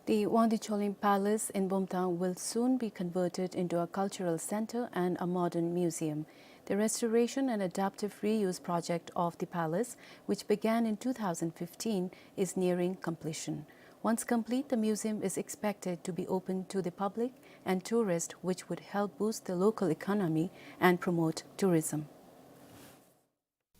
The Wangdi Choling Palace in Bumthang will soon be converted into a cultural center and a modern museum. The restoration and adaptive reuse project of the palace, which began in two thousand fifteen, is nearing completion. Once complete, the museum is expected to be open to the public and tourists, which would help boost the local economy and promote tourism.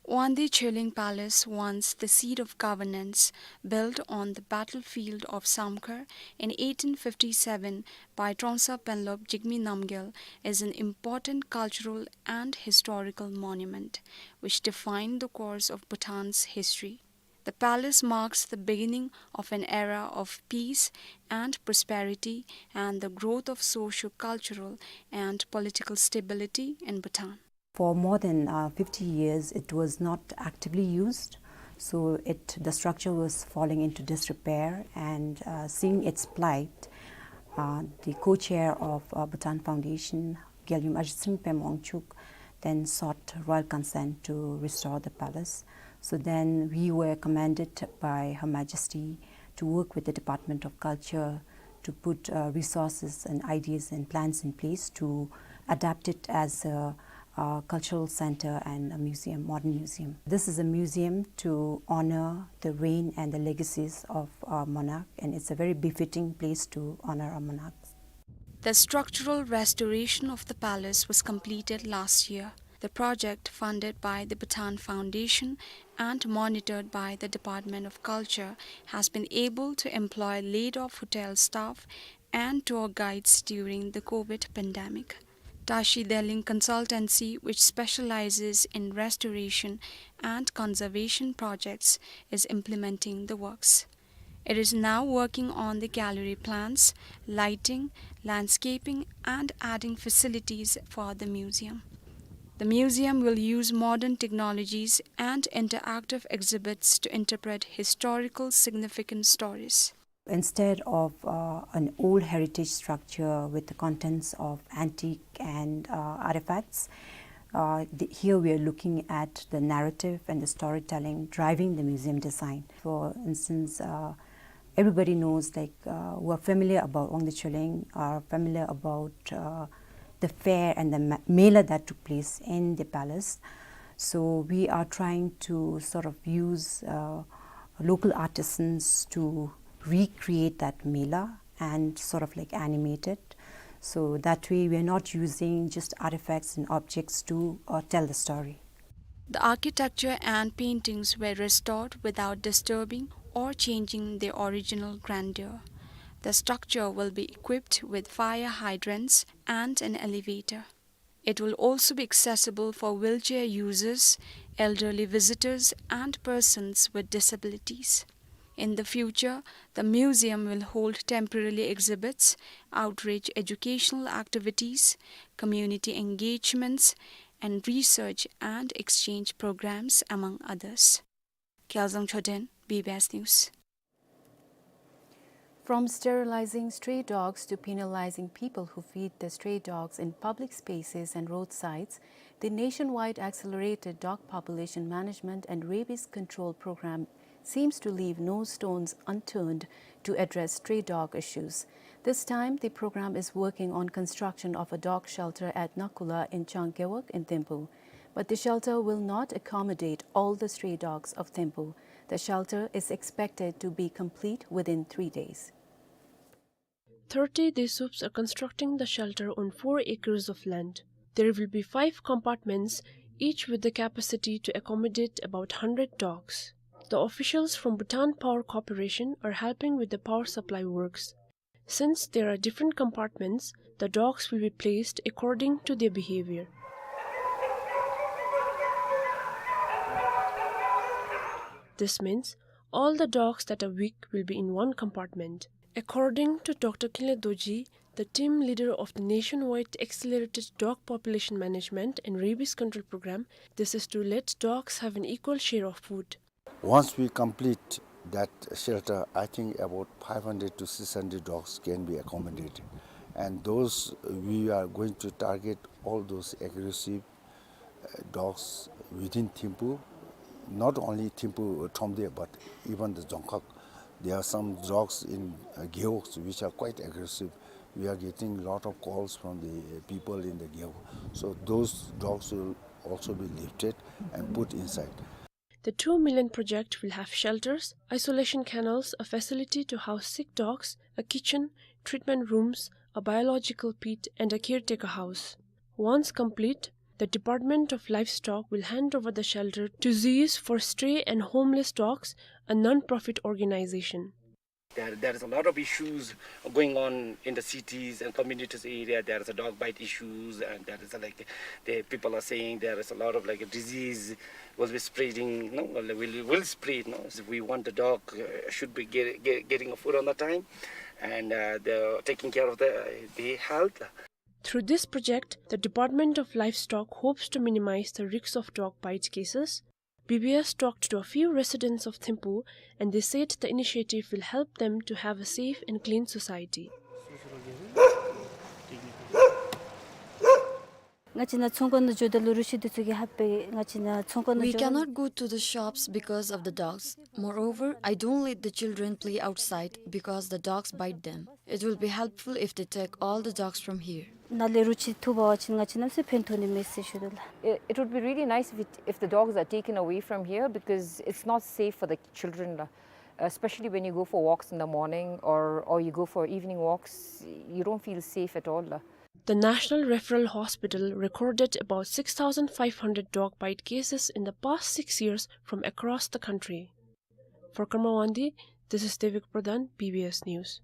Wangdi Choling Palace, once the seat of governance, built on the battlefield of Samkhar in eighteen fifty-seven by Trongsa Penlop Jigme Namgyel, is an important cultural and historical monument which defined the course of Bhutan's history. The palace marks the beginning of an era of peace and prosperity and the growth of socio-cultural and political stability in Bhutan. For more than, uh, fifty years, it was not actively used, so it, the structure was falling into disrepair, and, uh, seeing its plight, uh, the co-chair of, uh, Bhutan Foundation, Gyaliyum Ajitsing Pema Wangchuck, then sought royal consent to restore the palace. So then we were commanded by Her Majesty to work with the Department of Culture to put, uh, resources and ideas and plans in place to adapt it as a, a cultural center and a museum, modern museum. This is a museum to honor the reign and the legacies of our monarch, and it's a very befitting place to honor our monarchs. The structural restoration of the palace was completed last year. The project, funded by the Bhutan Foundation and monitored by the Department of Culture, has been able to employ laid-off hotel staff and tour guides during the COVID pandemic. Tashi Delling Consultancy, which specializes in restoration and conservation projects, is implementing the works. It is now working on the gallery plans, lighting, landscaping, and adding facilities for the museum. The museum will use modern technologies and interactive exhibits to interpret historical significant stories. Instead of, uh, an old heritage structure with the contents of antique and, uh, artifacts, uh, the, here we are looking at the narrative and the storytelling driving the museum design. For instance, uh, everybody knows, like, uh, who are familiar about Wangdi Choling are familiar about, uh, the fair and the ma-, mela that took place in the palace. So we are trying to sort of use, uh, local artisans to recreate that mela and sort of, like, animate it. So that way we are not using just artifacts and objects to, uh, tell the story. The architecture and paintings were restored without disturbing or changing their original grandeur. The structure will be equipped with fire hydrants and an elevator. It will also be accessible for wheelchair users, elderly visitors, and persons with disabilities. In the future, the museum will hold temporary exhibits, outreach educational activities, community engagements, and research and exchange programs, among others. Kyaljong Choden, B B S News. From sterilizing stray dogs to penalizing people who feed the stray dogs in public spaces and roadsides, the nationwide accelerated dog population management and rabies control program seems to leave no stones unturned to address stray dog issues. This time, the program is working on construction of a dog shelter at Nakula in Changewak in Thimphu. But the shelter will not accommodate all the stray dogs of Thimphu. The shelter is expected to be complete within three days. Thirty Desuups are constructing the shelter on four acres of land. There will be five compartments, each with the capacity to accommodate about hundred dogs. The officials from Bhutan Power Corporation are helping with the power supply works. Since there are different compartments, the dogs will be placed according to their behavior. This means all the dogs that are weak will be in one compartment. According to Doctor Khinley Dorji, the team leader of the nationwide accelerated dog population management and rabies control program, this is to let dogs have an equal share of food. Once we complete that shelter, I think about five hundred to six hundred dogs can be accommodated. And those, we are going to target all those aggressive uh, dogs within Thimphu, not only Thimphu, uh, Thromde, but even the Dzongkhag. There are some dogs in, uh, Gewog which are quite aggressive. We are getting a lot of calls from the, uh, people in the Gewog. So those dogs will also be lifted and put inside. The two million project will have shelters, isolation kennels, a facility to house sick dogs, a kitchen, treatment rooms, a biological pit, and a caretaker house. Once complete, the Department of Livestock will hand over the shelter to Zoos for Stray and Homeless Dogs, a non-profit organization. There, there is a lot of issues going on in the cities and communities area. There is a dog bite issues, and there is a, like, the people are saying there is a lot of, like, a disease will be spreading, no, will, will, will spread, no? So we want the dog, uh, should be get, get, getting a food on the time, and, uh, the taking care of the, the health. Through this project, the Department of Livestock hopes to minimize the risks of dog bite cases. B B S talked to a few residents of Thimphu, and they said the initiative will help them to have a safe and clean society. ང་བཅས་ནཱ་ཚོང་ཁང་ནང་འགྱོཝ་ད་ལུ་རུ་ཤི་འདི་ཚུ་གིས་ཧ་པེ་ང་བཅས་ནཱ་ཚོང་ཁང་ནང་འགྱོ། We cannot go to the shops because of the dogs. Moreover, I don't let the children play outside because the dogs bite them. It will be helpful if they take all the dogs from here. ནཱ་ལས་རུ་ཤི་འཐུ་འབག་པ་ཅིན་ང་བཅས་གནམ་མེད་ས་མེད་ཕན་ཐོགས་ནི་མས་ཟེར་ཞུ་དོ་ལགས། It, it would be really nice if it, if the dogs are taken away from here because it's not safe for the children, la. Especially when you go for walks in the morning or, or you go for evening walks, you don't feel safe at all, la. The National Referral Hospital recorded about six thousand five hundred dog bite cases in the past six years from across the country. For Karma Wangdi, this is Devika Pradhan, B B S News.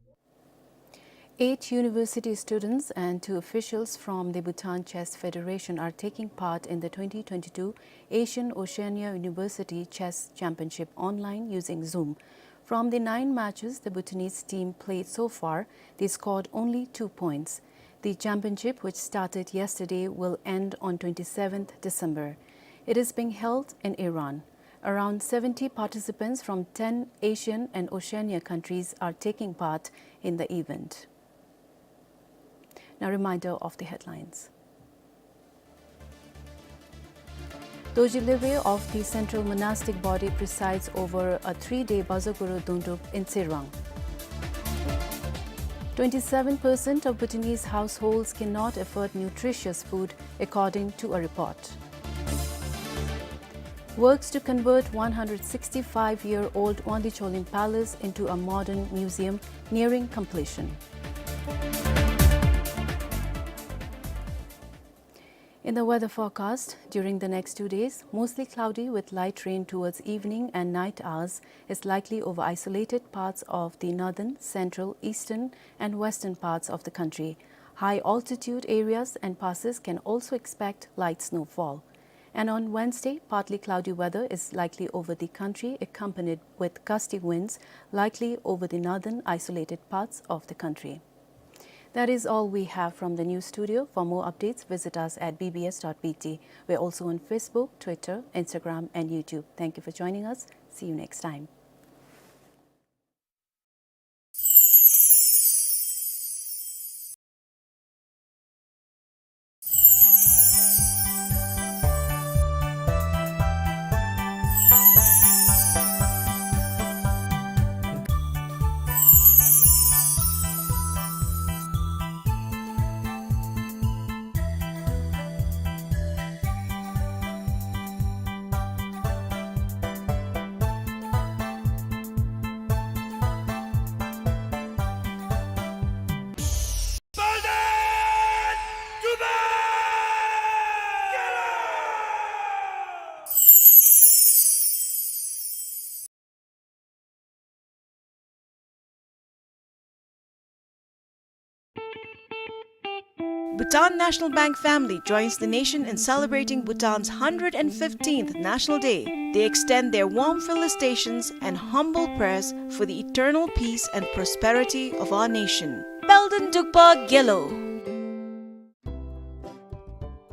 Eight university students and two officials from the Bhutan Chess Federation are taking part in the twenty twenty-two Asian Oceania University Chess Championship online using Zoom. From the nine matches the Bhutanese team played so far, they scored only two points. The championship, which started yesterday, will end on twenty-seventh December. It is being held in Iran. Around seventy participants from ten Asian and Oceania countries are taking part in the event. Now, reminder of the headlines. Dorji Lhagvae of the Central Monastic Body presides over a three-day Bajaguru Dungdrup in Tsirvang. Twenty-seven percent of Bhutanese households cannot afford nutritious food, according to a report. Works to convert one hundred sixty-five-year-old Wangdi Choling Palace into a modern museum nearing completion. In the weather forecast, during the next two days, mostly cloudy with light rain towards evening and night hours is likely over isolated parts of the northern, central, eastern, and western parts of the country. High altitude areas and passes can also expect light snowfall. And on Wednesday, partly cloudy weather is likely over the country, accompanied with gusty winds, likely over the northern isolated parts of the country. That is all we have from the news studio. For more updates, visit us at B B S dot B T. We're also on Facebook, Twitter, Instagram, and YouTube. Thank you for joining us. See you next time. Bhutan National Bank family joins the nation in celebrating Bhutan's hundred and fifteenth National Day. They extend their warm felicitations and humble prayers for the eternal peace and prosperity of our nation. Palden Dukpa Gelo.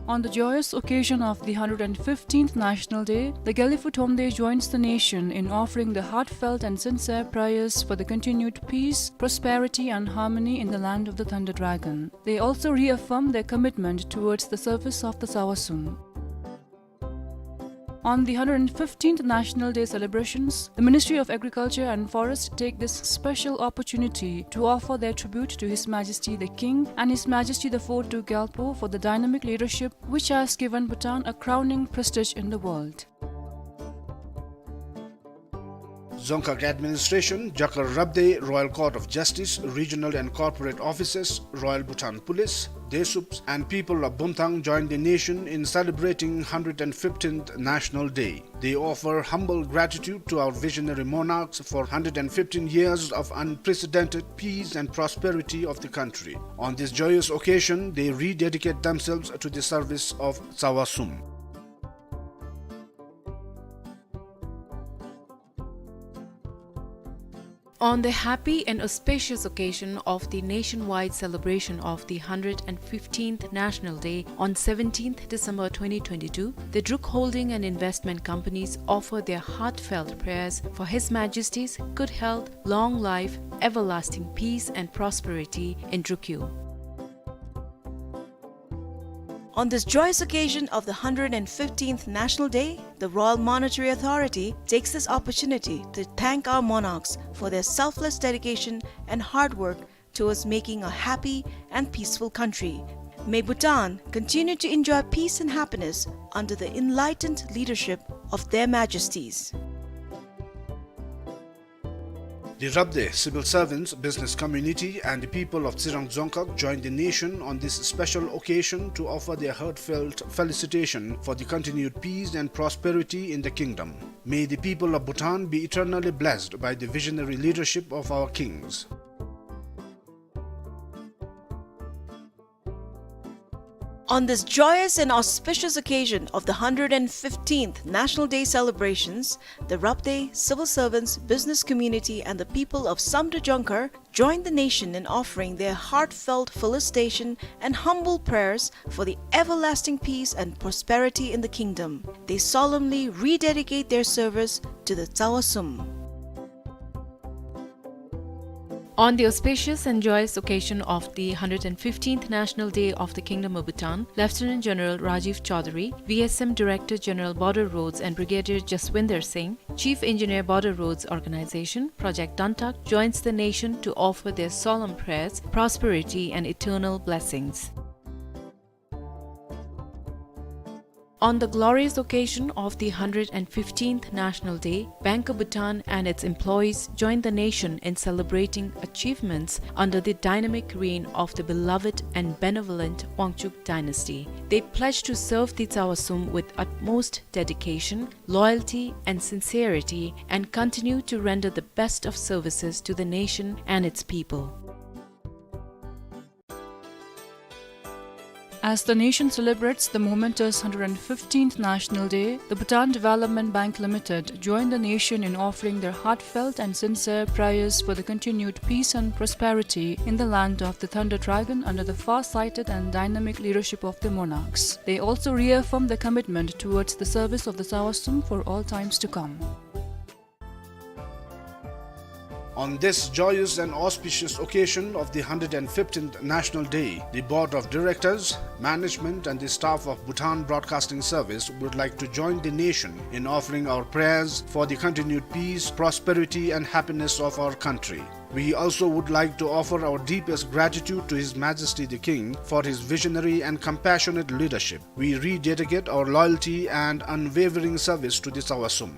On the joyous occasion of the hundred and fifteenth National Day, the Gelugpa Thomden joins the nation in offering the heartfelt and sincere prayers for the continued peace, prosperity and harmony in the land of the Thunder Dragon. They also reaffirm their commitment towards the service of the Tsawasum. On the hundred and fifteenth National Day celebrations, the Ministry of Agriculture and Forest take this special opportunity to offer their tribute to His Majesty the King and His Majesty the Fourth Duke Gyalpo for the dynamic leadership which has given Bhutan a crowning prestige in the world. Dzongkhag Administration, Jakar Rabdey, Royal Court of Justice, Regional and Corporate Offices, Royal Bhutan Police, Desups, and people of Bumthang join the nation in celebrating hundred and fifteenth National Day. They offer humble gratitude to our visionary monarchs for hundred and fifteen years of unprecedented peace and prosperity of the country. On this joyous occasion, they rededicate themselves to the service of Tsawasum. On the happy and auspicious occasion of the nationwide celebration of the hundred and fifteenth National Day on seventeenth December twenty twenty-two, the Druk Holding and Investment Companies offer their heartfelt prayers for His Majesty's good health, long life, everlasting peace and prosperity in Drukyu. On this joyous occasion of the hundred and fifteenth National Day, the Royal Monetary Authority takes this opportunity to thank our monarchs for their selfless dedication and hard work towards making a happy and peaceful country. May Bhutan continue to enjoy peace and happiness under the enlightened leadership of Their Majesties. The Rabdey civil servants, business community, and the people of Tsirang Dzongkhag join the nation on this special occasion to offer their heartfelt felicitation for the continued peace and prosperity in the kingdom. May the people of Bhutan be eternally blessed by the visionary leadership of our kings. On this joyous and auspicious occasion of the hundred and fifteenth National Day celebrations, the Rabdey civil servants, business community, and the people of Samdrup Dzongkhag join the nation in offering their heartfelt felicitation and humble prayers for the everlasting peace and prosperity in the kingdom. They solemnly rededicate their service to the Tsawasum. On the auspicious and joyous occasion of the hundred and fifteenth National Day of the Kingdom of Bhutan, Lieutenant General Rajiv Chaudhary, V S M Director General Border Roads and Brigadier Jaswinder Singh, Chief Engineer Border Roads Organization, Project Dantak, joins the nation to offer their solemn prayers, prosperity and eternal blessings. On the glorious occasion of the hundred and fifteenth National Day, Bank of Bhutan and its employees join the nation in celebrating achievements under the dynamic reign of the beloved and benevolent Wangchuck dynasty. They pledge to serve the Tsawasum with utmost dedication, loyalty, and sincerity, and continue to render the best of services to the nation and its people. As the nation celebrates the momentous hundred and fifteenth National Day, the Bhutan Development Bank Limited joined the nation in offering their heartfelt and sincere prayers for the continued peace and prosperity in the land of the Thunder Dragon under the far-sighted and dynamic leadership of the monarchs. They also reaffirmed the commitment towards the service of the Zawasum for all times to come. On this joyous and auspicious occasion of the hundred and fifteenth National Day, the Board of Directors, management, and the staff of Bhutan Broadcasting Service would like to join the nation in offering our prayers for the continued peace, prosperity, and happiness of our country. We also would like to offer our deepest gratitude to His Majesty the King for his visionary and compassionate leadership. We rededicate our loyalty and unwavering service to the Zawasum.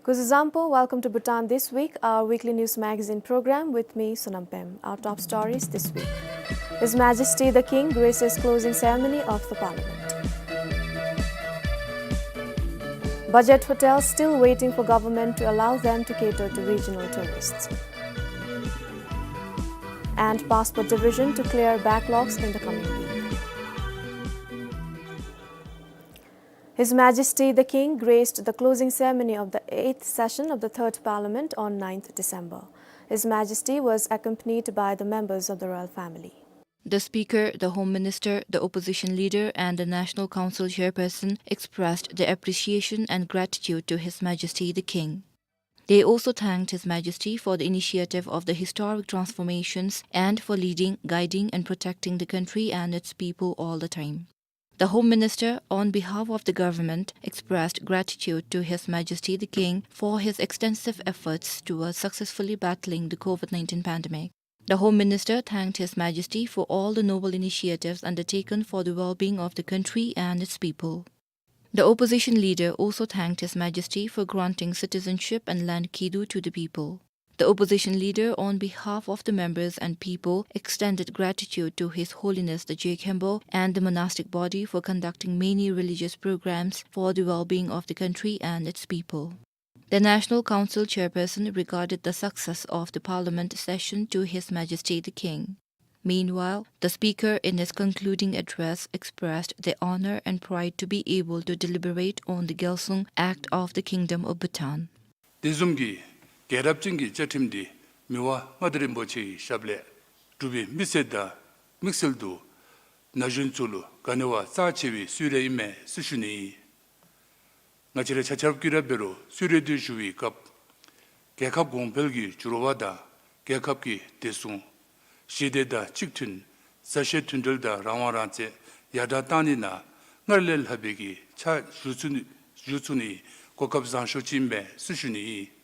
Kuzuzangpo, welcome to Bhutan This Week, our weekly news magazine program with me, Sonam Pem. Our top stories this week. His Majesty the King graces closing ceremony of the Parliament. Budget hotels still waiting for government to allow them to cater to regional tourists. And Passport Division to clear backlogs in the coming week. His Majesty the King graced the closing ceremony of the eighth session of the Third Parliament on ninth December. His Majesty was accompanied by the members of the royal family. The Speaker, the Home Minister, the Opposition Leader, and the National Council Chairperson expressed their appreciation and gratitude to His Majesty the King. They also thanked His Majesty for the initiative of the historic transformations and for leading, guiding, and protecting the country and its people all the time. The Home Minister, on behalf of the government, expressed gratitude to His Majesty the King for his extensive efforts towards successfully battling the COVID nineteen pandemic. The Home Minister thanked His Majesty for all the noble initiatives undertaken for the well-being of the country and its people. The opposition leader also thanked His Majesty for granting citizenship and land kidu to the people. The opposition leader, on behalf of the members and people, extended gratitude to His Holiness the Je Khenpo and the monastic body for conducting many religious programs for the well-being of the country and its people. The National Council Chairperson regarded the success of the Parliament session to His Majesty the King. Meanwhile, the Speaker, in his concluding address, expressed the honor and pride to be able to deliberate on the Gyalsung Act of the Kingdom of Bhutan. དེ་བཟུམ་གྱི་རྒྱལ་རབས་ཅན་གྱི་བཅའ་ཁྲིམས་འདི་མི་དབང་མངའ་བདག་རིན་པོ་ཆེའི་ཞབས་ལས་འབྲུག་པའི་མི་སེར་དང་དམིགས་བསལ་དུ་ན་གཞོན་ཚུ་ལུ་ག་ནི་བ་རྩ་ཆེ་བའི་གསོལ་རས་ཨིན་མས་ཟེར་ཞུ་ནི་ཨིན། ང་བཅས་ར་ཆ་ཁྱབ་ཀྱིས་ར་འབད་རུང་གསོལ་རས་འདི་ཞུ་བའི་སྐབས་རྒྱལ་ཁབ་གོང་འཕེལ་གྱི་འགྱུར་བ་དང་རྒྱལ་ཁབ་ཀྱི་བདེ་སྲུང་ཞི་བདེ་དང་གཅིག་མཐུན་མཛའ་བཤེས་མཐུན་འབྲེལ་དང་རང་དབང་རང་བཙན་ཡར་དྲག་བཏང་ནི་ནང་སྔར་ལས་ལྷག་པའི་གི་ཕྱག་ཞུ་ཚུགས་ནི་ཞུ་ཚུགས་ནི་གོ་སྐབས་བཟང་ཤོས་ཅིག་ཨིན་མས་ཟེར་ཞུ་ནི་ཨིན།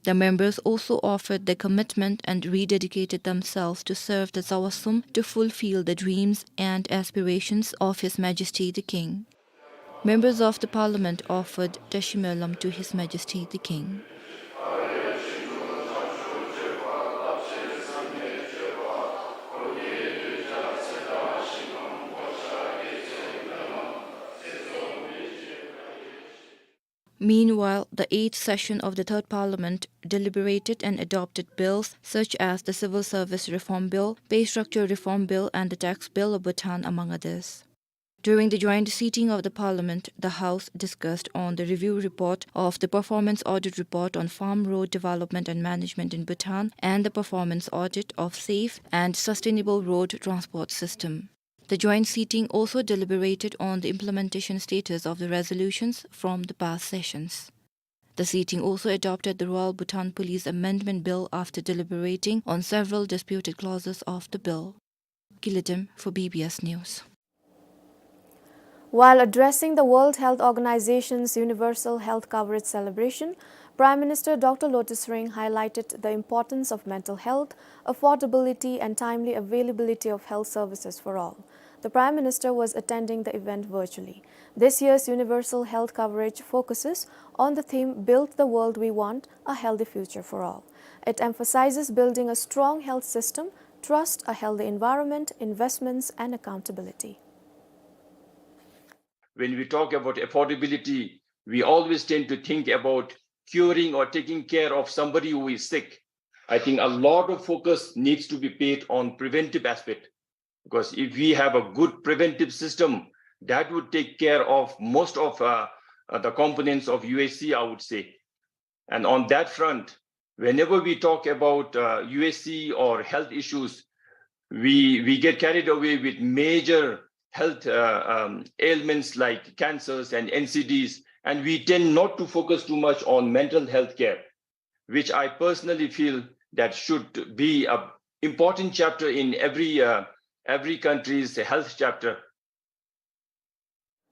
The members also offered their commitment and rededicated themselves to serve the Zawasum to fulfill the dreams and aspirations of His Majesty the King. Members of the Parliament offered Tashi Molom to His Majesty the King. Meanwhile, the eighth session of the Third Parliament deliberated and adopted bills such as the Civil Service Reform Bill, Pay Structure Reform Bill, and the Tax Bill of Bhutan, among others. During the joint sitting of the Parliament, the House discussed on the review report of the Performance Audit Report on Farm Road Development and Management in Bhutan and the Performance Audit of Safe and Sustainable Road Transport System. The joint sitting also deliberated on the implementation status of the resolutions from the past sessions. The sitting also adopted the Royal Bhutan Police Amendment Bill after deliberating on several disputed clauses of the bill. Gilidem for B B S News. While addressing the World Health Organization's Universal Health Coverage celebration, Prime Minister Doctor Lotay Tshering highlighted the importance of mental health, affordability, and timely availability of health services for all. The Prime Minister was attending the event virtually. This year's universal health coverage focuses on the theme Build the World We Want, A Healthy Future for All. It emphasizes building a strong health system, trust, a healthy environment, investments, and accountability. When we talk about affordability, we always tend to think about curing or taking care of somebody who is sick. I think a lot of focus needs to be paid on preventive aspect, because if we have a good preventive system, that would take care of most of, uh, uh, the components of U H C, I would say. And on that front, whenever we talk about, uh, U H C or health issues, we, we get carried away with major health, uh, um, ailments like cancers and N C Ds, and we tend not to focus too much on mental health care, which I personally feel that should be a important chapter in every, uh, every country's health chapter.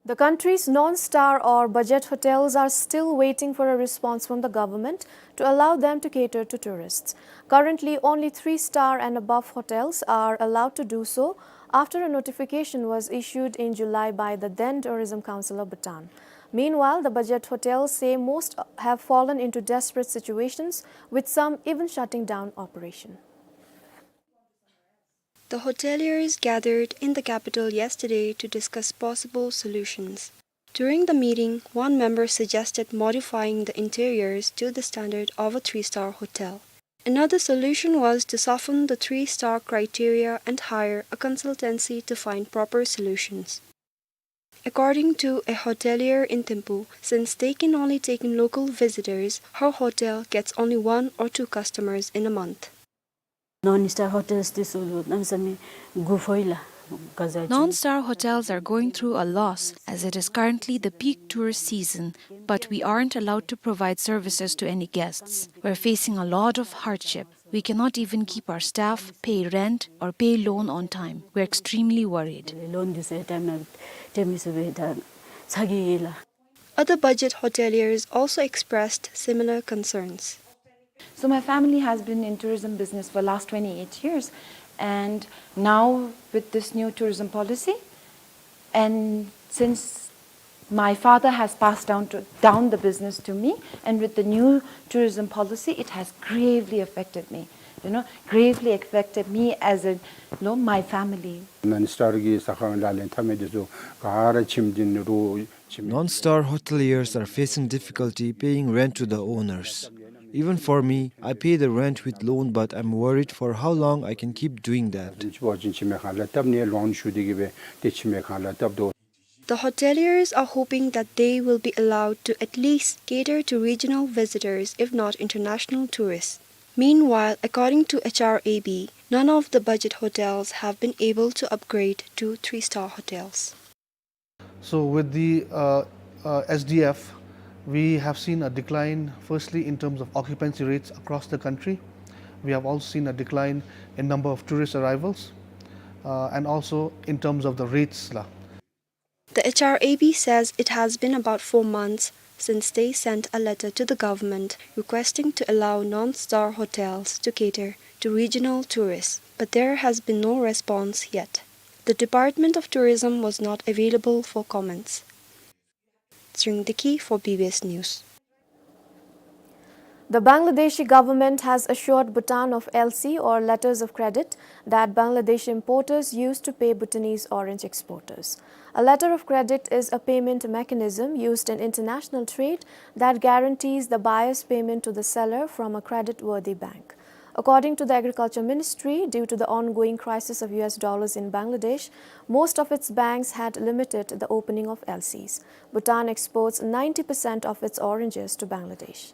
The country's non-star or budget hotels are still waiting for a response from the government to allow them to cater to tourists. Currently, only three-star and above hotels are allowed to do so after a notification was issued in July by the then Tourism Council of Bhutan. Meanwhile, the budget hotels say most have fallen into desperate situations, with some even shutting down operation. The hoteliers gathered in the capital yesterday to discuss possible solutions. During the meeting, one member suggested modifying the interiors to the standard of a three-star hotel. Another solution was to soften the three-star criteria and hire a consultancy to find proper solutions. According to a hotelier in Thimphu, since they can only take in local visitors, her hotel gets only one or two customers in a month. Non-star hotels དེ་ཚུ་གནམ་མེད་ས་མེད་དགོས་པ་ཡོད་ལགས། ག་ཟེར་ཅིག Non-star hotels are going through a loss as it is currently the peak tourist season, but we aren't allowed to provide services to any guests. We're facing a lot of hardship. We cannot even keep our staff, pay rent, or pay loan on time. We're extremely worried. Loan འདི་ཚུ་ཡང་ཊའིམ་ནང་སྤྲོད་མི་ཚུགས་པས་ད་ཚ་གྱང་ཡོད་ལགས། Other budget hoteliers also expressed similar concerns. So my family has been in tourism business for last twenty-eight years, and now with this new tourism policy, and since my father has passed down to, down the business to me, and with the new tourism policy, it has gravely affected me, you know, gravely affected me as a, you know, my family. Non-star གི་ཟ་ཁང་ལག་ལེན་འཐབ་མི་དེ་ཚུ་ག་ར་ཁྱིམ་འདི་ནང་རུ་ཁྱིམ། Non-star hoteliers are facing difficulty paying rent to the owners. Even for me, I pay the rent with loan, but I'm worried for how long I can keep doing that. ཁྱིམ་ཕྱི་འབད་བ་ཅིན་ཁྱིམ་མའི་ཁང་གླ་བཏབ་ནི་ལོན་ཞུ་སྟེ་གི་སྦེ་ཏེ་ཁྱིམ་མའི་ཁང་གླ་བཏབ་དོ། The hoteliers are hoping that they will be allowed to at least cater to regional visitors, if not international tourists. Meanwhile, according to H R A B, none of the budget hotels have been able to upgrade to three-star hotels. So with the, uh, uh, S D F, we have seen a decline, firstly, in terms of occupancy rates across the country. We have also seen a decline in number of tourist arrivals, uh, and also in terms of the rates la. The H R A B says it has been about four months since they sent a letter to the government requesting to allow non-star hotels to cater to regional tourists, but there has been no response yet. The Department of Tourism was not available for comments. Tshering Deki for B B S News. The Bangladeshi government has assured Bhutan of L C or letters of credit that Bangladeshi importers use to pay Bhutanese orange exporters. A letter of credit is a payment mechanism used in international trade that guarantees the buyer's payment to the seller from a credit-worthy bank. According to the Agriculture Ministry, due to the ongoing crisis of U S dollars in Bangladesh, most of its banks had limited the opening of L Cs. Bhutan exports ninety percent of its oranges to Bangladesh.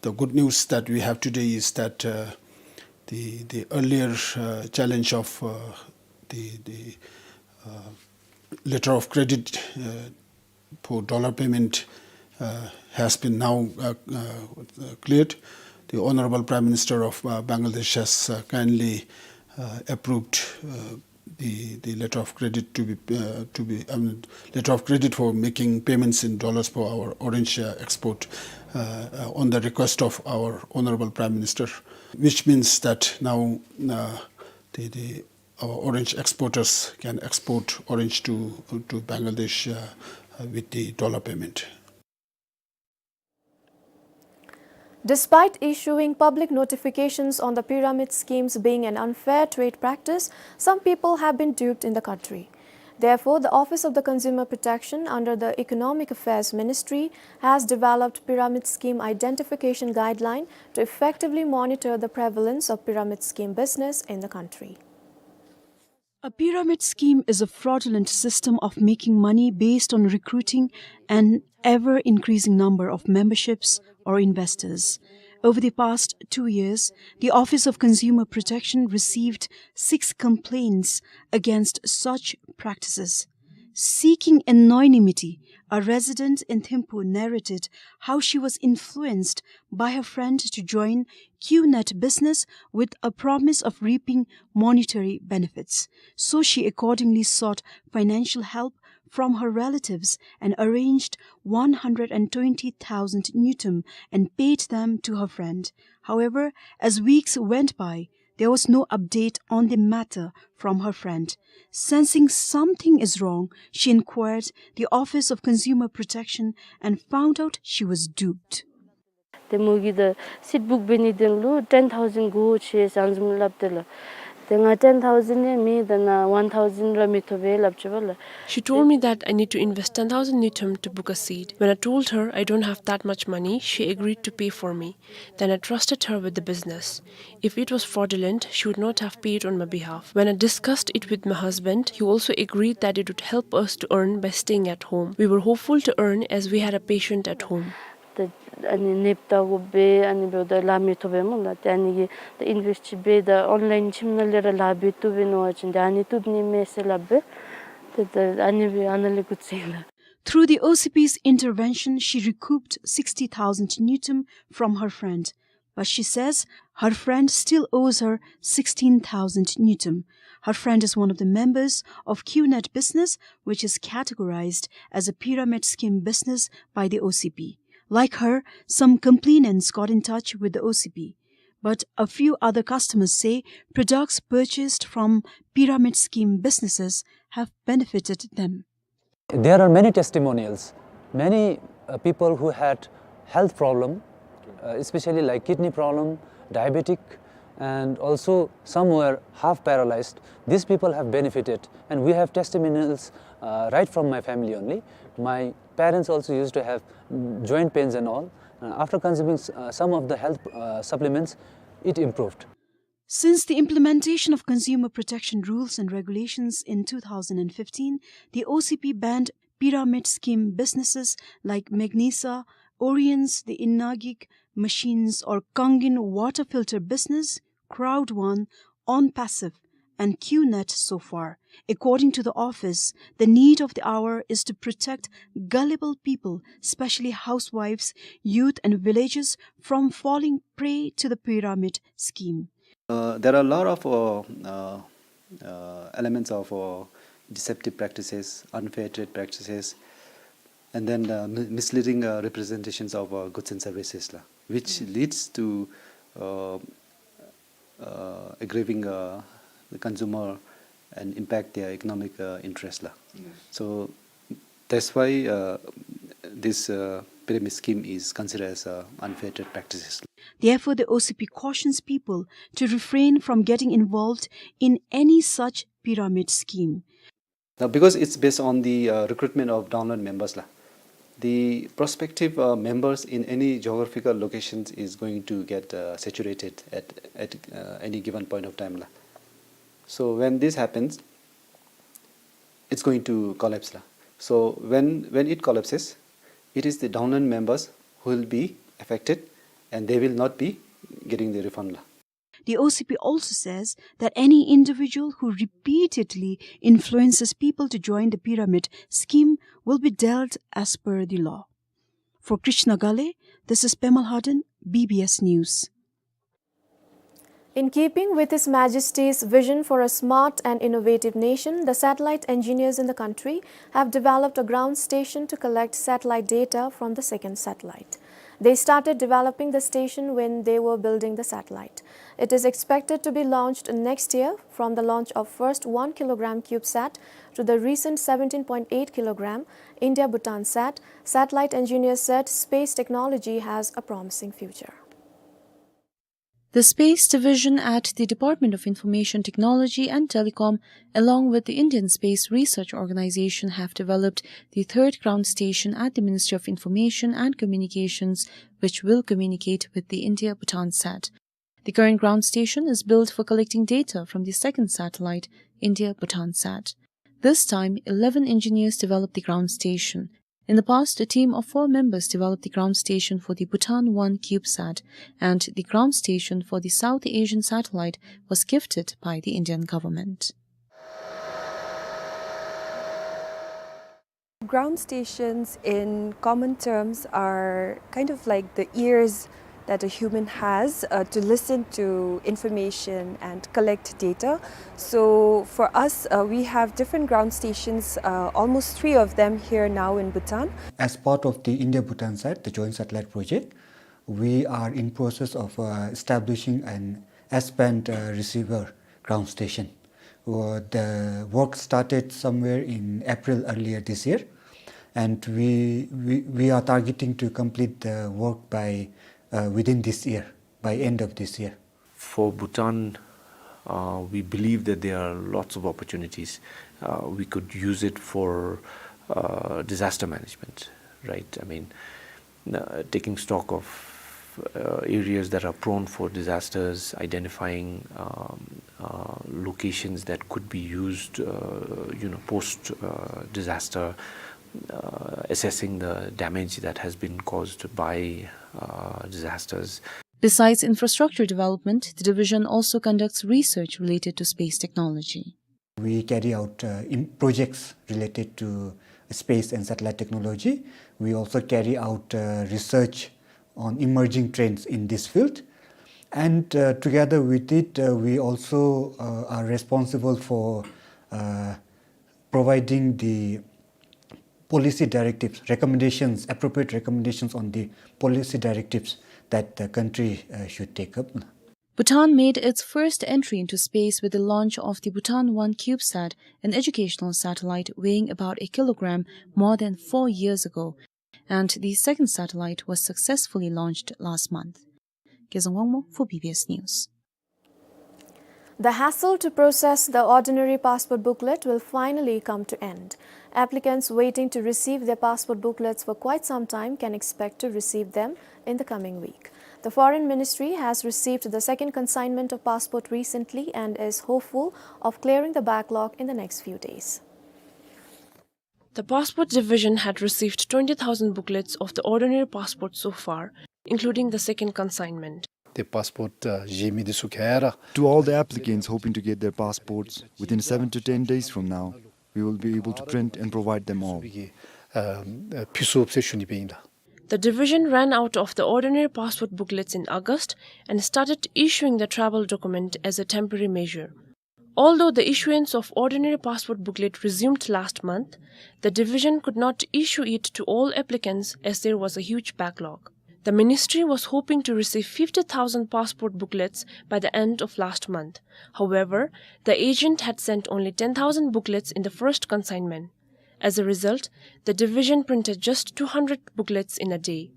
The good news that we have today is that, uh, the, the earlier, uh, challenge of, uh, the, the, uh, letter of credit, uh, for dollar payment, uh, has been now, uh, uh, cleared. The Honorable Prime Minister of, uh, Bangladesh has, uh, kindly, uh, approved, uh, the, the letter of credit to be, uh, to be, um, letter of credit for making payments in dollars for our orange, uh, export, uh, uh, on the request of our Honorable Prime Minister, which means that now, uh, the, the, our orange exporters can export orange to, to Bangladesh, uh, uh, with the dollar payment. Despite issuing public notifications on the pyramid schemes being an unfair trade practice, some people have been duped in the country. Therefore, the Office of the Consumer Protection under the Economic Affairs Ministry has developed Pyramid Scheme Identification Guideline to effectively monitor the prevalence of pyramid scheme business in the country. A pyramid scheme is a fraudulent system of making money based on recruiting an ever-increasing number of memberships or investors. Over the past two years, the Office of Consumer Protection received six complaints against such practices. Seeking anonymity, a resident in Thimphu narrated how she was influenced by her friend to join QNet business with a promise of reaping monetary benefits. So she accordingly sought financial help from her relatives and arranged one hundred and twenty thousand ngultrum and paid them to her friend. However, as weeks went by, there was no update on the matter from her friend. Sensing something is wrong, she inquired the Office of Consumer Protection and found out she was duped. ཏེ་མོ་གིས་ད་སིཊ་བུཀ་འབད་ནིའི་དོན་ལུ་ten thousand དགོ་ཆེ་ཟེར་བཟུམ་སླབ་སྟེ་ལགས། ཏེ་ང་ten thousand ཡང་མེད། ད་ནཱ་one thousand ར་མི་ཐོབ་པས་སླབ་ཅི་པ་ལགས། She told me that I need to invest ten thousand ngultrum to book a seat. When I told her I don't have that much money, she agreed to pay for me. Then I trusted her with the business. If it was fraudulent, she would not have paid on my behalf. When I discussed it with my husband, he also agreed that it would help us to earn by staying at home. We were hopeful to earn as we had a patient at home. ཏེ་ཨ་ནི་ནདཔ་བལྟ་དགོ་པས། ཨ་ནི་འབདཝ་ད་ལཱ་མི་ཐོབ་པས་སྨོ་ལགས། ཏེ་ཨ་ནི་གིས་ད་ཨིན་ཝེསཊ་འབད་ད་ཨོན་ལའིན་ཁྱིམ་ནང་ལས་ར་ལཱ་འབད་བཏུབ་པས་མནོ་བ་ཅིན་ད་ཨ་ནི་བཏུབ་ནི་མས་ཟེར་སླབ་པས། ཏེ་ད་ཨ་ནི་སྦེ་ཨ་ནཱ་ལས་འགོ་བཙུགས་ཡི་ལགས། Through the O C P's intervention, she recouped sixty thousand ngultrum from her friend. But she says her friend still owes her sixteen thousand ngultrum. Her friend is one of the members of QNet business, which is categorized as a pyramid scheme business by the O C P. Like her, some complainants got in touch with the O C P. But a few other customers say products purchased from pyramid scheme businesses have benefited them. There are many testimonials. Many, uh, people who had health problem, uh, especially like kidney problem, diabetic, and also some were half paralyzed. These people have benefited, and we have testimonials, uh, right from my family only. My parents also used to have, mm, joint pains and all. Uh, after consuming s-, uh, some of the health, uh, supplements, it improved. Since the implementation of consumer protection rules and regulations in two thousand and fifteen, the O C P banned pyramid scheme businesses like Magnesa, Oriens, the Inagik machines or Kangen water filter business, Crowd One, OnPassive, and QNet so far. According to the office, the need of the hour is to protect gullible people, especially housewives, youth and villagers, from falling prey to the pyramid scheme. Uh, there are a lot of, uh, uh, uh, elements of, uh, deceptive practices, unfair trade practices, and then, uh, mi-, misleading, uh, representations of, uh, goods and services, la, which leads to, uh, uh, aggrieving, uh, the consumer and impact their economic, uh, interest, la. Yes. So that's why, uh, this, uh, pyramid scheme is considered as a unfair trade practices. Therefore, the O C P cautions people to refrain from getting involved in any such pyramid scheme. Now, because it's based on the, uh, recruitment of downline members la, the prospective, uh, members in any geographical locations is going to get, uh, saturated at, at, uh, any given point of time la. So when this happens, it's going to collapse la. So when, when it collapses, it is the downline members who will be affected, and they will not be getting the refund la. The O C P also says that any individual who repeatedly influences people to join the pyramid scheme will be dealt as per the law. For Krishna Gale, this is Pema Lhaden, B B S News. In keeping with His Majesty's vision for a smart and innovative nation, the satellite engineers in the country have developed a ground station to collect satellite data from the second satellite. They started developing the station when they were building the satellite. It is expected to be launched next year. From the launch of first one kilogram CubeSat to the recent seventeen point eight kilogram India-Bhutan Sat, satellite engineers said space technology has a promising future. The Space Division at the Department of Information Technology and Telecom, along with the Indian Space Research Organization, have developed the third ground station at the Ministry of Information and Communications, which will communicate with the India-Bhutan Sat. The current ground station is built for collecting data from the second satellite, India-Bhutan Sat. This time, eleven engineers developed the ground station. In the past, a team of four members developed the ground station for the Bhutan One CubeSat, and the ground station for the South Asian satellite was gifted by the Indian government. Ground stations, in common terms, are kind of like the ears that a human has, uh, to listen to information and collect data. So for us, uh, we have different ground stations, uh, almost three of them here now in Bhutan. As part of the India-Bhutan Sat, the joint satellite project, we are in process of, uh, establishing an S-band, uh, receiver ground station. Uh, the work started somewhere in April earlier this year, and we, we, we are targeting to complete the work by, uh, within this year, by end of this year. For Bhutan, uh, we believe that there are lots of opportunities. Uh, we could use it for, uh, disaster management, right? I mean, uh, taking stock of, uh, areas that are prone for disasters, identifying, um, uh, locations that could be used, uh, you know, post, uh, disaster, uh, assessing the damage that has been caused by, uh, disasters. Besides infrastructure development, the division also conducts research related to space technology. We carry out, uh, in projects related to space and satellite technology. We also carry out, uh, research on emerging trends in this field. And, uh, together with it, uh, we also, uh, are responsible for, uh, providing the policy directives, recommendations, appropriate recommendations on the policy directives that the country, uh, should take up. Bhutan made its first entry into space with the launch of the Bhutan One CubeSat, an educational satellite weighing about a kilogram, more than four years ago, and the second satellite was successfully launched last month. Gezang Wangmo for B B S News. The hassle to process the ordinary passport booklet will finally come to end. Applicants waiting to receive their passport booklets for quite some time can expect to receive them in the coming week. The Foreign Ministry has received the second consignment of passport recently and is hopeful of clearing the backlog in the next few days. The Passport Division had received twenty thousand booklets of the ordinary passport so far, including the second consignment. ཏེ་པཱསི་པོརཊ་ཨ་བཞེས་མི་འདི་ཚུ་ག་ར། To all the applicants hoping to get their passports, within seven to ten days from now, we will be able to print and provide them all. ཨ་ཨ་ཕུལ་ཚུགས་ཟེར་ཞུ་ནི་སྦེ་ཨིན་ལགས། The division ran out of the ordinary passport booklets in August and started issuing the travel document as a temporary measure. Although the issuance of ordinary passport booklet resumed last month, the division could not issue it to all applicants as there was a huge backlog. The ministry was hoping to receive fifty thousand passport booklets by the end of last month. However, the agent had sent only ten thousand booklets in the first consignment. As a result, the division printed just two hundred booklets in a day.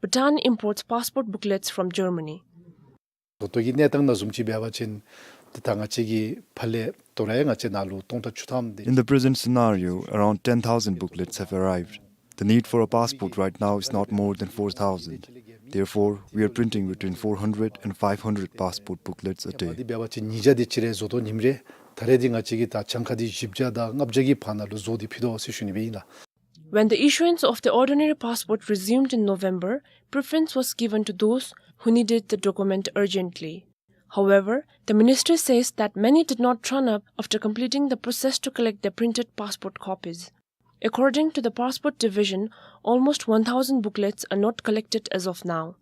Bhutan imports passport booklets from Germany. ད་ལྟོ་གི་གནས་སྟངས་ནང་བཟུམ་ཅིག་འབད་བ་ཅིན་ཏེ་ད་ང་བཅས་ཀྱི་ཕར་ལས་དོ་རུང་ང་བཅས་ནང་ལུ་སྟོང་ཕྲག་བཅུ་ཐམ་དེ། In the present scenario, around ten thousand booklets have arrived. The need for a passport right now is not more than four thousand. Therefore, we are printing between four hundred and five hundred passport booklets a day. དེ་འབད་བ་ཅིན་ཉིས་བརྒྱ་དེ་ཅིག་རེ་བཟོ་དོ་ཉིནམ་རེ། ད་རེས་འདི་ང་བཅས་ཀྱིས་ད་གྱངས་ཁ་འདི་བཞི་བརྒྱ་དང་ལྔ་བརྒྱ་གི་བར་ན་ལུ་བཟོ་སྟེ་ཕུལ་དོ་ཟེར་ཞུ་ནི་སྦེ་ཨིན་ལགས། When the issuance of the ordinary passport resumed in November, preference was given to those who needed the document urgently. However, the ministry says that many did not turn up after completing the process to collect their printed passport copies. According to the Passport Division, almost one thousand booklets are not collected as of now.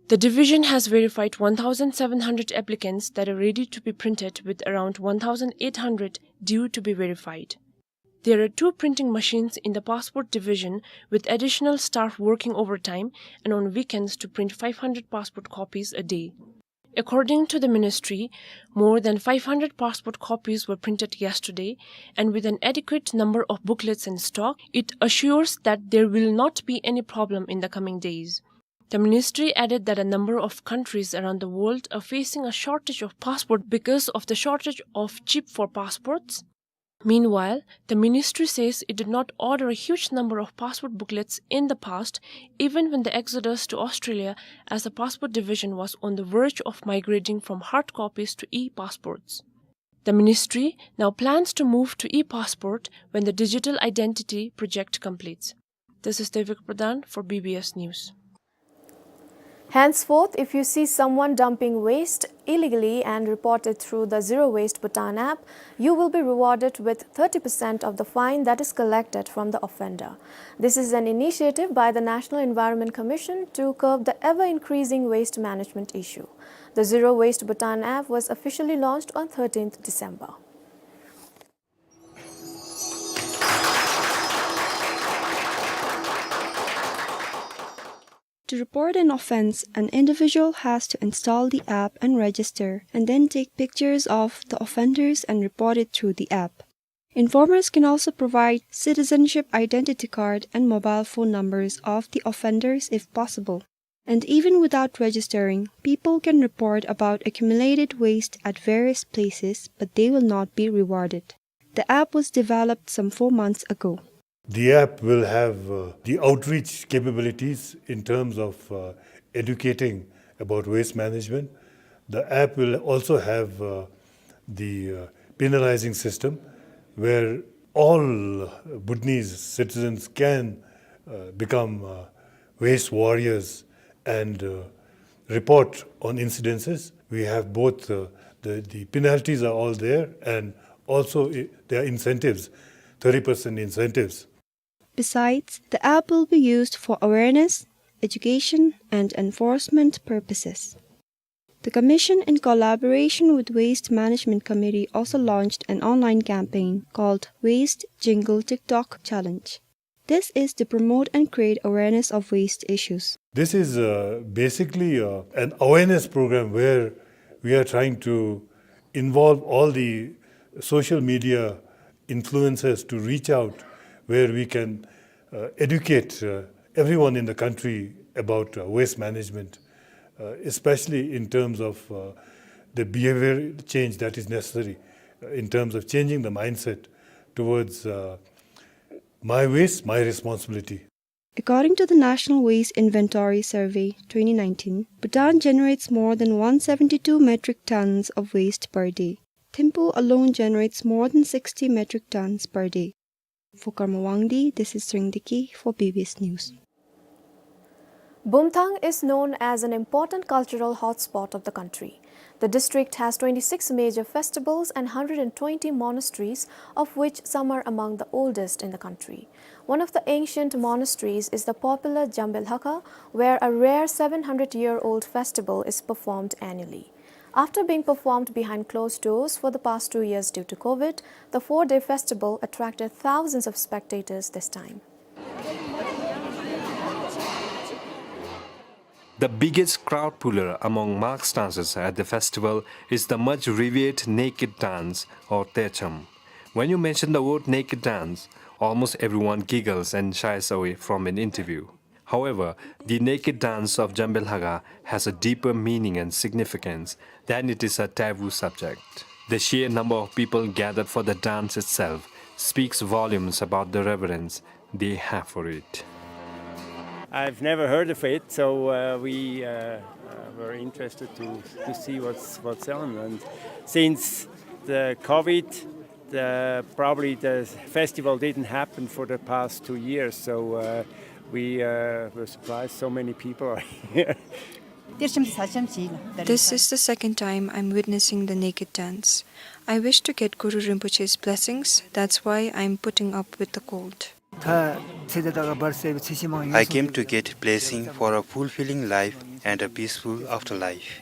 The division has verified one thousand seven hundred applicants that are ready to be printed, with around one thousand eight hundred due to be verified. There are two printing machines in the Passport Division, with additional staff working overtime and on weekends to print five hundred passport copies a day. According to the ministry, more than five hundred passport copies were printed yesterday, and with an adequate number of booklets in stock, it assures that there will not be any problem in the coming days. The ministry added that a number of countries around the world are facing a shortage of passport because of the shortage of chip for passports. Meanwhile, the ministry says it did not order a huge number of passport booklets in the past, even when the exodus to Australia as the Passport Division was on the verge of migrating from hard copies to e-passports. The ministry now plans to move to e-passport when the digital identity project completes. This is Devika Pradhan for B B S News. Henceforth, if you see someone dumping waste illegally and report it through the Zero Waste Bhutan app, you will be rewarded with thirty percent of the fine that is collected from the offender. This is an initiative by the National Environment Commission to curb the ever-increasing waste management issue. The Zero Waste Bhutan app was officially launched on thirteenth December. To report an offense, an individual has to install the app and register, and then take pictures of the offenders and report it through the app. Informers can also provide citizenship identity card and mobile phone numbers of the offenders if possible. And even without registering, people can report about accumulated waste at various places, but they will not be rewarded. The app was developed some four months ago. The app will have, uh, the outreach capabilities in terms of, uh, educating about waste management. The app will also have, uh, the, uh, penalizing system where all Bhutanese citizens can, uh, become, uh, waste warriors and, uh, report on incidences. We have both, uh, the, the penalties are all there, and also i-, there are incentives, thirty percent incentives. Besides, the app will be used for awareness, education, and enforcement purposes. The Commission, in collaboration with Waste Management Committee, also launched an online campaign called Waste Jingle TikTok Challenge. This is to promote and create awareness of waste issues. This is, uh, basically, uh, an awareness program where we are trying to involve all the social media influencers to reach out where we can, uh, educate, uh, everyone in the country about, uh, waste management, uh, especially in terms of, uh, the behavior change that is necessary, uh, in terms of changing the mindset towards, uh, my waste, my responsibility. According to the National Waste Inventory Survey twenty nineteen, Bhutan generates more than one seventy-two metric tons of waste per day. Thimphu alone generates more than sixty metric tons per day. For Karma Wangdi, this is Tshering Deki for B B S News. Bumthang is known as an important cultural hotspot of the country. The district has twenty-six major festivals and hundred and twenty monasteries, of which some are among the oldest in the country. One of the ancient monasteries is the popular Jambe Lhakha, where a rare seven hundred-year-old festival is performed annually. After being performed behind closed doors for the past two years due to COVID, the four-day festival attracted thousands of spectators this time. The biggest crowd puller among mask dancers at the festival is the much revered naked dance, or Techam. When you mention the word naked dance, almost everyone giggles and shies away from an interview. However, the naked dance of Djambe Lhaga has a deeper meaning and significance than it is a taboo subject. The sheer number of people gathered for the dance itself speaks volumes about the reverence they have for it. I've never heard of it, so, uh, we, uh, uh, were interested to, to see what's, what's on. And since the COVID, the, probably the festival didn't happen for the past two years, so, uh, we, uh, were surprised so many people are here. This is the second time I'm witnessing the naked dance. I wish to get Guru Rinpoche's blessings, that's why I'm putting up with the cold. I came to get blessing for a fulfilling life and a peaceful afterlife.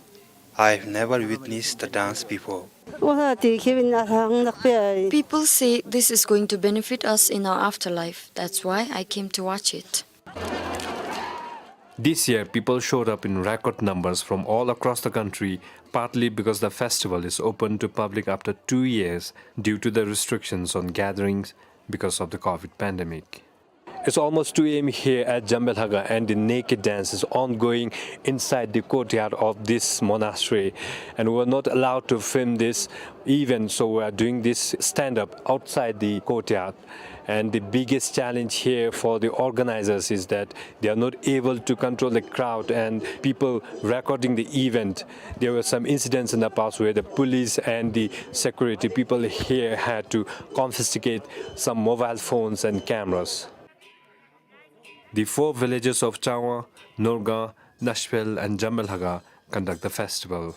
I've never witnessed the dance before. People say this is going to benefit us in our afterlife. That's why I came to watch it. This year, people showed up in record numbers from all across the country, partly because the festival is open to public after two years due to the restrictions on gatherings because of the COVID pandemic. It's almost two A M here at Djambe Lhaga, and the naked dance is ongoing inside the courtyard of this monastery. And we were not allowed to film this event, so we are doing this stand-up outside the courtyard. And the biggest challenge here for the organizers is that they are not able to control the crowd and people recording the event. There were some incidents in the past where the police and the security people here had to confiscate some mobile phones and cameras. The four villages of Changwa, Norgang, Nashpel and Djambe Lhaga conduct the festival.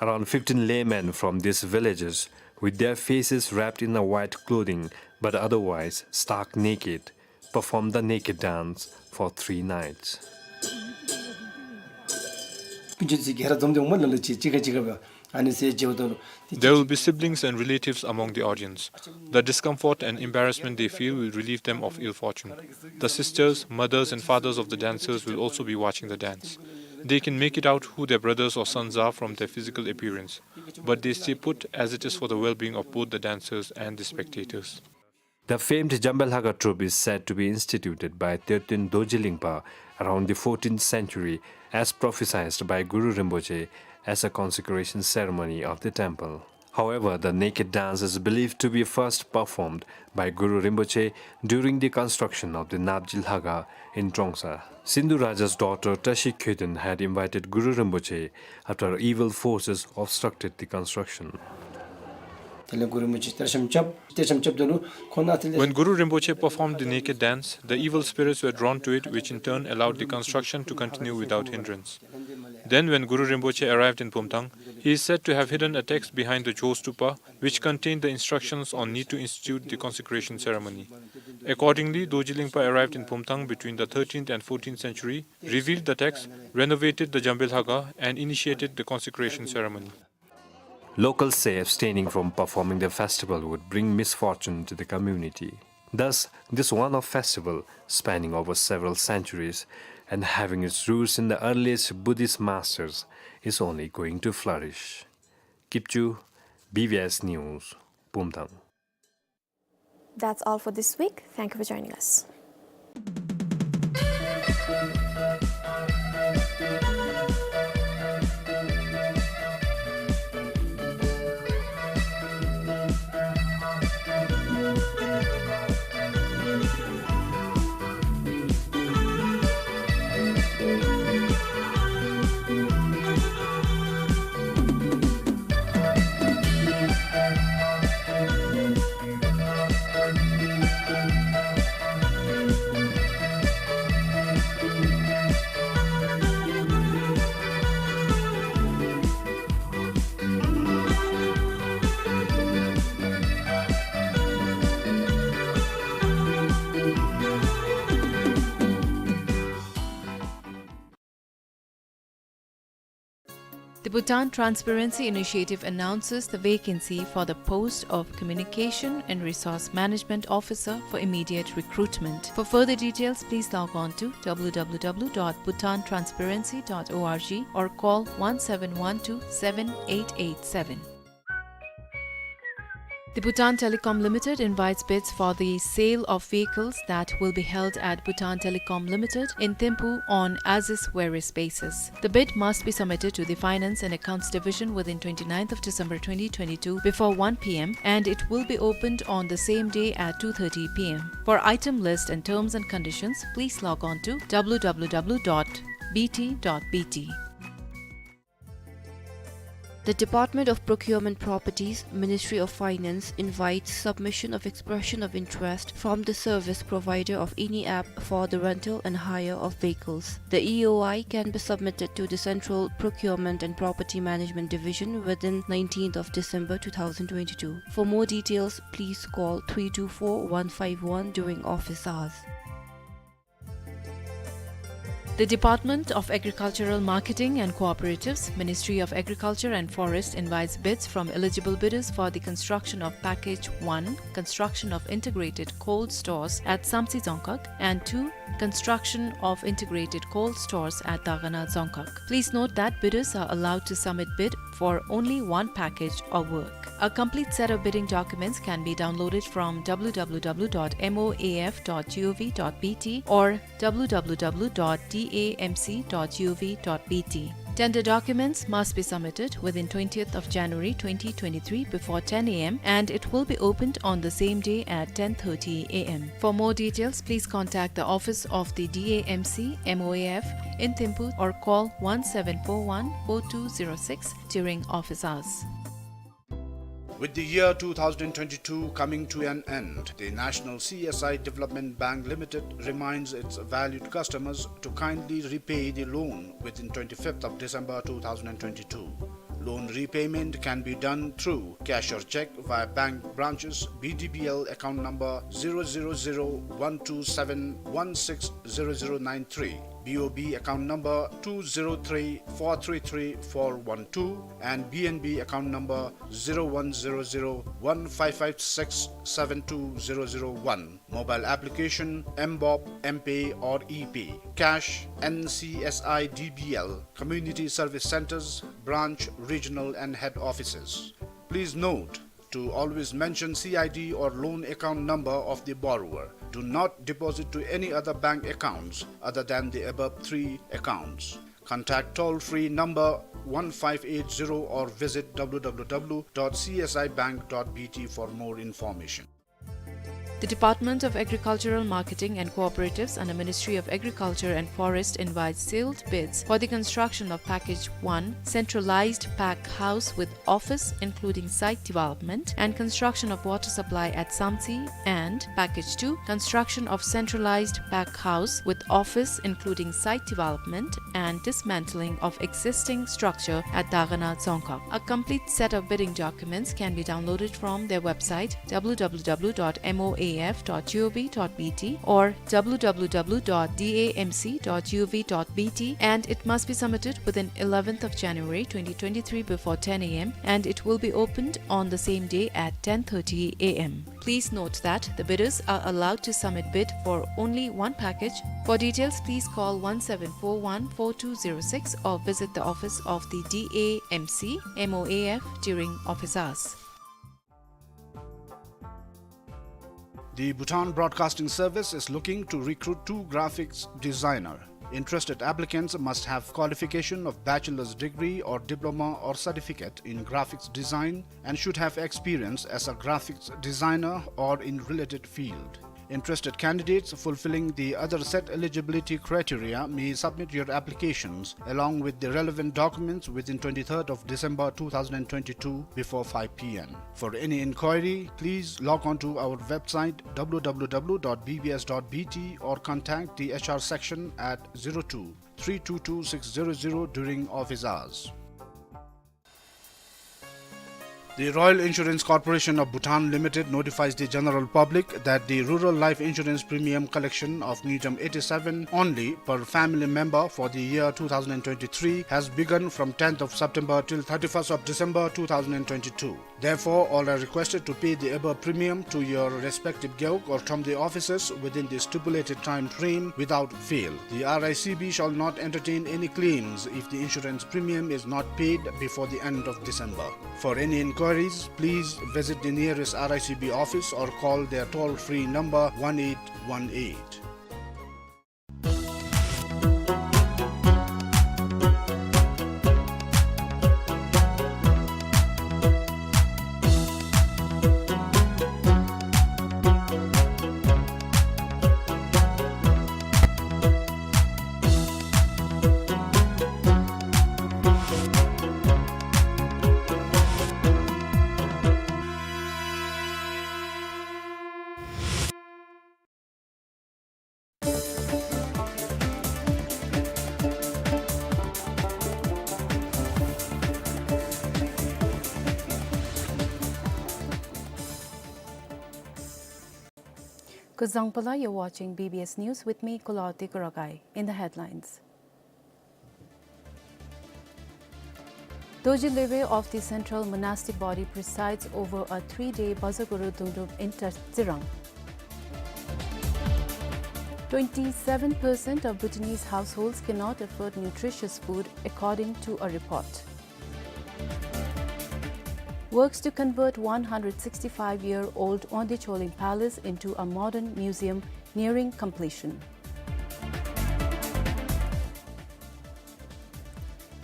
Around fifteen laymen from these villages, with their faces wrapped in a white clothing but otherwise stark naked, perform the naked dance for three nights. There will be siblings and relatives among the audience. The discomfort and embarrassment they feel will relieve them of ill fortune. The sisters, mothers, and fathers of the dancers will also be watching the dance. They can make it out who their brothers or sons are from their physical appearance, but they stay put as it is for the well-being of both the dancers and the spectators. The famed Djambe Lhaga troupe is said to be instituted by Tertun Dorji Lingpa around the fourteenth century, as prophesied by Guru Rinpoche, as a consecration ceremony of the temple. However, the naked dance is believed to be first performed by Guru Rinpoche during the construction of the Napji Lhaga in Trongsa. Sindhu Raja's daughter Tashi Kyodun had invited Guru Rinpoche after evil forces obstructed the construction. When Guru Rinpoche performed the naked dance, the evil spirits were drawn to it, which in turn allowed the construction to continue without hindrance. Then, when Guru Rinpoche arrived in Pumthang, he is said to have hidden a text behind the Cho Stupa, which contained the instructions on need to institute the consecration ceremony. Accordingly, Dorji Lingpa arrived in Pumthang between the thirteenth and fourteenth century, revealed the text, renovated the Djambe Lhaga, and initiated the consecration ceremony. Locals say abstaining from performing the festival would bring misfortune to the community. Thus, this one-off festival, spanning over several centuries and having its roots in the earliest Buddhist masters, is only going to flourish. Kipchu, B B S News, Pumthang. That's all for this week. Thank you for joining us. The Bhutan Transparency Initiative announces the vacancy for the post of Communication and Resource Management Officer for immediate recruitment. For further details, please log on to w w w dot bhutan transparency dot org or call one seven one two seven eight eight seven. The Bhutan Telecom Limited invites bids for the sale of vehicles that will be held at Bhutan Telecom Limited in Thimphu on as-is where-is basis. The bid must be submitted to the Finance and Accounts Division within twenty-ninth of December twenty twenty-two before one p m, and it will be opened on the same day at two thirty p m. For item list and terms and conditions, please log on to w w w dot b t dot b t. The Department of Procurement Properties, Ministry of Finance, invites submission of expression of interest from the service provider of any app for the rental and hire of vehicles. The E O I can be submitted to the Central Procurement and Property Management Division within nineteenth of December two thousand twenty-two. For more details, please call three two four one five one during office hours. The Department of Agricultural Marketing and Cooperatives, Ministry of Agriculture and Forest invites bids from eligible bidders for the construction of Package one, construction of integrated cold stores at Samtse Dzongkhag, and two, construction of integrated cold stores at Dagana Dzongkhag. Please note that bidders are allowed to submit bid for only one package or work. A complete set of bidding documents can be downloaded from w w w dot m o a f dot g o v dot b t or w w w dot d a m c dot g o v dot b t. Tender documents must be submitted within twentieth of January twenty twenty-three before ten a m, and it will be opened on the same day at ten thirty a m. For more details, please contact the office of the D A M C M O A F in Thimphu or call one seven four one four two zero six during office hours. With the year two thousand twenty-two coming to an end, the National C S I Development Bank Limited reminds its valued customers to kindly repay the loan within twenty-fifth of December two thousand twenty-two. Loan repayment can be done through cash or cheque via bank branches, B D B L account number zero zero zero one two seven one six zero zero nine three, B O B account number two zero three four three three four one two, and B N B account number zero one zero zero one five five six seven two zero zero one. Mobile application, M BOB, M-Pay or E-Pay. Cash, N C S I D B L, community service centres, branch, regional and head offices. Please note to always mention C I D or loan account number of the borrower. Do not deposit to any other bank accounts other than the above three accounts. Contact toll-free number one five eight zero or visit w w w dot c s i bank dot b t for more information. The Department of Agricultural Marketing and Cooperatives under Ministry of Agriculture and Forest invites sealed bids for the construction of Package one, centralized pack house with office including site development, and construction of water supply at Samtse, and Package two, construction of centralized pack house with office including site development and dismantling of existing structure at Dagana Dzongkhag. A complete set of bidding documents can be downloaded from their website w w w dot m o a f dot g o v dot b t or w w w dot d a m c dot g o v dot b t, and it must be submitted within eleventh of January twenty twenty-three before ten a m, and it will be opened on the same day at ten thirty a m. Please note that the bidders are allowed to submit bid for only one package. For details, please call one seven four one four two zero six or visit the office of the D A M C M O A F during office hours. The Bhutan Broadcasting Service is looking to recruit two graphics designer. Interested applicants must have qualification of bachelor's degree or diploma or certificate in graphics design and should have experience as a graphics designer or in related field. Interested candidates fulfilling the other set eligibility criteria may submit your applications along with the relevant documents within twenty-third of December two thousand twenty-two before five p m. For any inquiry, please log on to our website w w w dot b b s dot b t or contact the H R section at zero two three two two six zero zero during office hours. The Royal Insurance Corporation of Bhutan Limited notifies the general public that the rural life insurance premium collection of Ngejam eighty-seven only per family member for the year two thousand twenty-three has begun from tenth of September till thirty-first of December two thousand twenty-two. Therefore, all are requested to pay the above premium to your respective gewog or thromde offices within the stipulated time frame without fail. The R I C B shall not entertain any claims if the insurance premium is not paid before the end of December. For any inquiry, Inquiries, please visit the nearest R I C B office or call their toll-free number one eight one eight. Kuzuzangpo la, you're watching B B S News with me, Kulaoti Kuragai. In the headlines. Dorji Lwewey of the Central Monastic Body presides over a three-day Bazaguru Dungdrup in Tsirang. Twenty-seven percent of Bhutanese households cannot afford nutritious food, according to a report. Works to convert one hundred sixty-five-year-old Wangdue Choling Palace into a modern museum nearing completion.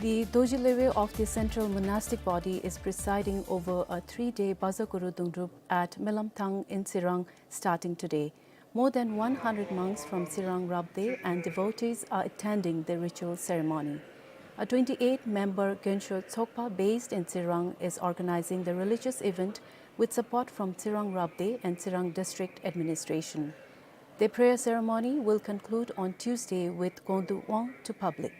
The Dorji Lwewey of the Central Monastic Body is presiding over a three-day Bazaguru Dungdrup at Melamthang in Tsirang starting today. More than one hundred monks from Tsirang Rabdey and devotees are attending the ritual ceremony. A twenty-eight member Gyaltsuen Tsokpa based in Tsirang is organizing the religious event with support from Tsirang Rabdey and Tsirang District Administration. The prayer ceremony will conclude on Tuesday with Gongdu Wang to public.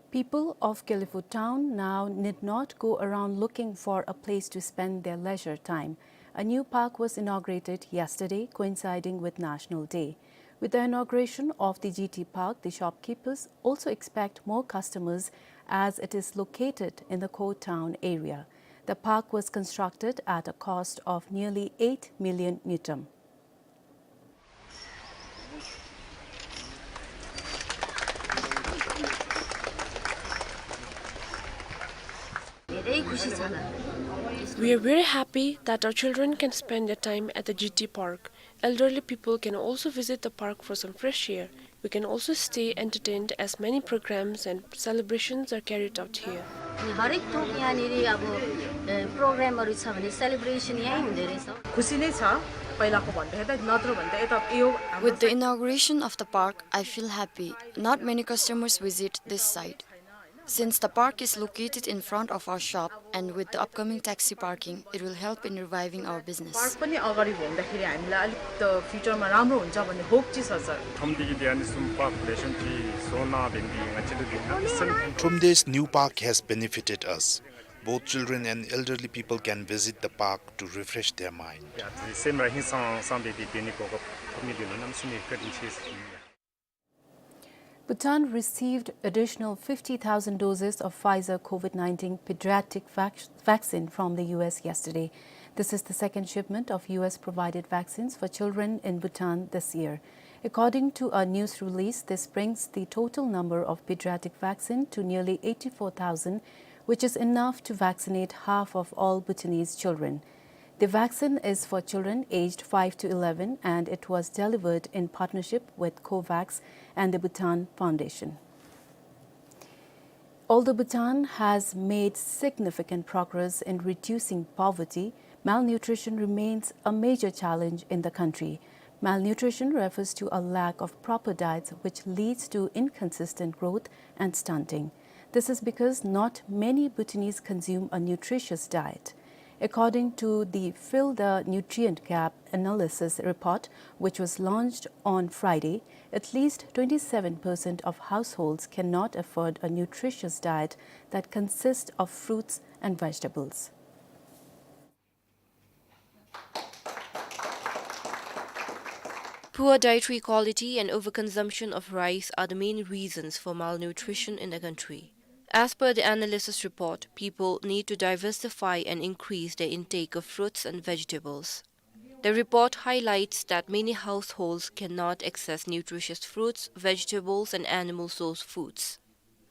People of Gelephu town now need not go around looking for a place to spend their leisure time. A new park was inaugurated yesterday, coinciding with National Day. With the inauguration of the G T Park, the shopkeepers also expect more customers as it is located in the core town area. The park was constructed at a cost of nearly eight million ngultrum. We are very happy that our children can spend their time at the G T Park. Elderly people can also visit the park for some fresh air. We can also stay entertained as many programs and celebrations are carried out here. अनि हरेक थोक यहाँनिर अब, ए, प्रोग्रामहरू छ भने सेलिब्रेसन यहीँ हुँदो रहेछ। खुसी नै छ, पहिलाको भन्दा यता नत्र भन्दा यता यो हाम्रो With the inauguration of the park, I feel happy. Not many customers visit this site. Since the park is located in front of our shop and with the upcoming taxi parking, it will help in reviving our business. Park पनि अगाडि हुँदाखेरि हामीलाई अलिक त फ्युचरमा राम्रो हुन्छ भन्ने होप चाहिँ छ, sir. Thromdeigi diani sum park relation chi sona bendi ngachilu di. Thromdei's new park has benefited us. Both children and elderly people can visit the park to refresh their mind. Semra hingsang sang de di beni ko ko Thromdei di nam sini kredin chi. Bhutan received additional fifty thousand doses of Pfizer COVID nineteen pediatric vac-, vaccine from the U S yesterday. This is the second shipment of U S-provided vaccines for children in Bhutan this year. According to a news release, this brings the total number of pediatric vaccine to nearly eighty-four thousand, which is enough to vaccinate half of all Bhutanese children. The vaccine is for children aged five to eleven, and it was delivered in partnership with COVAX and the Bhutan Foundation. Although Bhutan has made significant progress in reducing poverty, malnutrition remains a major challenge in the country. Malnutrition refers to a lack of proper diets, which leads to inconsistent growth and stunting. This is because not many Bhutanese consume a nutritious diet. According to the Fill the Nutrient Gap analysis report, which was launched on Friday, at least twenty-seven percent of households cannot afford a nutritious diet that consists of fruits and vegetables. Poor dietary quality and overconsumption of rice are the main reasons for malnutrition in the country. As per the analysis report, people need to diversify and increase their intake of fruits and vegetables. The report highlights that many households cannot access nutritious fruits, vegetables, and animal source foods.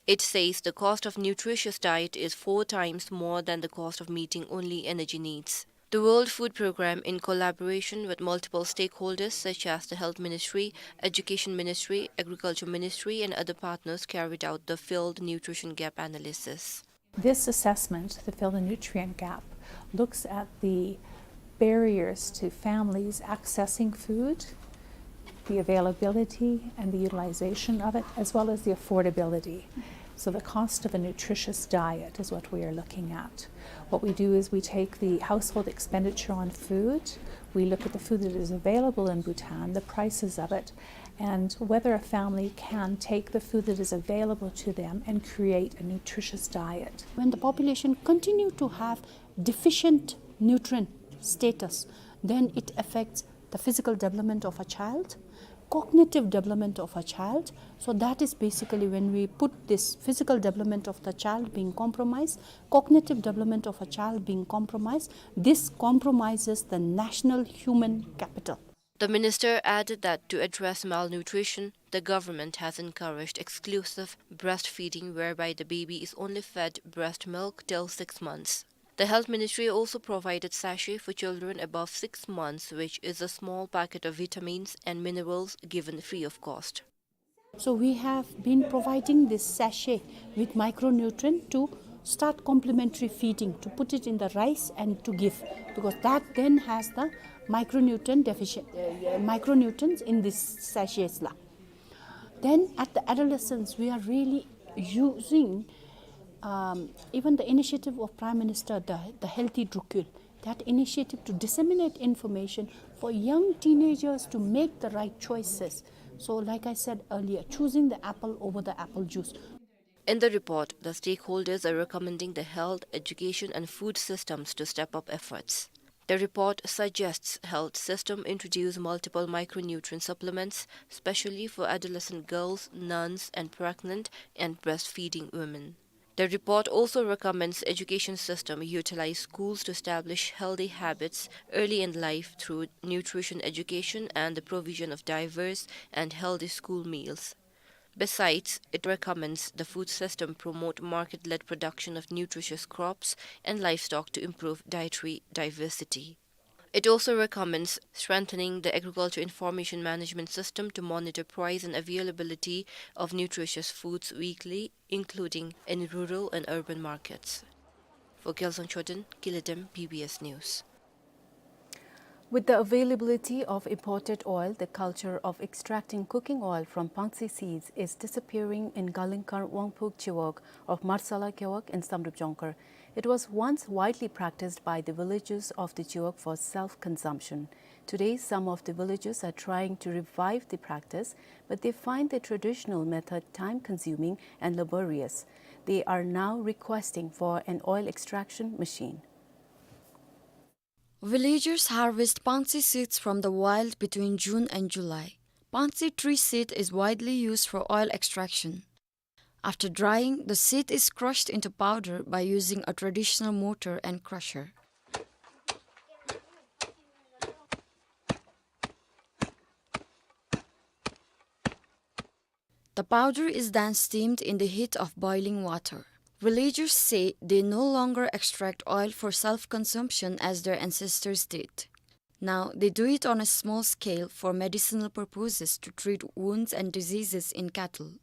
It says the cost of nutritious diet is four times more than the cost of meeting only energy needs. The World Food Programme, in collaboration with multiple stakeholders such as the Health Ministry, Education Ministry, Agriculture Ministry, and other partners, carried out the field nutrition gap analysis. This assessment, the field and nutrient gap, looks at the barriers to families accessing food, the availability and the utilization of it, as well as the affordability. So the cost of a nutritious diet is what we are looking at. What we do is we take the household expenditure on food, we look at the food that is available in Bhutan, the prices of it, and whether a family can take the food that is available to them and create a nutritious diet. When the population continue to have deficient nutrient status, then it affects the physical development of a child, cognitive development of a child. So that is basically when we put this physical development of the child being compromised, cognitive development of a child being compromised, this compromises the national human capital. The minister added that to address malnutrition, the government has encouraged exclusive breastfeeding, whereby the baby is only fed breast milk till six months. The Health Ministry also provided sachet for children above six months, which is a small packet of vitamins and minerals given free of cost. So we have been providing this sachet with micronutrient to start complementary feeding, to put it in the rice and to give, because that then has the micronutrient deficient, uh, micronutrients in this sachets la. Then at the adolescence, we are really using, um, even the initiative of Prime Minister, the, the Healthy Drukyul, that initiative to disseminate information for young teenagers to make the right choices. So, like I said earlier, choosing the apple over the apple juice. In the report, the stakeholders are recommending the health, education, and food systems to step up efforts. The report suggests health system introduce multiple micronutrient supplements, specially for adolescent girls, nuns, and pregnant and breastfeeding women. The report also recommends education system utilize schools to establish healthy habits early in life through nutrition education and the provision of diverse and healthy school meals. Besides, it recommends the food system promote market-led production of nutritious crops and livestock to improve dietary diversity. It also recommends strengthening the agriculture information management system to monitor price and availability of nutritious foods weekly, including in rural and urban markets. For Gyalsang Choden, Gilidem, B B S News. With the availability of imported oil, the culture of extracting cooking oil from pangsi seeds is disappearing in Galingkar Wangphug Chiwog of Marsala Gewog in Samdrup Jongkhar. It was once widely practiced by the villagers of the Chiwog for self-consumption. Today, some of the villagers are trying to revive the practice, but they find the traditional method time-consuming and laborious. They are now requesting for an oil extraction machine. Villagers harvest pangsi seeds from the wild between June and July. Pangsi tree seed is widely used for oil extraction. After drying, the seed is crushed into powder by using a traditional mortar and crusher. The powder is then steamed in the heat of boiling water. Villagers say they no longer extract oil for self-consumption as their ancestors did. Now they do it on a small scale for medicinal purposes to treat wounds and diseases in cattle.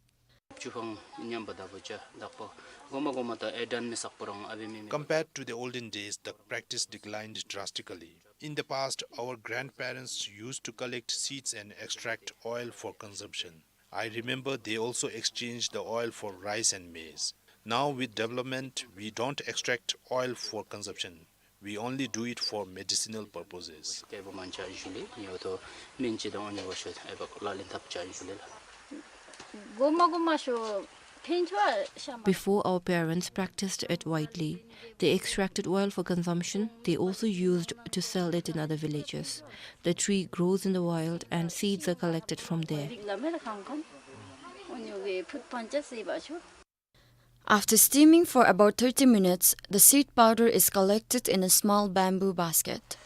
Compared to the olden days, the practice declined drastically. In the past, our grandparents used to collect seeds and extract oil for consumption. I remember they also exchanged the oil for rice and maize. Now, with development, we don't extract oil for consumption. We only do it for medicinal purposes. Before, our parents practiced it widely. They extracted oil for consumption. They also used to sell it in other villages. The tree grows in the wild and seeds are collected from there. After steaming for about thirty minutes, the seed powder is collected in a small bamboo basket.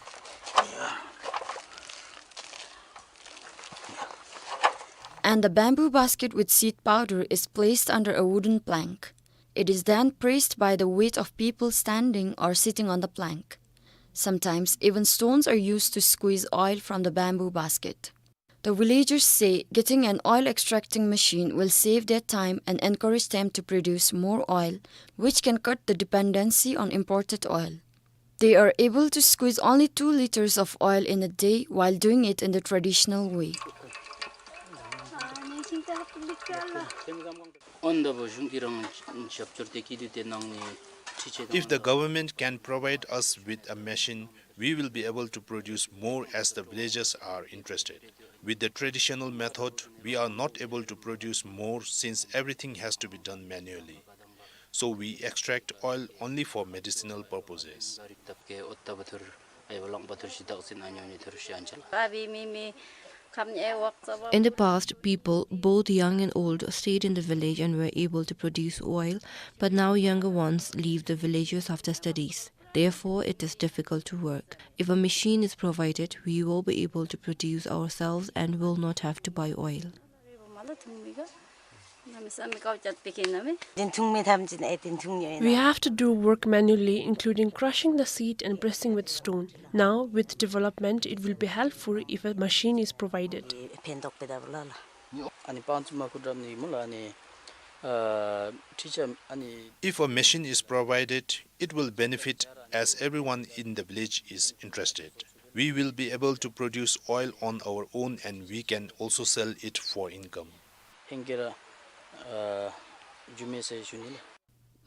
And the bamboo basket with seed powder is placed under a wooden plank. It is then pressed by the weight of people standing or sitting on the plank. Sometimes even stones are used to squeeze oil from the bamboo basket. The villagers say getting an oil extracting machine will save their time and encourage them to produce more oil, which can cut the dependency on imported oil. They are able to squeeze only two liters of oil in a day while doing it in the traditional way. If the government can provide us with a machine, we will be able to produce more as the villagers are interested. With the traditional method, we are not able to produce more since everything has to be done manually. So we extract oil only for medicinal purposes. In the past, people, both young and old, stayed in the village and were able to produce oil, but now younger ones leave the villages after studies. Therefore, it is difficult to work. If a machine is provided, we will be able to produce ourselves and will not have to buy oil. We have to do work manually, including crushing the seed and pressing with stone. Now, with development, it will be helpful if a machine is provided. If a machine is provided, it will benefit as everyone in the village is interested. We will be able to produce oil on our own and we can also sell it for income.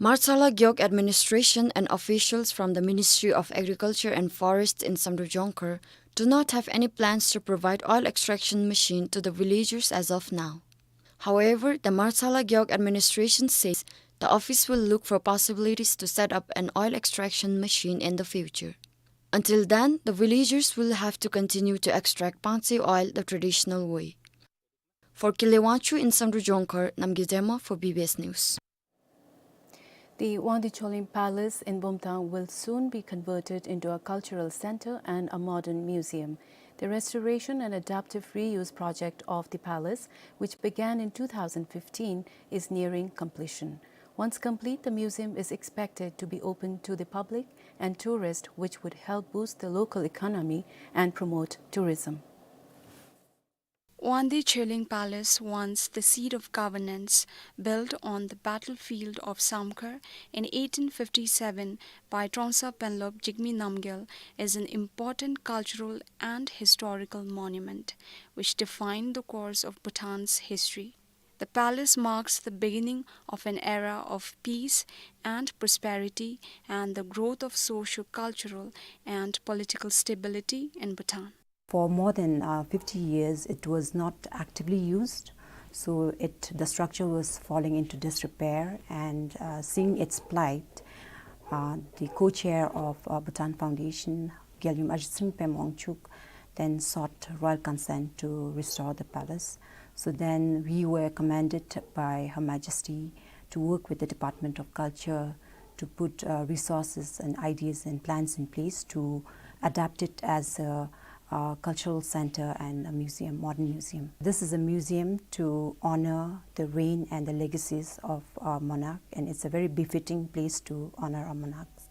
Marthala Gewog administration and officials from the Ministry of Agriculture and Forests in Samdrup Jongkhar do not have any plans to provide oil extraction machine to the villagers as of now. However, the Marthala Gewog administration says the office will look for possibilities to set up an oil extraction machine in the future. Until then, the villagers will have to continue to extract panse oil the traditional way. For Kile Wangchuk in Samdrup Jongkhar, Namgay Dema for B B S News. The Wangdue Choling Palace in Bumthang will soon be converted into a cultural center and a modern museum. The restoration and adaptive reuse project of the palace, which began in two thousand fifteen, is nearing completion. Once complete, the museum is expected to be open to the public and tourists, which would help boost the local economy and promote tourism. Wangdue Choling Palace, once the seat of governance, built on the battlefield of Samkhar in eighteen fifty-seven by Trongsa Penlop Jigme Namgyel, is an important cultural and historical monument which defined the course of Bhutan's history. The palace marks the beginning of an era of peace and prosperity and the growth of socio-cultural and political stability in Bhutan. For more than, uh, fifty years, it was not actively used, so it, the structure was falling into disrepair, and, uh, seeing its plight, uh, the co-chair of, uh, Bhutan Foundation, Gyaliem Ajitsing Pem Wangchuck, then sought royal consent to restore the palace. So then we were commanded by Her Majesty to work with the Department of Culture to put, uh, resources and ideas and plans in place to adapt it as a, a cultural center and a museum, modern museum. This is a museum to honor the reign and the legacies of our monarch, and it's a very befitting place to honor our monarchs.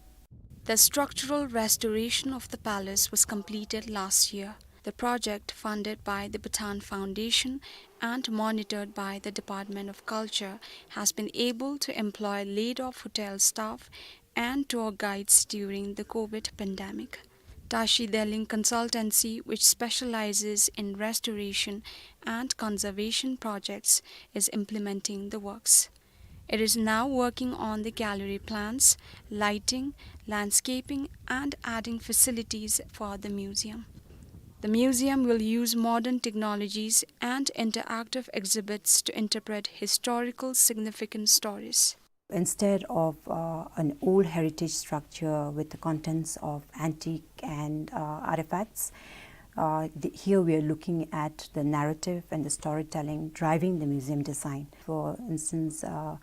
The structural restoration of the palace was completed last year. The project, funded by the Bhutan Foundation and monitored by the Department of Culture, has been able to employ laid-off hotel staff and tour guides during the COVID pandemic. Tashi Delling Consultancy, which specializes in restoration and conservation projects, is implementing the works. It is now working on the gallery plans, lighting, landscaping, and adding facilities for the museum. The museum will use modern technologies and interactive exhibits to interpret historical significant stories. Instead of, uh, an old heritage structure with the contents of antique and, uh, artifacts, uh, the, here we are looking at the narrative and the storytelling driving the museum design. For instance, uh,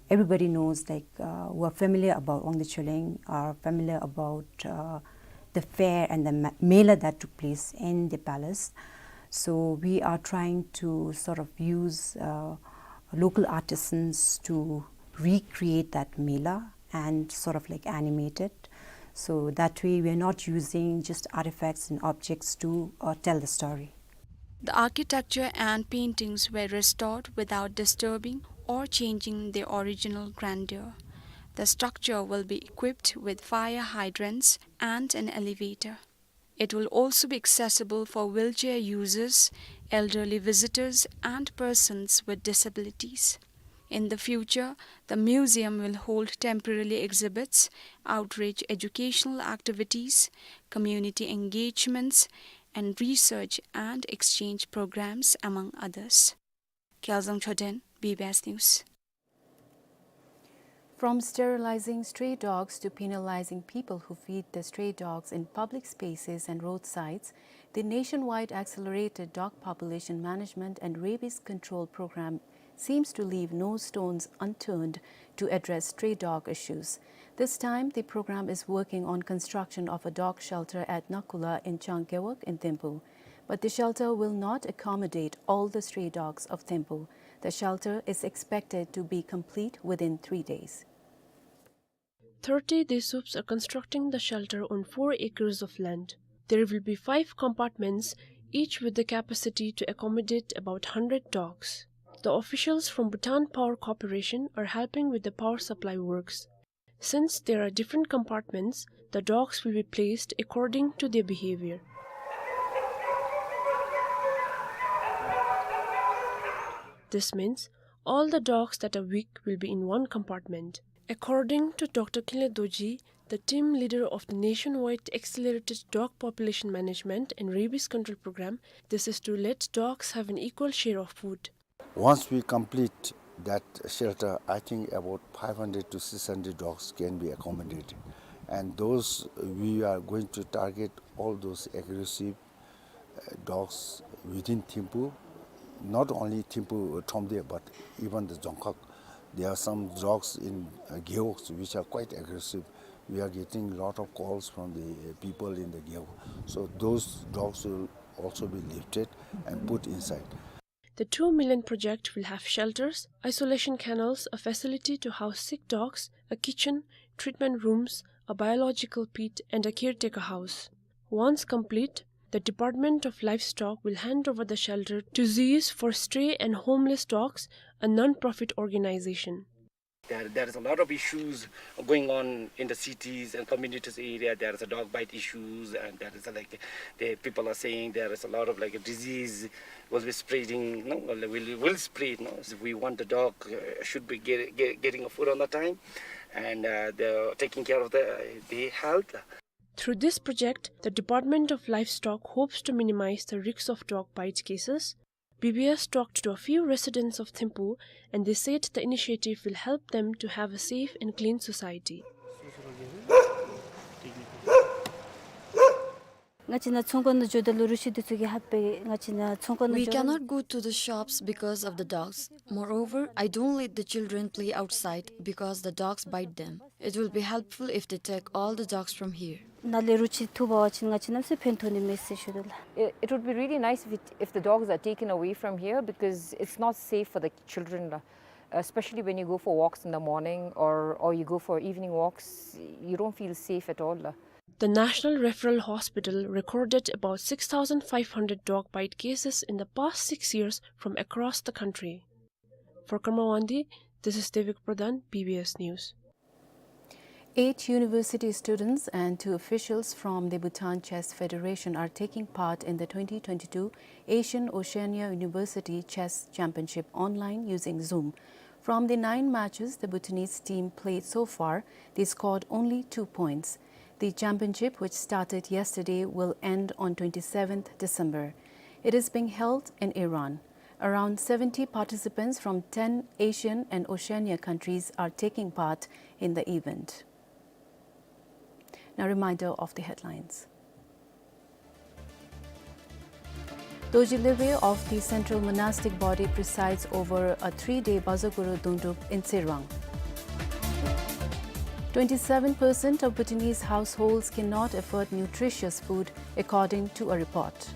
everybody knows, like, uh, who are familiar about Wangdue Choling are familiar about, uh, the fair and the ma-, mela that took place in the palace. So we are trying to sort of use, uh, local artisans to recreate that mela and sort of, like, animate it. So that way we are not using just artifacts and objects to, uh, tell the story. The architecture and paintings were restored without disturbing or changing their original grandeur. The structure will be equipped with fire hydrants and an elevator. It will also be accessible for wheelchair users, elderly visitors, and persons with disabilities. In the future, the museum will hold temporary exhibits, outreach educational activities, community engagements, and research and exchange programs, among others. Kyaljang Choden, B B S News. From sterilizing stray dogs to penalizing people who feed the stray dogs in public spaces and roadsides, the nationwide accelerated dog population management and rabies control program seems to leave no stones unturned to address stray dog issues. This time, the program is working on construction of a dog shelter at Nakula in Chang Gewog in Thimphu. But the shelter will not accommodate all the stray dogs of Thimphu. The shelter is expected to be complete within three days. Thirty Desups are constructing the shelter on four acres of land. There will be five compartments, each with the capacity to accommodate about hundred dogs. The officials from Bhutan Power Corporation are helping with the power supply works. Since there are different compartments, the dogs will be placed according to their behavior. This means all the dogs that are weak will be in one compartment. According to Doctor Khinley Dorji, the team leader of the nationwide accelerated dog population management and rabies control program, this is to let dogs have an equal share of food. Once we complete that shelter, I think about five hundred to six hundred dogs can be accommodated. And those, we are going to target all those aggressive, uh, dogs within Thimphu, not only Thimphu, uh, Thromde, but even the Dzongkhag. There are some dogs in, uh, Gewog which are quite aggressive. We are getting a lot of calls from the, uh, people in the Gewog. So those dogs will also be lifted and put inside. The two million project will have shelters, isolation kennels, a facility to house sick dogs, a kitchen, treatment rooms, a biological pit, and a caretaker house. Once complete, the Department of Livestock will hand over the shelter to Zeus for Stray and Homeless Dogs, a non-profit organization. There, there is a lot of issues going on in the cities and communities area. There is a dog bite issues, and there is a, like, the people are saying there is a lot of, like, disease will be spreading, no, will, will, will spread, no? So we want the dog, uh, should be get, get, getting a food on the time, and, uh, the taking care of the, the health. Through this project, the Department of Livestock hopes to minimize the risks of dog bite cases. B B S talked to a few residents of Thimphu, and they said the initiative will help them to have a safe and clean society. ང་བཅས་ནཱ་ཚོང་ཁང་ནང་འགྱོཝ་ད་ལུ་རུ་ཤི་འདི་ཚུ་གིས་ཧ་པེ་ང་བཅས་ནཱ་ཚོང་ཁང་ནང་འགྱོ། We cannot go to the shops because of the dogs. Moreover, I don't let the children play outside because the dogs bite them. It will be helpful if they take all the dogs from here. ནཱ་ལས་རུ་ཤི་འཐུ་འབག་པ་ཅིན་ང་བཅས་གནམ་མེད་ས་མེད་ཕན་ཐོགས་ནི་མས་ཟེར་ཞུ་དོ་ལགས། It, it would be really nice if it, if the dogs are taken away from here because it's not safe for the children, la. Especially when you go for walks in the morning or, or you go for evening walks, you don't feel safe at all, la. The National Referral Hospital recorded about six thousand five hundred dog bite cases in the past six years from across the country. For Karma Wangdi, this is Devik Pradhan, B B S News. Eight university students and two officials from the Bhutan Chess Federation are taking part in the twenty twenty-two Asian Oceania University Chess Championship online using Zoom. From the nine matches the Bhutanese team played so far, they scored only two points. The championship, which started yesterday, will end on twenty-seventh December. It is being held in Iran. Around seventy participants from ten Asian and Oceania countries are taking part in the event. Now, reminder of the headlines. Dorji Lurbe of the Central Monastic Body presides over a three-day Bazaguru Dungdrup in Tsingrang. Twenty-seven percent of Bhutanese households cannot afford nutritious food, according to a report.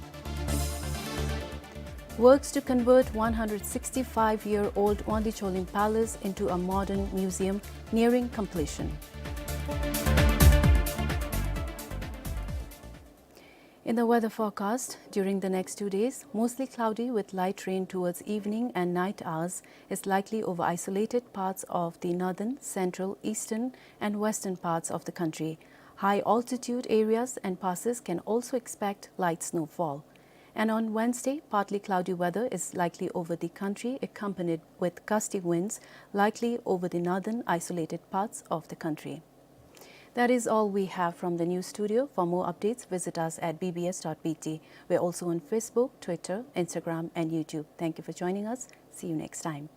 Works to convert one hundred sixty-five-year-old Wangdue Choling Palace into a modern museum nearing completion. In the weather forecast, during the next two days, mostly cloudy with light rain towards evening and night hours is likely over isolated parts of the northern, central, eastern, and western parts of the country. High altitude areas and passes can also expect light snowfall. And on Wednesday, partly cloudy weather is likely over the country, accompanied with gusty winds, likely over the northern isolated parts of the country. That is all we have from the news studio. For more updates, visit us at B B S dot B T. We're also on Facebook, Twitter, Instagram, and YouTube. Thank you for joining us. See you next time.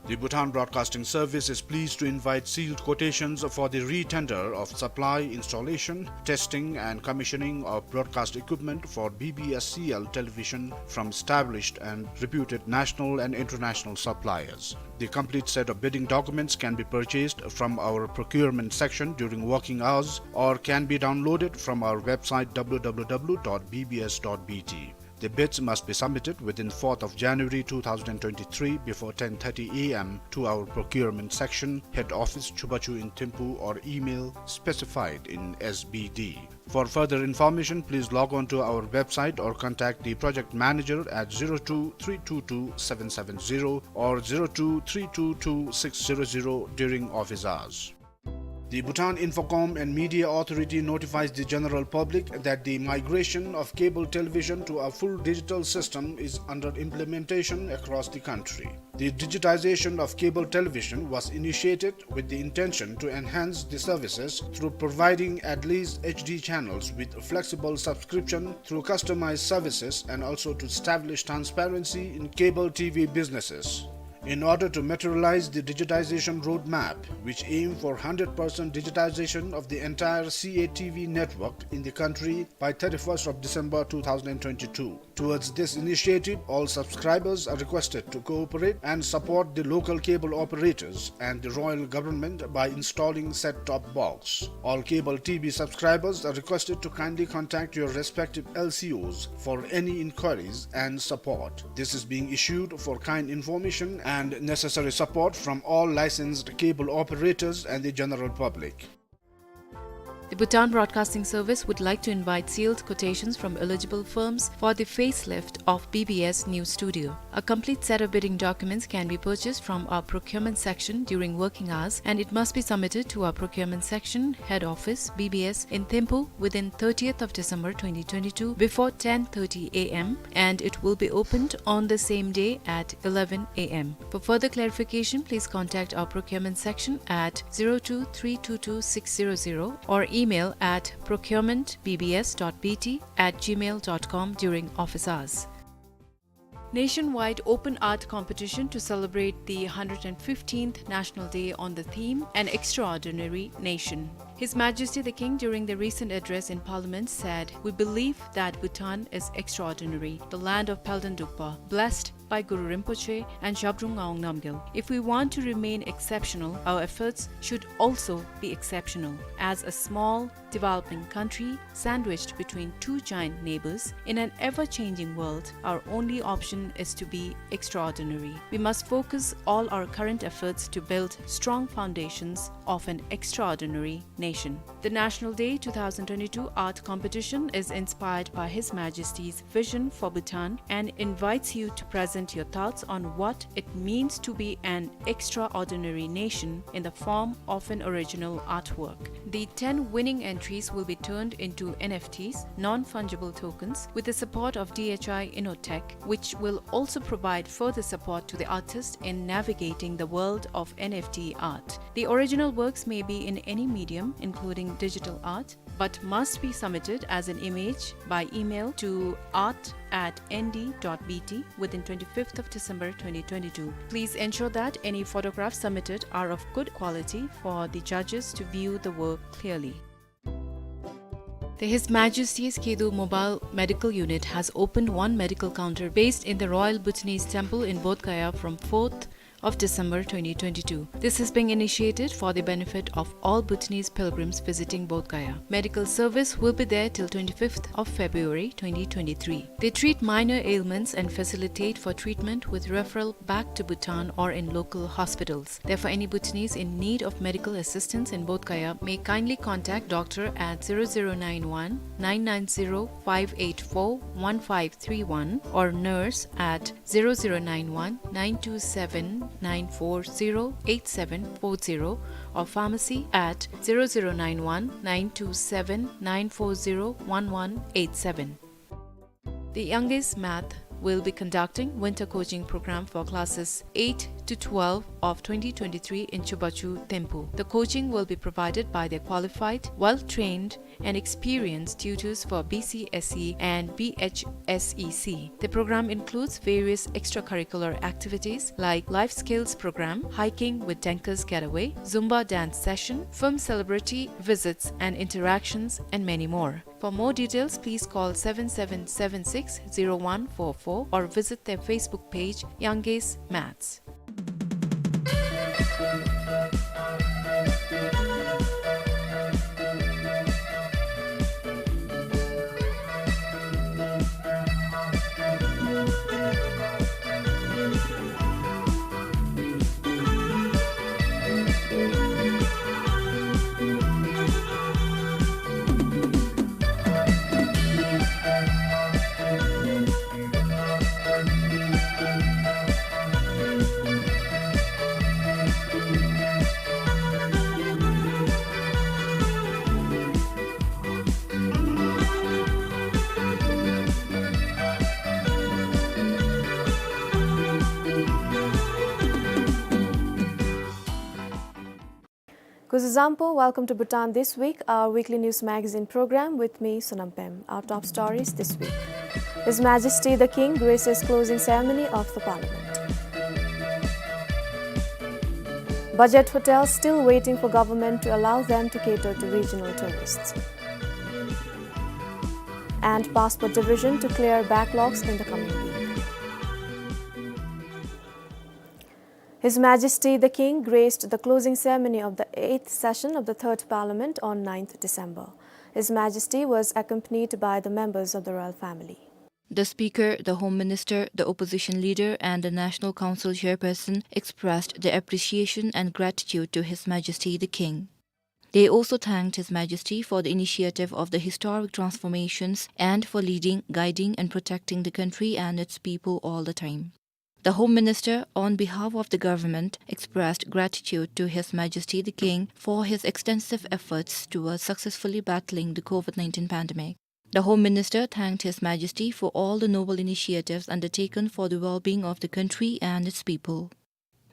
The Bhutan Broadcasting Service is pleased to invite sealed quotations for the re-tender of supply, installation, testing, and commissioning of broadcast equipment for B B S C L television from established and reputed national and international suppliers. The complete set of bidding documents can be purchased from our procurement section during working hours or can be downloaded from our website, W W W dot B B S dot B T. The bids must be submitted within fourth of January two thousand twenty-three before ten thirty A M to our procurement section, head office, Chubachu in Thimphu, or email specified in S B D. For further information, please log on to our website or contact the project manager at zero two three two two seven seven zero or zero two three two two six zero zero during office hours. The Bhutan Infocom and Media Authority notifies the general public that the migration of cable television to a full digital system is under implementation across the country. The digitization of cable television was initiated with the intention to enhance the services through providing at least H D channels with flexible subscription through customized services and also to establish transparency in cable T V businesses. In order to materialize the digitization roadmap, which aim for hundred percent digitization of the entire C A T V network in the country by thirty-first of December two thousand twenty-two. Towards this initiative, all subscribers are requested to cooperate and support the local cable operators and the royal government by installing set-top box. All cable T V subscribers are requested to kindly contact your respective L C Os for any inquiries and support. This is being issued for kind information and necessary support from all licensed cable operators and the general public. The Bhutan Broadcasting Service would like to invite sealed quotations from eligible firms for the facelift of B B S News Studio. A complete set of bidding documents can be purchased from our procurement section during working hours, and it must be submitted to our procurement section, head office, B B S, in Thimphu within thirtieth of December twenty twenty-two before ten thirty A M, and it will be opened on the same day at eleven A M. For further clarification, please contact our procurement section at zero two three two two six zero zero or email at procurement B B S dot B T at gmail dot com during office hours. Nationwide open art competition to celebrate the hundred and fifteenth National Day on the theme, An Extraordinary Nation. His Majesty the King, during the recent address in Parliament, said, "We believe that Bhutan is extraordinary, the land of Palden Drukpa, blessed by Guru Rinpoche and Zhabdrung Ngawang Namgyal. If we want to remain exceptional, our efforts should also be exceptional. As a small, developing country sandwiched between two giant neighbors in an ever-changing world, our only option is to be extraordinary. We must focus all our current efforts to build strong foundations of an extraordinary nation." The National Day two thousand twenty-two art competition is inspired by His Majesty's vision for Bhutan and invites you to present your thoughts on what it means to be an extraordinary nation in the form of an original artwork. The ten winning entries will be turned into N F Ts, non-fungible tokens, with the support of D H I Innotech, which will also provide further support to the artist in navigating the world of N F T art. The original works may be in any medium, including digital art, but must be submitted as an image by email to art at N D dot B T within twenty-fifth of December twenty twenty-two. Please ensure that any photographs submitted are of good quality for the judges to view the work clearly. The His Majesty's Khedo Mobile Medical Unit has opened one medical counter based in the Royal Bhutanese Temple in Bodh Gaya from fourth of December twenty twenty-two. This is being initiated for the benefit of all Bhutanese pilgrims visiting Bodh Gaya. Medical service will be there till twenty-fifth of February twenty twenty-three. They treat minor ailments and facilitate for treatment with referral back to Bhutan or in local hospitals. Therefore, any Bhutanese in need of medical assistance in Bodh Gaya may kindly contact doctor at zero zero nine one, nine nine zero, five eight four, one five three one or nurse at zero zero nine one, nine two seven, nine four zero, eight seven four zero or pharmacy at zero zero nine one, nine two seven, nine four zero, one one eight seven. The Youngest Math will be conducting winter coaching program for classes eight to twelve of twenty twenty-three in Chubachu, Thimphu. The coaching will be provided by their qualified, well-trained, and experienced tutors for B C S E and B H S E C. The program includes various extracurricular activities like life skills program, hiking with Danker's Getaway, Zumba dance session, film celebrity visits and interactions, and many more. For more details, please call seven seven seven six zero one four four or visit their Facebook page, Youngest Maths. Kuzuzangpo, welcome to Bhutan This Week, our weekly news magazine program with me, Sonam Pem. Our top stories this week. His Majesty the King graces closing ceremony of the Parliament. Budget hotels still waiting for government to allow them to cater to regional tourists. And Passport Division to clear backlogs in the coming week. His Majesty the King graced the closing ceremony of the eighth session of the Third Parliament on ninth December. His Majesty was accompanied by the members of the royal family. The Speaker, the Home Minister, the Opposition Leader, and the National Council Chairperson expressed their appreciation and gratitude to His Majesty the King. They also thanked His Majesty for the initiative of the historic transformations and for leading, guiding, and protecting the country and its people all the time. The Home Minister, on behalf of the government, expressed gratitude to His Majesty the King for his extensive efforts towards successfully battling the COVID nineteen pandemic. The Home Minister thanked His Majesty for all the noble initiatives undertaken for the well-being of the country and its people.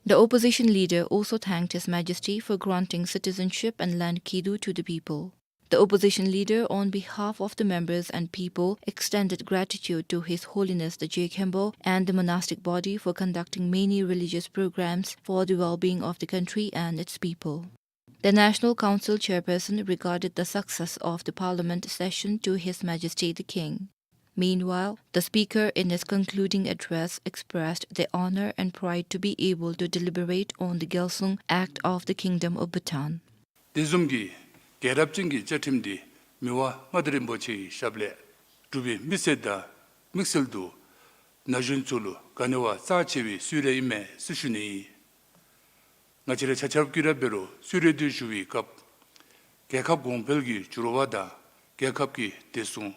The opposition leader also thanked His Majesty for granting citizenship and land kidu to the people. The opposition leader, on behalf of the members and people, extended gratitude to His Holiness the Je Khenpo and the monastic body for conducting many religious programs for the well-being of the country and its people. The National Council chairperson regarded the success of the Parliament session to His Majesty the King. Meanwhile, the Speaker, in his concluding address, expressed the honor and pride to be able to deliberate on the Gyalsung Act of the Kingdom of Bhutan. དེ་བཟུམ་གྱི་རྒྱལ་རབས་ཅན་གྱི་བཅའ་ཁྲིམས་འདི་མི་དབང་མངའ་བདག་རིན་པོ་ཆེའི་ཞབས་ལས་གྲུབ་པའི་མི་སེར་དང་དམིགས་བསལ་དུ་ན་གཞོན་ཚུ་ལུ་ག་ནི་བ་རྩ་ཆེ་བའི་གསོལ་རས་ཨིན་མས་ཟེར་ཞུ་ནི་ཨིན། ང་བཅས་ར་ཆ་ཁྱབ་ཀྱིས་ར་འབད་རུང་གསོལ་རས་འདི་ཞུ་བའི་སྐབས་རྒྱལ་ཁབ་གོང་འཕེལ་གྱི་འགྱུར་བ་དང་རྒྱལ་ཁབ་ཀྱི་བདེ་སྲུང་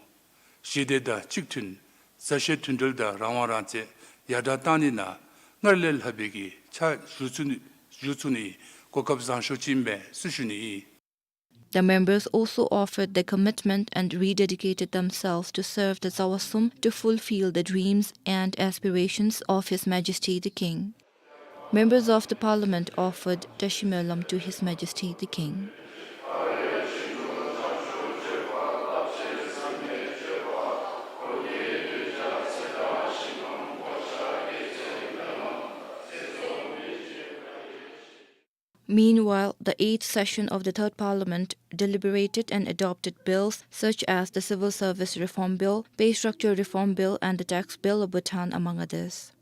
ཞི་བདེ་དང་གཅིག་མཐུན་མཛའ་བཤེས་མཐུན་སྒྲིལ་དང་རང་དབང་རང་བཙན་ཡར་དྲག་བཏང་ནི་ནང་སྔར་ལས་ལྷག་པའི་གི་ཕྱག་ཞུ་ཚུགས་ནི་ཞུ་ཚུགས་ནི་གོ་སྐབས་བཟང་ཤོས་ཅིག་ཨིན་མས་ཟེར་ཞུ་ནི་ཨིན། The members also offered their commitment and rededicated themselves to serve the Zawasum to fulfill the dreams and aspirations of His Majesty the King. Members of the Parliament offered Tashi Molam to His Majesty the King. Meanwhile, the eighth session of the Third Parliament deliberated and adopted bills such as the Civil Service Reform Bill, Pay Structure Reform Bill, and the Tax Bill of Bhutan, among others.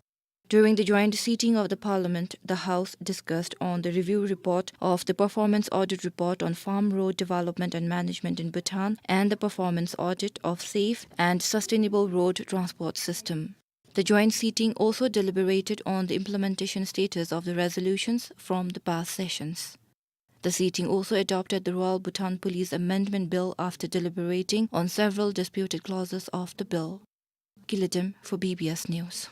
During the joint sitting of the parliament, the House discussed on the review report of the performance audit report on farm road development and management in Bhutan and the performance audit of safe and sustainable road transport system. The joint sitting also deliberated on the implementation status of the resolutions from the past sessions. The sitting also adopted the Royal Bhutan Police Amendment Bill after deliberating on several disputed clauses of the bill. Gilidem for B B S News.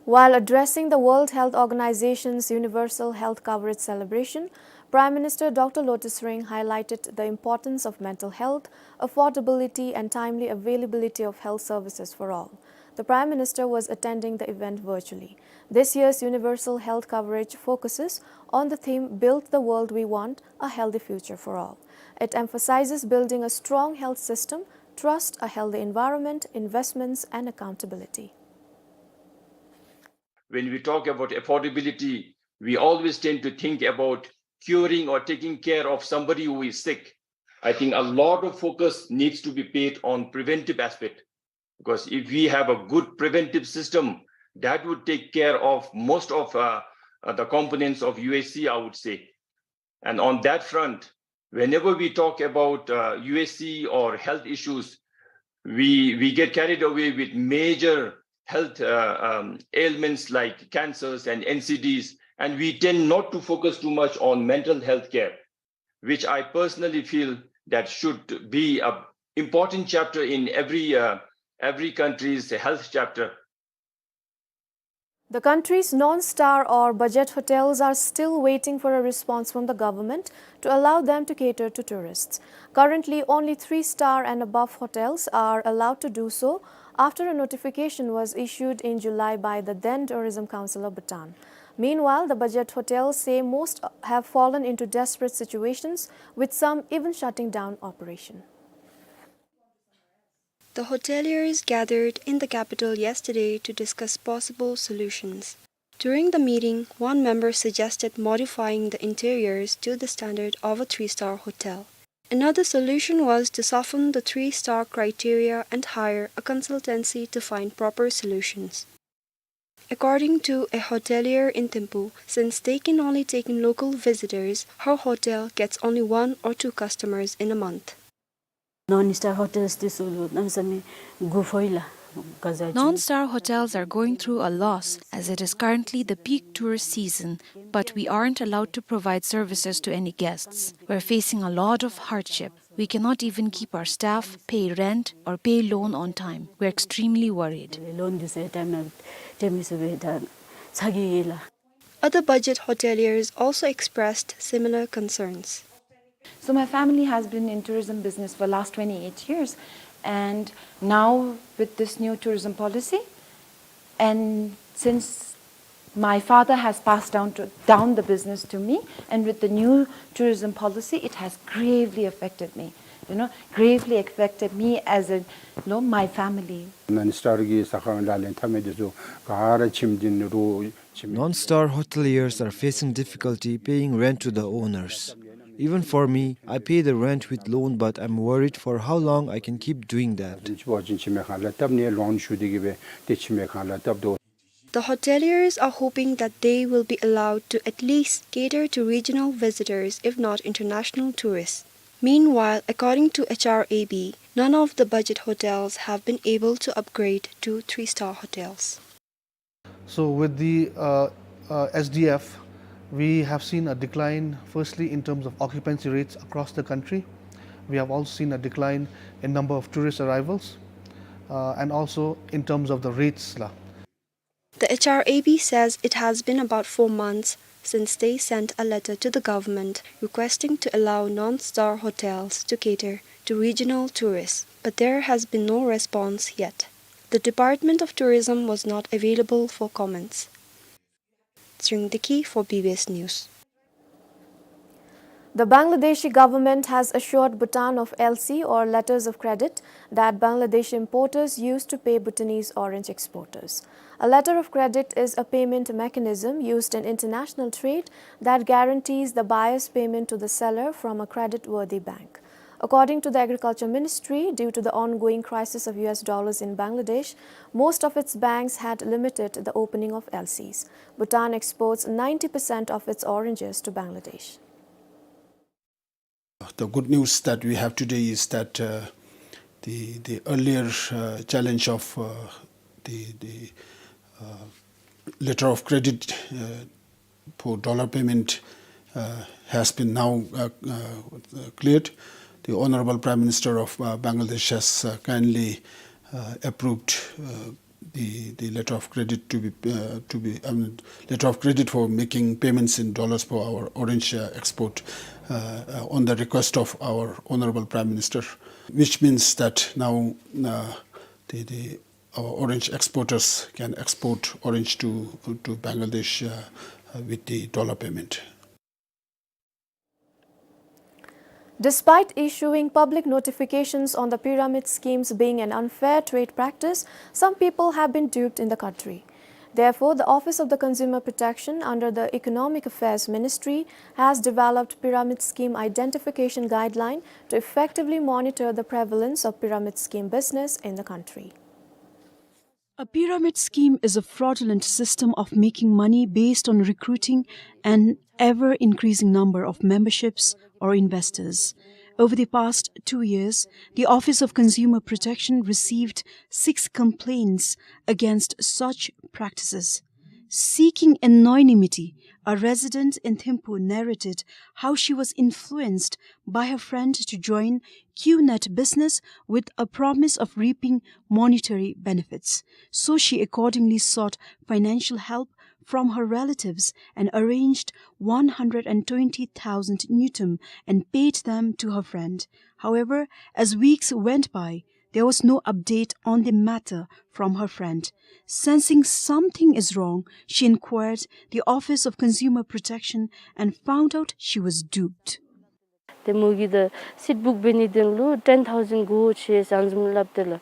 While addressing the World Health Organization's Universal Health Coverage celebration, Prime Minister Doctor Lotay Tshering highlighted the importance of mental health, affordability, and timely availability of health services for all. The Prime Minister was attending the event virtually. This year's universal health coverage focuses on the theme "Build the World We Want, A Healthy Future for All." It emphasizes building a strong health system, trust, a healthy environment, investments, and accountability. When we talk about affordability, we always tend to think about curing or taking care of somebody who is sick. I think a lot of focus needs to be paid on preventive aspect, because if we have a good preventive system, that would take care of most of, uh, uh, the components of U H C, I would say. And on that front, whenever we talk about, uh, U H C or health issues, we, we get carried away with major health, uh, um, ailments like cancers and N C Ds, and we tend not to focus too much on mental health care, which I personally feel that should be a important chapter in every, uh, every country's health chapter. The country's non-star or budget hotels are still waiting for a response from the government to allow them to cater to tourists. Currently, only three-star and above hotels are allowed to do so after a notification was issued in July by the then Tourism Council of Bhutan. Meanwhile, the budget hotels say most have fallen into desperate situations, with some even shutting down operation. The hoteliers gathered in the capital yesterday to discuss possible solutions. During the meeting, one member suggested modifying the interiors to the standard of a three-star hotel. Another solution was to soften the three-star criteria and hire a consultancy to find proper solutions. According to a hotelier in Thimphu, since they can only take in local visitors, her hotel gets only one or two customers in a month. Non-star hotels དེ་ཚུ་གནམ་མེད་ས་མེད་དགོས་པ་ཡོད་ལགས། ག་ཟེར་Non-star hotels are going through a loss as it is currently the peak tourist season, but we aren't allowed to provide services to any guests. We're facing a lot of hardship. We cannot even keep our staff, pay rent, or pay loan on time. We're extremely worried. Loan འདི་ཚུ་ཡང་ཊའིམ་ནང་ཊའིམ་ནང་ཚུད་པའི་ད་ཚ་གྱང་ཡོད་ལགས། Other budget hoteliers also expressed similar concerns. So my family has been in tourism business for last twenty-eight years, and now with this new tourism policy, and since my father has passed down to, down the business to me, and with the new tourism policy, it has gravely affected me. You know, gravely affected me as a, you know, my family. Non-star གི་ཟ་ཁང་ལག་ལེན་འཐབ་མི་དེ་ཚུ་ག་ར་ཁྱིམ་དེ་ནང་རུ་ཁྱིམ། Non-star hoteliers are facing difficulty paying rent to the owners. Even for me, I pay the rent with loan, but I'm worried for how long I can keep doing that. ཁྱིམ་ཕྱི་བ་ཅིན་ཁྱིམ་མེད་ཁང་ལ་བཏབ་ནི་ལོན་ཞུ་སྟེ་གི་སྦེ་ཏེ་ཁྱིམ་མེད་ཁང་ལ་བཏབ་དོ། The hoteliers are hoping that they will be allowed to at least cater to regional visitors, if not international tourists. Meanwhile, according to H R A B, none of the budget hotels have been able to upgrade to three-star hotels. So with the, uh, uh, S D F, we have seen a decline, firstly in terms of occupancy rates across the country. We have also seen a decline in number of tourist arrivals, uh, and also in terms of the rates la. The H R A B says it has been about four months since they sent a letter to the government requesting to allow non-star hotels to cater to regional tourists, but there has been no response yet. The Department of Tourism was not available for comments. Tshering Deki for B B S News. The Bangladeshi government has assured Bhutan of L C or letters of credit that Bangladeshi importers use to pay Bhutanese orange exporters. A letter of credit is a payment mechanism used in international trade that guarantees the buyer's payment to the seller from a credit-worthy bank. According to the Agriculture Ministry, due to the ongoing crisis of U S dollars in Bangladesh, most of its banks had limited the opening of L Cs. Bhutan exports ninety percent of its oranges to Bangladesh. The good news that we have today is that, uh, the, the earlier, uh, challenge of, uh, the, the, uh, letter of credit, uh, for dollar payment, uh, has been now, uh, uh, cleared. The Honorable Prime Minister of, uh, Bangladesh has, uh, kindly, uh, approved, uh, the, the letter of credit to be, uh, to be, I mean, letter of credit for making payments in dollars for our orange, uh, export, uh, uh, on the request of our Honorable Prime Minister, which means that now, uh, the, the, our orange exporters can export orange to, to Bangladesh, uh, uh, with the dollar payment. Despite issuing public notifications on the pyramid schemes being an unfair trade practice, some people have been duped in the country. Therefore, the Office of the Consumer Protection under the Economic Affairs Ministry has developed Pyramid Scheme Identification Guideline to effectively monitor the prevalence of pyramid scheme business in the country. A pyramid scheme is a fraudulent system of making money based on recruiting an ever-increasing number of memberships or investors. Over the past two years, the Office of Consumer Protection received six complaints against such practices. Seeking anonymity, a resident in Thimphu narrated how she was influenced by her friend to join QNet business with a promise of reaping monetary benefits. So she accordingly sought financial help from her relatives and arranged one hundred and twenty thousand ngultrum and paid them to her friend. However, as weeks went by, there was no update on the matter from her friend. Sensing something is wrong, she inquired the Office of Consumer Protection and found out she was duped. ཏེ་མོ་གིས་ད་སིཊ་བུཀ་འབད་ནིའི་དོན་ལུ་ten thousand དགོ་ཟེར་ཨ་ནི་བཟུམ་སླབ་སྟེ་ལགས།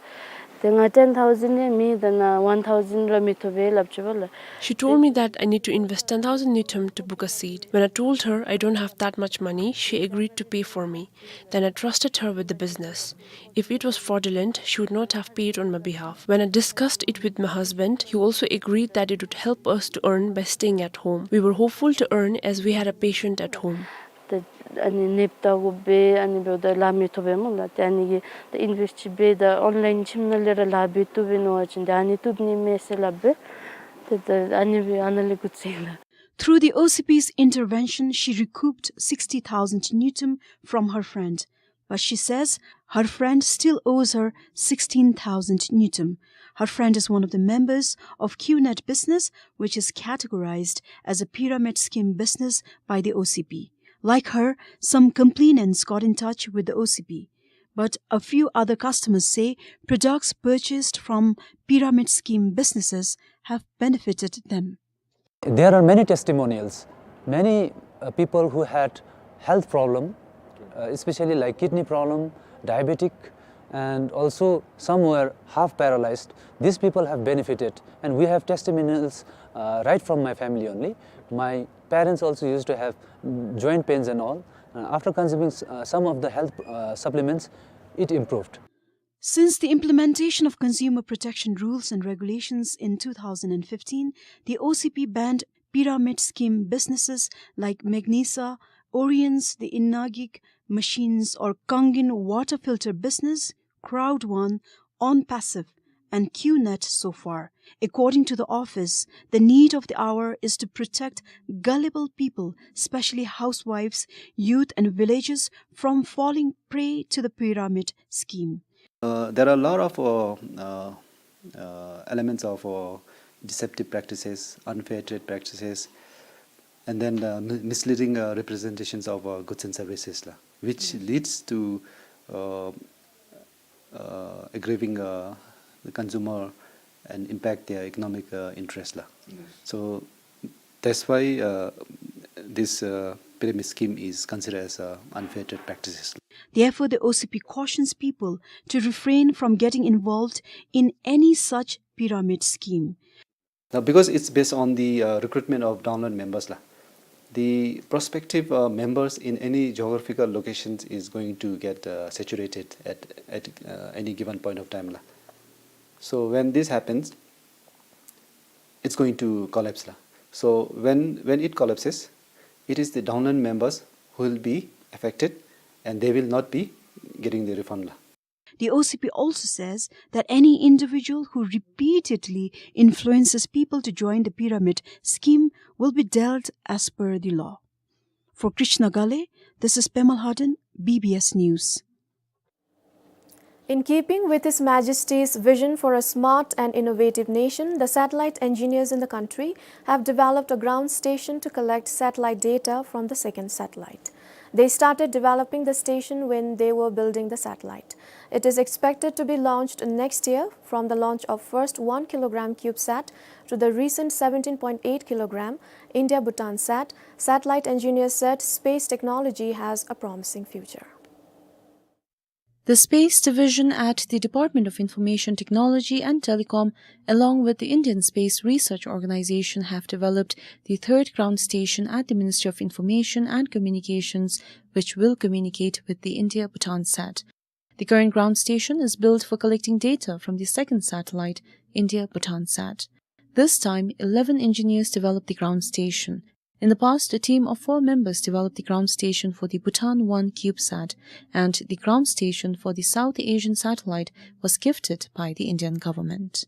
ཏེ་ང་ten thousand ཨིན་མས་ད་ནཱ་one thousand ར་མི་ཐོབ་པས་སླབ་ཅི་པ་ལགས། She told me that I need to invest ten thousand ngultrum to book a seat. When I told her I don't have that much money, she agreed to pay for me. Then I trusted her with the business. If it was fraudulent, she would not have paid on my behalf. When I discussed it with my husband, he also agreed that it would help us to earn by staying at home. We were hopeful to earn as we had a patient at home. ཏེ་ཨ་ནི་ནདཔ་བལྟ་དགོ་པས། ཨ་ནི་འབདཝ་ད་ལཱ་མི་ཐོབ་པས་སྨོ་ལགས། ཏེ་ཨ་ནི་གིས་ཏེ་ཨིན་བེསཊ་ཅིག་འབད་ད་ཨོན་ལའིན་ཁྱིམ་ནང་ལས་ར་ལཱ་འབད་བཏུབ་པས་མནོ་བ་ཅིན་ཏེ་ཨ་ནི་བཏུབ་ནི་མས་ཟེར་སླབ་སྦེ། ཏེ་ད་ཨ་ནི་སྦེ་ཨ་ནཱ་ལས་འགོ་བཙུགས་ལགས། Through the O C P's intervention, she recouped sixty thousand ngultrum from her friend. But she says her friend still owes her sixteen thousand ngultrum. Her friend is one of the members of QNet business, which is categorized as a pyramid scheme business by the O C P. Like her, some complainants got in touch with the O C P. But a few other customers say products purchased from pyramid scheme businesses have benefited them. There are many testimonials. Many, uh, people who had health problem, uh, especially like kidney problem, diabetic, and also some were half paralyzed. These people have benefited, and we have testimonials, uh, right from my family only. My parents also used to have joint pains and all. Uh, after consuming s-, uh, some of the health, uh, supplements, it improved. Since the implementation of consumer protection rules and regulations in two thousand and fifteen, the O C P banned pyramid scheme businesses like Magnesa, Oriens, the Inagik Machines or Kangin water filter business, Crowd One, OnPassive, and QNet so far. According to the office, the need of the hour is to protect gullible people, especially housewives, youth, and villagers, from falling prey to the pyramid scheme. Uh, there are a lot of, uh, uh, uh, elements of, uh, deceptive practices, unfair trade practices, and then, uh, mi-, misleading, uh, representations of, uh, goods and services, la, which leads to, uh, uh, aggrieving, uh, the consumer and impact their economic, uh, interest, la. Yes. So that's why, uh, this, uh, pyramid scheme is considered as, uh, unfair trade practices. Therefore, the O C P cautions people to refrain from getting involved in any such pyramid scheme. Now, because it's based on the, uh, recruitment of downline members, la. The prospective, uh, members in any geographical locations is going to get, uh, saturated at, at, uh, any given point of time la. So when this happens, it's going to collapse la. So when, when it collapses, it is the downline members who will be affected and they will not be getting the refund la. The O C P also says that any individual who repeatedly influences people to join the pyramid scheme will be dealt as per the law. For Krishna Gale, this is Pema Lhaden, B B S News. In keeping with His Majesty's vision for a smart and innovative nation, the satellite engineers in the country have developed a ground station to collect satellite data from the second satellite. They started developing the station when they were building the satellite. It is expected to be launched next year. From the launch of first one kilogram CubeSat to the recent seventeen point eight kilogram India-Bhutan sat, satellite engineers said space technology has a promising future. The Space Division at the Department of Information Technology and Telecom, along with the Indian Space Research Organization, have developed the third ground station at the Ministry of Information and Communications, which will communicate with the India-Bhutan sat. The current ground station is built for collecting data from the second satellite, India-Bhutan sat. This time, eleven engineers developed the ground station. In the past, a team of four members developed the ground station for the Bhutan one CubeSat, and the ground station for the South Asian satellite was gifted by the Indian government.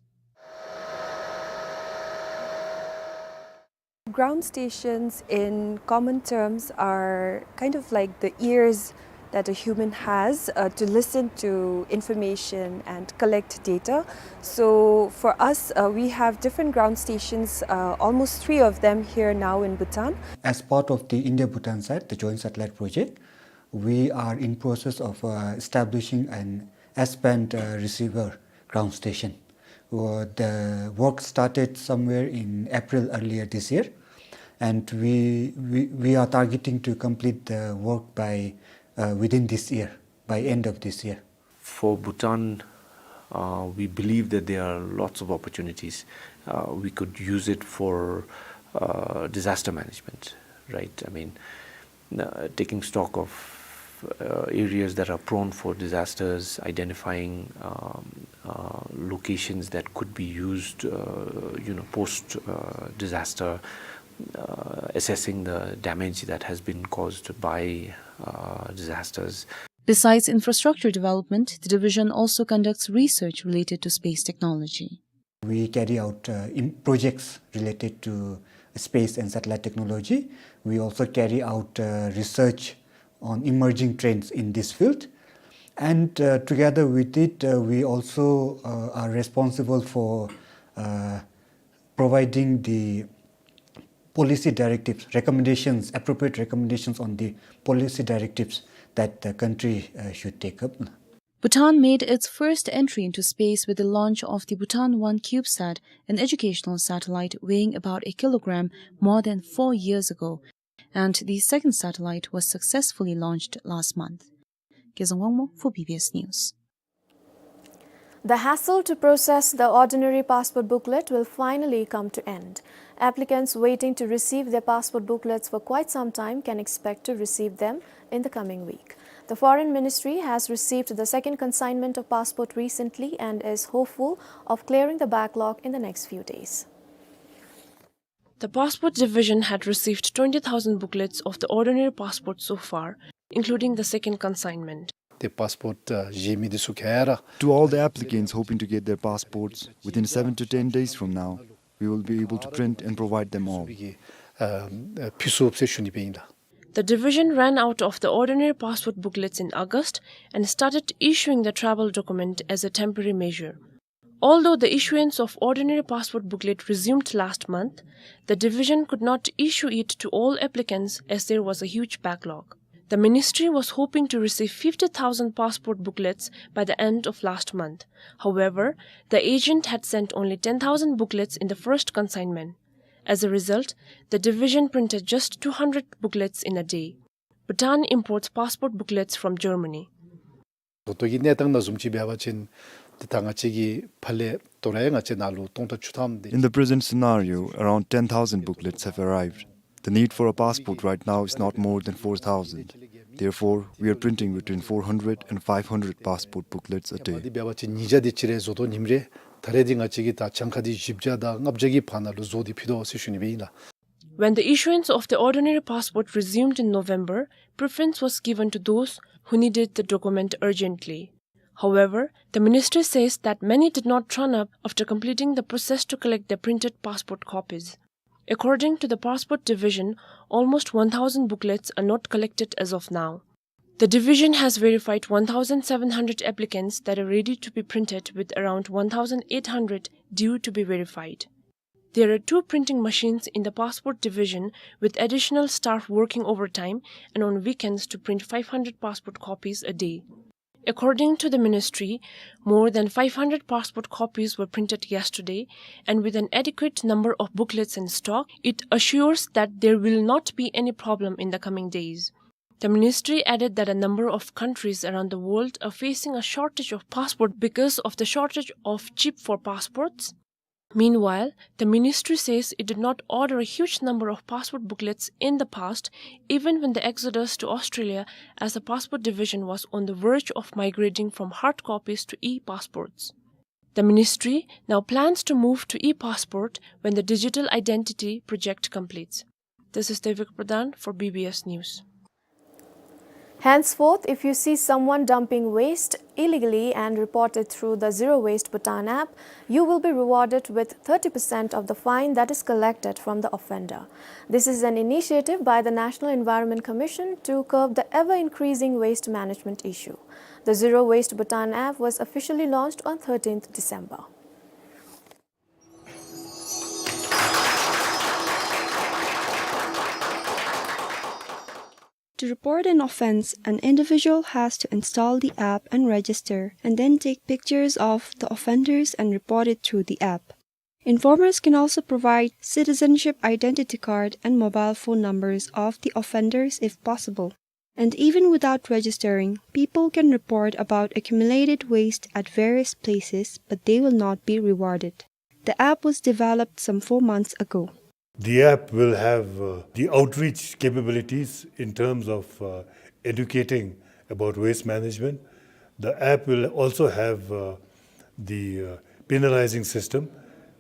Ground stations, in common terms, are kind of like the ears that a human has, uh, to listen to information and collect data. So for us, uh, we have different ground stations, uh, almost three of them here now in Bhutan. As part of the India-Bhutan sat, the joint satellite project, we are in process of, uh, establishing an S-band, uh, receiver ground station. Uh, the work started somewhere in April earlier this year, and we, we, we are targeting to complete the work by, uh, within this year, by end of this year. For Bhutan, uh, we believe that there are lots of opportunities. Uh, we could use it for, uh, disaster management, right? I mean, uh, taking stock of, uh, areas that are prone for disasters, identifying, um, uh, locations that could be used, uh, you know, post, uh, disaster, uh, assessing the damage that has been caused by, uh, disasters. Besides infrastructure development, the division also conducts research related to space technology. We carry out, uh, in projects related to space and satellite technology. We also carry out, uh, research on emerging trends in this field. And, uh, together with it, uh, we also, uh, are responsible for, uh, providing the policy directives, recommendations, appropriate recommendations on the policy directives that the country, uh, should take up. Bhutan made its first entry into space with the launch of the Bhutan one CubeSat, an educational satellite weighing about a kilogram, more than four years ago, and the second satellite was successfully launched last month. Gezang Wangmo for B B S News. The hassle to process the ordinary passport booklet will finally come to end. Applicants waiting to receive their passport booklets for quite some time can expect to receive them in the coming week. The Foreign Ministry has received the second consignment of passport recently and is hopeful of clearing the backlog in the next few days. The Passport Division had received twenty thousand booklets of the ordinary passport so far, including the second consignment. ཏེ་པཱསི་པོརཊ་ཨ་བཞེས་མི་འདི་ཚུ་ག་ར། To all the applicants hoping to get their passports, within seven to ten days from now, we will be able to print and provide them all. ཨ་ཨ་ཕུལ་ཚུགས་ཟེར་ཞུ་ནི་སྦེ་ཨིན་ལགས། The division ran out of the ordinary passport booklets in August and started issuing the travel document as a temporary measure. Although the issuance of ordinary passport booklet resumed last month, the division could not issue it to all applicants as there was a huge backlog. The ministry was hoping to receive fifty thousand passport booklets by the end of last month. However, the agent had sent only ten thousand booklets in the first consignment. As a result, the division printed just two hundred booklets in a day. Bhutan imports passport booklets from Germany. ད་ལྟོ་གི་གནས་སྟངས་ནང་བཟུམ་ཅིག་འབད་བ་ཅིན་ཏེ་ད་ང་བཅས་ཀྱི་ཕར་ལས་དོ་རུང་ཡང་ང་བཅས་ནང་ལུ་སྟོང་ཕྲག་བཅུ་ཐམ་དེ། In the present scenario, around ten thousand booklets have arrived. The need for a passport right now is not more than four thousand. Therefore, we are printing between four hundred and five hundred passport booklets a day. འདི་འབད་བ་ཅིན་ཉིས་བརྒྱ་དེ་ཅིག་རེ་བཟོ་དོ་ཨིནམ་རེ། ད་རེས་འདི་ང་བཅས་ཀྱིས་ད་གྱངས་ཁ་འདི་བཞི་བརྒྱ་དང་ལྔ་བརྒྱ་གི་བར་ན་ལུ་བཟོ་སྟེ་ཕུལ་དོ་ཟེར་ཞུ་ནི་སྦེ་ཨིན་ལགས། When the issuance of the ordinary passport resumed in November, preference was given to those who needed the document urgently. However, the ministry says that many did not turn up after completing the process to collect their printed passport copies. According to the Passport Division, almost one thousand booklets are not collected as of now. The division has verified one thousand seven hundred applicants that are ready to be printed, with around one thousand eight hundred due to be verified. There are two printing machines in the Passport Division, with additional staff working overtime and on weekends to print five hundred passport copies a day. According to the ministry, more than five hundred passport copies were printed yesterday, and with an adequate number of booklets in stock, it assures that there will not be any problem in the coming days. The ministry added that a number of countries around the world are facing a shortage of passport because of the shortage of chip for passports. Meanwhile, the ministry says it did not order a huge number of passport booklets in the past, even when the exodus to Australia as the Passport Division was on the verge of migrating from hard copies to e-passports. The ministry now plans to move to e-passport when the digital identity project completes. This is Devika Pradhan for B B S News. Henceforth, if you see someone dumping waste illegally and report it through the Zero Waste Bhutan app, you will be rewarded with thirty percent of the fine that is collected from the offender. This is an initiative by the National Environment Commission to curb the ever-increasing waste management issue. The Zero Waste Bhutan app was officially launched on thirteenth December. To report an offense, an individual has to install the app and register, and then take pictures of the offenders and report it through the app. Informers can also provide citizenship identity card and mobile phone numbers of the offenders if possible. And even without registering, people can report about accumulated waste at various places, but they will not be rewarded. The app was developed some four months ago. The app will have, uh, the outreach capabilities in terms of, uh, educating about waste management. The app will also have, uh, the, uh, penalizing system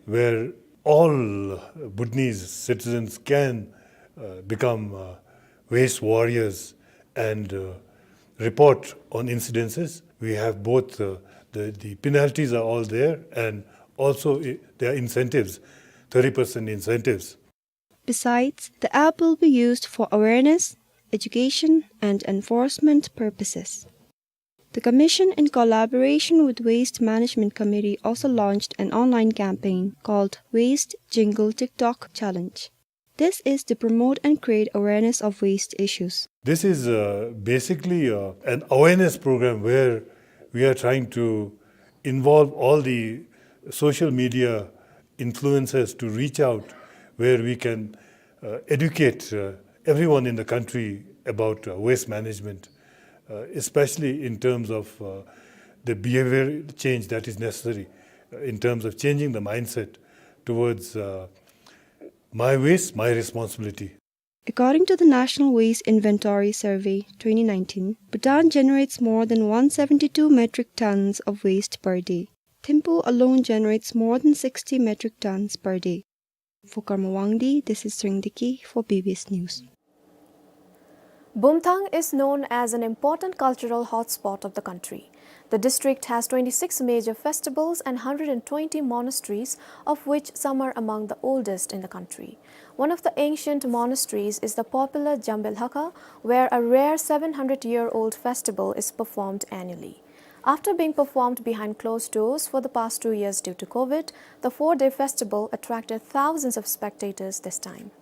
where all Bhutanese citizens can, uh, become, uh, waste warriors and, uh, report on incidences. We have both, uh, the, the penalties are all there, and also i-, there are incentives, thirty percent incentives. Besides, the app will be used for awareness, education, and enforcement purposes. The Commission, in collaboration with Waste Management Committee, also launched an online campaign called Waste Jingle TikTok Challenge. This is to promote and create awareness of waste issues. This is, uh, basically, uh, an awareness program where we are trying to involve all the social media influencers to reach out, where we can, uh, educate, uh, everyone in the country about, uh, waste management, uh, especially in terms of, uh, the behavior change that is necessary, uh, in terms of changing the mindset towards, uh, my waste, my responsibility. According to the National Waste Inventory Survey twenty nineteen, Bhutan generates more than one seventy-two metric tons of waste per day. Thimphu alone generates more than sixty metric tons per day. For Karma Wangdi, this is Tshering Deki for B B S News. Bumthang is known as an important cultural hotspot of the country. The district has twenty-six major festivals and hundred and twenty monasteries, of which some are among the oldest in the country. One of the ancient monasteries is the popular Djambelhakha, where a rare seven hundred-year-old festival is performed annually. After being performed behind closed doors for the past two years due to COVID, the four-day festival attracted thousands of spectators this time.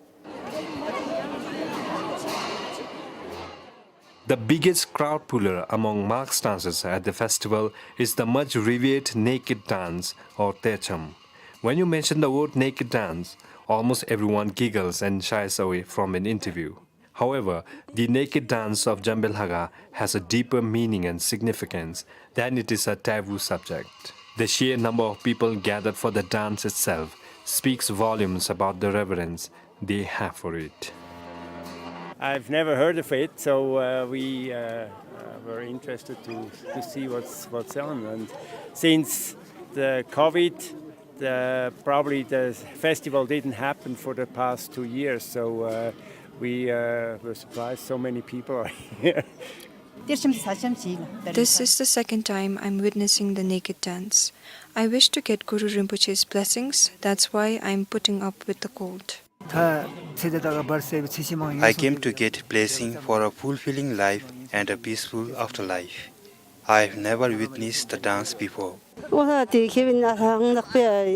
The biggest crowd puller among mask dancers at the festival is the much revered naked dance, or Techam. When you mention the word naked dance, almost everyone giggles and shies away from an interview. However, the naked dance of Djambelhakha has a deeper meaning and significance than it is a taboo subject. The sheer number of people gathered for the dance itself speaks volumes about the reverence they have for it. I've never heard of it, so, uh, we, uh, uh, were interested to, to see what's, what's on. And since the COVID, the, probably the festival didn't happen for the past two years, so, uh, we, uh, were surprised so many people are here. This is the second time I'm witnessing the naked dance. I wish to get Guru Rinpoche's blessings, that's why I'm putting up with the cold. I came to get blessing for a fulfilling life and a peaceful afterlife. I've never witnessed the dance before.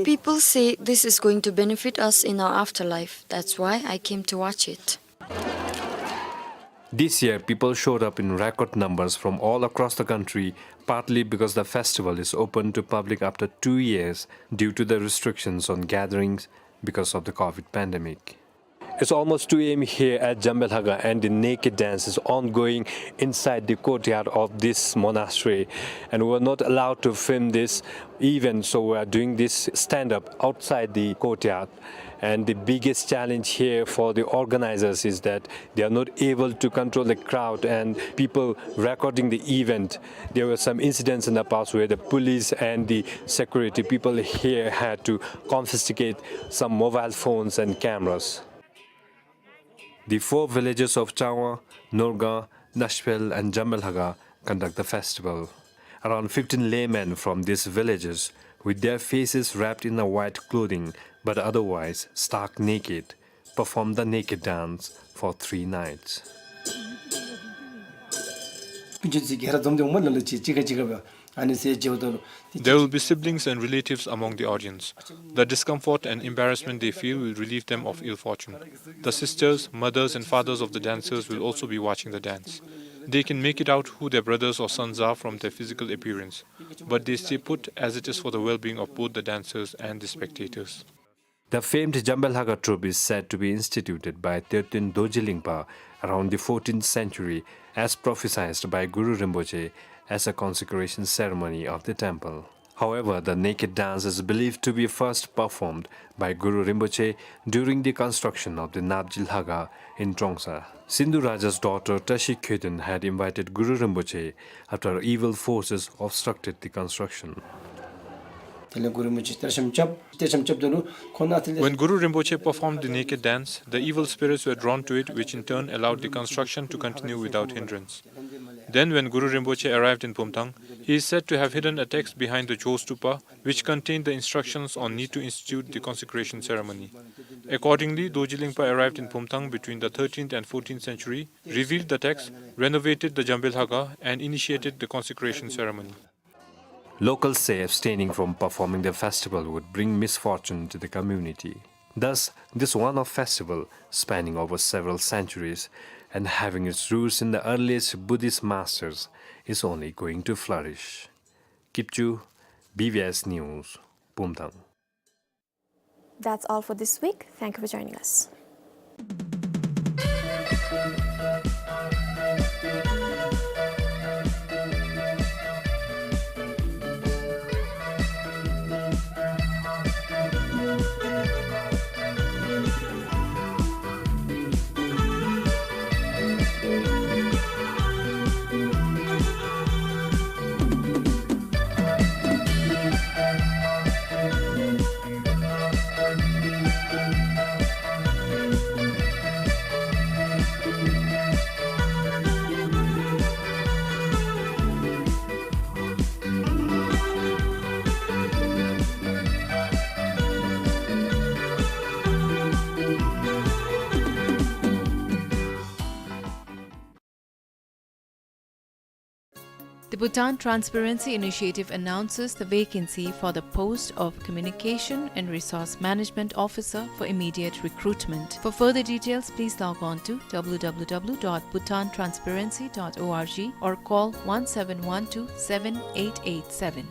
People say this is going to benefit us in our afterlife. That's why I came to watch it. This year, people showed up in record numbers from all across the country, partly because the festival is open to public after two years due to the restrictions on gatherings because of the COVID pandemic. It's almost two A M here at Jambelhaga, and the naked dance is ongoing inside the courtyard of this monastery. And we were not allowed to film this event, so we are doing this stand-up outside the courtyard. And the biggest challenge here for the organizers is that they are not able to control the crowd and people recording the event. There were some incidents in the past where the police and the security people here had to confiscate some mobile phones and cameras. The four villages of Changwa, Norga, Nashpel and Jambelhaga conduct the festival. Around fifteen laymen from these villages, with their faces wrapped in a white clothing but otherwise stark naked, perform the naked dance for three nights. There will be siblings and relatives among the audience. The discomfort and embarrassment they feel will relieve them of ill fortune. The sisters, mothers, and fathers of the dancers will also be watching the dance. They can make it out who their brothers or sons are from their physical appearance, but they stay put as it is for the well-being of both the dancers and the spectators. The famed Jambelhaga troupe is said to be instituted by Tertön Dorji Lingpa around the fourteenth century, as prophesied by Guru Rinpoche as a consecration ceremony of the temple. However, the naked dance is believed to be first performed by Guru Rinpoche during the construction of the Napjil Haga in Trongsa. Sindhu Raja's daughter Tashi Kyöden had invited Guru Rinpoche after evil forces obstructed the construction. When Guru Rinpoche performed the naked dance, the evil spirits were drawn to it, which in turn allowed the construction to continue without hindrance. Then, when Guru Rinpoche arrived in Pumthang, he is said to have hidden a text behind the Jostupa, which contained the instructions on need to institute the consecration ceremony. Accordingly, Dorji Lingpa arrived in Pumthang between the thirteenth and fourteenth century, revealed the text, renovated the Jambelhaga, and initiated the consecration ceremony. Locals say abstaining from performing the festival would bring misfortune to the community. Thus, this one-off festival, spanning over several centuries and having its roots in the earliest Buddhist masters, is only going to flourish. Kipchu, B B S News, Pumthang. That's all for this week. Thank you for joining us. The Bhutan Transparency Initiative announces the vacancy for the post of Communication and Resource Management Officer for immediate recruitment. For further details, please log on to W W W dot bhutan transparency dot org or call one seven one two seven eight eight seven.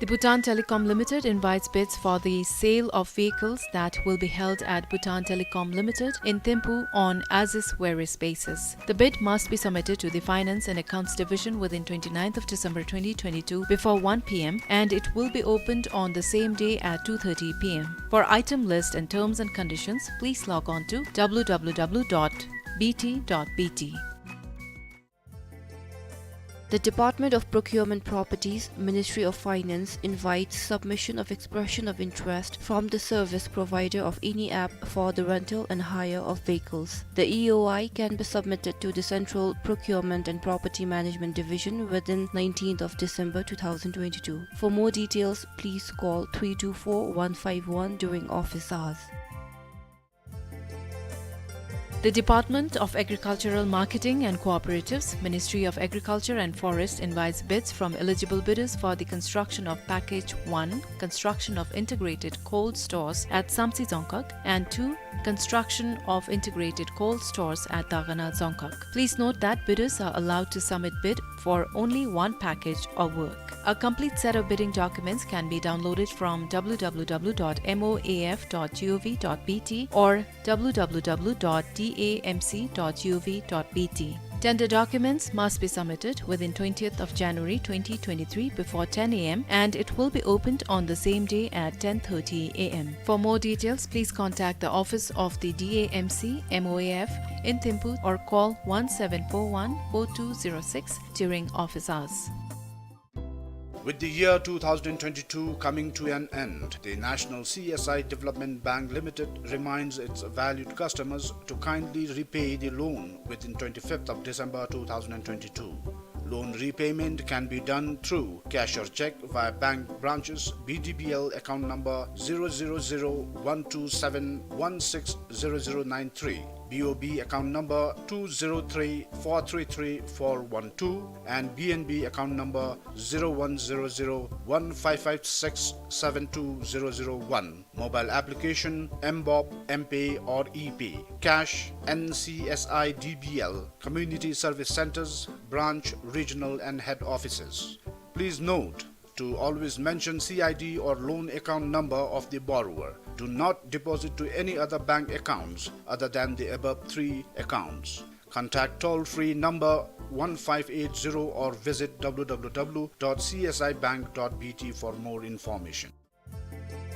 The Bhutan Telecom Limited invites bids for the sale of vehicles that will be held at Bhutan Telecom Limited in Thimphu on as-is where-is basis. The bid must be submitted to the Finance and Accounts Division within twenty-ninth of December twenty twenty-two before one p m, and it will be opened on the same day at two thirty p m. For item list and terms and conditions, please log on to w w w dot b t dot b t. The Department of Procurement Properties, Ministry of Finance, invites submission of expression of interest from the service provider of any app for the rental and hire of vehicles. The E O I can be submitted to the Central Procurement and Property Management Division within nineteenth of December two thousand twenty-two. For more details, please call three two four one five one during office hours. The Department of Agricultural Marketing and Cooperatives, Ministry of Agriculture and Forest invites bids from eligible bidders for the construction of Package one, construction of integrated cold stores at Samtse Dzongkhag, and two, construction of integrated cold stores at Dagana Dzongkhag. Please note that bidders are allowed to submit bid for only one package of work. A complete set of bidding documents can be downloaded from w w w dot m o a f dot g o v dot b t or w w w dot d a m c dot g o v dot b t. Tender documents must be submitted within twentieth of January twenty twenty-three before ten a m, and it will be opened on the same day at ten thirty a m. For more details, please contact the office of the D A M C M O A F in Thimphu or call one seven four one four two zero six during office hours. With the year two thousand twenty-two coming to an end, the National C S I Development Bank Limited reminds its valued customers to kindly repay the loan within twenty-fifth of December two thousand twenty-two. Loan repayment can be done through cash or cheque via bank branches, B D B L account number zero zero zero one two seven one six zero zero nine three, B O B account number two zero three four three three four one two, and B N B account number zero one zero zero one five five six seven two zero zero one. Mobile application, M BOB, M-Pay or E-Pay. Cash, N C S I D B L, Community Service Centres, branch, regional and head offices. Please note to always mention C I D or loan account number of the borrower. Do not deposit to any other bank accounts other than the above three accounts. Contact toll-free number one five eight zero or visit w w w dot c s i bank dot b t for more information.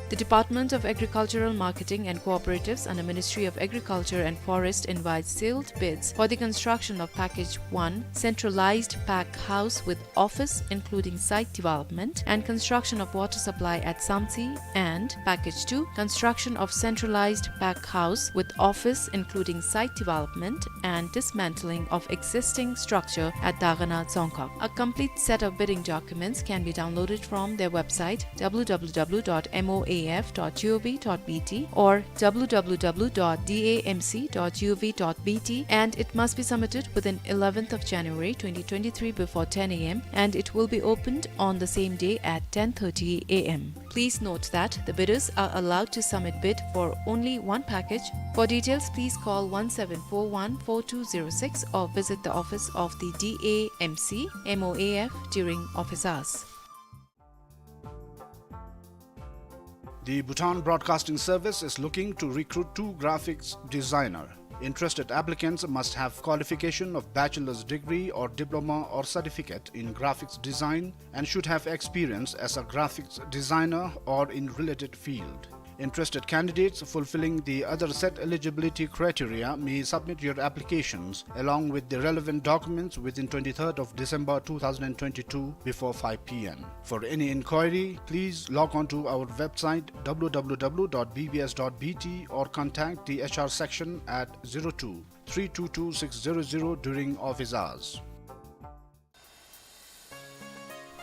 The Department of Agricultural Marketing and Cooperatives under Ministry of Agriculture and Forest invites sealed bids for the construction of Package one, centralized pack house with office including site development, and construction of water supply at Samtse, and Package two, construction of centralized pack house with office including site development and dismantling of existing structure at Dagana Dzongkhag. A complete set of bidding documents can be downloaded from their website w w w dot m o a f dot g o v dot b t or w w w dot d a m c dot g o v dot b t, and it must be submitted within eleventh of January twenty twenty-three before ten a m, and it will be opened on the same day at ten thirty a m. Please note that the bidders are allowed to submit bid for only one package. For details, please call one seven four one four two zero six or visit the office of the D A M C M O A F during office hours. The Bhutan Broadcasting Service is looking to recruit two graphics designer. Interested applicants must have qualification of bachelor's degree or diploma or certificate in graphics design and should have experience as a graphics designer or in related field. Interested candidates fulfilling the other set eligibility criteria may submit your applications along with the relevant documents within twenty-third of December two thousand twenty-two before five p m. For any inquiry, please log on to our website w w w dot b b s dot b t or contact the H R section at zero two three two two six zero zero during office hours.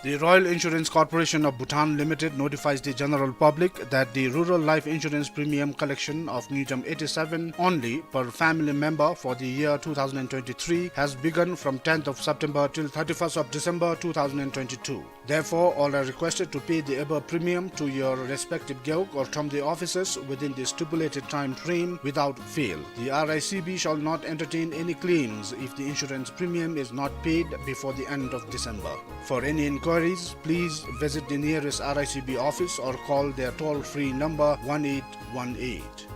The Royal Insurance Corporation of Bhutan Limited notifies the general public that the rural life insurance premium collection of Ngitom eighty-seven only per family member for the year two thousand twenty-three has begun from tenth of September till thirty-first of December two thousand twenty-two. Therefore, all are requested to pay the above premium to your respective gewog or thomde offices within the stipulated time frame without fail. The R I C B shall not entertain any claims if the insurance premium is not paid before the end of December. For any inquiry, inquiries, please visit the nearest R I C B office or call their toll-free number one eight one eight.